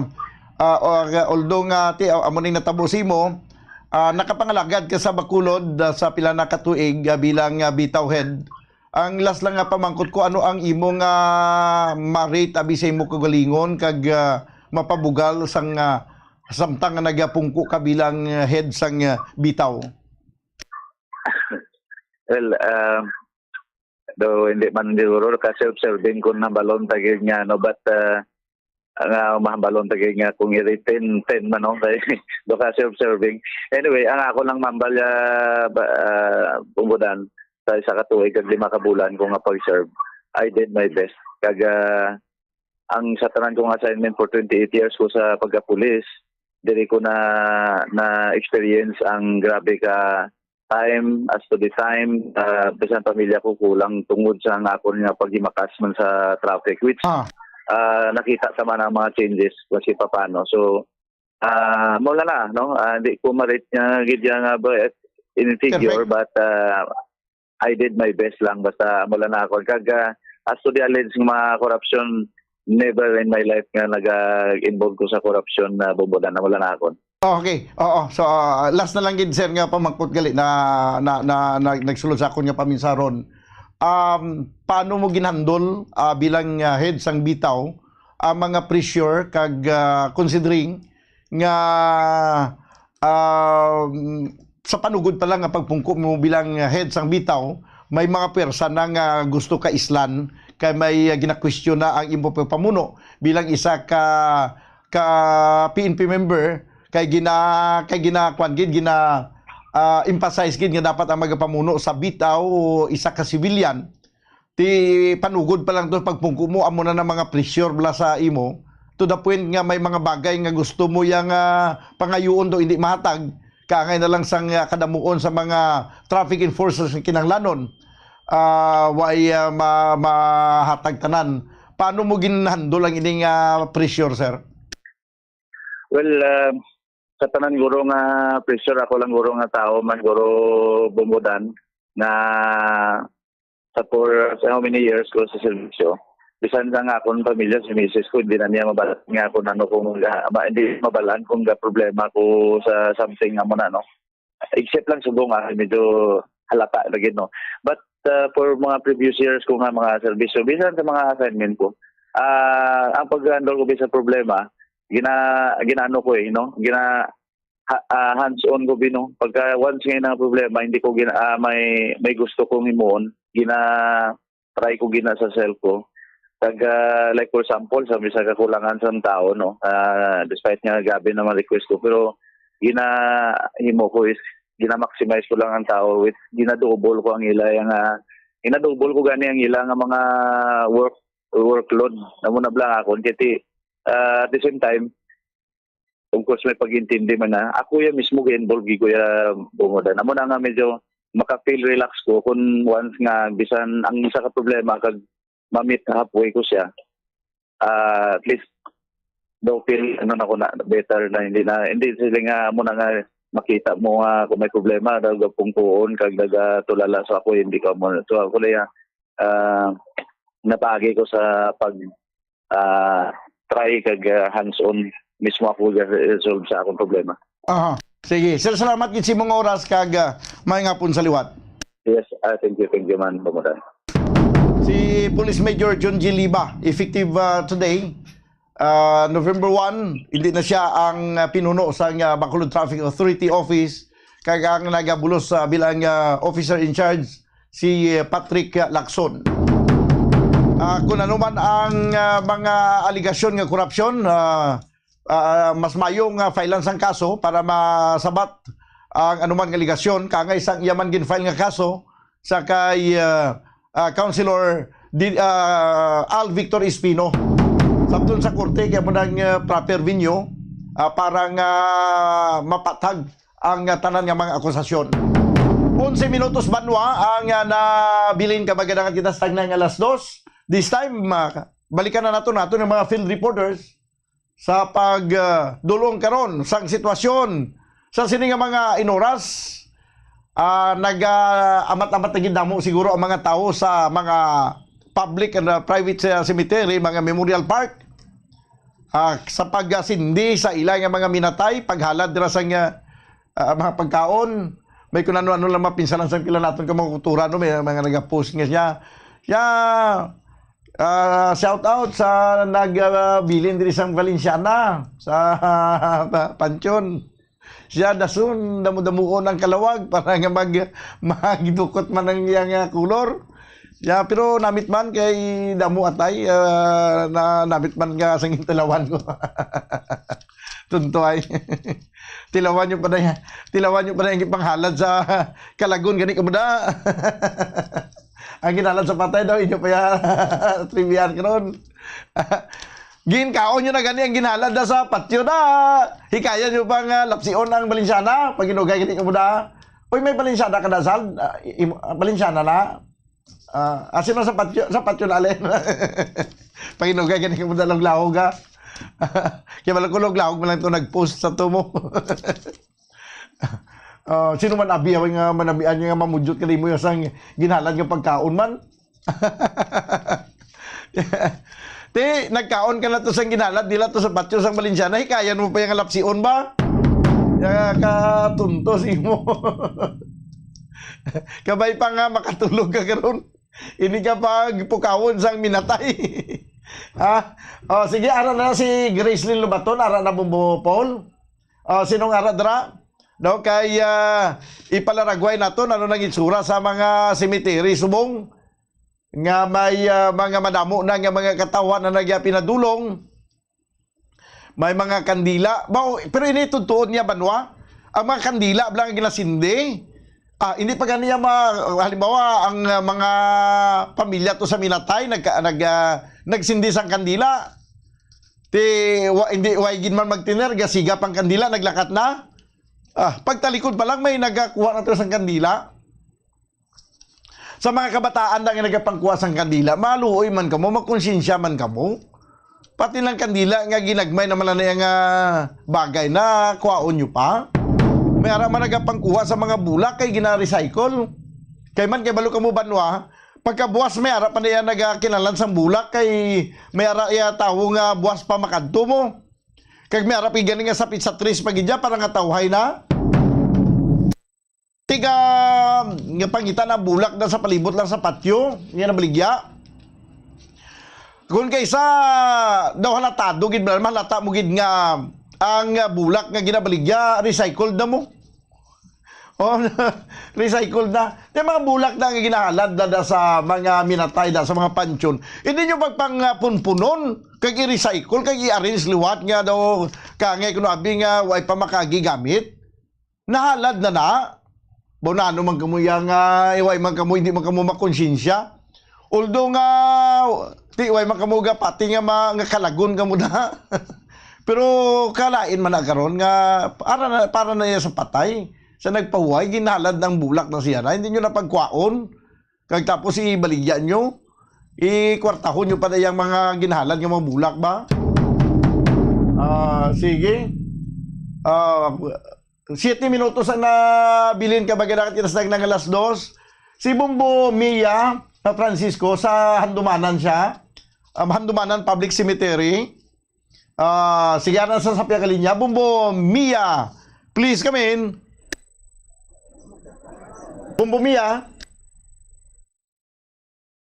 ah, o, ah, although nga ti, ah, amo ning natabo sa imo, ah, nakapangalagad ka sa Bacolod, ah, sa pila na ka tuig, ah, bilang, ah, bitaw head. Ang last lang nga pamangkot ko, ano ang imo nga ma-rate abi sa imo kaugalingon kag, ah, mapabugal sang, ah, samtang nga nagapungko ka bilang, ah, head sang, ah, bitaw? Well, ah, do hindi man siguro ka self-serving kung nabalon ta gid nga, no, but, ah, nga mahambalon ta gid nga kung iri ten, ten man, no, kay do ka self-serving. Anyway, ang ako lang mambal, ah, ba, ah, Bumbudan, sa isa ka tuig kag lima ka bulan ko nga pag-serve, I did my best. Kag, ah, ang sa tanan kong assignment for twenty-eight years ko sa pagkapulis, diri ko na, na-experience ang grabe ka time, as to the time, ah, bisan pamilya ko kulang tungod sa nga akon nga paghimakas man sa traffic, which, Ah. ah, nakita sa man ang mga changes kung si papano. So, ah, mao na na, no? Ah, di ko ma-rate nga gid nga ba, in figure, Perfect. but, ah, I did my best lang. Basta mula na ako. Kag, ah, as to the alleged mga corruption, never in my life nga nag-involve ko sa korupsyon na bumbudan na wala na akon. Okay. Oo. So, ah, last na lang gid, sir, nga pamangkot gali na, na, na, na nagsulod sa akon nga paminsaron. Um, paano mo ginhandle, ah, bilang, ah, head sang Bitaw ang mga pressure kag, ah, considering nga, um, sa panugod pa lang nga pagpungko mo bilang head sang Bitaw, may mga pwersa na nga gusto ka islan kay may, ah, ginakwestiyon na ang imo pagpamuno bilang isa ka, ka P N P member, kay gina-, kay gina-, kwan gid, gina, ah, emphasize gid nga dapat ang magapamuno sa Bitaw isa ka civilian. Ti panugod pa lang to pagpungko mo, amo na na mga pressure bala sa imo, to the point nga may mga bagay nga gusto mo yang, ah, pangayuon daw hindi mahatag, kaangay na lang sang, ah, kadamuon sa mga traffic enforcers nga kinahanglanon, ah, way, ah, ma-, mahatag tanan. Paano mo ginhandle ang ining, ah, pressure, sir? Well, ah, sa tanan guro nga pressure, ako lang guro nga tao man guro bumbudan nga sa for sa how many years ko sa serbisyo. Bisan sa nga akon pamilya, si misis ko, hindi na niya mabalaan nga ako nano kung ga-, ma-, hindi mabalaan kung ga problema ko sa something nga mo na, no? Except lang subong, ah, medyo halata lagi, no? But, ah, for mga previous years ko nga mga serbisyo, bisan sa mga assignment ko, ah, ang pag-handle ko bisan problema, gina-, ginaano ko eh, no? Gina-, ha-, ah, hands-on ko, bino. Pagka once nga na problema, hindi ko gina-, ah, may, may gusto kong himuon, gina-, try ko gina sa self ko. Kag, ah, like for example, sa bisan kakulangan sa tao, no? Ah, despite nga grabe naman request ko, pero ginahimo ko is gina-maximize ko lang ang tao with gina-double ko ang ila nga, gina-double ko gani ang ila nga mga work, workload. Namo na lang ako kay ti-, ah, at the same time, of course, may pag-intindi man na. Ako ya mismo gi-involve gi ko ya bungodan. Amo na nga medyo maka-feel relax ko kung once nga bisan ang isa ka problema kag ma-meet halfway ko siya. Ah, at least daw feel ano na ko na better na hindi na hindi sila nga mo na nga makita mo nga kung may problema daw gapungkuon kag nagatulala sa ako hindi ka mo so ako na ah, nabagi ko sa pag ah, try kag ah, hands-on mismo ako ga-resolve sa akong problema. Aha. Sige. Sir, salamat gid sa imong oras kag ah, may ngapon sa liwat. Yes, ah, thank you, thank you man, Pamudan. Si Police Major John G. Liba, effective ah, today, ah, November one, hindi na siya ang ah, pinuno sa ah, Bacolod Traffic Authority Office, kag ang nagabulos ah, bilang ah, officer in charge si Patrick Lacson. Ah, kung ano man ang ah, mga aligasyon nga korupsyon, ah, ah, mas mayo nga filean sang kaso para masabat ang anuman nga aligasyon, kangay sang iya man gin-file nga kaso sa kay ah, ah, Councilor Di, ah, Al Victor Espino. Sabton sa korte kay mo nang ah, proper venue ah, para nga mapatag ang ah, tanan nga mga akusasyon. Onse minutos banwa ang ah, nabilin ka, magadangat kita sa tagna nga alas dos. This time, ah, balikan na nato nato ng mga field reporters sa pag ah, dulong karon sang sitwasyon sa sini nga mga inoras. Ah, nag-amat-amat na gid damo siguro ang mga tawo sa mga public and ah, private ah, cemetery, mga memorial park. Ah, sa pagasindi sa ila nga mga minatay, paghalad dira sa nga, ah, mga pagkaon, may kun ano-ano lang mapinsalan sa pila naton ka mga kultura, no? May mga nagapost nga siya. Siya, ah, shout out sa nagbilin diri sa Valenciana, sa Panchon. Siya dason, damo-damuon ang kalawag para nga mag-, magdukot man ang iyang ah, kulor. Ya, pero namit man kay damo atay, ah, na namit man nga sang tilawan ko. Tunto ay. Tilawan niyo pa na, tilawan niyo pa na ang ipanghalad sa kalagon gani kamo da. Ang ginhalad sa patay daw, inyo pa ya trivia karon. Ginkaon niyo na gani ang ginhalad na sa patyo na. Hikaya niyo pa nga lapsion ang Balenciana, pag inugay gani kamo da. Uy, may Balenciana ka na, Sal? Ah, imo, ah, Balenciana na? Ah, asin mo sa patyo, sa patyo na alin. Panginugay gani ka mo dalog lahog, ha? Kaya wala ko log lahog man lang to nag-post sa tumo. Ah, sino man abi away nga manabian niya nga mamudyot ka mo yung sang ginhalad nga pagkaon man? Ti, nagkaon ka na to sang ginhalad, dila to sa patyo sang Valenciana, hikayan mo pa yung lapsion ba? Ya, katunto si mo. Kabay pa nga makatulog ka karon. Ini ka pagpukawon sang minatay. Ha? Oh, sige, ara na si Gracelyn Lobaton, ara na, Bombo Paul. Oh, sinong ara dra? No, kay, ah, ipalaragway naton ano nang itsura sa mga cemetery subong nga may, ah, mga madamo na nga mga katawhan na nagyapinadulong. May mga kandila. Ba, pero ini tutuon niya, Banwa? Ang mga kandila bala nga ginasindi. Ah, hindi pa ganiya ma-, halimbawa, ang, ah, mga pamilya to sa minatay, nagka-, nag-, ah, nagsindi sang kandila. Ti, wa-, hindi, way gid man magtiner, gasigap ang kandila, naglakat na. Ah, pagtalikod pa lang, may nagakuha na to sang kandila. Sa mga kabataan lang nga nagapangkuha sang kandila, maluoy man kamo, makonsyensya man kamo. Pati lang kandila nga ginagmay naman na nga bagay na kuhaon nyo pa. May ara man nagapangkuha sa mga bulak kay gina-recycle. Kay man kay balo kamo, Banwa, pagkabuas may ara pa na iya nagakinalan sang bulak kay may ara iya tawo nga buas pa makadto mo. Kag may ara pa gani nga sapit sa tres pa gid dya para nga tawhay na. Tiga nga pangita na bulak na sa palibot lang sa patyo, nga nabaligya. Kung kaysa daw halatado gid, mahalata mo gid nga ang bulak nga ginabaligya, recycled na mo. Oh, recycled na. Yung mga bulak na nga ginahalad na, na sa mga minatay na, sa mga pansyon. Hindi nyo pagpangpunpunon, kag i-recycle, kag i-arrange liwat nga daw, kangay kuno abi nga, way pa makagigamit. Nahalad na na. Bonano man kamo iya nga, iway man kamo, hindi man kamo makonsyensya. Although nga, ti, way man kamo gapati nga ma-, nga kalagon kamo na. Pero kalain man na karon nga para na, para na iya sa patay. Sa nagpahuway, ginhalad ng bulak na siya na. Hindi nyo na pagkwaon. Kag tapos ibaligya nyo. Ikwartahon nyo pa na yung mga ginhalad nga mga bulak ba? Ah, sige. Ah, Siete minutos ang nabilin ka, bagay na katinas na nga alas dos. Si Bombo Mia, ah, Francisco, sa Handumanan siya. Um, Handumanan Public Cemetery. Ah, sige, ana sa sapya ka linya. Bombo Mia, please come in. Bombo Mia.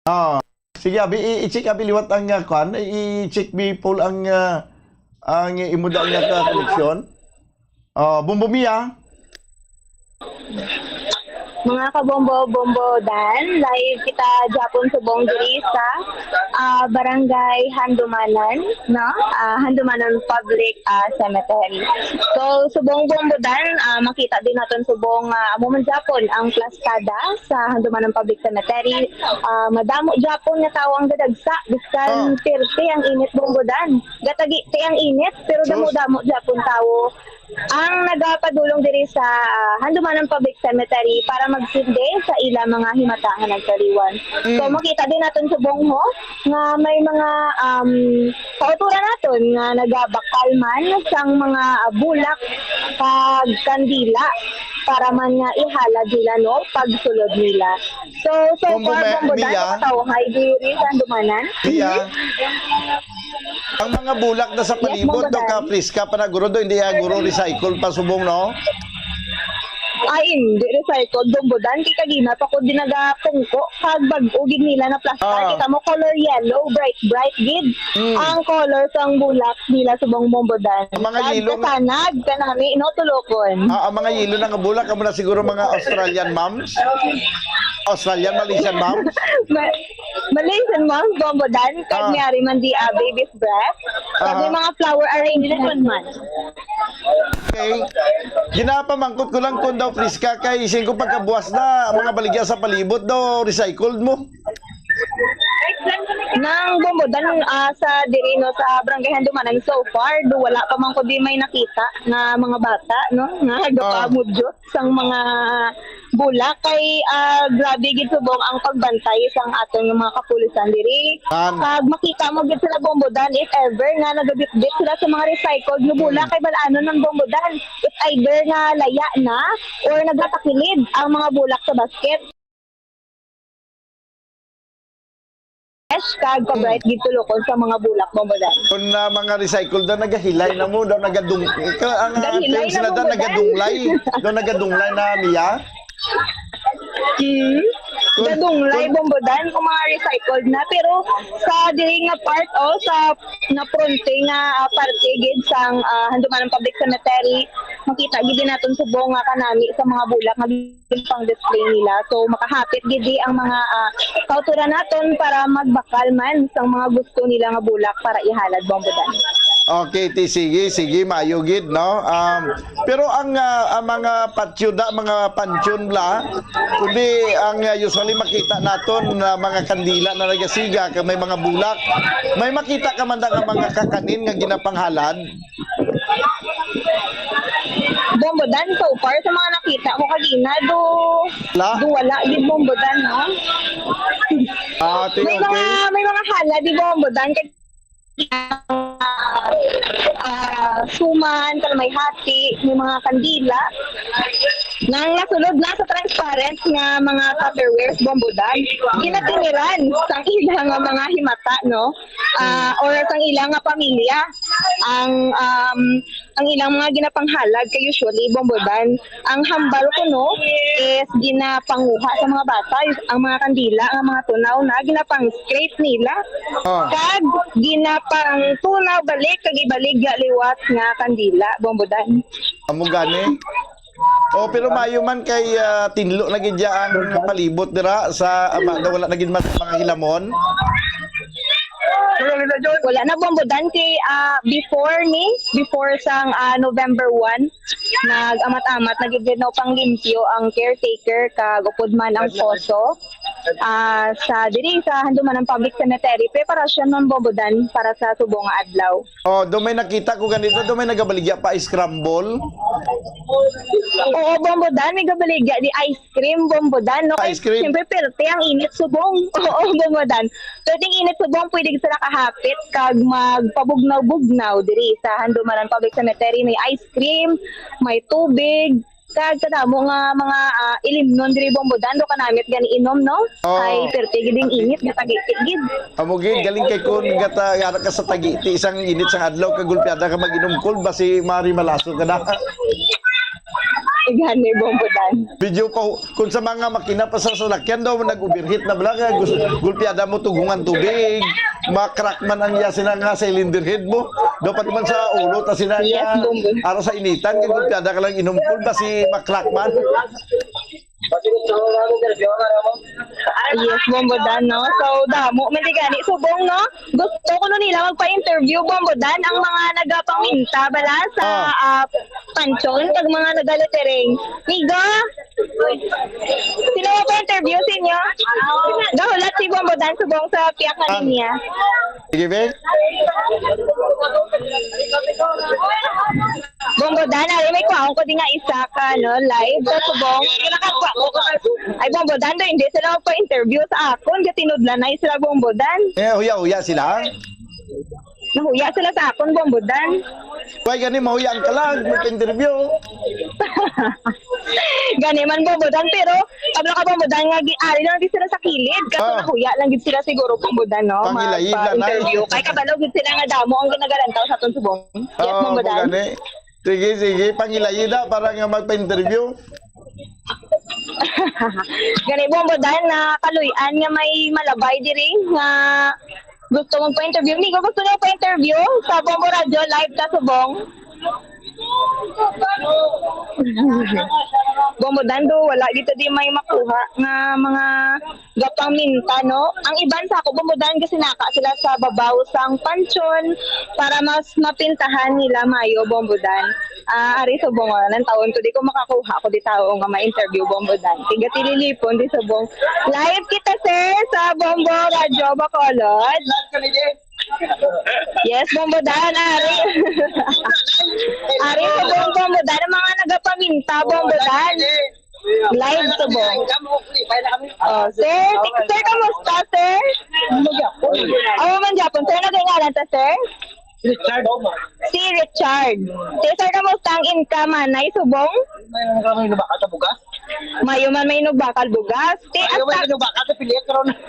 Ah, sige, abi, i-, i-check abi liwat ang, ah, kwan, i-check bi, Paul, ang, ah, ang imo da nga ka-, connection. Ah, Bombo Mia. Mga kabombo, Bombo Dan, live kita gyapon subong diri sa, ah, Barangay Handumanan, no? Ah, Handumanan Public, ah, Cemetery. So, subong Bombo Dan, ah, makita din naton subong, ah, amo man gyapon ang plastada sa Handumanan Public Cemetery. Ah, madamo gyapon nga tawo ang gadagsa, bisan Oh. thirty ang init, Bombo Dan. Gatagi ti ang init, pero Sus. damo-damo gyapon tawo ang nagapadulong diri sa, ah, Handumanan Public Cemetery para magsindi sa ila mga himata nga nagkaliwan. Mm. So, makita din naton subong ho nga may mga, um, kauturan naton nga nagabakal man sang mga, ah, bulak kag kandila para man nga ihalad nila, no, pagsulod nila. So, so Bombo far, me-, Bombo Dan, Mia. Nakatawhay diri sa Handumanan. Mia. Mhm. Ang mga bulak na sa Yes, palibot, Bombo no, Dan. Ka Priska, pa na guro do, hindi ya guro recycle pa subong, no? Ay, hindi recycle, Bombo Dan, kay kagina pa ko din nagapungko, kag bag-o gid nila na plastar. Ah. Kita mo, color yellow, bright, bright gid. Mm. Ang color sang bulak nila subong, Bombo Dan. Ang mga Kag yellow nga kasanag, kanami, no, tulokon. Ah, ang mga yellow na nga bulak, amo na siguro mga Australian moms? Australian, Malaysian moms? Ma-, Malaysian moms, Bombo Dan, kag Ah. may ari man di, ah, baby's breath. Kag may Aha. mga flower arrangement man. Okay. Ginapamangkot ko lang kung daw Priska kay isin ko pagkabuas na, ang mga baligya sa palibot daw, recycled mo. Nang Bombo Dan, ah, sa diri, no, sa Barangay Handumanan, so far, do wala pa man ko di may nakita nga mga bata, no, nga Ah. nagapamudyot sang mga bulak. Kay, ah, grabe gid subong ang pagbantay sang aton nga mga kapulisan diri. An- Pag makita mo gid sila, Bombo Dan, if ever nga nagabitbit sila sa mga recycled nga bulak, Hmm. kay bal-anon man, Bombo Dan, if either nga laya na or nagatakilid ang mga bulak sa basket. fresh kag pa-bright gid tulokon sa mga bulak, Bombo Dan. Kung na mga recycle daw, nagahilay na mo, daw nagadung-, ka, ang, ah, Gahilay terms na na, daw, Bombo Dan. Nagadunglay. Daw nagadunglay na niya. Hmm. Kung, Gadunglay, kung Bombo Dan, kung mga recycled na. Pero sa diri nga part, oh, sa na fronte nga, ah, parte gid sang, ah, Handumanan Public Cemetery, makita gid naton subong nga kanami sa mga bulak nga pang-display nila. So, makahapit gid di ang mga, ah, kautoran naton para magbakal man sang mga gusto nila nga bulak para ihalad, Bombo Dan. Okay, ti, sige, sige, maayo gid, no? Um, pero ang, ah, ang mga patsyuda, mga pansyon bla, kundi ang, ah, usually makita naton na mga kandila na nagasiga, kag may mga bulak, may makita ka man nga mga kakanin nga ginapanghalad? Bombo Dan, so far, sa mga nakita ko kagina, do, La? Do wala gid, Bombo Dan, no? Ah, ti, May mga, okay. May mga hala, di, Bombo Dan, kag, ah, suman, kalamay hati, may mga kandila. Nang nasulod na sa transparent nga mga Tupperwares, Bombo Dan, ginatiniran sa ilang nga mga himata, no? Ah, or sa ilang nga pamilya. Ang, um, ang ilang mga ginapanghalad kay usually, Bombo Dan, ang hambal ko, no, is ginapanguha sa mga bata, ang mga kandila, ang mga tunaw na ginapang-scrape nila. Ah. Kag ginapangtunaw balik, kag ibaligya liwat nga kandila, Bombo Dan. Amo gani. Oh, pero maayo man kay, ah, tinlo na gid ya ang palibot dira sa, ah, ma-, wala na gid man mga hilamon. Wala na, Bombo Dan, kay, ah, before ni, before sang, ah, November one, nag-amat-amat na gid, no, panglimpyo ang caretaker kag upod man ang poso, ah, sa diri sa Handumanan Public Cemetery. Preparasyon man, Bombo Dan, para sa subong nga adlaw. Oh, do may nakita ko ganito, do may nagabaligya pa scramble. Oo, Bombo Dan, may gabaligya di ice cream, Bombo Dan, no? Ice cream. Siyempre, perte ang init subong. Oo, Bombo Dan. Perte ang init subong, pwede sila kahapit kag magpabugnaw-bugnaw diri sa Handumanan Public Cemetery. May ice cream, may tubig, kag kadamo nga mga, ah, ilimnon diri, Bombo Dan, do kanami gani inom, no? Oh. Ay, perte gid ang init, gatagiti gid. Amo gid, galing kay kun gata, yara ka sa tagiti, isang init sang adlaw, kag gulpiada ka mag-inom cold, basi mari malaso ka na. Gani, Bombo Dan. Video pa, kung sa mga makina pa sa salakyan daw, nag-overheat na bala, kaya gus-, gulpiada mo tugungan tubig, ma-crack man ang iya sina nga cylinder head mo. Dapat man sa ulo, ta sina Yes, nga, Bombo. Ara sa initan, kay gulpiada ka lang inom cold, basi ma-crack man. Yes, Bombo Dan, no? So, damo man di gani subong, no? Gusto ko no nila magpa-interview, Bombo Dan, ang mga nagapaminta bala sa, Ah. ah, pansyon, kag mga nagalitering. Migo, sino mo pa-interview sa inyo? Gahulat si Bombo Dan subong sa piyak na Ah. linya. Sige, be. Bombo Dan, ari may kwaon ko di nga isa ka, no, live sa subong. Ay, Bombo Dan, do, hindi sila magpa-interview sa akon. Gatinudlanay sila, Bombo Dan. Eh, huya-huya sila. Nahuya sila sa akon, Bombo Dan. Why gani mahuya ang kalag, mag-interview? Gani man, Bombo Dan, pero kabalo ka, Bombo Dan, nga gi-, ari lang gid sila sa kilid, kaso Ah. nahuya lang gid sila siguro, Bombo Dan, no? Pangilayi lang, Magpa-interview. Ay. Kay kabalo gid sila nga damo ang ginagalantaw sa aton subong. Yes, Ah, Bombo Dan. Gani. Sige, sige, pangilayi na para nga magpa-interview. Gani, Bombo Dan, na kaluy-an nga may malabay diri nga gusto magpa-interview. Migo, gusto niyo pa-interview sa Bombo Radyo, live sa Subong? Bombo Dan, do, wala gid di may makuha nga mga gapaminta, no? Ang iban sa ako, Bombo Dan, kasi naka sila sa babaw sang pansyon para mas mapintahan nila mayo, Bombo Dan. Ah, ari Subong, oh, nang taon ko, di ko makakuha ako di tao nga ma-interview, Bombo Dan. Tiga Tililipon, di Subong. Live kita, sir, sa Bombo Radyo Bacolod. Yes, Bombo Dan, ari. Ari Subong, Bombo Dan, ang mga nagapaminta, Bombo Dan. Live Subong. Oh, sir, sir, kamusta, sir? Oh, man Japon. Sir, ano ang ngalan ta, sir? Richard. Si Richard. Si sir, kamusta ang income, anay, Subong? May ano kami, nabaka sa bugas? Mayo man may inugbakal bugas. Ti Ayaw, may hasta, inugbakal sa pilit, pero na-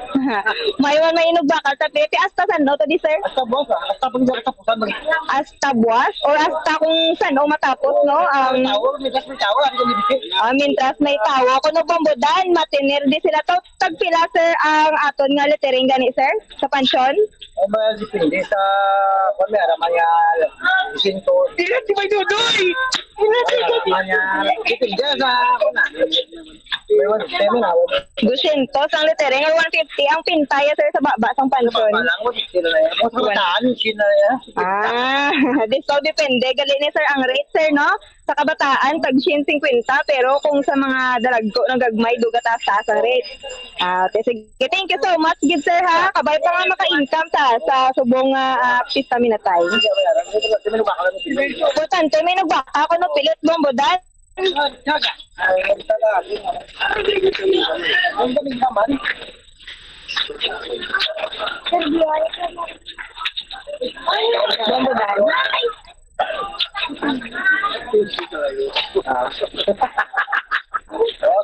mayo man may inugbakal sa piti. Hasta san-o to di, sir? Hasta buwas, ah. Hasta pag hindi katapusan, mag- Hasta buwas or hasta kung san-o matapos, no? Ang Tawag, may gas, may tawag, ang gabi. Ah, mintras may tawo. Kuno Bombodan, matinir di sila to. Tagpila, sir, ang aton nga letering gani, sir? Sa pansyon? Ay, mga depende sa, kung may araman niya, sinto. Dili, di may dudoy! Ay, araman niya, depende sa, kung na. May one fifty, may nawag. Dusyentos ang letering or one fifty ang pinta ya, sir, sa baba sang pansyon. Sa baba lang, one fifty na yan. Mas One- mataas, yun na yan. Ah, di so depende. Gali ni, sir, ang rate, sir, no? Sa kabataan, tag siyento cincuenta, pero kung sa mga dalagko, nagagmay, duga taas-taas ang rate. Ah, okay, sige. Thank you so much, gid, sir, ha? Kabay pa nga maka-income sa, sa subong nga, ah, pista minatay. Importante, may nagbaka ako, no, pilit, Bombodan. Bombodan.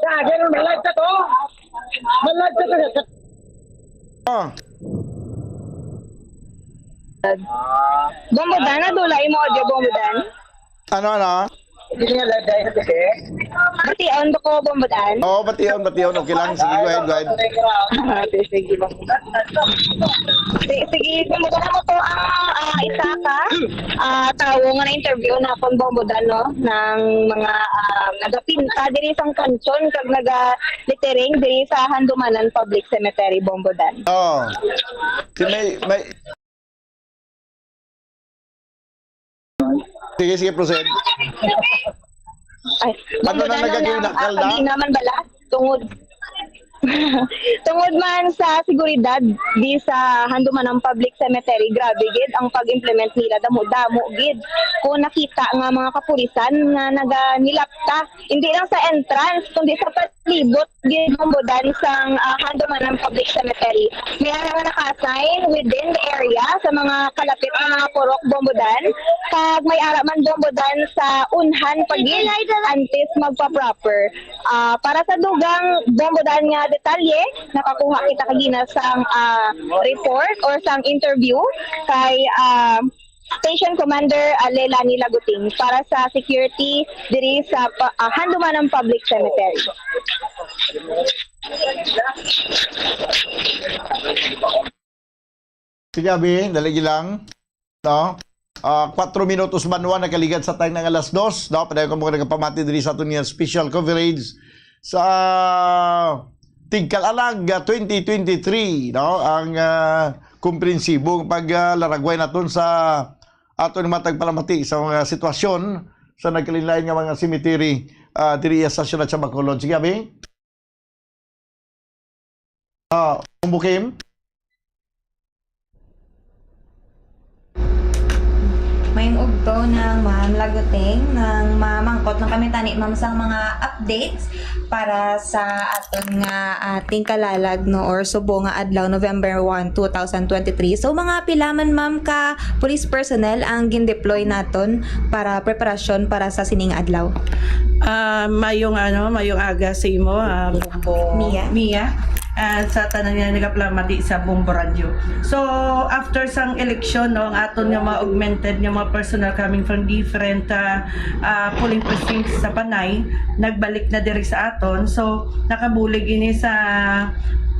Ah, ganun, may live ka to? May live ka to? Ah. Bombodan, nadula imo audio, Bombodan? Ano, ano? Hindi nga live dahil kasi. Bation ba ko, Bombodan? Oo, bation, bation. Okay lang. Sige, go ahead, go ahead. Ah, okay, sige, Bombodan. Si-, sige, Bombodan, amo to ang, ah, isa ka, ah, tawo nga na-interview na akon, Bombodan, no? Ng mga, ah, nagapinta diri sang kanton kag naga-lettering diri sa Handumanan Public Cemetery, Bombodan. Oo. Si may, may Sige, sige, proceed. Ay, Ano na, nagagay na, ah, kalda? Pagina man bala, tungod, tungod man sa seguridad di sa Handumanan Public Cemetery, grabe gid ang pag-implement nila, damo-damo gid. Kung nakita nga mga kapulisan nga naga-, nilapta, hindi lang sa entrance, kundi sa palibot gid, Bombodan, sang, ah, Handumanan Public Cemetery. May ara nga naka-assign within the area sa mga kalapit nga mga purok, Bombodan, kag may ara man, Bombodan, sa unhan pa gid antes magpa-proper. Ah, para sa dugang, Bombodan, nga detalye, nakakuha kita kagina sang, ah, report or sang interview kay, ah, Station Commander, ah, Lelani Laguting para sa security diri sa pa-, ah, Handumanan Public Cemetery. Sige, abi, daligi lang. No? Ah, kuwatro minutos man wa nakaligad sa time nga alas dos, no? Padayon kamo nagapamati diri sa aton nga special coverage sa Tingkalalag, ah, twenty twenty-three, no? Ang, ah, komprehensibong pag, ah, laragway naton sa aton mga tagpalamati sa mga sitwasyon sa nagkalainlain nga mga cemetery, ah, diri sa siyudad sa Bacolod. Sige, abi. Ah, Bombo Kim? Mayong udto nang Ma'am Laguting, nang mamangkot lang kami tani, ma'am, sang mga updates para sa aton nga, ah, Tingkalalag, no, or Subo nga adlaw, November one, two thousand twenty-three. So, mga pila man, ma'am, ka police personnel ang gindeploy naton para preparasyon para sa sining adlaw? Ah, mayong, ano, mayong aga sa imo, ah, Bombo Mia. Mia. Ah, sa tanan nga nagapalamati sa Bombo Radyo. So, after sang eleksyon, no, ang aton nga mga augmented nga mga personnel coming from different, ah, ah, polling precincts sa Panay, nagbalik na diri sa aton. So, nakabulig ini sa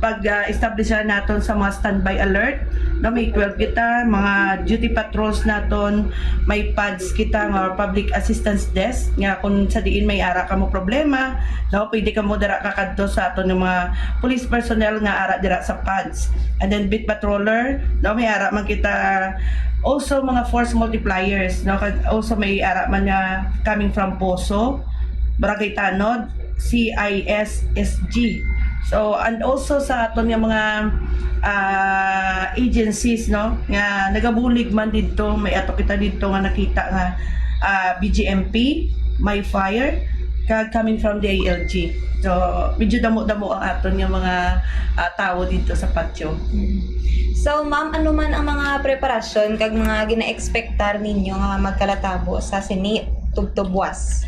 pag, ah, establish naton sa mga standby alert. No, may twelve kita, mga duty patrols naton, may pads kita nga public assistance desk nga kung sa diin may ara kamo problema, no, pwede kamo dira kakadto sa aton nga mga police personnel nga ara dira sa pads. And then beat patroller, no, may ara man kita also mga force multipliers, no, kag also may ara man nga coming from Poso, Barangay Tanod, C I S S G. So, and also sa aton nga mga, ah, agencies, no, nga nagabulig man didto, may ato kita didto nga nakita nga, ah, B G M P, may fire, kag coming from the I L G. So, medyo damo-damo ang aton nga mga, ah, tawo didto sa patio. So, ma'am, ano man ang mga preparasyon kag mga gina-expectar ninyo nga magkalatabo sa sini tubtob buwas?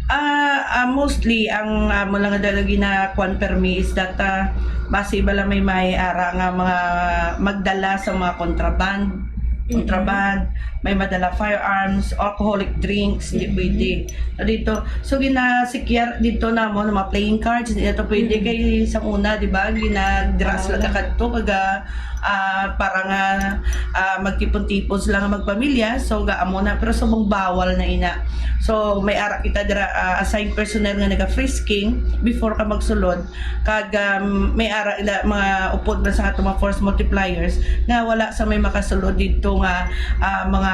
Ah, ah, mostly ang amo lang nga dala ginakuan permi is that, ah, basi bala may may ara nga mga magdala sa mga contraband, Mm-mm. contraband, may madala firearms, alcoholic drinks, hindi Mm-mm. pwede. Na dito, so ginasikyar dito namo ng mga playing cards, hindi na to pwede Mm-mm. kay sa una, di ba, ginagdras Ah. lang ka kadto, kaga, ah, para nga, ah, magtipon-tipon sila nga magpamilya, so gaamo na, pero subong bawal na ina. So may ara kita dira, ah, assigned personnel nga naga-frisking before ka magsulod, kag, um, may ara ila mga upod na sa ato mga force multipliers nga wala sa may makasulod dito nga, ah, mga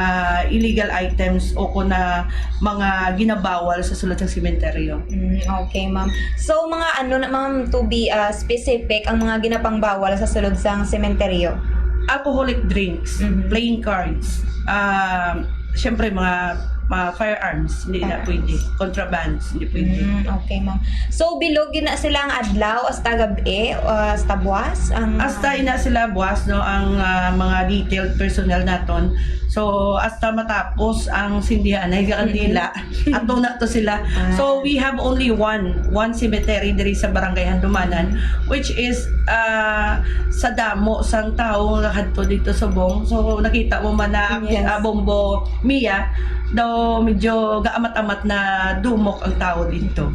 illegal items o kung na mga ginabawal sa sulod sa sementeryo. Mm, okay, ma'am. So, mga ano na, ma'am, to be, ah, specific, ang mga ginapangbawal sa sulod sang sementeryo? Alcoholic drinks, Mhm. playing cards, ah, syempre, mga, mga firearms, hindi na Firearms. pwede. Contrabands, hindi pwede. Mm, okay, ma'am. So, bilog yun na sila ang adlaw, hasta gabi, ah, hasta buwas? Ang Hasta ina sila buwas, no, ang, ah, mga detailed personnel naton. So, hasta matapos ang sindihan, ay Mm-mm. kandila. Ato na to sila. Ah. So, we have only one, one cemetery diri sa Barangay Handumanan, which is, ah, sa damo sang tawo nga kadto dito subong. So, nakita mo man na, Yes. ah, Bombo Mia, daw medyo gaamat-amat na dumok ang tawo dito.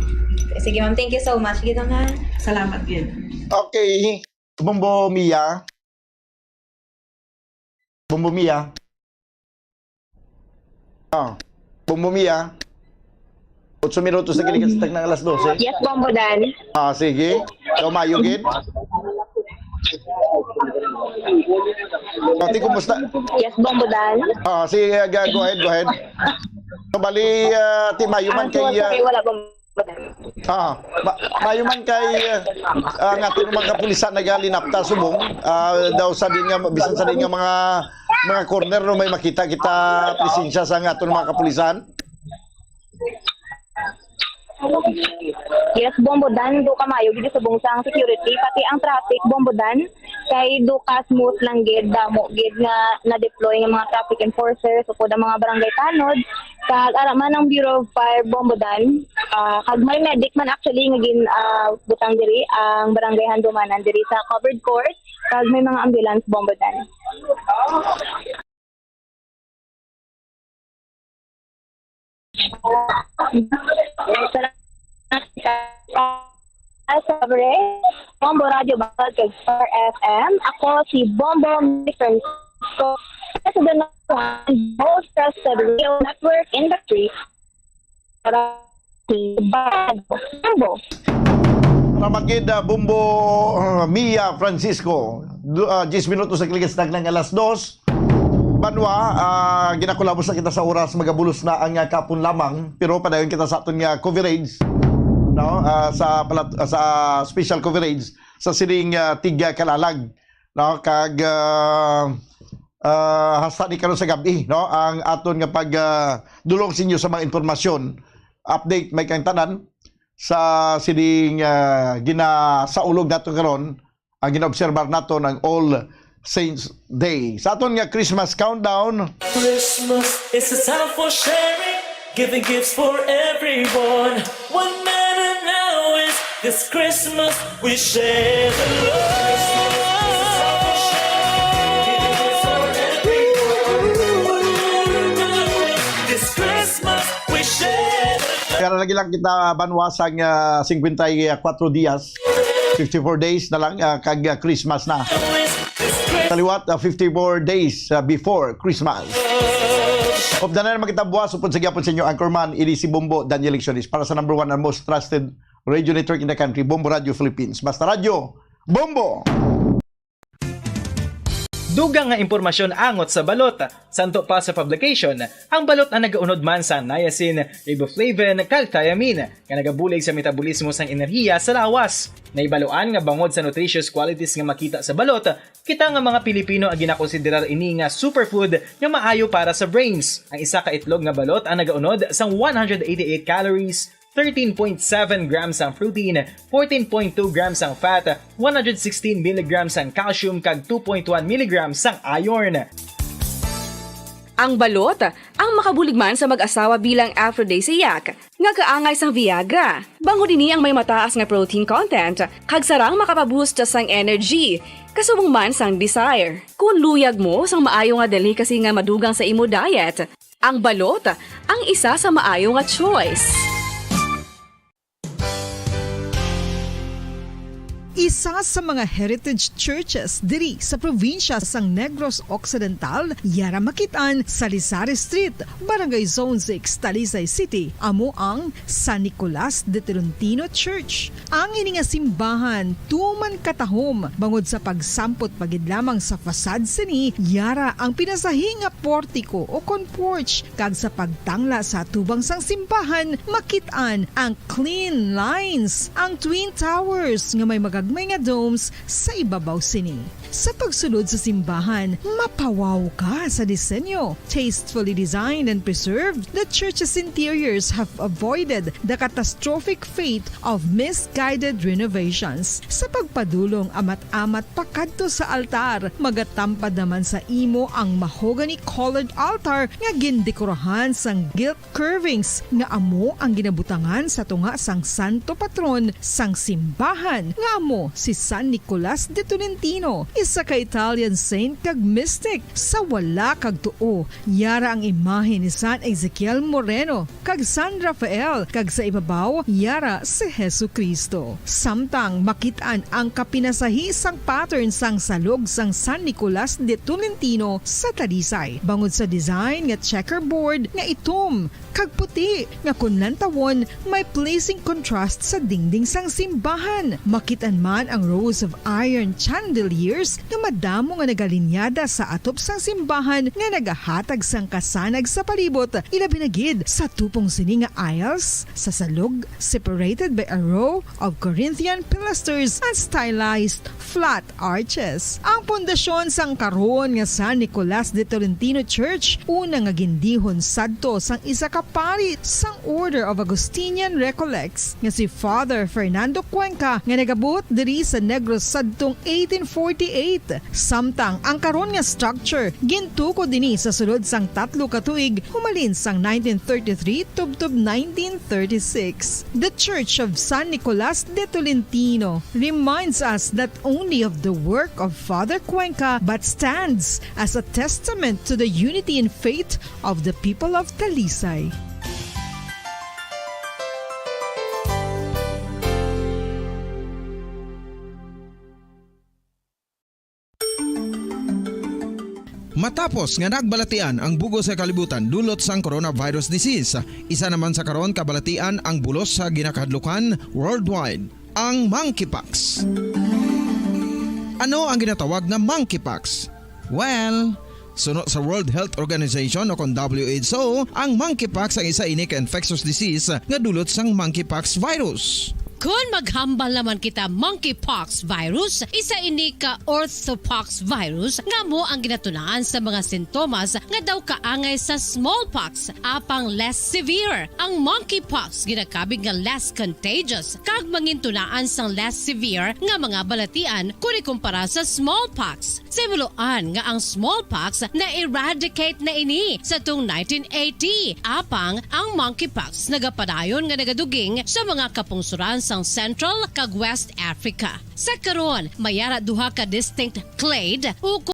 Sige, ma'am. Thank you so much. Gito nga. Salamat gid. Okay. Bombo Mia. Bombo Mia. Ah, Bombo Mia. Otso minutos na gini kasi tag ng alas dose. Yes, Bombo Dan. Ah, sige. Ikaw, mayo gid. Ati, kumusta? Yes, Bombo Dan. Ah, sige, ah, go ahead, go ahead. So, bali, ah, ti mayo man Ang kay, tuwa sa ah, kay wala, Bombo Dan. Ah, ma-, mayo man kay, ah, ang aton mga kapulisan nagalinapta subong. Ah, daw sa din nga, bisan sa din nga mga, mga corner, no, may makita kita presensya sa ang aton mga kapulisan. Yes, Bombo Dan, do kamayo gid subong sang security, pati ang traffic, Bombo Dan, kay do ka smooth lang gid, damo gid nga na-deploy nga mga traffic enforcers, upod ang mga barangay tanod, kag ara man ang Bureau of Fire, Bombo Dan, ah, kag may medic man actually nga gin, ah, butang diri ang barangay Handumanan diri sa covered court, kag may mga ambulance, Bombo Dan. Sobre Bombo Radio Bacolod kag Star F M. Ako si Bombo Francisco, President ng Most Trusted Radio Network in the Street. Para si Bombo. Salamat gid, ah, Bombo, ah, Mia Francisco. Du-, ah, diyes minutos sa kalikas nag nang alas dos. Banwa, ah, ginakulabos na kita sa oras, magabulos na ang, ah, kapon lamang, pero padayon kita sa aton nga coverage, no? Ah, sa palat-, ah, sa special coverage sa sining, ah, Tigkalalag, no? Kag, ah, ah, hasta ni karon sa gabi, no? Ang aton nga pag, ah, dulong sa inyo sa mga impormasyon, update may kang tanan sa sining, ah, ginasaulog nato karon, ang ginaobserbar naton ang All Saints Day. Sa aton nga Christmas countdown, Christmas is a time for sharing, giving gifts for everyone. What matter now is this Christmas we share the love. This Christmas we share the love. Kaya lagi lang kita, Banwa, sang, ah, singkwenta y kuwatro dias. Fifty-four days na lang, ah, kag, ah, Christmas na. Kaliwat, ah, fifty-four days, ah, before Christmas. Updan na naman kita buwas, upod sa gyapon sa inyo, anchorman, ini si Bombo Daniel Leccionis, para sa number one and most trusted radio network in the country, Bombo Radio Philippines. Basta Radyo, Bombo! Dugang nga impormasyon angot sa balot. Santo pa sa publication, ang balot ang nagaunod man sa niacin, riboflavin, kag thiamine, nga nagabulig sa metabolismo sang enerhiya sa lawas. Nahibaluan nga bangod sa nutritious qualities nga makita sa balot, kita nga mga Pilipino ang ginakonsiderar ini nga superfood nga maayo para sa brains. Ang isa ka itlog nga balot ang nagaunod sang one hundred eighty-eight calories, thirteen point seven grams ang protein, fourteen point two grams ang fat, one hundred sixteen milligrams ang calcium, kag two point one milligrams ang iron. Ang balot, ang makabulig man sa mag-asawa bilang aphrodisiac, nga kaangay sang Viagra. Bangod ini ang may mataas nga protein content, kag sarang makapaboost sang energy, kasubong man sang desire. Kung luyag mo sang maayo nga delicacy nga madugang sa imo diet, ang balot ang isa sa maayo nga choice. Isa sa mga heritage churches diri sa probinsya sang Negros Occidental, yara makit-an sa Lisari Street, Barangay Zone six, Talisay City, amo ang San Nicolas de Tolentino Church. Ang ini nga simbahan tuman katahom bangod sa pagsampot pa gid lamang sa facade sini, yara ang pinasahi nga portiko o kon porch, kag sa pagtangla sa atubang sang simbahan, makit-an ang clean lines, ang twin towers nga may magagmay nga domes sa ibabaw sini. Sa pagsulod sa simbahan, mapawaw ka sa disenyo. Tastefully designed and preserved, the church's interiors have avoided the catastrophic fate of misguided renovations. Sa pagpadulong amat-amat pakadto sa altar, magatampad naman sa imo ang mahogany-colored altar nga gindekorahan sang gilt curvings nga amo ang ginabutangan sa tunga sang santo patron sang simbahan, nga amo si San Nicolas de Tolentino, isa ka Italian saint kag mystic. Sa wala kag tuo, yara ang imahe ni San Ezekiel Moreno kag San Rafael, kag sa ibabaw, yara si Jesu-Cristo. Samtang makit-an ang kapinasahi sang pattern sang salog sang San Nicolas de Tolentino sa Talisay, bangod sa design nga checkerboard nga itom kag puti nga kun lantawon may pleasing contrast sa dingding sang simbahan. Makit-an man ang rows of iron chandeliers nga madamo nga nagalinyada sa atop sang simbahan nga nagahatag sang kasanag sa palibot, ilabi na gid sa tupong sini nga aisles sa salog, separated by a row of Corinthian pilasters and stylized flat arches. Ang pundasyon sang karon nga San Nicolas de Tolentino Church, una nga gindihon sadto sang isa ka pari sang Order of Augustinian Recollects, nga si Father Fernando Cuenca, nga nagabuot diri sa Negros sadtong eighteen forty-eight. Samtang ang karon nga structure gintukod ini sa sulod sang tatlo ka tuig, humalin sang nineteen thirty-three tubtob nineteen thirty-six. The Church of San Nicolas de Tolentino reminds us not only of the work of Father Cuenca but stands as a testament to the unity in faith of the people of Talisay. Matapos nga nagbalatian ang bug-os nga kalibutan dulot sang coronavirus disease, isa naman sa karon kabalatian ang bulos sa ginakahadlukan worldwide, ang monkeypox. Ano ang ginatawag nga monkeypox? Well, suno sa World Health Organization o kon W H O, ang monkeypox ang isa ini ka infectious disease nga dulot sang monkeypox virus. Kon maghambal naman kita monkeypox virus, isa ini ka orthopox virus nga amo ang ginatunaan sa mga sintomas nga daw kaangay sa smallpox, apang less severe. Ang monkeypox ginakabig nga less contagious kag mangintunaan sang less severe nga mga balatian kon ikumpara sa smallpox. Sa himuloan nga ang smallpox na-eradicate na ini sa tung nineteen eighty, apang ang monkeypox nagapadayon nga nagaduging sa mga kapungsoran sang Central kag West Africa. Sa karon, may ara duha ka distinct clade ukon